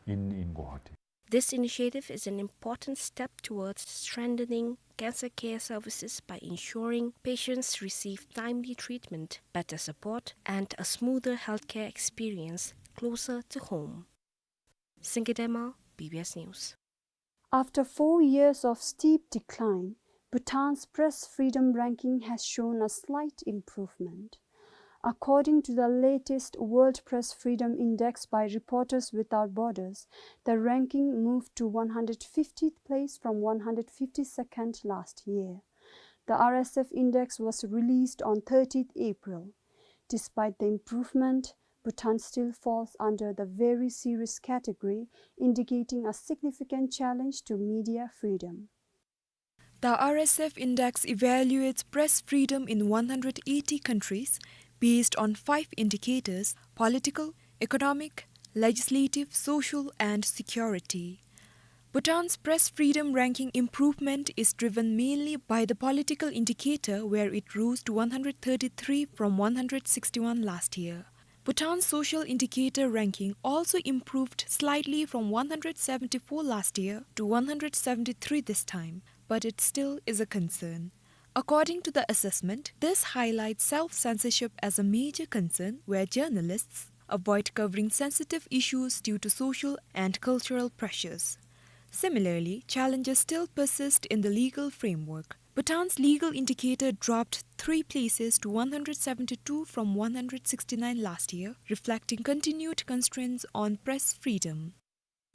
in, in Guwahati. This initiative is an important step towards strengthening cancer care services by ensuring patients receive timely treatment, better support, and a smoother healthcare experience closer to home. Singye Dema, B B S News. After four years of steep decline, Bhutan's press freedom ranking has shown a slight improvement. According to the latest World Press Freedom Index by Reporters Without Borders, the ranking moved to one hundred fiftieth place from one hundred fifty-second last year. The R S F index was released on thirtieth April. Despite the improvement, Bhutan still falls under the very serious category, indicating a significant challenge to media freedom. The R S F Index evaluates press freedom in one hundred eighty countries based on five indicators: political, economic, legislative, social, and security. Bhutan's press freedom ranking improvement is driven mainly by the political indicator, where it rose to one hundred thirty-three from one hundred sixty-one last year. Bhutan's social indicator ranking also improved slightly from one hundred seventy-four last year to one hundred seventy-three this time, but it still is a concern. According to the assessment, this highlights self-censorship as a major concern, where journalists avoid covering sensitive issues due to social and cultural pressures. Similarly, challenges still persist in the legal framework. Bhutan's legal indicator dropped three places to one hundred seventy-two from one hundred sixty-nine last year, reflecting continued constraints on press freedom.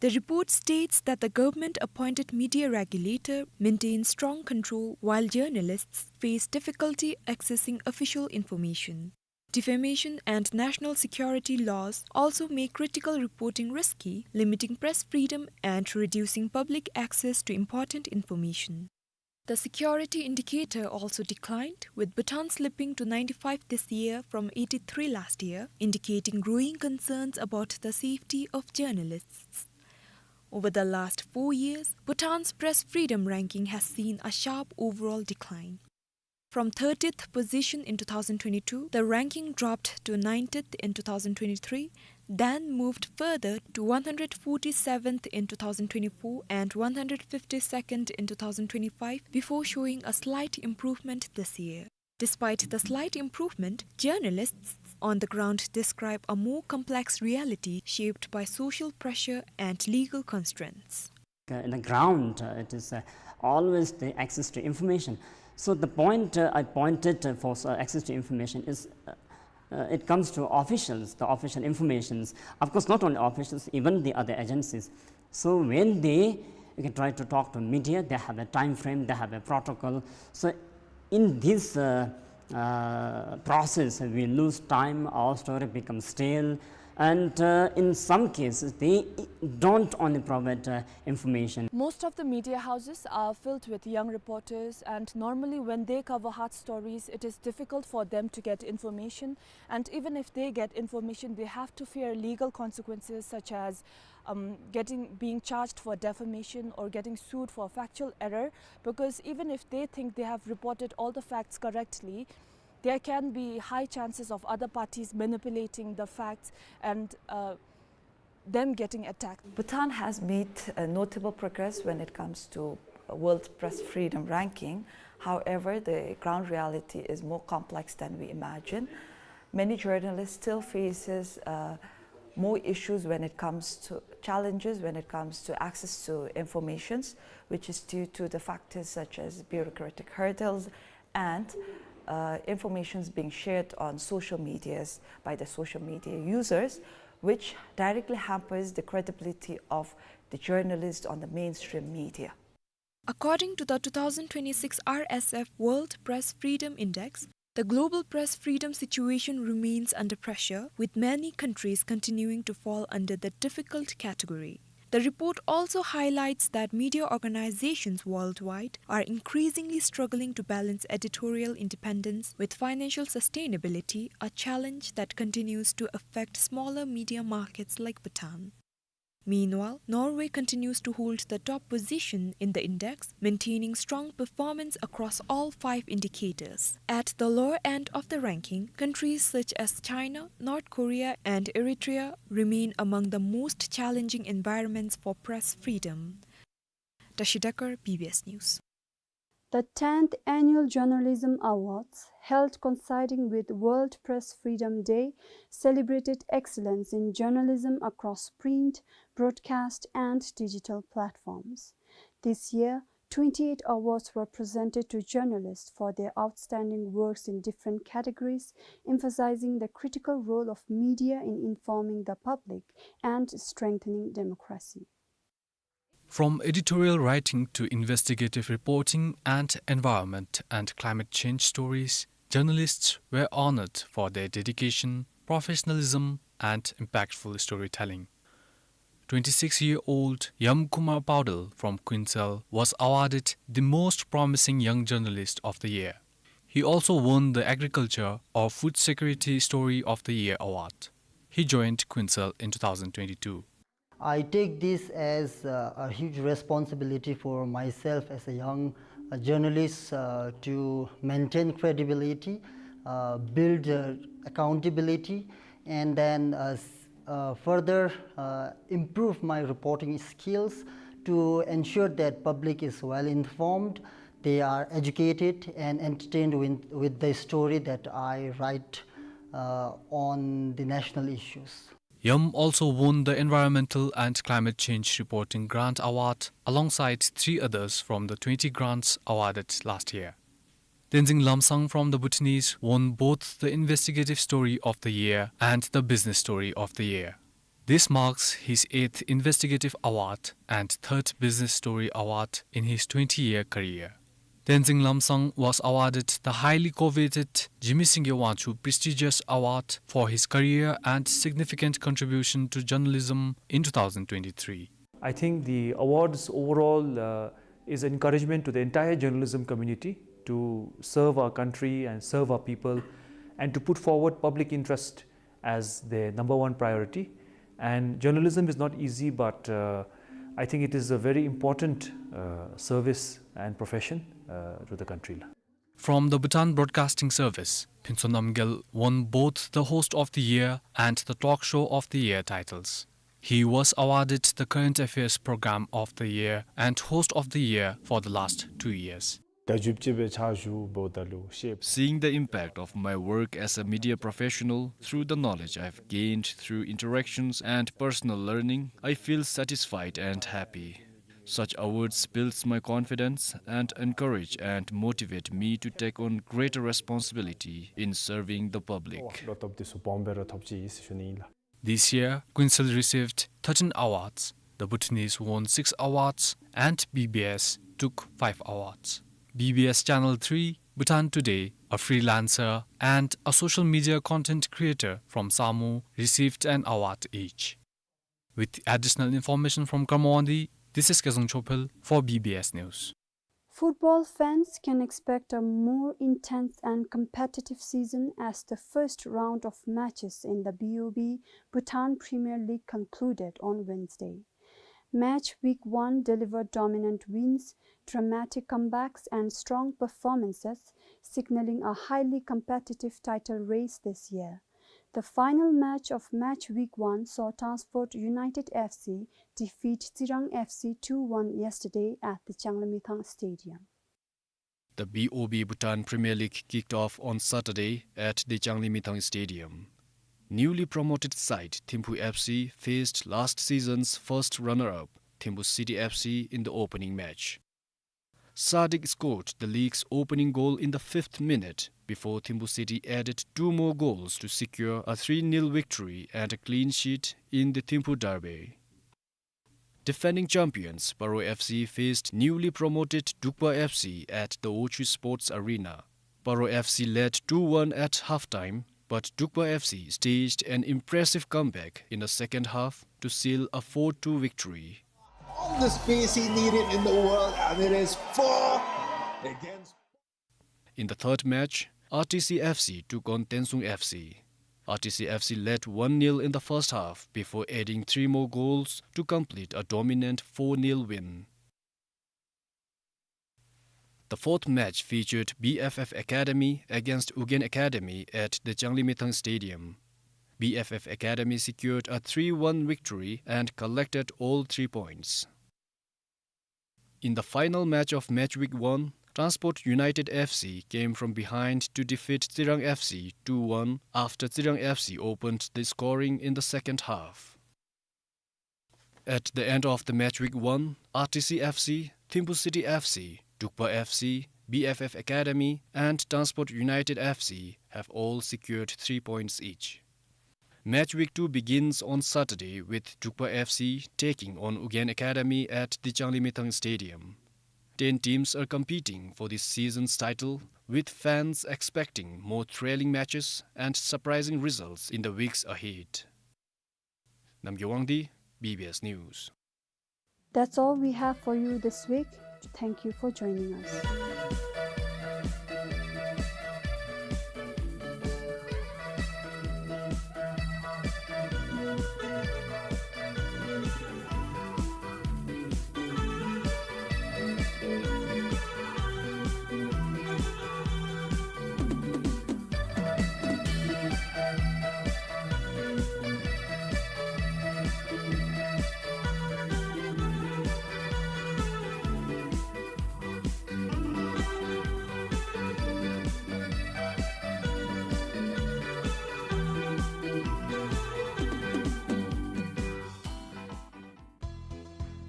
The report states that the government-appointed media regulator maintains strong control, while journalists face difficulty accessing official information. Defamation and national security laws also make critical reporting risky, limiting press freedom and reducing public access to important information. The security indicator also declined, with Bhutan slipping to ninety-five this year from eighty-three last year, indicating growing concerns about the safety of journalists. Over the last four years, Bhutan's press freedom ranking has seen a sharp overall decline. From thirtieth position in two thousand twenty-two, the ranking dropped to ninetieth in two thousand twenty-three, then moved further to one hundred forty-seventh in two thousand twenty-four and one hundred fifty-second in two thousand twenty-five, before showing a slight improvement this year. Despite the slight improvement, journalists on the ground describe a more complex reality shaped by social pressure and legal constraints. Uh, in the ground, uh, it is, uh, always the access to information. So the point, uh, I pointed, uh, for, uh, access to information is, uh, uh, it comes to officials, the official informations. Of course, not only officials, even the other agencies. So when they, you can try to talk to media, they have a time frame, they have a protocol. So in this, uh, uh, process, we lose time, our story becomes stale, and, uh, in some cases, they don't only provide, uh, information. Most of the media houses are filled with young reporters, and normally when they cover hard stories, it is difficult for them to get information. And even if they get information, they have to fear legal consequences, such as, um, getting, being charged for defamation or getting sued for factual error, because even if they think they have reported all the facts correctly, there can be high chances of other parties manipulating the facts and, uh, them getting attacked. Bhutan has made a notable progress when it comes to World Press Freedom Ranking. However, the ground reality is more complex than we imagine. Many journalists still faces, uh, more issues when it comes to challenges when it comes to access to informations, which is due to the factors such as bureaucratic hurdles and, uh, informations being shared on social medias by the social media users, which directly hampers the credibility of the journalist on the mainstream media. According to the two thousand twenty-six R S F World Press Freedom Index, the global press freedom situation remains under pressure, with many countries continuing to fall under the difficult category. The report also highlights that media organizations worldwide are increasingly struggling to balance editorial independence with financial sustainability, a challenge that continues to affect smaller media markets like Bhutan. Meanwhile, Norway continues to hold the top position in the index, maintaining strong performance across all five indicators. At the lower end of the ranking, countries such as China, North Korea, and Eritrea remain among the most challenging environments for press freedom. Tashi Dekar, B B S News. The tenth Annual Journalism Awards, held coinciding with World Press Freedom Day, celebrated excellence in journalism across print, broadcast, and digital platforms. This year, twenty-eight awards were presented to journalists for their outstanding works in different categories, emphasizing the critical role of media in informing the public and strengthening democracy. From editorial writing to investigative reporting and environment and climate change stories, journalists were honored for their dedication, professionalism, and impactful storytelling. Twenty-six-year-old Yam Kumar Paudel from Quinsel was awarded the Most Promising Young Journalist of the Year. He also won the Agriculture or Food Security Story of the Year award. He joined Quinsel in two thousand twenty-two. I take this as, uh, a huge responsibility for myself as a young, uh, journalist, uh, to maintain credibility, uh, build, uh, accountability, and then, uh, s-, uh, further, uh, improve my reporting skills to ensure that public is well informed, they are educated and entertained with, with the story that I write, uh, on the national issues. Yam also won the Environmental and Climate Change Reporting Grant Award alongside three others from the twenty grants awarded last year. Tenzing Lomsang from the Bhutanese won both the Investigative Story of the Year and the Business Story of the Year. This marks his eighth investigative award and third business story award in his twenty-year career. Tenzing Lomsang was awarded the highly coveted Jigme Singye Wangchuck prestigious award for his career and significant contribution to journalism in two thousand twenty-three. I think the awards overall, uh, is encouragement to the entire journalism community to serve our country and serve our people and to put forward public interest as their number one priority. And journalism is not easy, but, uh, I think it is a very important, uh, service and profession, uh, to the country. From the Bhutan Broadcasting Service, Phuntsho Namgyel won both the Host of the Year and the Talk Show of the Year titles. He was awarded the Current Affairs Program of the Year and Host of the Year for the last two years. ད་བཅུ་གཅིག་པའི་ཕྱག་ཞུ་འབདཝ་ད་ལུ་ཤེས། Seeing the impact of my work as a media professional through the knowledge I've gained through interactions and personal learning, I feel satisfied and happy. Such awards builds my confidence and encourage and motivate me to take on greater responsibility in serving the public. བློ་སྟོབས་དེ་ཚུ་སྦོམ་སྦེ་ར་ཐོབ་ཅི་ཟེར་ཞུ་ནི་ཨིན་ལགས། This year, Quincil received thirteen awards. The Bhutanese won six awards and B B S took five awards. B B S Channel three, Bhutan Today, a freelancer and a social media content creator from Samu, received an award each. With additional information from Karmawandi, this is Kezang Chophel for B B S News. Football fans can expect a more intense and competitive season as the first round of matches in the B O B Bhutan Premier League concluded on Wednesday. Match week one delivered dominant wins, dramatic comebacks and strong performances, signaling a highly competitive title race this year. The final match of match week one saw Transport United F C defeat Tsirang F C two one yesterday at the Changlimithang Stadium. The B O B Bhutan Premier League kicked off on Saturday at the Changlimithang Stadium. Newly promoted side Thimphu F C faced last season's first runner-up, Thimphu City F C, in the opening match. Sadiq scored the league's opening goal in the fifth minute before Thimphu City added two more goals to secure a three nil victory and a clean sheet in the Thimphu derby. Defending champions Paro F C faced newly promoted Drukpa F C at the Ochu Sports Arena. Paro F C led two one at halftime, but Drukpa F C staged an impressive comeback in the second half to seal a four two victory. All the space he needed in the world, and it is four against. In the third match, R T C F C took on Tensung F C. R T C F C led one nil in the first half before adding three more goals to complete a dominant four nil win. The fourth match featured B F F Academy against Ugyen Academy at the Changlimithang Stadium. B F F Academy secured a three one victory and collected all three points. In the final match of match week one, Transport United F C came from behind to defeat Tsirang F C two one after Tsirang F C opened the scoring in the second half. At the end of the match week one, R T C F C, Thimphu City F C, Drukpa F C, B F F Academy and Transport United F C have all secured three points each. Match week two begins on Saturday with Drukpa F C taking on Ugyen Academy at the Changlimithang Stadium. Ten teams are competing for this season's title, with fans expecting more thrilling matches and surprising results in the weeks ahead. Namgay Wangdi, B B S News. That's all we have for you this week. Thank you for joining us.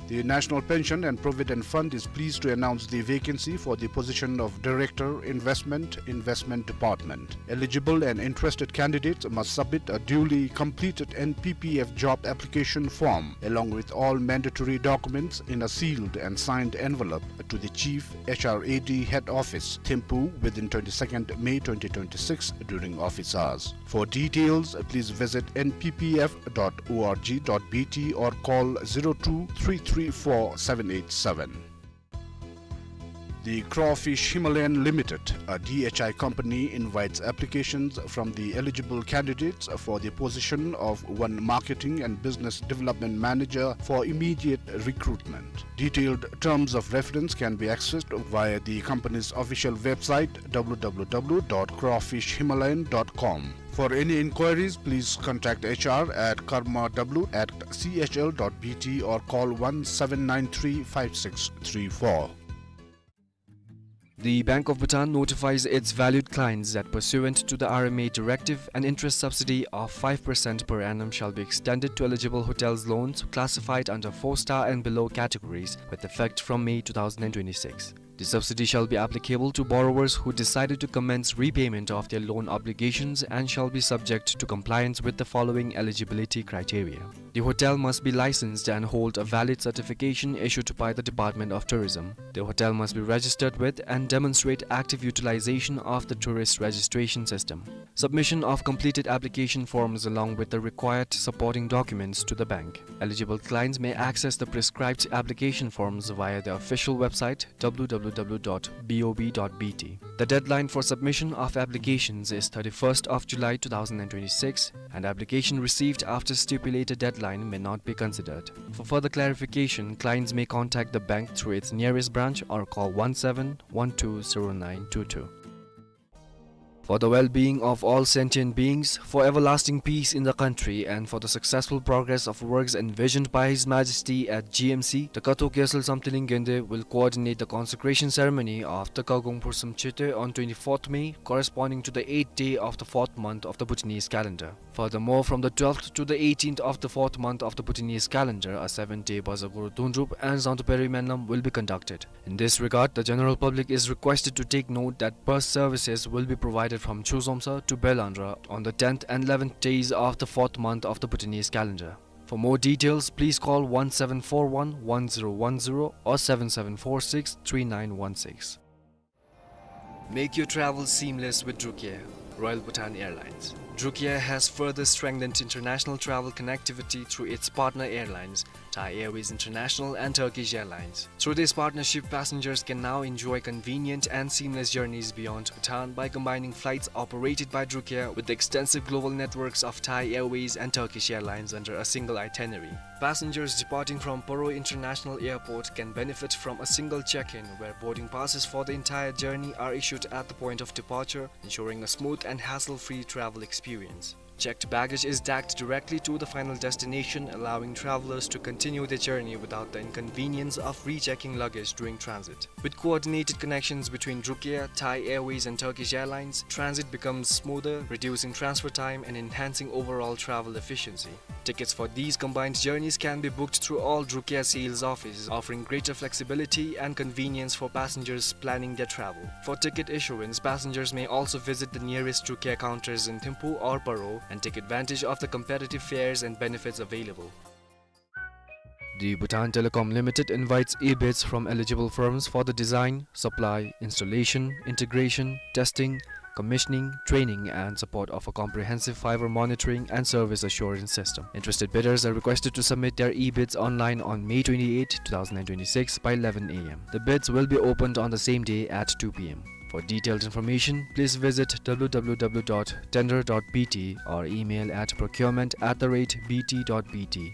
The National Pension and Provident Fund is pleased to announce the vacancy for the position of Director, Investment, Investment Department. Eligible and interested candidates must submit a duly completed N P P F job application form, along with all mandatory documents, in a sealed and signed envelope to the Chief H R A D Head Office, Thimphu, within twenty-second May twenty twenty-six during office hours. For details, please visit N P P F dot O R G dot B T or call zero two three three four seven eight seven. The Crawfish Himalayan Limited, a D H I company, invites applications from the eligible candidates for the position of one marketing and business development manager for immediate recruitment. Detailed terms of reference can be accessed via the company's official website, w w w dot crawfish himalayan dot com. For any inquiries, please contact H R at karma w at c h l dot b t or call one seven nine three five six three four. The Bank of Bhutan notifies its valued clients that pursuant to the R M A directive, an interest subsidy of five percent per annum shall be extended to eligible hotels loans classified under four-star and below categories with effect from May two thousand twenty-six. The subsidy shall be applicable to borrowers who decided to commence repayment of their loan obligations and shall be subject to compliance with the following eligibility criteria. The hotel must be licensed and hold a valid certification issued by the Department of Tourism. The hotel must be registered with and demonstrate active utilization of the tourist registration system. Submission of completed application forms along with the required supporting documents to the bank. Eligible clients may access the prescribed application forms via the official website, w w w dot b o b dot b t. The deadline for submission of applications is thirty-first of July two thousand twenty-six, and application received after stipulated deadline may not be considered. For further clarification, clients may contact the bank through its nearest branch or call one seven one two zero nine two two. For the well-being of all sentient beings, for everlasting peace in the country, and for the successful progress of works envisioned by His Majesty at G M C, the Kato Gyaltsel Samthiling Gende will coordinate the consecration ceremony of the Kagong Phursum Chete on twenty-fourth May, corresponding to the eighth day of the fourth month of the Bhutanese calendar. Furthermore, from the twelfth to the eighteenth of the fourth month of the Bhutanese calendar, a seven-day Baza Guru Dundrup and Zangdo Peri Menlam will be conducted. In this regard, the general public is requested to take note that bus services will be provided from Chuzomsa to Belandra on the tenth and eleventh days of the fourth month of the Bhutanese calendar. For more details, please call one seven four one one zero one zero or seven seven four six three nine one six. Make your travel seamless with Druk Air, Royal Bhutan Airlines. Druk Air has further strengthened international travel connectivity through its partner airlines, Thai Airways International and Turkish Airlines. Through this partnership, passengers can now enjoy convenient and seamless journeys beyond Bhutan by combining flights operated by Druk Air with the extensive global networks of Thai Airways and Turkish Airlines under a single itinerary. Passengers departing from Paro International Airport can benefit from a single check-in, where boarding passes for the entire journey are issued at the point of departure, ensuring a smooth and hassle-free travel experience. Checked baggage is tagged directly to the final destination, allowing travelers to continue their journey without the inconvenience of rechecking luggage during transit. With coordinated connections between Druk Air, Thai Airways, and Turkish Airlines, transit becomes smoother, reducing transfer time and enhancing overall travel efficiency. Tickets for these combined journeys can be booked through all Druk Air sales offices, offering greater flexibility and convenience for passengers planning their travel. For ticket issuance, passengers may also visit the nearest Druk Air counters in Thimphu or Paro and take advantage of the competitive fares and benefits available. The Bhutan Telecom Limited invites e-bids from eligible firms for the design, supply, installation, integration, testing, commissioning, training, and support of a comprehensive fiber monitoring and service assurance system. Interested bidders are requested to submit their e-bids online on May twenty-eighth, two thousand twenty-six, by eleven a m. The bids will be opened on the same day at two p m. For detailed information, please visit w w w dot tender dot b t or email at procurement at the rate b t dot b t.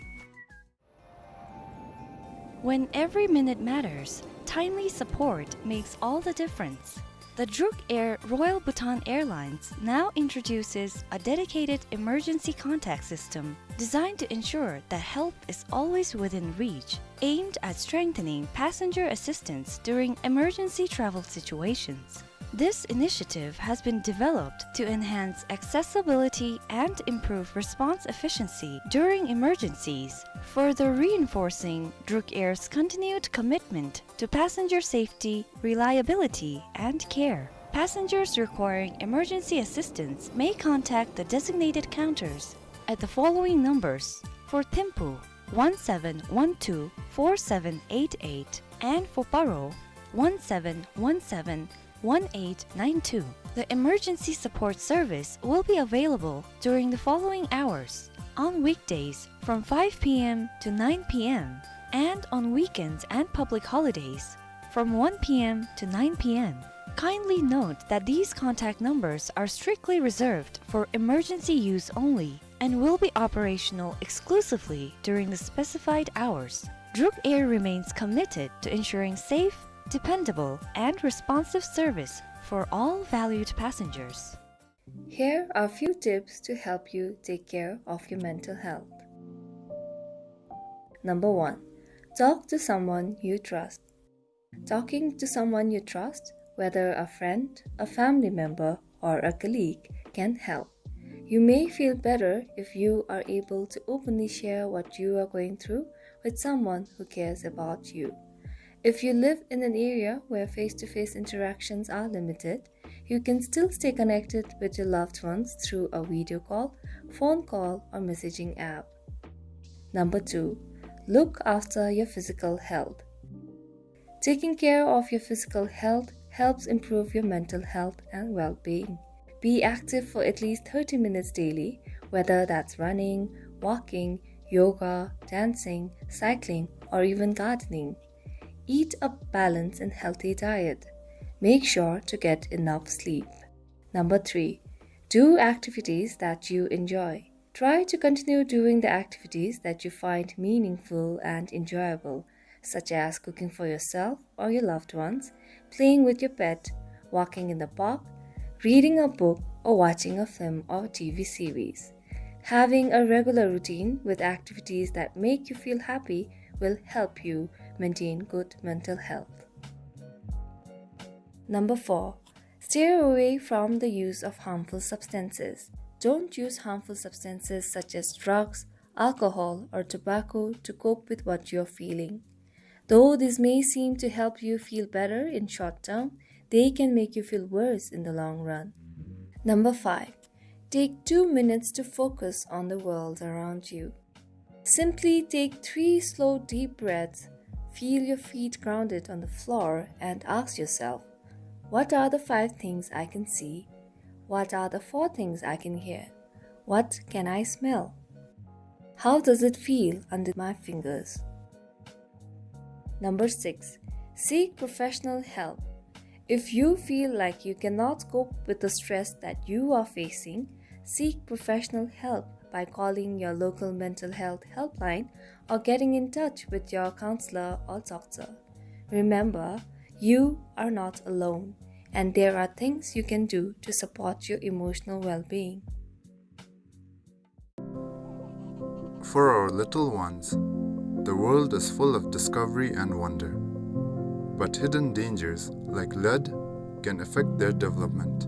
When every minute matters, timely support makes all the difference. The Druk Air Royal Bhutan Airlines now introduces a dedicated emergency contact system designed to ensure that help is always within reach, aimed at strengthening passenger assistance during emergency travel situations. This initiative has been developed to enhance accessibility and improve response efficiency during emergencies, further reinforcing Druk Air's continued commitment to passenger safety, reliability, and care. Passengers requiring emergency assistance may contact the designated counters at the following numbers: for Thimphu, one seven one two four seven eight eight, and for Paro, one seven one seven one eight nine two. The emergency support service will be available during the following hours: on weekdays from five p m to nine p m, and on weekends and public holidays from one p m to nine p m. Kindly note that these contact numbers are strictly reserved for emergency use only and will be operational exclusively during the specified hours. Druk Air remains committed to ensuring safe, dependable, and responsive service for all valued passengers. Here are few tips to help you take care of your mental health. Number one, talk to someone you trust. Talking to someone you trust, whether a friend, a family member, or a colleague, can help. You may feel better if you are able to openly share what you are going through with someone who cares about you. If you live in an area where face-to-face interactions are limited, you can still stay connected with your loved ones through a video call, phone call, or messaging app. Number two, look after your physical health. Taking care of your physical health helps improve your mental health and well-being. Be active for at least thirty minutes daily, whether that's running, walking, yoga, dancing, cycling, or even gardening. Eat a balanced and healthy diet. Make sure to get enough sleep. Number three, do activities that you enjoy. Try to continue doing the activities that you find meaningful and enjoyable, such as cooking for yourself or your loved ones, playing with your pet, walking in the park, reading a book, or watching a film or T V series. Having a regular routine with activities that make you feel happy will help you maintain good mental health. Number four, stay away from the use of harmful substances. Don't use harmful substances such as drugs, alcohol, or tobacco to cope with what you're feeling. Though this may seem to help you feel better in short term, they can make you feel worse in the long run. Number five, take two minutes to focus on the world around you. Simply take three slow, deep breaths, feel your feet grounded on the floor, and ask yourself, "What are the five things I can see? What are the four things I can hear? What can I smell? How does it feel under my fingers?" Number six, seek professional help. If you feel like you cannot cope with the stress that you are facing, seek professional help by calling your local mental health helpline or getting in touch with your counselor or doctor. Remember, you are not alone, and there are things you can do to support your emotional well-being. For our little ones, the world is full of discovery and wonder. But hidden dangers, like lead, can affect their development.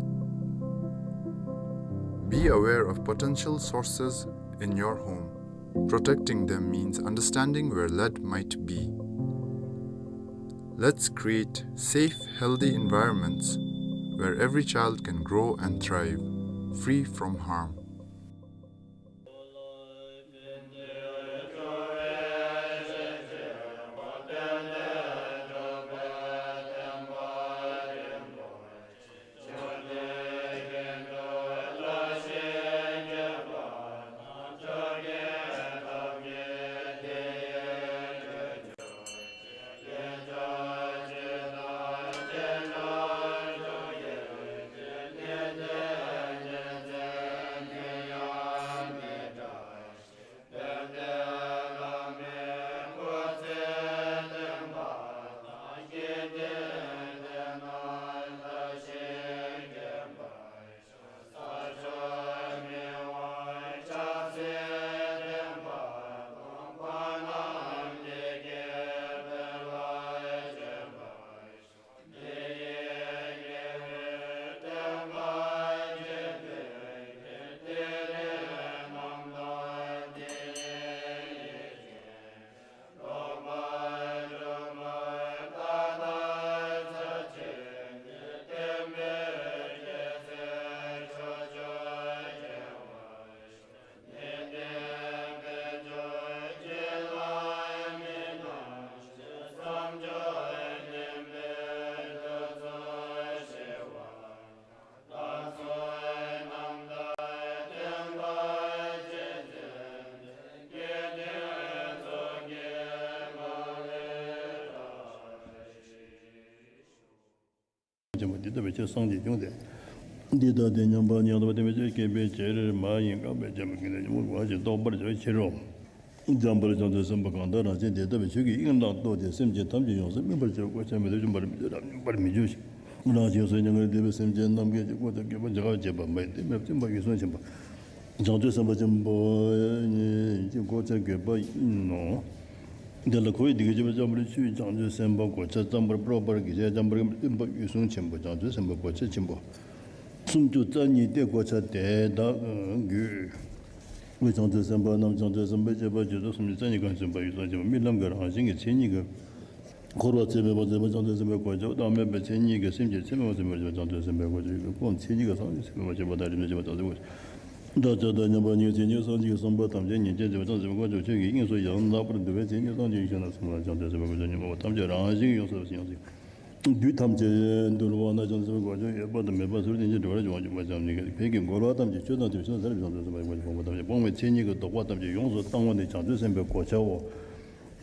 Be aware of potential sources in your home. Protecting them means understanding where lead might be. Let's create safe, healthy environments where every child can grow and thrive, free from harm. ཆེན་པོ་འདི་ལྟ་བུའི་ཆོས་སངས་རྒྱས་བྱུང་སྟེ། འདི་ལྟ་སྟེ་མཉམ་པ་ཉིད་དང་བ་དེ་མི་ཆོས་སྐྱེས་པའི་ཕྱིར་མ་ཡིན་དགག་པའི་ཆོས་མ་ཡིན་ལས་ཀྱང་མུ་ག་ཞིག་རྟོགས་པར་བྱ་བའི་ཕྱིར་རོ། འཇམ་དཔལ་བྱང་ཆུབ་སེམས་དཔའ་གང་དག་རང་བཞིན་དེ་ལྟ་བུའི་ཆོས་ཀྱི་དབྱིངས་ལ་རྟོགས་ཏེ་སེམས་ཅན་ཐམས་ཅད་ཡོངས་སུ་སྨིན་པར་བྱ་བའི་གོ་ཆ་མེད་དོ། འཇོམས་པར་མི་འགྱུར་རབ་འབྱམས་པར་མི་འགྱུར་ཞིང་། རང་བཞིན་སུ་མྱ་ངན་ལས་འདས་པའི་སེམས་ཅན་རྣམས་ཀྱི་གོ་ཆ་གོས་པ་འཇིགས་པ་བྱེད་པ་མེད་དེ་མེད་པར་བརྩོན་པ་ཡིད་བསྲུང་ཆེན་པོ། བྱང་ཆུབ་སེམས་དཔའ་ཆེན་པོ་ཉིད་ཀྱི་གོ་ཆ་གོས་པ་ཡིན་ནོ། དེ་ལ་འཁོར་བའི་བདེ་སྐྱིད་ཆེན་པོ་བརྩམ་པར་ཆོས་བྱང་ཆུབ་སེམས་དཔའ་གོ་ཆ་བརྩམ་པར་སྤྲོ་བར་གྱིས་ཤིག། འཇམ་པར་བརྩོན་པ་ཡིད་བསྲུང་ཆེན་པོ། བྱང་ཆུབ་སེམས་དཔའ་གོ་ཆ་ཆེན་པོ་སུམ་ཅུ་རྩ་གཉིས་ཏེ། གོ་ཆ་དེ་དག་གོས། བྱང་ཆུབ་སེམས་དཔའ་རྣམས་བྱང་ཆུབ་སེམས་དཔའི་སྤྱོད་པ་སྤྱོད་ཚུལ་སུམ་ཅུ་རྩ་གཉིས་གང་བརྩོན་པ་ཡིད་བསྲུང་ཆེན་པོ་རྨི་ལམ་གྱི་རང་བཞིན་གྱི་མཚན་ཉིད་ཀྱིས། འཁོར་བ་ཚད་མེད་པ་ཚད་མེད་བྱང་ཆུབ་སེམས་དཔའི་གོ་ཆ། བདག་མེད་པའི་མཚན་ཉིད་ཀྱིས་སེམས་ཅན་ཚད་མེད་པ་ཚད་མེད་བྱང་ཆུབ་སེམས་དཔའི་གོ་ཆ། སྒོམ་མཚན་ཉིད་ཀྱིས་སངས་རྒྱས་ཚད་མེད་པ་བྱེད་པ་དང་རིམ་གྲོ་བྱེད་པ་བྱང་ཆུབ་སེམས་དཔའི་གོ་ཆ། བདག་ཅག་དང་མཉམ་པ་ཉིད་མཚན་ཉིད་སངས་རྒྱས་ཀྱིས་གསུངས་པ་ཐམས་ཅད་ཉན་ཅིང་བྱེད་པ་བྱང་ཆུབ་སེམས་དཔའི་གོ་ཆ། ཆོས་ཀྱི་དབྱིངས་སུ་ཡང་དག་པར་འདུ་བའི་མཚན་ཉིད་སངས་རྒྱས་ཀྱིས་གསུངས་པ་ཐམས་ཅད་རང་བཞིན་གྱིས་ཡོངས་སུ་ཟིན་པ་བྱང་ཆུབ་སེམས་དཔའི་གོ་ཆ་ཉོན་མོངས་པ་ཐམས་ཅད་རང་བཞིན་གྱིས་ཡོངས་སུ་ཟིན། བདུད་ཐམས་ཅད་འདུལ་བ་ནི་བྱང་ཆུབ་སེམས་དཔའི་གོ་ཆ། ཡོད་པ་དང་མེད་པ་ཚུལ་བསྟན་ཅིང་གྲོལ་བར་འགྱུར་བ་ཡོངས་སུ་ཟིན་པ་ཉིད་ཀྱིས་ཕས་ཀྱི་རྒོལ་བ་ཐམས་ཅད་ཆོས་དང་མཐུན་ཕྱིར་བྱང་ཆུབ་སེམས་དཔའི་གོ་ཆ། སྤོང་བའི་མཚན་ཉིད་ཀྱིས་བཟློག་པ་ཐམས་ཅད་ཡོངས་སུ་བཏང་བ་ནི་བྱང་ཆུབ་སེམས་དཔའི་གོ་ཆའོ།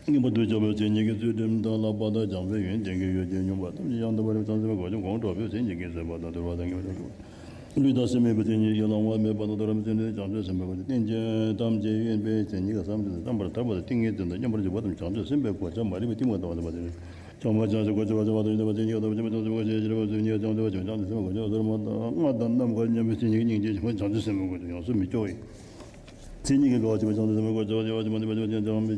སྙིང་པོ་ཐུགས་ཆགས་པའི་མཚན་ཉིད་ཀྱིས་ཚུལ་ཁྲིམས་དང་བསླབ་པ་དང་བྱམས་པའི་ཡོན་ཏན་གྱིས་ཡོ་བྱད་ཉོན་མོངས་པ་ཐམས་ཅད་ཡང་དག་པར་བྱང་ཆུབ་སེམས་དཔའི་གོ་ཆ། སྒོམ་གྲོགས་པའི་མཚན་ཉིད་ཀྱིས་བཟོད་པ་དང་དུལ་བ་དང་ངེས་པ་དང་། ལུས་དང་སེམས་མེད་པའི་མཚན་ཉིད་ཀྱིས་ལོང་བ་མེད་པ་དང་དོར་བའི་མཚན་ཉིད་བྱང་ཆུབ་སེམས་དཔའི་གོ་ཆ། རྟེན་ཅན་ཐམས་ཅད་གཡོས་པའི་མཚན་ཉིད་ཀྱིས་བསམ་གྱིས་མི་ཁྱབ་པ་དང་ཐར་པ་དང་ཏིང་ངེ་འཛིན་དང་མཉམ་པར་འཇུག་པ་ཐམས་ཅད་བྱང་ཆུབ་སེམས་དཔའི་གོ་ཆ། མ་རིག་པའི་གཏི་མུག་དང་བ་དང་བ་དང་། བྱང་བ་བྱང་ཆུབ་གོ་ཆ་བ་བྱང་བ་དང་ཡོད་པ་མཚན་ཉིད་ཀྱིས་བཟློག་པའི་མཚན་ཉིད་ཀྱིས་བཟློག་པའི་མཚན་ཉིད་ཀྱིས་ཡོད་པ་མཚན་ཉིད་ཀྱིས་བྱང་ཆུབ་སེམས་དཔའི་གོ་ཆ། ཟོར་མོ་དང་རྔ་དང་ནམ་མཁའ་མཉམ་པའི་མཚན་ཉིད་ཀྱིས་སྙིང་རྗེ་ཆེན་པོ་བྱང་ཆུབ་སེམས་དཔའི་གོ་ཆ། ཡོངས་སུ་མི་སྐྱོ་བའི་མཚན་ཉིད་ཀྱིས་དགའ་བ་ཆེན་པོ་བྱང་ཆུབ་སེམས་དཔའི་གོ་ཆ། དགའ་བ་ཆེན་པོ་ནི་བ་ཆེན་པོ་ཅན་བྱང་མི་